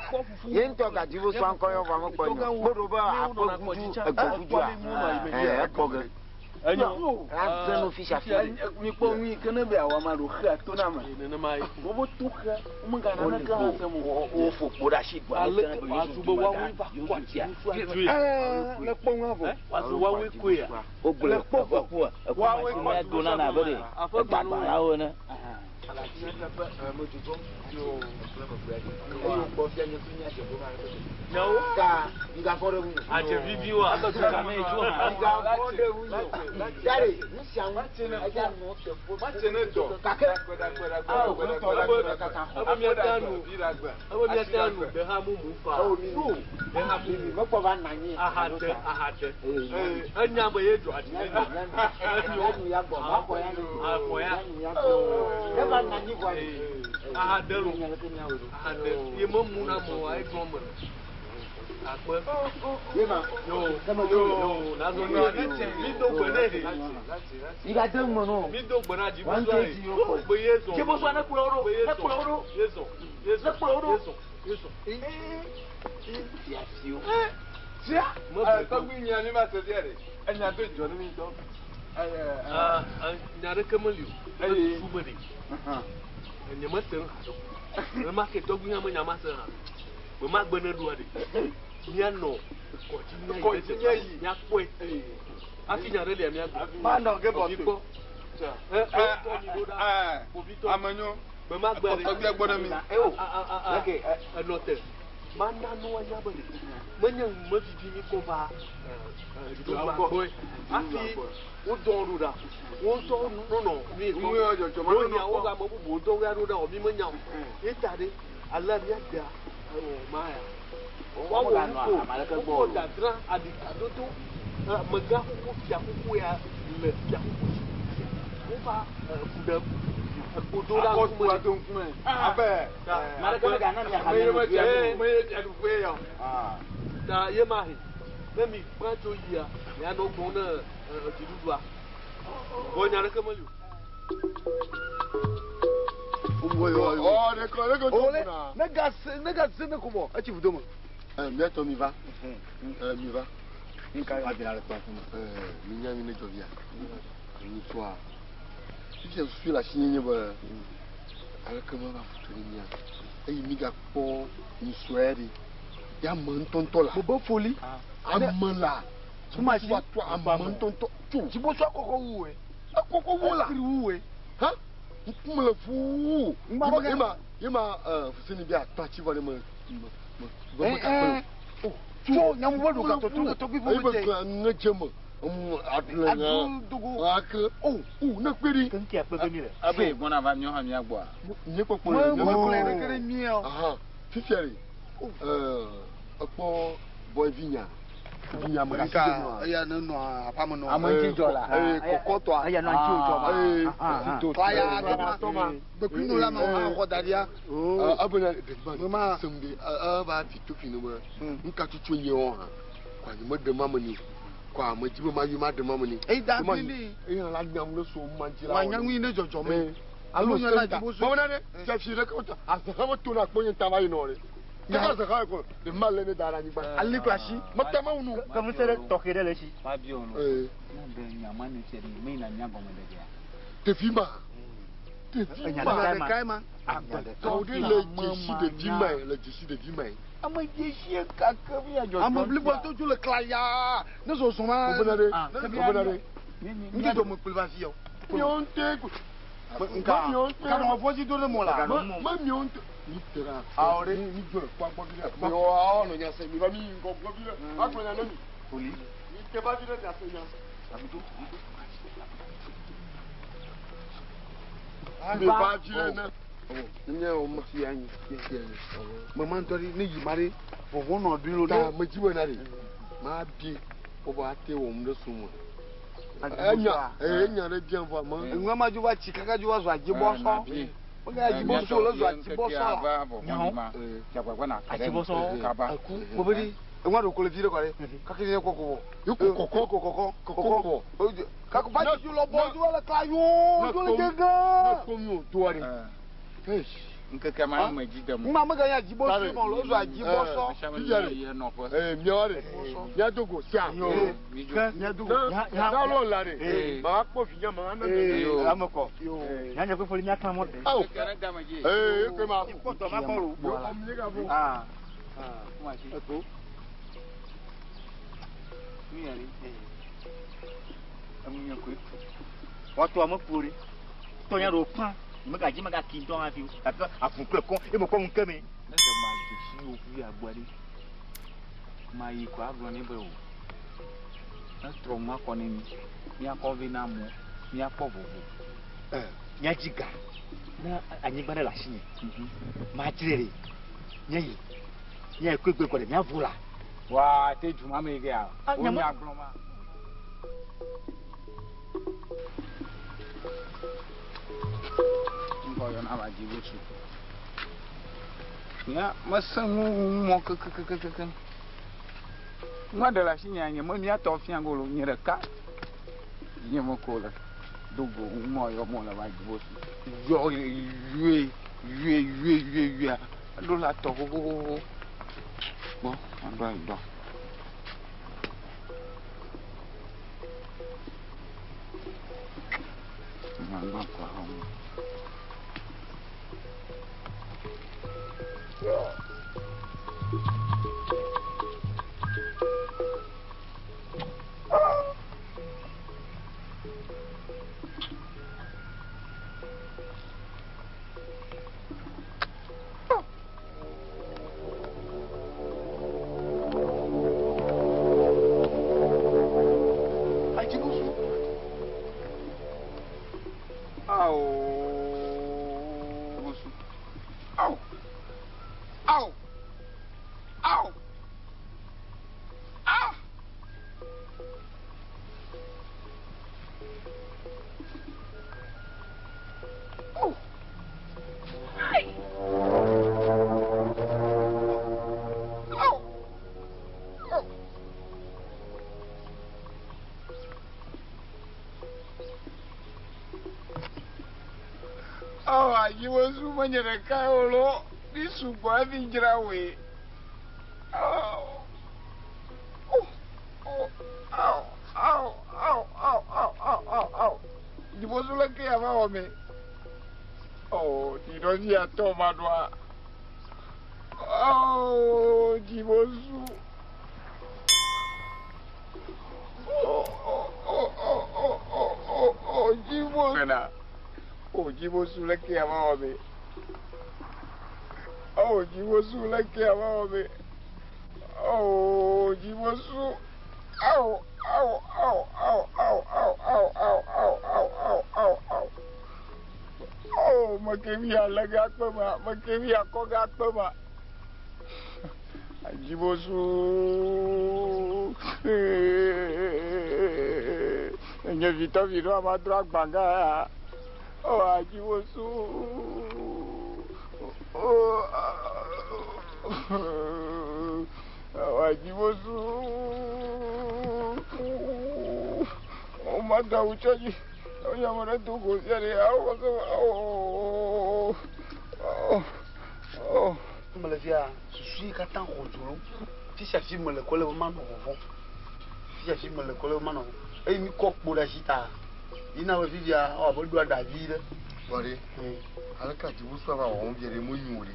fufu. Ye ŋutɔ gadzibosua ŋkɔ yɔ vɔ mekpɔ nyɔ. Kpɔ ɖo be aƒe gudu egbe gudua. Ɛɛ ekpɔ ge. Enyo. Aze no fi sia fi. Mi kpɔ nu yi ke ne be awɔ ma ɖo xea to na me. Nenema ye. Wobe to xea, womegana naneke hã sem o. Wofo kpo ɖe asi gbɔ. Aleke wòazu be woawoe va kɔ adzibosua dzoe? Ɛɛ, le kpɔ ŋua vɔ. Wòazu woawoe koea? Wogblɔ eƒe eƒe ma si do na abe ɖe egbagbalawo ene. Adze vivi wa. Ebe miate nu, ebe miate nu deha mumu fa. Deha mumu. Ahade, ahade. Enya be ye dzɔ adzi ne Afɔ ya. Ahade lo. Ahade. Ye me mu na mo wa egblɔ me. Akpe. Yo, yo, nazo mi do gbe ne he. Migade ŋu me no. Mi do gbe na dzibosua ye. Gbe ye zɔn. Dzibosua ne kplɔ wo ɖo. Gbe ye Ne zɔn. kplɔ wo ɖo. Ye zɔn. Ye zɔn. Ne kplɔ wo ɖo. Ye zɔn. Ye zɔn. Fiafiwo. Tia, tɔgbi mia mi ma se fia ɖe. Enya do dzɔ ne mi ŋutɔ. Nya ɖeke meli o. Esusu be ɖe. Nye mese nu haɖe o. Nenema ke tɔgbi hã menya ma se hã. Gbe ma gbe ne ɖoa ɖe. Míanɔ kɔdzi míayi ɖe teƒea míakpɔe. Hafi nya ɖe lia míagblɔ. Manɔ ge bɔ Kpɔ. Amenyo. Gbe ma gbe ɖe. Tɔgbia gbɔ ɖe mi. Enɔ te. Mana nu anya be ɖe. Menye nu mevivi mi kɔ va gbɔe. Hafi wodɔ ɖo ɖa. Wo ŋutɔ nonɔ mi gbɔ. Wonya wo ame bubuwo dɔ ya ɖo ɖa o mi menya o. Ye ta ɖe alea míadea ewɔ ma ya. Woawɔ nu ko wokɔ dadra aɖikadodo. Amegã xoxo fia xoxo ya le fia xoxo dzi. Wova fu ɖem. Ekpo do ɖa ŋkume. Akɔ do ŋkume. Abe. Ame ye me fia ame ye fiaɖuƒe ya o. Ta ye ma he. Ne mi gbã tso yia, mianɔ gblɔm ne dziɖuɖua. Vɔ nya ɖeke meli o. Ne ga se ne ko bɔ etsi vudo me. Miatɔ mi va. Mi va. Mi nya mi ne dzɔ via. Nutsua. Fifia susu le asi nye be aleke meva foto ɖe mia. Eye mi gakpɔ nusue ɖe. Ya ame ŋutɔŋutɔ la. Bobo foli. Ame la. Kumasi. Tso ame ŋutɔŋutɔ. Tso. Dzibotsua kɔkɔ wu woe. Ekɔkɔ wu la. Ekiri wu woe. Ha? Ŋkume le ʋuu. Yema yema fuseni bi atɔ atsi vɔ ɖe me me me me kakpe o. Tso nyamu be ɖo gatɔtɔ gatɔgbi Eyi be gã ŋe dze me. Emu aɖu le ŋa. Aɖu Ake o o ne kpe ɖi. Keŋke akpe ge mi le. Abe gbɔna va míawo hã mía gbɔa. Nye kpɔkpɔ Me le me kplɔe ɖeke ɖe mía o. Aha fifia ɖe ekpɔ bɔyvi nya. Vinya me Nka eya ne nɔ aƒeme nɔ. Ame ŋuti dzɔ la. Ee kɔkɔtɔa. Eya nɔ ŋuti wòdzɔ ma. Ee Kaya dema gbekui no la ma xɔ da ɖia. Ebena ɖevi ma sem ɖe eva fi to fi ne be nuka tutu nye wɔ hã. Kɔ anyi me ɖe ma me ni o. Kɔ ame dzi be ma yi ma ɖe ma me ni. Eyi da gbi ni. Eya la nyam ne so ma dzi la. Wa nyaŋui ne dzɔdzɔ me. Alo Alo senta. Bɔbɔna ɖe fiafi ɖe ke wotɔ aze hã me to na kpɔ nye ta va yi nɔ ɖe. Kaka aze hã ko ɖe ma lé ne da ɖe anyigba. Ali kple asi. Mete ma wunu. Ke ŋusẽ ɖe tɔxɛ ɖe le esi. Ma biɔ lo. Ee. Ne ɖe nya ma ne fia ɖe me yina mía gɔme ɖe gea. Ɖevi ma. Ɖevi ma. Nya ɖekae ma. Agbetɔ ɖe le dzesi ɖevi ma le dzesi ɖevi ma. Ame dzesie kake mi adzɔ. Ame blibo to dzo le klaya ne zɔzɔ ma. Bɔbɔna ɖe. Bɔbɔna ɖe. Ŋuti dɔ me kple va fi yɔ. Miawo ŋutɔe ko. Nka nka nɔ fɔsi do ɖe mɔ la. Me miawo ŋutɔ. Mi te ɖe Awɔ ɖe. Mi dzo le kpɔ agbɔ vi ɖe. Mi wɔ awɔ nɔ nya se mi va mi yi ŋgɔ gbɔ vi ɖe. Agblɔ nya ne mi. Poli. Mi te va vi ɖe nya se nya. Mi va vi ɖe ne. Ne wo ma. Ti anyi. Mama ŋutɔ ɖe ne yi ma ɖe vɔvɔ nɔ ɖui lo Ta ɖe. me dzi be na ɖe. Ma bi wobe ate wɔm ɖe so me. Enya enya ɖe biam vɔ me. Enua ma dzo va tsi kaka dzo va zu adzibɔsɔ. Woga adzibɔsɔ le zu adzibɔsɔ la. Adzibɔsɔ. Kaba. Bobo ɖi enua ɖo ko le vi ɖe kɔ ɖe. Kake ɖe kɔkɔ wɔ. Yoko kɔkɔ kɔkɔ kɔkɔ. Kaka va tsi dzo lɔbɔ dzo va le klayoo dzo le gege. Ne kpɔ mi o doa ɖe. Ŋkeke ma me dzi dem. Ŋma mega nye adzibɔsɔ ma o le zu adzibɔsɔ. Fifia ɖe. Ee miawo ɖe. Miadogo sia. Miadogo. Na lɔ la ɖe. Ma kpɔ vi nya ma na. Ame kɔ. Nya nye kpekpe mía kan mɔ. Awo. Ee eke ma. Kpɔtɔ ma kɔ lo. Ah. Eko. Woatɔ ame kpo ɖe. Tɔnya ɖewo kpã. Megadzi megaki ŋutɔ hafi o. Gake avu kple kɔ eye mekɔ ŋu ke me. Ne ɖe ma dzesi wo ƒu agbɔ ɖe. Ma yi ko agblɔ nɛ be o. Etrɔ ŋu akɔ ne mi. Míakɔ vɛ na amewo. Míakpɔ vovo. Míadzi ga. Ne anyigba ɖe le asinye. Madzrae ɖe. Míayi. Míayi koe gbe kɔ ɖe míavo la. Wa te du ma me gea. Ah, Wo nyame- nya gblɔ ma. Ŋkɔ yɔna va dzi bosu. Nya mesẽ ŋu mɔ kekekekeke. Nua ɖe le asi nye nye me míatɔ fia go lo nye ɖeka. Nye me ko le do go mɔ yɔ mɔ le va dzi bosu. Yɔ yue yue yue yue yue. Eɖo la tɔ xoxoxoxo. Gbɔ aɖo ayi dɔ. Gbɔ kɔ hã. Awo. Awo. Awo. Awo adziwosu menye ɖeka o lo, mi sugbɔ hafi dzra woe. Awo, awo, awo, awo, awo, awo, awo, awo, awo. Dziwosu le ke ya va wɔ me. Oh, ɖiɖɔvi atɔ ma ɖoa. Oh, dziwosu. Oh, oh, oh, oh, oh, oh, oh, oh, dziwosu. Oh, dziwosu le ke ya va wɔ me. Oh, dziwosu le ke ya va wɔ me. Oh, dziwosu. Awo, awo, awo, awo, awo, awo, awo, awo, awo, awo, awo, awo, awo. Oh, meke mi ale ge akpe ma, meke mi akɔ ge akpe ma. Adziwosu. Nye vitɔvi ɖo ama dro agbã gã ya. Oh, adziwosu. Oh, adziwosu. Oh, madawu tsɔ dzi. Nye ame ɖe do go sia ɖe. Awo, oh, oh, oh. Mele fia susu yi katã xɔ dzo lo. Fi sia fi mele kɔ le be manɔ vɔvɔ̃m. Fi sia fi mele kɔ le be manɔ vɔvɔ̃m. Eye mi kɔ kpo ɖe asi ta. Yina be fifia ewɔ abe ɖo aɖa vi ɖe. Vɔ ɖe, aleke adziwosu ava wɔwɔm fia ɖe menyo ɖe.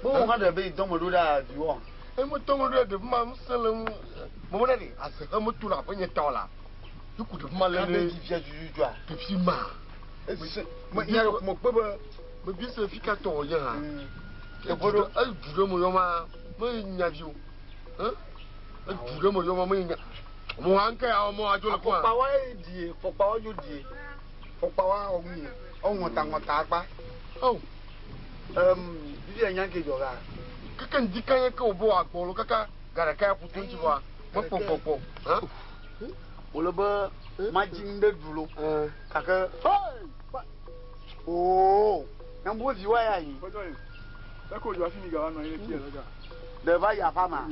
Be wo hã ɖe be yi dɔme ɖo ɖa viwɔ. Eye metɔ me ɖo ɖe ɖevi ma ŋusẽ le ŋu. Mebe ɖe azehe meto le aƒenye ta o la. Yi ku ɖevi ma lé ɖe. Kabe fifia tututua. Ɖevi ma. Ese me nya ɖe me kpe be. Mebi se fi ka tɔ wònye hã. Edu ɖe me yɔ ma me nya vi o. Edu ɖe me yɔ ma me nya. Mo hã ŋke ya mo adzo le kɔa. Afɔkpa wa ye die, fɔkpa wa dzo die. Fɔkpa wa ɔŋu ye, ɔŋɔta ŋɔta akpa. Oh. Fifia nya ke dzɔ ga. Keke ŋdi ka ye ke wòbe wòagbɔ lo kaka ga ɖeka ya ƒu to ŋuti vɔa mekpɔ kpɔkpɔ. Wòle be madzi nu ɖe ɖu lo. Gake. Oo, nyambo vi wa ya yi. Ɖe va yi aƒa ma.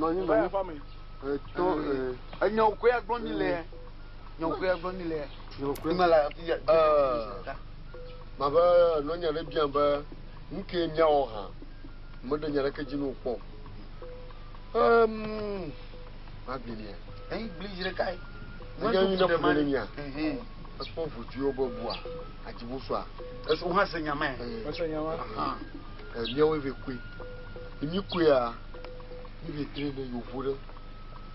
Etɔ Enyawo koe agblɔ mi le. Nyawo koe agblɔ mi le. Me le afi ya. Mabe nɔnya ɖe biam be nu ke míawɔ hã meɖe nya ɖeke dzi ne wokpɔ. Magblẽ mia. Eyi gblẽ dzi ɖeka ye. Enya nyui ne ƒo ɖe ne mia. Ekpɔ ʋuduiwo be bua adziwosua. Esi wo hã se nya ma. Mese nya ma. Míawoe ve koe. Mi koea, mi ve tre ne yevu ɖe.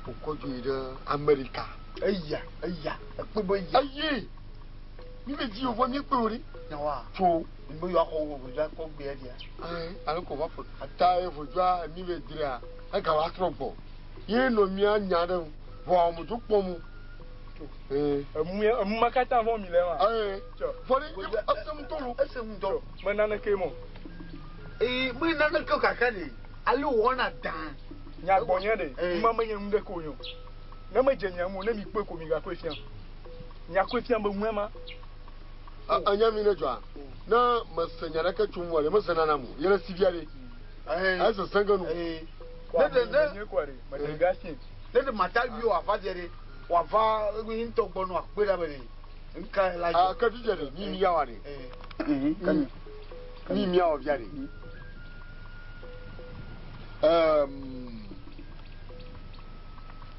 Wokɔ dzo yi ɖe Amerika. Eya, eya, ekpe be eya. Eye, mi ve dzi yevu mi kpe wo ɖe. Nyawa. Tso. Mi be yewoaxɔ wo ʋudzua kɔ gbea ɖia. Ayi, alo ko va ƒo. Ata ye ʋudzua mi ve drea, ega wa trɔ gbɔ. Ye nɔ mia nya ɖe vɔ ame dzo kpɔ mu. Emu ma katã vɔ mi le ma. Ee. Vɔ ɖe ese ŋutɔ lo. Ese ŋutɔ. Me naneke mɔ. Ee, me naneke o gake ɖe ale wòwɔna dã. Nya gbɔnye ɖe, numa menye nu ɖeke o nyo. Ne medze mia ŋu o, ne mi kpɔe ko mi gakɔe fiam. Nya kɔe fiam be ŋue ma. Enya mi ne dzɔa, ne mese nya ɖeke tso ŋua ɖe, mese nana mo. Ye le si via ɖe. Ese sẽ ge nu. Ne ɖe ne. Meɖe ga si. Ne ɖe mata vi wòava dze ɖe, wòava ŋutɔ gbɔ nɔ akpe ɖa be ɖe. Nka la dzɔ. Ke fifia ɖe, mi miawa ɖe. Mi miawɔ via ɖe.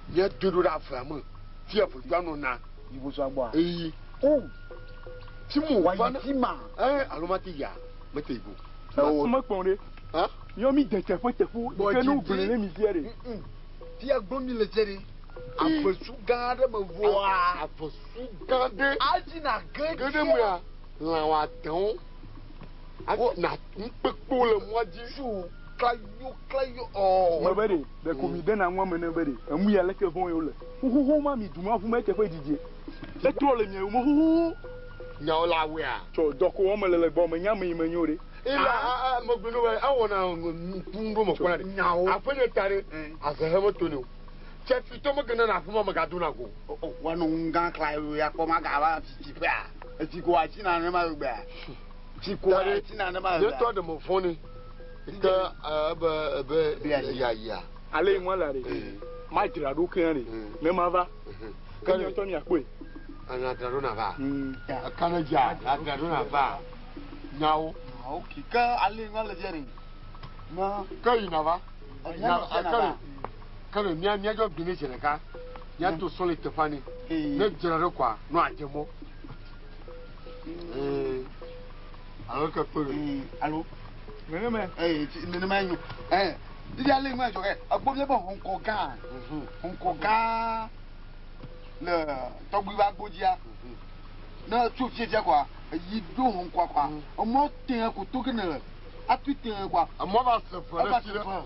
Míado ɖo ɖe avea me. Fia ʋudzua nɔna. Yibutsua gbɔa? Eyi. O. Fi mu wòva ne. Fi ma. Alo mate yia? Mete yi go. Mekpɔm ɖe. Míawo mi de teƒe teƒewo yi ke ne wogblẽ ne mi fia ɖe. Fia gblɔ mi le fia ɖe. Avesu gã aɖe me vɔa. Avesu gã ɖe. Adzi na ge ɖe. Ge ɖe mea, lã wòadewo. Na nukpekpewo le mɔa dzi. Tso klayo klayo ɔ. Mebe ɖe, ɖeko mi dena ŋua me ne be ɖe, emu ya leke vɔ̃ yewo le. Xoxoxo ma mi du ma ʋu me eteƒe didie. Etrɔ le mia yome xoxoxo. Nyawo le awɔea? Tsɔ dɔko wɔme le le gbɔ me nya me yi me nyo ɖe. Ila megblɔ ne be ewɔna ŋku ɖo me kpɔna ɖe. Nyawo. Aƒenye ta ɖe azehe meto ne o. Tsefitɔ megena na aƒe ma megadona go. Woanɔ ŋu gã kla ya kpɔ magava tsitsiƒea. Etsi ko atsi na nema gbea. Tsi ko atsi na nema gbea. Nye tɔ ɖe me vɔ̃ ne. Ke ebe ebe yaya. Ale yi ŋua la ɖe. Ma dzra ɖo keŋ ɖe. Ne ma va. Ke nye ŋutɔ miakpɔe. Ana dzra ɖo nava. Eka ne dzia, adzra ɖo nava. Nyawo. Ok, ke ale yi ŋua le fia ɖe. Na. Ke yi nava. Na ke ɖe mía míadzɔ gbi ne dze ɖeka. Míato sɔ le teƒea ne. Ne dzra ɖo kɔa, nɔ adze mɔ. Alo ke kpe ɖe. Alo. Nenema. Ee, nenema nyo. Ee, ibi ale ŋua dzɔ ke egbɔ mía be hɔnkɔ gã. Hɔnkɔ gã le tɔgbui va gbodzia. Ne tso fiefia kɔa, eyi ɖo hɔnkɔa kɔa, emɔ tẽ ko to ke ne atu tẽ kɔa. Emɔ va se ve ɖe fi ɖe.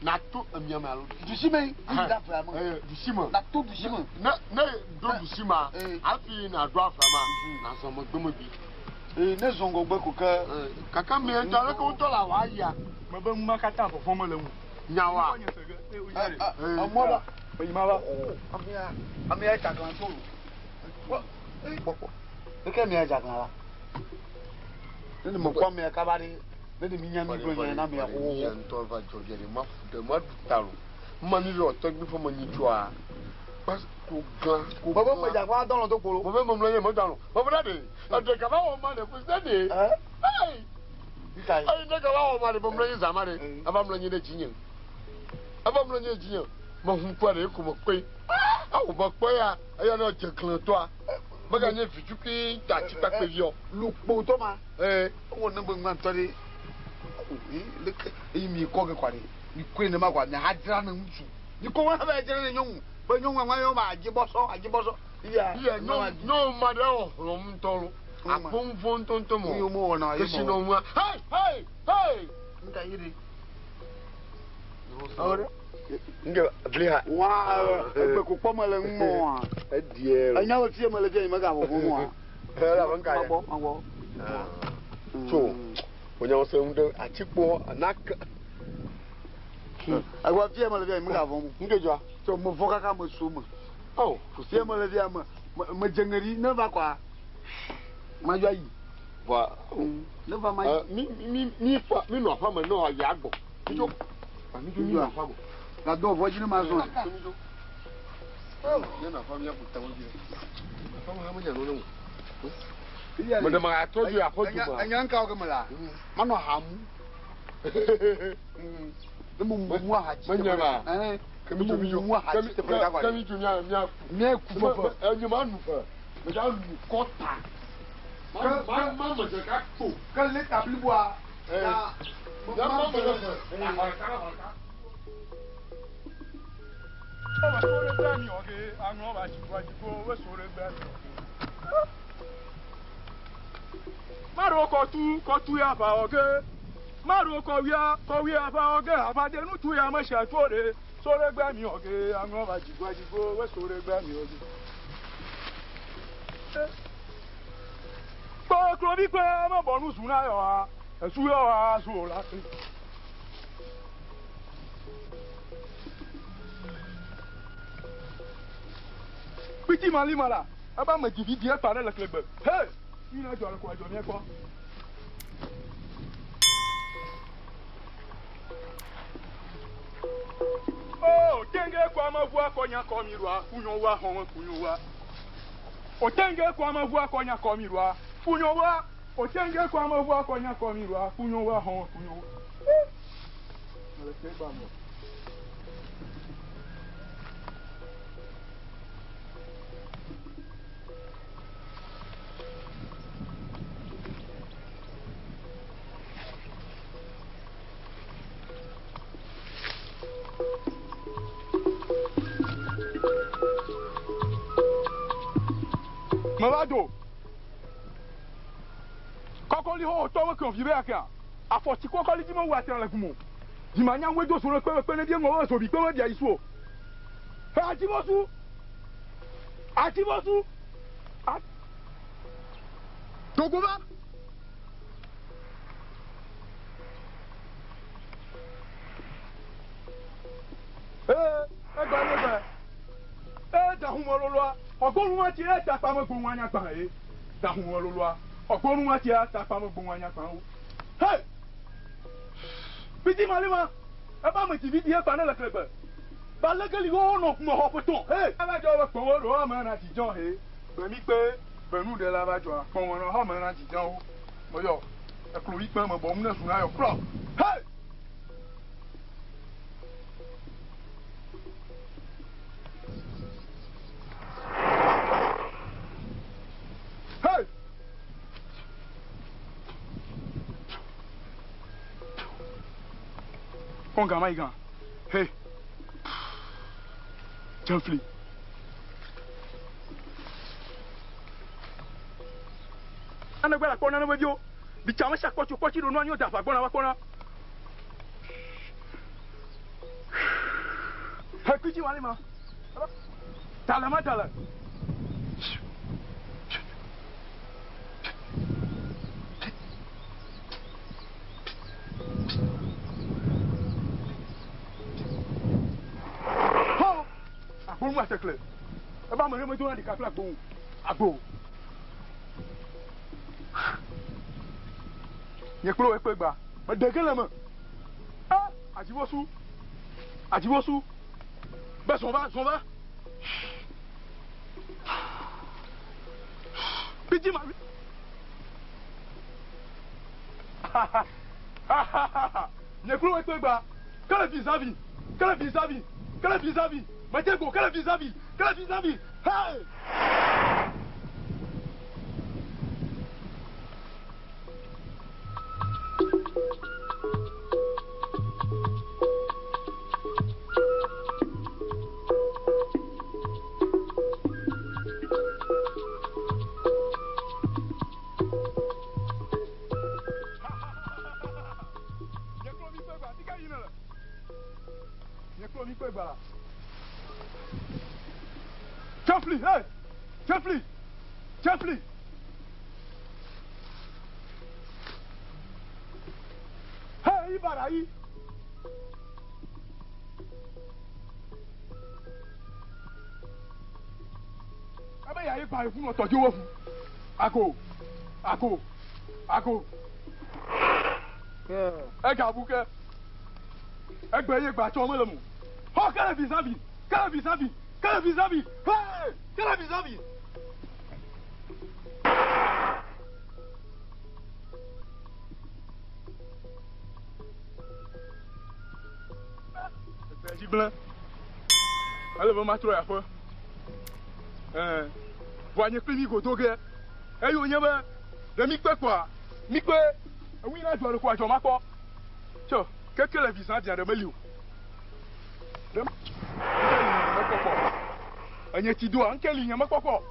Nato emia me alo. Dusi me yi ɖe avea me. Ee, dusi me. Nato dusi me. Ne ne ɖo dusi ma, hafi naɖo avea ma, nazɔ megbe megbe. Ee, ne zɔ ŋgɔgbe ko ke. Kaka me ŋutɔ aleke wotɔ le awɔ ayia. Mebe nu ma katã vɔvɔ̃ mele ŋu. Nyawoa. Emɔ va. Eyi ma va. Amea amea dza glã tso lo. Kpɔkpɔ. Leke amea dza glã la. Ne ne mekpɔ amea kaba ɖe. Ne ɖe mi nya mi gblɔ nya na amea xoxoxo. Nya ŋutɔ va dzɔ ɖe ɖe ma fu ɖe ma ɖu ta lo. Ma mi ɖe tɔgbi ƒe me nyi tsoa. Kpa ko glã ko. Bebe me dza glã dɔnɔ do kpolo. Bebe me mlɔ nye me dɔnɔ. Bebe ɖe ɖe. Eɖe gava wɔ ma ɖe ƒe ɖe. Hey. Eyi ne gava wɔ ma ɖe be mlɔ nye zã ma ɖe. Eva mlɔ nye ɖe dzinye. Eva mlɔ nye dzinye. Me hu kua ɖe ko me kpe. Awo me kpe ya. Eya ne dze glã tɔa. Mega nye vitukui ta tsikpakpe viɔ. Lukpo tɔ ma. Ee. Ewɔ ne be ŋua ŋutɔ ɖe. Leke eyi mi kɔ ke kɔa ɖe. Mi koe ne ma kɔa mi ha dzra ne ŋutsu. Mi kɔ ŋua va dzra ne nyɔnu. Be nyɔnua ŋua yɔ ma adzi bɔsɔ adzi bɔsɔ. Iya nyɔnu ma ɖe wɔ hlɔm ŋutɔ lo. Akpɔnvɔ ŋutɔŋutɔ mɔ. Yo mo wɔna ye mɔ. Kesinɔ ŋua. Hey hey hey. Nka yi ɖe. Nke vli ha. Wa egbe ko kpɔ mele ŋu mɔ wa. Edie. Enya be fie mele fie yi mega vɔvɔ mɔ. Ela be nka ye. Magbɔ magbɔ. Tso. Wonya wose ŋu ɖe atikpo anake. Agba fie mele fie yi mega vɔ mɔ. Nke dzɔa. Tso me vɔ kaka me so me. Oh. Fie mele fie me me dze ŋe ɖi ne va kɔa. Madzɔ ayi. Vɔ. Ne va ma yi. Mi mi mi fa mi nɔ aƒe me ne wòayi agbɔ. Mi dzo. Mi dzo mi nɔ aƒe me. Gado vɔ dzi ne ma zɔ. Mi dzo. Ne nɔ aƒe mi aƒo tawo dzi. Aƒe me hã menya nu ne o. Meɖe ma atrɔ dzo aƒe du ma. Enya ŋka wo ke me la. Manɔ hamu. Ne mo mu aha dzi. Menye ma. Ne mo mu aha dzi teƒe ɖeka kɔa. Ke mi dzo mia mia. Mia ku fɔfɔ. Enye ma nu fɛ. Me da nu kɔta. Ma ma me ɖeka kpo. Ke lita bliboa. Na ma me ɖe fɛ. Maɖewo kɔ tu kɔ tu ya ʋa wɔ ge. Maɖewo kɔ wia kɔ wia ʋa wɔ ge. Aʋa de nutu ya me sia tso ɖe. So ɖe gbe mi wɔ ge. Aŋlɔ va dzigo dzigo we so ɖe gbe mi wɔ ge. Kpɔ klovi kpe me bɔ nu zu na yɔ ha. Esu yɔ ha zu la. Kpiti mali ma la. Eba me dzivi die kpa ɖe le klegbe. Hey! Mi na dzɔ le kɔ adzɔ mía kpɔ. Oh, tenge kɔ ame ʋu akɔ nya kɔ mi ɖoa, funyo wa xɔme funyo wa. O tenge kɔ ame ʋu akɔ nya kɔ mi ɖoa, funyo wa. O tenge kɔ ame ʋu akɔ nya kɔ mi ɖoa, funyo wa xɔme funyo wa. Mele te gba mɔ. Meva do. Kɔkɔli xɔ tɔ me kɛ vi be akea. Afɔti kɔkɔli dzi me wu atra le gumo. Dzimanya ŋue do so ɖe kpe kpe ne bie ŋɔ be zobi kpe me bia yi su o. He atibosu. Atibosu. Dogo va. Ee, egba nye gbe. E dahun loloa. Ọgbọ́n wa ti ẹ ta pamọ́ gbóhùn anyagba ye. Dahun loloa. Ọgbọ́n wa ti ẹ ta pamọ́ gbóhùn anyagba o. Hey! Biti malima. Ẹ bá mi ti fi di ẹ gba ne le klegbe. Balẹ̀kẹ́lì wo nɔ kun xɔ ƒetɔ. Hey! Abadzɔ be kpɔwɔ ɖo ame na dzidzɔ he. Gbemi kpe benu ɖe la abadzɔ kpɔwɔ nɔ xɔ me na dzidzɔ wo. Meyɔ eklo yi kpe me bɔ ŋu ne zu na yɔ kplɔ. Hey! Hey! Kɔn gama yi gan. Hey! Jɛnfili. Anagbe la kpɔ nane veviwo. Bitsa me sia kpɔtso kpɔtsi ɖo nua nyo da aʋa gbɔna va kpɔna. He kpitsi wa li ma. Dale ma dale. Ho! Agbo nu atekle. Eba ame ɖe medo na ɖeka kple agbo o. Agbo. Nye kple wò ekpe gba. Meɖe ge le me. E adziwosu. Adziwosu. Be zɔn va, zɔn va. Bidzi ma. Nye kple wò ekpe gba. Kele vi zavi. Kele vi zavi. Kele vi zavi. Mete go. Kele vi zavi. Kele vi zavi. Hey! Nye kple mi kpe gba. Fika yi ne le? Nye kple mi kpe gba la. Chefli, hey! Chefli! Chefli! Hey, Ibara yi! Ebe ya yi gba efu nɔ tɔdzi wo fu. Ago! Ago! Ago! Ega bu ke. Egbe ye gba tsɔ mele mo. Xɔ kele vis-à-vis! Kele vis-à-vis! Kele vis-à-vis! Hey! Kele vis-à-vis! Egbe dzi gblẽ. Ele be matrɔ yi aƒe. Ɛɛ, vɔa nye kpli mi godo ge. Eye wònye be ɖe mi kpe kɔa, mi kpe eŋui na dzɔ ɖe ko adzɔ makpɔ. Tsɔ keke le vis-à-vis ɖe meli o. Ɖe ŋke li nye mekpɔkpɔ. Enye tsi doa ŋke li nye mekpɔkpɔ.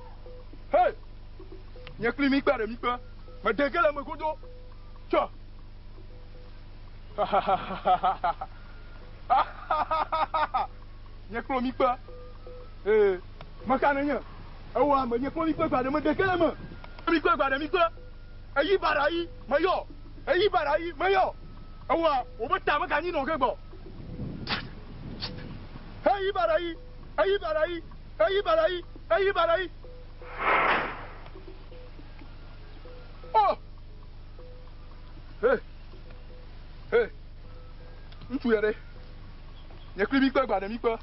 Hey! Nye kpli mi kpe ɖe mi kpe. Meɖe ge le me godo. Tsɔ. Nye kplɔ mi kpe. Ee, meka ne nye. Ewɔ ame nye kplɔ mi kpe gba ɖe meɖe ge le me. Mi kpe gba ɖe mi kpe. Eyi baɖa yi meyɔ. Eyi baɖa yi meyɔ. Ewɔ wobe ta meganyi nɔ ge gbɔ. Eyi baɖa yi. Eyi baɖa yi. Eyi baɖa yi. Eyi baɖa yi. Oh! Hey! Hey! Ŋutsu ya ɖe. Nye kpli mi kpe gba ɖe mi kpe.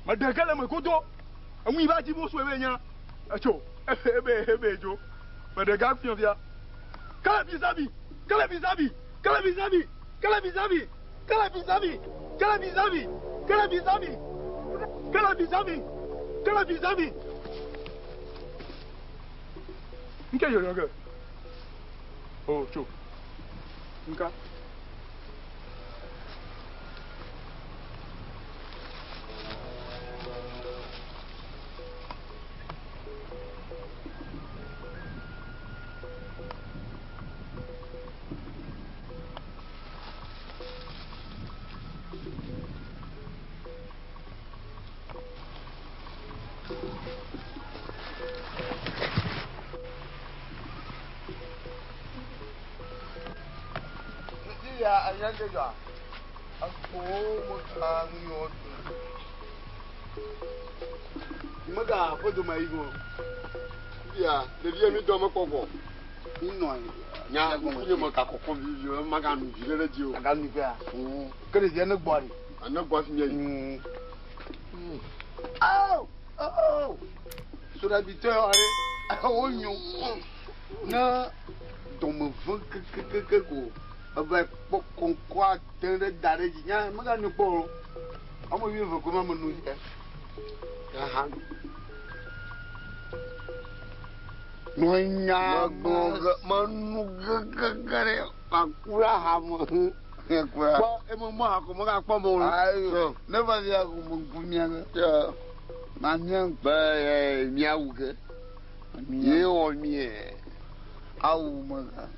Meɖe ge le me godo. Eŋui va dzi bo sue be nya. Etso. Ebe ebe dzo. Meɖe ga fiɔ fia. Kele vis-à-vis. Kele vis-à-vis. Kele vis-à-vis. Kele vis-à-vis. Kele vis-à-vis. Kele vis-à-vis. Kele vis-à-vis. Kele vis-à-vis. Kele vis-à-vis. Nke yɔyɔ ge. Oh, tso. Nka. Ya anya ke jwa. Akpo mo ka nyo tu. Mega ƒe dome yi go. Ya, ɖevia mi dɔ mekpɔ gbɔ. Mi nɔ anyi. Nya ŋkunye me ka kɔkɔ vivi o, maganu vi ɖe ɖe dzi o. Aganu vi a. Ke ɖevia ne gbɔ ɖi. Ane gbɔ hafi miayi. Ao! Ao! Soɖabitɔ yawo ɖe, wonyo. Ne dɔme ve kekekeke ko eva kpɔ kɔŋkɔ ate ɖe da ɖe dzi. Nya meganu kpɔ o. Ame wuieve koe ma meno fia. Aha. Menya Megblɔ ge, menu gekeke ɖe maku ɖe aha me. Kpɔ eme mɔ ha ko megakpɔ me o. Ayo, ne va fia ko meku mia ge. Mamia ŋku. Be miawu ge. Ye wɔ mie. Awu mega.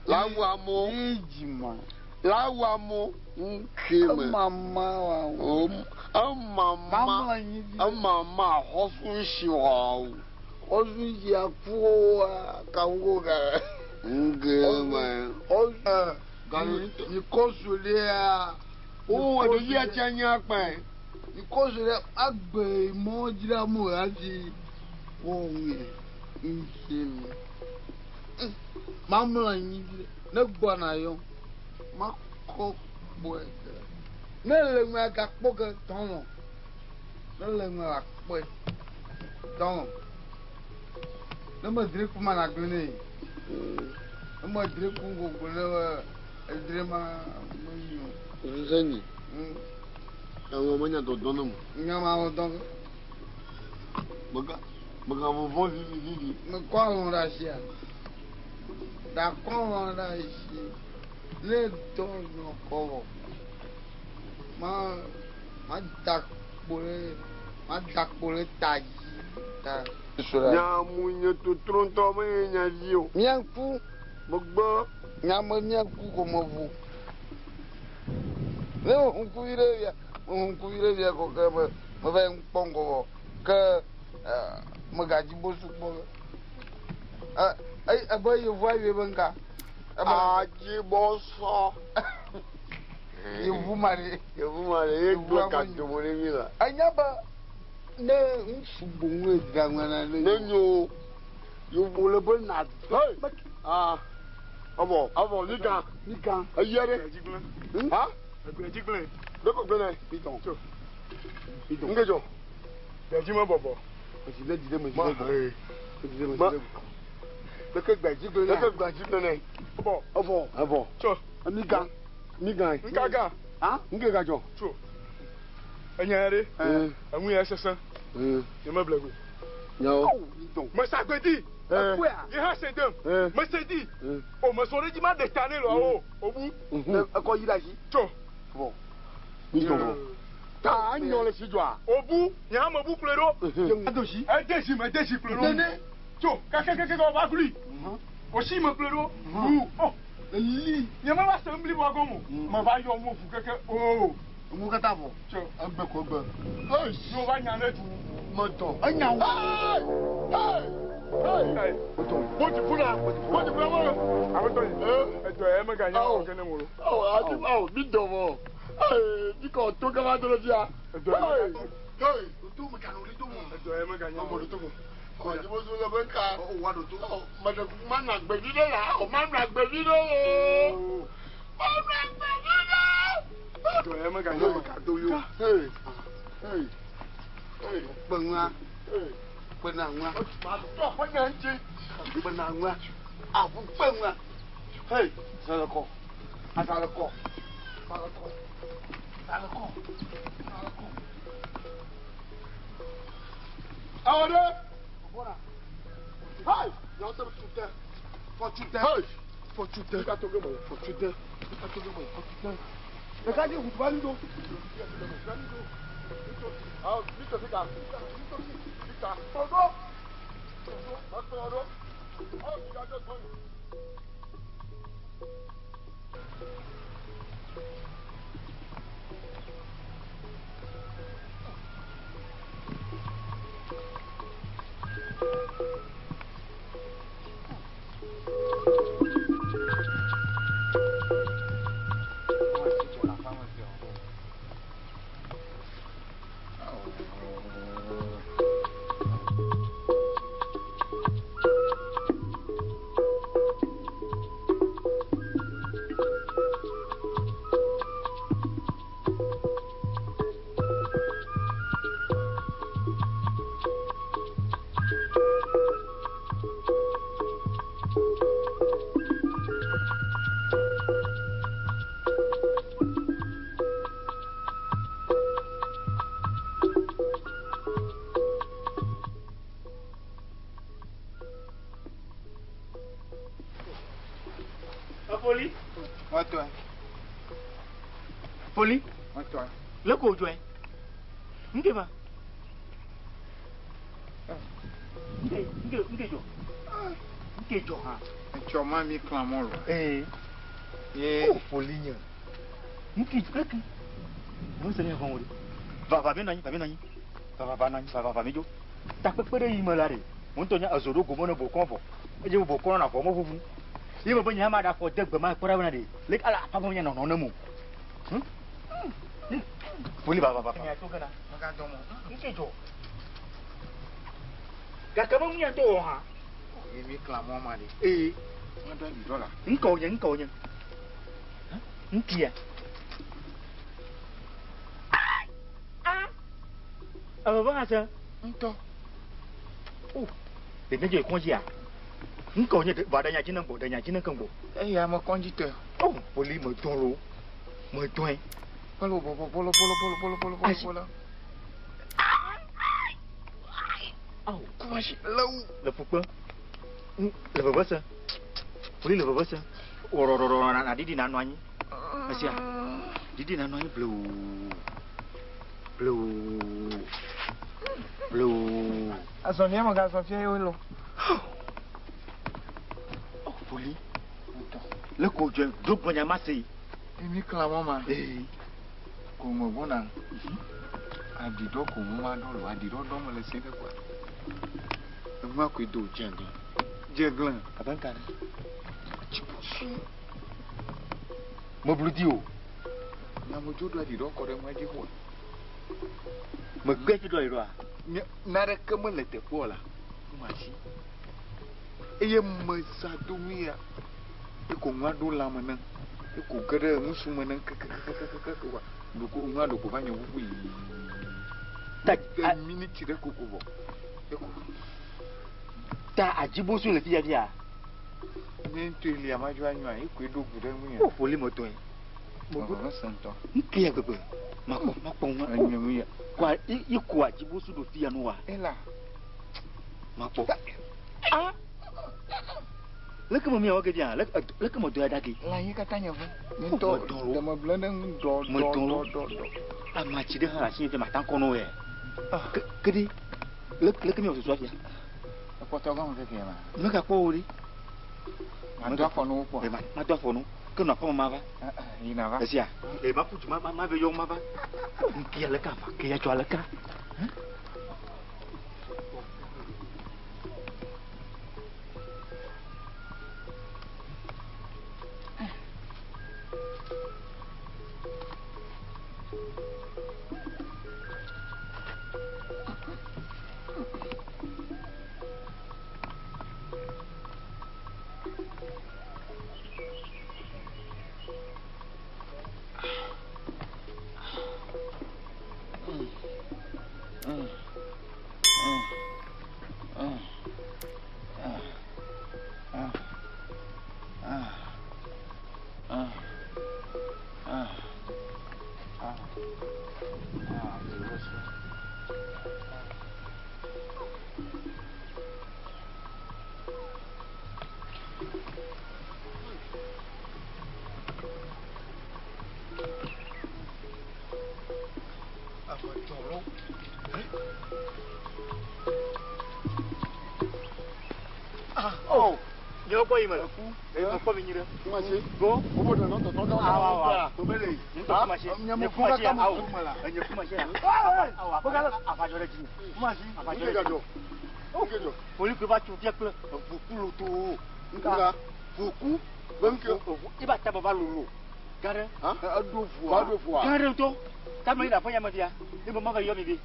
Lawu amewo. Ye dzima. Lawu amewo. Ŋke me. Emama wa wo. Emama. Mamlɔ anyi dzi. Emama xɔsu si wɔ wo. Xɔsu si aku wa kawo ga. Ŋke me. Xɔsu. Mikɔ solia. Wo ɖevi atsi anyi akpae. Mikɔ solia agbe mɔ dzra mo hafi wɔ ŋue. Ŋke me. Mamlɔ anyi dzi. Ne gbɔna yɔ. Makɔ kpɔe. Ne le ŋue gakpɔ ke tɔnɔ. Ne le ŋue akpɔe tɔnɔ. Ne me dre kuma na gblẽ ne. Ne me dre ku gbogbo ne edre ma me nyo. Ŋusẽnyi. Ewɔ menya dɔdɔ ne mo. Nya ma wɔ dɔ. Mega mega vɔvɔ vivi vivi. Mekɔ alɔ ɖe asia. Ɖakɔ alɔ ɖe asi. Ne dɔ nyɔ kɔ vɔ. Ma ma da kpo ɖe ma da kpo ɖe ta dzi. Ta. Nya mu nye totro ŋutɔ menye nya vi o. Mía ŋku. Megbe. Nya me mía ŋku ko me ʋu. Ne me ŋkuvi ɖe via, me ŋkuvi ɖe via ko ke me me va yi kpɔ ŋgɔ vɔ ke megadzi bosu kpɔ ge. Ebe yevu ayi be ŋka. Adzibɔsɔ. Yevu ma ɖe. Yevu ma ɖe ye gblɔ ka domo ɖe mi la. Enya be ne ŋutsu boŋue dzra ŋua na ne. Ne nyo. Yevu le be na. Hey. Ah. Avɔ. Avɔ mi gan. Mi gan. Eya ɖe. Ha? Egbe dzi gblẽ. Ɖe ko gblẽ nɛ. Mi dɔn. Tso. Mi dɔn. Ŋke dzɔ. Gbe dzi me bɔbɔ. Edzi le dzi ɖe me dzi Ma. ɖe gbɔ. Edzi ɖe me dzi Ma. ɖe gbɔ. Leke gbe dzi gblẽ nɛ. Leke gbe dzi gblẽ nɛ. Bɔ. Evɔ. Evɔ. Tso. Mi gan. Mi gan. Ŋka gan. Ha? Ŋke ga dzɔ. Tso. Enya ɖe. Eŋu ya sesẽ. Nye me ble go. Nyawo. Mi dɔn. Mesa gbe di. Ekpɔa. Ye hã se dem. Mese di. O mesɔ ɖe dzi ma ɖe ta ne lɔ o. Obu. Ekɔ yi ɖe asi. Tso. Vɔ. Mi dɔn vɔ. Ta anyɔ le si dzɔa. Obu. Nye hã mebu kplɔe ɖo. Ado si. Ede si me de si kplɔe ɖo. Nene. Tso. Kakekeke wòva glui. Osi me kplɔe ɖo. Wu. Ɔ. Eli. Nye me va se ŋbliboa gɔme o. Me va yɔ mo ʋu keke. Oo. Ŋu katã vɔ. Tso. Egbe ko egbe. Ye wòva nya ɖe du. Me dɔn. Enya wo. Hey! Hey! Hey! Boti funa. Boti funa mɔ. Aƒetɔ yi. Edɔ ya meganya wɔ ke ne mo lo. Awo adi awo mi dɔn vɔ. Ee mi kɔ to gama do ɖe fia. Edɔ ya Hey! meganya. Hey! To me kanu li to mo. Edɔ ya meganya. Ɔmɔ ɖo to mo. Ɔ dzibosu le be ka. Ɔ wa ɖo to. Ɔ mɛ ɖe ma nɔ agbevi ɖe la. Ɔ ma nɔ agbevi ɖe o. Ma nɔ agbevi ɖe. Edɔ ya meganya wɔ. Ka do yo. Hey! Hey! Hey! Kpe ŋua. Hey! Kpe na ŋua. Ma tɔ ƒe nya ŋuti. Kpe na ŋua. Aʋu kpe ŋua. Hey! Zã le kɔ. Azã le kɔ. Zã le kɔ. Zã le kɔ. Zã le kɔ. Awɔ ɖe. Bɔra. Hey! Nyawo te tu te. Fɔtu tɛ. Hey! Fɔtu tɛ. Ka to ge me. Fɔtu tɛ. Ka to ge me. Fɔtu tɛ. Ɖeka dzi ʋutu ali do. Awo mi tɔ fi ka. Mi ka. Kplɔ ɖo. Ma kplɔ ɖo. Awo mi ka jɔ tɔ. Foli. Mɔtɔe. Foli. Mɔtɔe. Le ko dzɔe. Nke ma. Nke nke nke dzɔ. Nke dzɔ hã. Etsɔ ma mi klã mɔ lo. Ee. Ye. O foli nye. Nke leke. Nu se ne xɔn wo de. Va va mi nɔ anyi va mi nɔ anyi. Va va va nɔ anyi va va va mi dzo. Takpekpe ɖe yi me la ɖe. Ŋutɔ nye ezo ɖo gome ne bokɔ vɔ. Edze be bokɔ nɔ avɔ me ʋuʋu. Ye me be nye hã ma ɖe afɔ de gbe ma kpɔ ɖa bena ɖe. Leke ala aƒa me nye nɔnɔ ne mo. Foli va va va. Megadɔ mɔ. Nke dzɔ. Gake me ŋunya ŋutɔ wɔ hã. Ye mi klã mɔ ma ɖe. Ee. Ma ɖo aɖi ɖɔ la. Ŋkɔ nye ŋkɔ nye. Ŋkia. Eve va se. Ŋutɔ. O. Ɖe nye kɔndzia. Ŋkɔ nye va ɖe nya dzi ne gbɔ ɖe nya dzi ne ke gbɔ. Eya me kɔndzi tɔe. O foli me dɔn lo. Me dɔn. Bolo bolo bolo bolo bolo bolo bolo bolo bolo. Awo. Kumasi lewu. Le fukpe. Le veve se. Foli le veve se. Wɔrɔrɔrɔ na ɖiɖi na nɔ anyi. Esia. Ɖiɖi na nɔ anyi blewu. Blewu. Blewu. Azɔlia megazɔ fia ye lo. O foli. Le ko dzɔ do gbɔnya ma se. Mi klã mɔ ma. Ee. Ko me gbɔna. Aɖiɖɔ ko mu ma ɖɔ lo. Aɖiɖɔ ɖɔ me le se ɖe kɔa. Enua koe do dze glẽ. Dze glẽ. Abe ŋka ɖe. Tsiposu. Meblu di o. Nyamedzo ɖo aɖiɖɔ kɔ ɖe ŋua dzi xɔ. Megbe dzi ɖɔ aɖiɖɔa. Nye naneke mele teƒe o la. Kumasi. Eye meza do nu ya. Eko ŋua ɖo lãme ne. Eko ge ɖe ŋusu me ne kekekekekeke wa. Ɖoko ŋua ɖoko va nye ʋuʋu yi. Ta De miniti ɖe koko vɔ. Eko. Ta adzibosu le fia fia. Ne ŋutɔ lia ma dzo anyɔa ekoe ɖo gu ɖe ŋu ya. O foli me tɔe. Veve se ŋutɔ. Ŋke ya gbegbe. Makpɔ makpɔ ŋua. Enye ŋu ya. Kɔa i ko adzibosu ɖo fia nu wa. Ela. Makpɔ. Ah. Leke me miawɔ ke fia? Leke me dɔ ya da ke? Lãnyi yi katã nye ve. Nye ŋutɔ ɖe me ble ɖe ŋu dɔ dɔ dɔ dɔ dɔ. Amatsi ɖe hã le asi nye fia mata kɔ nɔ yɛ. Ke ɖe leke miawɔ susua fia? Ekpɔtɔ gɔme fifia ma. Megakpɔ wo ɖi. Mado afɔ nu wo kpɔ. Mado afɔ nu. Ke nɔ aƒeme ma va. Yina va. Esia. Ee ma ƒu du ma ma ve yɔ ma va. Ŋke aleka va ke ya tsɔ aleka. Nye kpɔ yi me. Eye me kpɔ mi nyi ɖe. Kumasi. Go. Wo ɖe nɔ tɔtɔ gã. Awa awa. Ŋutɔ kumasi. Nye Nye mo kumasi kaka mo awo. kuma la. Nye kumasi. Awo afa jɔ ɖe dzi. Kumasi. Afa jɔ ɖe dzi. Nke dzɔ. Poli ke va tso fia kple eʋuku lotoo. Nka. Ʋuku. Be nke. Eʋu eba taba va lolo. Gã ɖe. Eɖo ʋua. Va ɖo ʋua. Gã ɖe ŋutɔ. Tame yi le aƒe ya me fia. Ebe ma va yɔ mi vi.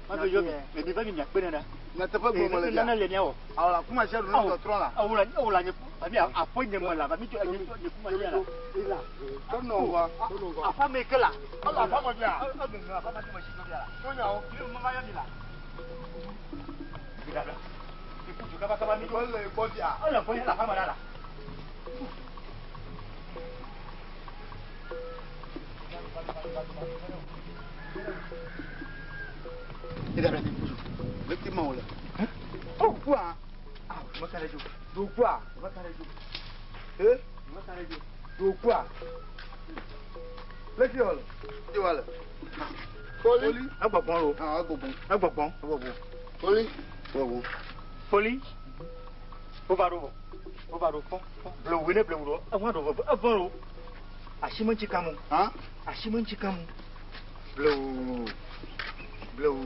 Ma va yɔ mi. Mi va mi miakpe ne ɖa. Nyateƒe gblɔm mele fia. Nane le miawɔ. Awɔ la kumasi ɖo ne tɔtrɔ la. Awo la awo la nye ba mi aƒe nye me la ba mi tɔ nye nye kumasi la. Ela. Tɔnɔ wa. Aƒa me ke la. Ɔlɔ aƒa me fia. Ɔlɔ aƒa me fi la. Tɔnyawo. Mi ma va yɔ mi la. Mi da la. Mi kutu kaba kaba mi. Ɔlɔ ekpɔ fia. Ɔlɔ kpɔ la aƒa me la la. Mi da la mi kutu. Leti ma wòle. Oh, kua. Ah, mo kare jo. Do kua. Mo kare jo. Eh? Ɖokua. Leke wòle? Leke wòle? Foli. Egbɔgbɔn lo. Ah, egbɔgbɔn. Egbɔgbɔn. Egbɔgbɔn. Foli. Egbɔgbɔn. Foli. Wova ɖo vɔ. Wova ɖo fɔ. Blewu ne blewu ɖo. Ewa ɖo vɔ. Evɔ lo. Asi me ŋtsi kam o. Hã? Asi me ŋtsi kam o. Blewu. Blewu.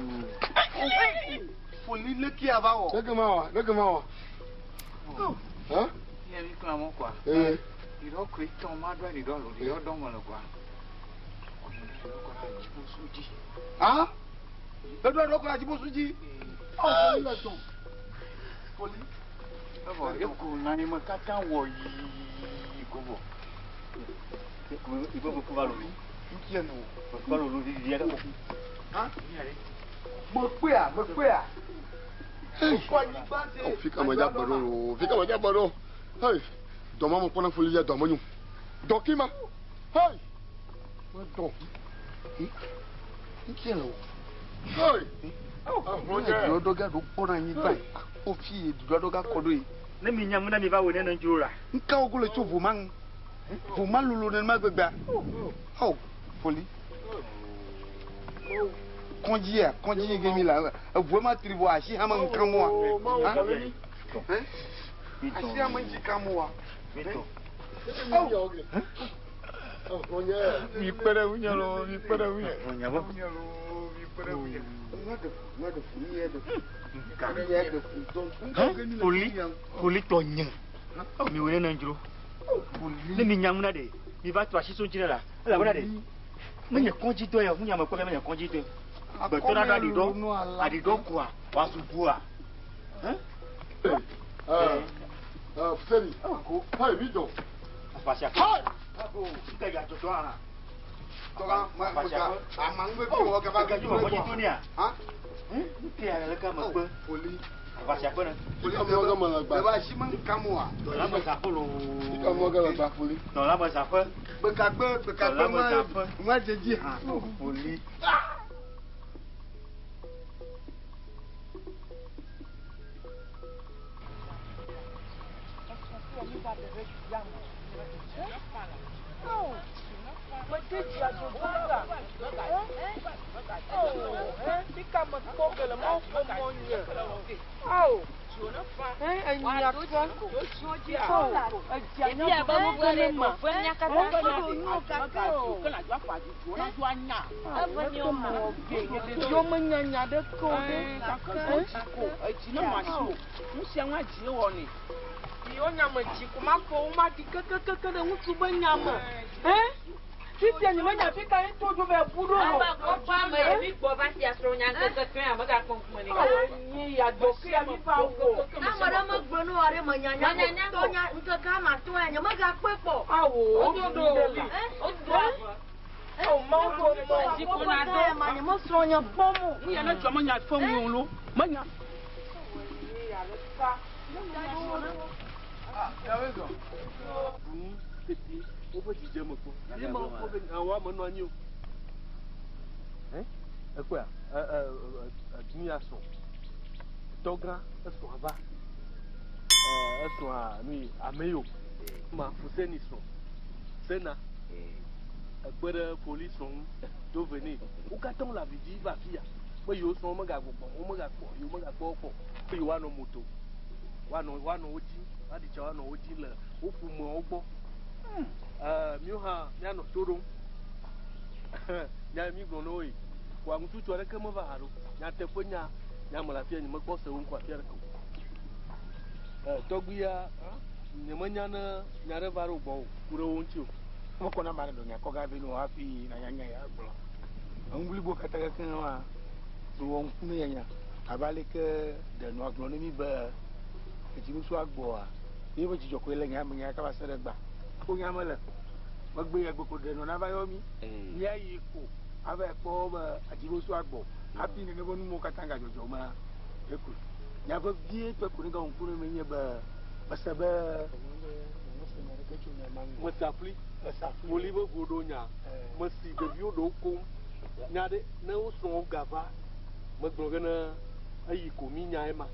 Foli leke ava wɔ? Leke ma wɔ? Leke ma wɔ? Hã? Nye mi kple amewo kɔa. Ee. Ɖiɖɔ koe tɔ ma ɖo ɖiɖɔ lo ɖiɖɔ dɔn me le kɔa. Hã? Eɖo ɖo kɔ adzibosu dzi. Foli le dɔn. Foli. Evɔ eko lãnyi me katã wɔ yii ko vɔ. Ibe me kuva lolo. Ŋutia nɔ. Me kuva lolo vivi aɖe ko. Hã? Mekpea, mekpea. Wokɔ anyigba se. Oh, fika me dza bɔ ɖo loo, fika me dza bɔ ɖo. Hey, dɔ ma me kpɔna foli ya dɔ me nyo. Dɔ ki ma. Hey, me dɔ. Ŋutia le o. Hey. Duɖɔɖɔga ɖo kpɔna anyigba yi. Akpɔ fi yi duɖɔɖɔga kɔ ɖo yi. Ne mi nya ŋu na mi va wɔ ne ne dzro la. Ŋka wo le tso voma ŋu. Voma lolo nenema gbegbea. Awo foli. Kɔndzia, kɔndzi yi ke mi la. Eʋua ma tri vɔ asi hã me ŋu kam oa. Hã? Asi hã me ŋuti kam oa. Mi kpe ɖe ŋunye loo, mi kpe ɖe ŋunye. Mi kpe ɖe ŋunye. Foli, foli tɔ nye. Mi wɔ ne ne dzro. Ne mi nya ŋu na ɖe, mi va tɔ asi so ŋuti ne la. Elabena ɖe, menye kɔndzi dɔ ya o, ŋunya me kpɔ be menye kɔndzi dɔ. Gbetɔ ɖa ɖo aɖiɖɔ, aɖiɖɔ koa, wòazu ʋua. Fuseni. Hey, mi dɔ. Afasiaƒe. Hey. Ŋkɛ ya dzɔdzɔ hã. Tɔga, ma, ma, amangbe fi wɔ gaba Ŋkɛ dzɔ kɔndzi do nea. Hã? Ŋkɛ ya le ka me kpe. Foli. Afasiaƒe ne. Foli Ame wo gama le gba. Ebe asi me ŋu kam oa. Dɔla me zaƒe loo. Ame wo gama le gba foli. Dɔla me zaƒe. Gbekagbe, gbekagbe Dɔla me ma, zaƒe. ma dze dzi hã. Foli. Fifia nye menya fi ka ye to dzo va bu ɖo lo. Nye ya dɔ ke ya mi va wɔ. Ame ɖe megblɔ nu wɔ ɖe menya nya ko. Tɔ nya ŋkeke ame atɔ̃ ya nye megakpɔe kpɔ. Awo, o do ɖe li. Awo mawo do mɔ. Kɔkɔtɔ ya ma nye mesrɔ̃ nye kpɔm o. Nu ya ne dzɔ menya fɔ ŋu lo. Menya. Tete woƒe dzidzeme kpɔ. Ye ma wokpɔ be awɔ ame nɔ anyi o. Ekpɔa, nu ya srɔ̃. Tɔgã esrɔ̃ va. Esrɔ̃a nu yi ame yi o. Ma Fuseni srɔ̃. Sena. Ekpe ɖe foli srɔ̃ ŋu. Do ve nɛ. Wo katã wole avi dzi va afi ya. Be yewo srɔ̃ megagbɔgbɔ, wo megakpɔ, yewo megakpɔ wo kpɔ. Be yewoanɔ moto. Woanɔ woanɔ wo dzi. Woaɖi tsa woanɔ wo dzi le wo ƒomeawo gbɔ. Míwo hã míanɔ to ɖom. Nya mi gblɔ na wo yi. Kɔa ŋutsutsu aɖeke meva haɖe o. Nyateƒe nya nya me le afia nye mekpɔ se wo ŋkɔ afia ɖeke o. Tɔgbuia nye menya ne nya ɖe va ɖo gbɔ o ku ɖe wo ŋuti o. Mekɔ na ame aɖe ɖo nya kɔ gavi no hafi nanya nya ya gblɔ. Enu blibo katã kekeŋ wa wɔ ŋku ne nya abe aleke ɖe nua gblɔ ne mi be edzinusu agbɔa míeƒe dzidzɔ koe le nya me nya kaba se ɖe gba. Ko nya me le megbe ya gbe ko ɖe nɔ nava yɔ mi. Míayi ko ava kpɔ be edzinusu agbɔ hafi nene be nuwo katã gadzɔdzɔ ma eko. Nya vevie tɔ ko ne gawɔ ŋku ne mi nye be mese be Mesafli. Foli be go ɖo nya. Mesi ɖeviwo ɖewo koŋ. Nya ɖe ne wo srɔ̃wo gava megblɔ ge ne eyi ko mi nya ema.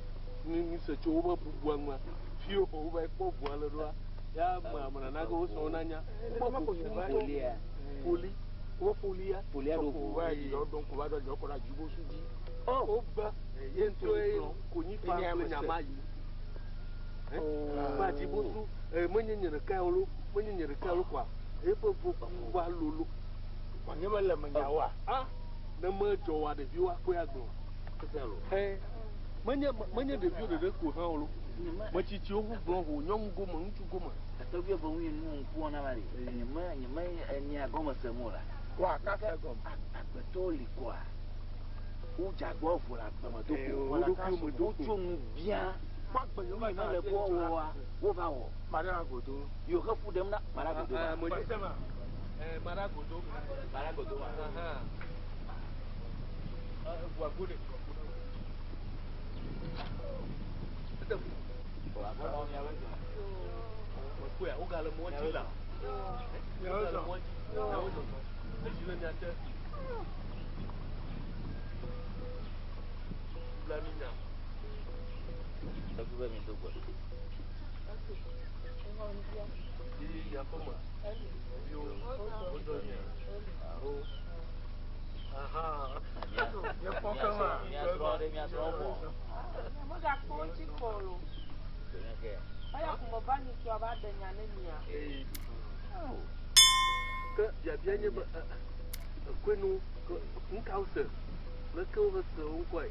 Mi se tso woƒe bubua ŋua. Fi wo va kpɔ ʋua le ɖoa. Ya me ame nana ge wo srɔ̃wo nanya. Wome ƒo ƒu ŋutɔ. Folia. Foli. Wo folia. Folia ɖo ƒu. Va yi ɖɔ ɖo va ɖɔ ɖɔ kɔ ɖe adzibosu dzi. Oh. Wo be. Ye ŋutɔ ye konyifa kple nyama yi. Ba adzibosu menye nye ɖeka o lo, menye nye ɖeka o lo koa. Eƒe voku va lolo. Nye mele me nyawoa. Ah, ne medzɔ wa ɖeviwo akpɔe agblɔ. Ɛ, menye menye ɖeviwo ɖeɖe ko hã o lo. Metsitsiwo ho gblɔ ho nyɔnu gome, ŋutsu gome. Tɔgbi ƒe ŋu yi nu ŋku wɔna va ɖi. Nye me nye me enya gɔme se mo la. Wa kaka gɔme. Agbetɔwo li koa. Wodze agbɔ vo le agbe me do ko. Wo ɖokuiwo me do ko. Wotso nu bia. Nu yi mele be woawɔa, wova wɔ. Maɖe agodo. Yewo he fu ɖem na maɖe agodo ma. Maɖe agodo. Maɖe agodo ma. Eʋua go ɖe. Mekpɔe, wogale mɔ dzi la. Wogale mɔ dzi. Miawo zɔzɔ. Edzi le mia te. Blanui nya. Tɔgbi be mi do gbe. Yi miaƒe me. Viwo, wozɔ mia. Aho. Aha. Mia srɔ̃ ɖe mia srɔ̃ bɔ. Megakpɔ ŋuti kpɔ o. Eya ko meva nyitsɔa va ɖe nya ne mia. Ke biabia nye be ekɔe nu nu kawo se leke wohe se wo ŋkɔe.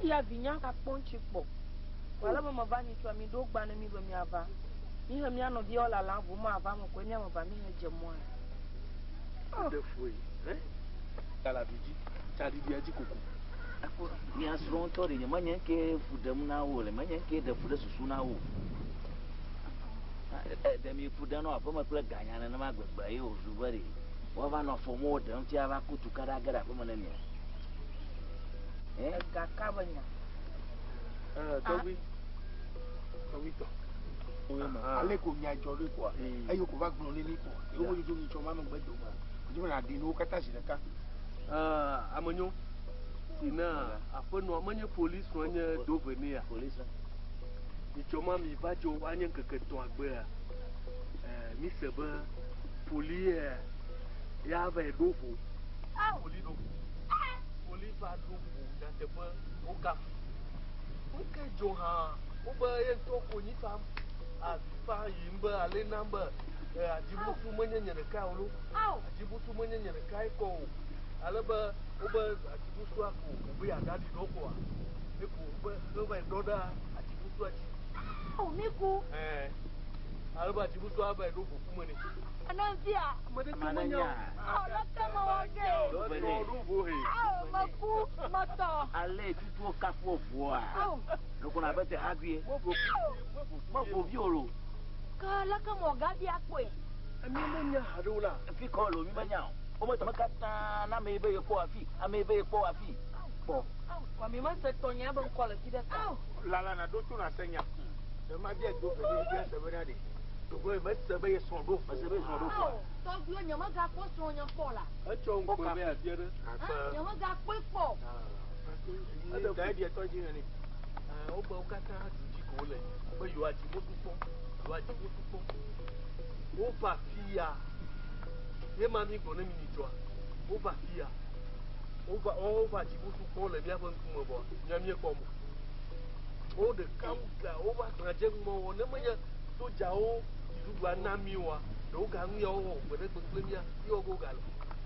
Eya vinya gakpɔ ŋuti kpɔ. Ale be meva nyitsɔa mi ɖo gba ne mi be miava. Mi he mia nɔviawo lalam ʋu ma ava me koe miame va mi he dze mɔa. Ɖe foe. Galavi dzi tsaɖiɖia dzi koko. Mia srɔ̃ ŋutɔ ɖe nye menye ke fu ɖem na wo le menye ke ɖe fu ɖe susu na wo. Ɖe mi fu ɖe nɔ aƒeme kple ganya nenema gbegbe ye wòzu be ɖe woava nɔ afɔmɔwo ɖem fia va ku tukaɖa ge ɖe aƒeme ne mia. Ega ka be nya. Tɔgbi. Tɔgbi tɔ. Ale ko nya dzɔ ɖo koa. Eye ko va gblɔ ne mi koa. Yewo dzodzo nyitsɔ ma megbe dome. Wòdzi be nàɖi nuwo katã zi ɖeka. Amenyo si na aƒenɔa menye polisi srɔ̃ nye dove nea. Polisi. Nyitsɔ ma mi va dzo anye ŋkeke etɔ̃ agbea. Mi se be poli ya va ɖo vo. Poli ɖo vo. Poli va ɖo vo nyateƒe wokafu. Ŋke dzo hã wobe ye ŋutɔ konyi fam avi fa yim be ale nam be adzibusu menye nye ɖeka o lo. Adzibusu menye nye ɖeka kɔ o. Ale be wobe adzibusua ko wobe yeagaɖi ɖɔ koa. Eko wobe wova ɖɔ ɖe adzibusua dzi. Awo mi ku. Ɛɛ. Ale be adzibusua va ɖo ʋu me nɛ. Anɔvia. Ame ɖeke menya o. Awo leke mewɔ ge. Etɔ ɖo ʋu he. Awo meku metɔ. Ale tutuwo kafu ʋua. Loko na be te hagui. Meƒo vi o lo. Ke leke mɔ gavi akpɔe. Mi menya haɖe o la. Fi kɔ lo mi menya o. Wome tɔme katã na ame yi be yekpɔ afi, ame yi be yekpɔ afi. Kpɔ. Wa mi mese tɔnya be ŋkɔ le fi ɖeka. Lala na ɖo to na se nya. Ne ma bia do ve ne bia se be na ɖe. Dogo mese be ye srɔ̃ ɖo. Mese be srɔ̃ ɖo. Tɔgbiwo nye megakpɔ srɔ̃nye kpɔ la. Etsɔ ŋkɔ be afia ɖe. Nye megakpɔe kpɔ. Eɖe da eɖia tɔ dzi nene. Wobe wo katã du dzi ko wole be yewoa dzi wotu kpɔ, yewoa dzi wotu kpɔ. Wova fia. Ye ma mi gblɔ ne mi nyitsɔa. Wova fia. Wova wova dzi wotu kpɔ le miaƒe ŋkume vɔa mia miekpɔ mo. Wo ɖeka wo ga wova gbadze ŋumɔ wɔ ne menye sodzawo dziɖuɖua na mi oa ɖewo ga nu yawo wɔ gbe ɖe gbe kple mia ye wɔ go ga le.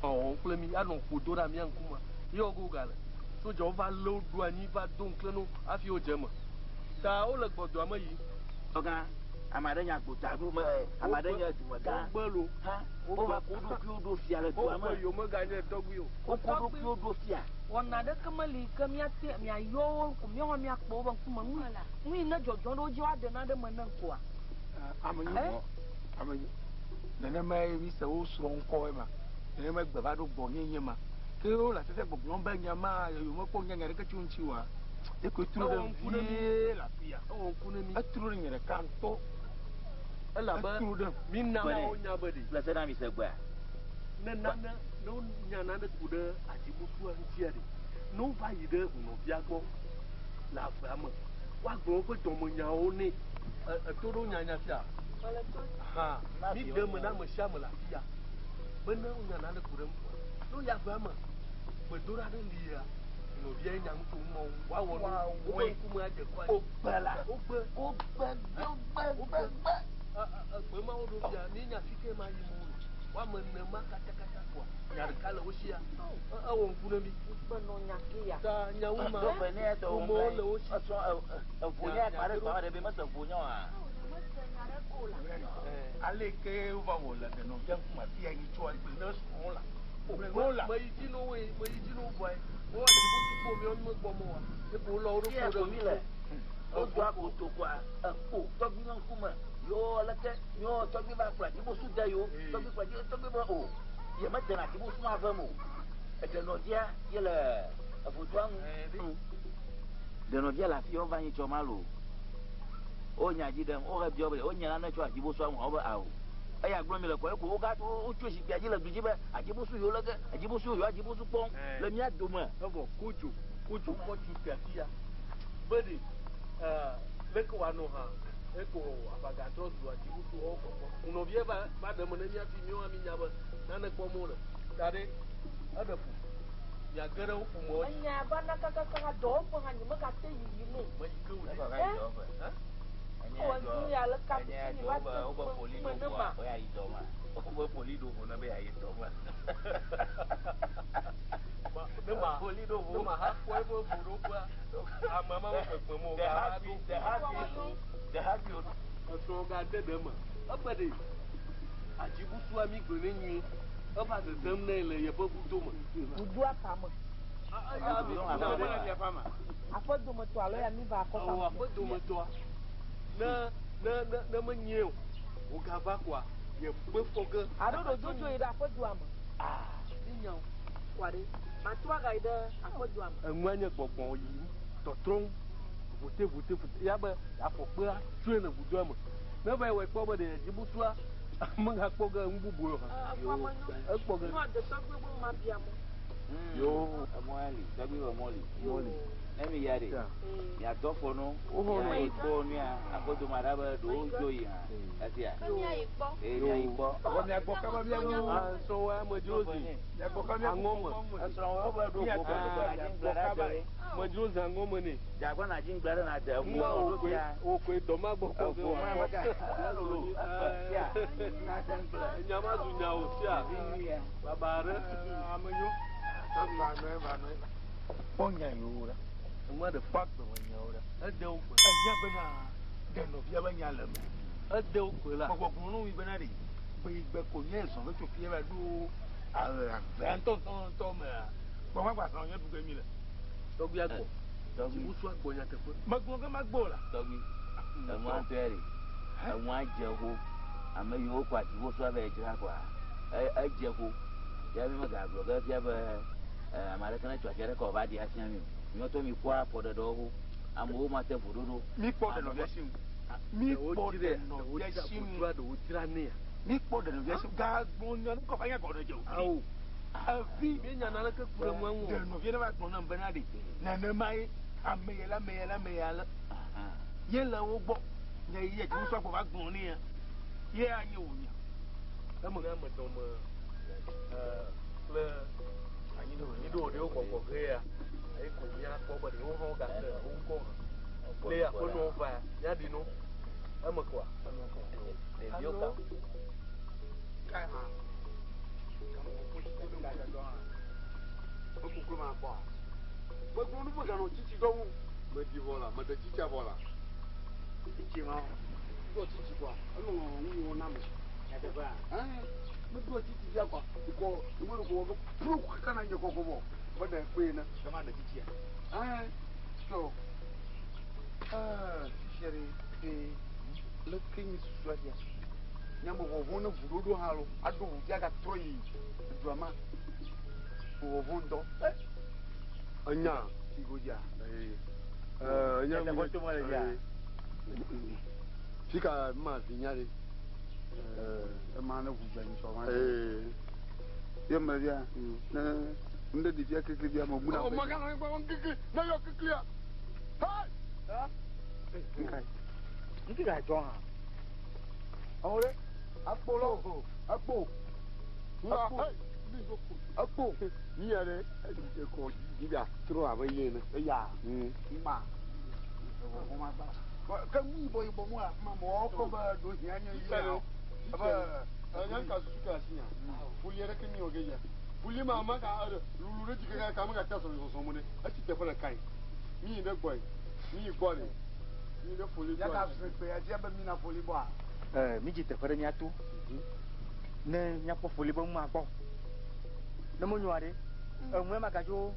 Ɔwɔ kple mi anɔ ƒo do ɖe mia ŋkume ye wɔ go ga le. Sodzawo va lé wo ɖo anyi va do ŋklẽ no hafi wodze eme. Ta wole gbɔdɔa me yim. Tɔgã, ame aɖe nye agbota ɖo me, ame aɖe nye dumegã. Wogbe lo. Ha, wova ko ɖokuiwo ɖo fia le dua me. Wogbe yomeganye tɔgbi o. Woko ɖokuiwo ɖo fia. Wɔna ɖeke meli ke míate miayɔ wo ko míawo míakpɔ wobe ŋkume. Nu yi ne dzɔdzɔ ɖe wo dzi woaɖe na ɖe me ne ŋkua. Ame nyo. Ame nyo. Nenema ye mi se wo srɔ̃ ŋkɔ ema. Nenema gbe va ɖo gbɔ nye nye ma. Ke wole afia gbɔgblɔm be nya ma yomekpɔ nya nya ɖeke tso ŋuti oa. Eko trɔ ɖe Ewɔ ŋku ne mi. vie le afia. Ewɔ ŋku ne mi. Etrɔ ɖe nye ɖeka ŋutɔ. Elabe Etrɔ ɖe. mi na Gbene. wo nya be ɖe. Le se na mi se gbea. Ne nane ne wo nya nane ku ɖe adzibusua ŋutia ɖe. Ne wova yi ɖe hunɔvia gbɔ le avea me, woagblɔ woƒe dɔmenyawo nɛ. Eto ɖo nyanya fia. Ha, mi ɖe me na ame sia ame le afi ya. Be ne wonya nane ku ɖe ŋu kɔa, ne woyi avea me, gbedoɖa ɖe lia, nɔvia ye nya nu tso nu mawo ŋu. Woawɔ nu, woƒe ŋkume adze kɔ anyi. Wogbe la. Wogbe. Wogbe, wogbe, gbe, gbe. Egbe ma woɖo fia, míenya fi ke ma yim wole. Woame ene ma katakata kɔa, nya ɖeka le wo sia. Ewɔ ŋku ne mí. Ŋukpe nɔ nya ke ya. Ta nyawo ma, Dɔgbe ne ya tɔ wɔm ƒomewo le wo si. Esrɔ̃ evo nye akpa ɖe gbã ɖe be mese vo nye oa. Aleke wova wɔ le ɖe nɔvia ŋkume afi ya yi tso gblẽ ne srɔ̃ la. Gblẽ ne la. Meyi dzi no woe, meyi dzi no vɔe. Wo ati bo tukpo mi ɔnu megbɔ mo wa. Eko wolɔ wo Fia ɖokui ko ɖe mi le. Wodo akotokoa ekpo tɔgbi ƒe ŋkume. Yo leke yo tɔgbi va kplɔ atibosu de yo tɔgbi kplɔ ati tɔgbi be o ye medena atibosu ma vem o. Eɖe nɔvia ye le evotoa ŋu. Ɖe nɔvia le afi wova nyi tsɔ ma lo. Wo nya dzi ɖem wohe biɔ be wonya nane tso atibosuа ŋu wobe ao. Eya gblɔ mi le kɔ eko woga wotso zikpuia dzi le du dzi be atibosu yo leke atibosu yo atibosu kpɔm le mía dome. Evɔ kodzo kodzo kɔ tu te afi ya be ɖe leke wòanɔ hã eko aʋaga trɔ zu atibusu wɔwo kpɔkpɔ. Nɔvia va va ɖe eme ne mía fi míwo hã mínya be nane kpɔm wole. Ta ɖe eɖe fu miage ɖe wo ƒomewo dzi. Enya va na kakaka dɔwɔƒe hã nyemegate yiyim o. Meyi ke wò ɖe. Eh? Ewɔ nu ya le kapusi va te ŋkume ne ma. Ne ma ne ma ha kpɔ eƒe ʋuɖoƒea ame ma me gbegbe mo ga do. Esrɔ̃ ga de ɖe eme. Egbe ɖe adzibusua mi gblẽ ne nyuie. Eva zezem nɛ le yeƒe vudo me. Vudoa ka me? Eya mi Aƒe dometɔ alo ya mi va akɔfa. Awɔ aƒe dometɔa. Ne ne ne ne menyie o. Wògava koa ye gbe fɔ ge. Alo ɖo dzodzo yi ɖe aƒedoa me. Ah, mi nya o. Kɔa ɖe. Matrɔ agayi ɖe aƒedoa me. Enua nye gbɔgbɔ yi tɔtrɔm vote vote vote ya be afɔkpea tsoe le vudoa me. Ne va yi wɔe kpɔ be ɖe dzibusua megakpɔ ge nu bubu o hã. Ekpɔ ge. Nua de tɔgbi be ma bia mɔ. Yo emɔ ya li tɔgbi be mɔ li. Mɔ li. Ne mi ya ɖe miadɔ fɔ no miayi kpɔ nuya aƒedome ɖa be ɖewo dzo yi hã. Esia. Ee miayi kpɔ. Vɔ miagbɔ kaba miawu. Srɔ̃wɔ amedzro zi. Miagbɔ kaba miawu. Aŋɔ me. Esrɔ̃wɔ be ɖo go be ɖo na dzi ŋgble ɖe ade. Medzro zi aŋɔ me nɛ. Dzagbɔ na dzi ŋgble ɖe na de. Nua wò koe wò koe dɔ ma gbɔ kpɔ ge Evo ma mega. Elolo efe sia. Na de ŋgble. Nya ma zu nya o sia. Baba ɖe. Amenyo. Kpɔ nya yiwo ɖa. Enua ɖe kpɔ agbe me nyawo ɖa. Ede wo gbe. Enya bena ɖe nɔvia be nya le eme. Ede wo gbe la. Gbɔgbɔ nu yi bena ɖe gbe yi gbe ko nye zɔn tso fie va ɖo avea ŋutɔ ŋutɔ ŋutɔ mea. Gbɔ ma gba srɔ̃ nye ɖu ge mi le. Tɔgbia gbɔ. Dzibusua gbɔ nyateƒe. Megblɔ ge magbɔ la. Tɔgbi. Enua ŋutɔ ya ɖe. Enua dze xo. Ame yiwo kɔ adzibusua va yi dzra kɔa edze xo. Ya mi megagblɔ ge fia be ame aɖeke ne tso afi aɖeke wòava ɖi asia mi o. Míawo mi kpɔa afɔɖeɖewo xo. Amewo mate ŋu ɖoɖo. Mi kpɔ ɖe nɔvia si ŋu. Mi kpɔ ɖe nɔvia si ŋu. Ɖewo dzra nɛa. Mi kpɔ ɖe nɔvia si ŋu. Gagblɔ nya ne kɔfa nya gɔme dze o. Awo. Evi. Mi nya naneke ku ɖe nua ŋu o. Ɖe nɔvia ne va gblɔ nam bena ɖe nenema ye ame ya le ame ya le ame ya le. Ye le wo gbɔ. Nye yi dzi ŋusɔ gbɔ va gblɔ nɛ ya. Ye anye wò nya. Eme ame dɔme kple anyiɖo ɖewo gbɔgbɔ ge ya. Eye ko míakpɔ be ɖewo hã wogake wo ŋkɔ hã. Le aƒenɔwo va míaɖi no. Eme kɔa? Ɖeviwo ka. Megblɔ nu be ganɔ tsitsi dɔ ŋu. Meɖi vɔ la, meɖe tsitsia vɔ la. Tsitsi ma. Ɖɔ tsitsi kɔa, enɔ ŋu wɔ na me. Nyateƒea? Ɛɛ, meɖɔ tsitsi fia kɔa, kɔ ŋu ɖe kɔ pro kaka na nye kɔkɔ vɔ. Meɖe kpe na. Kama ɖe tsitsia? Ɛɛ, tɔ. Ɛɛ, fifia ɖe ee, leke nye susua fia. Nyame vɔvɔ ne ʋuɖoɖo hã lo, aɖo ʋu fia gatrɔ yi dua ma. Vɔvɔ ŋutɔ. Enya. Sigodia. Ee. Ɛɛ, enya. Nyateƒe to mele fia. Fika ma vi nya ɖe. Ema ne ʋu dza nyitsɔ ma. Ee. Ye me fia. Ne ŋɖe ɖi fia kekle fia me bu na. Ɔ magana ŋgbɛ wɔn kekle ne yɔ keklea. Hai. Nkai. Ŋuti ga dzɔ hã. Awo ɖe. Akpo lɔ. Akpo. Akpo. Akpo. Ni ya ɖe ekɔ dzi trɔ abe ye ene. Eya. Ma. Ke nu yibɔ yibɔ mu la ma mɔ kɔ be ɖo hiã nye yi ya. Abe ɛnyɛ ka susu ka si nya. Foli yɛrɛ ke mi wɔ ke ya. Foli ma ma ka ɛrɛ lulu ɖe dzi kaka ka ma ka tia sɔsɔ mo ɖe. Etsi teƒe ɖeka yi. Mi yi ɖe gbɔ yi. Mi yi gbɔ ɖe. Mi yi ɖe foli gbɔ. Ya ka susu kpe ya tia be mi na foli bɔa. Ɛɛ mi dzi teƒe ɖe míato. Ne míakpɔ foli be nu akpɔ. Ne mo nyoa ɖe. Eŋue ma gadzo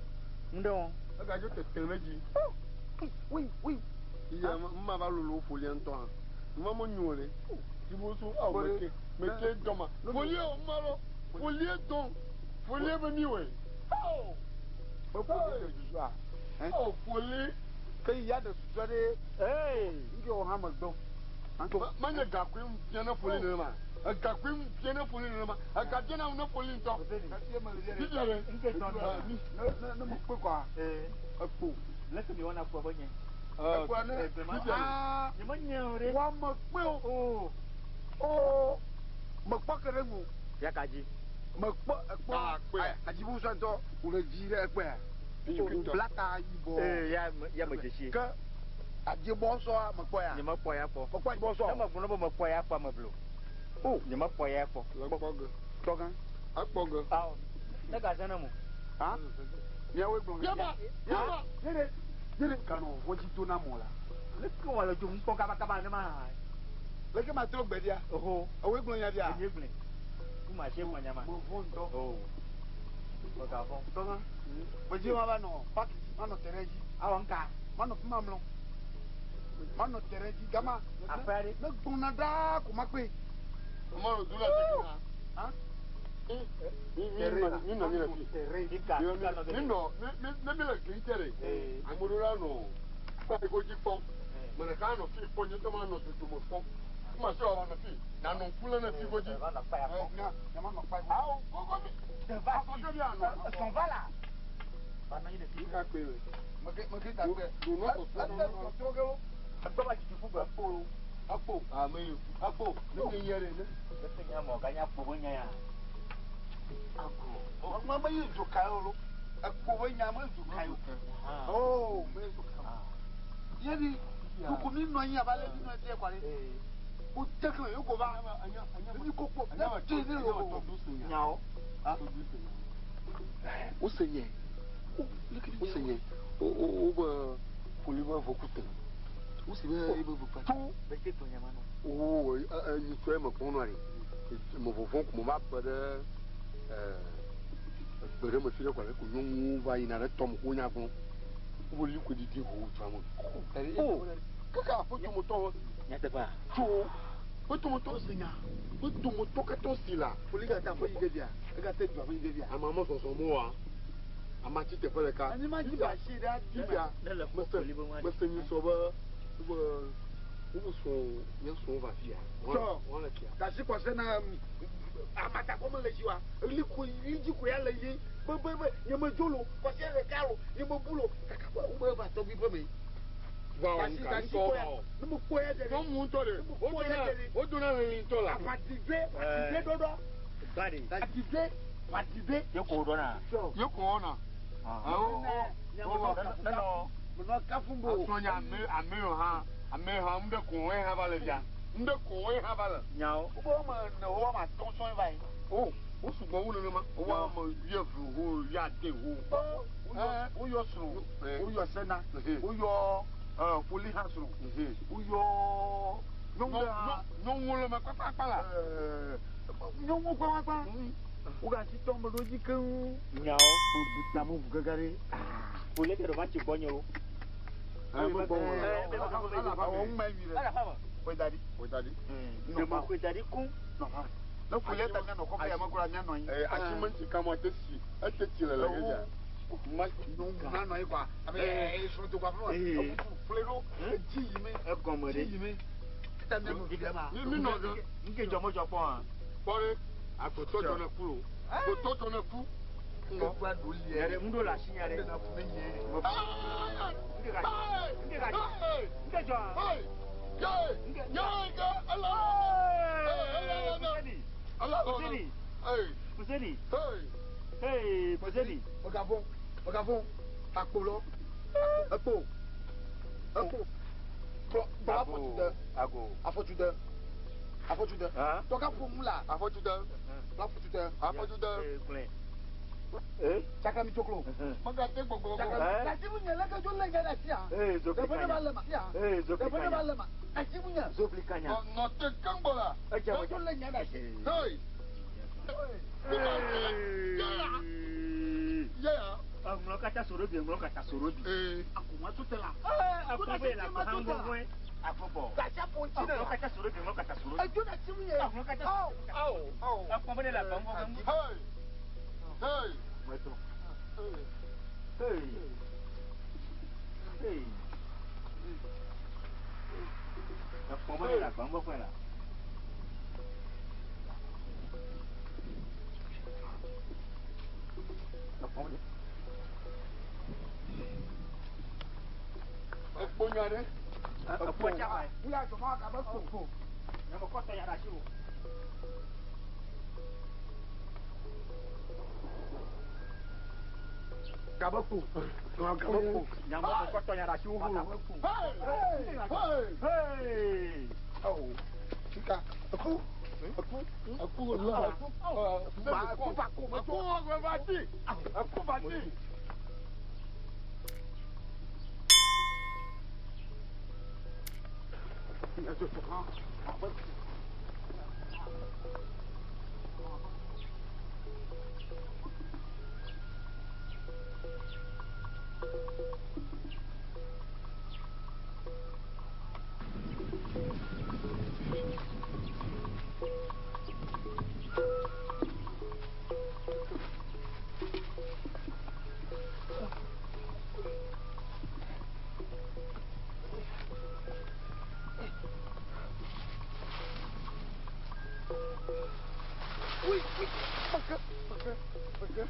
nu ɖe wɔm. Egadzo tete ɖe dzi. Ui ui. Iya ma va lolo folia ŋutɔ hã. Ma mo nyo le. Ibo so awo meke meke dɔma. Folie o ma lɔ. Folie dɔn. Folie be mi wɛ. Be folie de susu a. Ɔ folie. Ke ya de susu ɖe. Ee. Nke wɔ hã megbe. Ma nye gakoe fia ne folie nenema. Egakoe fia ne folie nenema. Ega fia na ne folie ŋutɔ. Fifia ɖe. Nke tɔ ne. Ne ne mo kpe kɔa. Ekpo. Leke mi wɔna kpɔ be nye. Ekpo ne. Aa. Nye me nye o ɖe. Wa me kpe o. O. Me kpɔ ke ɖe ŋu. Ya ka dzi. Me kpɔ ekpɔ. Adzibu sɔntɔ wòle dzi ɖe ekpea. Wòbla ta yibɔ. Ee ya me ya me dzesi. Ke adzibɔ sɔa me kpɔ ya. Nye me kpɔ ya kpɔ. Me kpɔ adzibɔ sɔ. Ne me gblɔ be me kpɔ ya kpɔ me blo. O nye me kpɔ ya kpɔ. Le kpɔ ge. Tɔgã. Akpɔ ge. Awɔ. Ne ga zã ne mo. Ha? Miawoe gblɔ. Yaba yaba. Yere yere kanɔ ŋɔdzi do na mɔ la. Leke wɔ le dzo ŋu kpɔ kabakaba ne ma. Leke ma trɔ gbe ɖia? Oho. Ewoe gblɔ nya ɖia? Enye gblɔe. Kuma se gblɔ nya ma. Me vɔ̃ ŋutɔ. O. Mega vɔ̃. Tɔgã. Medzi ma va nɔ paki dzi, manɔ terrain dzi. Awɔ ŋka. Manɔ fi ma mlɔ. Manɔ terrain dzi gama. Aƒe aɖe. Ne gbɔna ɖaa ko ma kpe. Ọmọ rẹ dúró àti kìnnà. Ha? Mi nɔ mi le fi. Mi nɔ ne mi le gli tɛ de. Ame ɖewo la nɔ kpa yi ko dzi kpɔm. Ame ɖeka nɔ fi kpɔ nye ŋutɔ ma nɔ dodome kpɔm. Kuma se wòava nɔ fi. Nanɔ ŋku lé ne fi ko dzi. Awo gogo mi. Afɔkɛ bi anɔ. Sɔn va la. Ba nɔ anyi ɖe fi. Ka kpe we. Meke ta kpe. Ɖonɔ tɔtɔ. Ete tɔtrɔ ke wo. Agbɔ ba dzidzi ƒu gbe. Akpo. Akpo. Ame yi Akpo. Ne nye yɛ ɖe ne. Leke nya mɔ ganya kpo be nya ya. Ako. Ma me yi zo ka yo lo. Ekpo be nya me zo ka yo. Oh, me zo ka. Yeri duku mi nɔ anyi abe ale mi nɔ anyi kɔ ɖe. Wo te kle yo ko va. Mi ko kpɔ. Ne te ne lo. Nyawo. Wose nye. Wose nye. O o be foli be vokute. Wose be ebe vokute. Tu. Bete tɔ nya ma nɔ. O nyitsɔ me kpɔm nɔ ɖe. Me vɔvɔm ko me va be ɖe egbe ɖe me fi ɖe kɔ ɖe ko nyɔnuwo va yina ɖe tɔme ko nya gblɔm. Wo li ko didi ho dua me. O. Kaka aƒedometɔwo Nyateƒea. tso ƒedometɔ si nya. Ƒedometɔ katã si la. Foli ka ta aƒe yi ke via. Ega te du aƒe yi ke via. Ama me zɔzɔm oa. Ama tsi teƒe ɖeka. Anyi ma dzi ba si ɖe adi Fifia Ne le kpɔ mese foli be ŋua ɖe. mese nyisɔ be wobe wobe srɔ̃ nye srɔ̃ va fia. Tɔ. Wɔn le fia. Kasi kɔsɛ na amatakɔ me le dzi wa. Eli ko yi dzi ko ya le yi. Be be be nye me dzo lo. Kɔsɛ ɖeka lo. Nye me bu lo. Kaka be wo be va tɔgbi ƒe me. Va wɔ Kasi nka kasi ŋutɔ ko ya. va wɔ. Ne me kpɔ ya dze ɖe. Nyɔnu ŋutɔ ɖe. Ne me kpɔ ya dze ɖe. Wo dona lili ŋutɔ la. Aʋadigbe aʋadigbe ɖɔɖɔ. Gba ɖe. Aʋadigbe aʋadigbe. Ye ko ɖɔna. Ye ko wɔna. Awo Nenɔ. Menɔ kafu bo. Asrɔ̃ nye ame ame yɔ hã ame hã ŋɖe ko wɔe hã va le fia. Ŋɖe ko wɔe hã va le. Nyawo. Wobe wɔme ene wo wɔme atɔ̃ sɔ̃ va yi. O wo sugbɔ wu nenema. Wo ame wuieve ho wuiade ho. Woyɔ srɔ̃. Woyɔ sena. Woyɔ foli hã srɔ̃. Woyɔ nyɔnu ɖe hã. Nyɔnuwo le me kpakpakpa la. Nyɔnuwo kpakpakpa. Wogasi tɔ me ɖo dzi keŋ. Nyawo. Mebu ta me ʋu gege ɖe. Foli ke ɖe va tsi gbɔ nye o. Awɔ ŋu ma yi ɖe. Ele aƒe me. Koe da ɖi. Koe da ɖi. Ɖe me koe da ɖi kum. Ne foli ta mianɔ kɔfɛ ya me kura mianɔ anyi. Asi me ŋuti kama te si ete tsi le le ge dza. Ma nanɔ anyi kɔa. Abe srɔ̃to kɔa fún wa. Foli ɖo edzi yi me. Egɔme ɖe. Dzi yi me. Tita mianɔ fi ɖe ma. Mi nɔ ge. Nke dzɔ medzɔ kpɔ hã. Kpɔ ɖe agbetɔ dzɔ ne ku o. Agbetɔ dzɔ ne ku. Nya ɖe ŋu ɖo le asi nya ɖe. Nke dzɔ. Ye ye ge ele. Fuseni. Hey, Fuseni. Megavɔ̃, megavɔ̃. Akpo lɔ. Ekpo. Ekpo. Gblɔ, gblɔ afɔtu de. Ago. Afɔtu de. Afɔtu de. Tɔga ƒo nu la. Afɔtu de. Gblɔ afɔtu de. Afɔtu de. Gblɔe. Tsaka mi tsoklo. Megate gbɔgbɔ. Tsaka mi. Asi mu nye leke dzo lé nye ɖe asia. Ee, zobli Teƒe ne va lé ma. Ee, zobli Teƒe ne va lé ma. Asi mu nye. Zobli kanya. Nɔ te keŋ gbɔ la. Edze Dzo lé nye ɖe asi. Hey. Yeya. Eŋlɔ katã soro bi, eŋlɔ katã soro bi. Akoma tó te la. Akɔbɔ la akɔbɔ. Akɔbɔ. Gàtsa fo ŋuti ne. Eŋlɔ katã soro bi, eŋlɔ katã soro bi. Edzo ɖe asi mu nye. Eŋlɔ katã soro bi. Awo. Akɔbɔ la akɔbɔ. Hey. Hey. Mɛtɔ. Hey. Hey. Akɔbɔ la akɔbɔ la. Akɔbɔ. Ekpo nya ɖe. Ekpo nya. Wúlò àjọmọ́ àgàbẹ́ kò. Nyame kɔtɔ ya ɖe asi o. Gàbẹ́ kò. Gàbẹ́ kò. Nyame kɔtɔ ya ɖe asi o. Gàbẹ́ kò. Hey. Hey. Hey. Awo. Sika. Eku. Eku. Eku lɔ. Eku. Eku va ko. Eku va di. Eku va di. Oui, oui. Meke, meke, meke,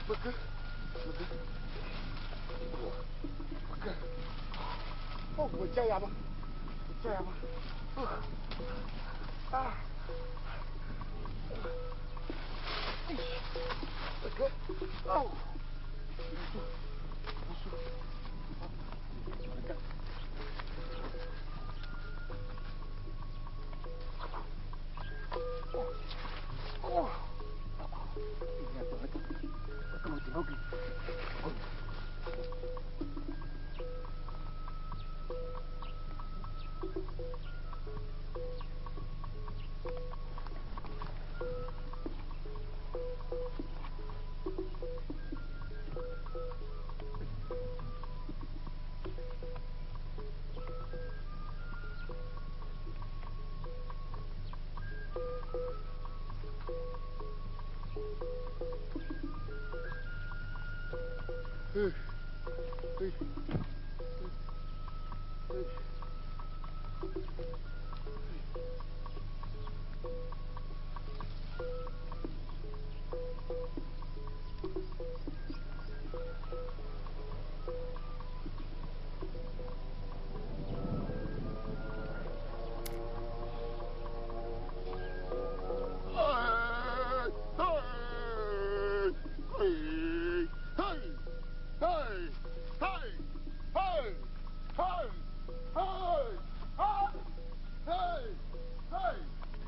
meke, meke. Meke. Oh, mo jẹ́ yàrá. Mo jẹ́ yàrá. Ah. Meke. Oh. Meke. Oh. Hey. Hey.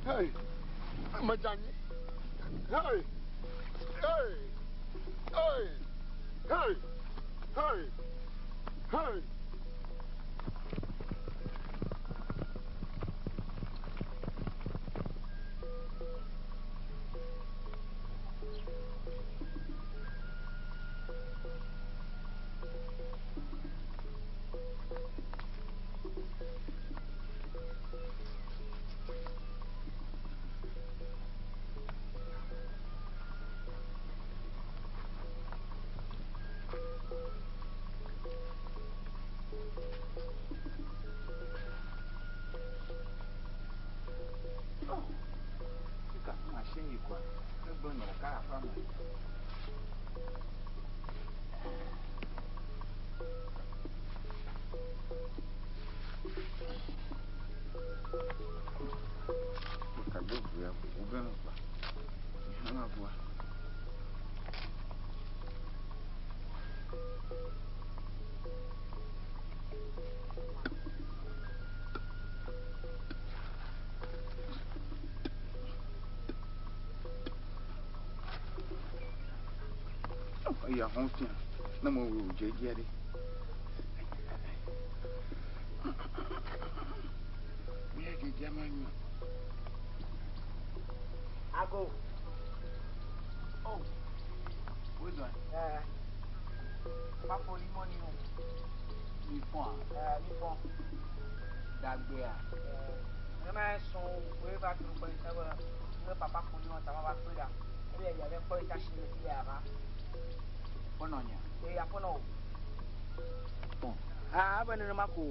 Hey. Hey, Majani. Hey, hey, hey, hey, hey, hey. Nama vua. Eya hɔn fia ne me wò dze dzia ɖe. Mía dze dzia ma nyo. Ago. Oh. Wozɔ. Eh. Papa oli mɔni o. Mi fɔn. Eh, mi fɔn. Dagbea. Eh, ne ma sɔn o ye va turu kpɛ ebe ne papa koli wɔn tama va kpe ɖa. Ebe ya be kpɔ eta si le fi ya va. Aƒenɔ nya. Ee, aƒenɔ o. Ah, ebe nenema ko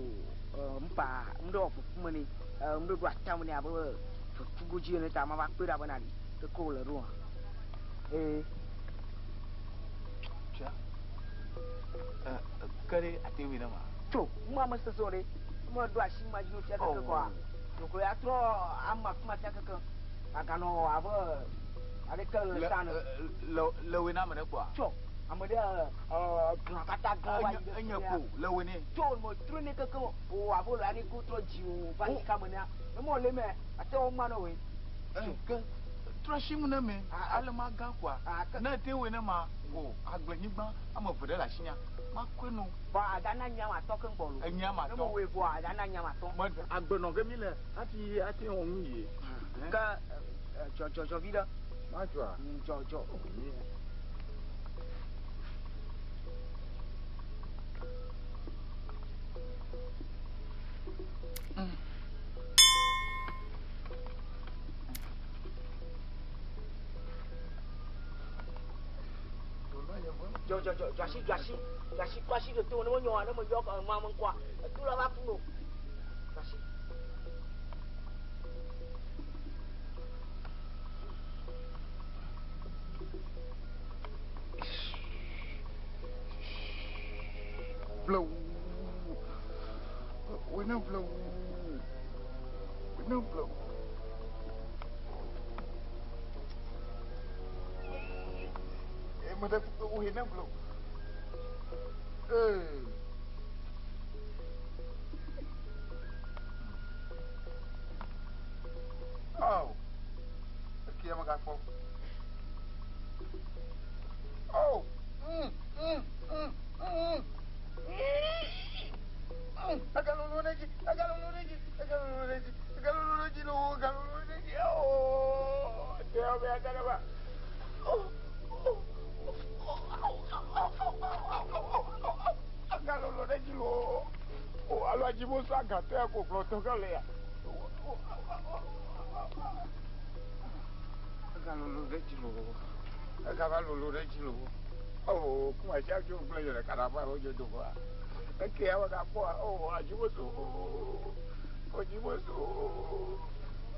mpa ŋɖe wɔ fufu me ne ŋɖe ɖo atam ne abe fufu godzi ene ta ma va kpe ɖa bena ɖi keke wòle ɖo hã. Ee. Tia. Ke ɖe ate ŋui ne ma. Tso, mu ame sese o ɖe. Mu ɖo asi ma dzi no fia keke kɔa. Ɖeko ya trɔ ama fi ma fia keke. Aganɔ abe aleke le ta ne. Le le woe na ame ɖe kpɔa? Tso, ame ɖe glã katã glã va yi ɖe. Enye ko le woe ne. Tso, mo trɔ ne keke o abe le ani ko trɔ dzi o va yi kame nea. Ne mo le me ate wo ma ne woe. Ke trɔ asi ŋu ne me ale ma gã kɔa. Ne te woe ne ma o agblenyigba ame eve ɖe le asi nya. Makɔe no. Bɔn ada na nyama tɔ keŋ gbɔ lo. Enyama tɔ. Ne mo woe vɔa ada na nyama tɔ. Agbenɔ ge mi le hafi ate wɔ nu yie. Ke dzɔ dzɔ dzɔ vi ɖe. Madzɔa. Dzɔ dzɔ. Dzɔ dzɔ dzɔ dzɔ asi dzɔ asi dzɔ asi kɔ asi ɖe to ne wonyɔ ne me yɔ emɔ ame ŋkɔa eto la va ku no dzɔ asi. Blewu. Wena blewu. Wena blewu. Mede wena blewu. Ee. Oh. Ekia magakpɔ. Oh. Agalolo ɖe dzi, agalolo ɖe dzi, agalolo ɖe dzi, agalolo ɖe dzi loo, agalolo ɖe dzi. Oh, teo be agalaba. Oh, oh, oh, agalolo ɖe dzi loo. Oh, alo adzibo sɔ agatɔ ya ko gblɔ tɔ ke le ya. Agalolo ɖe dzi loo. Agava lolo ɖe dzi loo. Oh, kuma si adzo gblẽ yɛrɛ ka ɖe aƒe alo dzo do kɔa. Eke ya wagakpɔa, oh, adzibo so, adzibo so.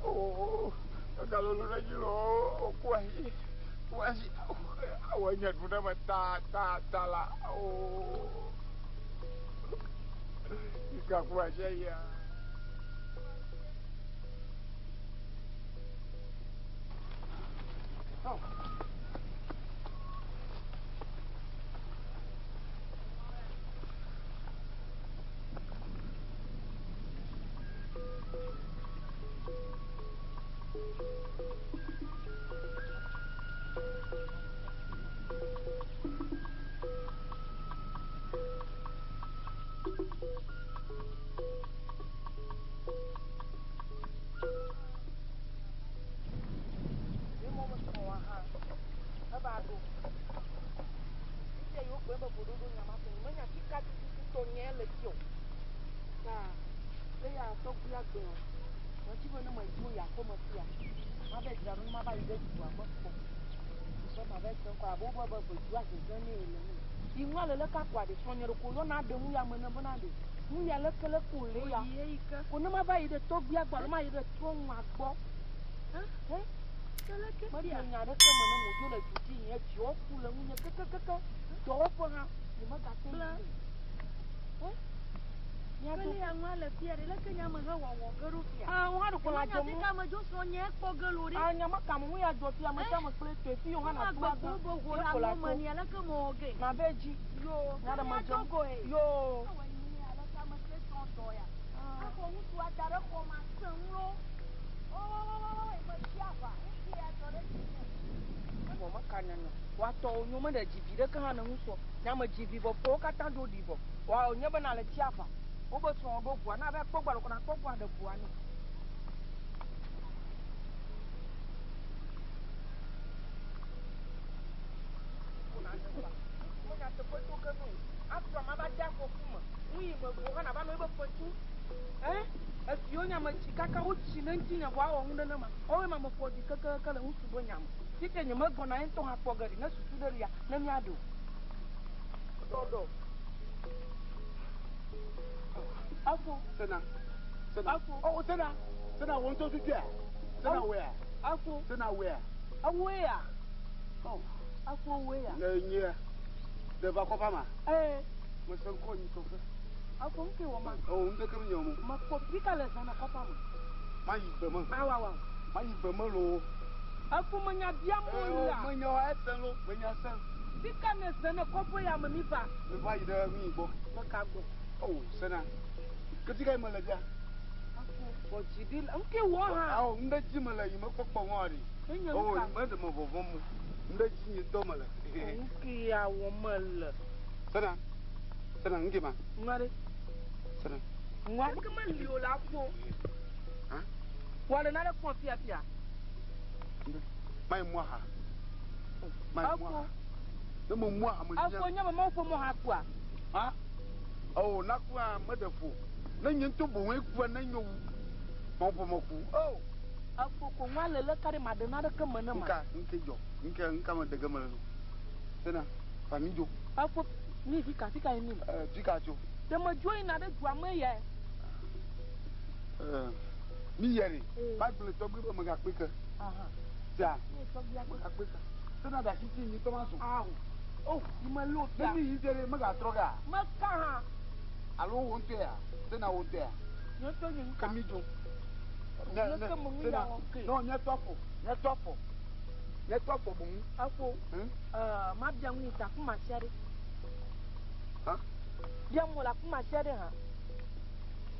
Oh, agalolo ɖe dzi loo. Kuma si, kuma si. Awɔ nye nu ɖe me ta ta ta la. Oh, ika kuma si ya. Oh. wo hã ɖo ko la Nye dze fi mɔ. ka me dzo srɔ̃ nye kpɔ ge lo ɖe. Ah, nye me ka mo ŋu ya dzɔ fia me sia me kple toe fi yo hã na Ma to gbe agbe. ko be ho Ye ɖe ko la aŋɔ me to. ni aleke mewɔ ge. Ma be dzi. Yo. Nya ɖe me Míado dzem. goe. Yo. Ewɔ nyi aleke ame kple srɔ̃ dɔ ya. Axɔ ŋutsua da ɖe xɔ ma sẽ ŋu lo. O, metsi aʋa. Ŋutsu ya dzɔ ɖe dzinye. Vɔ meka nyanya. Woatɔwo nyo meɖe dzi vi ɖeke hã ne ŋutsua. Nye ame dzi vi vɔ ƒewo katã ɖo ɖi vɔ. Wa nye bena le tsi aʋa. Wobe srɔ̃ ɖo ʋua na be kpɔ gbɔ ɖeko nakpɔ gbɔ aɖe ʋua nɛ. Afɔ ma va de afɔku me. Nu yi me go hã nava nɔ ebe fetu. Ɛ? Eviwo nya me tsi kaka wotsi ne ŋutinye vɔ awɔ nu nenema. Woawoe ma me ƒo ɖi kekeke le ŋutsu be nya me. Fifia nye megbɔna ye ŋutɔ hã kpɔ ge ɖi ne susu ɖe lia ne míaɖo. Ɖɔɖɔ. Afo. Sena. Sena. Afo. Oh, Sena. Sena wo ŋutɔ tutuia? Sena woea? Afo. Sena woea? Ewoea. Oh. Afo woea. Ne nyea. Ɖe va kɔfa ma? Ee. Mese ŋkɔ nyi tɔ ke. Afo ŋke wɔ ma. Oh, ŋdeke mi nyɔ mo. Mekpɔ fika le zã na kɔfa me. Ma yi gbe me. Awawa. Ma yi gbe me loo. Afo menya bia mo Eh, la. menya ese lo, menya se. Fika ne zã ne kɔƒe ya me mi va. Mi va yi ɖe mi gbɔ. Meka gbɔ. Oh, Sena. Keti ka yi me le bia? Afo bɔ dzi ɖi le ŋke wɔ hã. Awo, ŋɖe dzi me le yi me kpɔkpɔ ŋɔ ɖi. Enye Oh, ŋka. me ɖe me vɔvɔm mo. Ŋɖe dzi nye tɔ me le. Ŋke ya wɔ me le. Sena. Sena ŋke ma. Ŋua ɖe. Sena. Ŋua ɖe me li o la afo. Hã? Wɔ ɖe nane kpɔm fiafia. Ma yi mu aha. Ma yi mu aha. Ne me mu aha me Afo nye me mawu ƒe mɔ hã kua. Ha? Oh, na kua me ɖe ƒo. Ne nye ŋutɔ boŋue kua ne nyo wu. Mawu ƒe mɔ ku. Oh. Afo ko ŋua le leke ɖe ma ɖe naneke me ne ma. Ŋka ŋke dzɔ. Ŋke ŋka me ɖe ge me le no. Sena, fa mi dzo. Afo mi fika fika ye mi le. Eh, fika tso. Ɖe me dzo yina ɖe dua me ya. Eh, mi yɛ ɖe. Ma gblẽ tɔgbi be megakpe ke. Aha. Sia. Mi tɔgbia Megakpe ke. Sena ɖe asi tsi nyi tɔ ma zɔ. Awo. Oh, mi me lo Ne fia. mi yi fia ɖe megatrɔ gea? Meka hã. Alo wo ŋutɔe ya? Sena wo ŋutɔe ya? Nye ŋutɔ nye ŋka. Ke mi dzo. Ne ne Leke me ŋu Sena ya wɔ ke. no míatɔ afɔ míatɔ afɔ míatɔ afɔ boŋ. Afo. Eh, ma bia ŋu yi ta kuma sia ɖe. Ha? Bia ŋu le akuma sia ɖe hã.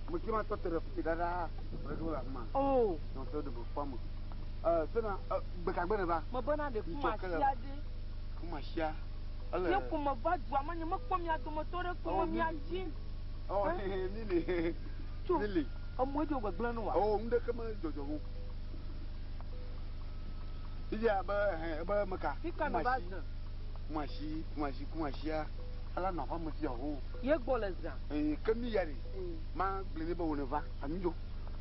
Me ke ma tɔ te ɖe fi ɖaɖa me ɖe le afi ma. Oh. Nyɔtɔ ɖe be fɔ me. Eh, Sena eh, gbekagbe ne va. Me bena ɖe kuma Nyitsɔ ke le- sia ɖe. Kuma sia. Ele. Ye ko me va dua me nye mekpɔ mia dometɔ ɖe ko Oh, me mia mi- dzi. Oh, Eh? mi le. Tso. Mi le. Emɔe dzo gbegblẽ nu wa. Oh, ŋɖeke me dzɔdzɔ o. Fifia be hɛn ebe meka. Fika ne va zã. Kuma si, kuma si, kuma sia. Ala nɔ aƒe me fia o. Ye gbɔ le zã. Ee, ke mi ya ɖe. Ma gblẽ nɛ be wo ne va. Ami dzo.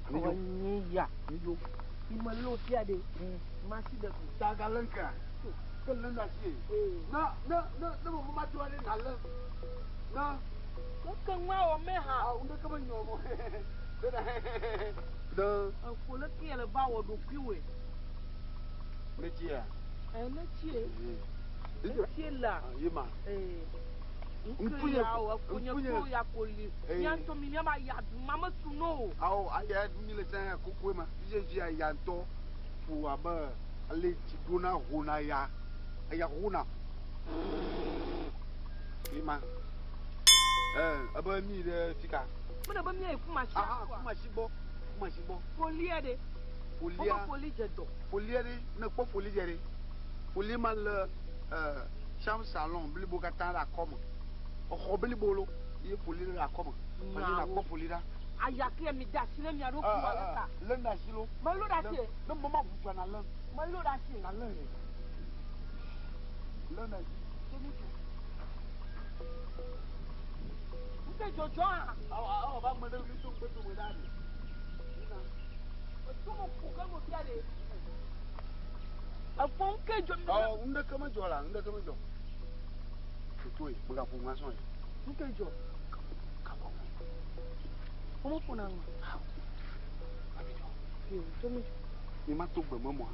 Ami dzo. Nye ya. Ami dzo. Mi me lo fia ɖe. Ma si ɖe ko. Taga le ŋkea. Ke le nu asi ye. Ne ne ne ne me ma to aɖe na le. Ne. Ke ŋua wɔ me hã. Awo ŋɖeke me nyɔ mo. Sena. Ne. Efo leke ye le va wɔ ɖokuiwoe. Ne tsia. Ɛ ne tsie. Ne tsie la. Ye ma. Ee. Ŋkunye- Ŋku ya o, ekunye ŋkunye- ko ya ko li. Ee. Mía ŋutɔ mi míava yi adu ma me su no o. Awo aya mi le tsã ya kokoe ma. Fifia fia ya ŋutɔ ƒo abe ale tsi ɖona hona ya. Eya hona. Ye ma. Ɛ ebe mi ɖe fika. Mene be mía yi kuma si Aha, akɔa. kuma si gbɔ. Kuma si gbɔ. Folia ɖe. Folia. Wobe foli dze dɔ. Folia ɖe ne kpɔ foli dze ɖe. Foli ma le ɛ chambre salon blibo katã le akɔme. Exɔ blibo lo ye foli le akɔme. Foli na kpɔ foli ɖa. Aya ke mi de asi ne mia ɖokui Ah, wɔ ah, le ka. ah, lé ɖe asi lo. Melo ɖe asi. Ne mɔ ma ʋu tsoa na lé. Melo ɖe asi. Na lé ye. Lé ɖe asi. Ŋke dzɔdzɔ hã. Awɔ awɔ va ame ɖe mi to ŋgbe dome ɖa ɖe. Eto me ƒo ke mo fia ɖe. Efo ŋke dzɔ mi. Ɔ ŋɖeke medzɔ la ŋɖeke medzɔ. Toto ye megaƒo ŋua sɔn ye. Ŋke dzɔ. Wome ƒona ŋua. Yo, to mi. Mi ma to gbe me mɔa.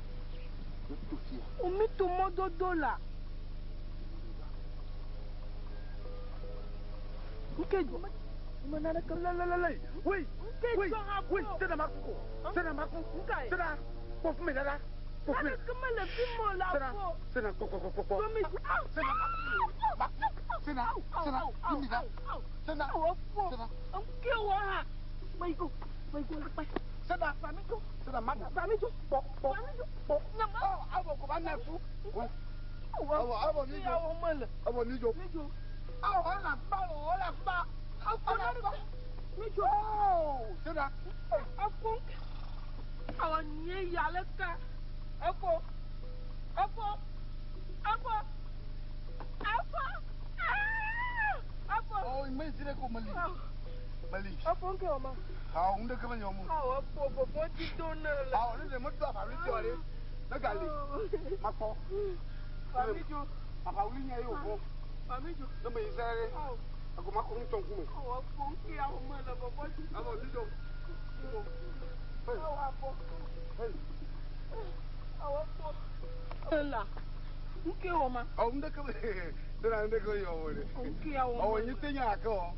Mi to fia. Omi to mɔdodo la. Ŋke dzɔ. Me naneke. Lelelele. Wei. Ŋke Wei. dzɔ hã Wei. ƒo. Sena ma kuko. Sena maku. Sena kpɔ fún mi dada. Kpɔ fún mi. Naneke mele fi me o le Sena afɔ. sena kpɔ kpɔ kpɔ kpɔ. Domi Sena maku. Sena sena mi da. Sena sena. Nke wɔ hã. Meyigo meyigo la kpɛ. Sena Famijo. Sena ma da. Famijo. Kpɔ kpɔ Famijo. kpɔ. Nyama. Ɔ awɔ ko ba na fu. Awɔ awɔ ni jo. Awɔ mele. Awɔ ni jo. Nijo. Awɔ ɔla gba ɔla gba. Afɔ Ɔla gba. Nijo. Oh sena. Afɔ. Awɔ nye ya le ka. Efo. Efo. Efo. Efo. Ah! Efo. Ɔ ime si de ko meli. Meli. Efo nke wɔ ma. Awɔ ŋu ɖeke menye wɔm o. Awɔ efo vɔvɔ dzi do ne le. Awɔ ne ɖe medo aʋawli tɔ ɖe. Ne gali. Makpɔ. Famijo. Aʋawli nye ye wòvɔ. Famijo. Ne me yi sɛ ɖe. Awɔ. Agoma kɔ ŋutɔ ŋkume. Awɔ efo nke awɔ mele vɔvɔ dzi. Awɔ ni jo. Awɔ afɔ. Awɔ efo. La. Nke wɔ ma. Awɔ ŋu ɖeke me. Ne na ŋu ɖeke menye wɔm o ɖe. Nke awɔ Awɔ mele. nye te nya ɖeke wɔm.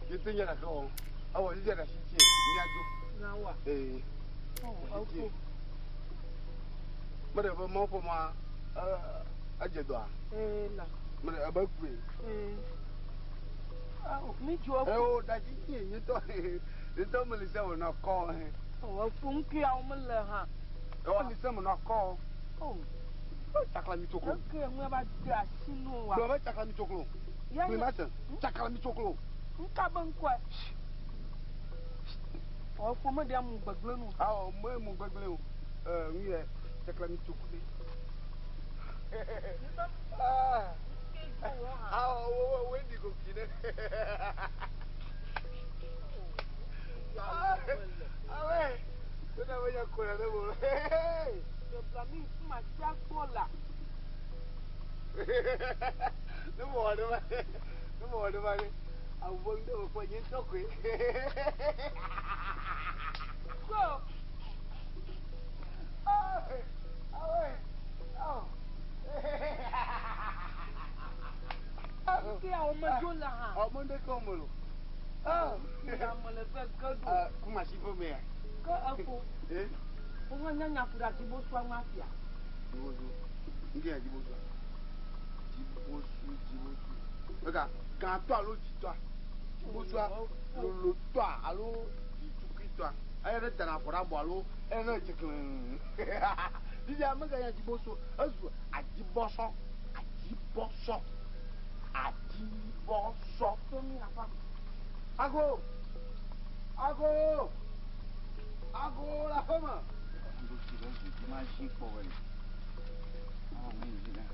Nye te nya ɖeke wɔm. Awɔ nye ɖe asi tsie. Míadzo. Na wa. Ee. Awɔ efo. Meɖe be mawu ƒe mɔa edze dɔa. Ee la. Meɖe ebe kue. Ee. Awɔ nidzo efo. Ewo ɖe asi tsie nye tɔ. Nye tɔ meli se wònɔ kɔ. Awɔ efo nke awɔ mele hã. Ewɔ li se menɔ kɔ. Oh. Tsaklami tsoklo. Eke ŋue va de asi nu wa. Gblɔ be tsaklami tsoklo. Ya Gblɔe nye- ma se. Tsaklami tsoklo. Nka be ŋkɔe. Awɔ efo me ɖe mu gbegblẽ nu. Awɔ me mu gbegblẽ o. Ee nu yɛ tsaklami tsoklo. Ah. Awɔ wo wo wo ɖi koki ne. Awɛ. Sena be nya ko le ne mo. Ɖeblami kuma sia gbɔ la. Ne mo wɔ ɖe ma. Ne mo wɔ ɖe ma ɖe. Awu ŋdɔ me kpɔ nye ŋutɔ koe. Go. Awɛ. Awɔ. Nke awɔ me dzo le hã. Awɔ me ɖeke wɔm o. Nke ame le ve ge ɖo. Kumasi ƒe mea. Ke efo. Eh? Woƒe nyanya ku ɖe atibosu ŋu afia. Dzibosu. Nke ya dzibosu. Dzibosu dzibosu. Eka gãtɔ alo dzitɔa. Dzibosua lolotɔa alo dzitukuitɔa. Eya ɖe tena afɔ ɖe abɔ alo eya ɖe tsekle. Fifia meganya dzibosu ezu adzibɔsɔ. Adzibɔsɔ. Adzibɔsɔ. Tomi afa. Ago. Ago. Ago le aƒe me. Ɖo tsi ɖe zi dzi ma zi kpɔ wɔ yi. Awɔ me yi ɖa.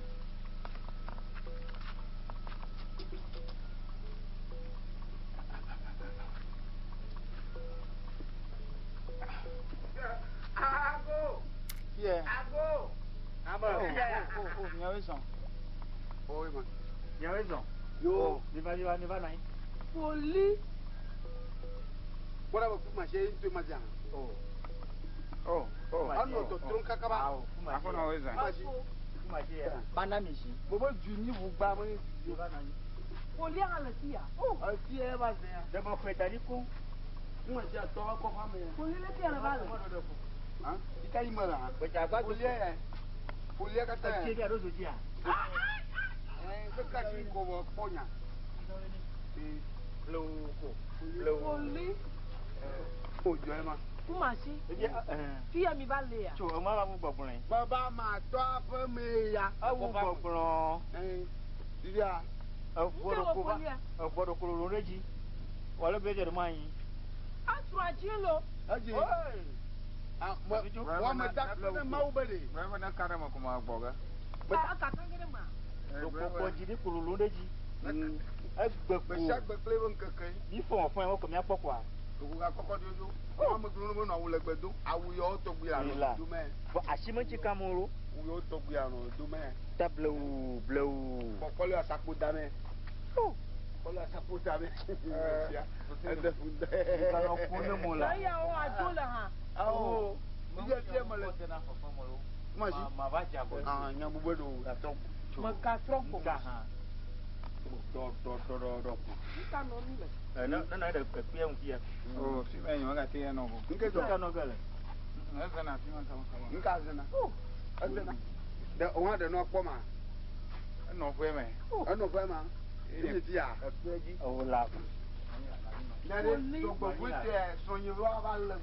Ago. Yeah. Ago. Ame. Oh, oh, oh, miawoe zɔn. Oh, ma. Miawoe zɔn. Yo. Mi va, mi va, mi va nɔ anyi. Poli. Kpɔɖa be kumasi ye ŋutɔe ma dza. Oh. Oh, oh. Anɔ tɔtrɔm kakaba. Awo, kumasi. Aƒenɔ woe zɔn. Kumasi. Kumasi ya. Bana mi si. Mo be du nyi ʋu gba me. Mi va nɔ anyi. Poli hã le fi ya. Oh. Esi ye va zẽ ya. Ɖe me xɔe da ɖi koŋ. Kumasi atɔ ekɔ ƒe ame ya. Poli le fi ya le va le. Hã? Ika yi me la. Gbedza gba do. Folia ya. Folia katã ya. Etsi ɖe ɖo zo dzia. Ɛɛ keka si ko wɔ kpɔ nya. Ee. Blewu ko. Blewu. Poli. O jɔ ye ma. Kumasi. Ebi ɛɛ. Fi ya mi va le ya. Tso ema va wu gbɔgblɔe. Baba ma tɔ aƒe me ya. Ewu gbɔgblɔ. Ɛɛ. Fifia. Eʋu Nke ɖe wɔ ko va. folia. Eʋu ɖe ko lolo ɖe dzi. Wòle be dze ɖe ma anyi. Asrɔ̃ adzi lo. Edzi. Ah, mɔ wɔ me da kpe ne mawu be ɖe. Gblɔe be ne ka ɖe me ko ma gbɔ ge. Eka kan ge ɖe ma. Ɖokpɔkpɔ dzi ɖi ko lolo ɖe dzi. Egbe ko. Gbe sia gbe kple eƒe ŋkeke. Mi fɔ wɔ fɔ yɛ wokɔ miakpɔ koa. Ɖoko gakɔkɔ dodo. Ame gblɔ ne be nɔ awu le gbe do. Awu yawo tɔgbi Mi la. anɔ dome. Vɔ asi me tsi kam o lo. Awu yawo tɔgbi anɔ dome. Ta blewu blewu. Kɔkɔ le asakpo dame. Kɔkɔ le asakpo dame. Ede fu de. Ìkànnì kún ne mo la. Eya wo adzo le hã. Awo. Fifia fia me le. Kumasi. Ma va dze agɔ. Ah, nya bubu ɖo atrɔ. Megatrɔ gbɔ. Nka hã. Dɔ dɔ dɔ dɔ. Nka nɔ mi le. Ɛ ne ne na ɖe ekpea ŋu fia. O fi ma yi wagate ya nɔ go. Nke dzɔ. Nka nɔ ge le. Ezena fi ma kama kama. Nka zena. Ezena. Ɖe òun ɖe nɔ kpɔ ma. Enɔ ƒe me. Enɔ ƒe ma. Eye ti ya. Ekpea dzi. O la. Ne ɖe dɔgbɔvue tɛ srɔ̃nyewo va lem.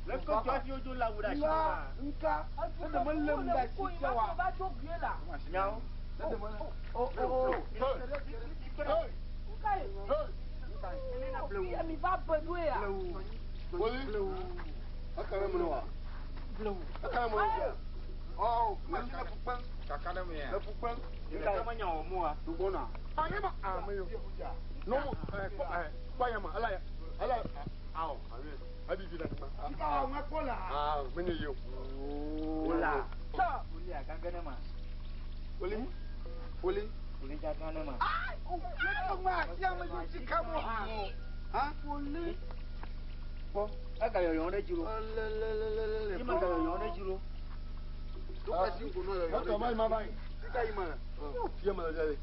Le ko dzɔ fi wodzo la wu ɖe asi ma. Nka ne ɖe melem ɖe asi tia wa. Va do gue la. Nyawo. Ne ɖe mele. O o o. Nka ye. Iye mi va be ɖo ya. Woli. Aka ɖe mene wa. Aka ɖe mene wa. Ɔ masi le fukpɛm. Kaka ɖe me ya. Le fukpɛm. Nka ma nya wɔ mo wa. Dugbɔna. Anyama ame yo. Nomu ɛ kɔ ɛ kɔ ayama ala ya ala awɔ ayi abi bi la kuma. Nka wa ŋa kpɔ la. Aa mene ye o. Ola. Tɔ. Wòli agagã ne ma. Wòli. Wòli. Wòli gagã ne ma. Ayi o ne ko ŋa asi ame dzo tsi ka mo ha. Ha. Wòli. Kpɔ ega yɔyɔ ɖe dzi lo. Lelelelele. Yi ma ga yɔyɔ ɖe dzi lo. To kasi ŋgo nɔ yɔyɔ Mɔtɔ ma yi ma ba yi. Sika yi ma la. Fia me le fia de.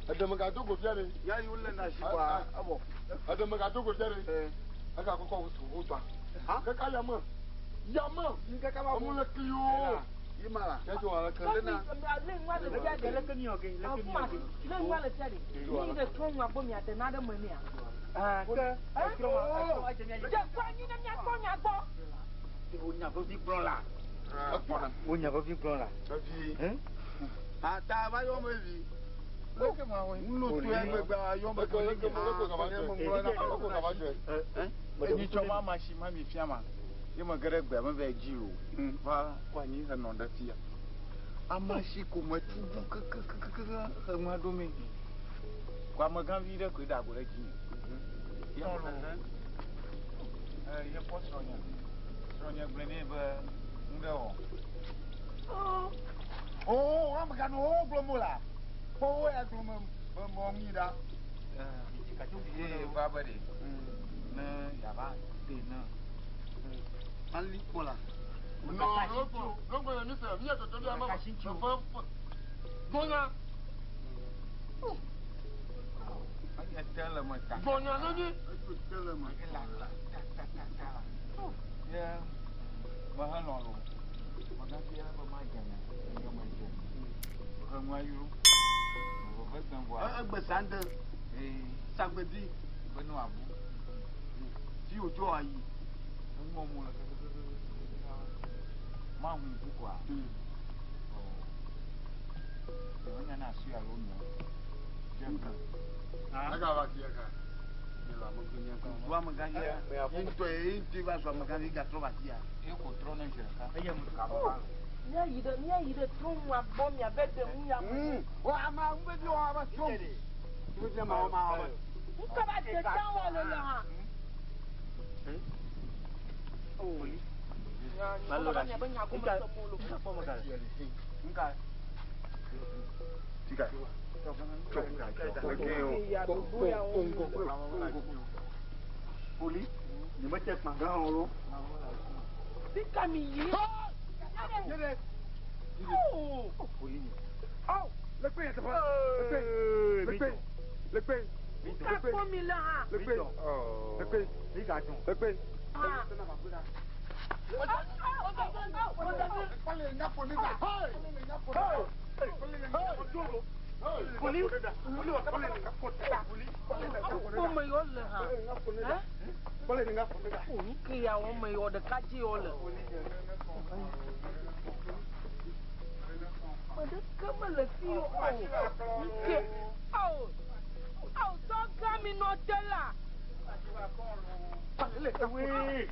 Edeme ga do go fia de. Ya yi wole na si kɔa ebɔ. Edeme ga do go fia de. Ega kɔkɔ wotu wotɔa. Kaka yame. Yame. Nkaka ba Amu le kli o. Yi ma la. Kɛtɔ wa le ke. Lena. Le ŋua le fia de. Leke mi wɔ ke leke mi wɔ ke. Le ŋua le fia de. Mi ɖe trɔ ŋua gbɔ mia de na ɖe me nea. Aa ke etrɔ ma etrɔ ma dze mia dzi. Dze kɔ anyi ne miakpɔ mia gbɔ. Wonya vevi gblɔ la. Ekpɔna. Wonya vevi gblɔ la. Vevi. Ata va yɔ me vi. Leke ma wɔ. Ŋloto ya gbegbe ayɔ me. Leke leke leke kaba jɔ. Leke kaba jɔ. Enyi tsɔ ma ma si ma mi fia ma. Ye me ge ɖe gbea me va dzi o. Va kɔ anyi henɔ ɖe fia. Amasi ko me tugu kekekeke heŋua ɖo me. Ko amegãvi ɖe koe ɖe ago ɖe dzinye. Ye ye kpɔ srɔ̃nye. Srɔ̃nye gblɔe nɛ be nu ɖe wɔ. Oo amegã wo gblɔ mo la. Kpɔ wo ya gblɔ me be mɔ ŋui ɖa. Ye va be ɖe ne yava te ne. Ali kpɔ la. No loko loko le mi se mi yɛ tɔtɔ bi ama ma. Fɛn fɛn. Gbɔnya. Enye te le me ta. Gbɔnya ne mi. Eto te le me. Ela ta ta ta ta ta. Ye mehelɔ̃ lo. Megãvi ya be madze nya. Nye medze. Heŋua yro. Veve sem vɔa. Egbe sande. Ee. Sagbedi. Be ne wòabu. Fi wòtsɔ ayi. Eŋua mo le kekekeke. Mahu ŋku koa. Ɔ. Ɖe menya ne asu alo nɔ. Dze ŋgɔ. Aka va ti aka. Zu amegãvi ya. Ye ŋutɔ ye ŋutɔ va zu amegãvi gatrɔ va fia. Ye ko trɔ ne zi ɖeka. Eye mu Kaba va. Míayi ɖe míayi ɖe trɔ ŋua gbɔ miave ɖe ŋu ya me. Wɔ ama ŋu wɔ aba trɔ. Ŋu vevi ma wɔ ma wɔ. Nka ba de tã wɔ le le hã. Malo ɖe asi. Miabe nya gome Nka se mo lo. nka kpɔ me ga le. Nka. Tika. Ya ɖoɖo ya wo. Poli. Nye me te kpã gã hã lo. Fika mi yi. Yele. Oh. Poli nye. Aw. Le kpe yẹn teƒe. Le kpe. Le kpe. Le kpe. Nka kpɔ mi le hã. Le kpe. Le kpe. Mi ga dùn. Le kpe. Hã. Kpale nya fo ne da. Kpale nya fo ne da. Kpale nya fo ne da. Poli. Poli wɔ kaba le ka kɔ te. Poli. Kpɔ me yɔ le hã. Kpale nya fo ne da. O nu ke ya wɔ me yɔ ɖeka dzi yɔ le. Me ɖeke mele fi o. Nke awo awo tɔ gã mi nɔ te la. Wee.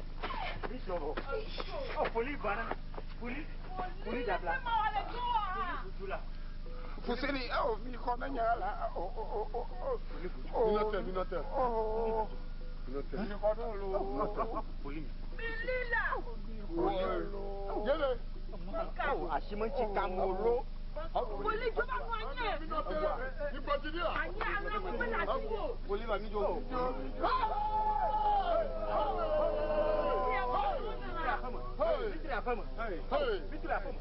Mi sɔ bɔ. Ɔ poli banna. Poli. Poli dabila. Ma wɔ le do wa hã. Poli la. Fuseni awo mi xɔ ne nya la o o o o o. Minɔtɛ minɔtɛ. O. Minɔtɛ. Mi xɔ ne lo. Poli. Mi li la. Yele. Ɔ asimetsi ka mo lo. Poli jọba nù anyẹ. Igbɔtidi la. Anyẹ aláwọ̀ bẹ́ẹ̀ la ti wò. Poli ba mi jɔ. Mi tri aƒe me. Mi tri aƒe me.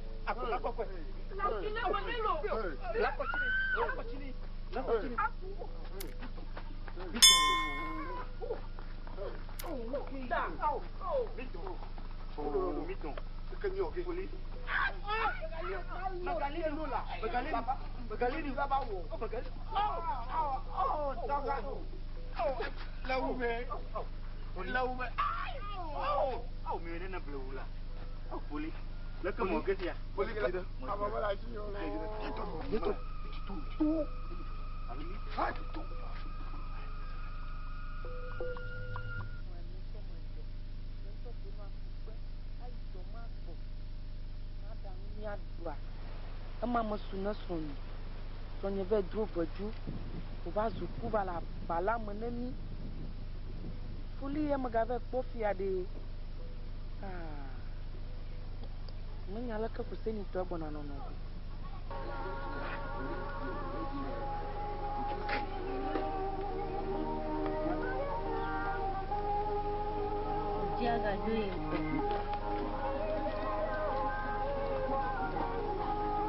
Ema mesu ne srɔ̃nye. Srɔ̃nye vɛ dro ʋedzu wòva zu ku va le aba la me ne mí. Foli ye megava kpɔ fia ɖe. Ah. Menya leke Fusenitɔ gbɔna nɔnɔ ge.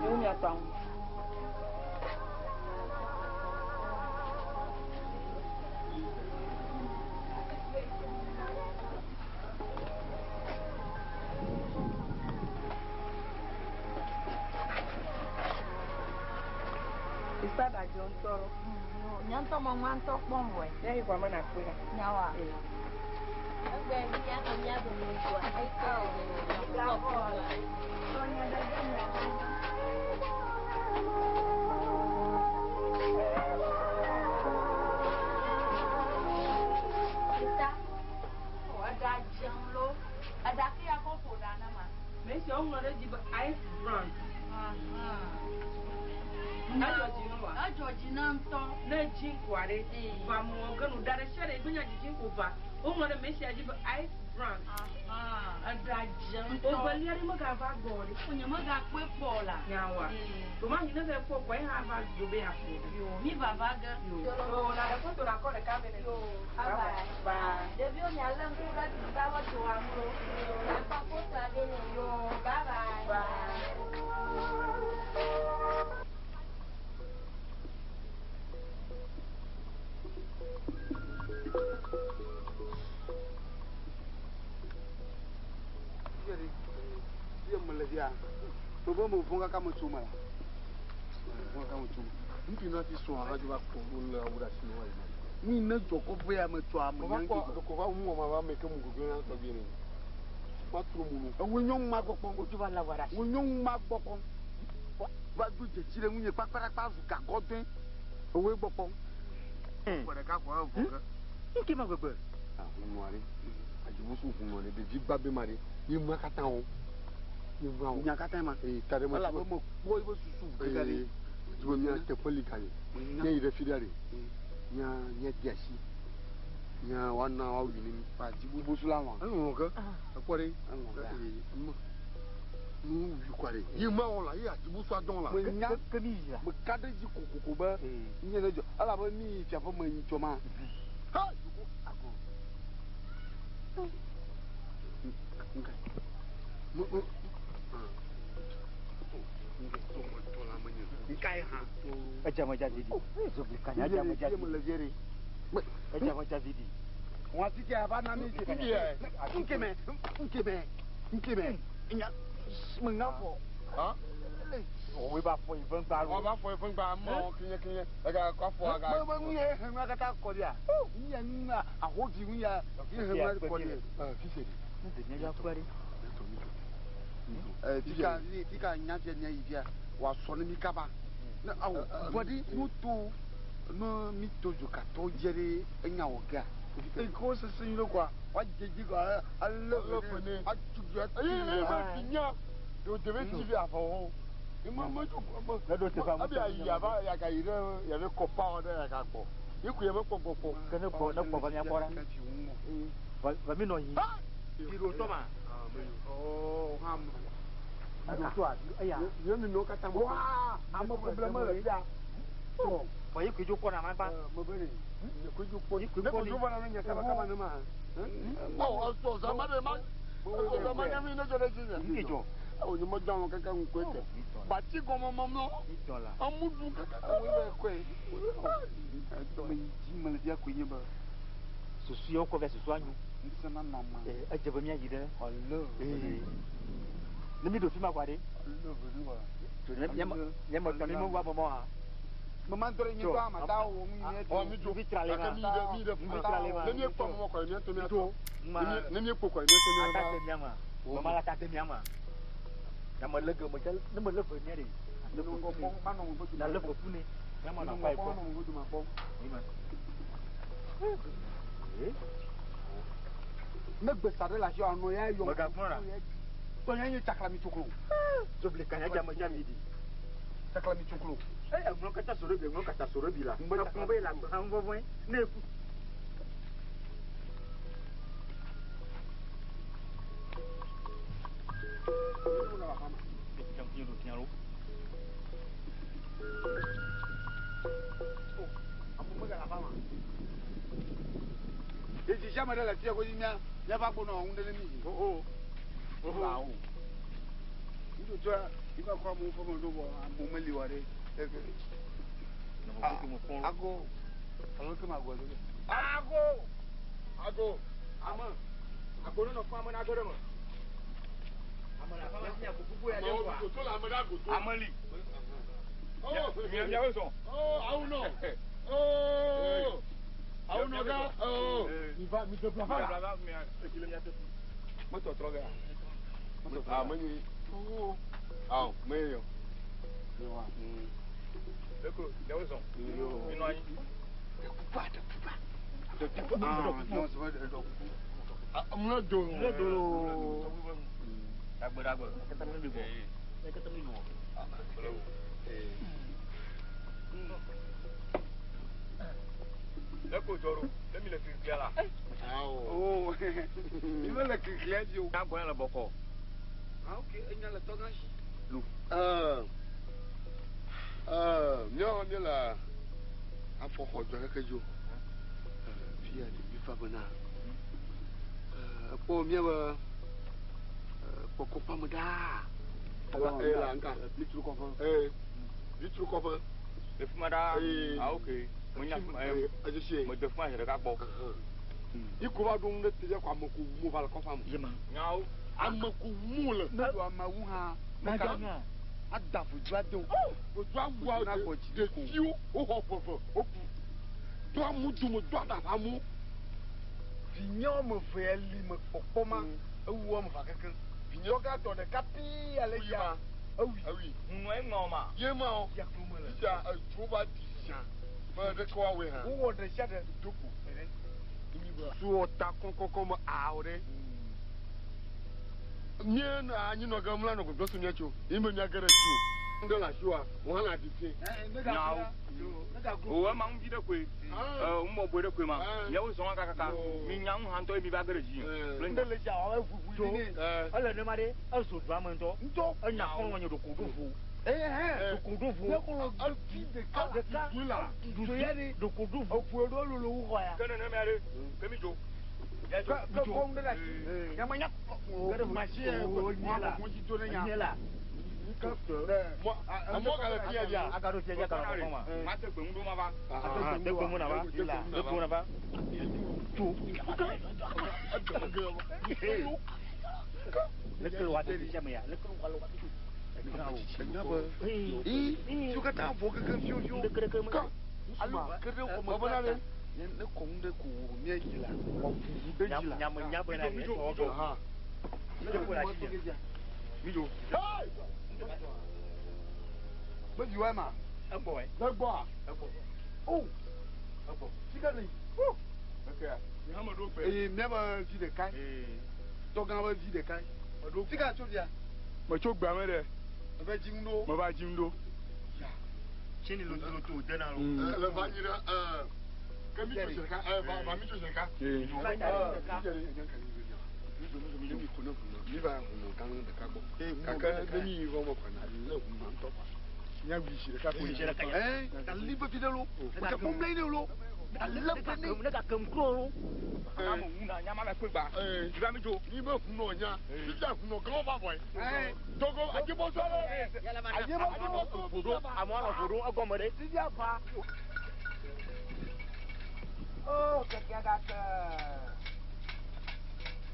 Yewo miatɔ aŋu. Isa ɖadzɔ ŋutɔ ɖo. Nye ŋutɔ me ŋua ŋutɔ kpɔm vɔe. Ne yi kɔa me nakpɔe ɖa. Nyawoa? Egbe mía me mía dome ŋkua, eke Eɖa dzem lo. Eɖa ke ya kɔ ƒo ɖa ne ma. Me sia woŋlɔ ɖe edzi be ice brand. Edzɔ dzi na wòa? Edzɔ dzi na ŋutɔ. Ne edzi ŋkua ɖe, va mɔ ge nu ɖa ɖe sia ɖe gbenya dzidzi ŋku va. Woŋlɔ ɖe me sia dzi be ice brand. Eɖa dze ŋutɔ. Ogbelia ɖe megava gbɔ ɖe. Nye megakpɔe kpɔ o la. Nyawoa? Tomahi ne va kpɔ kpɔ ye hã va do be yeaƒo. Yo, mi vava ge. Yo, na ɖe foto nakɔ ɖeka vɛ ne. Yo, bye bye. Bye. Ɖeviwo mialé ŋku ɖe tuta ƒe toa ŋu lo. Nakɔ fotoa vɛ ne. Yo, bye bye. Bye. Nke ma gbegbe. Hunɔ ɖe, adzibusu hunɔ ɖe, ɖevi gba be ma ɖe, ye ma katã wo. Ye ma wo. Nya katã ma. Ee, ta ɖe me. Elabe me kpɔ eƒe susu gega ɖe. Dzibe mía teƒe li ga le. Nye yi ɖe fi ɖa ɖe. Nya nye di asi. Nya woana woawui ne mi. Adzibusu la lɔ̃. Elɔ̃ ke. Ekpɔ ɖe. Elɔ̃ ke. Ee, ma. Nu wui kɔa ɖe. Ye ma wɔ la, ye adzibusu adɔn la. Menya meka ɖe edzi kokoko be nye ne dzɔ elabe mi yi fiaƒe me nyi tsɔ ma. Ha! Fika nya fia mia yi fia wòasɔ ne mi kaba ne awo vɔɖi nuto ne mi to dzokatɔwo dze ɖe enya wɔ gea eke wo sese nyuie koa woadze dzi koa alé fe ne atutu atu. Eye me fi nya ɖe debe tsi fi afɔ wo. Me me tso me. Abi ayi ava yaka yi ɖe yabe kɔpa wɔ ɖe yaka gbɔ. Yi ku yabe kpɔ gbɔ kpɔ. Ke ne gbɔ ne gbɔ va mía gbɔ ɖa. Va mi nɔ yi. Biro ma. Oh, ham. Biro tɔa eya. Nye mi nɔ katã. Waa, ame problème le fia. Vɔ yi koe dzo kpɔna magba. Me be ɖe. Nye koe dzo kpɔ. Ne koe dzo vana ne nye kaba kaba ne ma. Ɔ ɔsɔ zama de ma. Ɔsɔ zama nye mi ne dzɔ ɖe dzi nye. Nke dzɔ. Awo nye medɔ alɔ kaka ŋu koe ke. Batsi gɔme mamlɔ. Amu ɖu kaka. Awo be kɔe. Me yi dzi me le fia koe nye be susu yawo kɔ vɛ susu anyo. Ŋusẽ nanɔ ame. Ee, edze be míayi ɖe. Ɔlé Ee. Ne mi ɖo fi ma kɔa ɖe. Ɔlé ve ne wa. Tso ne míame míame tɔ mi mewu ame mɔ ha. Me ma ŋutɔ ɖe nye ŋutɔ amata wɔ ŋu yi ne. Ɔ mi dzo. Nuvi tra le ma. Gake mi ɖe mi ɖe Nuvi tra le ma. Ne mi kpɔ mɔ kɔ mi to mi Dzo. atɔ. Ne mi kpɔ kɔ mi to mi Ata ava. de mía ma. Mama la ta de mía ma. Na me lé ge me dze ne me lé ve mía ɖe. Ne ŋgɔ kpɔ manɔ ŋu godo. Na lé ve fu ne. Mía ma Ne nɔ ŋgɔ akpa yi kpɔ kpɔ. manɔ ŋu godo ma kpɔ. Yi ma. Ne gbesa ɖe le asi anɔ ya yɔ. Megakpɔ ɖa. Tɔnya nye tsaklami tsoklo. Zobli kanya dza me dza mi di. Tsaklami tsoklo. Eye eŋlɔ kata soro bi eŋlɔ kata soro bi la. Ekplɔ be le agbe hã vɔvɔe ne eku. Esi sia ame ɖe le fia ko dzi mía míava gbɔ nɔ ŋu ɖe ne mi. Oho. Oho. Awo. Nutsotsoa yi va kɔ amewo ƒe me ɖo vɔ amewo meli wa ɖe. Eke. Ago. Alo ke ma agɔ ɖe. Ago. Ago. Ame. Ago ne nɔ fún ame na ago ɖe me. Ame le afa ma si ago gbogbo ya ɖe Amewo wa. goto le ame ɖe agoto. Ame li. Oh. Mia miawo zɔn. Oh, awu nɔ. Oh. Awu nɔ gã. Oh. Mi va mi de bla va. Metɔtrɔ ge. Ah, me nyi. Oh. Awo, me yɔ. Eko miawo zɔn. Minɔ anyi. Ah, non, c'est pas de dɔ kuku. Ah, mu do. Mu do lo. Dagbe dagbe. Kata mi bɔ. Kata mi bɔ. Leko dzɔro. Ne mi le kirikiri la. Awo. Oh. Mi me le kirikiri dzi o. Nya gbɔ le bɔkɔ. Ah, ok, enya le tɔgã si. Lu. Míawo hã míele afɔxɔ dzɔ ɖeke dzi o. Fia ɖevi fa bena. Ekpɔ míabe kpɔkɔƒe me ɖaa. Eye la ŋka. Vitru kɔƒe. Ee, vitru kɔƒe. Le fi ma ɖaa. Ee. Ah ok. Menya fi ma. Edzesi. Mede fi ma zi ɖeka kpɔ. Yi ko va ɖo ŋu ɖe te ɖe ko ame ko wu mo va le kɔƒea me. Yi ma. Nyawo. Ame ko wu mo le. Ne do amewu hã. Ne ka ada vodua de o. Vodua wua Na gbɔ dzi ɖe ko. ɖeviwo woxɔ ƒeve woku. Do amu dome do aɖaʋa amewo. Vinye wɔme eve ya li me kpɔkpɔ ma ewu wɔme eve kekeŋ. Vinye tɔgã tɔ ɖeka pii ale ya. Ewui. Ewui. Ŋunɔ ye ŋlɔ ma. Ye ma o. Fia klo me le. Fifia edzo va ɖi zã. Be ɖeke woawɔe hã. Wowɔ ɖe sia ɖe. Do ko. Suwɔ ta kɔkɔkɔ me awo ɖe. Mía nɔ anyi nɔ ge mla nɔ gbɔgblɔ so mía tso. Yi me mía ge ɖe dzi o. Ŋɖe le asi wa, wò hã la ɖi fie. Nyawo. O ema ŋu vi ɖe koe. Ŋu bɔbɔe ɖe koe ma. Miawo zɔn kakaka. Mi nya ŋu hã ŋutɔ ye mi va ge ɖe dzi. Ŋɖe le dzi awɔ eʋuʋui Tso. ɖi nɛ. Ele ne ma ɖe ezo dua me ŋutɔ. Ŋutɔ. Enya xɔlɔ̃ nye ɖoko ɖo vo. Eye hɛ. Ɖoko ɖo vo. Ne xɔlɔ̃ vi ɖeka. Ɖeka. Dzo ya ɖe. Ɖoko ɖo vo. Eʋu ɖo lolo wu xɔ ya. Ke nene mea ɖe. Ke mi dzo. Ke ke kɔm ɖe ɖe asi. Nyame nya. Masi yɛ. O Mo dzi do ne nya. nye la. Emɔ gale fia dzia. Agaɖo fia dzia gale kɔkɔ ma. Ma te gbe ŋu ɖo ma va. Ah, te gbe ŋu na va. Te gbe ŋu na va. Tso. Leke wa te sia me ya. Leke wa le wa te. Enya be. Ii, tso katã vɔ kekeŋ fiofio. Ka. Alo ke ɖe xɔme Bɔbɔ na ɖe. Ne kɔ ŋu ɖe ko wò mía dzi la, wòaʋuʋu ɖe dzi la. Nyame nya bena Mi dzo, mi dzo. Aha. Mi dzo ko le asi nye. Mi dzo. Be vi wa ma. Egbɔ ɛ. Ne gbɔa. Egbɔ. O, Egbɔ. fika le yi. Ekea. Mi hã me ɖo gbe. Eye míabe vi ɖeka. Tɔgã be vi ɖeka. Fika tso fia. Metso gbea me ɖe. Eve dzi ŋu ɖo. Meva dzi ŋu ɖo. Tsini lotoloto dena lo. Le va nyi ɖe ke mi tso zi ɖeka va va mi tso zi ɖeka. Mi va hunɔ gã ɖeka gbɔ. Gake ne mi yi vɔ me kɔna lé hunɔ ŋutɔ kɔa. Míawi zi ɖeka koe. Ɛɛ, ali vevi ɖe lo. O tɛ kpɔm lɛ yi ne lo. Ale be ne. Ne gake ŋkuro wo. Ame ŋu na nyama le kpegba. Iba mi dzo. Ni be hunɔ nya. Fifia hunɔ gãwo va vɔe. Togo adzibɔsɔ le. Adzibɔsɔ Ƒoɖo amewo anɔ ƒoɖo egɔme ɖe. Fifia va. Oh, kɛkɛ gake.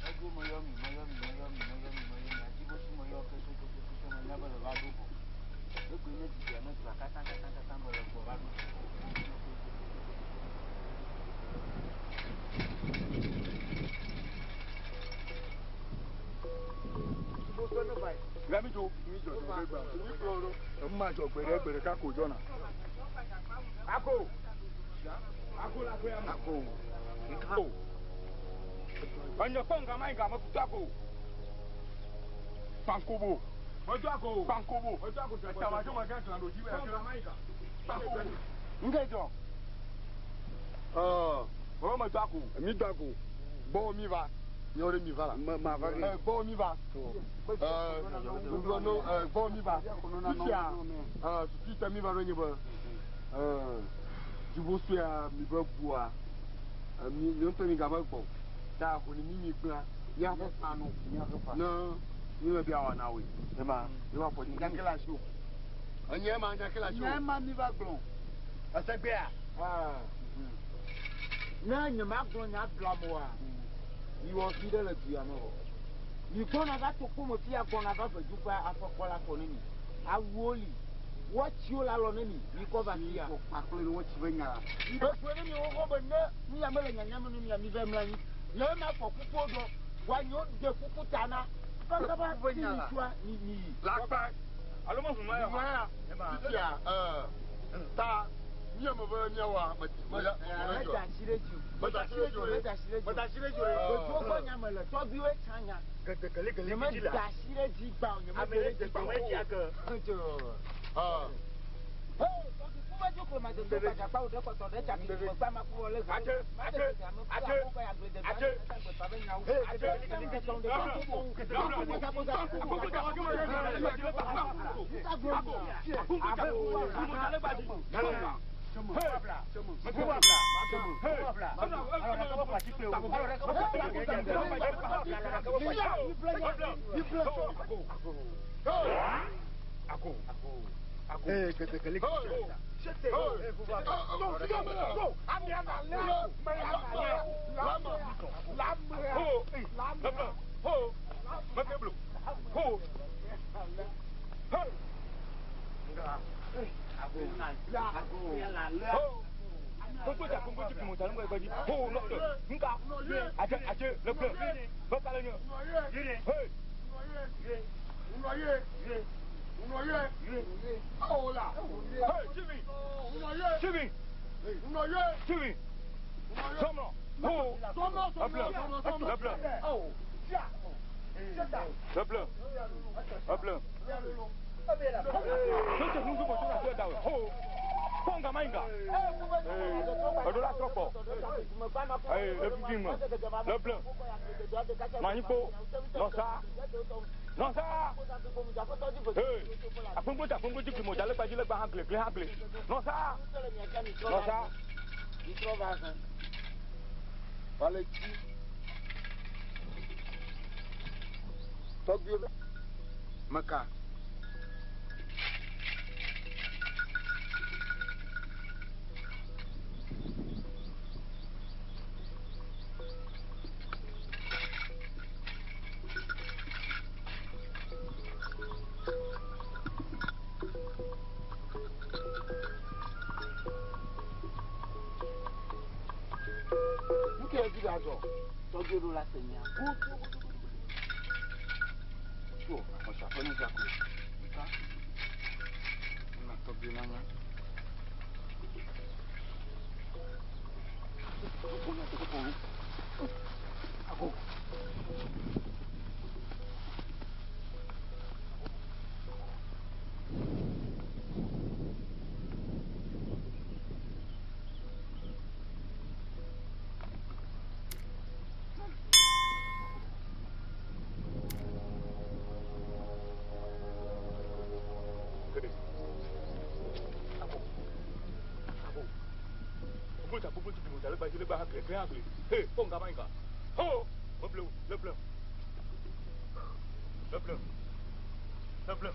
Edzo meyɔ mi, meyɔ mi, meyɔ mi, meyɔ mi, meyɔ mi. Adzibosu meyɔ kekekekekeke menya be le va ɖo vɔ. Ekpoe ne dzidzɔa ne dua katã katã katã me le gbɔ va ɖo. Adzibosu ne va yi. Iba mi dzo. Mi dzɔ dzɔ ɖe gba. Mi kplɔ ɖo. Emu ma dzɔ gbe ɖe gbe ɖeka ko dzɔna. Ako. Ako la ƒe ama. Ako. Ako. Enye kpɔ nga ma yi ga me kutu ako. Kpankobo. Medo ako. Kpankobo. Medo ako. Etama dzo me gã gã ɖo dzi be. Kpɔ nga ma yi ga. Kpankobo. Ŋke dzɔ. Ɔɔ. Wo me do ako. Mi do ako. Gbɔwɔ mi va. Miawo ɖe mi va la. Ma va ke. Gbɔwɔ mi va. Ŋgblɔ no gbɔwɔ mi va. Fifia susu ta mi va ɖo nye be dzibosuya mi be bua mi mi ŋutɔ mi game gbɔ ta ho ne mi mi gblã miaƒe fa no ne mi me bia wɔna woe. Ema mi va fɔ Nyake le asi o. Enye ma nyake le asi o. Nye ma mi va gblɔ. Esegbea. Ne nye ma gblɔ nya blam oa, mi wɔ vi ɖe le dua me o. Mi gbɔna va tokpo me fia gbɔna va veduƒe afɔkpɔ la kɔ ne mi. Awuwo li, wɔtsiwo le alɔ ne mi, mi kɔ va fia. Kpakple ne wɔtsi be nya la. Mi be gblɔ ne mi xoxo be ne nu ya mele nyanya me ne mia mi va mlɔ anyi. Nye ma fɔ kukuwo ɖɔ, wa nyewo de kuku ta na. Kaba Kuku be mi nya la. tsɔa mi mi yi. Lakpa. Alo me ʋu ya. Fifia ta miame be miawoa me me Meda asi ɖe dzi o. Meda asi ɖe dzi o ɖe. Meda asi ɖe dzi o. Meda asi ɖe dzi o ɖe. Veduwo gbɔ nya me le tɔgbuiwoe tsã nya. Gelegele Nye meda asi ɖe dzi gbã o, nye Ame mede ɖe ɖe dzi gbã dze o. dzia ke. Ɔɔ. Hey, tɔgbi ku vedu kple ma dodo gbadzagba wo ɖe kpɔtɔ ɖe tsaki me gba ma ku wɔ le Atse, atse, atse, atse. Wale tsi. Tɔgbuiwo be meka. Nu ke dzi ɖe azɔ tɔgbuiwo ɖo la se nya gudugudugudu. Tso xɔsaƒe ne dzako. Nka. Ena tɔgbuiwo nanya. Ako. Da le gba dzi le gba ha gle gle ha gle. He, kpɔ ŋga ma yi ka. Ho, meble o, le ble. Le ble. Le ble.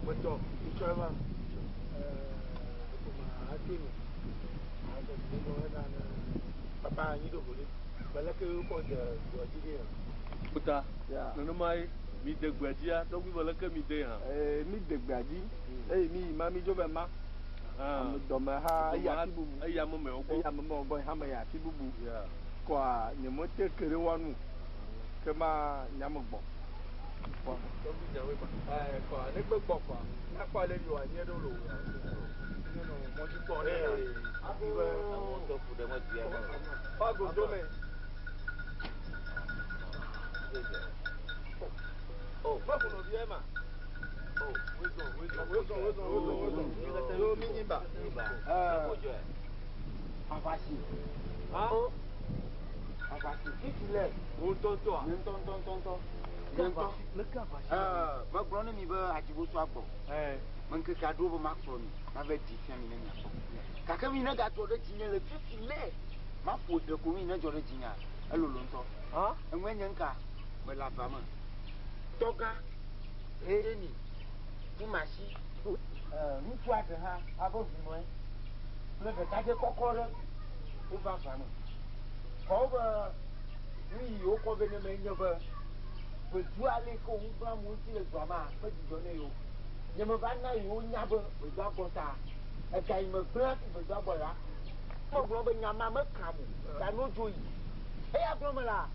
Metɔ, etsɔ eva. Papa anyi ɖo ƒo ɖi. Beleke wokɔ de dua dzi ɖi hã. Kota, nenema ye mi de gbea dzia, tɔgbui be leke mi de hã? Ee, mi de gbea dzi eye mi yi ma mi dzo be ma. Ame dɔme ha eyi afi bubu. Eyi ame mewo gbɔ. Eyi ame mewo gbɔ hã me yi afi bubu. Kɔa nye me te ke ɖe woa nu o. Ke ma nya me gbɔ. Kɔa. Tɔgbui nyawoe ma. Ɛɛ kɔa ne gbe gbɔ kɔa, míakpɔ ale yi wòanye ɖo loo. Ne nɔ mɔdzi kpɔ ɖe ya. Hafi be. Amewo ŋutɔ ƒo ɖe mɔdzia me. Fago dome. Oh, meƒo nɔvia ma. Oh, wezɔ, wezɔ, wezɔ, wezɔ, wezɔ, wezɔ. Yo mi nyi ba. Ɛɛ. Avasi. Ha? Avasi fifi le. Wo ŋutɔŋutɔa? Nye ŋutɔŋutɔŋutɔ. Nye ŋutɔ. Leke avasi? Ɛɛ, megblɔ ne mi be adzibosu agbɔ. Me ŋkekea ɖo be makplɔ mi, mava ɖi fia mi ne miakpɔ. Gake mi ne gadzɔ ɖe dzinye le fifi le, maƒo ɖe ko mi ne dzɔ ɖe dzinyea, elolo ŋutɔ. Eŋue nye ŋka, mele ava me. Tɔgã, Hereni, Kumasi, ŋutsu aɖe hã abe vinɔe kple ɖekadze kɔkɔ ɖe wova ava me. Kɔ wobe nu yi wokɔ vɛ ne me nye be ʋedu ale yi ke wo ŋugblẽ amewo ŋuti le dua mea, medzidzɔ ne yewo. Nye meva na yewo nya be ʋedua gbɔ ta ega yi megblẽ hafi ʋedua gbɔ yewoaku. Megblɔ be nya ma mekam o, ta no dzo yi. Eya gblɔ me la,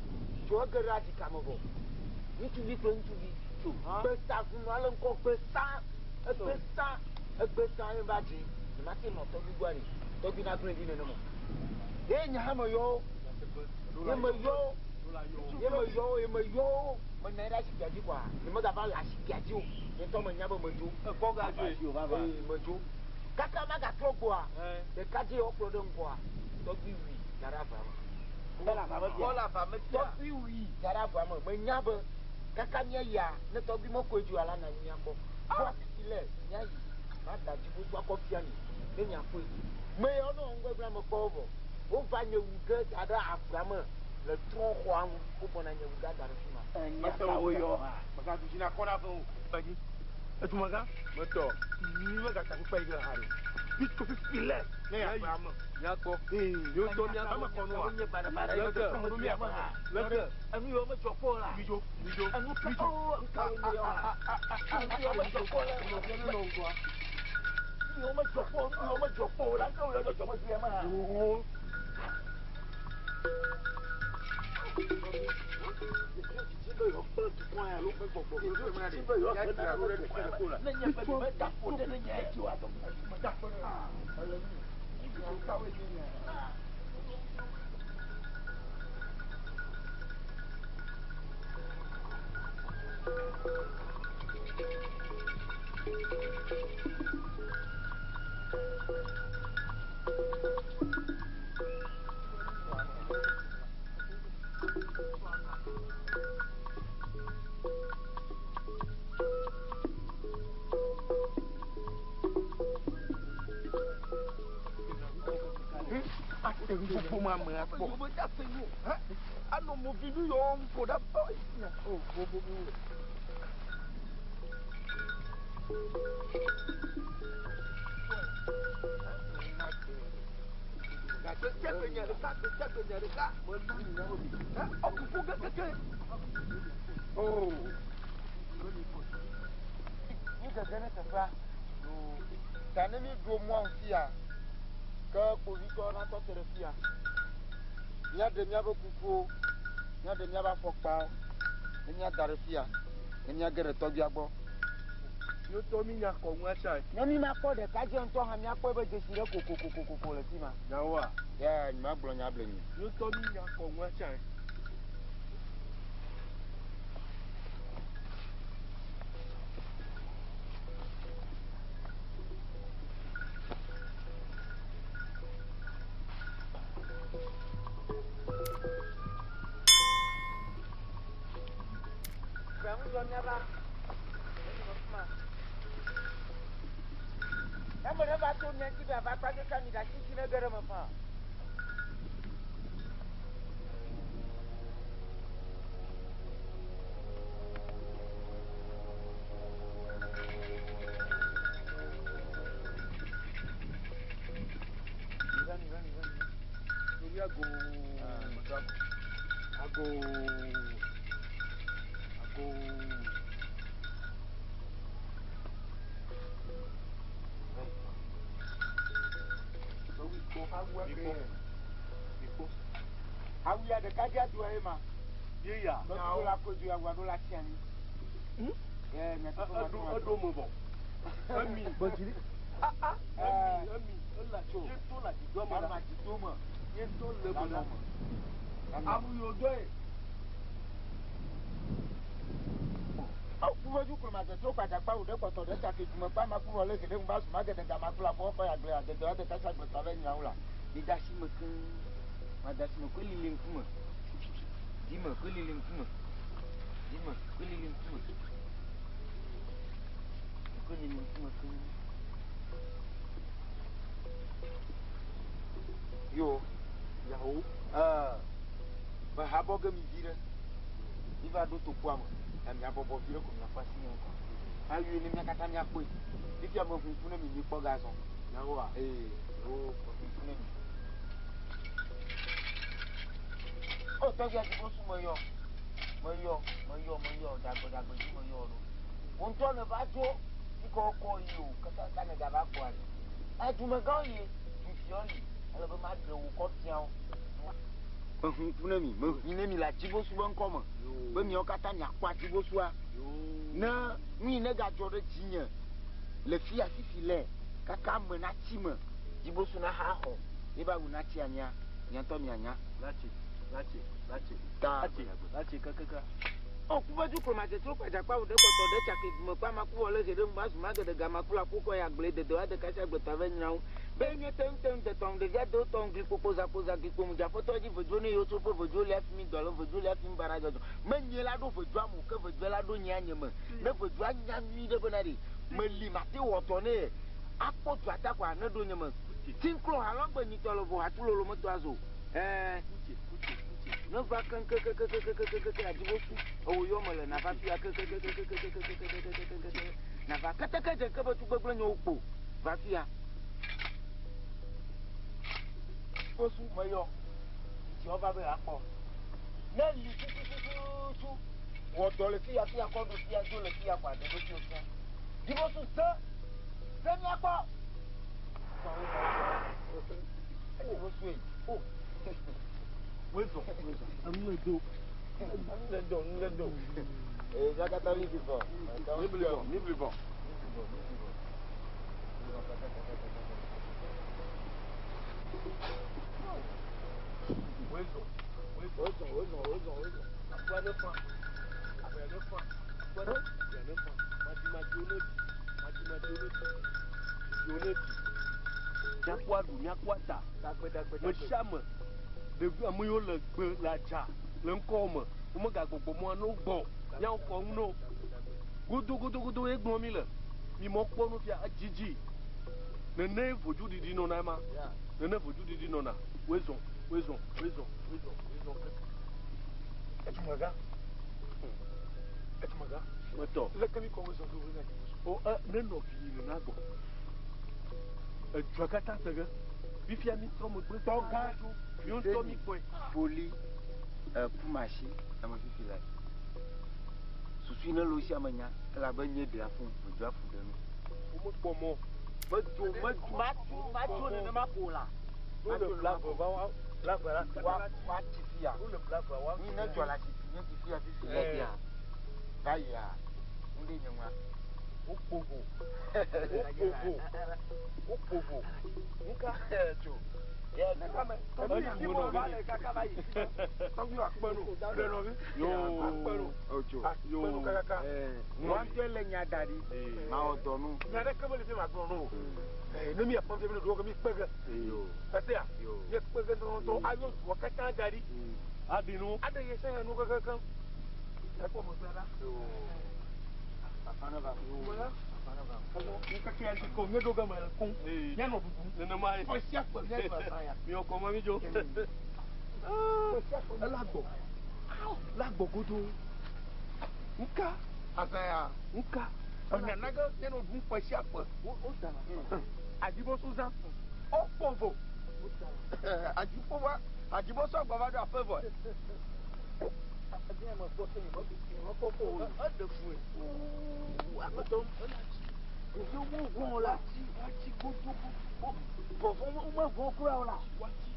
dzo ege ɖe adzika me vɔ. Ŋutsuvi kple ŋutsuvi tso. Gbesa vunɔa le ŋkɔ gbesa, egbesa, egbesa ye va dzi. Nyemate nɔ tɔgbui gbɔa ɖe, tɔgbui nagblẽe ɖi nenema o. Ye nye hã meyɔ wo. Ye meyɔ wo. Ye meyɔ wo, ye meyɔ wo. Menɔ anyi ɖe asikpea dzi kɔa, nyemegava le asikpea dzi o. Nye ŋutɔ menya be medzo. Ekɔ ga dzoe. Ee, medzo. Kaka magatrɔ gbɔa, ɖekadze wokplɔ ɖe ŋgɔa, tɔgbui wui da ɖe avea me. Kɔ le avea me fia. Tɔgbui wui da ɖe avea me. Menya be kaka míeyia, ne tɔgbui mekɔe dzi oa, la nɔ anyi míakpɔ. Kpɔ fifi le míayi, mada dziƒosu akɔ fia mi ne miakpɔe. Meyɔ ne ŋgɔgblẽ ame kpɔ wo vɔ. Wova nye wu ge da ɖe avea me le trɔ̃xɔa ŋu. Wogbɔna nye wu ge ada ɖe fi ma. Mese wo yɔ. Mègaɖu dzi na kɔ na ve o. Gbadzi. Edumegã. Metɔ. Mi megata kpekpe yi ge ha ɖo. Mi tso fifi le ne ya avea me. Míakpɔ. Ee. Míwo ŋutɔ míakpɔ. Ame kɔ nua. Leke. Leke. Enu yiwo medzɔ kpɔ o la. Midzo. Midzo. Enu ka Midzo. o enu kawo nye yɔ la. Enu yiwo medzɔ kpɔ o la. Nu yiwo medzɔ kpɔ o, nu yiwo medzɔ kpɔ o la, nu yiwo dzɔdzɔ me ya me hã. Gbogbo ma me akpɔ. Anɔ movi nu yɔ ŋko ɖa. O gbogbo. Mi gege ɖe teƒea. Ta ne mi ɖo mɔa fia, ke kpovitɔwo natɔ te ɖe fia. Míaɖe míaƒe kukuwo, míaɖe míaƒe afɔkpawo, ne míada ɖe fia, ne míage ɖe tɔgbuia gbɔ. Míwotɔ mi nya kɔ ŋua tsa. Ne mi makpɔ ɖekadze ŋutɔ hã míakpɔe be dzesi ɖe kokokokoko le fi ma. Nyawoa? Ya, nyemagblɔ nya able mi. Míwotɔ mi nya kɔ ŋua tsa. Awuya ɖekadze adoa ye ma. Yeya. Tɔgbuiwo la kodzo awua ɖo la tsi anyi. Ye nyateƒe ma Eɖo eɖo me vɔ. Emi. Gbedzili. Emi emi ela tso. Ye to la dzido me la. Dzido me. Ye to le me la. Awu yiwo do ye. Kuvedu kplɔ ma tete kpadzakpa wo ɖe kpɔtɔ ɖe tsake dume kpa ma kuvɔ le geɖe ŋu ba su ma geɖe ga ma kplɔ afɔ kɔ ya gble adede ade kasa gble tɔ ve nyawo la. Mi da si me keŋ. Ma da si me ko lili ŋkume. Dime ko lili ŋkume. Dime ko lili ŋkume. Ko lili ŋkume keŋ. Yo. Yawo. Me habɔ ge mi vi ɖe. Mi va ɖo tokoa me. Na miabɔbɔ vi ɖe ko miakpɔ asi nye ŋkɔ. Ayi ne mia katã miakpɔe. Fifia me ʋu ŋku ne mi mikpɔ gazɔ. Yawoa? Ee, wo ʋu ŋku ne mi. O tɔgbi ati bo su meyɔ. Meyɔ, meyɔ, meyɔ, ɖagbe ɖagbe dzi meyɔ ɖo. Wo ŋutɔ ne va dzo, fi ke wokɔ yi o, kaka ne gava gbɔa ɖe. Edumegãwo yi, dufiawo li, ele be maɖe wo kɔ fia wo. Meʋu ŋku ne mi, meʋui ne mi le atibosu be ŋkɔ me. Be miawo katã miakpɔ atibosua. Ne nu yi ne gadzɔ ɖe dzinye le fia fifi le kaka ame natsi me, dzibosu na xa xɔ, ye ba wu natsi anyia, mia ŋutɔ mianya. Latsi, latsi, latsi. Ta. Latsi, latsi kakaka. O kuvedu kplɔ ma tete kpadzakpa wo ɖe kpɔtɔ ɖe tsake dume kpa ma kuvɔ le he ɖe ŋu ba zu ma geɖe ga ma kplɔ akokɔ ya gble dede wa de kasi agbetɔ ve nyrawo. Be nye te ŋu te ŋu tetɔ ŋu ɖevia do tɔ ŋu gli kpokpo zakpoza gli kpo mu dzaƒetɔ dzi vedzo ne yewo tso ƒe vedzo lia fi mi dɔ le vedzo lia fi mi bara dzɔdzɔ. Me nye la ɖo vedzoa mo ke vedzoa la ɖo nyea nye me. Ne vedzoa nya nyui ɖe bena ɖe meli mate wɔ dɔ ne ye akpɔ dzoa ta koa ne ɖo nye me. Tinklo halɔgbe nyitɔ le vo hatu lolo metɔ azo. Ɛɛ. Ne va keŋkekekekekekekeke adibo su ewo yɔ me le nava fia kekekekekekekekekekekekekeke nava keteke dze ke be tu gbegblẽ nyewo kpo va fia. Bosu meyɔ dzidziɔ va be akpɔ. Ne li tututututu wɔ dɔ le fia fia kɔ ɖo fia do le fia kɔ aɖe ɖo fia fia. Dzibosu se se miakpɔ. Dzibosu yi. O. Wezɔ, wezɔ. Enu le do. Enu le do, enu le do. Ee, jakata mi bibɔ. Mi blibɔ, mi blibɔ. Wezɔ, wezɔ, wezɔ, wezɔ, wezɔ. Akua ne fa, akua ne fa, akua ne fa. Madimadio ne di, madimadio ne di, didio ne di. Miakpɔ aɖu, miakpɔ ata. Me sia me, ɖevi ame yiwo le gbe le adza le ŋkɔ me, womegagbɔgbɔ mɔa ne wogbɔ, miawo kɔ ŋu ne wo. Godogodogodo ye gblɔm mi le. Mi mɔ kpɔ nu fia edzidzi. Nene vodzu ɖiɖi nɔna ema. Nene vodzu ɖiɖi nɔna. Woe zɔn, woe zɔn, woe zɔn, woe zɔn, woe zɔn. Edumegã. Edumegã. Metɔ. Leke mi kɔ woe zɔn do woe na dzibosu? O e ne nɔvi yi nena gbɔ. Edzua katã se ge. Fifia mi trɔ megbe. Tɔgã. Mi ŋutɔ mi kpɔe. Foli kumasi ame fifi la. Susu ne lo sia menya elabe nye ɖea fún medzo afu ɖe nu. Womekpɔ mɔ. Medzo medzo. Matso matso nenema ko la. Wole blave va wa blave la. Wa wa tsi fia. Wole blave wa. Ni ne dzɔ la tsi fi ne tsi fia fifi la fia. Va yia nu ɖe nye ŋua. Wokpo vo. Wokpo vo. Wokpo vo. Nuka? Tso. Wọ́n le nya da ɖi. Mawɔ dɔ nu. Nya ɖeke mele fi ma gblɔ no. Ne mi akpɔ fi mi ɖo ke mi kpe ge. Esea? Mi kpe ge ŋutɔŋutɔ ayɔ dua katã da ɖi. Aɖi nu. Aɖe ye sɛn nu kekekeŋ. Ekpɔ megbe la. Papa ne va. Ŋkeke ya si ko mi ɖo ge me le koŋ. Míanɔ ɖuɖum. Nenema ye. Ƒe sia ƒe míaɖu azã ya. Mi kɔ ma mi dzo. Ela gbɔ. La gbɔ godoo. Ŋka. Azã ya. Ŋka. Nana ge míanɔ ɖum ƒe sia ƒe. Wo da la. Adzibosu zã. Wokpɔ vo. Adziƒo va. Adzibosu agbɔ va ɖo aƒe vɔ. Eɖe fue. Aƒetɔ. Ɖeviwo mevɔ̃ o la. Woatsi godogodo. Vɔvɔ̃ womevɔ̃ kura o la. Woatsi.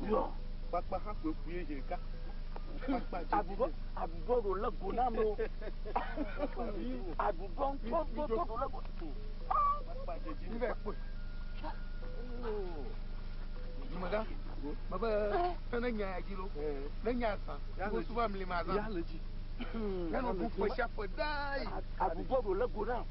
Yɔ. Kpakpa hã koe ƒu ye zi ɖeka. Kpakpa dze. Aɖuɖɔ aɖuɖɔ ɖo lé go nam o. Aɖuɖɔ ŋutɔ ɖo lé go. Kpakpa dze dzi. Mi va kpɔe. Dumegã. Mebe ne nya ya dzi lo. Ne nya zã. Dzibosu va mli ma zã. Ya le dzi. Míanɔ ɖum ƒe sia ƒe ɖaa yi. Aɖuɖɔ ɖo lé go nam.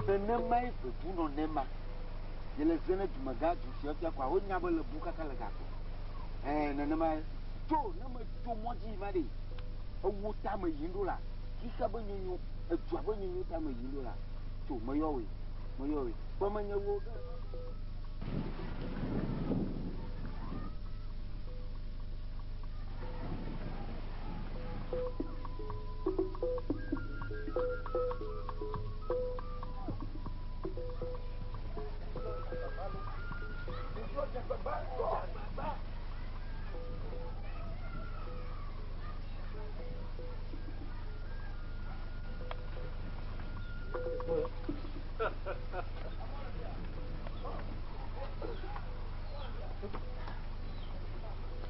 Nenemae ʋeʋu nɔ nema. Ye le ze ne dumegã du sia fia koa, wonya be le bu kaka le gakɔ. Ɛɛ nenemae. Tso ne metso mɔ dzi va ɖe, ewo tame yim ɖo la, xixe be nyonyo, edua be nyonyo tame yim ɖo la, tso meyɔ woe, meyɔ woe. Kpɔ menye wo ge.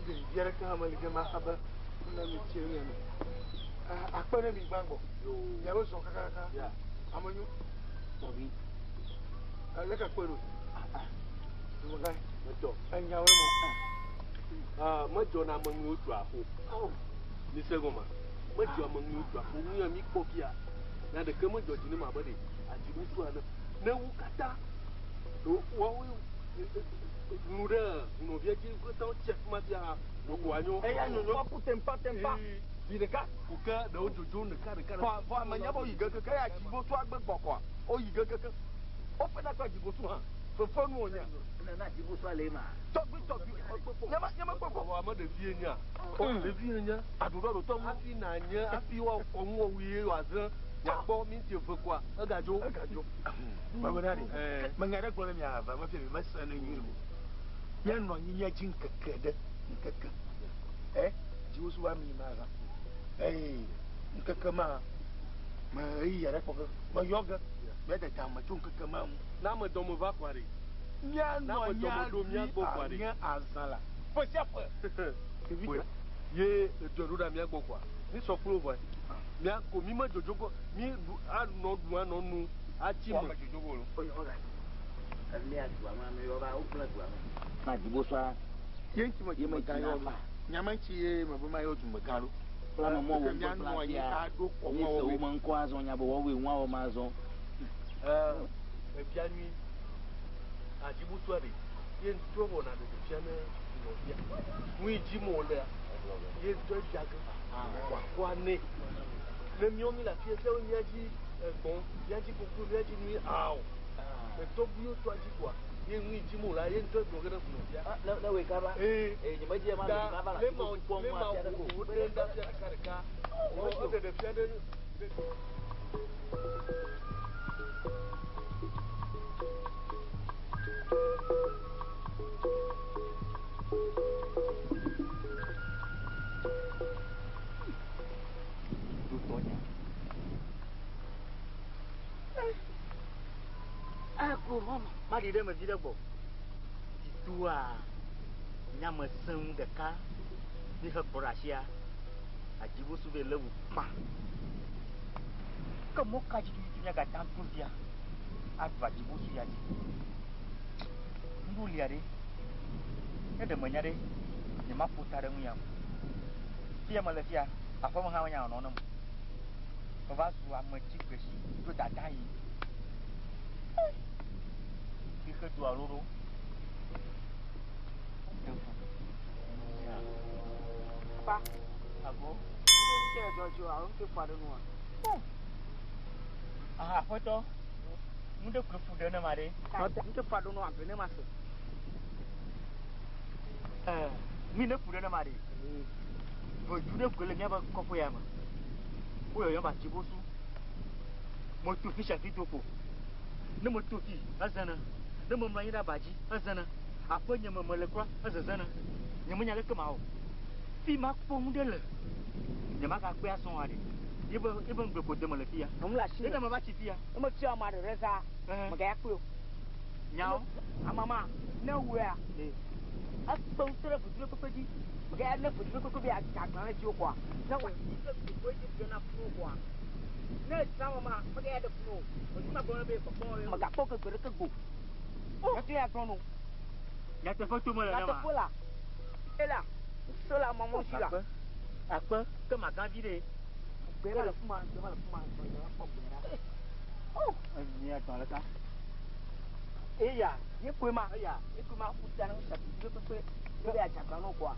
Ɖevi aɖeke hã meli ge maxa be ne mi tsi nu ene. Akpe ɖe mi gbãgbɔ. Miabe zɔ kakaka. Ame nyo. Tɔgbi. Leke kpe ɖo? Dumegã. Metɔ. Enyawoe mɔ. Medzɔna ame ŋu wotso aƒo. Mi se gɔma. Medzɔ ame ŋu wotso aƒo. Nu ya mi kpɔ fia. Nya ɖeke medzɔ dzi ne ma be ɖe adzibosu ene. Ne wo katã woawoe nu ɖe nɔvia dzi katã wotsi afi ma fia ɖeko anyo. Eya nyonyo woaku tempa tempa. Zi ɖeka. Ko ke ɖewo dzodzo ɖeka ɖeka. Vɔ vɔ ame nya be woyi ge keke eya adzibosu agbe gbɔ kɔa woyi ge keke. Woƒe na kple adzibosu hã. Fefe nu wònye. Nana adzibosu le ema. Tɔgbi tɔgbi. Nyema nyema kpɔ kpɔ. Vɔ ame ɖevi ye nya. Ɖevi ye nya. Aɖuɖɔ ɖo tɔ mu. Hafi nanye hafi woakɔ ŋuwɔwui ye wòaze. Nyakpɔ minti eve koa egadzo. Egadzo. Mebe na ɖe. Menya ɖe gblɔ ne mia ave mefia mi mese ne nyuie o. Míanɔ anyi míadzi ŋkeke ɖe ŋkeke. Ɛ dziwosu va mli ma zã. Eye ŋkeke ma me ɣeyiɣi aɖe kpɔ ge meyɔ ge míade dame tso ŋkeke ma ŋu. Na ame dɔme va kɔa ɖe. Míanɔ Na ame anyi dɔme ɖo mía gbɔ kɔa ɖe. anye azã la ƒe sia ƒe. Ɖevi ye edɔ ɖo ɖa mía gbɔ kɔa. Mi sɔ kplo vɔe. Mía ko mi me dzodzo kɔ mi ɖu anɔ ɖu anɔ nu atsi me. Elia dua me ame yɔ va wogblẽ dua me. Na dzibosua. Ye ŋuti me Ye me dumegã dzina yɔ fa. ɖo. Nyame ŋuti ye me be mayɔ dumegã ɖo. Kple ame mɔ wo Ke ŋgɔ míanɔ kple anyi afia. aɖo kɔ Mi se mɔwo wo me ŋkɔ azɔ nya be woawoe ŋua wɔm azɔ. Ebia nyui. Adzibusua ɖe. Ye ŋutɔ wɔna ɖeɖe fia ne nɔvia. Nu yi dzi me wòlea, ye ŋutɔ ebia ge. Wòakɔ anɛ. Ne míawo mi le afia fia be míadzi egbɔ̃, míadzi koklo, míadzi nu ye ao. Etɔgbuiwo tɔa dzi koa, ye nu yi dzi me wòlea, ye ŋutɔ egblɔ ge ne nɔvia. Ne ne wòe kaba. Ee. Ee, nye medzi ema Ta le kaba le ne ati ma kpɔm ne ma afia ɖe ko. wo ɖe ɖa fia ɖeka ɖeka. Wo ɖeɖe fia ɖe. Ako mama, maɖi ɖe me vi ɖe gbɔ. Titoa nyame sẽŋu ɖeka mi he kplɔ ɖe asia. Adzibosu be lé wu kpã. Ke mɔ ka dzi tututu míagata to fia aɖu adzibosu ya dzi? Nuɖulia ɖe, ne ɖe menya ɖe, nyemaƒo ta ɖe ŋu ya o. Fia mele fia, aƒeme hã menya nɔnɔ nem o. Meva zu ame tsi gbesi tso dada yi. Xixe doa lolo. Evu. Papa. Ago. Nke dzɔdzɔ alo nke ƒo aɖe nua? Aha, aƒetɔ. Nu ɖe koe fu ɖe ne ma ɖe. Nke ƒo aɖe nua agbe ne ma se. Ɛɛ, mi ne fu ɖe ne ma ɖe. Ʋedu ɖe koe le míaƒe kɔƒe ya me. Woyɔyɔm be Atibosu. Meto fi sia fi do kpo. Ne meto fi, ezena. Ne memlɔ anyi ɖe aba dzi, ezena. Aƒe nye me mele kura, ezezena. Nyemenya leke mawɔ. Fi makpɔ nu ɖe le. Nyemagakpɔe azɔ oa ɖe. Yebe yebe ŋugble ko dem le fia. Enu le asi Ne ɖe meva tsi fia. Ne mefia ame aɖe ɖe za, megaya kpɔe o. Nyawo. Ame ma, ne ewɔea, ekpe ŋutɔ ɖe ʋedu ɖe kpekpe dzi. Megaya ne ʋedu ɖe kpekpe be yeadze aglã ɖe dziwò koa, ne wòasi ɖe gbogbo dzi ɖena funu wò koa, ne ezã ame ma, megaya ɖe funu o. Ʋedu ma gblɔ nɛ be gbɔgbɔ megakpɔ ge gbe ɖeke go. Nyateƒe ya gblɔ no. Nyateƒe to mele ne ma. Nyateƒe la. Ela, se la mɔmɔ si la. Akpe, akpe, ke magã vi ɖe. Gbe ma le fuma, gbe ma le fuma, gbe ma kpɔ gbe ɖa. Oh, enyi atɔ̃ ɖeka. Eya, ye koe ma. Eya, ye koe ma ƒu ta na nusa tutu kpekpe. Ye be yeadze aglã na wo koa.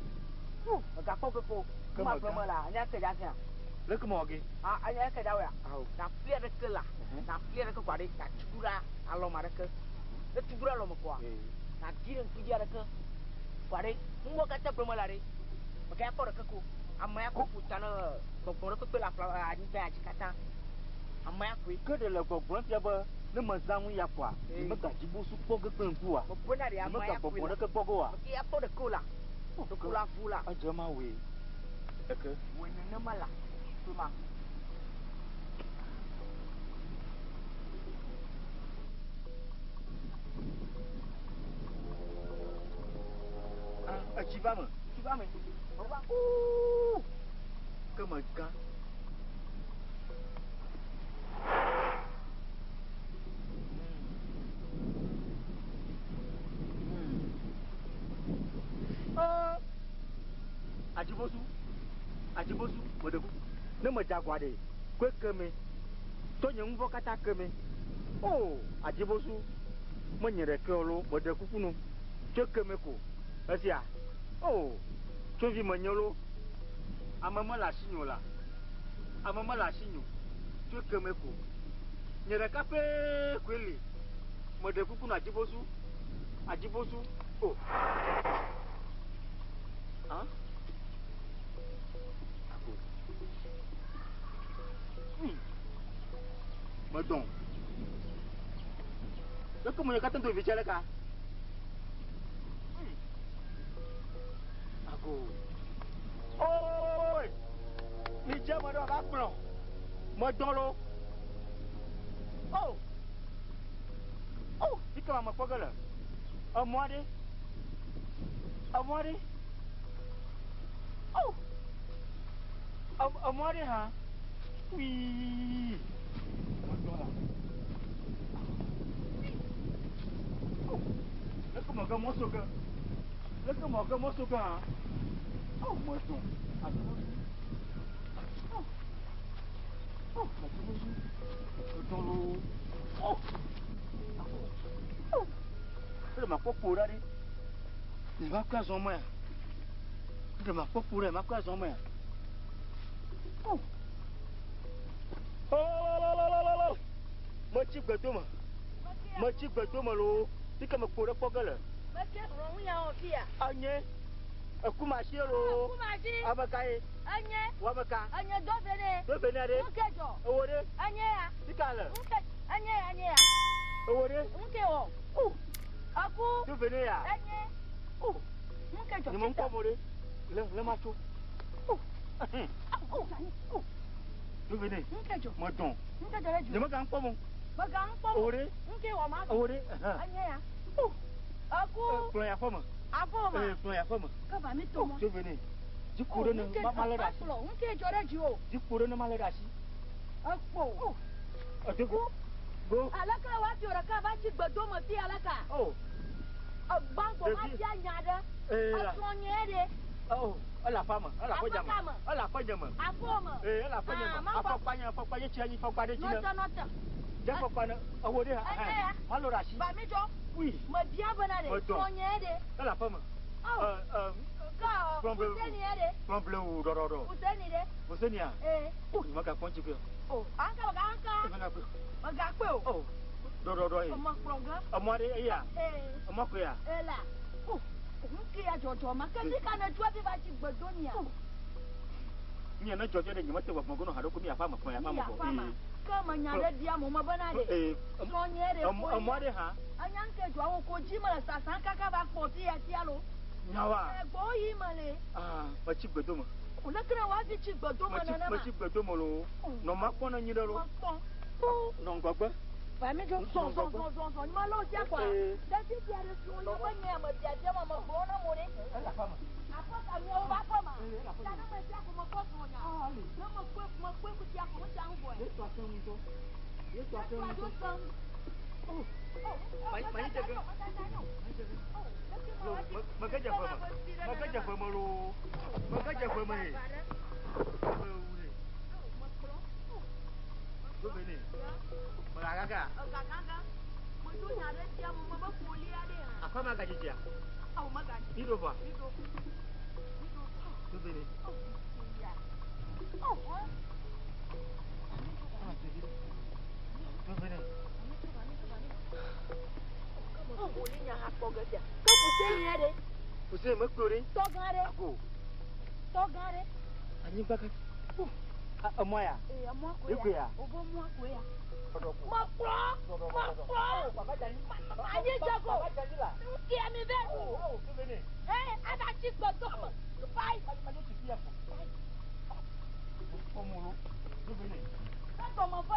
Fu, megakpɔ ge ko. Ke Kuma megã. gblɔ me la, anya ke dza sia. Leke mewɔ ge? Ah, anya ke dza wɔa. Awo. Na fli aɖeke la, na fli aɖeke koa ɖe, na tugu ɖa alɔme aɖeke. Ne tugu ɖe alɔme koa, na di ɖe ŋku dzi aɖeke. Koa ɖe, numɔ katã gblɔ me la ɖe, mega kpɔ ɖeke ko. Ame ya ko ƒo ta na gbɔgbɔ ɖe kpekpe le afla anyigba ya dzi katã. Ame ya koe. Ke ɖe le gbɔgblɔm fia be ne mezã ŋu ya koa, megadzibosu kpɔ ge kple ŋku oa? Megblɔ na ɖe ame ya koe Megagbɔgbɔ la. ɖeke kpɔ ge oa? Mega ya kpɔ ɖeke o la. Ɖeko la fu la. Edze ma woe. Eke. Woe nenema la. Koe ma. Ah, etsi va me. Etsi va me. Va. Ooo. Ke megã. Adzibosu, adzibosu, meɖe kuku. Ne medze agɔa ɖe, koe ke me. Tɔ nye nuvɔ katã ke me. O, adzibosu, menye ɖeke o lo, meɖe kuku nu. Tso ke me ko. Esia, o, tsovi menye lo. Ame mele asinye o la. Ame mele asinye o. Tso ke me ko. Nye ɖeka pɛ koe li. Meɖe kuku nu adzibosu, adzibosu, o. Ah? Ako. Medɔn. Leke mo nye katã do vi tse leka? Ako. Oi! Mi dze me ɖe va kplɔ. Medɔn lo. Oh! Oh! Fi ke ma me kpɔ ge le. Emɔ aɖe. Emɔ aɖe. Oh! Emɔ aɖe hã. Wii! Medɔn la. Oh! Leke me ge mɔ so ge. Leke mɔ ke mɔ so gã. Awo mɔ etɔn. Atubusu. Oh. Oh, atubusu. Etɔn loo. Oh. Ako. Oh. Ele ma kpɔ kpo ɖa ɖe. Ne va kɔ azɔ mɔ ya. Ele ma kpɔ kpo ɖa, ma kɔ azɔ mɔ ya. Oh. Oh. Metsi gbedome. Metsi gbedome loo. Fike me kpo ɖe kpɔ ge le. Meke hlɔ̃ ya wɔ fia. Enye. Ekumasi loo. Ekumasi. Ame ka ye? Enye. Wò ame ka? Enye dɔve ne. Dɔve ne ɖe. Nuke dzɔ. Ewo ɖe. Enye ya. Fika le? Nuke. Enye ya, enye ya. Ewo ɖe. Nuke wɔ. O. Eku. Dɔve ne ya. Enye. O. Nuke dzɔ. Nye me ŋkɔ mo ɖe. Le le ma tso. O. O. O. Dɔve ne. Nuke dzɔ. Me dɔn. Nuke dzɔ ɖe dzi. Nye me ga ŋkpɔ mo. Me ga ŋkpɔ mo. Ewo ɖe. Nuke wɔ ma. Ewo ɖe. Enye ya. O. Eku. Kplɔ ya ƒe me. Aƒe me. Ee, kplɔ ya ƒe me. Ke va mi to mɔ. Dɔve ne. Dziku ɖe ne ma lé ɖe asi. Kplɔ. Nuke dzɔ ɖe dzi o. Dziku ɖe ne ma lé ɖe asi. Ekpo. Edogo. Go. Aleke woafi ɖeka va tsi gbedome fi aleka? O. Egbãgbɔ ma bia nya ɖe. Ee la. Esrɔ̃ nye ɖe. O. Ele aƒea me. Ele aƒe dze me. Aƒe me. Ele aƒe dze me. Aƒe me. Ee, ele aƒe dze me. Ah, ma kpɔ. Afɔkpa nye afɔkpa nye tsi anyi fɔkpa ɖe dzi ne. Nɔte nɔte. Dze fɔkpa ne ewo ɖe. Enye ya. Ma lɔ ɖe asi. Ba mi dzɔ. Ui. Mebia bena ɖe. Medɔ. Srɔ̃ nye ɖe. Ele aƒe me. O. Ɛ ɛ. Ke ɔ. Kplɔ blewu. Fuseni ye ɖe. Kplɔ blewu ɖɔɖɔɖɔ. Fuseni ɖe. Fusenia. Ee. O, nye megakpɔ ŋuti kpe o. O. Anka mega anka. Nye megakpɔe o. Megakpɔe o. O. Ɖɔɖɔɖɔ ye. Eme kplɔ ge. Emɔ aɖe eya. Ee. Emɔ koe ya. Ela. O. Nuke ya dzɔdzɔ ma. Ke fi ka ne dzɔ fi va tsi gbedomia? Nye ne dzɔdzɔ ɖe nye mete gbɔgbɔ gono haɖe ko mi aƒea me kplɔ ya aƒea me Mi gbɔ. aƒea me. Ke me nya ɖe bia mo me bena ɖe. Ee. Srɔ̃ nye ɖe. Emɔ emɔ ɖe hã. Enya ŋke dzɔa wo ko dzi me le sasã kaka va kpɔ fi ya tia lo. Nyawa. Egbɔ yi me le. Ah, metsi gbedome. O leke ne woavi tsi gbedome Metsi nenema? metsi gbedome loo. Nɔ ma kpɔ ne nyi ɖe lo. Mekpɔ. Nɔ ŋgɔgbe. Va mi dzo zɔn zɔn zɔn zɔn zɔn. Nyuma lɔ sia kɔa. Ee. Ɖevi sia ɖe si wonye be nye ame biabia ma me gblɔ ne mo ɖe. Ele aƒea me. Aƒe ka miawo va aƒe ma? Ta ne me sia ko mekpɔ srɔ̃ nya. Ne mekpɔe mekpɔe kutia ko ŋutia ŋu vɔe. Yesu ase ŋutɔ. Yesu ase Yesu ŋutɔ. ado sẽŋ. Oh. Manyi dze ge. Lo, mege dze ƒe me. Mege dze ƒe me loo. Mege dze ƒe me ye. Ƒe wu ye. Do be ne. Megagaga. Egagaga. Medo nya ɖe sia me me be foli aɖe hã. Aƒea me agadzidzia? Awo megadzi. Mi ɖo vɔa? Mi ɖo. Mi ɖo. Do be ne. Oh, ya. Oh, hã. Do be ne. Oh, wòle nya hã kpɔ ge sia. Ke fuseni ya ɖe. Fuseni mekplɔ ɖe. Tɔgã ɖe. Ako. Tɔgã ɖe. Anyigba ka. Oh, emɔ ya. Ee, emɔa koe ya. Ekoe ya. Wobe mɔa koe ya. Mekplɔ. Mekplɔ. Anyi dze go. Nukia mi vɛ ɖu. Ee, ava tsi gbedome. Vai. Ke dɔme ve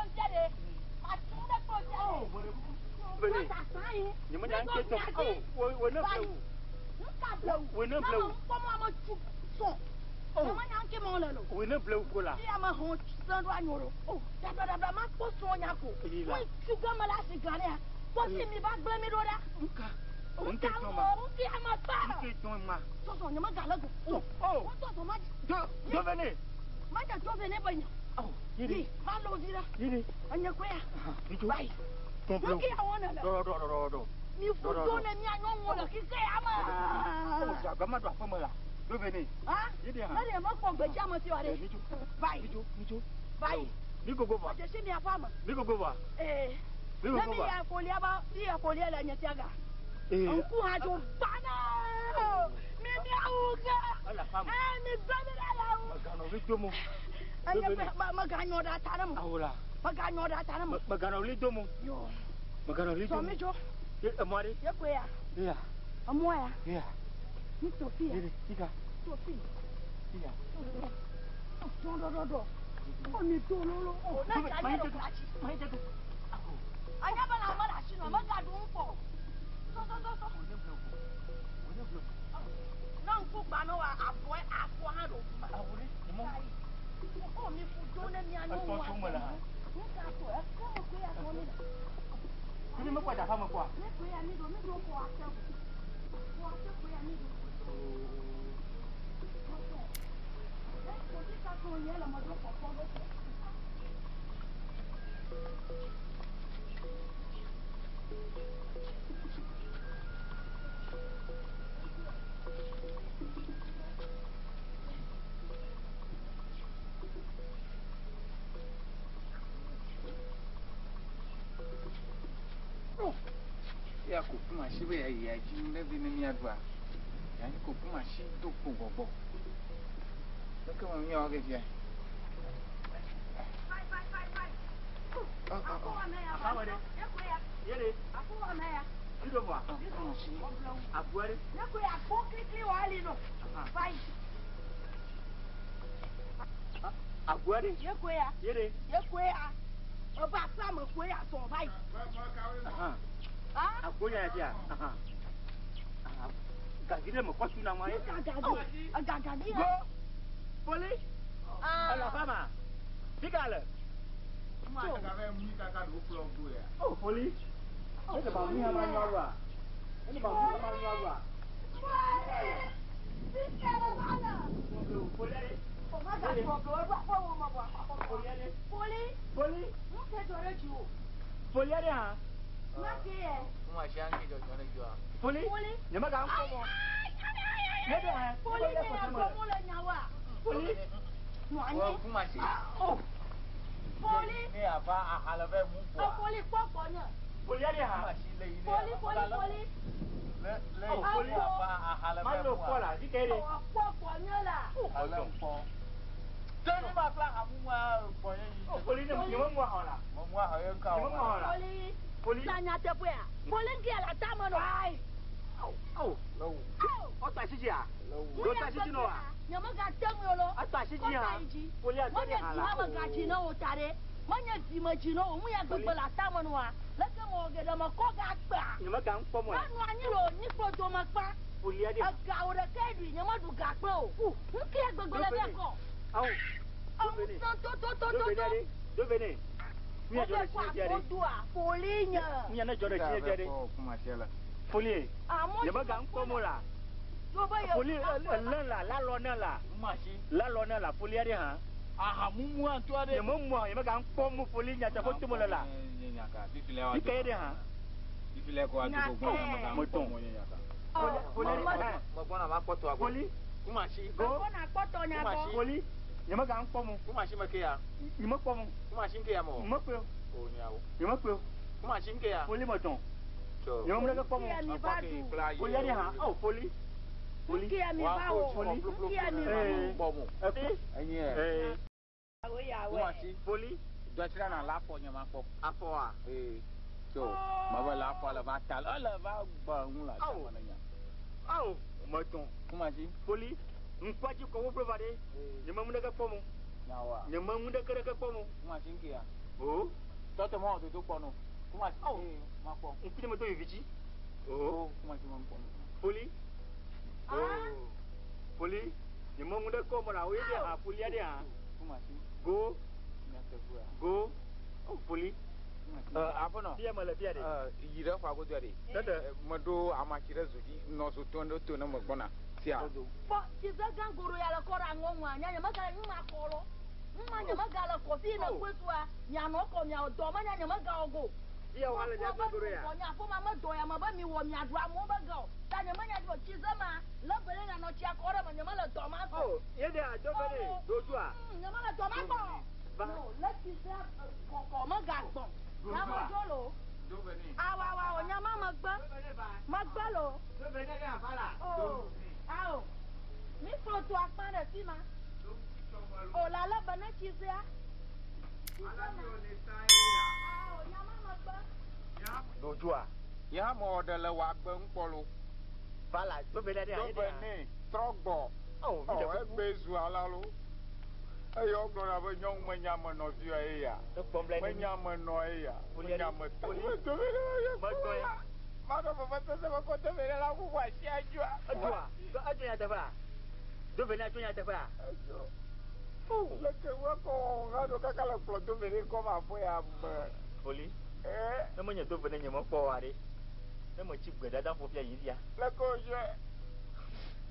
ŋutia ɖe. Matu ɖe kplɔ sia ɖe. Bene. Sasã yi. Nye me nya ŋke tɔ. Oh, wo wo ne blewu. Nuka blewu? Wo ne blewu. Ne me ŋkpɔ mɔ ame tu sɔn. Oh. Ne me nya ŋke mɔ le lo. Wo ne blewu ko la. Fi ame hɔn sẽ ɖo anyo ɖo. Oh, ɖablaɖabla ma kpɔ srɔ̃ nya ko. Eyi la. Wo tu ge me le asi gã ɖea. Kpɔ fi mi va gblẽ mi ɖo ɖa. Nuka? Nuka Ŋke tɔ ma. Ŋke ame kpa. Ŋke tɔ ma. Sɔsɔ nye me gale go. Oh, oh. Wo sɔsɔ ma dzi. Do do ve ne. Ma dze do ve ne be nya. Oh, yiri. Yi, ma lɔ vi ɖa. Yiri. Enye koe ya. Mi dzo. Vai. Tɔ blewu. Nuke ya wɔ ne le? Ɖɔ ɖɔ ɖɔ ɖɔ ɖɔ. Mi ƒu do ne mia nyɔnuwo le xixe ya me. Oh, dzagbã ma ɖo aƒe me la. Do ve ne. Ha? Yiri hã. Ne ɖe mekpɔ gbedzi ame si wa ɖe. Mi dzo. Vai. Mi dzo. Mi dzo. Vai. Mi gogo vɔ. Medze si mia ƒe ame. Mi gogo vɔ. Ee. Mi Ne gogo mi vɔ. ya folia ba, mi ya folia le nye sia ga. Ee. Ŋku hã dzo gbana. Mi miawo ge. Ele aƒea me. Ee, mi gbe mi ɖe la wo. Meganɔ ɣli dom o. Enye Do ve be ne. meganyɔ ɖe ata ɖe me. Awo la. Meganyɔ ɖe ata ɖe me. Meganɔ ɣli dom o. Yo. Meganɔ ɣli Sɔ dom o. mi dzo. Ye emɔ ɖe. Ye koe ya. Ya. Emɔ ya. Ya. Mi to fi ya. Yiri, fika. To fi. Ya. Dɔn dɔ dɔ dɔ. Ɔ mi do lolo. Ɔ ne dza nye ɖe kura tsi. Anya be la ame ɖe asi nɔ megaɖu ŋu kpɔ o. Sɔ sɔ sɔ sɔ. Ne ŋku gba ne wa abɔe afɔ hã ɖo ʋu me. Ɔ mi ƒu do ne mia nyɔnuwo. Etɔ tso me le hã. Nuka tɔ eke me koe ya sɔ mi le. Fi mi mekpɔ dza aƒea me kpɔa? Ne koe ya mi ɖo mi ɖo xɔ ate. Xɔ ate koe ya mi ɖo. Ya ko kuma shi be ya ya ji ne bi ne mi adwa. Ya ko kuma shi do ko gbogbo. Look at me all get ya.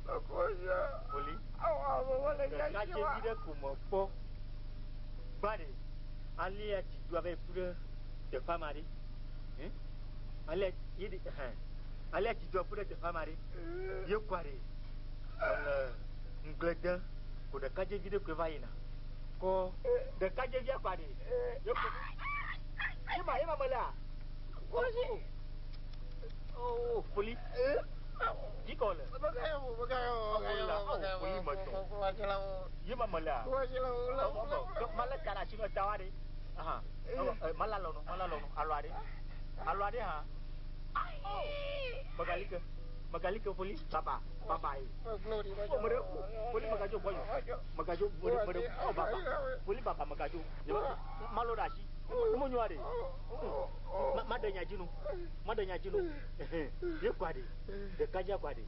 Poli. Ɖekadzevi ɖe ko mekpɔ. Gbã ɖe, alea tsi doa va yi ku ɖe teƒea ma ɖe. Hẽ? Alea ye ɖe, hẽ. Alea tsi doa ku ɖe teƒea ma ɖe. Ye kɔa ɖe, ele ŋugble dem ko ɖekadzevi ɖe koe va yina. Kɔ ɖekadzevia kɔa ɖe, ye ko. Ye ma, ye ma melea? Oh, oh, Poli. Dika wòle? Poli metɔ. Ye ma melea? Malé ka ɖe asi nɔ ta wa ɖe. Aha. Mala lɔnu, mala lɔnu, alɔ aɖe. Alɔ aɖe hã. Megali ke. Megali ke poli. Baba, baba ye. O meɖe ku. Poli megadzo gbɔnyo. Megadzo, meɖe, meɖe ku. O baba. Poli baba megadzo. Malo ɖe asi. Numonyo aɖe. Maɖe nya dzi nu. Maɖe nya dzi nu. Ye kɔa ɖe. Ɖekadzea kɔa ɖe.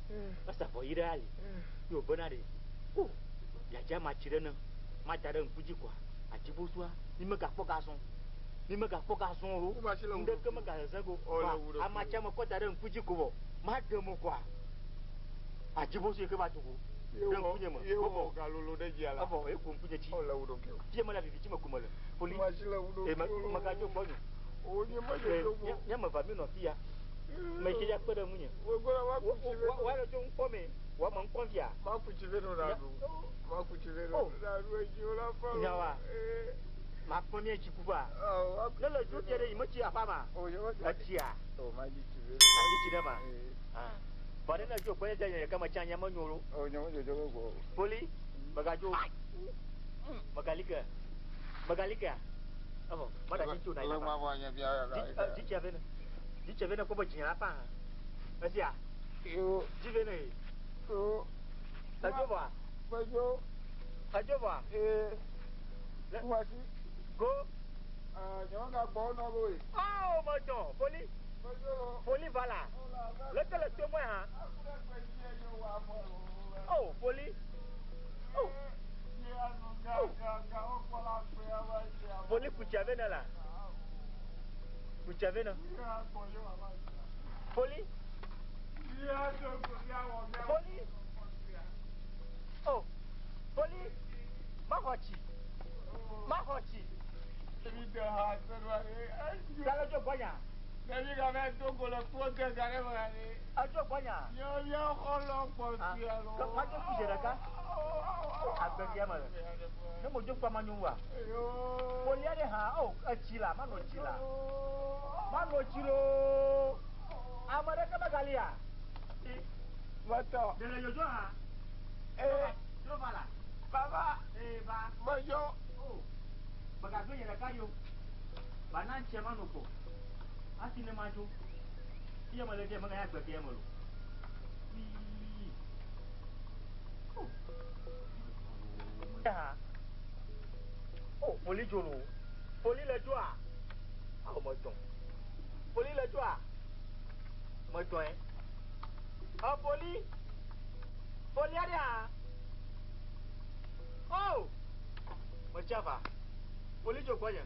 Esa avɔ ɣi ɖe ali. Ye wòbena ɖe. O, yeadze ama tsi ɖe ne. Mada ɖe ŋku dzi kɔa. Adzibosua, mi megakpɔ ga azɔ. Mi megakpɔ ga azɔ o. Ŋɖeke megazeze go. Kɔa, ama tsia mekɔ da ɖe ŋku dzi ko vɔ. Maɖe mo kɔa. Adzibosu yi ke va do go ɖe ŋkunye me. Ye wɔ galolo ɖe dzi ala. Evɔ ye ku ŋkunye tsi. Fie mele viviti me ko mele. Poli. E me megadzo gbɔnyo. Nye me va mi nɔ fiya. Me yi ke dza kpe ɖe ŋunye. Wa le dzo ŋkpɔ me. Wa me ŋkpɔ via. Ma ku tsi ve no na ɖu. Ma ku tsi ve no na ɖu edzi wo la fa. Nya wa. Ma kpɔ mi etsi ku va. Ne le dzo fia ɖe yi me tsi aƒa ma. Etsia. Ma dzi tsi ve. Adzi tsi ɖe ma. Vɔ ɖe ne dzo gbɔ nye nye ɖeka metsi anyi menyo lo. Poli, megadzo. Megali ke. Megali kea. Evɔ, meɖe asi tso na yi na. Dzi tsia ve ne. Dzi tsia ve ne kpɔ be dzinya la fa hã. Esia. Dzi ve ne ye. Edzo vɔa? Medzo. Edzo vɔa? Ee. Go. Nye megagbɔ nɔ go ye. Oh, medɔ, Poli. Poli va la. Leke le to mɔe hã? Oh, Poli. Oh. Oh. Poli kutsia ve ne la. Kutsia ve ne. Poli. Poli. Oh. Poli. Maxɔ tsi. Maxɔ tsi. Sale dzo gbɔnya. Ɖevi ga va do go le kplɔ de ga ɖe me ani. Edzo gbɔnya. Nye xɔlɔ kpɔ sia lo. Ke madzo ku zi ɖeka. Agbe sia me le. Ne modzo kpɔ manyo wa. Polia ɖe hã o etsi la manɔ tsi la. Manɔ tsi loo. Ame ɖeke megalia. Metɔ. Ɖe le dzodzo hã. Ee. Trɔ va la. Baba. Ee va. Medzo. O. Megagbe nye ɖeka yo. Ba na ŋtsia manɔ kpɔ. Hafi ne madzo. Fie mele ɖe meganya gbe fie me lo. Wii. Oh. Ha. Oh, poli dzo lo. Poli le dzoa. Awo medɔ. Poli le dzoa. Medɔe. Ɔ poli. Poli aɖe hã. Oh. Metsi ava. Poli dzo gbɔnye.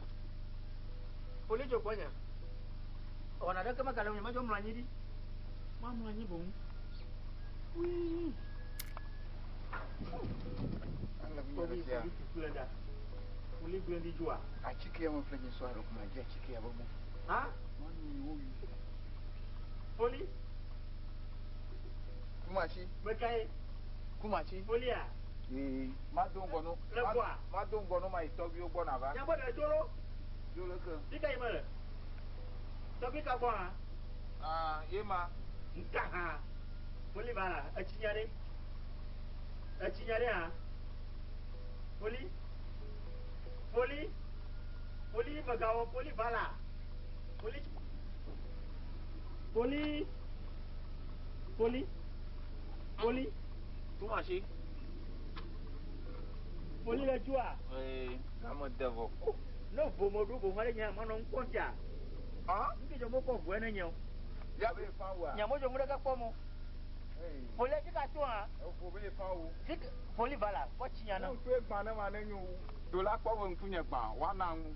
Poli dzo gbɔnye. Wɔna ɖeke megale ŋunye medzo mlɔ anyi ɖi. Mamlɔ anyi boŋ. Wii. Poli poli kple ɖa. Poli gblẽ ɖi dzoa. Atike ya meƒle nye sɔ aɖe ko madzi atike ya be mo. Ha? Manu wo yu. Poli. Kumasi. Mekae. Kumasi. Polia. Ee, mado ŋgɔ no. Le gbɔa. Mado ŋgɔ no ma yi tɔgbiwo gbɔ na va. Nyagbe ɖe dzo lo. Dzo le ke. Fika yi mele? Tɔgbi ka gbɔ hã? Ah, ye ma. Nka hã. Poli va la, etsi nya ɖe. Etsi nya ɖe hã. Poli. Poli. Poli megawɔ poli va la. Poli. Poli. Poli. Poli. Kumasi. Poli le dzoa. Ee, game de vɔ. Ne vo me ɖo boŋ aɖe nye manɔ ŋkpɔm fia. Ah? Nke dzɔ mekpɔ ʋue ne nye o. Ya be fa wa. Nya medzo ŋu ɖeke kpɔm o. Poli fi ka to hã? Evo be fa wo. Fi poli va la, kɔ tsi nya na. Ne ŋkue gbã ne ma ne nyo wu. Do la kpɔ be ŋkunye gbã, woana ŋu.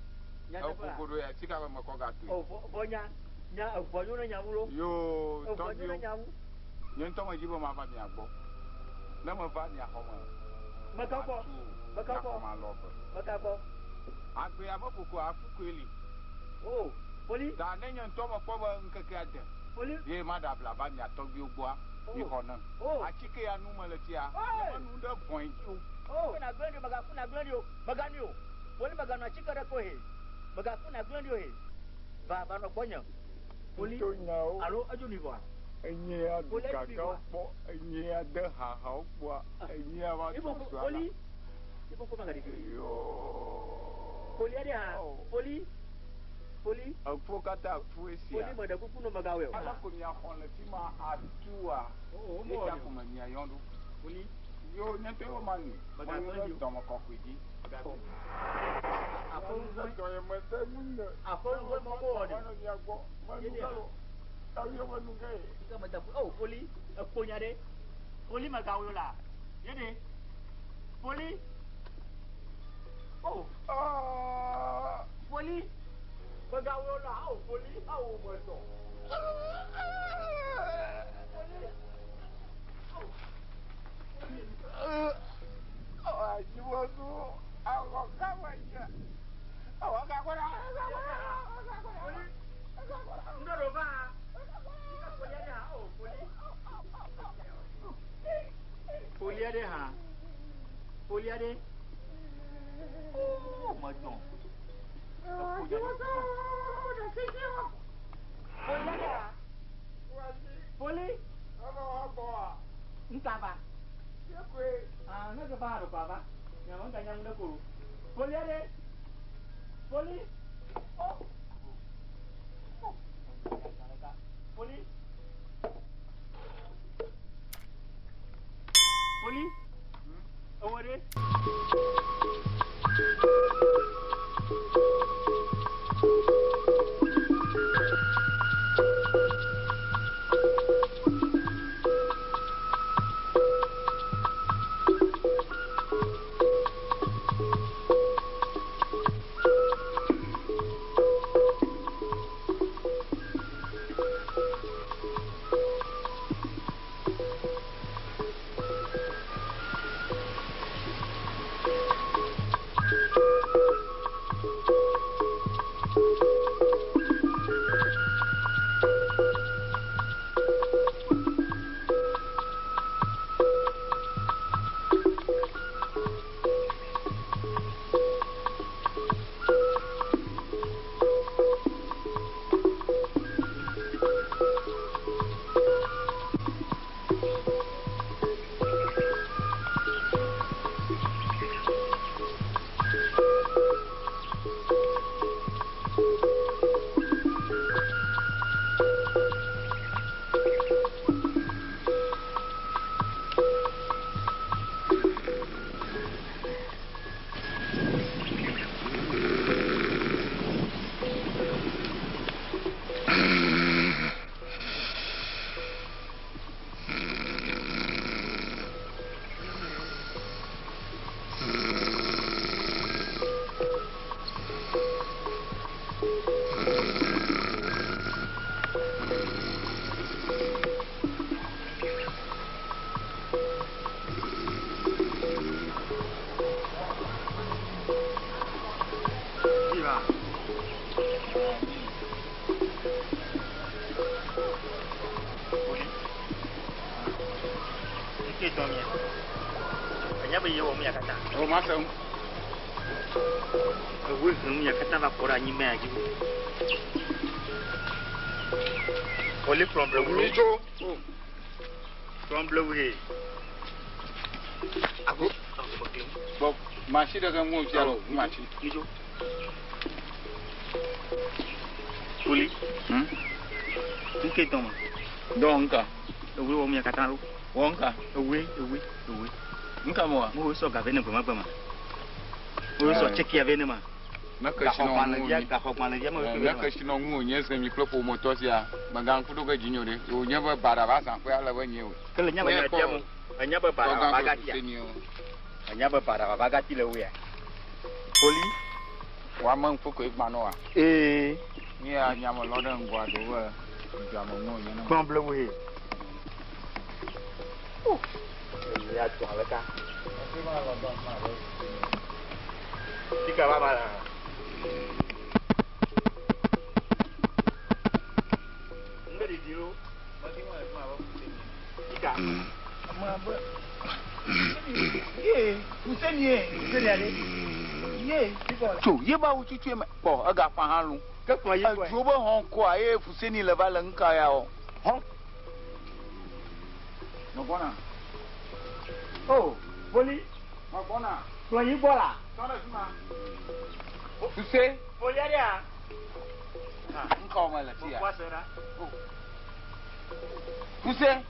Nyateƒea? Evo goɖo ya sika be mekɔ gatoe. O vɔ vɔ nya nya eʋua nyo ne nya ŋu lo. Yoo, Eʋua nyo ne tɔgbiwo. nya ŋu. Nye ŋutɔ medzi be mava mia gbɔ. Ne meva mia xɔ me. Meka gbɔ. Meka gbɔ. Mia xɔ me alɔ eve. Meka gbɔ. Agbea me koko afu koe li. O, Poli. Ta ne nye ŋutɔ mekpɔ be ŋkekea de. Poli. Ye maɖe abla va mia tɔgbuiwo gbɔa, mixɔ nam. Atike ya nu mele fia, nye menu ɖe vɔ̃e dzi o. O, nagblẽ ɖi o, megaku nagblẽ ɖi o, meganui o. Poli meganɔ atike ɖeke o he. Megaku nagblẽ ɖi o he. Va, va nɔ gbɔnye. Poli. Alo edzo nui vɔa? Enyea du Poli, edzo nui gagawo vɔa? kpɔ, enyea de hahawo kpɔa, enyea va Ibo, tu sua la. Poli. Ibo ko magaɖi vi. Poli aɖe hã. Poli. Poli. Eƒo katã ƒu esia. Poli meɖe kuku no megawɔe o. Ala ko miaxɔ le fi ma atua. Oh, Ye ta ko me miayɔ ɖo. Poli. Yo nye ŋutɔ ma nui. Megagblẽ Menye ɖi o. dɔme kɔkɔe dzi. Oh, Poli, ekponya ɖe. Poli megawɔe o la. Ye ɖe. Poli. Oh. Poli. Megawɔe o la. Oh, Poli. Awo metɔ. Poli aɖe hã. Poli aɖe. Oh, metɔ. Ekponya ɖe. Poli aɖe hã. Poli. Ŋka va. Ah, ne ke va ɖo va. Nyame ŋka nya nu ɖe ko. Poli aɖe. Poli. Oh. Poli. Poli. Ewɔ ɖe. Poli kplɔ blewu. Mitso. Kplɔ blewu he. Ago. Bɔ masi ɖe ke ŋu fia lo masi. Mitso. Poli. Nke dɔn ma. Dɔn nka. Ewe wɔ mia katã ɖo. Wɔ nka. Ewe ewe ewe. Nka mɔ wa. Mo sɔ gave ne gbema gbema. Mo sɔ tsɛkia ve ne ma. Ne kesinɔ ŋu Gaxɔgbalẽvia me ne kesinɔ ŋu wònye se mi kple ƒometɔ sia megaŋku ɖo ke dzinye o ɖe wònye be baɖa va zã ƒe ale be nye o. Ke le nya be nya tia mo. Enya be baɖa va gatia. Enya be baɖa va gati le woya. Poli. Woame ŋku koe gbã nɔ wa. Ee. Nye ya nyame lɔ ɖe ŋgɔa ɖo be dzame ŋu wònye ne. Kplɔ blewu he. Ya dɔn ale ka. Fika ba ma la. Ŋgbe didi lo. Fika. Ye, Fuseni ye, Fuseni ale. Ye, tso, ye ba wu tutu me kpɔ ega fa hã lu. Edzo be hɔn kɔa ye Fuseni le va le ŋka ya o. Hɔn. Megbɔna. O, Boli. Megbɔna. Kplɔ yi gbɔ la. Tɔ ɖe fi ma. Fuse. Boli aɖe ya. Ŋka wo me le fi ya. Fuse.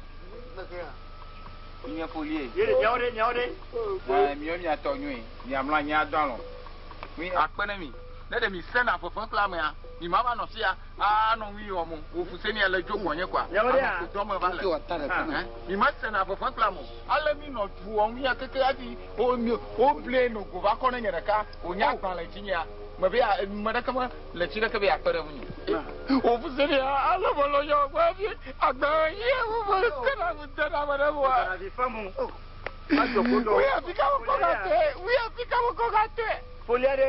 Nye folie. Ye ɖe miawo ɖe miawo ɖe. Ɛɛ miawo miatɔ nyuie. Miamlɔ anyi adɔ alɔ. Mi akpe ne mi. Ne ɖe mi sena fefe kple amea, mi ma va nɔ fia anɔ ŋui wɔm o. Wò fusenia le dzo gbɔnye koa? Miawo ɖe Ame ko dɔ me va le. Ɛn? Mi me sena fefe kple ame o. Ale mi nɔ du wɔm ya keke hafi wo mi wo ble no go va kɔ ne nye ɖeka. Wò nye agba le dzinyea. Me be ya me ɖeke me le tsi ɖeke be yeakpe ɖe ŋunye. Wò fusenia ale me lɔ yɔ gbe hafi agbe ye wo me kena ŋu de na ame ɖe ŋua. Wuya fika wo kɔ ga tɔe. Wuya fika wo kɔ ga tɔe. Folia ɖe.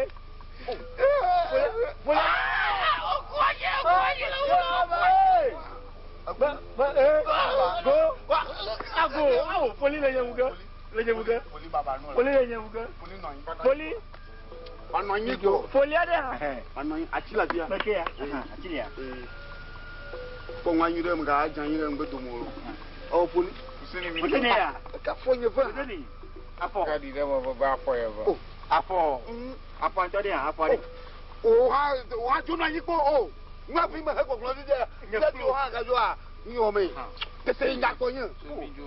Ago, awo, foli le nye ŋu ge, le nye ŋu ge, foli le nye ŋu ge, foli. Foli aɖe hã. Atsi le afia. Meke ya, atsi lia. Kpɔ ŋu anyi ɖe me ga adze anyi ɖe ŋgbe dome o. Ɔ foli. Fuseni ya. Eka fɔ nye ve. Fuseni. Afɔ. Kaɖi ɖe me be afɔ ye ve. Afɔ. Afɔ ŋutɔ ɖe hã, afɔ ɖe. O ha o ha dzo nɔ anyi kpɔ o. Ŋu afi me he gbɔgblɔ vi ɖe. Nye Ɖe o ha gadzo a nu wɔ me. Tete yi nyakpɔ nye.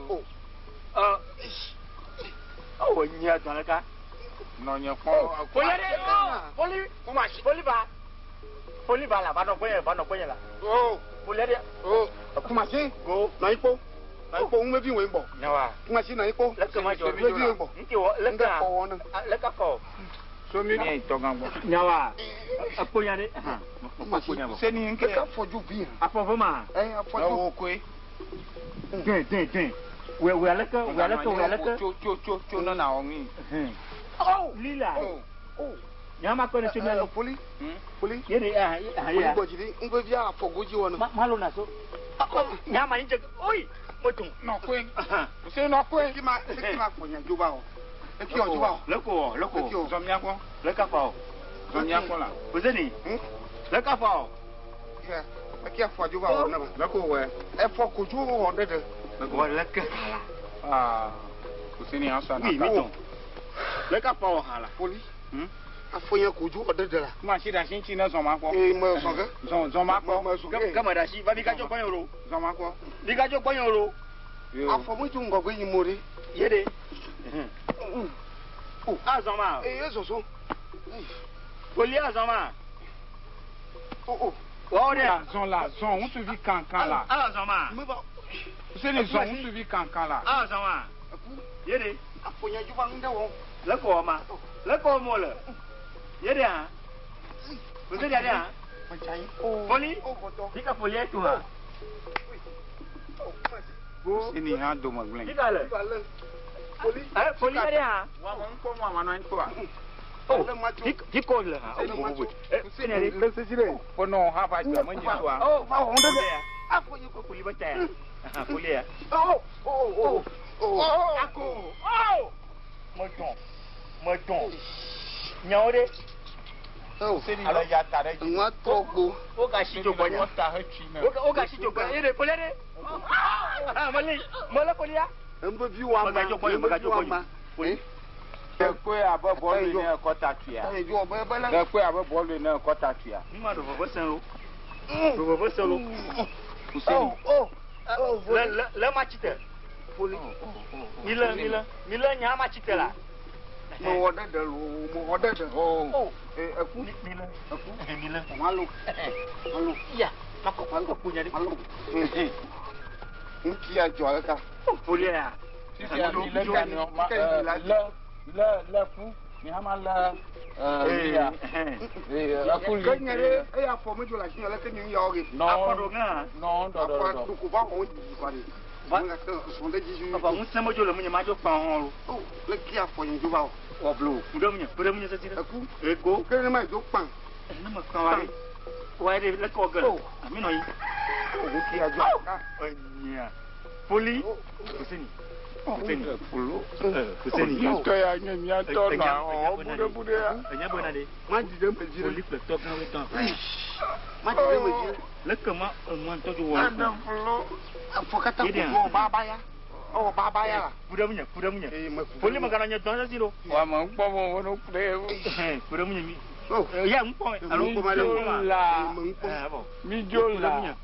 O. Ɔ. Ɔwɔ nye dɔn ɖeka. Nɔ nye kpɔ. Foli ɖe. Foli. Foli ba. Foli ba la, va nɔ gbɔnye, va nɔ gbɔnye la. O. Foli ɖe. O. Kumasi. Go. Nɔ anyi kpɔ. Nɔ anyi kpɔ ŋu vevi wɔ gbɔ. Nyawa. Kumasi nɔ anyi kpɔ. Leke ma dzɔ. Ŋu vevi wɔ gbɔ. Ŋke wɔ leke Ŋɖe kɔ wɔ ne. Leke afɔ. So mi nye tɔgã gbɔ. Nyawa. Ekpo nya ɖe. Kumasi. Fuseni ŋke. Eka fɔ dzo vi. Afɔ ve ma. Ɛ afɔ dzo. Ewo koe. Dɔn dɔn dɔn. Wɛ wɛ aleke wɛ aleke wɛ aleke. Tso tso tso tso ne na wɔ ŋui. Oh lila. O. Nya ma kpɛ ne tso mia. Foli. Foli. Ye de ah ah Foli ya. gbɔ dzi ɖi. Ŋu vevi afɔ godzi wɔ ne. Ma ma lo na so. Nya ma nyi dze. Oyi. Mo tun. Nɔ koe. Fuseni nɔ koe. Eki ma eki ma fɔ nya dzo ba o. Eki wɔ dzo ba o. Leko wɔ leko. Eki wɔ. Zɔ mia gbɔ. Leka fa o. Zɔ mia gbɔ la. Fuseni. Leka fa o. Eki afɔ dzo ba wɔ ne ma. Leko wɔ. Efɔ kodzo wɔ ɖe ɖe. Wɔ leke ha la. Aa. Fuseni asɔ Oui, na mi ka. tɔn. Leka fa o ha la. Foli. Afɔ nya kodzo wɔ ɖe ɖe la. Kumasi ɖe asi ŋuti ne zɔ ma kpɔ. Ee me zɔ ge. Zɔ zɔ ma kpɔ. Me zɔ ge. Kama da si va mi ka dzɔ gbɔnye o. Zɔ ma kpɔ. Mi ka dzɔ gbɔnye o. Afɔ me tso ŋgɔgbe yi mo ɖe. Ye de. Azɔ ma. Ee ezɔzɔ. Foli azɔ ma. O o. Wɔwɔ de. Zɔ la zɔ ŋutsuvi kankan la. Azɔ ma. Me ba. Fuseni zɔ ŋutsuvi kankan la. Azɔ ma. Ye de. Afɔ nya dzo ba ŋu ɖe wɔ. Leko wɔ ma. Leko wɔ mo le. Ye de hã. Fuseni de hã. Foli. Mi ka foli etu hã. Fuseni hã dome gblẽ. Mi ka le. Ɛ foli de hã. Wa me ŋkpɔ mu ama nɔ anyi kpɔa. Oh. Fi ko le hã. Oh bo bo. Fuseni de. Le sisi ɖe. Fɔnɔ hã va dzɔ me nyi soa. Oh va wɔ ŋu ɖe. Afɔ nye ko foli bɛ ta ya. Foli ya. O o o o. Ako. Oh. Mo dɔn. Mo dɔn. Nyawo de. Fuseni le ya ta ɖe dzi. Nua trɔ gbo. O ka si dzo gbɔnye. Wɔ ta hetsi ne. O ka si dzo gbɔnye. Ye de foli de. Ah, mo le mo le foli ya. Ŋu vevi wɔ ama. Megadzo gbɔnye, megadzo gbɔnye. Foli. Ɖekɔe abe bɔlu ene kɔta tuia. Eye dzo be be le. Ɖekɔe abe bɔlu ene kɔta tuia. Mi ma ɖo veve sẽ lo. Ɖo veve sẽ lo. Fuseni. O o. Le le le ma tsi te. Foli. Mi le mi le mi le nya ma tsi te la. Me wɔ ɖe ɖe lo. Me wɔ ɖe ɖe. O. Ee eku. Mi le Eku. mi le. Malo. Malo. Ya. Makɔ makɔ kpo nya de. Malo. Ŋuti ya dzɔ ɖeka. Foli ya. Fifia mi le ka nɔ ma le le le fu mi hã ma le ya. Eku li. Ke nye ɖe eya afɔ me dzo le asi nye leke nye nu ya wɔ ge. Nɔ Afɔ ɖo gã. nɔ dɔ dɔ Afɔ dɔ. ɖoko va xɔ wo didi kɔ ɖe. Eva ŋusẽ medzo le ŋunye madzo kpã hã o. O, le kia afɔ nye dzo va o. Wɔ blo, ku ɖe ŋunye, ku ɖe ŋunye sesi ɖe. Eku. Ego. Ke ne ma dzo kpã. Ne me kpã wa ɖe. Wa ɖe leke wɔ ge le. Ami nɔ yi. O, wo kia dzo. Enyia. Poli. Fuseni. Fuseni. Fuseni. Nutɔ ya nye mía tɔ nɔ awɔ buɖebuɖe ya. Enya bena ɖe. Ma dzi ɖe me dzi ɖe. Poli kple tɔ gã wetɔ. Ma dzi ɖe me dzi ɖe. Leke ma enua ŋutɔ dzo wɔ. Ene flo. Afɔ katã ko wɔ baba ya. Ewɔ baba ya la. Ku ɖe ŋunye, ku ɖe ŋunye. Poli megana nye dɔn sesi ɖo. Wa me ŋkpɔ me wo no ku ɖe. Ku ɖe ŋunye mi. Ya ŋkpɔ me. Alo ŋkpɔ me la. Mi dzo la.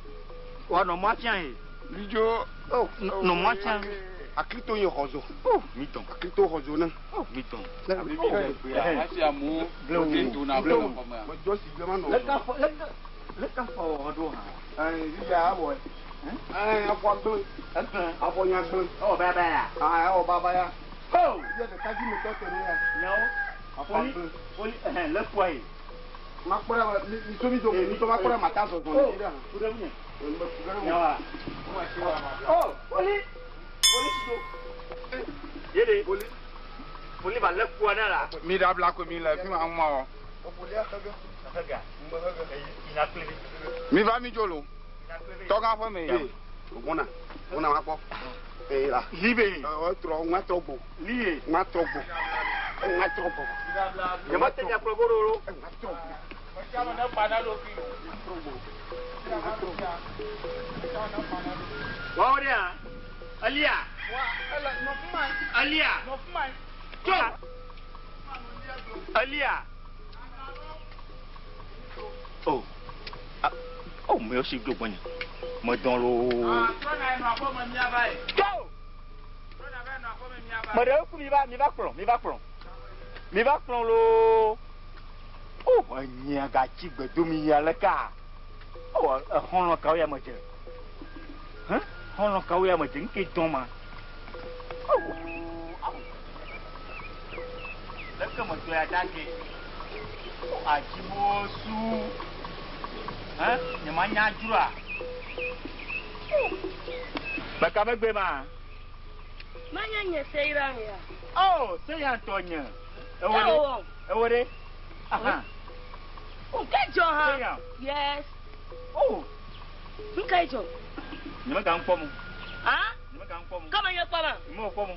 Wa nɔ mɔ afia ye. Mi dzo. Nɔ mɔ afia. Aklito ye xɔ zo. Mi dɔn. Aklito xɔ zo ne. Mi dɔn. Asi amewo wote dona blo xɔmea. Medzɔ si gbe ma nɔ. Leke afɔ leke leke afɔ wɔ ɖo hã. Ɛɛ fifia awɔ. Ɛɛ afɔ gblẽ. Egblẽ. Afɔ nya gblẽ. Ewɔ baba ya. Aa ewɔ baba ya. Ho. Yɛ ɖeka dzi me tɔ te ɖo ya. Nyawo. Afɔ Poli gblẽ. poli ɛhɛn le kua ye. Makpɔ ɖe mi mi tso mi do mi tso makpɔ ɖe mata zɔzɔ ne dzi ɖe hã. Ku ɖe ŋunye. Me ku ɖe ŋu. Nyawoa. Oh poli poli si do. Ye de. Poli. Poli va le kua ne la. Mi ɖe abla ko mi le fi ma ŋu ma wɔ. Poli axege. Axega. Ŋgbe xege. Yina kple vi. Mi va mi dzo lo. Tɔgã ƒe me ya. Gbɔna gbɔna ma kpɔ. Ee la. Libe. Ɔ trɔ ŋua trɔ gbɔ. Liye. Ŋua trɔ gbɔ. Ŋua trɔ gbɔ. Nye ma te nya kplɔ go ɖo lo. Ŋua trɔ gbɔ. Wɔwɔ ɖe ya. Elia. Elia. Tso. Elia. Oh. Oh, me si do gbɔnye. Me dɔn loo. Tso. Me ɖe ku mi va mi va kplɔ mi va kplɔ. Mi va kplɔ loo. Oh, enyia gatsi gbedomi ya leka. Oh, exɔlɔ̃ kawo ya me dze? Hẽ? Xɔlɔ̃ kawo ya me dze? Ŋke dɔn ma. Oh. Leke me dɔ ya dage? Oh, adzibo su. Hẽ? Nye ma nya dzroa. Oh. Meka megbe ma. Manye nye seyira ya. Oh, seya ŋutɔ nye. Ewo ɖe. Ewo ɖe. Aha. Nke dzɔ hã. Seya. Yes. Oh. Nke dzɔ. Nye mega ŋkpɔ mo. Ah? Nye mega ŋkpɔ mo. Kama nye kpɔ ma. Nye me kpɔ mo.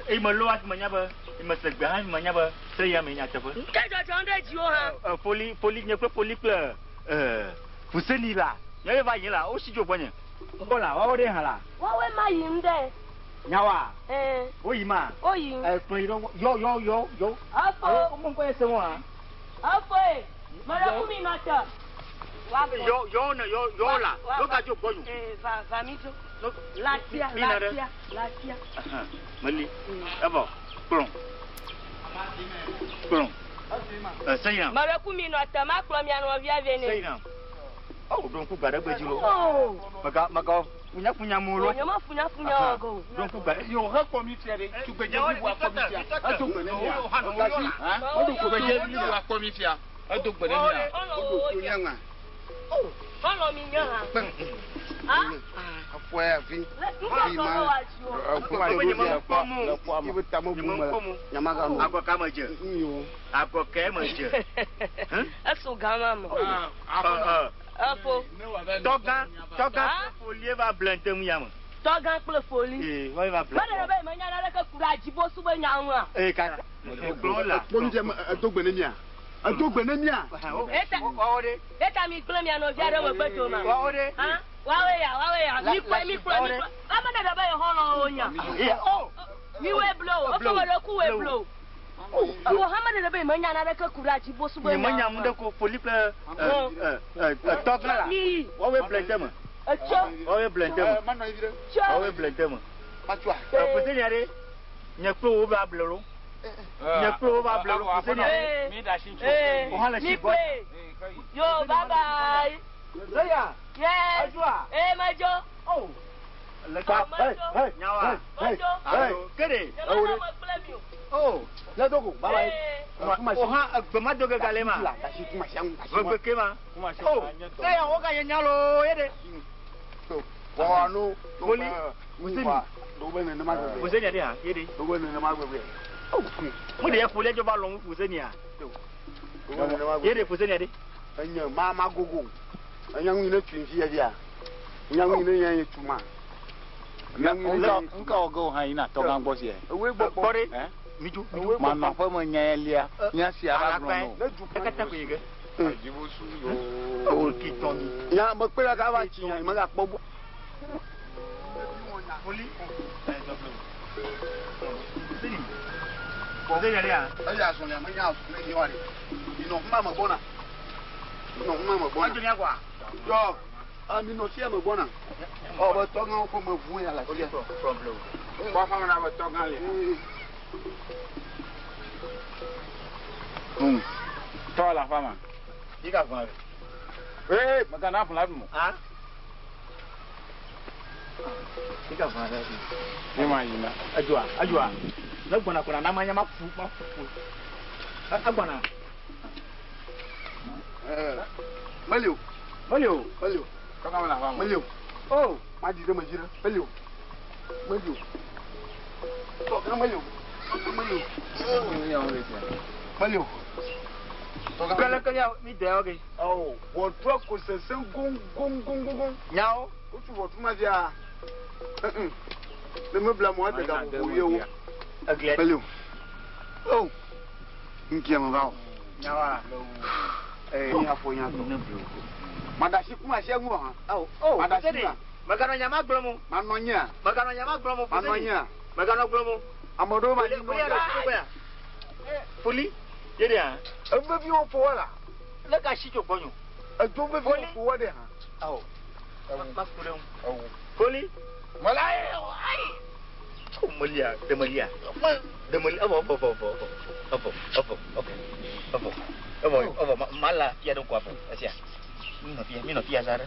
Eyi me lo hafi menya be, eyi me se gbe hafi menya be seya me nyateƒe. Nke dzɔdzɔ ɖe dziwò hã. Poli poli nye kple poli kple Fuseni la. Nye va yi la, wosi dzo gbɔnye. Wola, woawo ɖe hã la. Woawoe ma yi ŋu ɖe. Nyawoa? Ɛɛ. Woyi ma? Woyi. Kplɔ yi ɖe yɔ yɔ yɔ yɔ. Afɔ. Alo wo ŋkɔ ye se wɔa? Afɔ ye. Mele ku mi nɔ te. Yɔ yɔ ne yɔ yɔ la. Yɔ ka dzo gbɔnyo. Ee va va mi dzo. Latia Mi nɔ ɖe. latia latia. Meli. Evɔ kplɔ. Kplɔ. Seyina. Mele ku mi nɔ te ma kplɔ mia nɔvia vɛ ne. Seyina. Oh, ɖo ŋku gba ɖe gbe dzi lo. Oh. Mega mega funyafunya mu lo. Nye ma funyafunya wɔ go. Ɖo ŋku gba. Yo he kpɔ mi fia ɖe. Tugbedze blibo akpɔ mi fia. Edo gbe ne mia. Tugbedze blibo akpɔ mi fia. Edo gbe ne mia. Woɖo to nye ŋa. Xɔlɔ mi nye hã. Afɔ ya fi. Nke dzɔ wɔ dziwò. Afɔ ya fi. Ibe tame bu me la. Nyamaga nɔ. Agɔ ka me dze. Agɔ ke me dze. Esu gama me. Efo. Tɔgã tɔgã kple folie va ble ŋte ŋu ya me. Tɔgã kple foli. Ee, va va ble. Mele be menya naneke ku ɖe adzibosu be nya ŋua. Ee, ka. Kplɔ la. Kpɔ nu dze edo gbe ne mia. Edo gbe ne mia. Eta eta mi gblẽ mia nɔvia ɖe megbe dome. Woawo ɖe. Hã? Woawoe ya woawoe ya. Mi kplɔe mi kplɔe mi kplɔe. Ame ɖe ɖe be ye xɔlɔ̃wo nya. Mi woe blo o. Efe me ɖe ku woe blo o. Wò hã mele ɖe be menya naneke ku ɖe adzibosu be Nye menya ŋu ɖe ko foli kple tɔgã la. Mi. Woawoe ble ŋte me. Etsɔ. Woawoe ble ŋte me. Woawoe ble ŋte me. Fuseni aɖe. Nye kple wo va ble lo. Nye kple wo va ble lo. Fuseni aɖe. Wo hã le Mi si gbɔ. kpe. Yo bye bye. Seya. Yes. Edzoa. Ee medzo. Oh. Leka. Hey, nyawa. Medzo. Alo, kede. Nye menya me kple mi o. Oh. Ne dogo. Bye bye. O hã egbe ma do ge gale ma. Egbe ke ma. Oh. Seya wo ka nye nya lo ye de. Vɔa no. Poli. Fuseni. Ɖewo nenema gbegbe. Fuseni aɖe hã ye ɖe. Ɖewo nenema gbegbe. Mo de ya foli adzɔ va lɔm fuseni a. Ye ɖe fuseni aɖe. Enye ma ma gogo. Enya ŋu yi ne tui fi ya. Enya ŋu yi ne nya ye tu ma. Nka wɔ ge wo hã yina tɔgã gbɔ sia. Ewoe gbɔ kpɔ ɖe. Midzo. Manɔ aƒe me nya ya lia. Nya sia va gblɔ no. Ekata ko yi ge. O ki tɔ mi. Nya me kpe ɖe va tsi nya yi me gakpɔ bo. Poli. Fuseni. Fuseni aɖe hã. Eya azɔlia me nya azɔli yi wa ɖe. Inɔ kuma me gbɔna. Inɔ kuma me gbɔna. Adzo mia gbɔa. Yɔ. Ami nɔ fia me gbɔna. Ɔ be tɔgãwo ƒe me ʋu ya le afia. Kɔ fama na be tɔgã le. Tɔ la fama. Yi ka vɔn. Ee, mɛgana fila dun. Ah. Yi ka vɔn ɖe. Ne ma yi na. Adzɔa, adzɔa. Ne gbɔna kɔna na ma nya ma fu, ma fu fu. Agbɔna. Meli o. Meli o. Meli o. Tɔgã me la fama. Meli o. Oh. Ma di ɖe me dzi ɖe. Meli o. Meli o. Tɔgã meli o. Tɔgã meli o. Meli o. Kele kele mi de oge. Oh, ʋɔtrua ko sese goŋgoŋgoŋgoŋ. Nyawo. Wotu ʋɔtru ma fia. Ne mebla mɔ ade gaƒoƒo yewo. Egle. Meli o. Oh. Nkia me va o. Nyawa. Ee, nya fo nya tɔ. Madasi kuma se ŋu hã. Oh, oh. Madasi ma. Meganɔ nya ma gblɔm o. Manɔ nyia. Meganɔ nya ma gblɔm o. Manɔ nyia. Meganɔ gblɔm o. Ame ɖewo ma dzi Foli aɖe tso gbɔya. Foli. Ye ɖe hã. Evevi wo ƒo wɔ la. Le ka si tso gbɔnyo. Edzo vevi wo ƒo wɔ ɖe hã. Awo. Ma ku ɖe ŋu. Foli. Mɔla ye ayi. O melia, demelia. Demeli evɔ evɔ evɔ evɔ evɔ evɔ evɔ evɔ evɔ evɔ ma la fia ɖe ko avɔ esia. Mi nɔ fia, mi nɔ fia za ɖe.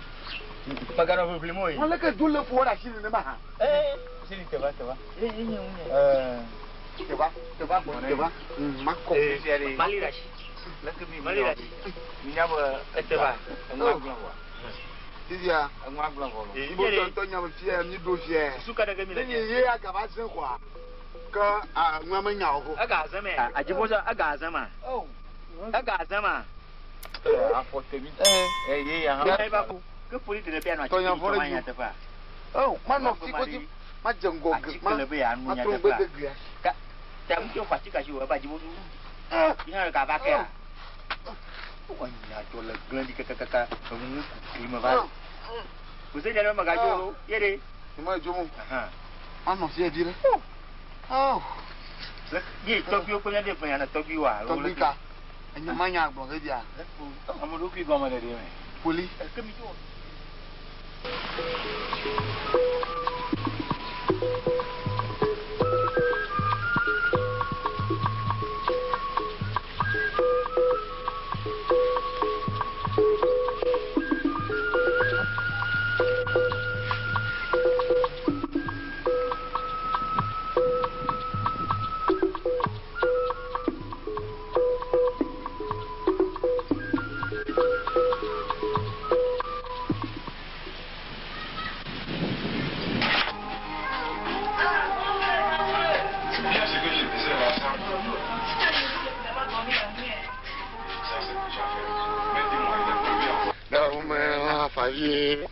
Meganɔ ʋiʋlim o ye. Wɔn leke dzo le ƒo wɔ ɖe asi nenema hã. Ee. Sini teva teva. Ye ye nye ŋu nye. Teva teva teva. Makɔ. Mali ɖe asi. Leke mi Mali ɖe asi. Mi nya be Eteva. Eŋua gblẽ vɔa. Fifia. Eŋua gblẽ vɔ lo. Ibo tɔntɔn nya be fia mi ɖo fia. Susu ka ɖe ge mi le Ne nye ye agava ze xɔa. Ke a ŋua me nya o ko. Ega azã mɛ. Adzibɔsɔ ega azã ma. Ega azã ma. Afɔ te mi. Ee ye ya hã. Ye ba ku. Ke poli ɖe be anɔ Tɔnya atike vɔ ɖe ma dzi. nyateƒea. Oh, manɔ fi ko dzi. Ma dze ŋgɔ ge. Atike le be yeanu Ma trɔ ŋgbe nyateƒea. de glia. Ka ta ŋutsu xɔ atike asi o ebe adzibɔsɔ. Yi hã gava kea. Wɔ nya dzɔ le gblẽ ɖi kakakaka enu kukui me va. Kuse dza ɖe megadzo lo ye ɖe. Ma dzo mo. Manɔ fia vi ɖe. Oh. Ye tɔgbiwo kple mía ɖe gbɛnya tɔgbiwo alo. Tɔgbi ka. Enye ma nya gblɔ ge dia. Ame ɖokui gɔme ɖeɖe me. Poli. Ke mi dzo. Bien ce que je disais là, ça. Ça, c'est déjà fait. Mais dis-moi, il est prévu encore. Dawumela favie.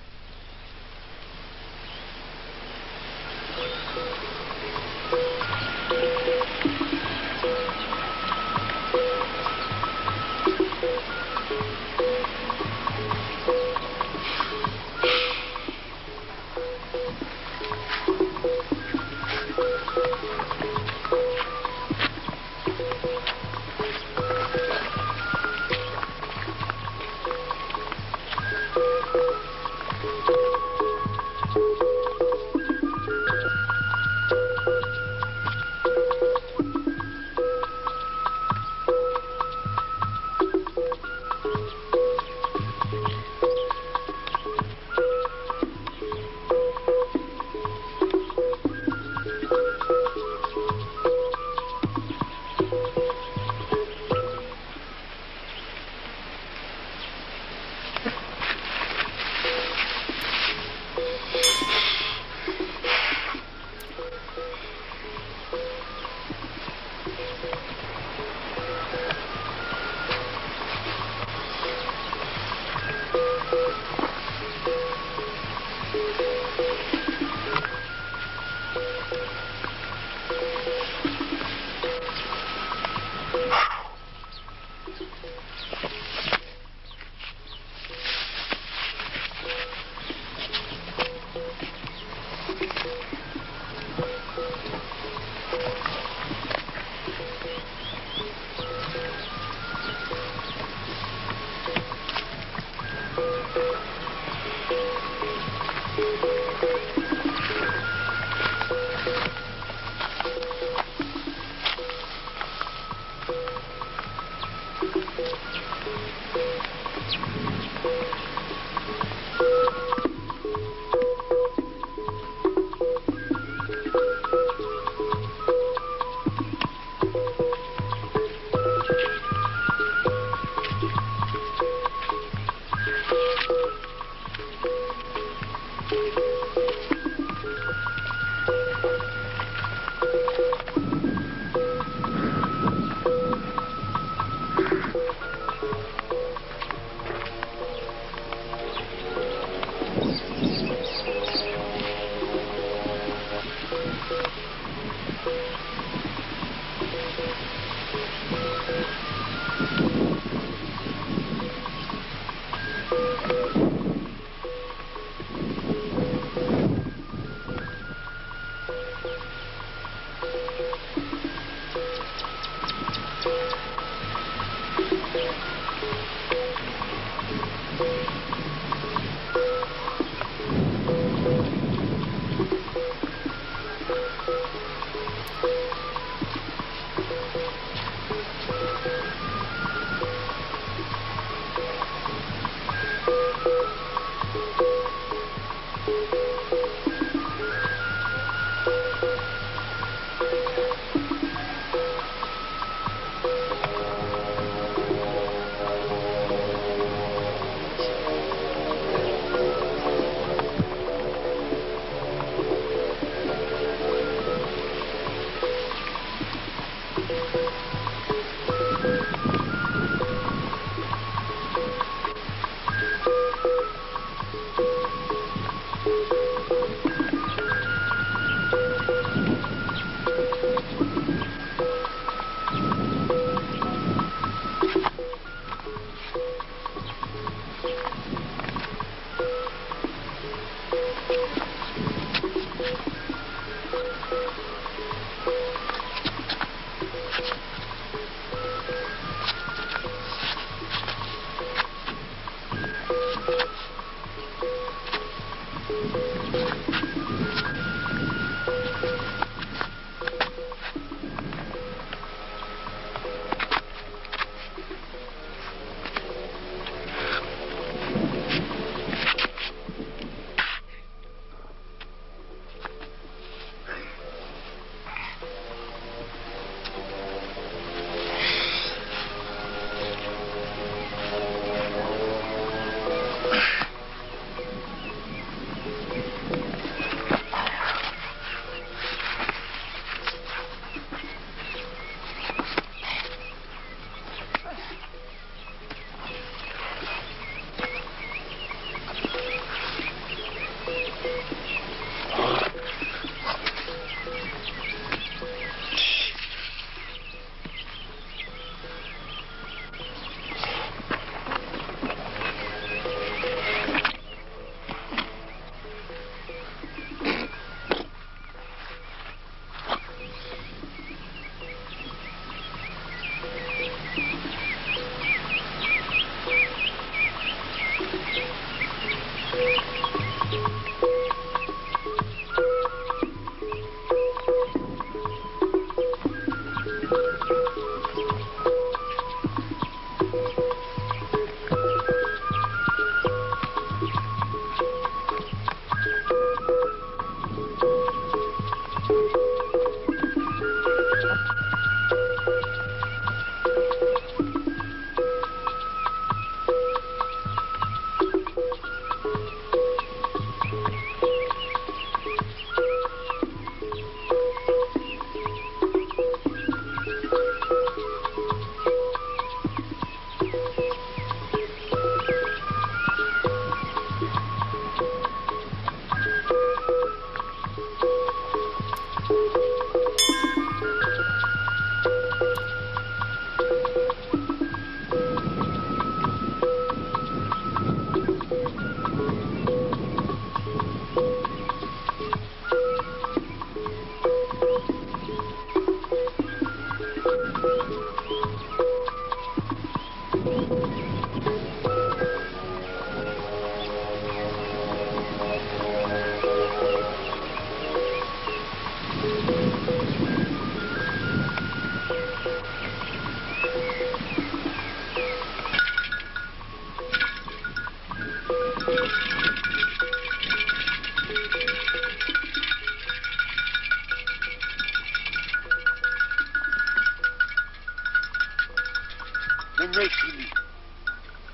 ne fili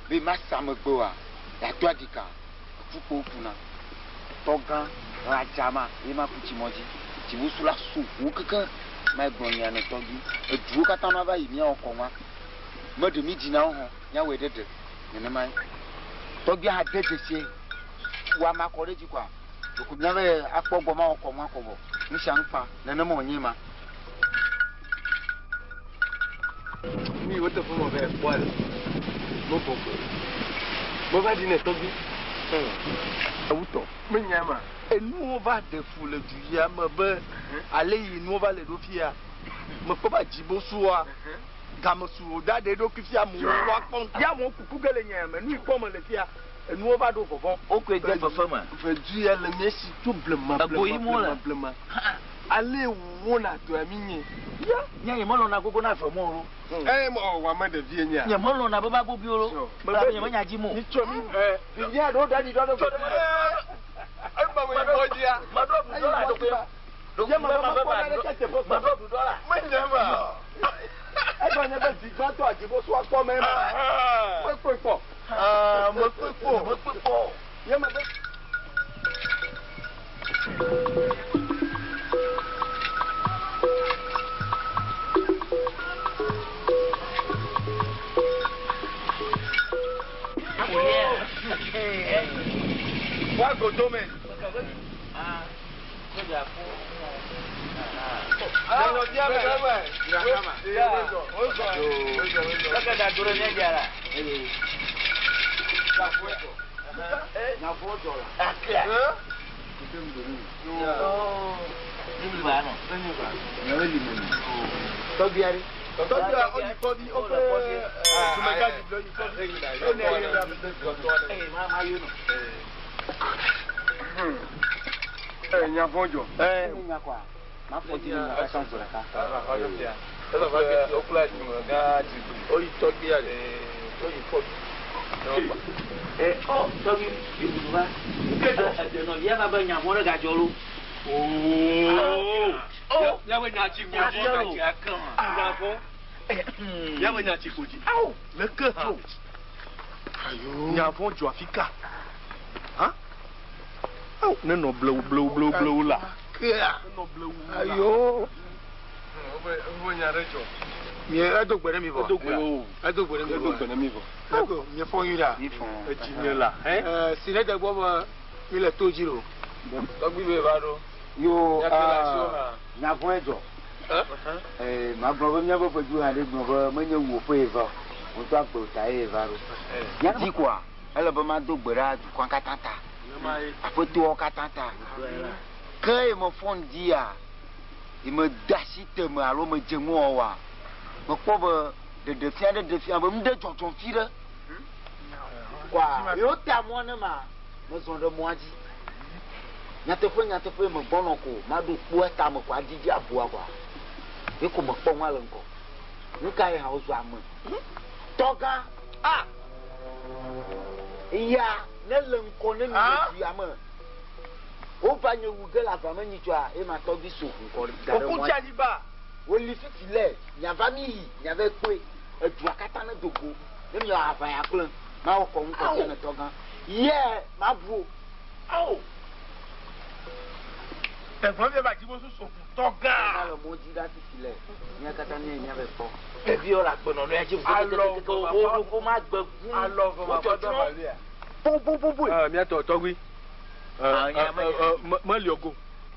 be masa megbe oa, yeado aɖika, eku kpo wokuna. Tɔgã lãdza ma ye ma ku tsi mɔ dzi. Tsivusu la so ʋuwo kekeŋ. Ma gblɔ nya ne tɔgbi. Eduwo katã ma va yi míawɔ kɔnua. Meɖe mí dzi na wo hã, míawɔe ɖe ɖe. Nenemae. Tɔgbia hã de dzesie. Wɔ ama kɔ ɖe edzi koa, ɖeko míave akpɔ gbɔ mawɔ kɔnua kɔ vɔ. Nu sia nu kpa. Nenema wònye ma. Mi wo teƒe me va yi kpɔa le, mebɔbɔe. Meva ɖi ne tɔgbi. Ewutɔ. Menya ma. Enuwo va ɖe fu le du ya me be ale yi nuwo va le ɖo fia. Mekpɔ be dzibosua game su wòda ɖe eɖokui fia amewo woakpɔ. Ya amewo kuku ge le nya me. Nu yi kpɔ mele fia, enuwo va ɖo vɔvɔ̃. Wokoe de fefe me. Vedu ya le mía si tso blema, Ego blema, yim wole. blema, blema. Ale wowɔna dɔa mi nye. Ya, nye nyemelɔ̃na gogo na ve mɔ o. Eye mɔ wɔ ame ɖevie nyea? Nyemelɔ̃na be magogoe o. Sure. Elabe nyemenya dzi mɔ o. Mitsɔ mi. Vivia ɖewo ɖe ɖi ɖɔ ɖe gbɔ. Ema me yi kɔdzia. Meɖɔ ɖuɖɔ la ɖokoe. Ye me be makpɔ naneke teƒe kpɔ. Meɖɔ ɖuɖɔ la. Menye ma. Egblɔ nye be zi gbãtɔ adzibosu akpɔ me ma. Mekpɔe kpɔ. Mekpɔe kpɔ. Mekpɔe kpɔ. Ye me be. Wa godome. Nyavɔdzɔ. Míaƒe nya tsi ko dzi. Leke hã. Nyavɔ dzɔ afi ka? Hã? Ao, nenɔ blewu blewu blewu blewu la. Nenɔ blewu la. Ayo. Nya ɖe dzɔ. Mie edo gbe ɖe mi vɔ. Edo gbe o. Edo gbe ɖe mi vɔ. Edo gbe ɖe mi vɔ. Eko mie fɔ nyui ɖa. Mi fɔ. Edzi nye la. Hɛ? Si ne de gbɔ be mi le to dzi lo. Tɔgbi be va ɖo. Yo, Míaƒe le asiwò hã. nyavɔe dzɔ. Magblɔ be míaƒe ƒedu hã ɖe gblɔ be menye wu ƒe ye va o. Ŋutɔ agbe ta ye va ɖo. Dzi koa, ele be mado gbe ɖa dukɔa katã ta. Aƒetoawo katã ta. Ke ye mefɔ ŋdia, ye mede asi teme alo medze ŋuwɔwɔa, mekpɔ be ɖeɖefia ɖe ɖefia be nu ɖe dzɔdzɔm fi ɖe. Koa, yewo ta mɔ ne ma, mezɔ ɖe mɔa dzi. Nyateƒe, nyateƒe megbɔnɔ ko, maɖo kpoa tame ko aɖiɖi aboa koa. Ye ko mekpɔ ŋua le ŋgɔ. Nu ka ye hã wozu ame? Tɔgã! Ah! Ya ne le ŋkɔ ne mi le du ya me. Wova nye wu ge le ava me nyitsɔa, ye ma tɔgbi so ŋkɔ da ɖe Oku mɔa tsi dzi. anyigba. Woli fifi le, miava mi yi, miava kpɔe. Edua katã ne do go. Ne miawɔ aʋa ya kple, mawɔ kɔ ŋu kɔ ne tɔgã. Ye mabu o. Ao! Egblɔ fia be adzibosu so tɔgã. Tɔgã le mɔ dzi ɖa fifi le. Mía katã míayi míava kpɔ. Ɖeviwo le agbenɔnɔ ya dzi Alɔ kekekeke wo wo ma gbe gu. Alɔ ve ma Wotsɔtsrɔ̃. kɔ do aʋalia. Boboboboe. Míatɔ tɔgbi. Meliɔ go.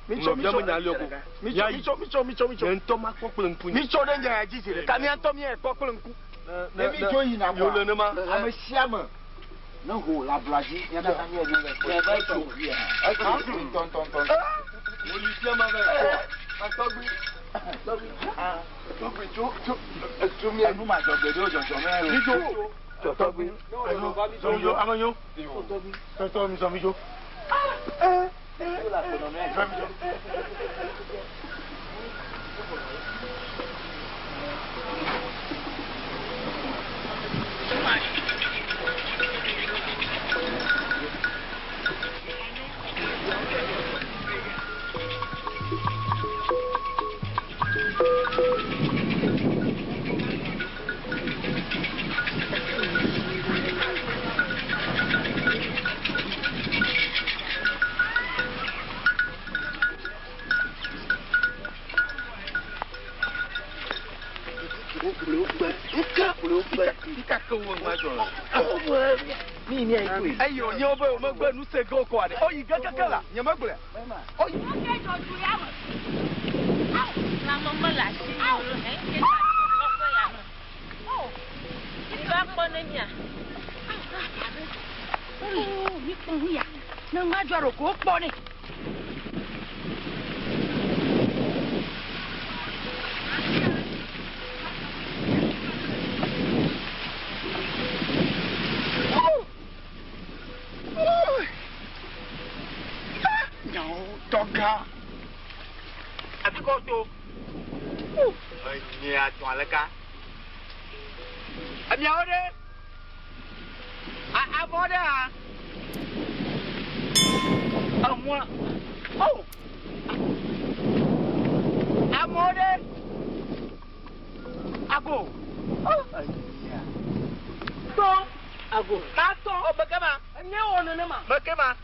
Mitsɔ, Nɔvia mitsɔ, menya liɔ go. mitsɔ, mitsɔ, mitsɔ, mitsɔ, mitsɔ. Nye ŋutɔ makpɔ kple ŋku nye. Mitsɔ ɖe nya ya dzi zi ɖeka. Mía ŋutɔ míakpɔ kple ŋku. Ne mi dzo yina Yo le nema. Ame sia ame ne ho le ablɔ dzi, mía katã míayi míava kpɔ. Míava tso. Ŋutɔŋutɔŋutɔ. Woli fia ma va kpɔ. Tɔgbi. Tɔgbi tso tso tso mía. Enu madzɔgbe ɖewo dzɔdzɔ me lo. Midzo. Tɔgbi. Zɔmidzo, ame nyo. Tɔtɔ mi zɔmidzo. Zɔmidzo. Nka Fika ke wo ŋua dzɔ le. Mi mi ayi koe. Eye wònye wo be womegbe nu se ge wokɔ aɖe. Oyi ge keke la, nye megblɔe. Oyi. Lãme mele asi nye o lo, hɛn ke ta dzɔ kɔkɔe ya me. Oh, fike akpɔ ne mia. Oh, mi kpɔ nu ya. Ne ŋua dzɔ ɖo ko wokpɔ nɛ. Nyawo tɔgã. Afi kɔ to. Enye atɔ aleka. Emiawo ɖe. Avɔ ɖe ha. Emua. Oh. Amewo ɖe. Ago. Oh. Enyea. Tɔ. Ago. Matɔ. O meke ma. Enye wɔ nenema. Meke ma.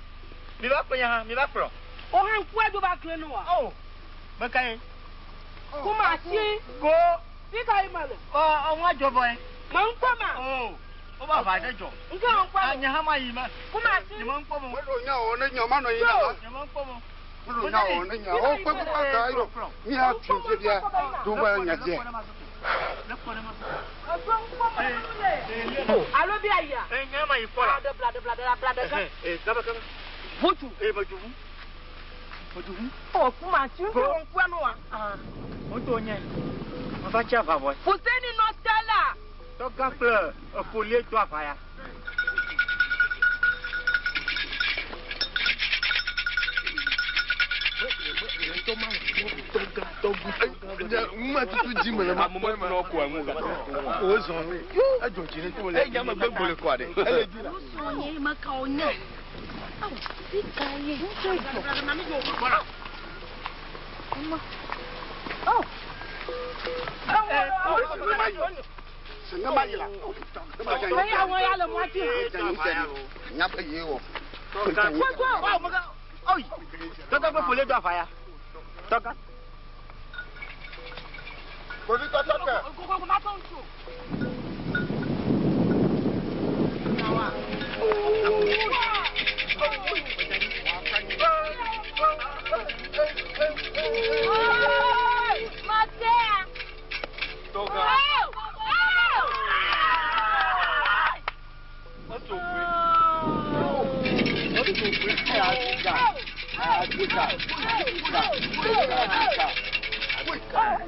Mi va kplɔ nye hã, mi va kplɔ. O hã ŋkua do va kle ne wa. Oh. Meka ye. Kuma si. Go. Fika yi me le. Ɔ ɔ ŋua dzɔ vɔ ye. Me ŋkpɔ ma. Oh. O ba va ɖe dzɔ. Ŋke wɔ ŋkpɔ. Nye hã ma yi ma. Kuma si. Nye me ŋkpɔ mo. Meɖo nya wɔ ne nya ma nɔ yi na. Nye me ŋkpɔ mo. Meɖo nya wɔ ne nya. O kpe kpe ka yi ɖo. Mi ha tu fi bia do ba nya dze. Alo bi aya. Eh nye ma yi kpɔ la. Bla ɖe bla ɖe bla bla ɖe ke. Eh kaba kaba. Vutu. Eh me dzuvu. Me dzuvu. O kuma si ŋke wɔ ŋkua no wa. Ŋutɔ nye. Me va tsi aʋa vɔ. Fuseni nɔ te la. Tɔgã kple efolie do aʋa ya. Ŋuma tutu dzi me le ma kpɔ ema. O zɔn edzɔ dzi ne to le. Eya megbe gbole kɔ aɖe. Ele dzi la. Nusrɔ̃nye meka wo nye. Awo, fika ye. Ŋutsu dzɔ. Oh. Ne ma yi la. Eya wɔ ya le mɔ dzi. Nya be ye wɔ. Oyi. Tɔgã kple folie do aʋa ya. Tɔgã. Kpovitɔ tɔkɛ.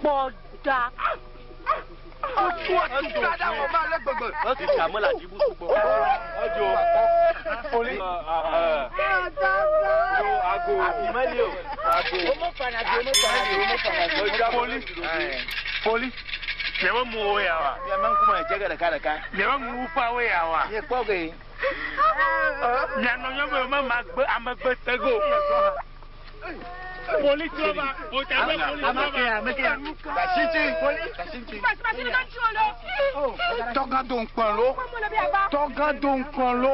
Kpɔɖa. Eka mele adzibu sugbɔ. Edzo. Foli. Yo ago. Abimeli o. Ago. Foli. Foli. Miabe muwo ya wa. Miabe ŋkume le dzege ɖeka ɖeka. Miabe muƒawo ya wa. Miekpɔ ge. Mianɔ nyɔ be me ma gbe amegbe tego. Poli trɔ va. Ame ke ya. Kasitsi. Kasitsi. Tɔgã do ŋkpɔn lo. Tɔgã do ŋkpɔn lo.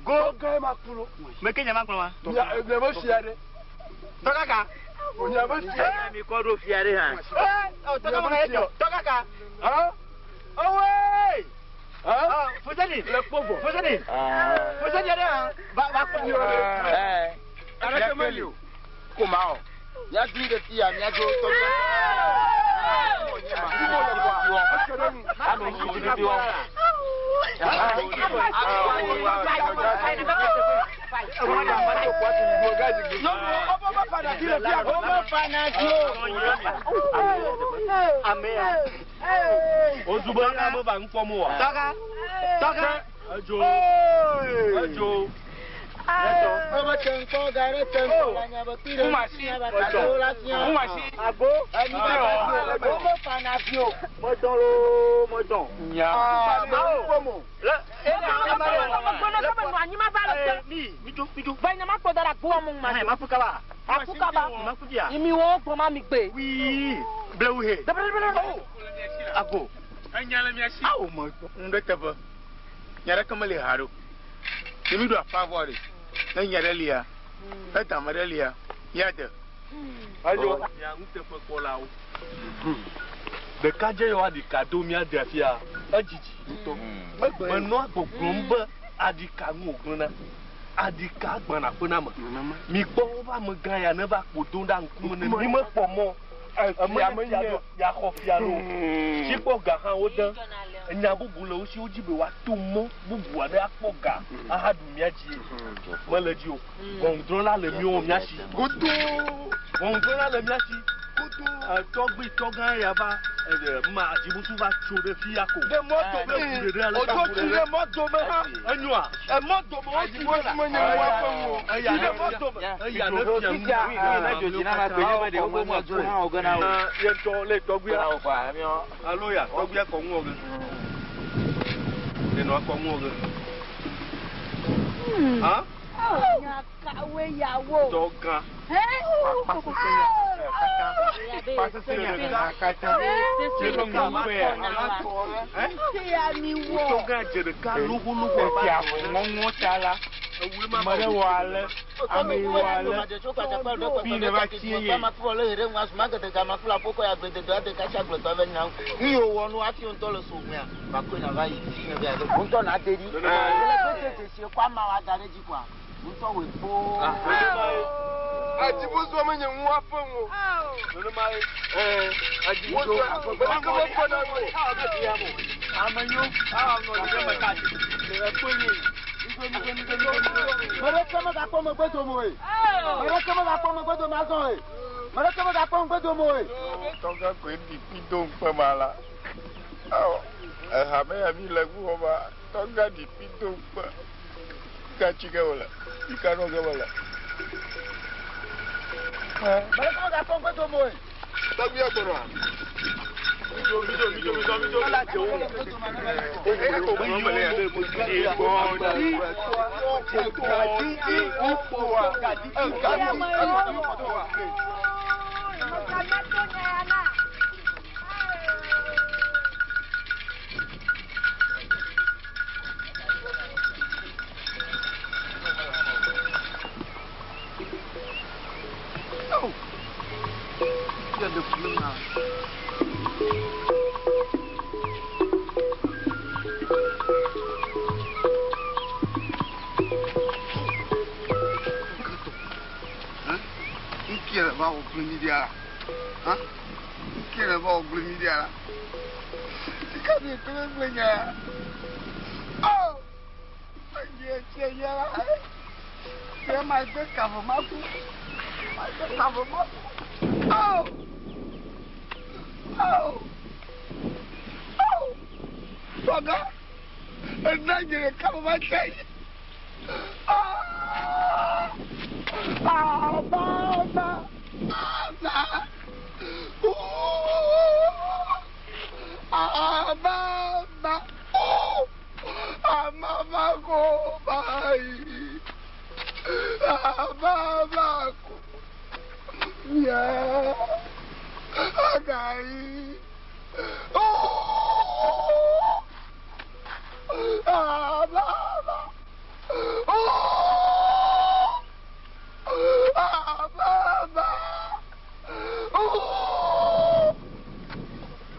Go. Meke nye ma gblɔ ma. Miabe fia ɖe. Tɔgã ka. Miabe fia. Mi kɔ ɖo fia ɖe hã. Ee, tɔgã ma ka ye dzɔ. Tɔgã ka. Owe. Fuseni. Le kpɔ vɔ. Fuseni. Fuseni ɖe hã. Va va kpɔ. Ɛɛ. Aleke meli o. Ko ma o. Miadui ɖe fia miadzo tɔgã. Ozugbo ya me va ŋkpɔm oa. Tɔgã. Tɔgã. Edzo. Edzo. Ebe te ŋkpɔ ga ɖe te ŋkpɔ la nya be kpi ɖe Kumasi. alo la fia. Kumasi. Ago. Enu be wo me fana fi o. Mɔdɔn loo mɔdɔn. Nya. Le. Wii. Blewu he. Ago. Enya le mia si. Awo me ŋɖe teƒe. Nya ɖeke meli ha ɖo. Ne mi ɖo afa vɔ ɖe. Ne nya ɖe lia, ne dame ɖe lia, míade. Edzo. Mia nuteƒekpɔlawo. Ɖekadze yewoa ɖika do mía dea fia edzidzi ŋutɔ. Menɔa gbɔgblɔm be aɖika nu wògblẽna. Aɖika gbãna aƒe na ame. Mikpɔ woƒe amegã ya ne va kpo dom ɖa ŋkume ne mi mekpɔ mɔ eme ne fia ɖo yeaxɔ fia loo. Tsikpɔ ga hã wode. Enya bubu le wo si wodzi be woato mɔ bubu aɖe akpɔ ga ahaɖu mía dzie. Mele edzi o. Ʋɔnudrɔ̃la le míwo mía si. Ʋɔnudrɔ̃la le mía si. Tɔgbui tɔgã ya va ma adzibusu va tso ɖe fia ko. Ɖe mɔ dome. Odzo tsi ɖe mɔ dome hã. Enyoa. Emɔ dome wotsi ɖe la. Menye mɔ ƒe ŋu o. Tsi ɖe mɔ dome. Eya ne fia nu. Ye ŋutɔ le tɔgbuia. Alo ya tɔgbuia kɔ ŋuwɔ ge. Enɔa kɔ ŋuwɔ ge. Ha? Nya kawoe yawo? Tɔgã. Ŋɔŋɔ ta la, ame ɖe wɔ ale, ame yi wɔ ale, fi ne va tsi ye. Nu yiwo wɔ nu hafi ŋutɔ le so mea, va koe nava yi fi ne va yi. Ŋutɔ na de ɖi. Ele gbese dzesi kɔ ama wa da ɖe dzi koa. Ŋutɔ wòe kpoo. Adzibozoa menye ŋu aƒe ŋu o. Nenema ye. Adzibozoa meneke meƒe na nu o. Ame nyo. Mɛɖeke megakpɔ megbe dome o ye. Mɛɖeke megakpɔ megbe dome azɔ o ye. Mɛɖeke megakpɔ megbe dome o ye. Tɔgã koe ɖi kpi do ŋkpe ma la. Awɔ, ehame ya mi le ŋuwɔ ma, tɔgã ɖi kpi do ŋkpe. Ka tsi ge wòle? Ka nɔ ge wòle? Mɛɖeke megakpɔ megbe dome o ye. Tɔgbuia gbɔna. Midzo, midzo, midzo, midzo, midzo. Nkele va wò gblẽ mi ɖia la. Ha? Nkele va wò gblẽ mi ɖia la. Sika mi kple gblẽ nya ya. Oh! Enye tse nya la. Ke ma gbe kave ma ku. Ma gbe kave ma ku. Oh! Oh! Oh! Tɔgã! Ena nye ɖeka me va tse yi. Ah! Ah, ba, ba. Ah, ba. Ooh! Ah, ba, ba. Oh! Ah, mama ko, bye. Ah, ba, ba ko. Yeah. Agai. Oh! Ah, ba, ba. Oh! Ah, ba, ba. Oh!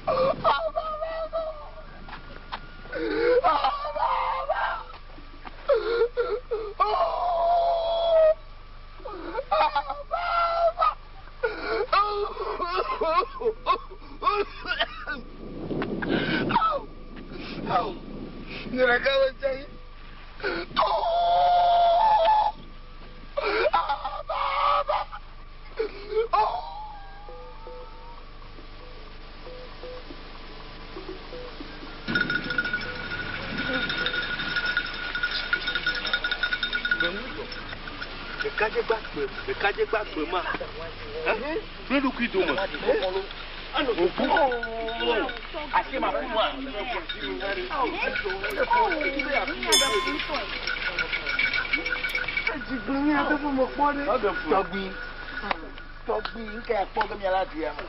Ah, ba, ba, ba. Ah, ba, ba. Oh! Ah, ba, ba. Oh! Oh! Nye ɖeka me tse yi. Oh! Ah, ba, ba. Oh! Ɖekadze gba gbe ma. Kple ɖokui dome. Òbu. Asi ma ƒu nua. Tɔgbui. Tɔgbui nke akpɔ ge miala du ya me.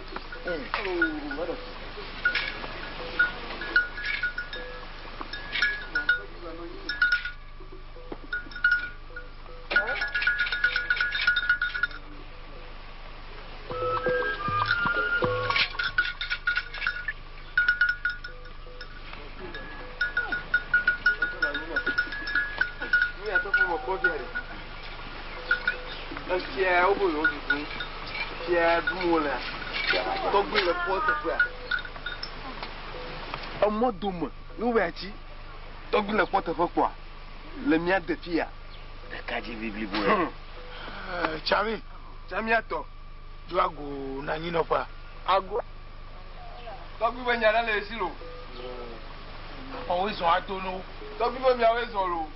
kpɔ fia ɖe. Efia wobe yewo ɖuɖum. Fia ɖum wolea. Tɔgbi le kpɔ teƒea. Emɔ dome ye wobe atsi. Tɔgbi le kpɔ teƒe kpɔa le mía de fia. Ɖekadzevi blibo ya. Tsami. Tsamiatɔ. Do ago na anyinɔƒea. Ago. Tɔgbi be nya ɖe le esi lo. Xɔwoe zɔ ado no. Tɔgbi be miawoe zɔ lo.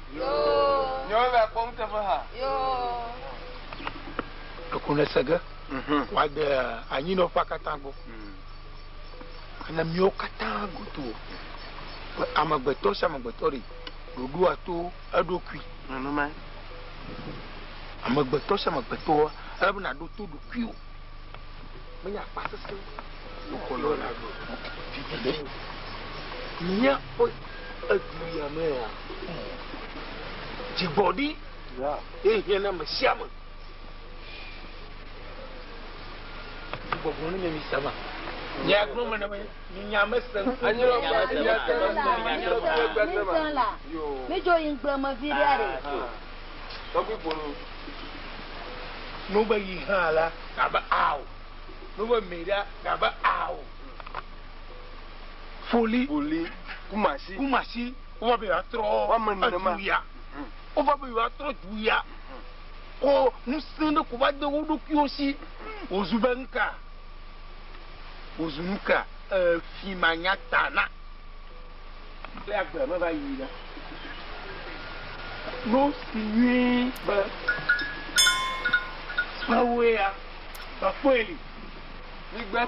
Miawoe va kpɔ nuteƒe ha. Ɖeko nèse ge. Wòade anyinɔƒea katã gbɔ. Ene miwo katã godoo. Be amegbetɔ sia amegbetɔ ɖi ɖoɖoa to eɖokui. Nenemae. Amegbetɔ sia amegbetɔ ele be nàɖo to ɖokuiwò. Menye akpa sesẽ wokɔ na vivivi. Míaƒe edu ya mea, dzigbɔɖi ye hiã na ame sia ame. Gbɔgblɔ ne mi sama. Nye gblɔ me ne mi nya me se. Mi dzo yi ŋgble me vi ɖe aɖe. Tɔgbi ƒo nu. No be yi hã la, abe ao. No be mi ɖa, abe ao. Foli. Foli. Kumasi. Kumasi. Wova be yewoatrɔ Woame nenema. edu ya. Wova be yewoatrɔ du ya. Ko ŋusẽ ɖe ko va de wo ɖokuiwo si. Wòzu be nuka? Wòzu nuka? Efi manya ta na. Le agbe me va yi la. No si nyuie be bewoe ya, befɔe li. Migbe.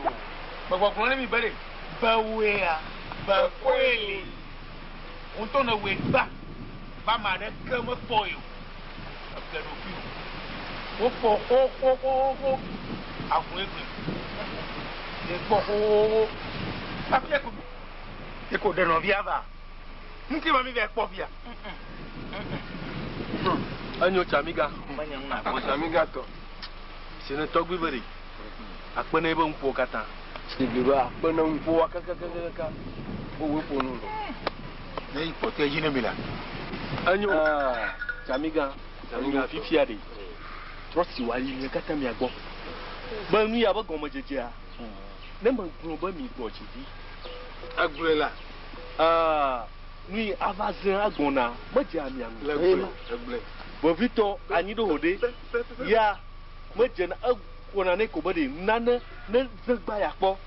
Megbɔgblɔ ne mi be ɖe bewoe ya, befɔe li. Ŋutɔ ne woe gba, ba ame aɖeke mekpɔe o. Eble ɖokui o. Wokpɔ xoxoxoxo avu egbe. Yekpɔ xoxoxo. Hafi eko eko ɖe nɔvia va. Ŋuti ma mi va kpɔ fia. Enyo tsamiga. Tsamiga tɔ. Sine tɔgbi be ɖe. Akpe ne ebe ŋkuwo katã. Blibo akpe ne ŋkuwoa kakakakaka. Wowoe ƒo nu lo. Ne yi kpɔtɔe dzi ne mi la. Enyo tsamiga. Tsamiga fifia ɖe. Trɔ si wòayi mia katã mia gbɔ. Be nu ya be gɔmedzedzea. Ne megblɔ be mi gbɔ dzi ɖi. Egblɔe la. Nu yi ava ze agbɔna medze amia ŋu. Le gblɔe, egblɔe. Vevitɔ anyi ɖo ho ɖe. Ya medze na ewɔna ne ko be ɖe nane ne ze gba ya kpɔ.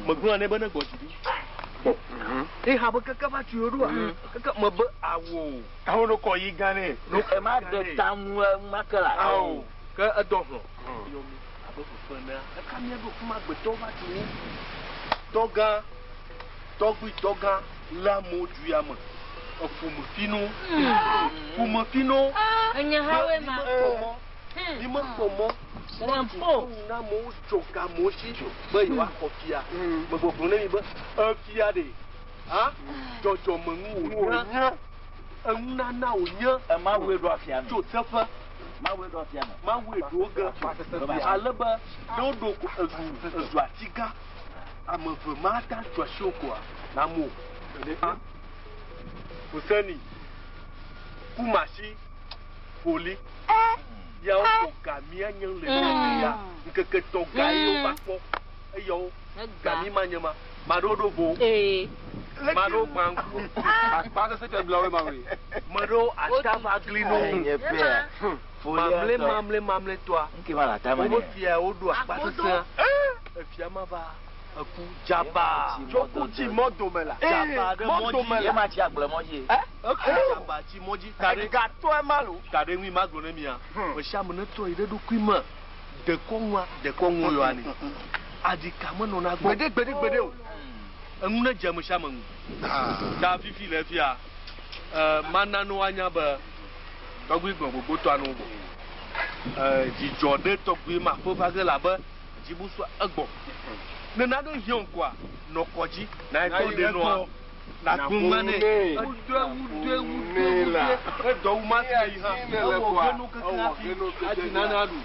Megblɔna ne be ne gbɔ dzi ɖi. Eha be keke va tui ɖoa. Keke me be awo. Awo no kɔ yi gã ne. No Ema ɖe tamu ma ke la. Awo ke edɔ hlɔ. Yɔ mi abe fefe nea. Eka mía ɖo kuma gbetɔ va tu mi. Tɔgã, tɔgbui tɔgã le amewo du ya me. Eƒome fino. Ƒome fino. Enye ha woe ma. Mi mekpɔ mɔ. Lempo. Na amewo tso ga amewo si be yewoaxɔ fia. Megbɔgblɔ ne mi be efia ɖe. Ha? Dzɔdzɔmenu wònye. Enunana wònye. Ema woe ɖo afia me. Tso seƒe. Mawue ɖo afia me. Mawue ɖo ge. Ale be ne woɖo ko ezu ezu ati gã. Ame eve ma ate ŋu atso asi wo koa na amewo. Fuseni, Kumasi, Foli. Yawo xɔ gamia nye le ya. Ŋkeke tɔ ga ye wova kpɔ. Eyawo gami ma nye ma. Maɖewo ɖo vo. Maɖewo gbã ŋku. Akpa sese fia gblɔ woe ma woe. Maɖewo ata va gli no. Enye pea. Mamle mamle mamle tɔa. Nke ma la ta ma Wobe ne. fia woɖo akpa sesea. Efia ma va eku dzaba. Tsoku tsi mɔ dome la. Dzaba ɖe mɔ dzi. Ye ma tsi agble mɔ dzi. Eku dzaba tsi mɔ dzi. Ta ɖe Gatɔe ma lo. ta ɖe ŋui ma gblɔ ne mia. Me sia ame ne trɔ yi ɖe ɖokui me. Dekɔnua dekɔnu yɔa ne. Aɖika menɔna gbɔ. Gbeɖe gbeɖe gbeɖe o. Enu ne dze ame sia ame ŋu. Ta fifi le fia. Mana no anya be tɔgbui gblɔ gbogbo tɔa no vɔ. Dzidzɔ ɖe tɔgbui ma ƒe va ge la be dzibusua egbɔ. Ne nane hiã ŋkɔa nɔ kɔ dzi na etɔ ɖe nɔa. Na gbɔma ne. Wudɔe wudɔe wudɔe wudɔe. Edɔ wu ma fi yi hã. Ewɔ genu keke hafi adi nane aɖu.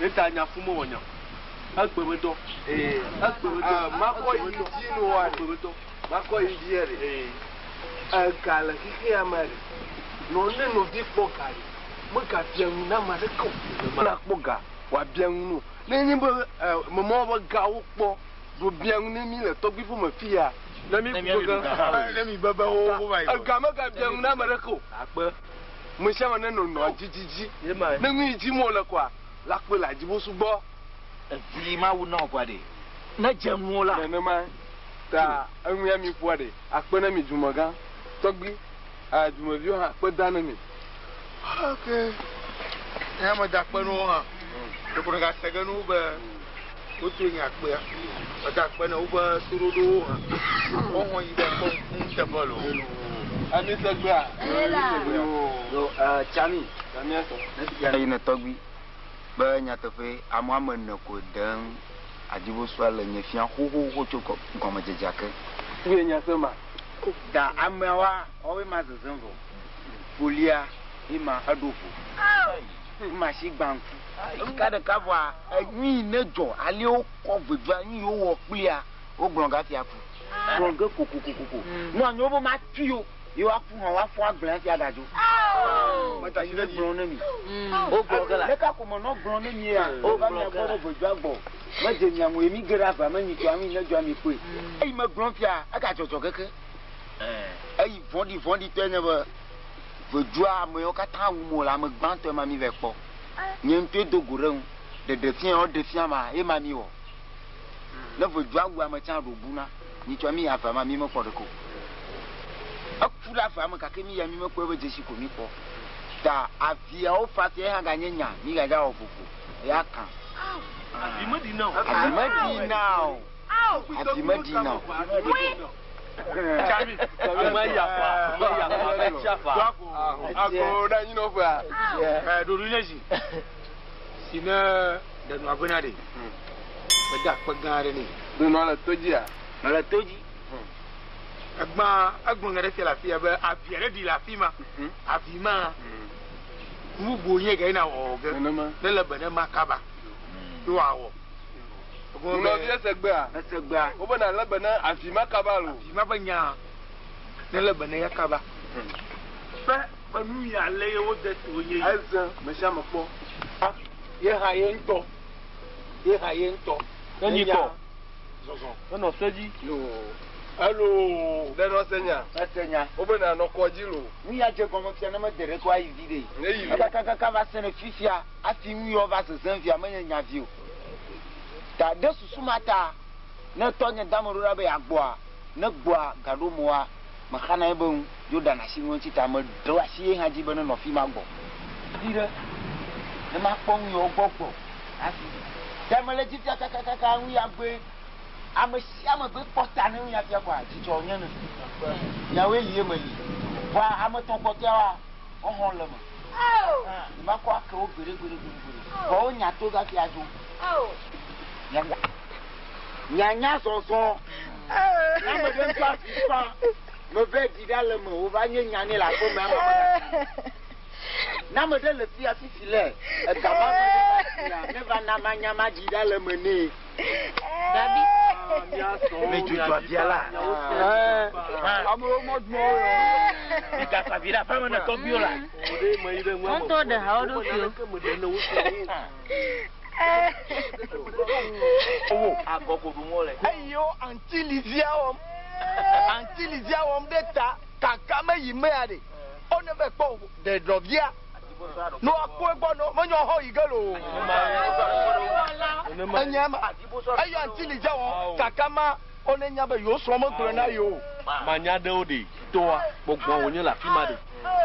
Ne ta nya fún mewɔ nya. Egbe be dɔ. Egbe be dɔ. Makɔ yi dzi no wa Egbe be dɔ. Makɔ yi dzi yɛ ɖe. Ega le xexea me ɖe. Nɔ ne nɔvi kpɔ ga ɖe, megabia nu na ame aɖeke o. Ne akpɔ ga, wòabia nu nɛ o. Ne nye be memɔ be gawo kpɔ ɖo bia nu ne mí le tɔgbui ƒe me fiya. Ne mí ku ge Ne mi bebe wo wo va yi. Ega megabia nu na ame aɖeke o. Akpe. Ame sia ame nenɔ nɔa dzidzi. Ne nu yi dzi mɔ le koa, la kpe le adzibo sugbɔ. Evi Mawu na wò ƒoa ɖe, ne dze ŋuwò la. Nenema ta enu ya mi ƒoa ɖe, akpe ne mi dumegã, tɔgbui, a dumeviwo hã akpe da ne mi. Ok. Nye me da akpe na wo hã. Ɖeko ɖeka se ge na wo be wotrɔ nye akpea. Meda akpe na woƒe toɖoɖowo hã. Wohɔ yi ɖe kpɔ nuteƒe loo. Ami segbea. Yo, Tsami. Yi ne tɔgbui be nyateƒe ame woame ene ko dem Adzibosoa le nye fia xoxoxo tso gɔmedzedzea ke. Ye nya se ma. Ta ameawoa, woawoe ma zezem vɔ. Folia ye ma eɖo vo. Ema si gbã ŋku. Ɖeka ɖeka vɔa, enyui ne dzɔ ale wokɔ vedua nu yi wowɔ kplia, wogblɔ gafia ku. Gblɔ ge kokokokoko. Nɔ anyi wobe matui o, ye woaku hã woafɔ agblẽ hafi agadzo. Ne gblɔ ne mi. Wogblɔ ge la. Leke ko menɔ gblɔ ne mi ya, wova mia gbɔ be vedua gbɔ. Medze mia ŋu ye mi ge ɖe avea me nyitɔa nu yi ne dzɔa mi kpɔe. Eyi megblɔ fia, egadzɔdzɔ keke. Eyi vɔ̃ɖi vɔ̃ɖitɔe nye be vedua ame yiwo katã wum wole ame gbãtɔe ma mi vɛ kpɔ. Nye ŋutɔe do go ɖe eŋu. Ɖeɖe fia yewo ɖe fia ma ye ma mi wɔ. Ne vedua wu ame tsã ɖo bu na. Nyitsɔ mi yi avea ma mi mekpɔ ɖeke o. Eku ɖe avea me gake mi ya mi mekpɔ eƒe dzesi ko mi kpɔ. Ta aviawo fa fia ye hã ganye nya mi gadza wɔ vovo eya kan. Avi meɖi na o. Avi meɖi na o. Avi meɖi na o. Tsami. Ame ya fa, ame ya fa, ame tsia fa. Ako ɖe anyi nɔƒea. Ɖoɖo nye zi si ne ɖenɔa bena ɖe mede akpe gã aɖe nɛ. Ɖenɔa le to dzia? Mele to dzi. Egbã egblɔ nya ɖe fia le afi ya be avi aɖe ɖi le afi ma. Avi ma nu bubu nye ga yina wɔwɔ ge. Ne le be ne ma kaba ye wòawɔ. Nɔvi esegbea? Esegbea. Wobe na lé be ne avi ma kaba lo. Avi ma ƒe nya ne lé be ne ya kaba. Ƒe ƒe nu ya lé ye wode to nye yi. Eze me sia me kpɔ. Ye hã ye ŋutɔ. Ye hã ye ŋutɔ. Ne nyi kɔ. Zɔzɔ. Nenɔ se dzi. Yoo. Alo. Ɖe nɔ se nya. Ese nya. Wobe na nɔ kɔ dzi lo. Nu ya dze gɔme fia ne mede ɖeke woayi vi ɖe. Ne yi vi. Kakakaka va se ne fifia hafi nu yawo va zezem fia menye nya vi o. Ta ɖe susu ma ta ne tɔnye dame ɖo ɖa be yeagbɔa, ne gbɔa gaɖo moa, mexana ebe ŋu ye woɖana asi ŋu ŋuti ta meɖo asi ye hã dzi be nenɔ fi ma gbɔ. Viɖe, ne makpɔ nu yawo gbɔ gbɔ hafi. Ta mele dzi fia kakakaka nu ya gbɔe ame sia ame gbɔe kpɔ ta ne nu ya fia kɔa, dzidzɔ wònye ne. Miawoe li ye meli. Vɔa ame etɔ̃ kpɔtɔeawoa, wohɔ le eme. Nyemekɔ ake wo gbeɖe gbeɖe gbeɖe gbeɖe. Vɔ wonya to hafi adzo. Nyanya zɔzɔ. Ne ame ɖe ŋutɔ afi fa, meve ɖi ɖa le eme wòva nye nya nɛ le aƒe me ama megasi. Ne ame ɖe le fia fifi le ega ma me ne va fia, ne va na manya maɖi ɖa le eme nɛ. Gabi. Mi dzudzɔ avia la. Amewo mɔdumɔ wo yɔ. Mi gafa vi ɖe aƒe me ne tɔgbuiwo la. Ŋutɔ ɖe ha wo ɖokuiwo. Eyi wo antilizia wɔm, antilizia wɔm ɖe ta kaka me yi mea ɖe. Wo ne be kpɔ ɖe ɖɔvia. No akpɔ egbɔ no menye xɔ yi ge lo. Enye ma. Eyi antilizia wɔm kaka ma wo ne nya be yewo srɔ̃ megblɔe na yewo. Manya ɖewo ɖe toa gbɔgbɔ wònye le afi ma ɖe.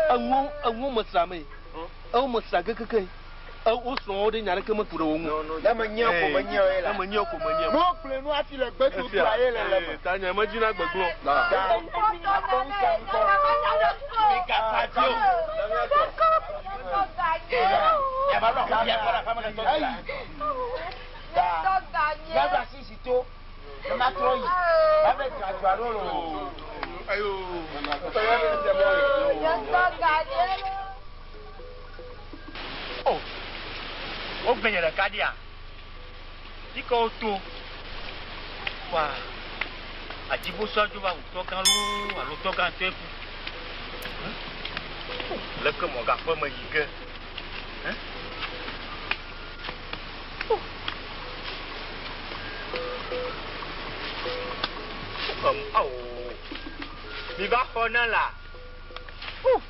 Eŋuwo eŋuwo mesra me. Ewo mesra kekeke. Wo srɔ̃wo ɖe nya ɖeke meku ɖe wo ŋu. Ne menye ko menye ye la. Ne menye ko menye. Ne wogblɔe nu hafi le gbedodoa ye le le me. Ta nye medina gbegblɔ. Ta akpɔ ŋusẽ ŋkɔ. Migafa dzi o. Eyi. Ta míaɖo asi si to. Ne matrɔ yi. Mabe dzra dzra ɖo loo. O, wogbe nye ɖeka ɖia? Fi ke woto wa adzibosua dzo va wu tɔgã loo alo tɔgã ŋutɔe ku. Leke mɔgaƒe me yi ge? Hẽ? Em, ao. Mi va xɔ ne la. Oh!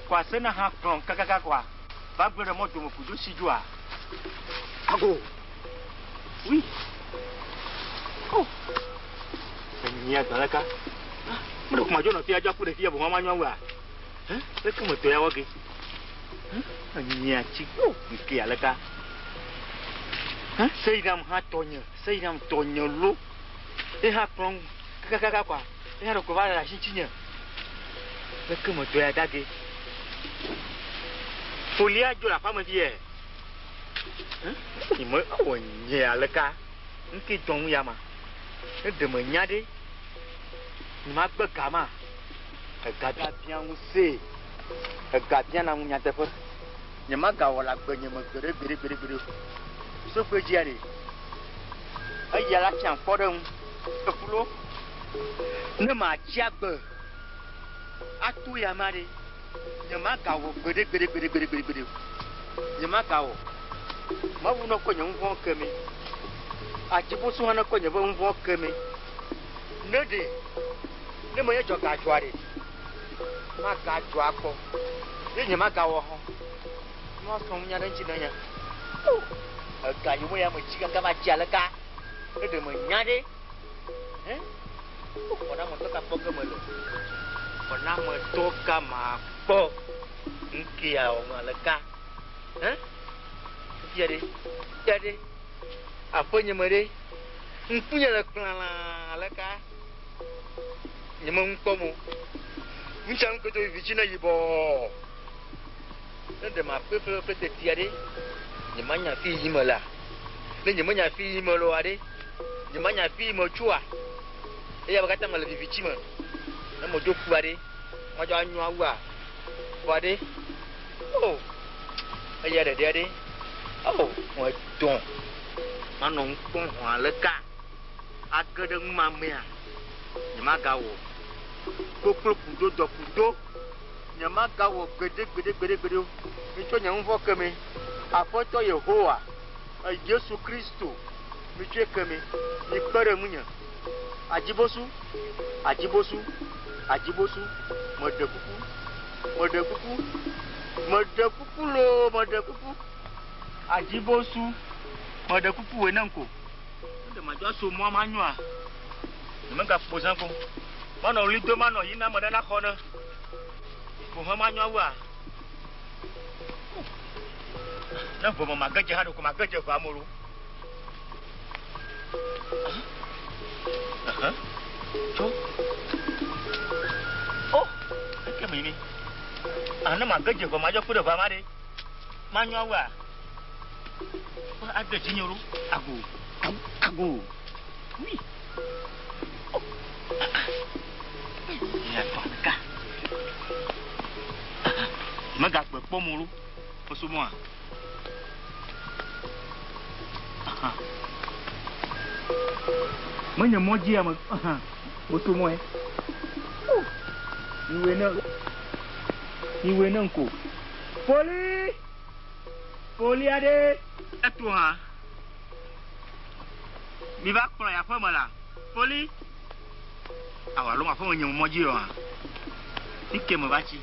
Kɔa se na hã kplɔm kakaka kɔa va gblẽ ɖe mɔ dome kudo si dzoa. Ago. Oui. Oh. Enyia dɔ ɖeka. Meɖe kuma dzo nɔ fia dzo aku ɖe fia boŋ ma nyɔ wua. Hẽ? Leke me tɔ ya wɔ ge? Hẽ? Enyia tsi. Oh, nke ya leka. Hẽ? Seyinam hã tɔnye, seyinam tɔnye lo. E hã kplɔm kakaka kɔa. E hã ɖe ko va le asi tsinye. Leke me tɔ ya da ge? Folia dzo le aƒea me fie. Hẽ? Nye ewɔ nye ya leka. Nke dzɔ ŋu ya ma. Ne ɖe me nya ɖe. Nye ma gbe ga ma. Ega bia ŋu see. Ega bia na ŋu nyateƒe. Nye ma gawɔ le agbe nye me gbeɖe gbeɖe gbeɖe gbeɖe o. Sokpe dzia ɖe. Eya la fia kpɔ ɖe ŋu. Efulo. Ne ma tsi agbe. Ato ya ma ɖe. Nye ma gawɔ gbeɖe gbeɖe gbeɖe gbeɖe gbeɖe gbeɖe o. Nye ma gawɔ. Mawu ne kɔ nye nu vɔ̃ ke mi. Adzibosu hã ne kɔ nye ƒe nu vɔ̃ ke mi. Ne ɖe, ne menye dzɔ gadzɔa ɖe, magadzɔ akpɔ. Ye nye magawɔ hã. Ne woasrɔ̃ nunya ɖe ŋuti ne nye. O, ega yome ya metsi kaka va tsi aleka. Ne ɖe menya ɖe. Hẽ? O, xɔnametɔ ka kpɔ ge mele? Xɔnametɔ ka makpɔ? Ŋkea wɔm aleka? Hẽ? Fifia ɖe, fifia ɖe, aƒenye me ɖe, ŋkunye le kplala aleka? Nye me ŋu kpɔm o. Ŋutsa ŋu koto vivitsi ne yibɔ. Ne ɖe makpɔe ƒe ƒe tetia ɖe, nye manya fi yi me la. Ne nye menya fi yi me loa ɖe, nye manya fi yi me tsoa. Eya be katã mele vivitsi me. Ne medzo kua ɖe, madzɔ anyɔ awua. Vɔa ɖe, o, eya ɖeɖea ɖe, o, medɔn. Manɔ ŋu kpɔm hɔ̃ aleka age ɖe nu ma mea, nye magawɔ. Koklo kudo dɔ kudo, nye magawɔ gbeɖe gbeɖe gbeɖe gbeɖe o. Mitsɔ nye nu vɔ̃ ke mi. Aƒetɔ Yehowa, Yesu Kristo, mitsɔe ke mi. Mikpe ɖe ŋunye. Adzibosu, adzibosu, adzibosu, meɖe kuku, meɖe kuku, meɖe kuku loo, meɖe kuku. Adzibosu, meɖe kuku wòe ne ŋko. Ne ɖe madzɔ aso mɔa ma nyoa, nye megakpo zã ko. Manɔ ɣli dom anɔ yina ame ɖe naxɔ ne. Ko he manyo awua. Ne ʋe me mage dze hã ɖeko mage dze ʋea me lo. Aha. Tso. Oh, eke me ni. Ah, ne mage dze ʋe madzɔ kpe ɖe ʋea ma ɖe. Manyo awua. Ade dzinye lo. Ago. Ago. Ui. Oh. Ya tɔ ɖeka. Megagbe kpɔm o lo. Mesomɔa. Menye mɔ dzia me. Mesomɔe. Miwɔe ne. Miwɔe ne ŋko. Poli. Poli aɖe. Eto hã. Mi va kplɔ ya ƒe me la. Poli. Awo alo aƒe me nye mɔ dzi yɔ hã. Ike me va tsi.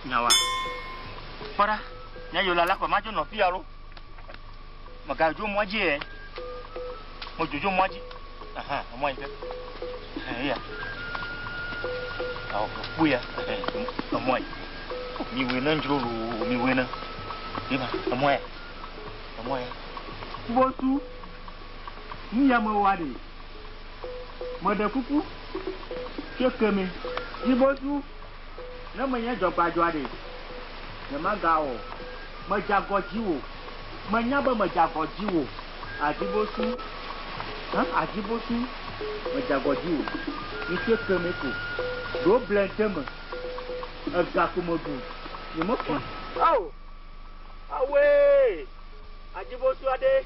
Nyawa. Kpɔɖa. Nya yo la la kɔ madzo nɔ fia lo. Megadzo mɔ dzi ye. Medzodzo mɔ dzi. Aha, mɔ yi ke. Eya. Awo kpu ya. Emɔ yi. Mi wɛ ne dzro lo, mi wɛ ne. Ema, emɔ ya. Emɔ ya. Bosu. Nu ya mewɔ ɖe. Meɖe kuku. Tso ke mi. Dzibosu. Ne menye dzɔgbadzɔa ɖe, nye magawɔ. Medze agɔ dziwò. Menya be medze agɔ dziwò. Adzibosu. Hã, adzibosu. Medze agɔ dziwò. Mitso ke mi ko. Ɖo ble de me. Ega ko meɖu. Nye mekpɔ. Ao! Awoe! Adzibosu aɖe.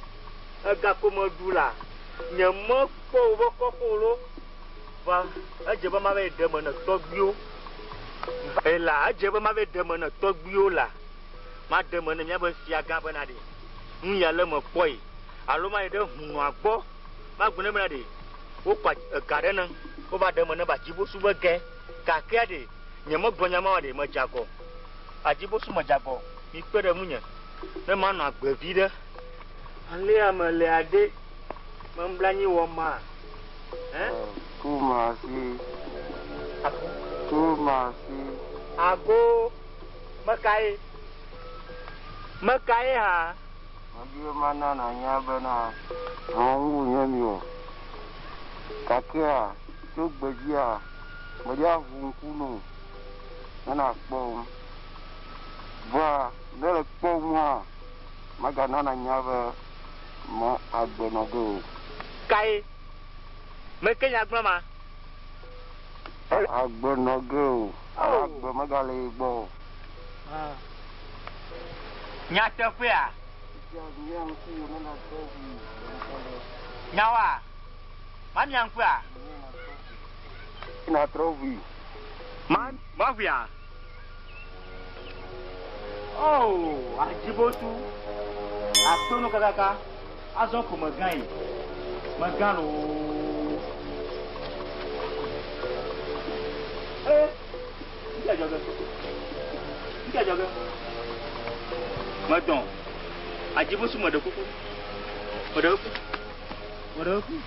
Ega ko meɖu la. Nye mekpɔ wo be kɔƒe o lo. Va, edze be ma va yi ɖe me ne tɔgbuiwo. Ela edze be mave ɖe me ne tɔgbuiwo la. Maɖe me ne míabe fiagã bena ɖe. Nu ya le me kpɔe. Alo mayi ɖe hunɔa gbɔ. Magblɔ nɛ bena ɖe wokɔ ega ɖe nem. Wova ɖe me ne be adzibosu be ge. Gakea ɖe nyemegblɔ nya ma ɖe medze agɔ. Adzibosu medze agɔ. Mikpe ɖe ŋunye ne manɔ agbe vi ɖe. Alea melea ɖe membla anyi wɔ ma. Kumasi. Kumasi. Ago mekae. Mekae hã. Medi be mana nànya bena vɔ̃ ŋu nye mi o. Gakea tso gbedzia meɖi aʋu ŋku no ne nàkpɔm. Vɔa ne le kpɔm hã magana nànya be me agbe nɔ ge o. Kae? Meke nya gblɔ ma? Agbe nɔ ge o. Alo agbe megale ye gbɔ o. Nyateƒea? Nyawoa? Mamia ŋkua? Natrɔ ʋui. Ma maʋuia? Oh, adzibosu. Atonu kakaka. Azɔ ko megã yi. Megã loo. Eh, ŋkɛ dzɔge. Ŋkɛ dzɔge. Medɔn. Adzibosu meɖe kuku. Meɖe kuku. Meɖe kuku.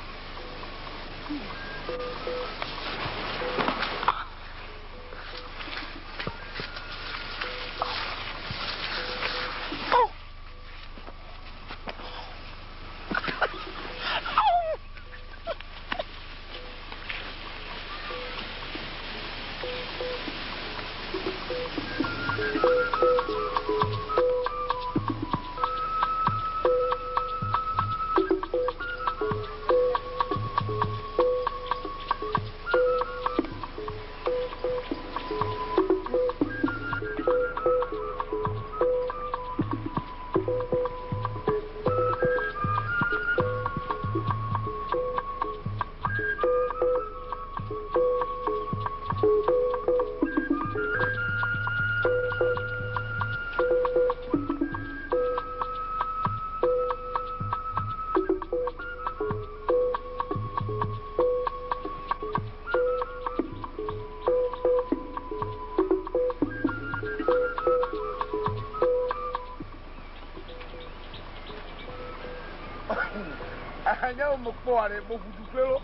Anya mo kpɔ wa ɖe mo ʋudu kple lo.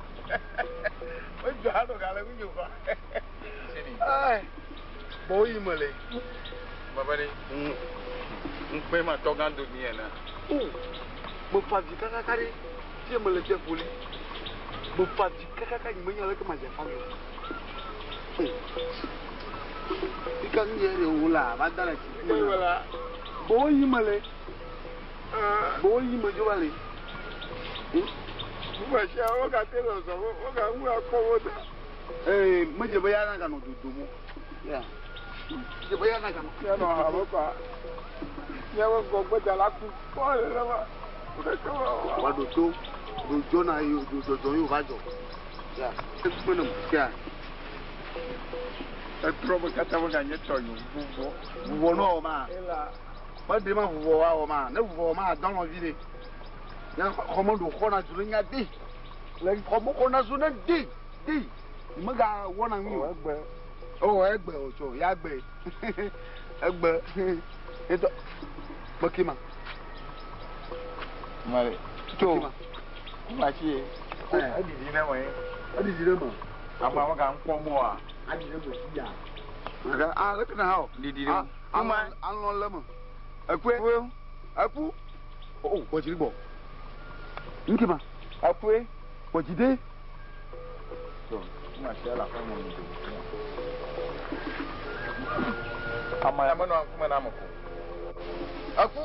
Mo dzɔ aɖo gale ŋu nyo fa. Ai. Bo yi me le. Baba ɖe. Ŋkpɛ ma tɔgã do mi ene. O. Mo fa vi kakaka ɖe. Fie me le fie ƒoli. Mo fa vi kakaka nyi menya leke ma dze fa mi. Ika nu yɛ ɖe wo la va da le tsi. Bo yi me le. Bo yi me dzo va le. Ee, medze be ya naganɔ dodom o. Ya. Medze be ya naganɔ. Míanɔ ha me kɔa, míaƒe ŋgɔgbedala ku kpɔ nenema. Woaɖo to, ɖo dzɔna yi ɖo dzɔdzɔ yi wòva dzɔ. Ya. Ekpe nem. Ya. Etrɔ me katã meganye tɔnye o, vuvɔ. Vuvɔ nɔ wɔ ma. Meɖe ma vuvɔ wa wɔ ma. Ne vuvɔ wɔ ma, adɔ lɔ̃ vi ɖe. Ne xɔme ɖo xɔna zu ne nya de. Le xɔme xɔna zu ne de de. Mega wɔna ŋui o. Egbe. Oh, egbe o tso ya gbe. Egbe. Etɔ. Mekima. Mare. Tso. Kuma tsi ye. Eɖiɖi ne me. Eɖiɖi ne me. Ameawo ga ŋkpɔ mɔa. Aɖi ne me si ya. Gake a leke na ha o. Ɖiɖi ne. Kuma. Alɔ le me. Ekue. Eku. Oh, kpɔtsi gbɔ. Nkima. Ekue. Kpɔtsi de. So, kuma tsi ele aƒe me mi do. Ame ya menɔa ŋkume na ame ko. Eku.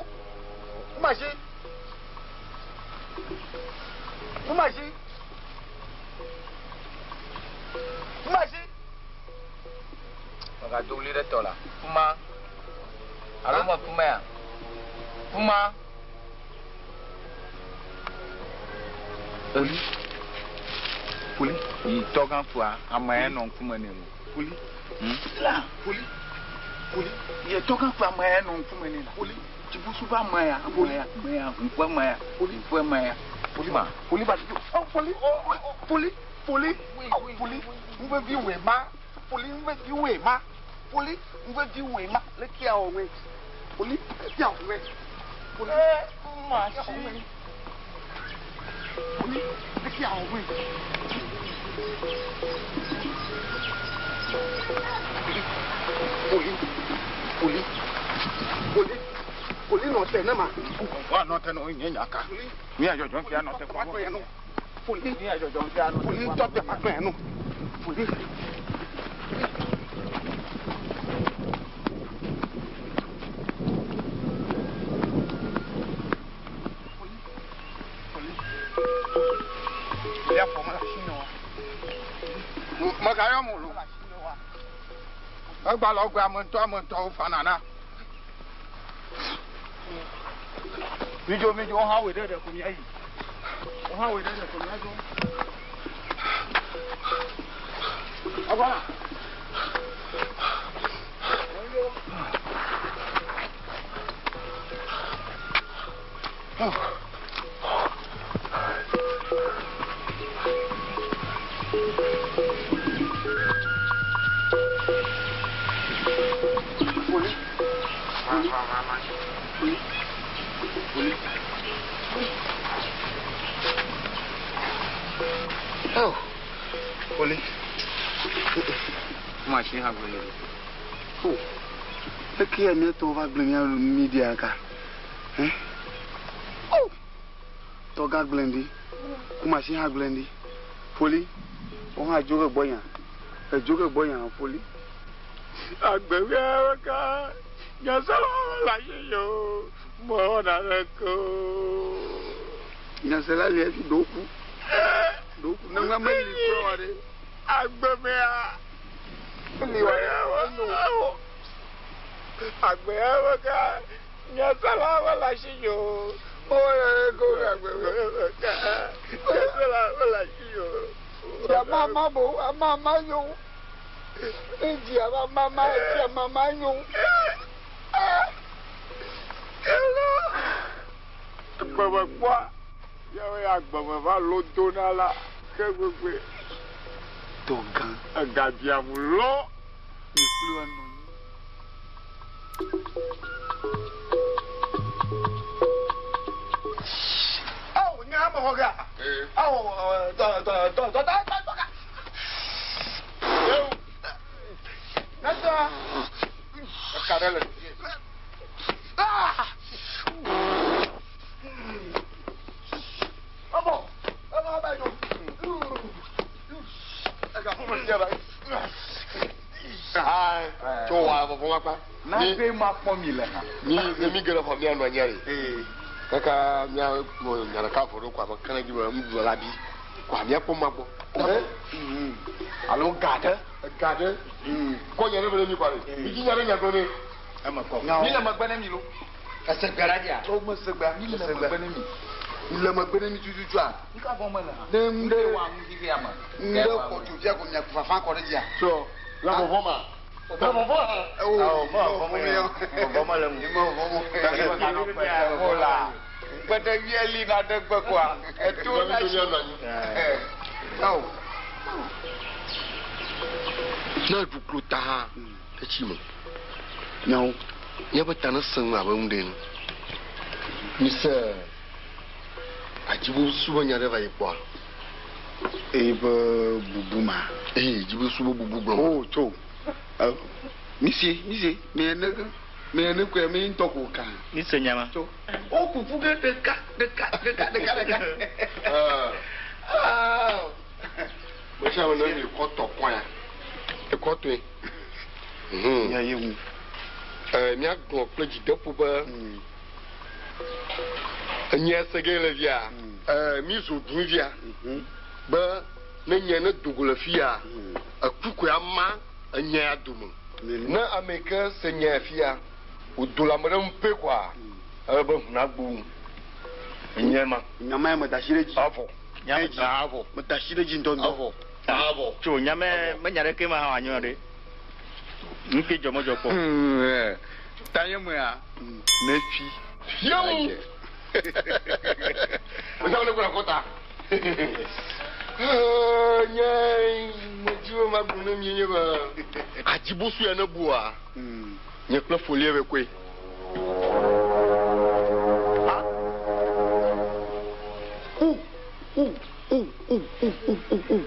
Kuma tsi. Kuma tsi. Kuma tsi. Megado ɣli ɖe tɔ la. Kuma. Alo me kuma ya. Kuma. Poli. Poli. Yi tɔgã kua, ame ya nɔ ŋkume nɛ o. Poli. La poli poli ye tɔgã ƒe ame ya nɔ ŋkume nɛ la. Poli tsibusu ƒe ame ya ame ya ame ya ʋu ƒe ame ya poli ƒe ame ya. Poli ma poli ba tutu. Oh poli oh poli poli oh poli ŋuvevi wòe ma poli ŋuvevi wòe ma poli ŋuvevi wòe ma le kia wɔ ŋue poli kia wɔ ŋue poli ma si poli le kia wɔ ŋue. Poli poli poli poli nɔ te ne ma. Wa nɔ te no nye nya ka. Mi adzɔdzɔ fia nɔ te kpɔ. Poli mi adzɔdzɔ fia nɔ. Poli tɔ te kpakpɛ nu. Poli. Mègayɔ mo lo. Egba le ɔgbe ame ŋutɔ ame ŋutɔwo fana na. Midzo midzo wohã wòe ɖe ɖe ko miayi. Wohã wòe ɖe ɖe ko miadzo. Agbala. Oh. Poli. Poli. Poli. Poli. Oh. Poli. Machine ha gblẽ ɖi. Oh. Eke ya míetɔwo va gblẽ mía mí ɖia ka. Eh? Oh. Tɔgã gblẽ ɖi. Kumasi hã gblẽ ɖi. Poli. Wo hã dzo ge gbɔnya. Edzo ge gbɔnya poli. Agbewia ka nyasela la yeyo mewɔna ɖeke o. Nyasela li efi ɖewo ku. Ɖewo ku. Ne ŋua meli kura wa ɖe. Agbemea. Meli wa ɖe. Enyo. Agbewia ka nyasela la yeyo mewɔna ɖeke o. Agbewia ka nyasela la yeyo. Ya mama bo, mama nyo. Eji ama mama, eji mama nyo. Hello. Agbeme kpɔa, yawo ya agbeme va lodona la ke gbegbe. Tɔgã. Egabiamu lɔ. Mi kpli wa nɔ anyi. Awo nya ame xɔ gea. Awo tɔ tɔ tɔ tɔ tɔ tɔ tɔ ka. Nasa. Eka ɖe le. Ah! Ɔbɔ, ɔbɔ ɔbɔ ayo. Ega fún mi tiɛ ba. Tso wa vɔvɔ ma kpa. Na be ma kpɔ mi le hã. Mi ne mi ge ɖe xɔ mía nɔ anyi ɖe. Kaka mía nɔ nya ɖeka vɔ ɖo ko abe kene dzi be nuɖuɖu la bi. Ko mía kpɔ ma gbɔ. Alo ga ɖe. Ga ɖe. Kɔ nya ɖe be ɖe mi kɔ ɖe. Mi dzi nya ɖe nya gblɔ ne. Eme kɔ. Mi le megbe ne mi lo. Ese gbe ɖa dzia. O me se gbea mi le megbe ne mi. Mi le megbe ne mi tututua. Mi ka vɔ me le hã. Ne ŋu ɖe wa ŋu xixea me. Ŋu ɖe kɔ tso fia ko mia fafa kɔ ɖe dzia. So la vɔvɔ ma. La vɔvɔ hã. O me vɔvɔ me yɔ. Vɔvɔ me le ŋu. Me vɔvɔ me. Mola. Gbede wieli na ɖe gbe koa. Eto na si. Awo. Ne ɖuklo ta hã etsi me. Nyawo. Míaƒe ta ne sẽ ŋu abe nu ɖe ene. Mi se adzibusu be nya ɖe va yi kpɔa? Eye be bubu ma. Ee, dzibusu be bubu gblɔm. O tso. Mi se, mi se, mi ne mi ne koe mi ŋutɔ ko kan. Mi se nya ma. Tso. O kuku ge ɖeka ɖeka ɖeka ɖeka ɖeka. Mesia me ne mi kɔ tɔ kɔa, ekɔ tɔe. Nya ye ŋu. Míagblɔ kple dzideƒo be enye se ge le via. Mi zo dun via. Be ne nye ne dogo le fia, eku koe ama enye ya dome. Ne ame ke se nye fia, wòdo le ame ɖe ŋu pɛ koa, ele be ʋu nagbo ŋu. Enye ma. Nyama ya me da asi ɖe dzi. Avɔ. Nyama dzi. Avɔ. Me da asi ɖe dzi ŋutɔ ŋutɔ. Avɔ. Avɔ. Tso nyame menya ɖeke ma hã wòanyo ɖe. Nke dzɔ medzɔ kpɔ. Tanye mea ne fi. Fiawu. Mesã le kura kɔta. Nye medzi be magblɔ ne mi nye be adzibosu ya ne bua nye kple folie be koe. U u u u u u u u.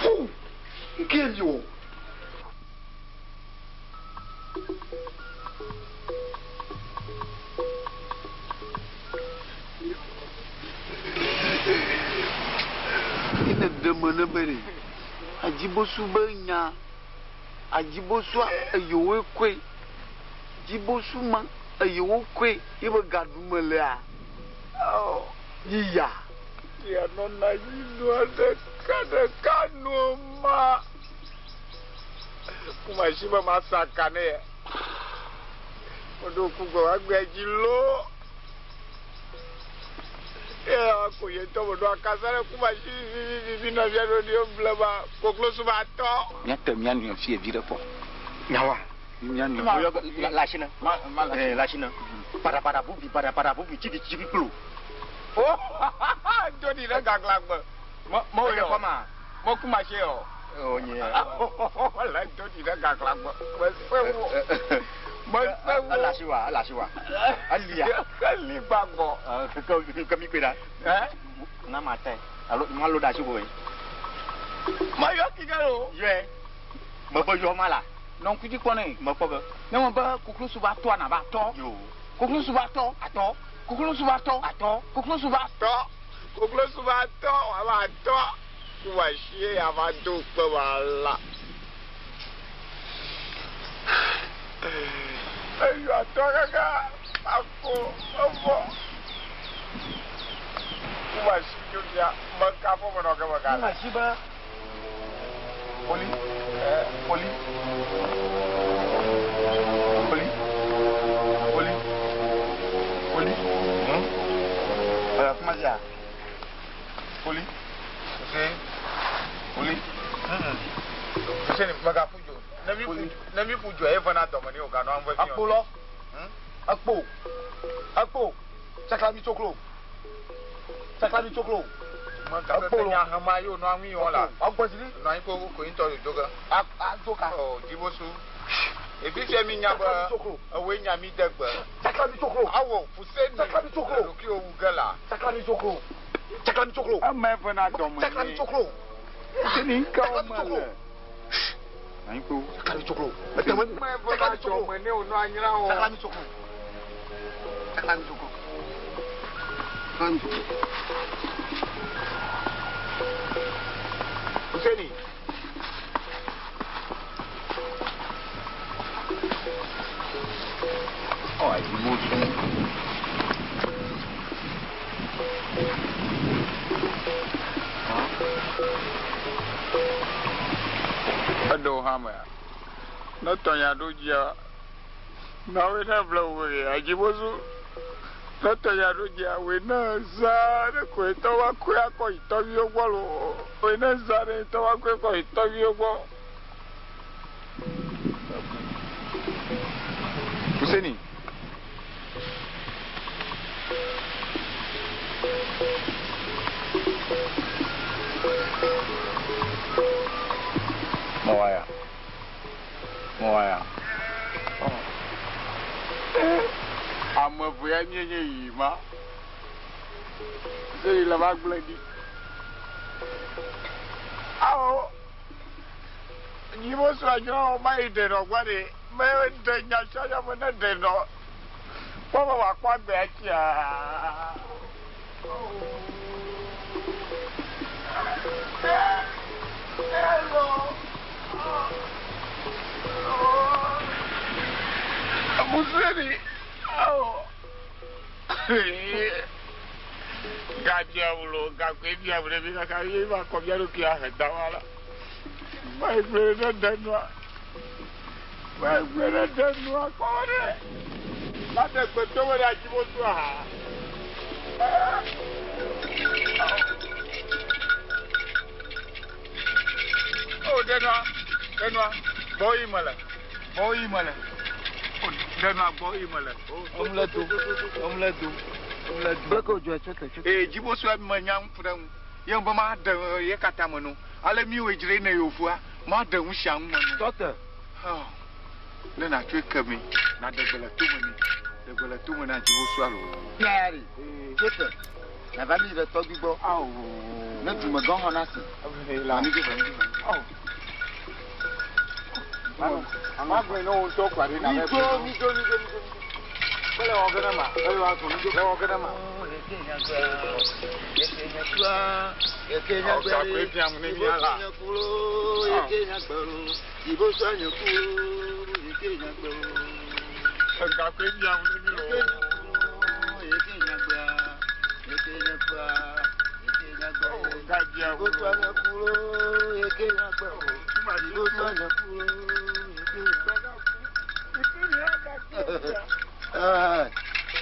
U. Nke mi o. Ene ɖe me ne be ɖe adzibosu be nya adzibosua eyewoe koe dzibosu ma eyewo koe ye be gaɖume lea ɔ yiya. Ya nɔna yi nua ɖeka ɖeka nu ma kuma si be ma sa ka ne yɛ meɖo ku gbe wa gbea dzi loo. Eya ko ye ŋutɔ meɖo akasa ɖe kuma si vivivivi nɔvia ɖo ɖi woble ba koklosu ba tɔ. Míate mía nɔewo fie vi ɖe kpɔ. Nyawa. Mía nɔewo. La asi na. Eh, la asi na. Pada pada bubi pada pada bubi tsiki tsiki kplo. O do ɖi ɖe gagla gbe. Mɔ mɔ Eke yɔ. kɔma. Mɔ kuma si yɔ. O nye. Le do ɖi ɖe gagla gbe. Mese wo. Mese wo. Ela asi wa ela asi wa. Elia. Eli gbagbɔ. Ke ke mi kpe ɖa. Ɛ? Na ma tɛ. Alo ma lo ɖe asi ko ye. Mayɔ kike lo. Yɔe. Me be yɔ ma la. Nɔ ŋku dzi kpɔ ne. Me kpɔ ge. Ne me be koklosu va tɔa na va tɔ. Yo. Koklosu va tɔ. Atɔ. Koklosu va tɔ. Atɔ. Koklosu va tɔ. Koklosu va tɔ wòava tɔ. Kuma si ye ava do kpe wa la. Eyɔ atɔ kaka afɔ evɔ. Kuma si tso fia meka fɔ menɔ ke meka. Kuma si be. Poli. Poli. Poli. Poli. Poli. Kuma sia. Poli. Se. Poli. Sese ni meka ƒu dzo. Ne mi ƒu ne mi ƒu dzo ye vena dɔme ni o ganɔ anve fi. Akpo lɔ. Akpo. Akpo. Tsaklami tsoklo. Tsaklami tsoklo. Akpo nya hema yo nɔ anwi yɔ la. Agbɔsili. Nɔ anyi ko ko ŋutɔ do ge. Adzo ka. Ɔ dzibosu. Efi fia mi nya be ewoe nya mi de gbe. Tsaklami tsoklo. Awɔ fuseni. Tsaklami tsoklo. Ɖokuiwo wu ge la. Tsaklami tsoklo. Tsaklami tsoklo. Ame vena dɔme ni. Tsaklami tsoklo. Seni nka wo me le. Anyi ko. Tsaklami tsoklo. Ame vena dɔme ni o nɔ anyra o. Tsaklami tsoklo. Tsaklami tsoklo. Tsaklami tsoklo. Fuseni. Ɔ adzibosu. Eɖewo hã mea. Ne tɔnya ɖo dzia, nawoe ne ble woe adzibosu. Ne tɔnya ɖo dzia, woe ne zã ɖe koe tɔ wa koe akɔ yi tɔviwo gbɔ lo. Woe ne zã ɖe tɔ wa koe kɔ yi tɔviwo gbɔ. Fuseni. Mɔwaya. Mɔwaya. Ame eve ya míenye yi ma. Seni le va gblẽ ɖi. Awo. Dzibosu adzra wo ma yi ɖenɔ gbɔ ɖe. Me ɖe nya sia nya me ne ɖenɔ. Kpɔ be wòakpɔ agbea tsia. Hello. Museni. Awo. Gabia wlo gakpe bia wlo mi kaka ye ma kɔ bia ɖokui ahe da wa la. Ma yi gblẽ ɖe ɖenua. Ma yi gblẽ ɖe ɖenua kpɔ ɖe. Ma ɖe gbe to be ɖe adzibosu aha. Ɖenua, gbɔ yi mele. Gbɔ yi mele. Ɖenua gbɔ yi mele. Omle do. Omle do. Omle do. Leke wòdzɔe tso te tso te. Ee, dzibosua me nya ŋu ɖe ŋu. Ye be ma ɖe ye katã me no. Ale mi wòe dzre ne yovua, ma ɖe ŋu sia ŋu me no. Tɔte. Ne nàtsɔe ke mi, nàɖe gbe le tome nɛ. Ɖe gbe le tome na dzibosua loo. Nya ya ɖe, tso te. Nàva mi ɖe tɔgbui gbɔ. Ne dumegã xɔ na si. Va mi dzo, va mi dzo, va mi dzo. Magblɔe ne wò ŋutɔ kɔa ɖe na Mi dzo, mi dzo, mi dzo, mi dzo, mi dzo. Mele wɔ ge ɖe ma. Mele wɔ ge, mi dzo. Le wɔ ge ɖe ma.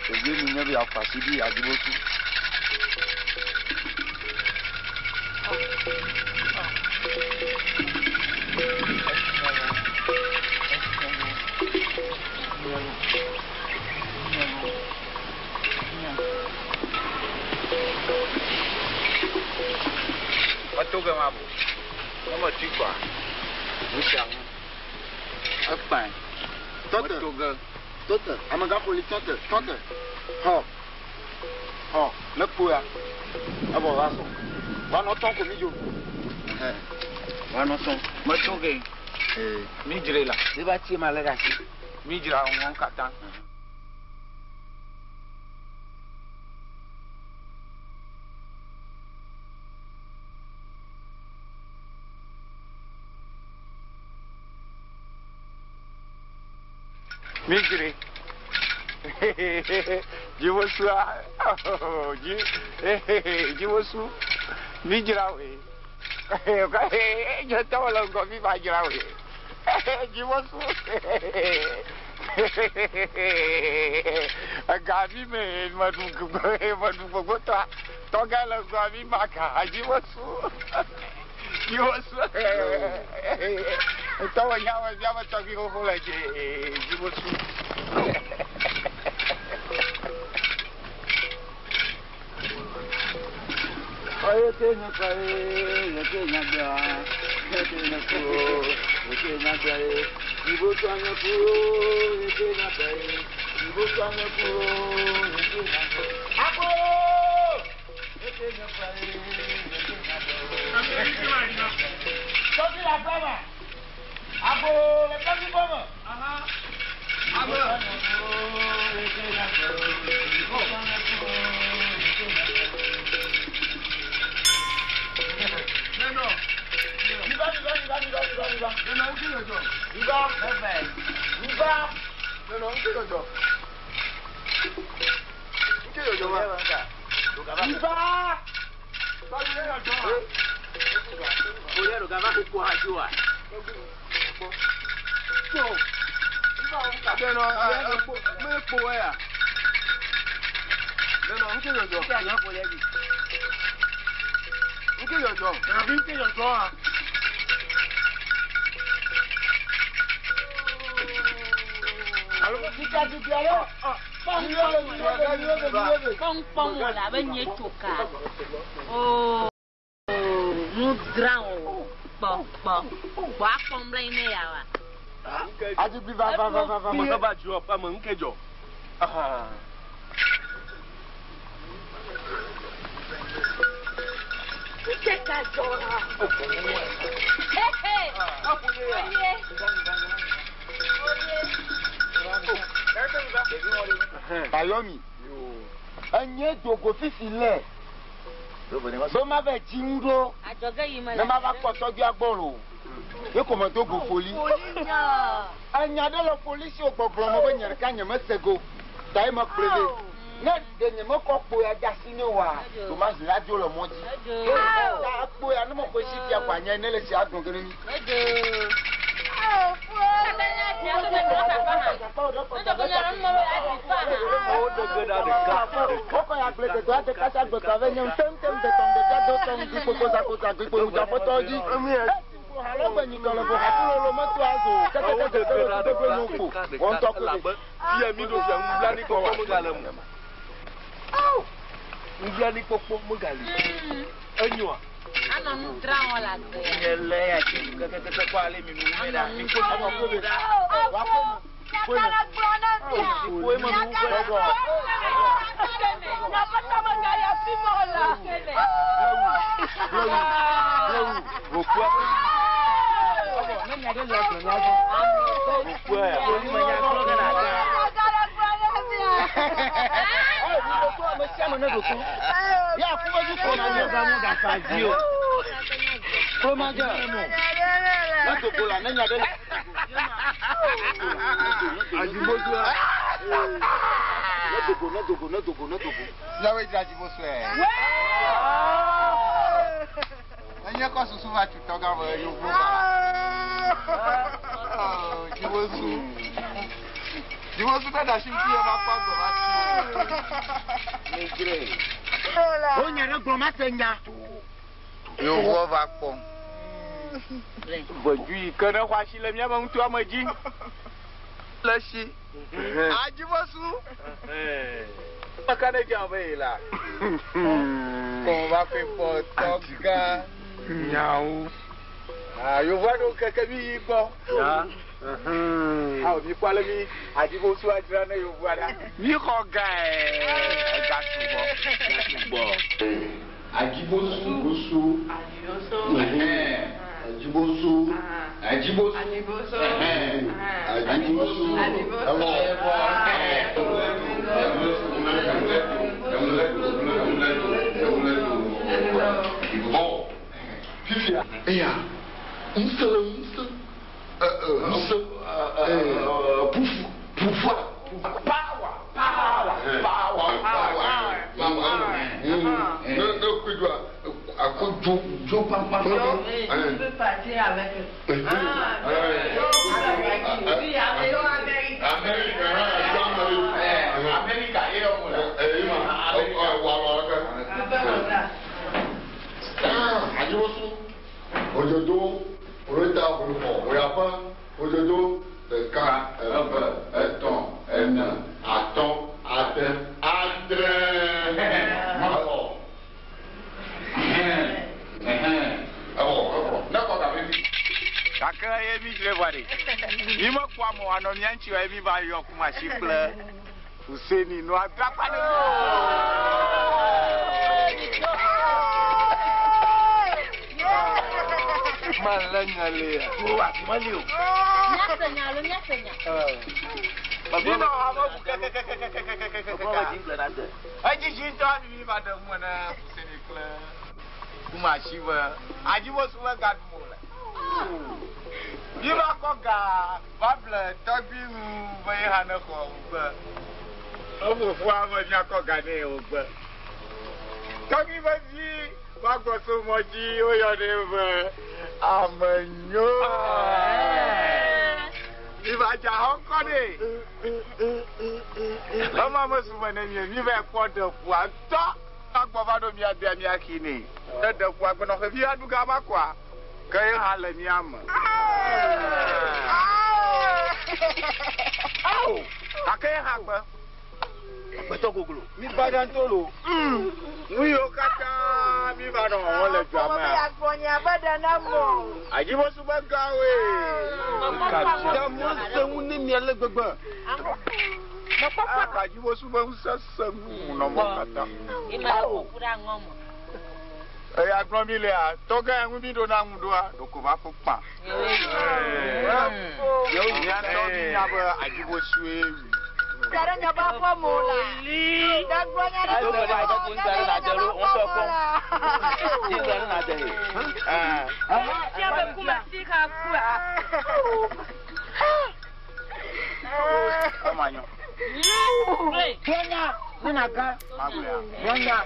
Èyé mi nye be yeaƒo asi ɖi yeadi bo tu. Meto ge ma bo. Ne metui kɔa, nu sia nu ekpãe. Tɔte. Meto ge. Tɔte. Amegãxoli tɔte. Tɔte. Xɔ. Xɔ. Ne kpoya. Evɔ va sɔ. Va nɔ tɔn ko mi dzo. Ɛhɛn. Va nɔ tɔn. Meto ge. Ee. Mi dzre la. Mi va tsie ma lé ɖe asi. Mi dzra ŋuwo katã. Mi dzre. Dzivosua. Dzi. Dzivosu. Mi dzra woe. Nye tɔwo le ŋgɔ mi va dzra woe. Dzivosu. Ega mi me meɖu meɖu gbogbotɔa. Tɔgã le ŋgɔ mi ma ga dzivosu. Dzivosu. Ŋutɔwo nya me miaƒe tɔgbi xoxo le dzi dzivosu. Yeke nyakpa ye, yeke nyagba, yeke nyaku, yeke nyagba ye. Ibosu anyaku, yeke nyagba ye. Ibosu anyaku, yeke nyagba. Ako! Yeke nyakpa ye, yeke nyagba. Tọ́jú la fẹ́ ma. Àbò lè tọ́jú bọ́ mọ̀. Àbò. Yeke nyagba, ibosu anyaku, yeke nyagba. Neno. Iba, iba, iba, iba, iba, iba. Neno, ń kéjọ jọ. Iba. Iba. Neno, ń kéjọ jọ. Ń kéjọ jọ wa. Iba. Neno, mekpo ya. Neno, ń kéjọ jọ. Ń kéjọ jọ. Ń kéjọ jọ wa. Kpɔnkpɔn wò la be nye tso ka. Oo, nu dzra o. Kpɔ kpɔ kpɔ akpɔm ɖe ne ya wa. Adigbi va va va va va. Ame va dzɔ ame ŋke dzɔ. Ike ka dzɔ la. Hehe. Oye. Oye. Bayomi. Enye dogo fifi lɛ. Be ma va dzi ŋu ɖo. Adzɔge yi me Ne ma va kpɔ tɔgbia gbɔ lo. Ye ko me do go foli. Enya ɖe le foli si wo gbɔgblɔ me be nye ɖeka nye mese go. Ta ye me kplɔe ɖe. Ne ɖe nye mekɔ kpo ya de asi ne oa, Tomazi la dzo le mɔ dzi. Ta kpo ya ne mexɔe si fia ko anya ne le si adɔ ge ɖe mi. Wokɔ ya gble tete ate kasa gbetɔ ave nye ŋtem tem tetɔm ɖeka do tɔm gbikpo koza koza gbikpo ŋudzafɔtɔ dzi. Fia mi ɖo fia nublanuikpɔkpɔ megale mo. Nublanuikpɔkpɔ megali. Enyoa. Anɔ nu dzram wɔ le agbe ya. Nye lé ya tsi kɛkɛkɛkɛ kɔ ale mi nu me ɖa. Mi ko mi ko mi ɖa. Wa ko mi. Ko mi. Ko mi nu gbe ɖa. Enye kɔ susu va tu tɔgã me yovo ba. Dziwosu. Dziwosu ɖe ɖe asi ŋuti ye ma kpɔ agbe ma ti. Wo nya ɖe gblɔ ma se nya. Yovoa va kpɔ. Vedu yi ke ne xɔ asi le míaƒe ŋutua me dzi. Le si. Adziwosu. Meka ɖe dzi be yi la. Kɔn va fi kpɔ tɔgã. Nyawo. Yovoa ɖo keke mi yi gbɔ. Awo mi kpɔ ale mi adziwosu adzra ne yovoa ɖa. Mi xɔ gae. Ega sugbɔ. Sugbɔ. Adzibosu. Adzibosu. Adzibosu. Adzibosu. Ɛwɔ. Bon, fifia. Eya, ŋusẽ le ŋusẽ, ŋusẽ, pufu, pufua. Power, power, power, power, power. Ne ne kodzo akodzo dzo pampa. Tu peux partir avec eux. Amérique, Adzibosu, ojojo, oreta olùkọ, òyàpá, ojojo, ɖeka, eve, etɔ̃, ene, atɔ̃, ade, adre. Evɔ. Evɔ, evɔ. Ne kɔ gabe vi. Gake ye mi dzre vɔ ɖe. Mi mekpɔ ame wòanɔ mía ŋuti o ye mi va yɔ Kumasi kple Huseni nɔ adzakpa ɖe mi o. Malé nya lia. O afi meli o. Míase nya alo míase nya. Mi nɔ ame ŋu kekekekekekekeke. Edzidzi ŋutɔ hafi mi va ɖe ŋu me na Huseni kple Kumasi be Adzibosu megaɖum o le. Mi va kɔ ga va ble tɔgbui ŋu be ye hã nexɔ ŋugbe. Efofoa be míakɔ ga nɛ wògbe. Tɔgbui ƒe vi va gbɔ so mɔ dzi woyɔnɛ be amenyo. Mi va dza xɔ ŋkɔ nɛ. Ema mesu me ne mi o. Mi va kpɔ ɖeƒua ŋutɔ. Agbɔ va ɖo mía dea mía xi nɛ. Ne ɖeƒua gbenɔ xevi aɖu ga va kɔa, ke ye hã le mía me. Ao! Gake ye hã gbe. Agbetɔ goglo. Mi ba ɖa ŋutɔ lo. Nu yiwo katã mi va nɔ wɔwɔm le dua mea. Adzibosu be gawoe. Ɖe ŋusẽ ŋu ne mia le gbegbe. Adzibosu be ŋusẽ sẽ ŋu nɔ mɔ katã. Eya gblɔ mi lea, tɔgã ya ŋu mi ɖo na ŋu ɖoa, ɖeko va ƒu kpã. Mía ŋutɔ mi nya be Adzibosue wui. Gblɔ ne nàgã. Gblɔ nya.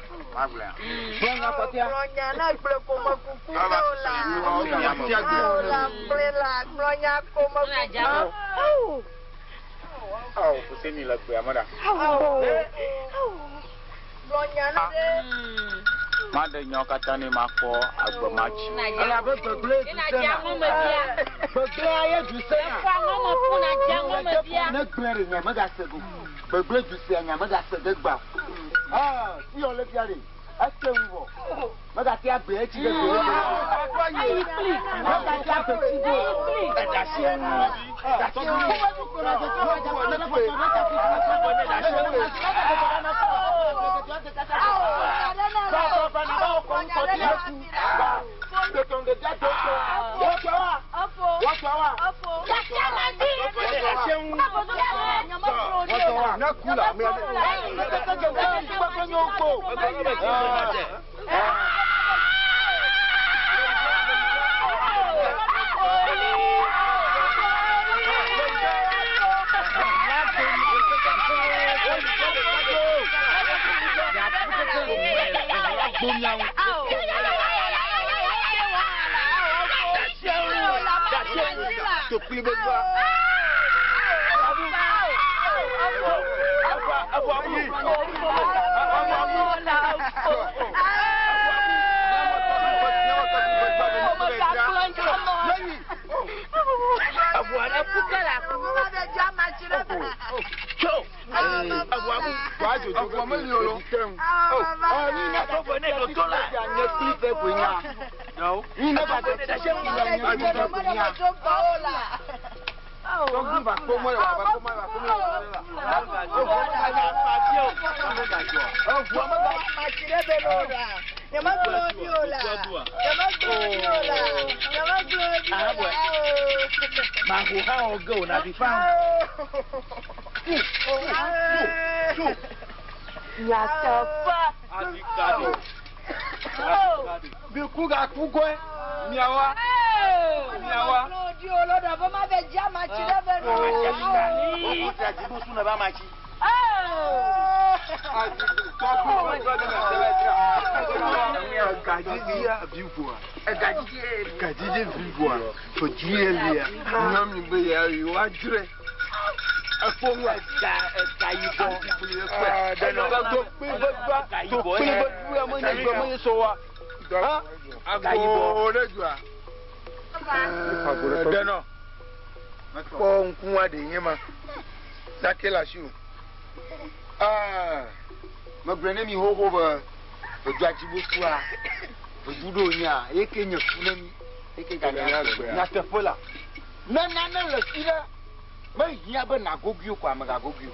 Gblɔ nya kɔtɛa. Gblɔ nya na gblẽ kome kuku ɖe o la. O la gblẽ la gblɔ nya kome kuku. Awo Fuseni le gbea me ɖa. Gblɔ nya na ɖe. Maɖe nyawo katã ne makpɔ agbe matsi. Elabe gbegblẽ du sena. Gbegblẽa ye du sena. Ne gblẽ ɖe nya megase go. Gbegblẽ du sea nya megase ge gba. Ah, si yɔ le fia ɖe. Ete ŋu vɔ. Megate agbe etsi ɖe gbe ɖe. Megate agbe tsi ɖe. Eɖasi eŋu. Ɖasi eŋu. Kpɔ ŋkua ɖe nye ma. Nake le asi o. Megblɔ ne mi xoxo be vedu adzibosua vedu ɖo nya ye ke nye ku ne mi ye ke ganya nyateƒe la. Ne nane le fi ɖe mehiã be nagogui o ko ame gagogui o.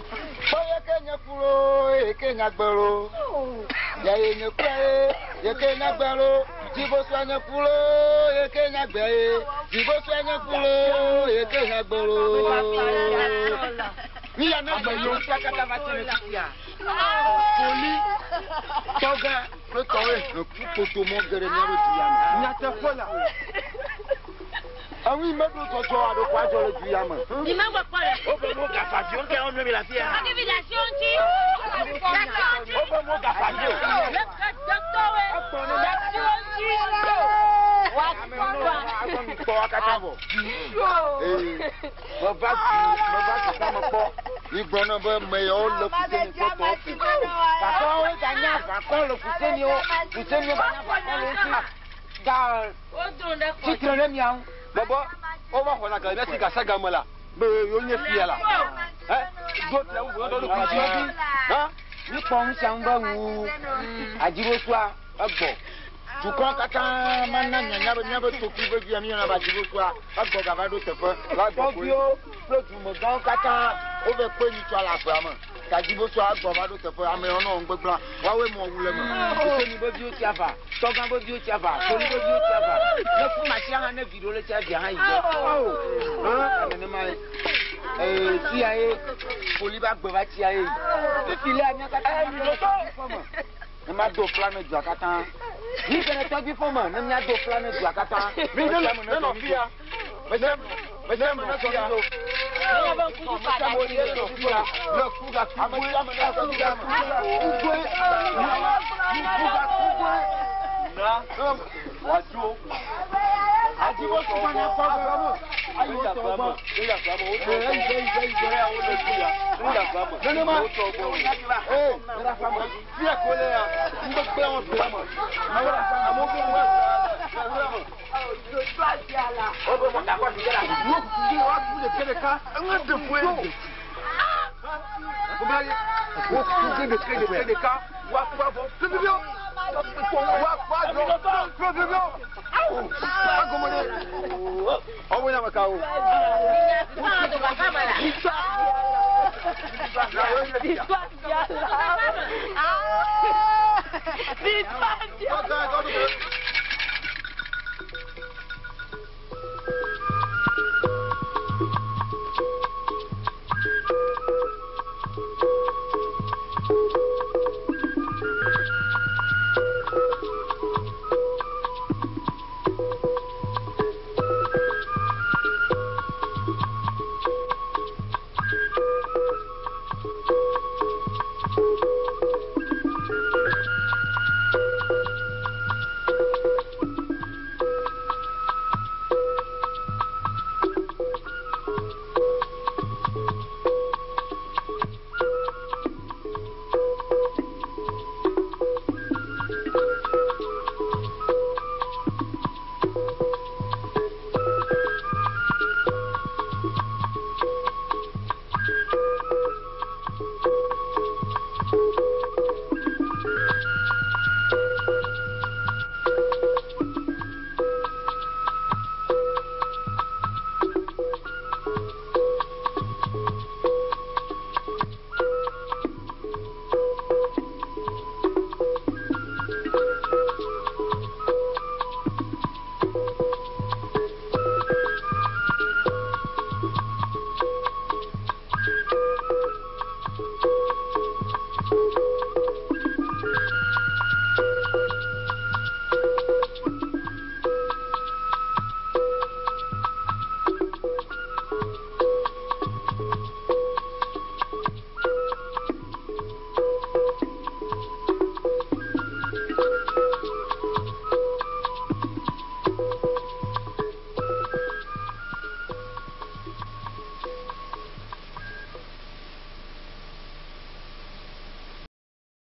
Kpɔ ye ke nye ku loo ye ke nye agbe loo. Ya ye nye ku ye ye ke nye agbe loo. Dzibosua nye ku loo ye ke nye agbe ye. Dzibosua nye ku loo ye ke nye agbe loo. Míya ne gbe yiwo sia katã va se le fifia. Poli tɔgã kple tɔwoe he ku koto mɔ ge ɖe míaƒe du ya me. Nyateƒe la, eŋui meɖo dzɔdzɔ alo kɔ adzɔ le du ya me. Wobe mo gafa viwo ke wo mi le afia. Wobe mo gafa viwo. Kpɔ wa katã vɔ. Meva du meva du kame kpɔ. Mi gblɔ na be me yawo le kuseni kpɔ tɔwo fi. Gake woawoe ganya aʋakɔ le kuseniwo kuseniwo ganya aʋakɔ le wo si. Ga tsitre ɖe mia ŋu. Bɔbɔ wova xɔna ga le mía si gasagame la be yewo nye fia la. Ɛ do fia ŋu dɔ ɖokui dzi. Ha? Mi kpɔ nu sia ŋu be ŋu adzibosua egbɔ. Dukɔ katã mana nyanya be míabe tokui vevia míyɔna be adzibosua egbɔ gava ɖo teƒe. Tɔgbuiwo kple dumegãwo katã wove kpe nyitsɔ le aƒea me. Gadzibosua egbɔ va ɖo teƒe. Ame yawo nɔ ŋugbegblẽa woawoe mɔ wu le eme. Kuseni be viwo tsi aʋa, tɔgã be viwo tsi aʋa, Koli be viwo tsi aʋa. Ne fu masia hã ne vi ɖewo le tsia via hã yi gbɔ. Hã nenema ye. Ee fia ye Koli be agbe va tsia ye. Fifi lea mía katã míaɖo tɔgbui ƒe me. Ne mado fla ne dua katã. Mi ke ne tɔgbui ƒe me ne míado fla ne dua katã. Mi ne ne nɔ fia. Mese mese me ne fia. Ayi wo tɔ gbɔ. Nenema. Ee, fia ko le ya. Ŋgbegbe wɔn fi la me. Amewo fi ŋgbe. Wo wa ku ɖeka ɖeka. Eŋe de ƒue. Wo ku ɖeka ɖeka ɖeka. Wa kpa vɔ. Fififio. Wa kpa jɔ. Fififio. Awo. Agɔmɔ de. Ɔwɔ nyame ka o.